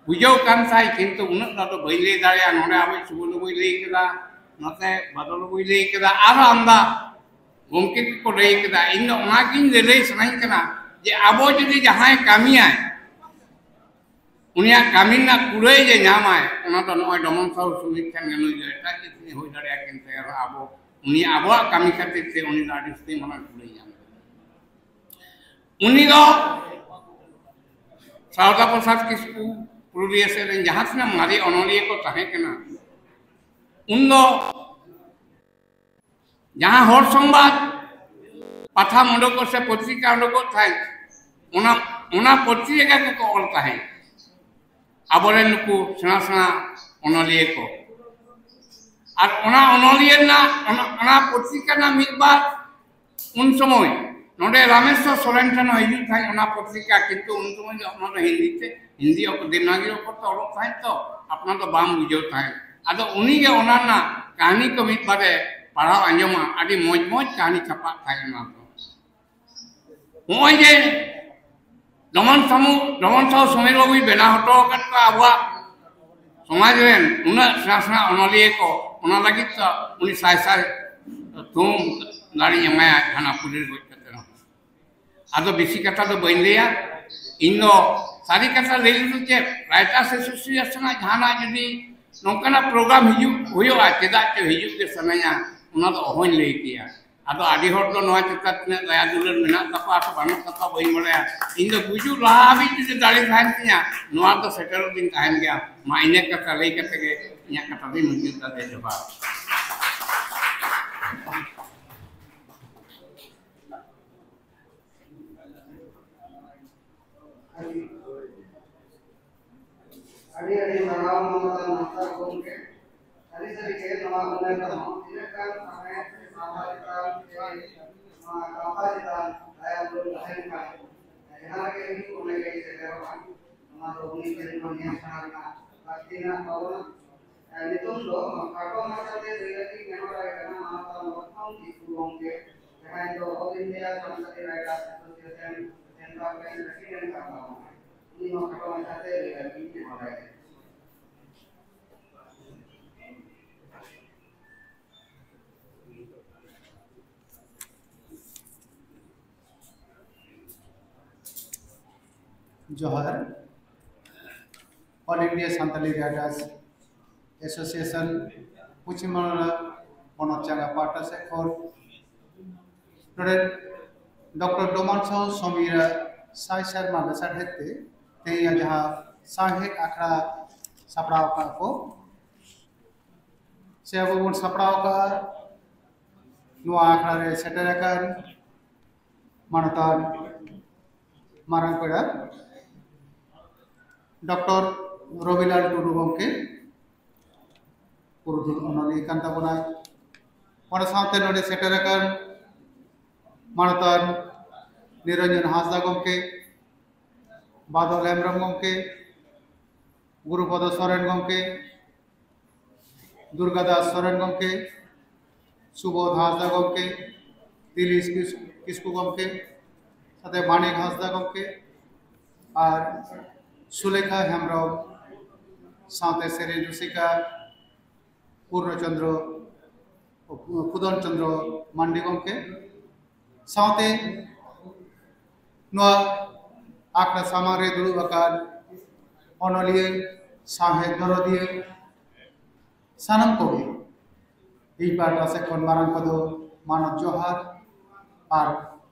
ᱵᱩᱡᱷᱟᱹᱣ ᱠᱟᱱ ᱛᱟᱭ, ᱠᱤᱱᱛᱩ ᱩᱱᱟᱹᱜ ᱫᱚ ᱟᱫᱚ ᱵᱟᱹᱧ ᱞᱟᱹᱭ ᱫᱟᱲᱮᱭᱟᱜᱼᱟ᱾ ᱱᱚᱰᱮ ᱟᱵᱚ ᱥᱩᱵᱚᱫᱷ ᱵᱟᱹᱵᱩᱭ ᱞᱟᱹᱭ ᱠᱮᱫᱟ, ᱱᱚᱛᱮ ᱵᱟᱫᱚᱞ ᱵᱟᱹᱵᱩᱭ ᱞᱟᱹᱭ ᱠᱮᱫᱟ, ᱟᱨᱚ ᱟᱢᱫᱟ ᱜᱚᱢᱠᱮ ᱠᱚᱠᱚ ᱞᱟᱹᱭ ᱠᱮᱫᱟ᱾ ᱤᱧ ᱫᱚ ᱚᱱᱟᱜᱤᱧ ᱞᱟᱹᱞᱟᱹᱭ ᱥᱟᱱᱟᱧ ᱠᱟᱱᱟ ᱡᱮ ᱟᱵᱚ ᱡᱩᱫᱤ ᱡᱟᱦᱟᱸᱭ ᱠᱟᱹᱢᱤᱭᱟᱭ, ᱩᱱᱤᱭᱟᱜ ᱠᱟᱹᱢᱤ ᱨᱮᱱᱟᱜ ᱠᱩᱲᱟᱹᱭ ᱡᱮ ᱧᱟᱢᱟᱭ, ᱚᱱᱟ ᱫᱚ ᱱᱚᱜᱼᱚᱭ ᱰᱚᱢᱚᱱ ᱥᱟᱦᱩ ᱥᱩᱢᱤᱛ ᱴᱷᱮᱱ ᱜᱮ᱾ ᱱᱩᱭ ᱫᱚ ᱮᱴᱟᱜ ᱡᱟᱹᱛᱤ ᱨᱤᱱᱤᱡ ᱦᱩᱭ ᱫᱟᱲᱮᱭᱟᱜᱼᱟ, ᱠᱤᱱᱛᱩ ᱮᱱᱨᱮᱦᱚᱸ ᱟᱵᱚ ᱩᱱᱤ ᱟᱵᱚᱣᱟᱜ ᱠᱟᱹᱢᱤ ᱠᱷᱟᱹᱛᱤᱨ ᱛᱮ ᱩᱱᱤ ᱫᱚ ᱟᱹᱰᱤ ᱩᱥᱛᱟᱹᱨ ᱢᱟᱨᱟᱝ ᱠᱩᱲᱟᱹᱭ ᱧᱟᱢ ᱠᱮᱫᱟ᱾ ᱩᱱᱤ ᱫᱚ ᱥᱟᱨᱚᱫᱟ ᱯᱨᱚᱥᱟᱫᱽ ᱠᱤᱥᱠᱩ ᱯᱩᱨᱩᱞᱤᱭᱟᱹ ᱥᱮᱫ ᱨᱮᱱ ᱡᱟᱦᱟᱸ ᱛᱤᱱᱟᱹᱜ ᱢᱟᱨᱮ ᱚᱱᱚᱞᱤᱭᱟᱹ ᱠᱚ ᱛᱟᱦᱮᱸ ᱠᱟᱱᱟ, ᱩᱱ ᱫᱚ ᱡᱟᱦᱟᱸ ᱦᱚᱲ ᱥᱚᱝᱵᱟᱫ ᱯᱟᱛᱷᱟᱢ ᱩᱰᱩᱠᱚᱜ ᱥᱮ ᱯᱚᱛᱨᱤᱠᱟ ᱩᱰᱩᱠᱚᱜ ᱛᱟᱦᱮᱸᱫ, ᱚᱱᱟ, ᱚᱱᱟ ᱯᱚᱛᱨᱤᱠᱟ ᱜᱮᱠᱚ ᱚᱞ ᱛᱟᱦᱮᱸᱫ ᱟᱵᱚᱨᱮᱱ ᱱᱩᱠᱩ ᱥᱮᱬᱟ ᱥᱮᱬᱟ ᱚᱱᱚᱞᱤᱭᱟᱹ ᱠᱚ᱾ ᱟᱨ ᱚᱱᱟ ᱚᱱᱚᱞᱤᱭᱟᱹ ᱨᱮᱱᱟᱜ, ᱚᱱᱟ, ᱚᱱᱟ ᱯᱚᱛᱨᱤᱠᱟ ᱨᱮᱱᱟᱜ ᱢᱤᱫ ᱵᱟᱨ ᱩᱱ ᱥᱚᱢᱚᱭ ᱱᱚᱰᱮ ᱨᱟᱢᱮᱥᱣᱚᱨ ᱥᱚᱨᱮᱱ ᱴᱷᱮᱱ ᱦᱚᱸ ᱦᱤᱡᱩᱜ ᱛᱟᱦᱮᱸᱫ ᱚᱱᱟ ᱯᱚᱛᱨᱤᱠᱟ, ᱠᱤᱱᱛᱩ ᱩᱱ ᱥᱚᱢᱚᱭ ᱫᱚ ᱚᱱᱟ ᱫᱚ ᱦᱤᱱᱫᱤ ᱛᱮ, ᱦᱤᱱᱫᱤ ᱚᱠᱚ-, ᱫᱮᱵᱽᱱᱟᱜᱤᱨᱤ ᱚᱠᱠᱷᱚᱨ ᱛᱮ ᱚᱞᱚᱜ ᱛᱟᱦᱮᱸᱫ ᱛᱚ, ᱟᱯᱱᱟᱨ ᱫᱚ ᱵᱟᱢ ᱵᱩᱡᱷᱟᱹᱣ ᱛᱟᱦᱮᱸᱫ᱾ ᱟᱫᱚ ᱩᱱᱤ ᱜᱮ ᱚᱱᱟ ᱨᱮᱱᱟᱜ ᱠᱟᱹᱦᱱᱤ ᱠᱚ ᱢᱤᱫ ᱵᱟᱨᱮ ᱯᱟᱲᱦᱟᱣ ᱟᱸᱡᱚᱢᱟ, ᱟᱹᱰᱤ ᱢᱚᱡᱽ ᱢᱚᱡᱽ ᱠᱟᱹᱦᱱᱤ ᱪᱷᱟᱯᱟᱜ ᱛᱟᱦᱮᱸᱫ ᱚᱱᱟ ᱫᱚ᱾ ᱱᱚᱜᱼᱚᱭ ᱡᱮ ᱰᱚᱢᱚᱱ ᱥᱟᱢᱩ-, ᱰᱚᱢᱚᱱ ᱥᱟᱦᱩ ᱥᱚᱢᱤᱨ ᱵᱟᱵᱩᱭ ᱵᱮᱱᱟᱣ ᱦᱚᱴᱚ ᱟᱠᱟᱫ ᱠᱚᱣᱟ ᱟᱵᱚᱣᱟᱜ ᱥᱚᱢᱟᱡᱽ ᱨᱮᱱ ᱩᱱᱟᱹᱜ ᱥᱮᱬᱟ ᱥᱮᱬᱟ ᱚᱱᱚᱞᱤᱭᱟᱹ ᱠᱚ, ᱚᱱᱟ ᱞᱟᱹᱜᱤᱫ ᱛᱮ ᱩᱱᱤ ᱥᱟᱭ ᱥᱟᱭ ᱛᱷᱩᱢ ᱫᱟᱲᱮᱧ ᱮᱢᱟᱭᱟ ᱜᱷᱟᱱᱟᱯᱩᱨᱤ ᱨᱮ ᱜᱚᱡ ᱠᱟᱛᱮ ᱨᱮᱦᱚᱸ᱾ ᱟᱫᱚ ᱵᱮᱥᱤ ᱠᱟᱛᱷᱟ ᱫᱚ ᱵᱟᱹᱧ ᱞᱟᱹᱭᱟ᱾ ᱤᱧ ᱫᱚ ᱥᱟᱹᱨᱤ ᱠᱟᱛᱷᱟ ᱞᱟᱹᱭ ᱞᱮᱫᱟ ᱪᱮᱫ, ᱨᱟᱭᱴᱟᱨᱥ ᱮᱥᱳᱥᱤᱭᱮᱥᱚᱱ ᱟᱜ ᱡᱟᱦᱟᱱᱟᱜ ᱡᱩᱫᱤ ᱱᱚᱝᱠᱟᱱᱟᱜ ᱯᱨᱳᱜᱨᱟᱢ ᱦᱤᱡᱩᱜ, ᱦᱩᱭᱩᱜᱼᱟ, ᱪᱮᱫᱟᱜ ᱪᱚ ᱦᱤᱡᱩᱜ ᱜᱮ ᱥᱟᱱᱟᱧᱟ, ᱚᱱᱟ ᱫᱚ ᱚᱦᱚᱧ ᱞᱟᱹᱭ ᱠᱮᱭᱟ᱾ ᱟᱫᱚ ᱟᱹᱰᱤ ᱦᱚᱲ ᱫᱚ ᱱᱚᱣᱟ ᱪᱮᱛᱟᱱ ᱛᱤᱱᱟᱹᱜ ᱫᱟᱭᱟ ᱫᱩᱞᱟᱹᱲ ᱢᱮᱱᱟᱜ ᱛᱟᱠᱚᱣᱟ ᱥᱮ ᱵᱟᱹᱱᱩᱜ ᱛᱟᱠᱚᱣᱟ ᱵᱟᱹᱧ ᱵᱟᱲᱟᱭᱟ᱾ ᱤᱧ ᱫᱚ ᱜᱩᱡᱩᱜ ᱞᱟᱦᱟ ᱦᱟᱹᱵᱤᱡ ᱡᱩᱫᱤ ᱫᱟᱲᱮ ᱛᱟᱦᱮᱱ ᱛᱤᱧᱟ, ᱱᱚᱣᱟ ᱫᱚ ᱥᱮᱴᱮᱨᱚᱜ ᱫᱤᱱ ᱛᱟᱦᱮᱱ ᱜᱮᱭᱟ᱾ ᱢᱟ, ᱤᱱᱟᱹ ᱠᱟᱛᱷᱟ ᱞᱟᱹᱭ ᱠᱟᱛᱮ ᱜᱮ ᱤᱧᱟᱹᱜ ᱠᱟᱛᱷᱟ ᱫᱚᱧ ᱢᱩᱪᱟᱹᱫ ᱫᱟ᱾ ᱡᱚᱦᱟᱨ᱾ ᱟᱹᱰᱤ ᱟᱹᱰᱤ ᱥᱟᱨᱦᱟᱣ ᱢᱟᱱᱚᱛᱟᱱ ᱢᱟᱥᱴᱟᱨ ᱜᱚᱢᱠᱮ᱾ ᱥᱟᱹᱨᱤ ᱥᱟᱹᱨᱤ ᱜᱮ ᱱᱚᱣᱟ ᱩᱢᱮᱨ ᱨᱮᱦᱚᱸ ᱛᱤᱱᱟᱹᱜ ᱜᱟᱱ ᱥᱟᱶᱦᱮᱫ ᱥᱟᱶᱛᱟ ᱪᱮᱛᱟᱱ ᱥᱮ ᱱᱚᱣᱟ ᱜᱟᱶᱛᱟ ᱪᱮᱛᱟᱱ ᱫᱟᱭᱟ ᱫᱩᱞᱟᱹᱲ ᱛᱟᱦᱮᱱ ᱠᱷᱟᱱ, ᱡᱟᱦᱟᱸ ᱨᱮᱜᱮ ᱦᱩᱭᱩᱜ, ᱚᱸᱰᱮ ᱜᱮ ᱥᱮᱴᱮᱨᱚᱜᱼᱟ᱾ ᱱᱚᱣᱟ ᱫᱚ ᱩᱱᱤ ᱴᱷᱮᱱ ᱠᱷᱚᱱ ᱧᱮᱞ ᱥᱮᱬᱟ ᱨᱮᱱᱟᱜ ᱞᱟᱹᱠᱛᱤ ᱢᱮᱱᱟᱜ ᱛᱟᱵᱚᱱᱟ᱾ ᱱᱤᱛᱚᱝ ᱫᱚ ᱠᱷᱟᱴᱚ ᱢᱟᱪᱷᱟᱛᱮ ᱞᱟᱹᱭ ᱞᱟᱹᱜᱤᱫ ᱱᱮᱦᱚᱨᱟᱭ ᱠᱟᱱᱟ ᱢᱟᱱᱚᱛᱟᱱ ᱞᱚᱠᱷᱢᱚᱱ ᱠᱤᱥᱠᱩ ᱜᱚᱢᱠᱮ, ᱡᱟᱦᱟᱸᱭ ᱫᱚ All India Santali Writers Association centre ᱨᱮᱱ ᱯᱨᱮᱥᱤᱰᱮᱱᱴ ᱠᱟᱱ ᱛᱟᱵᱚᱱᱟ᱾ ᱩᱱᱤ ᱦᱚᱸ ᱠᱷᱟᱴᱚ ᱢᱟᱪᱷᱟᱛᱮ ᱞᱟᱹᱭ ᱞᱟᱹᱜᱤᱫ ᱱᱮᱦᱚᱨᱟᱭ ᱠᱟᱱᱟ᱾ ᱡᱚᱦᱟᱨ᱾ All India Santali Writers Association Paschim Bangla ᱯᱚᱱᱚᱛ ᱪᱟᱸᱜᱟ ᱯᱟᱦᱴᱟ ᱥᱮᱫ ᱠᱷᱚᱱ ᱱᱚᱰᱮ ᱰᱚᱠᱴᱚᱨ ᱰᱚᱢᱟᱱ ᱥᱟᱦᱩ ᱥᱚᱢᱤᱨᱟᱜ ᱥᱟᱭ ᱥᱮᱨᱢᱟ ᱞᱮᱥᱟᱲᱦᱮᱫ ᱛᱮ ᱛᱮᱦᱮᱧᱟᱜ ᱡᱟᱦᱟᱸ ᱥᱟᱶᱦᱮᱫ ᱟᱠᱷᱲᱟ ᱥᱟᱯᱲᱟᱣ ᱟᱠᱟᱫ ᱠᱚ ᱥᱮ ᱟᱵᱚ ᱵᱚᱱ ᱥᱟᱯᱲᱟᱣ ᱟᱠᱟᱫᱼᱟ, ᱱᱚᱣᱟ ᱟᱠᱷᱲᱟ ᱨᱮ ᱥᱮᱴᱮᱨ ᱟᱠᱟᱱ ᱢᱟᱱᱚᱛᱟᱱ ᱢᱟᱨᱟᱝ ᱯᱮᱲᱟ ᱰᱚᱠᱴᱚᱨ ᱨᱚᱵᱤᱞᱟᱞ ᱴᱩᱰᱩ ᱜᱚᱢᱠᱮ, ᱯᱩᱨᱩᱫᱷᱩᱞ ᱚᱱᱚᱞᱤᱭᱟᱹ ᱠᱟᱱ ᱛᱟᱵᱚᱱᱟᱭ᱾ ᱚᱱᱟ ᱥᱟᱶᱛᱮ ᱱᱚᱰᱮ ᱥᱮᱴᱮᱨ ᱟᱠᱟᱱ ᱢᱟᱱᱚᱛᱟᱱ ᱱᱤᱨᱚᱧᱡᱚᱱ ᱦᱟᱸᱥᱫᱟ ᱜᱚᱢᱠᱮ, ᱵᱟᱫᱚᱞ ᱦᱮᱢᱵᱨᱚᱢ ᱜᱚᱢᱠᱮ, ᱜᱩᱨᱩᱯᱚᱫᱚ ᱥᱚᱨᱮᱱ ᱜᱚᱢᱠᱮ, ᱫᱩᱨᱜᱟ ᱫᱟᱥ ᱥᱚᱨᱮᱱ ᱜᱚᱢᱠᱮ, ᱥᱩᱵᱳᱫᱷ ᱦᱟᱸᱥᱫᱟ ᱜᱚᱢᱠᱮ, ᱛᱤᱞᱤᱥ ᱠᱤᱥ-, ᱠᱤᱥᱠᱩ ᱜᱚᱢᱠᱮ, ᱥᱟᱛᱮ ᱢᱟᱱᱤᱠ ᱦᱟᱸᱥᱫᱟ ᱜᱚᱢᱠᱮ ᱟᱨ ᱥᱩᱞᱮᱠᱷᱟ ᱦᱮᱢᱵᱨᱚᱢ, ᱥᱟᱶᱛᱮ ᱥᱮᱨᱮᱧ ᱨᱩᱥᱤᱠᱟ ᱯᱩᱨᱱᱚ ᱪᱚᱸᱫᱽᱨᱚ, ᱠᱩᱫᱚᱱ ᱪᱚᱸᱫᱽᱨᱚ ᱢᱟᱱᱰᱤ ᱜᱚᱢᱠᱮ, ᱥᱟᱶᱛᱮ ᱱᱚᱣᱟ ᱟᱠᱷᱲᱟ ᱥᱟᱢᱟᱝ ᱨᱮ ᱫᱩᱲᱩᱵ ᱟᱠᱟᱱ ᱚᱱᱚᱞᱤᱭᱟᱹ, ᱥᱟᱶᱦᱮᱫ ᱫᱚᱨᱚᱫᱤᱭᱟᱹ, ᱥᱟᱱᱟᱢ ᱠᱚᱜᱮ ᱤᱧ ᱯᱟᱦᱴᱟ ᱥᱮᱫ ᱠᱷᱚᱱ ᱢᱟᱨᱟᱝ ᱠᱚᱫᱚ ᱢᱟᱱᱚᱛ ᱡᱚᱦᱟᱨ ᱟᱨ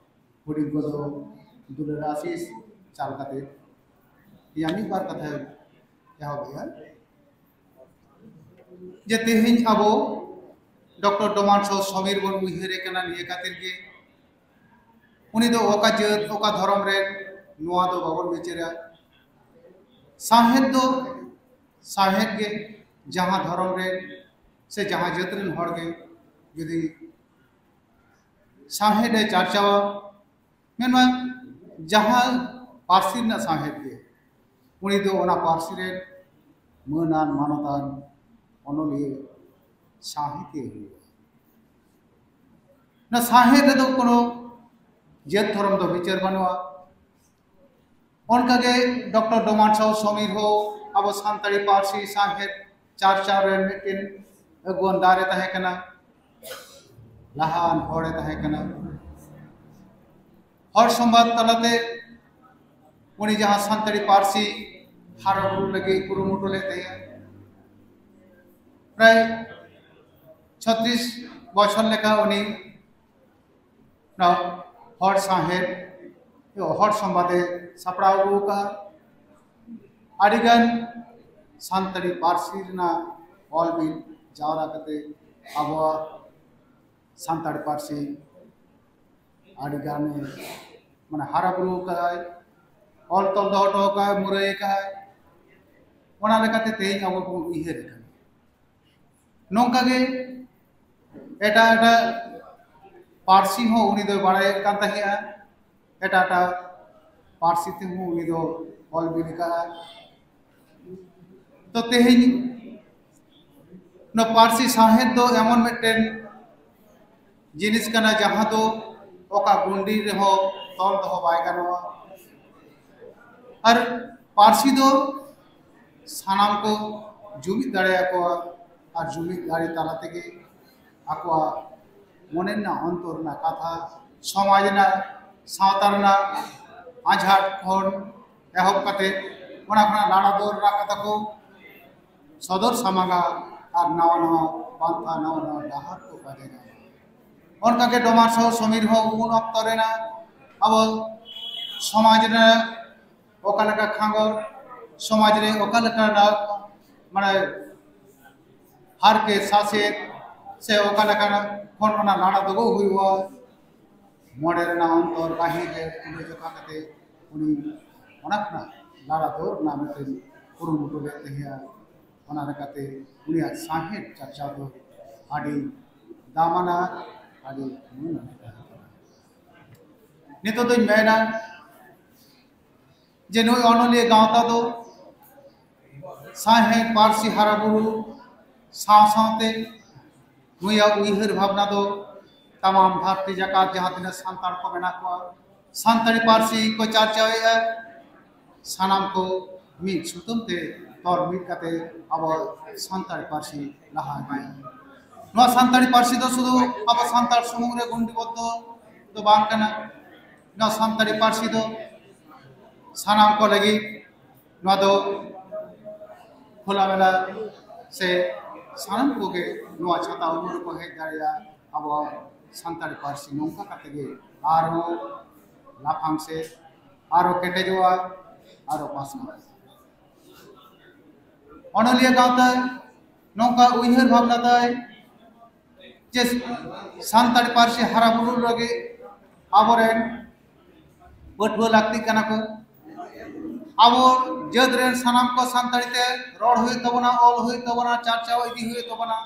ᱦᱩᱰᱤᱧ ᱠᱚᱫᱚ ᱫᱩᱞᱟᱹᱲ ᱟᱥᱤᱥ ᱪᱟᱞ ᱠᱟᱛᱮ ᱤᱧᱟᱹᱜ ᱢᱤᱫ ᱵᱟᱨ ᱠᱟᱛᱷᱟ ᱮᱦᱚᱵᱮᱜᱼᱟ᱾ ᱡᱮ ᱛᱮᱦᱮᱧ ᱟᱵᱚ ᱰᱚᱠᱴᱚᱨ ᱰᱚᱢᱟᱱ ᱥᱟᱦᱩ ᱥᱚᱢᱤᱨ ᱵᱚᱱ ᱩᱭᱦᱟᱹᱨᱮ ᱠᱟᱱᱟ, ᱱᱤᱭᱟᱹ ᱠᱷᱟᱹᱛᱤᱨ ᱜᱮ ᱩᱱᱤ ᱫᱚ ᱚᱠᱟ ᱡᱟᱹᱛ, ᱚᱠᱟ ᱫᱷᱚᱨᱚᱢ ᱨᱮᱱ, ᱱᱚᱣᱟ ᱫᱚ ᱵᱟᱵᱚᱱ ᱵᱤᱪᱟᱹᱨᱟ᱾ ᱥᱟᱶᱦᱮᱫ ᱫᱚ ᱥᱟᱶᱦᱮᱫ ᱜᱮ, ᱡᱟᱦᱟᱸ ᱫᱷᱚᱨᱚᱢ ᱨᱮᱱ ᱥᱮ ᱡᱟᱦᱟᱸ ᱡᱟᱹᱛ ᱨᱮᱱ ᱦᱚᱲ ᱜᱮ ᱡᱩᱫᱤ ᱥᱟᱶᱦᱮᱫ ᱮ ᱪᱟᱨᱪᱟᱣᱟ᱾ ᱢᱮᱱᱢᱟ ᱡᱟᱦᱟᱸ ᱯᱟᱹᱨᱥᱤ ᱨᱮᱱᱟᱜ ᱥᱟᱶᱦᱮᱫ ᱜᱮ, ᱩᱱᱤ ᱫᱚ ᱚᱱᱟ ᱯᱟᱹᱨᱥᱤ ᱨᱮ ᱢᱟᱹᱱᱟᱱ ᱢᱟᱱᱚᱛᱟᱱ ᱚᱱᱚᱞᱤᱭᱟᱹ ᱥᱟᱶᱦᱮᱫᱤᱭᱟᱹ ᱦᱩᱭᱩᱜᱼᱟ᱾ ᱚᱱᱟ ᱥᱟᱶᱦᱮᱫ ᱨᱮᱫᱚ ᱠᱳᱱᱳ ᱡᱟᱹᱛ ᱫᱷᱚᱨᱚᱢ ᱫᱚ ᱵᱤᱪᱟᱹᱨ ᱵᱟᱹᱱᱩᱜᱼᱟ᱾ ᱚᱱᱠᱟᱜᱮ ᱰᱚᱠᱴᱚᱨ ᱰᱚᱢᱟᱱ ᱥᱟᱦᱩ ᱥᱚᱢᱤᱨ ᱦᱚᱸ ᱟᱵᱚ ᱥᱟᱱᱛᱟᱲᱤ ᱯᱟᱹᱨᱥᱤ ᱥᱟᱶᱦᱮᱫ ᱪᱟᱨᱪᱟᱣ ᱨᱮ ᱢᱤᱫᱴᱮᱱ ᱟᱹᱜᱩᱣᱟᱱ ᱫᱟᱨᱮ ᱛᱟᱦᱮᱸ ᱠᱟᱱᱟ, ᱞᱟᱦᱟᱣᱟᱱ ᱦᱚᱲᱮ ᱛᱟᱦᱮᱸ ᱠᱟᱱᱟ᱾ ᱦᱚᱲ ᱥᱚᱢᱵᱟᱫ ᱛᱟᱞᱟᱛᱮ ᱩᱱᱤ ᱡᱟᱦᱟᱸ ᱥᱟᱱᱛᱟᱲᱤ ᱯᱟᱹᱨᱥᱤ ᱦᱟᱨᱟ ᱵᱩᱨᱩ ᱞᱟᱹᱜᱤᱫ ᱠᱩᱨᱩᱢᱩᱴᱩ ᱞᱮᱫ ᱛᱟᱦᱮᱸᱫ, ᱯᱨᱟᱭ ᱪᱷᱚᱛᱨᱤᱥ ᱵᱚᱪᱷᱚᱨ ᱞᱮᱠᱟ ᱩᱱᱤ ᱱᱚᱣᱟ ᱦᱚᱲ ᱥᱟᱶᱦᱮᱫ, ᱦᱚᱲ ᱥᱚᱢᱵᱟᱫ ᱮ ᱥᱟᱯᱲᱟᱣ ᱟᱹᱜᱩ ᱟᱠᱟᱫᱼᱟ᱾ ᱟᱹᱰᱤᱜᱟᱱ ᱥᱟᱱᱛᱟᱲᱤ ᱯᱟᱹᱨᱥᱤ ᱨᱮᱱᱟᱜ ᱚᱞ ᱵᱤᱞ ᱡᱟᱣᱨᱟ ᱠᱟᱛᱮ ᱟᱵᱚᱣᱟᱜ ᱥᱟᱱᱛᱟᱲ ᱯᱟᱹᱨᱥᱤ ᱟᱹᱰᱤᱜᱟᱱ ᱢᱟᱱᱮ ᱦᱟᱨᱟ ᱵᱩᱨᱩ ᱟᱠᱟᱫᱟᱭ, ᱚᱞ ᱛᱚᱞ ᱫᱚᱦᱚ ᱦᱚᱴᱚ ᱟᱠᱟᱫᱟᱭ, ᱢᱩᱨᱟᱹᱭ ᱟᱠᱟᱫᱟᱭ᱾ ᱚᱱᱟ ᱞᱮᱠᱟᱛᱮ ᱛᱮᱦᱮᱧ ᱟᱵᱚ ᱵᱚᱱ ᱩᱭᱦᱟᱹᱨ ᱠᱟᱱᱟ᱾ ᱱᱚᱝᱠᱟ ᱜᱮ ᱮᱴᱟᱜ ᱮᱴᱟᱜ ᱯᱟᱹᱨᱥᱤ ᱦᱚᱸ ᱩᱱᱤ ᱫᱚᱭ ᱵᱟᱲᱟᱭᱮᱫ ᱠᱟᱱ ᱛᱟᱦᱮᱸᱫᱼᱟ, ᱮᱴᱟᱜ ᱮᱴᱟᱜ ᱯᱟᱹᱨᱥᱤ ᱛᱮᱦᱚᱸ ᱩᱱᱤ ᱫᱚ ᱚᱞ ᱵᱤᱞ ᱟᱠᱟᱫᱼᱟ᱾ ᱛᱚ ᱛᱮᱦᱮᱧ ᱱᱚᱣᱟ ᱯᱟᱹᱨᱥᱤ ᱥᱟᱶᱦᱮᱫ ᱫᱚ ᱮᱢᱚᱱ ᱢᱤᱫᱴᱮᱱ ᱡᱤᱱᱤᱥ ᱠᱟᱱᱟ ᱡᱟᱦᱟᱸ ᱫᱚ ᱚᱠᱟ ᱜᱩᱱᱰᱤ ᱨᱮᱦᱚᱸ ᱛᱚᱞ ᱫᱚᱦᱚ ᱵᱟᱭ ᱜᱟᱱᱚᱜᱼᱟ᱾ ᱟᱨ ᱯᱟᱹᱨᱥᱤ ᱫᱚ ᱥᱟᱱᱟᱢ ᱠᱚ ᱡᱩᱢᱤᱫ ᱫᱟᱲᱮᱭᱟᱠᱚᱣᱟ ᱟᱨ ᱡᱩᱢᱤᱫ ᱫᱟᱲᱮ ᱛᱟᱞᱟ ᱛᱮᱜᱮ ᱟᱠᱚᱣᱟᱜ ᱢᱚᱱᱮ ᱨᱮᱱᱟᱜ ᱚᱱᱛᱚᱨ ᱨᱮᱱᱟᱜ ᱠᱟᱛᱷᱟ, ᱥᱚᱢᱟᱡᱽ ᱨᱮᱱᱟᱜ, ᱥᱟᱶᱛᱟ ᱨᱮᱱᱟᱜ ᱟᱸᱡᱷᱟᱴ ᱠᱷᱚᱱ ᱮᱦᱚᱵ ᱠᱟᱛᱮ ᱚᱱᱟ ᱠᱷᱚᱱᱟᱜ ᱞᱟᱲᱟ ᱫᱚᱨ ᱨᱮᱱᱟᱜ ᱠᱟᱛᱷᱟ ᱠᱚ ᱥᱚᱫᱚᱨ ᱥᱟᱢᱟᱝᱟ ᱟᱨ ᱱᱟᱣᱟ ᱱᱟᱣᱟ ᱯᱟᱱᱛᱷᱟ, ᱱᱟᱣᱟ ᱱᱟᱣᱟ ᱰᱟᱦᱟᱨ ᱠᱚ ᱯᱟᱸᱡᱟᱭᱟ᱾ ᱚᱱᱠᱟᱜᱮ ᱰᱚᱢᱟᱨ ᱥᱟᱦᱩ ᱥᱚᱢᱤᱨ ᱦᱚᱸ ᱩᱱ ᱚᱠᱛᱚ ᱨᱮᱱᱟᱜ ᱟᱵᱚ ᱥᱚᱢᱟᱡᱽ ᱨᱮᱱᱟᱜ ᱚᱠᱟ ᱞᱮᱠᱟ ᱠᱷᱟᱸᱜᱚᱨ, ᱥᱚᱢᱟᱡᱽ ᱨᱮ ᱚᱠᱟ ᱞᱮᱠᱟᱱᱟᱜ ᱢᱟᱱᱮ ᱦᱟᱨᱠᱮᱛ ᱥᱟᱥᱮᱛ ᱥᱮ ᱚᱠᱟ ᱞᱮᱠᱟᱱᱟᱜ ᱠᱷᱚᱱ ᱚᱱᱟ ᱞᱟᱲᱟ ᱫᱚᱜᱚ ᱦᱩᱭᱩᱜᱼᱟ, ᱢᱚᱱᱮ ᱨᱮᱱᱟᱜ ᱚᱱᱛᱚᱨ ᱜᱟᱹᱦᱤᱨ ᱨᱮ ᱛᱩᱞᱟᱹ ᱡᱚᱠᱷᱟ ᱠᱟᱛᱮ ᱩᱱᱤ ᱚᱱᱟ ᱠᱷᱚᱱᱟᱜ ᱞᱟᱲᱟ ᱫᱚ ᱨᱮᱱᱟᱜ ᱢᱤᱫᱴᱮᱱ ᱠᱩᱨᱩᱢᱩᱴᱩ ᱞᱮᱫ ᱛᱟᱦᱮᱸᱜᱼᱟ᱾ ᱚᱱᱟ ᱞᱮᱠᱟᱛᱮ ᱩᱱᱤᱭᱟᱜ ᱥᱟᱶᱦᱮᱫ ᱪᱟᱨᱪᱟᱣ ᱫᱚ ᱟᱹᱰᱤ ᱫᱟᱢᱟᱱᱟ, ᱟᱹᱰᱤ ᱱᱤᱛᱚᱜ ᱫᱚᱧ ᱢᱮᱱᱟ ᱡᱮ ᱱᱩᱭ ᱚᱱᱚᱞᱤᱭᱟᱹ ᱜᱟᱶᱛᱟ ᱫᱚ ᱥᱟᱶᱦᱮᱫ ᱯᱟᱹᱨᱥᱤ ᱦᱟᱨᱟᱵᱩᱨᱩ ᱥᱟᱶ ᱥᱟᱶᱛᱮ ᱱᱩᱭᱟᱜ ᱩᱭᱦᱟᱹᱨ ᱵᱷᱟᱵᱽᱱᱟ ᱫᱚ ᱛᱟᱢᱟᱢ ᱫᱷᱟᱹᱨᱛᱤ ᱡᱟᱠᱟᱛ ᱡᱟᱦᱟᱸ ᱛᱤᱱᱟᱹᱜ ᱥᱟᱱᱛᱟᱲ ᱠᱚ ᱢᱮᱱᱟᱜ ᱠᱚᱣᱟ, ᱥᱟᱱᱛᱟᱲᱤ ᱯᱟᱹᱨᱥᱤ ᱠᱚ ᱪᱟᱨᱪᱟᱣᱮᱫᱼᱟ, ᱥᱟᱱᱟᱢ ᱠᱚ ᱢᱤᱫ ᱥᱩᱛᱟᱹᱢ ᱛᱮ ᱛᱚᱞ ᱢᱤᱫ ᱠᱟᱛᱮ ᱟᱵᱚ ᱥᱟᱱᱛᱟᱲᱤ ᱯᱟᱹᱨᱥᱤ ᱞᱟᱦᱟ ᱤᱫᱤᱭᱟ᱾ ᱱᱚᱣᱟ ᱥᱟᱱᱛᱟᱲᱤ ᱯᱟᱹᱨᱥᱤ ᱫᱚ ᱥᱩᱫᱷᱩ ᱟᱵᱚ ᱥᱟᱱᱛᱟᱲ ᱥᱩᱢᱩᱝ ᱨᱮ ᱜᱚᱱᱰᱤᱵᱚᱫᱽᱫᱷᱚ ᱫᱚ ᱵᱟᱝ ᱠᱟᱱᱟ᱾ ᱱᱚᱣᱟ ᱥᱟᱱᱛᱟᱲᱤ ᱯᱟᱹᱨᱥᱤ ᱫᱚ ᱥᱟᱱᱟᱢ ᱠᱚ ᱞᱟᱹᱜᱤᱫ ᱱᱚᱣᱟ ᱫᱚ ᱠᱷᱳᱞᱟᱢᱮᱞᱟ ᱥᱮ ᱥᱟᱱᱟᱢ ᱠᱚᱜᱮ ᱱᱚᱣᱟ ᱪᱷᱟᱛᱟ ᱩᱢᱩᱞ ᱨᱮᱠᱚ ᱦᱮᱡ ᱫᱟᱲᱮᱭᱟᱜᱼᱟ᱾ ᱟᱵᱚ ᱥᱟᱱᱛᱟᱲᱤ ᱯᱟᱹᱨᱥᱤ ᱱᱚᱝᱠᱟ ᱠᱟᱛᱮ ᱜᱮ ᱟᱨᱦᱚᱸ ᱞᱟᱯᱷᱟᱝ ᱥᱮ ᱟᱨᱦᱚᱸ ᱠᱮᱴᱮᱡᱚᱜᱼᱟ, ᱟᱨᱦᱚᱸ ᱯᱟᱥᱱᱟᱜᱼᱟ᱾ ᱚᱱᱚᱞᱤᱭᱟᱹ ᱜᱟᱶᱛᱟ ᱱᱚᱝᱠᱟ ᱩᱭᱦᱟᱹᱨ ᱵᱷᱟᱵᱽᱱᱟ ᱛᱟᱭ ᱡᱮ ᱥᱟᱱᱛᱟᱲᱤ ᱯᱟᱹᱨᱥᱤ ᱦᱟᱨᱟ ᱵᱩᱨᱩ ᱞᱟᱹᱜᱤᱫ ᱟᱵᱚᱨᱮᱱ ᱯᱟᱹᱴᱷᱩᱣᱟᱹ ᱞᱟᱹᱠᱛᱤᱜ ᱠᱟᱱᱟ ᱠᱚ᱾ ᱟᱵᱚ ᱡᱟᱹᱛ ᱨᱮᱱ ᱥᱟᱱᱟᱢ ᱠᱚ ᱥᱟᱱᱛᱟᱲᱤ ᱛᱮ ᱨᱚᱲ ᱦᱩᱭᱩᱜ ᱛᱟᱵᱚᱱᱟ, ᱚᱞ ᱦᱩᱭᱩᱜ ᱛᱟᱵᱚᱱᱟ, ᱪᱟᱨᱪᱟᱣ ᱤᱫᱤ ᱦᱩᱭᱩᱜ ᱛᱟᱵᱚᱱᱟ,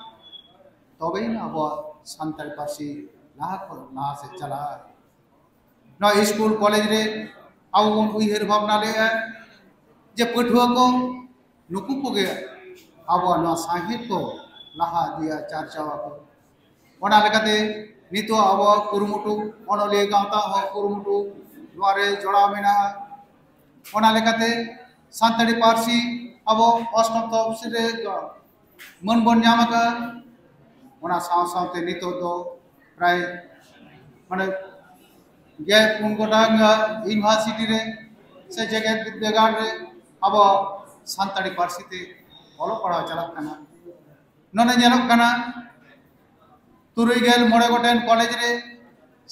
ᱛᱚᱵᱮᱭᱮᱱᱟ ᱟᱵᱚᱣᱟᱜ ᱥᱟᱱᱛᱟᱲᱤ ᱯᱟᱹᱨᱥᱤ ᱞᱟᱦᱟ ᱠᱷᱚᱱ ᱞᱟᱦᱟ ᱥᱮᱫ ᱪᱟᱞᱟᱜᱼᱟ᱾ ᱱᱚᱣᱟ ᱥᱠᱩᱞ ᱠᱚᱞᱮᱡᱽ ᱨᱮ ᱟᱵᱚ ᱵᱚᱱ ᱩᱭᱦᱟᱹᱨ ᱵᱷᱟᱵᱽᱱᱟ ᱞᱮᱫᱼᱟ ᱡᱮ ᱯᱟᱹᱴᱷᱩᱣᱟᱹ ᱠᱚ ᱱᱩᱠᱩ ᱠᱚᱜᱮ ᱟᱵᱚᱣᱟᱜ ᱱᱚᱣᱟ ᱥᱟᱶᱦᱮᱫ ᱠᱚ ᱞᱟᱦᱟ ᱤᱫᱤᱭᱟ, ᱪᱟᱨᱪᱟᱣ ᱟᱠᱚ᱾ ᱚᱱᱟ ᱞᱮᱠᱟᱛᱮ ᱱᱤᱛᱚᱜ ᱟᱵᱚᱣᱟᱜ ᱠᱩᱨᱩᱢᱩᱴᱩ, ᱚᱱᱚᱞᱤᱭᱟᱹ ᱜᱟᱶᱛᱟ ᱦᱚᱸ ᱠᱩᱨᱩᱢᱩᱴᱩ ᱱᱚᱣᱟ ᱨᱮ ᱡᱚᱲᱟᱣ ᱢᱮᱱᱟᱜᱼᱟ᱾ ᱚᱱᱟ ᱞᱮᱠᱟᱛᱮ ᱥᱟᱱᱛᱟᱲᱤ ᱯᱟᱹᱨᱥᱤ ᱟᱵᱚ ᱚᱥᱴᱚᱢ ᱛᱚᱯᱥᱤᱞ ᱨᱮ ᱢᱟᱹᱱ ᱵᱚᱱ ᱧᱟᱢ ᱟᱠᱟᱫᱼᱟ᱾ ᱚᱱᱟ ᱥᱟᱶ ᱥᱟᱶᱛᱮ ᱱᱤᱛᱚᱜ ᱫᱚ ᱯᱨᱟᱭ ᱢᱟᱱᱮ ᱜᱮᱞ ᱯᱩᱱ ᱜᱚᱴᱟᱝ ᱤᱭᱩᱱᱤᱵᱷᱟᱨᱥᱤᱴᱤ ᱨᱮ ᱥᱮ ᱡᱮᱜᱮᱛ ᱵᱤᱨᱫᱟᱹᱜᱟᱲ ᱨᱮ ᱟᱵᱚ ᱥᱟᱱᱛᱟᱲᱤ ᱯᱟᱹᱨᱥᱤ ᱛᱮ ᱚᱞᱚᱜ ᱯᱟᱲᱦᱟᱣ ᱪᱟᱞᱟᱜ ᱠᱟᱱᱟ᱾ ᱱᱚᱰᱮ ᱧᱮᱞᱚᱜ ᱠᱟᱱᱟ ᱛᱩᱨᱩᱭ ᱜᱮᱞ ᱢᱚᱬᱮ ᱜᱚᱴᱮᱱ ᱠᱚᱞᱮᱡᱽ ᱨᱮ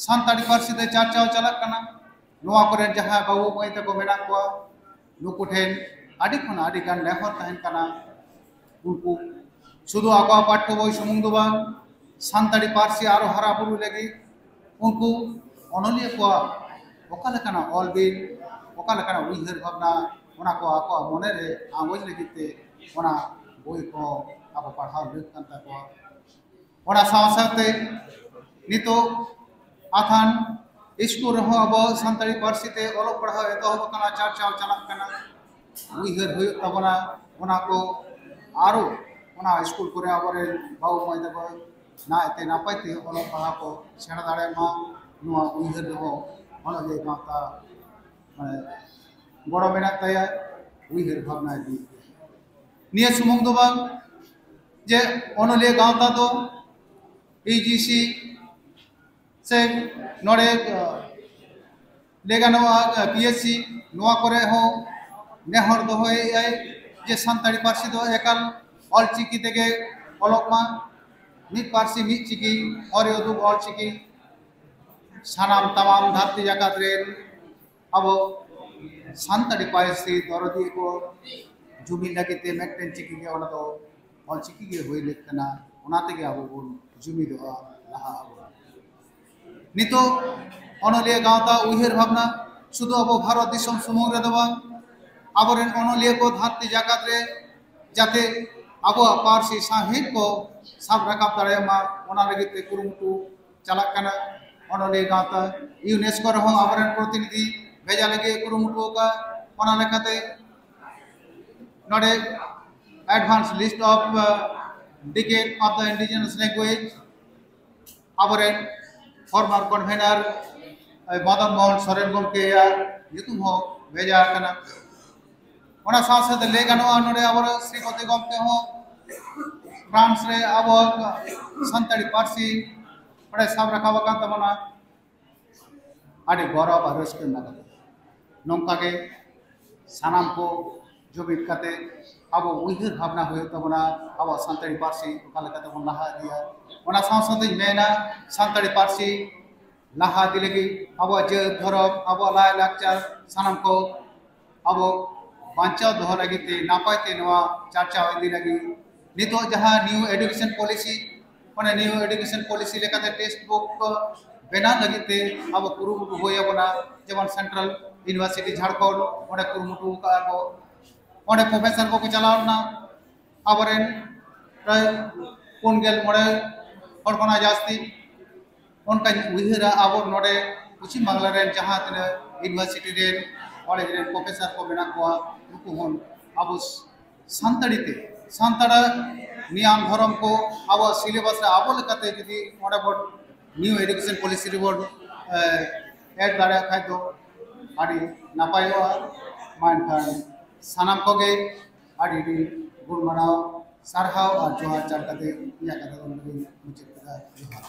ᱥᱟᱱᱛᱟᱲᱤ ᱯᱟᱹᱨᱥᱤ ᱛᱮ ᱪᱟᱨᱪᱟᱣ ᱪᱟᱞᱟᱜ ᱠᱟᱱᱟ᱾ ᱱᱚᱣᱟ ᱠᱚᱨᱮᱱ ᱡᱟᱦᱟᱸᱭ ᱵᱟᱹᱵᱩ ᱢᱟᱹᱭ ᱛᱟᱠᱚ ᱢᱮᱱᱟᱜ ᱠᱚᱣᱟ, ᱱᱩᱠᱩ ᱴᱷᱮᱱ ᱟᱹᱰᱤ ᱠᱷᱚᱱ ᱟᱹᱰᱤ ᱜᱟᱱ ᱱᱮᱦᱚᱨ ᱛᱟᱦᱮᱱ ᱠᱟᱱᱟ, ᱩᱱᱠᱩ ᱥᱩᱫᱷᱩ ᱟᱠᱚᱣᱟᱜ ᱯᱟᱴᱷᱭᱚ ᱵᱳᱭ ᱥᱩᱢᱩᱝ ᱫᱚ ᱵᱟᱝ, ᱥᱟᱱᱛᱟᱲᱤ ᱯᱟᱹᱨᱥᱤ ᱟᱨᱚ ᱦᱟᱨᱟ ᱵᱩᱨᱩ ᱞᱟᱹᱜᱤᱫ ᱩᱱᱠᱩ ᱚᱱᱚᱞᱤᱭᱟᱹ ᱠᱚᱣᱟᱜ ᱚᱠᱟ ᱞᱮᱠᱟᱱᱟᱜ ᱚᱞ ᱵᱤᱞ, ᱚᱠᱟ ᱞᱮᱠᱟᱱᱟᱜ ᱩᱭᱦᱟᱹᱨ ᱵᱷᱟᱵᱽᱱᱟ, ᱚᱱᱟ ᱠᱚ ᱟᱠᱚᱣᱟᱜ ᱢᱚᱱᱮ ᱨᱮ ᱟᱸᱜᱚᱪ ᱞᱟᱹᱜᱤᱫ ᱛᱮ ᱚᱱᱟ ᱵᱳᱭ ᱠᱚ ᱟᱵᱚ ᱯᱟᱲᱦᱟᱣ ᱞᱟᱹᱠ ᱠᱟᱱ ᱛᱟᱠᱚᱣᱟ᱾ ᱚᱱᱟ ᱥᱟᱶ ᱥᱟᱶᱛᱮ ᱱᱤᱛᱚᱜ ᱟᱛᱷᱟᱱ ᱥᱠᱩᱞ ᱨᱮᱦᱚᱸ ᱟᱵᱚ ᱥᱟᱱᱛᱟᱲᱤ ᱯᱟᱹᱨᱥᱤ ᱛᱮ ᱚᱞᱚᱜ ᱯᱟᱲᱦᱟᱣ ᱮᱛᱚᱦᱚᱵ ᱟᱠᱟᱱᱟ, ᱪᱟᱨᱪᱟᱣ ᱪᱟᱞᱟᱜ ᱠᱟᱱᱟ᱾ ᱩᱭᱦᱟᱹᱨ ᱦᱩᱭᱩᱜ ᱛᱟᱵᱚᱱᱟ ᱚᱱᱟ ᱠᱚ ᱟᱨᱚ ᱚᱱᱟ ᱥᱠᱩᱞ ᱠᱚᱨᱮ ᱟᱵᱚᱨᱮᱱ ᱵᱟᱹᱵᱩ ᱢᱟᱹᱭ ᱛᱟᱠᱚ ᱱᱟᱭᱛᱮ ᱱᱟᱯᱟᱭ ᱛᱮ ᱚᱞᱚᱜ ᱯᱟᱲᱦᱟᱣ ᱠᱚ ᱥᱮᱬᱟ ᱫᱟᱲᱮᱭᱟᱜ ᱢᱟ, ᱱᱚᱣᱟ ᱩᱭᱦᱟᱹᱨ ᱨᱮᱦᱚᱸ ᱚᱱᱚᱞᱤᱭᱟᱹ ᱜᱟᱶᱛᱟ ᱢᱟᱱᱮ ᱜᱚᱲᱚ ᱢᱮᱱᱟᱜ ᱛᱟᱭᱟ, ᱩᱭᱦᱟᱹᱨ ᱵᱷᱟᱵᱽᱱᱟ ᱤᱫᱤ᱾ ᱱᱤᱭᱟᱹ ᱥᱩᱢᱩᱝ ᱫᱚ ᱵᱟᱝ ᱡᱮ ᱚᱱᱚᱞᱤᱭᱟᱹ ᱜᱟᱶᱛᱟ ᱫᱚ ᱤ ᱡᱤ ᱥᱤ ᱥᱮ ᱱᱚᱰᱮ, ᱟᱸ, ᱞᱟᱹᱭ ᱜᱟᱱᱚᱜᱼᱟ, ᱯᱤ ᱮᱭᱤᱪ ᱥᱤ, ᱱᱚᱣᱟ ᱠᱚᱨᱮ ᱦᱚᱸ ᱱᱮᱦᱚᱨ ᱫᱚᱦᱚᱭᱮᱫᱼᱟᱭ ᱡᱮ ᱥᱟᱱᱛᱟᱲᱤ ᱯᱟᱹᱨᱥᱤ ᱫᱚ ᱮᱠᱟᱞ ᱚᱞᱪᱤᱠᱤ ᱛᱮᱜᱮ ᱚᱞᱚᱜ ᱢᱟ᱾ ᱢᱤᱫ ᱯᱟᱹᱨᱥᱤ ᱢᱤᱫ ᱪᱤᱠᱤ, ᱦᱚᱨᱮ ᱩᱫᱩᱜ ᱚᱞᱪᱤᱠᱤ᱾ ᱥᱟᱱᱟᱢ ᱛᱟᱢᱟᱢ ᱫᱷᱟᱹᱨᱛᱤ ᱡᱟᱠᱟᱛ ᱨᱮᱱ ᱟᱵᱚ ᱥᱟᱱᱛᱟᱲᱤ ᱯᱟᱹᱨᱥᱤ ᱫᱚᱨᱚᱫᱤᱭᱟᱹ ᱠᱚ ᱡᱩᱢᱤᱫ ᱞᱟᱹᱜᱤᱫ ᱛᱮ ᱢᱤᱫᱴᱮᱱ ᱪᱤᱠᱤ ᱜᱮ, ᱚᱱᱟ ᱫᱚ ᱚᱞᱪᱤᱠᱤ ᱜᱮ ᱦᱩᱭ ᱞᱮᱫ ᱠᱟᱱᱟ᱾ ᱚᱱᱟ ᱛᱮᱜᱮ ᱟᱵᱚ ᱵᱚᱱ ᱡᱩᱢᱤᱫᱚᱜᱼᱟ, ᱞᱟᱦᱟᱜ ᱟᱵᱚᱱ᱾ ᱱᱤᱛᱚᱜ ᱚᱱᱚᱞᱤᱭᱟᱹ ᱜᱟᱶᱛᱟ ᱩᱭᱦᱟᱹᱨ ᱵᱷᱟᱵᱽᱱᱟ ᱥᱩᱫᱷᱩ ᱟᱵᱚ ᱵᱷᱟᱨᱚᱛ ᱫᱤᱥᱚᱢ ᱥᱩᱢᱩᱝ ᱨᱮᱫᱚ ᱵᱟᱝ, ᱟᱵᱚᱨᱮᱱ ᱚᱱᱚᱞᱤᱭᱟᱹ ᱠᱚ ᱫᱷᱟᱹᱨᱛᱤ ᱡᱟᱠᱟᱛ ᱨᱮ ᱡᱟᱛᱮ ᱟᱵᱚᱣᱟᱜ ᱯᱟᱹᱨᱥᱤ ᱥᱟᱶᱦᱮᱫ ᱠᱚ ᱥᱟᱵ ᱨᱟᱠᱟᱵ ᱫᱟᱲᱮᱭᱟᱜ ᱢᱟ, ᱚᱱᱟ ᱞᱟᱹᱜᱤᱫ ᱛᱮ ᱠᱩᱨᱩᱢᱩᱴᱩ ᱪᱟᱞᱟᱜ ᱠᱟᱱᱟ᱾ ᱚᱱᱚᱞᱤᱭᱟᱹ ᱜᱟᱶᱛᱟ ᱤᱭᱩᱱᱮᱥᱠᱳ ᱨᱮᱦᱚᱸ ᱟᱵᱚᱨᱮᱱ ᱯᱨᱚᱛᱤᱱᱤᱫᱷᱤ ᱵᱷᱮᱡᱟ ᱞᱟᱹᱜᱤᱫ ᱮ ᱠᱩᱨᱩᱢᱩᱴᱩ ᱟᱠᱟᱫ᱾ ᱚᱱᱟ ᱞᱮᱠᱟᱛᱮ ᱱᱚᱰᱮ advance list of, uh, decade of the indigenous language ᱟᱵᱚᱨᱮᱱ former convener ᱢᱚᱫᱚᱱ ᱢᱳᱦᱚᱱ ᱥᱚᱨᱮᱱ ᱜᱚᱢᱠᱮᱭᱟᱜ ᱧᱩᱛᱩᱢ ᱦᱚᱸ ᱵᱷᱮᱡᱟ ᱟᱠᱟᱱᱟ᱾ ᱚᱱᱟ ᱥᱟᱶ ᱥᱟᱶᱛᱮ ᱞᱟᱹᱭ ᱜᱟᱱᱚᱜᱼᱟ, ᱱᱚᱰᱮ ᱟᱵᱚᱨᱮᱱ ᱥᱨᱤᱢᱚᱛᱤ ᱜᱚᱢᱠᱮ ᱦᱚᱸ ᱯᱷᱨᱟᱱᱥ ᱨᱮ ᱟᱵᱚ ᱥᱟᱱᱛᱟᱲᱤ ᱯᱟᱹᱨᱥᱤ ᱚᱸᱰᱮ ᱥᱟᱵ ᱨᱟᱠᱟᱵ ᱟᱠᱟᱱ ᱛᱟᱵᱚᱱᱟ᱾ ᱟᱹᱰᱤ ᱜᱚᱨᱚᱵᱽ ᱟᱨ ᱨᱟᱹᱥᱠᱟᱹ ᱨᱮᱱᱟᱜ ᱠᱟᱛᱷᱟ᱾ ᱱᱚᱝᱠᱟ ᱜᱮ ᱥᱟᱱᱟᱢ ᱠᱚ ᱡᱩᱢᱤᱫ ᱠᱟᱛᱮ ᱟᱵᱚ ᱩᱭᱦᱟᱹᱨ ᱵᱷᱟᱵᱽᱱᱟ ᱦᱩᱭᱩᱜ ᱛᱟᱵᱚᱱᱟ, ᱟᱵᱚᱣᱟᱜ ᱥᱟᱱᱛᱟᱲᱤ ᱯᱟᱹᱨᱥᱤ ᱚᱠᱟ ᱞᱮᱠᱟ ᱛᱮᱵᱚᱱ ᱞᱟᱦᱟ ᱤᱫᱤᱭᱟ᱾ ᱚᱱᱟ ᱥᱟᱶ ᱥᱟᱶᱛᱮᱧ ᱢᱮᱱᱟ, ᱥᱟᱱᱛᱟᱲᱤ ᱯᱟᱹᱨᱥᱤ ᱞᱟᱦᱟ ᱤᱫᱤ ᱞᱟᱹᱜᱤᱫ ᱟᱵᱚᱣᱟᱜ ᱡᱟᱹᱛ ᱫᱷᱚᱨᱚᱢ, ᱟᱵᱚᱣᱟᱜ ᱞᱟᱭ ᱞᱟᱠᱪᱟᱨ ᱥᱟᱱᱟᱢ ᱠᱚ ᱟᱵᱚ ᱵᱟᱧᱪᱟᱣ ᱫᱚᱦᱚ ᱞᱟᱹᱜᱤᱫ ᱛᱮ, ᱱᱟᱯᱟᱭ ᱛᱮ ᱱᱚᱣᱟ ᱪᱟᱨᱪᱟᱣ ᱤᱫᱤ ᱞᱟᱹᱜᱤᱫ ᱱᱤᱛᱚᱜ ᱡᱟᱦᱟᱸ new education policy, ᱚᱱᱟ new education policy ᱞᱮᱠᱟᱛᱮ text book ᱠᱚ ᱵᱮᱱᱟᱣ ᱞᱟᱹᱜᱤᱫ ᱛᱮ ᱟᱵᱚ ᱠᱩᱨᱩᱢᱩᱴᱩ ᱦᱩᱭ ᱟᱵᱚᱱᱟ᱾ ᱡᱮᱢᱚᱱ Central University ᱡᱷᱟᱲᱠᱷᱚᱸᱰ, ᱚᱸᱰᱮ ᱠᱩᱨᱩᱢᱩᱴᱩ ᱟᱠᱟᱫᱼᱟ ᱠᱚ, ᱚᱸᱰᱮ professor ᱠᱚᱠᱚ ᱪᱟᱞᱟᱣ ᱞᱮᱱᱟ, ᱟᱵᱚᱨᱮᱱ ᱯᱨᱟᱭ ᱯᱩᱱ ᱜᱮᱞ ᱢᱚᱬᱮ ᱦᱚᱲ ᱠᱷᱚᱱᱟᱜ ᱡᱟᱹᱥᱛᱤ᱾ ᱚᱱᱠᱟᱧ ᱩᱭᱦᱟᱹᱨᱟ, ᱟᱵᱚ ᱱᱚᱰᱮ ᱯᱚᱪᱷᱤᱢ ᱵᱟᱝᱞᱟ ᱨᱮᱱ ᱡᱟᱦᱟᱸ ᱛᱤᱱᱟᱹᱜ university ᱨᱮᱱ, ᱠᱚᱞᱮᱡᱽ ᱨᱮᱱ professor ᱠᱚ ᱢᱮᱱᱟᱜ ᱠᱚᱣᱟ, ᱩᱱᱠᱩ ᱦᱚᱸ ᱟᱵᱚ ᱥᱟᱱᱛᱟᱲᱤ ᱛᱮ, ᱥᱟᱱᱛᱟᱲᱟᱜ ᱱᱤᱭᱟᱢ ᱫᱷᱚᱨᱚᱢ ᱠᱚ ᱟᱵᱚᱣᱟᱜ syllabus ᱨᱮ ᱟᱵᱚ ᱞᱮᱠᱟᱛᱮ ᱡᱩᱫᱤ ᱚᱸᱰᱮ ᱵᱚᱱ new education policy ᱨᱮᱵᱚᱱ, ᱮ, add ᱫᱟᱲᱮᱭᱟᱜ ᱠᱷᱟᱡ ᱫᱚ ᱟᱹᱰᱤ ᱱᱟᱯᱟᱭᱚᱜᱼᱟ᱾ ᱢᱟ ᱮᱱᱠᱷᱟᱱ ᱥᱟᱱᱟᱢ ᱠᱚᱜᱮ ᱟᱹᱰᱤ ᱟᱹᱰᱤ ᱜᱩᱱ ᱢᱟᱱᱟᱣ, ᱥᱟᱨᱦᱟᱣ ᱟᱨ ᱡᱚᱦᱟᱨ ᱪᱟᱞ ᱠᱟᱛᱮ ᱤᱧᱟᱹᱜ ᱠᱟᱛᱷᱟ ᱫᱚ ᱱᱚᱰᱮ ᱜᱤᱧ ᱢᱩᱪᱟᱹᱫ ᱠᱮᱫᱟ᱾ ᱡᱚᱦᱟᱨ᱾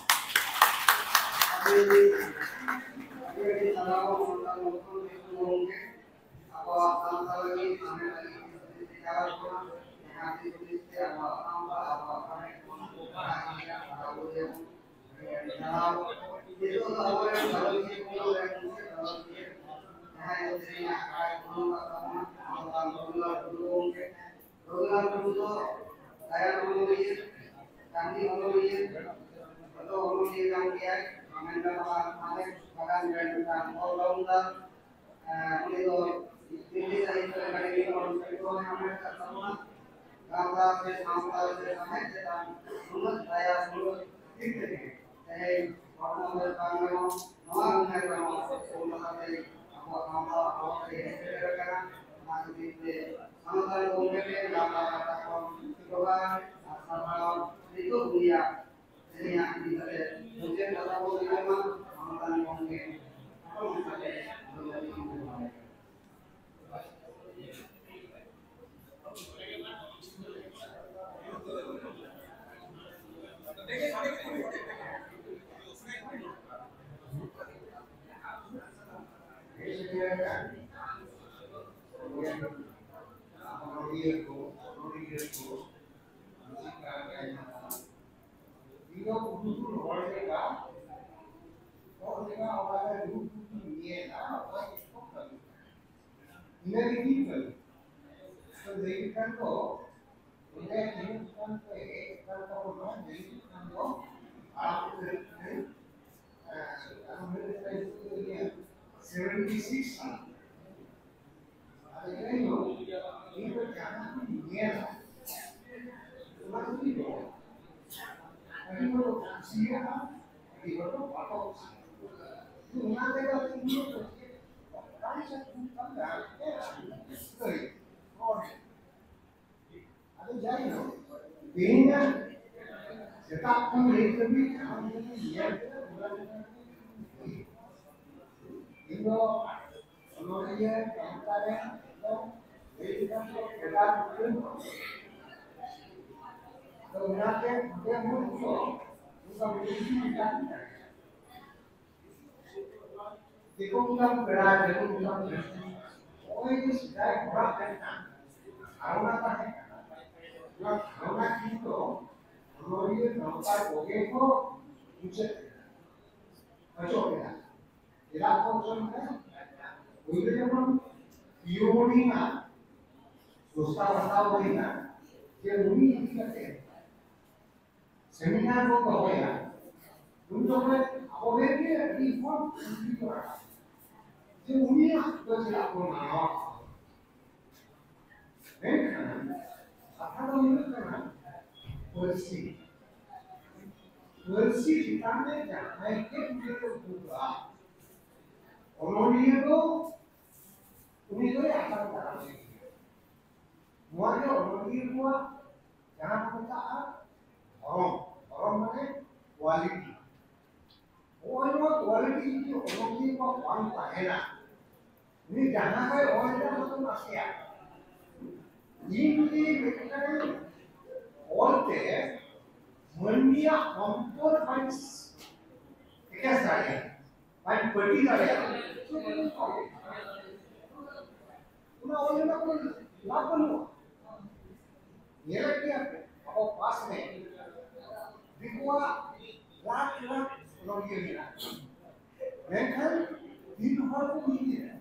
ᱟᱵᱚᱣᱟᱜ ᱥᱟᱱᱛᱟᱲ ᱞᱟᱹᱜᱤᱫ, ᱥᱟᱶᱦᱮᱫ ᱞᱟᱹᱜᱤᱫ, ᱡᱟᱦᱟᱸ ᱛᱤᱥ ᱛᱮ ᱟᱵᱚᱣᱟᱜ ᱥᱟᱱᱛᱟᱲ, ᱟᱵᱚᱣᱟᱜ ᱥᱟᱶᱦᱮᱫ ᱵᱚᱱ ᱯᱟᱲᱦᱟᱣ ᱤᱫᱤᱭᱟ, ᱯᱟᱲᱦᱟᱣ ᱟᱹᱜᱩᱭᱟ᱾ ᱱᱤᱛᱚᱜ ᱫᱚ ᱟᱵᱚᱨᱮᱱ ᱜᱟᱞᱚᱪᱤᱭᱟᱹ ᱠᱚ ᱨᱮᱱ ᱥᱮ ᱜᱟᱞᱚᱪᱤᱭᱟᱹ ᱡᱟᱦᱟᱸᱭ ᱫᱚ ᱛᱮᱦᱮᱧᱟᱜ ᱟᱠᱷᱲᱟᱭ ᱯᱩᱨᱟᱹᱣ ᱠᱟᱜ ᱛᱟᱵᱚᱱᱟ, ᱟᱵᱚ ᱥᱟᱱᱛᱟᱲ ᱨᱚᱜᱷᱩᱱᱟᱛᱷ ᱴᱩᱰᱩ ᱜᱚᱢᱠᱮ᱾ ᱨᱚᱜᱷᱩᱱᱟᱛᱷ ᱴᱩᱰᱩ ᱫᱚ ᱜᱟᱭᱟᱱ ᱚᱱᱚᱞᱤᱭᱟᱹ, ᱪᱟᱹᱠᱨᱤ ᱚᱱᱚᱞᱤᱭᱟᱹ, ᱡᱚᱛᱚ ᱚᱱᱚᱞᱤᱭᱟᱹ ᱠᱟᱱ ᱜᱮᱭᱟᱭ᱾ ᱢᱮᱱ ᱜᱟᱱᱚᱜᱼᱟ, ᱥᱟᱶᱦᱮᱫ ᱵᱟᱜᱟᱱ ᱨᱮ ᱢᱤᱫᱴᱟᱝ all rounder᱾ ᱮᱸ, ᱩᱱᱤ ᱫᱚ ᱫᱤᱞᱞᱤ ᱥᱟᱦᱤᱛᱛᱚ ᱮᱠᱟᱰᱮᱢᱤ ᱠᱷᱚᱱ ᱥᱟᱦᱤᱛᱛᱚ ᱦᱚᱸᱭ ᱦᱟᱢᱮᱴ ᱠᱟᱫ ᱛᱟᱵᱚᱱᱟ᱾ ᱜᱟᱶᱛᱟ ᱥᱮ ᱥᱟᱶᱛᱟ ᱥᱮ ᱥᱟᱶᱦᱮᱫ ᱪᱮᱛᱟᱱ ᱱᱩᱱᱟᱹᱜ ᱫᱟᱭᱟ ᱫᱩᱞᱟᱹᱲ ᱠᱷᱟᱹᱛᱤᱨ ᱛᱮᱜᱮ ᱛᱮᱦᱮᱧ ᱦᱚᱲᱢᱚ ᱨᱮ ᱵᱟᱝ ᱨᱮᱦᱚᱸ ᱱᱚᱣᱟ ᱩᱢᱮᱨ ᱨᱮᱦᱚᱸ ᱚᱞ ᱠᱟᱛᱮ ᱟᱵᱚᱣᱟᱜ ᱥᱟᱶᱛᱟ ᱟᱵᱚᱣᱟᱜ ᱛᱮ ᱦᱮᱡ ᱥᱮᱴᱮᱨ ᱟᱠᱟᱱᱟ᱾ ᱚᱱᱟ ᱠᱷᱟᱹᱛᱤᱨ ᱛᱮ ᱥᱟᱶᱛᱟ ᱜᱚᱢᱠᱮ ᱴᱷᱮᱱ ᱜᱟᱶᱛᱟ ᱯᱟᱦᱴᱟ ᱠᱷᱚᱱ ᱡᱚᱦᱟᱨ ᱟᱨ ᱥᱟᱨᱦᱟᱣ᱾ ᱱᱤᱛᱚᱜ ᱩᱱᱤᱭᱟᱜ ᱛᱮᱦᱮᱧᱟᱜ ᱤᱫᱤ ᱠᱟᱛᱮ ᱢᱩᱪᱟᱹᱫ ᱠᱟᱛᱷᱟ ᱵᱚᱱ ᱟᱸᱡᱚᱢᱟ, ᱢᱟᱱᱚᱛᱟᱱ ᱜᱚᱢᱠᱮ ᱟᱠᱚ ᱢᱚᱪᱟᱛᱮ ᱟᱸᱡᱚᱢ ᱞᱟᱹᱜᱤᱫ ᱤᱧ ᱱᱮᱦᱚᱨ᱾ ᱤᱧ ᱫᱚ ᱩᱱᱠᱩ ᱦᱚᱲ ᱞᱮᱠᱟ, ᱦᱚᱲ ᱞᱮᱠᱟ ᱚᱲᱟᱜ ᱨᱮ ᱫᱩᱲᱩᱵ ᱫᱩᱲᱩᱵ ᱤᱧ ᱧᱮᱞᱟ, ᱚᱠᱚᱭ ᱪᱮᱫ ᱠᱚ ᱠᱟᱹᱢᱤ ᱠᱟᱱᱟ᱾ ᱤᱱᱟᱹ ᱜᱮ ᱤᱧ ᱠᱟᱹᱢᱤ᱾ ᱛᱚ ᱞᱟᱹᱭ ᱞᱮᱠᱷᱟᱱ ᱫᱚ, ᱚᱸᱰᱮ ᱛᱤᱱᱟᱹᱜ ᱜᱟᱱ ᱠᱚ ᱦᱮᱡ ᱟᱠᱟᱱ ᱛᱟᱵᱚᱱᱟ, ᱞᱟᱹᱭ ᱞᱮᱠᱷᱟᱱ ᱫᱚ, ᱟᱨ ᱥᱮᱵᱷᱮᱱᱴᱤ ᱥᱤᱠᱥ ᱥᱟᱞ᱾ ᱟᱫᱚ ᱡᱟᱭᱦᱳᱠ, ᱤᱧ ᱫᱚ ᱡᱟᱦᱟᱸ ᱠᱚᱧ ᱧᱮᱞᱟ, ᱚᱱᱟ ᱠᱚᱜᱮ ᱨᱚᱲ᱾ ᱟᱹᱰᱤ ᱦᱚᱲ ᱠᱚ ᱠᱩᱥᱤᱭᱟᱜᱼᱟ, ᱟᱹᱰᱤ ᱦᱚᱲ ᱠᱚ ᱵᱟᱠᱚ ᱠᱩᱥᱤᱭᱟᱜᱼᱟ᱾ ᱚᱱᱟ ᱛᱮᱫᱚ ᱤᱧ ᱫᱚ ᱪᱮᱫ ᱚᱠᱟ ᱞᱮᱠᱟ ᱠᱚ ᱠᱟᱹᱢᱤᱭᱟ? ᱟᱫᱚ ᱡᱟᱭᱦᱳᱠ, ᱛᱮᱦᱮᱧᱟᱜ ᱥᱮᱛᱟᱜ ᱠᱷᱚᱱ ᱞᱟᱹᱭ ᱫᱷᱟᱹᱵᱤᱡ ᱟᱢ ᱡᱩᱫᱤᱢ ᱧᱮᱞ ᱠᱮᱫᱟ, ᱚᱱᱟ ᱞᱮᱠᱟ ᱤᱧ ᱫᱚ ᱚᱱᱚᱞᱤᱭᱟᱹ ᱜᱟᱶᱛᱟ ᱨᱮ ᱮᱠᱫᱚᱢ ᱞᱟᱹᱭ ᱞᱮᱠᱷᱟᱱ ᱫᱚ ᱯᱷᱮᱰᱟᱛ ᱩᱛᱟᱹᱨ ᱠᱚᱜᱼᱟ᱾ ᱟᱫᱚ ᱚᱱᱟᱛᱮ ᱚᱸᱰᱮ ᱦᱚᱸ ᱤᱧ ᱫᱚ ᱚᱱᱠᱟ ᱢᱤᱫ ᱫᱤᱱ ᱞᱮᱠᱟ ᱫᱤᱠᱩ ᱠᱚ ᱯᱮᱲᱟ, ᱫᱤᱠᱩ ᱠᱚ ᱯᱮᱲᱟ, ᱱᱚᱜᱼᱚᱭ ᱡᱮ ᱥᱮᱫᱟᱭ ᱦᱚᱲᱟᱜ ᱢᱮᱱᱟᱜᱼᱟ, ᱟᱨ ᱚᱱᱟ ᱛᱟᱦᱮᱸ ᱠᱟᱱᱟ, ᱚᱱᱟ ᱫᱷᱟᱨᱚᱱᱟ ᱠᱤᱱᱛᱩ ᱚᱱᱚᱞᱤᱭᱟᱹ ᱜᱟᱶᱛᱟ ᱠᱚᱜᱮ ᱠᱚ ᱢᱩᱪᱟᱹᱫ ᱠᱮᱫᱟ, ᱚᱪᱚᱜ ᱠᱮᱫᱟ᱾ ᱪᱮᱫᱟᱜ ᱠᱚ ᱚᱪᱚᱜ ᱠᱮᱫᱟ? ᱯᱳᱭᱞᱳ ᱡᱚᱠᱷᱚᱱ ᱯᱤᱭᱳ ᱵᱳᱨᱰᱤᱝ ᱟᱜ ᱯᱨᱚᱥᱛᱟᱵ ᱦᱟᱛᱟᱣ ᱦᱩᱭᱱᱟ ᱡᱮ ᱩᱱᱤ ᱤᱫᱤ ᱠᱟᱛᱮ ᱥᱮᱢᱤᱱᱟᱨ ᱵᱚᱱ ᱫᱚᱦᱚᱭᱟ, ᱩᱱ ᱡᱚᱠᱷᱚᱱ ᱟᱵᱚᱨᱮᱱ ᱜᱮ ᱟᱹᱰᱤ ᱦᱚᱲ ᱠᱩᱠᱞᱤ ᱠᱚ ᱨᱟᱠᱟᱵ ᱡᱮ ᱩᱱᱤᱭᱟᱜ ᱫᱚ ᱪᱮᱫᱟᱜ ᱵᱚᱱ ᱢᱟᱱᱟᱣᱟ? ᱢᱮᱱᱠᱷᱟᱱ ᱠᱟᱛᱷᱟ ᱫᱚ ᱦᱩᱭᱩᱜ ᱠᱟᱱᱟ ᱯᱟᱹᱨᱥᱤ᱾ ᱯᱟᱹᱨᱥᱤ ᱪᱮᱛᱟᱱ ᱨᱮ ᱡᱟᱦᱟᱸᱭ ᱜᱮ ᱩᱭᱦᱟᱹᱨ ᱩᱫᱩᱜᱟ, ᱚᱱᱚᱞᱤᱭᱟᱹ ᱫᱚ ᱩᱱᱤ ᱫᱚᱭ ᱟᱛᱟᱝ ᱫᱟᱨᱟᱢ ᱮᱫ ᱜᱮᱭᱟ᱾ ᱱᱚᱣᱟ ᱜᱮ ᱚᱱᱚᱞᱤᱭᱟᱹ ᱠᱚᱣᱟᱜ ᱡᱟᱦᱟᱸ ᱠᱚ ᱢᱮᱛᱟᱜᱼᱟ ᱫᱷᱚᱨᱚᱢ, ᱫᱷᱚᱨᱚᱢ ᱢᱟᱱᱮ ᱠᱳᱣᱟᱞᱤᱴᱤ᱾ ᱱᱚᱜᱼᱚᱭ ᱱᱚᱣᱟ ᱠᱳᱣᱟᱞᱤᱴᱤ ᱡᱩᱫᱤ ᱚᱱᱚᱞᱤᱭᱟᱹ ᱠᱚᱣᱟᱜ ᱵᱟᱝ ᱛᱟᱦᱮᱱᱟ, ᱩᱱᱤ ᱡᱟᱦᱟᱸ ᱜᱮ ᱚᱞ ᱮᱫᱟ, ᱚᱱᱟ ᱫᱚ ᱱᱟᱥᱮᱭᱟᱜ᱾ ᱤᱧ ᱡᱩᱫᱤ ᱢᱤᱫᱴᱟᱝ ᱚᱞ ᱛᱮ ᱢᱟᱹᱱᱢᱤᱭᱟᱜ ᱚᱱᱛᱚᱨ ᱵᱟᱹᱧ ᱮᱠᱮᱥ ᱫᱟᱲᱮᱭᱟᱜᱼᱟ, ᱵᱟᱹᱧ ᱯᱟᱹᱴᱤ ᱫᱟᱲᱮᱭᱟᱜᱼᱟ, ᱚᱱᱟ ᱚᱞ ᱨᱮᱱᱟᱜ ᱠᱳᱱᱳ ᱞᱟᱵᱷ ᱵᱟᱹᱱᱩᱜᱼᱟ᱾ ᱧᱮᱞᱮᱫ ᱜᱮᱭᱟ ᱯᱮ, ᱟᱵᱚ ᱯᱟᱥ ᱨᱮ ᱫᱤᱠᱩᱣᱟᱜ ᱞᱟᱠᱷ ᱞᱟᱠᱷ ᱚᱱᱚᱞᱤᱭᱟᱹ ᱢᱮᱱᱟᱜ ᱠᱚᱣᱟ, ᱢᱮᱱᱠᱷᱟᱱ ᱛᱤᱱ ᱦᱚᱲ ᱠᱚ ᱢᱤᱫ ᱮᱫᱟ?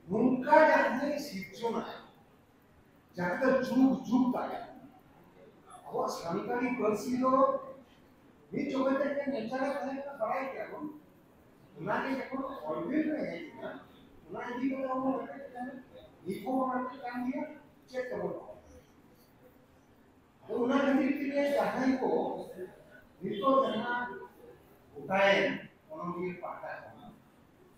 ᱱᱚᱝᱠᱟ ᱡᱟᱦᱟᱸᱭ ᱥᱤᱨᱡᱚᱱᱟ, ᱡᱟᱦᱟᱸ ᱫᱚ ᱡᱩᱜᱽ ᱡᱩᱜᱽ ᱛᱟᱭᱚᱢ ᱟᱵᱚᱣᱟᱜ ᱥᱟᱱᱛᱟᱲᱤ ᱯᱟᱹᱨᱥᱤ ᱫᱚ ᱢᱤᱫ ᱡᱚᱠᱷᱚᱡ ᱛᱮ ᱧᱮᱞ ᱪᱟᱞᱟᱜ ᱛᱟᱦᱮᱸ ᱠᱟᱱᱟ, ᱵᱟᱲᱟᱭ ᱜᱮᱭᱟᱵᱚᱱ᱾ ᱚᱱᱟᱜᱮ ᱡᱚᱠᱷᱚᱱ ᱚᱨᱵᱤᱱᱫ ᱨᱮ ᱦᱮᱡ ᱮᱱᱟ, ᱚᱱᱟ ᱤᱫᱤ ᱠᱟᱛᱮ ᱟᱵᱚ ᱨᱮᱵᱮᱫ ᱠᱟᱱᱟ, ᱱᱤᱛ ᱦᱚᱸ ᱨᱮᱵᱮᱫ ᱠᱟᱱ ᱜᱮᱭᱟ, ᱪᱮᱫ ᱛᱮᱵᱚᱱ ᱚᱞᱟ? ᱟᱫᱚ ᱚᱱᱟ ᱠᱷᱟᱹᱛᱤᱨ ᱛᱮᱜᱮ ᱡᱟᱦᱟᱸᱭ ᱠᱚ ᱱᱤᱛᱚᱜ ᱡᱟᱦᱟᱸ ᱜᱚᱴᱟᱭᱮᱱ ᱚᱱᱚᱞᱤᱭᱟᱹ ᱯᱟᱦᱴᱟ ᱠᱷᱚᱱ᱾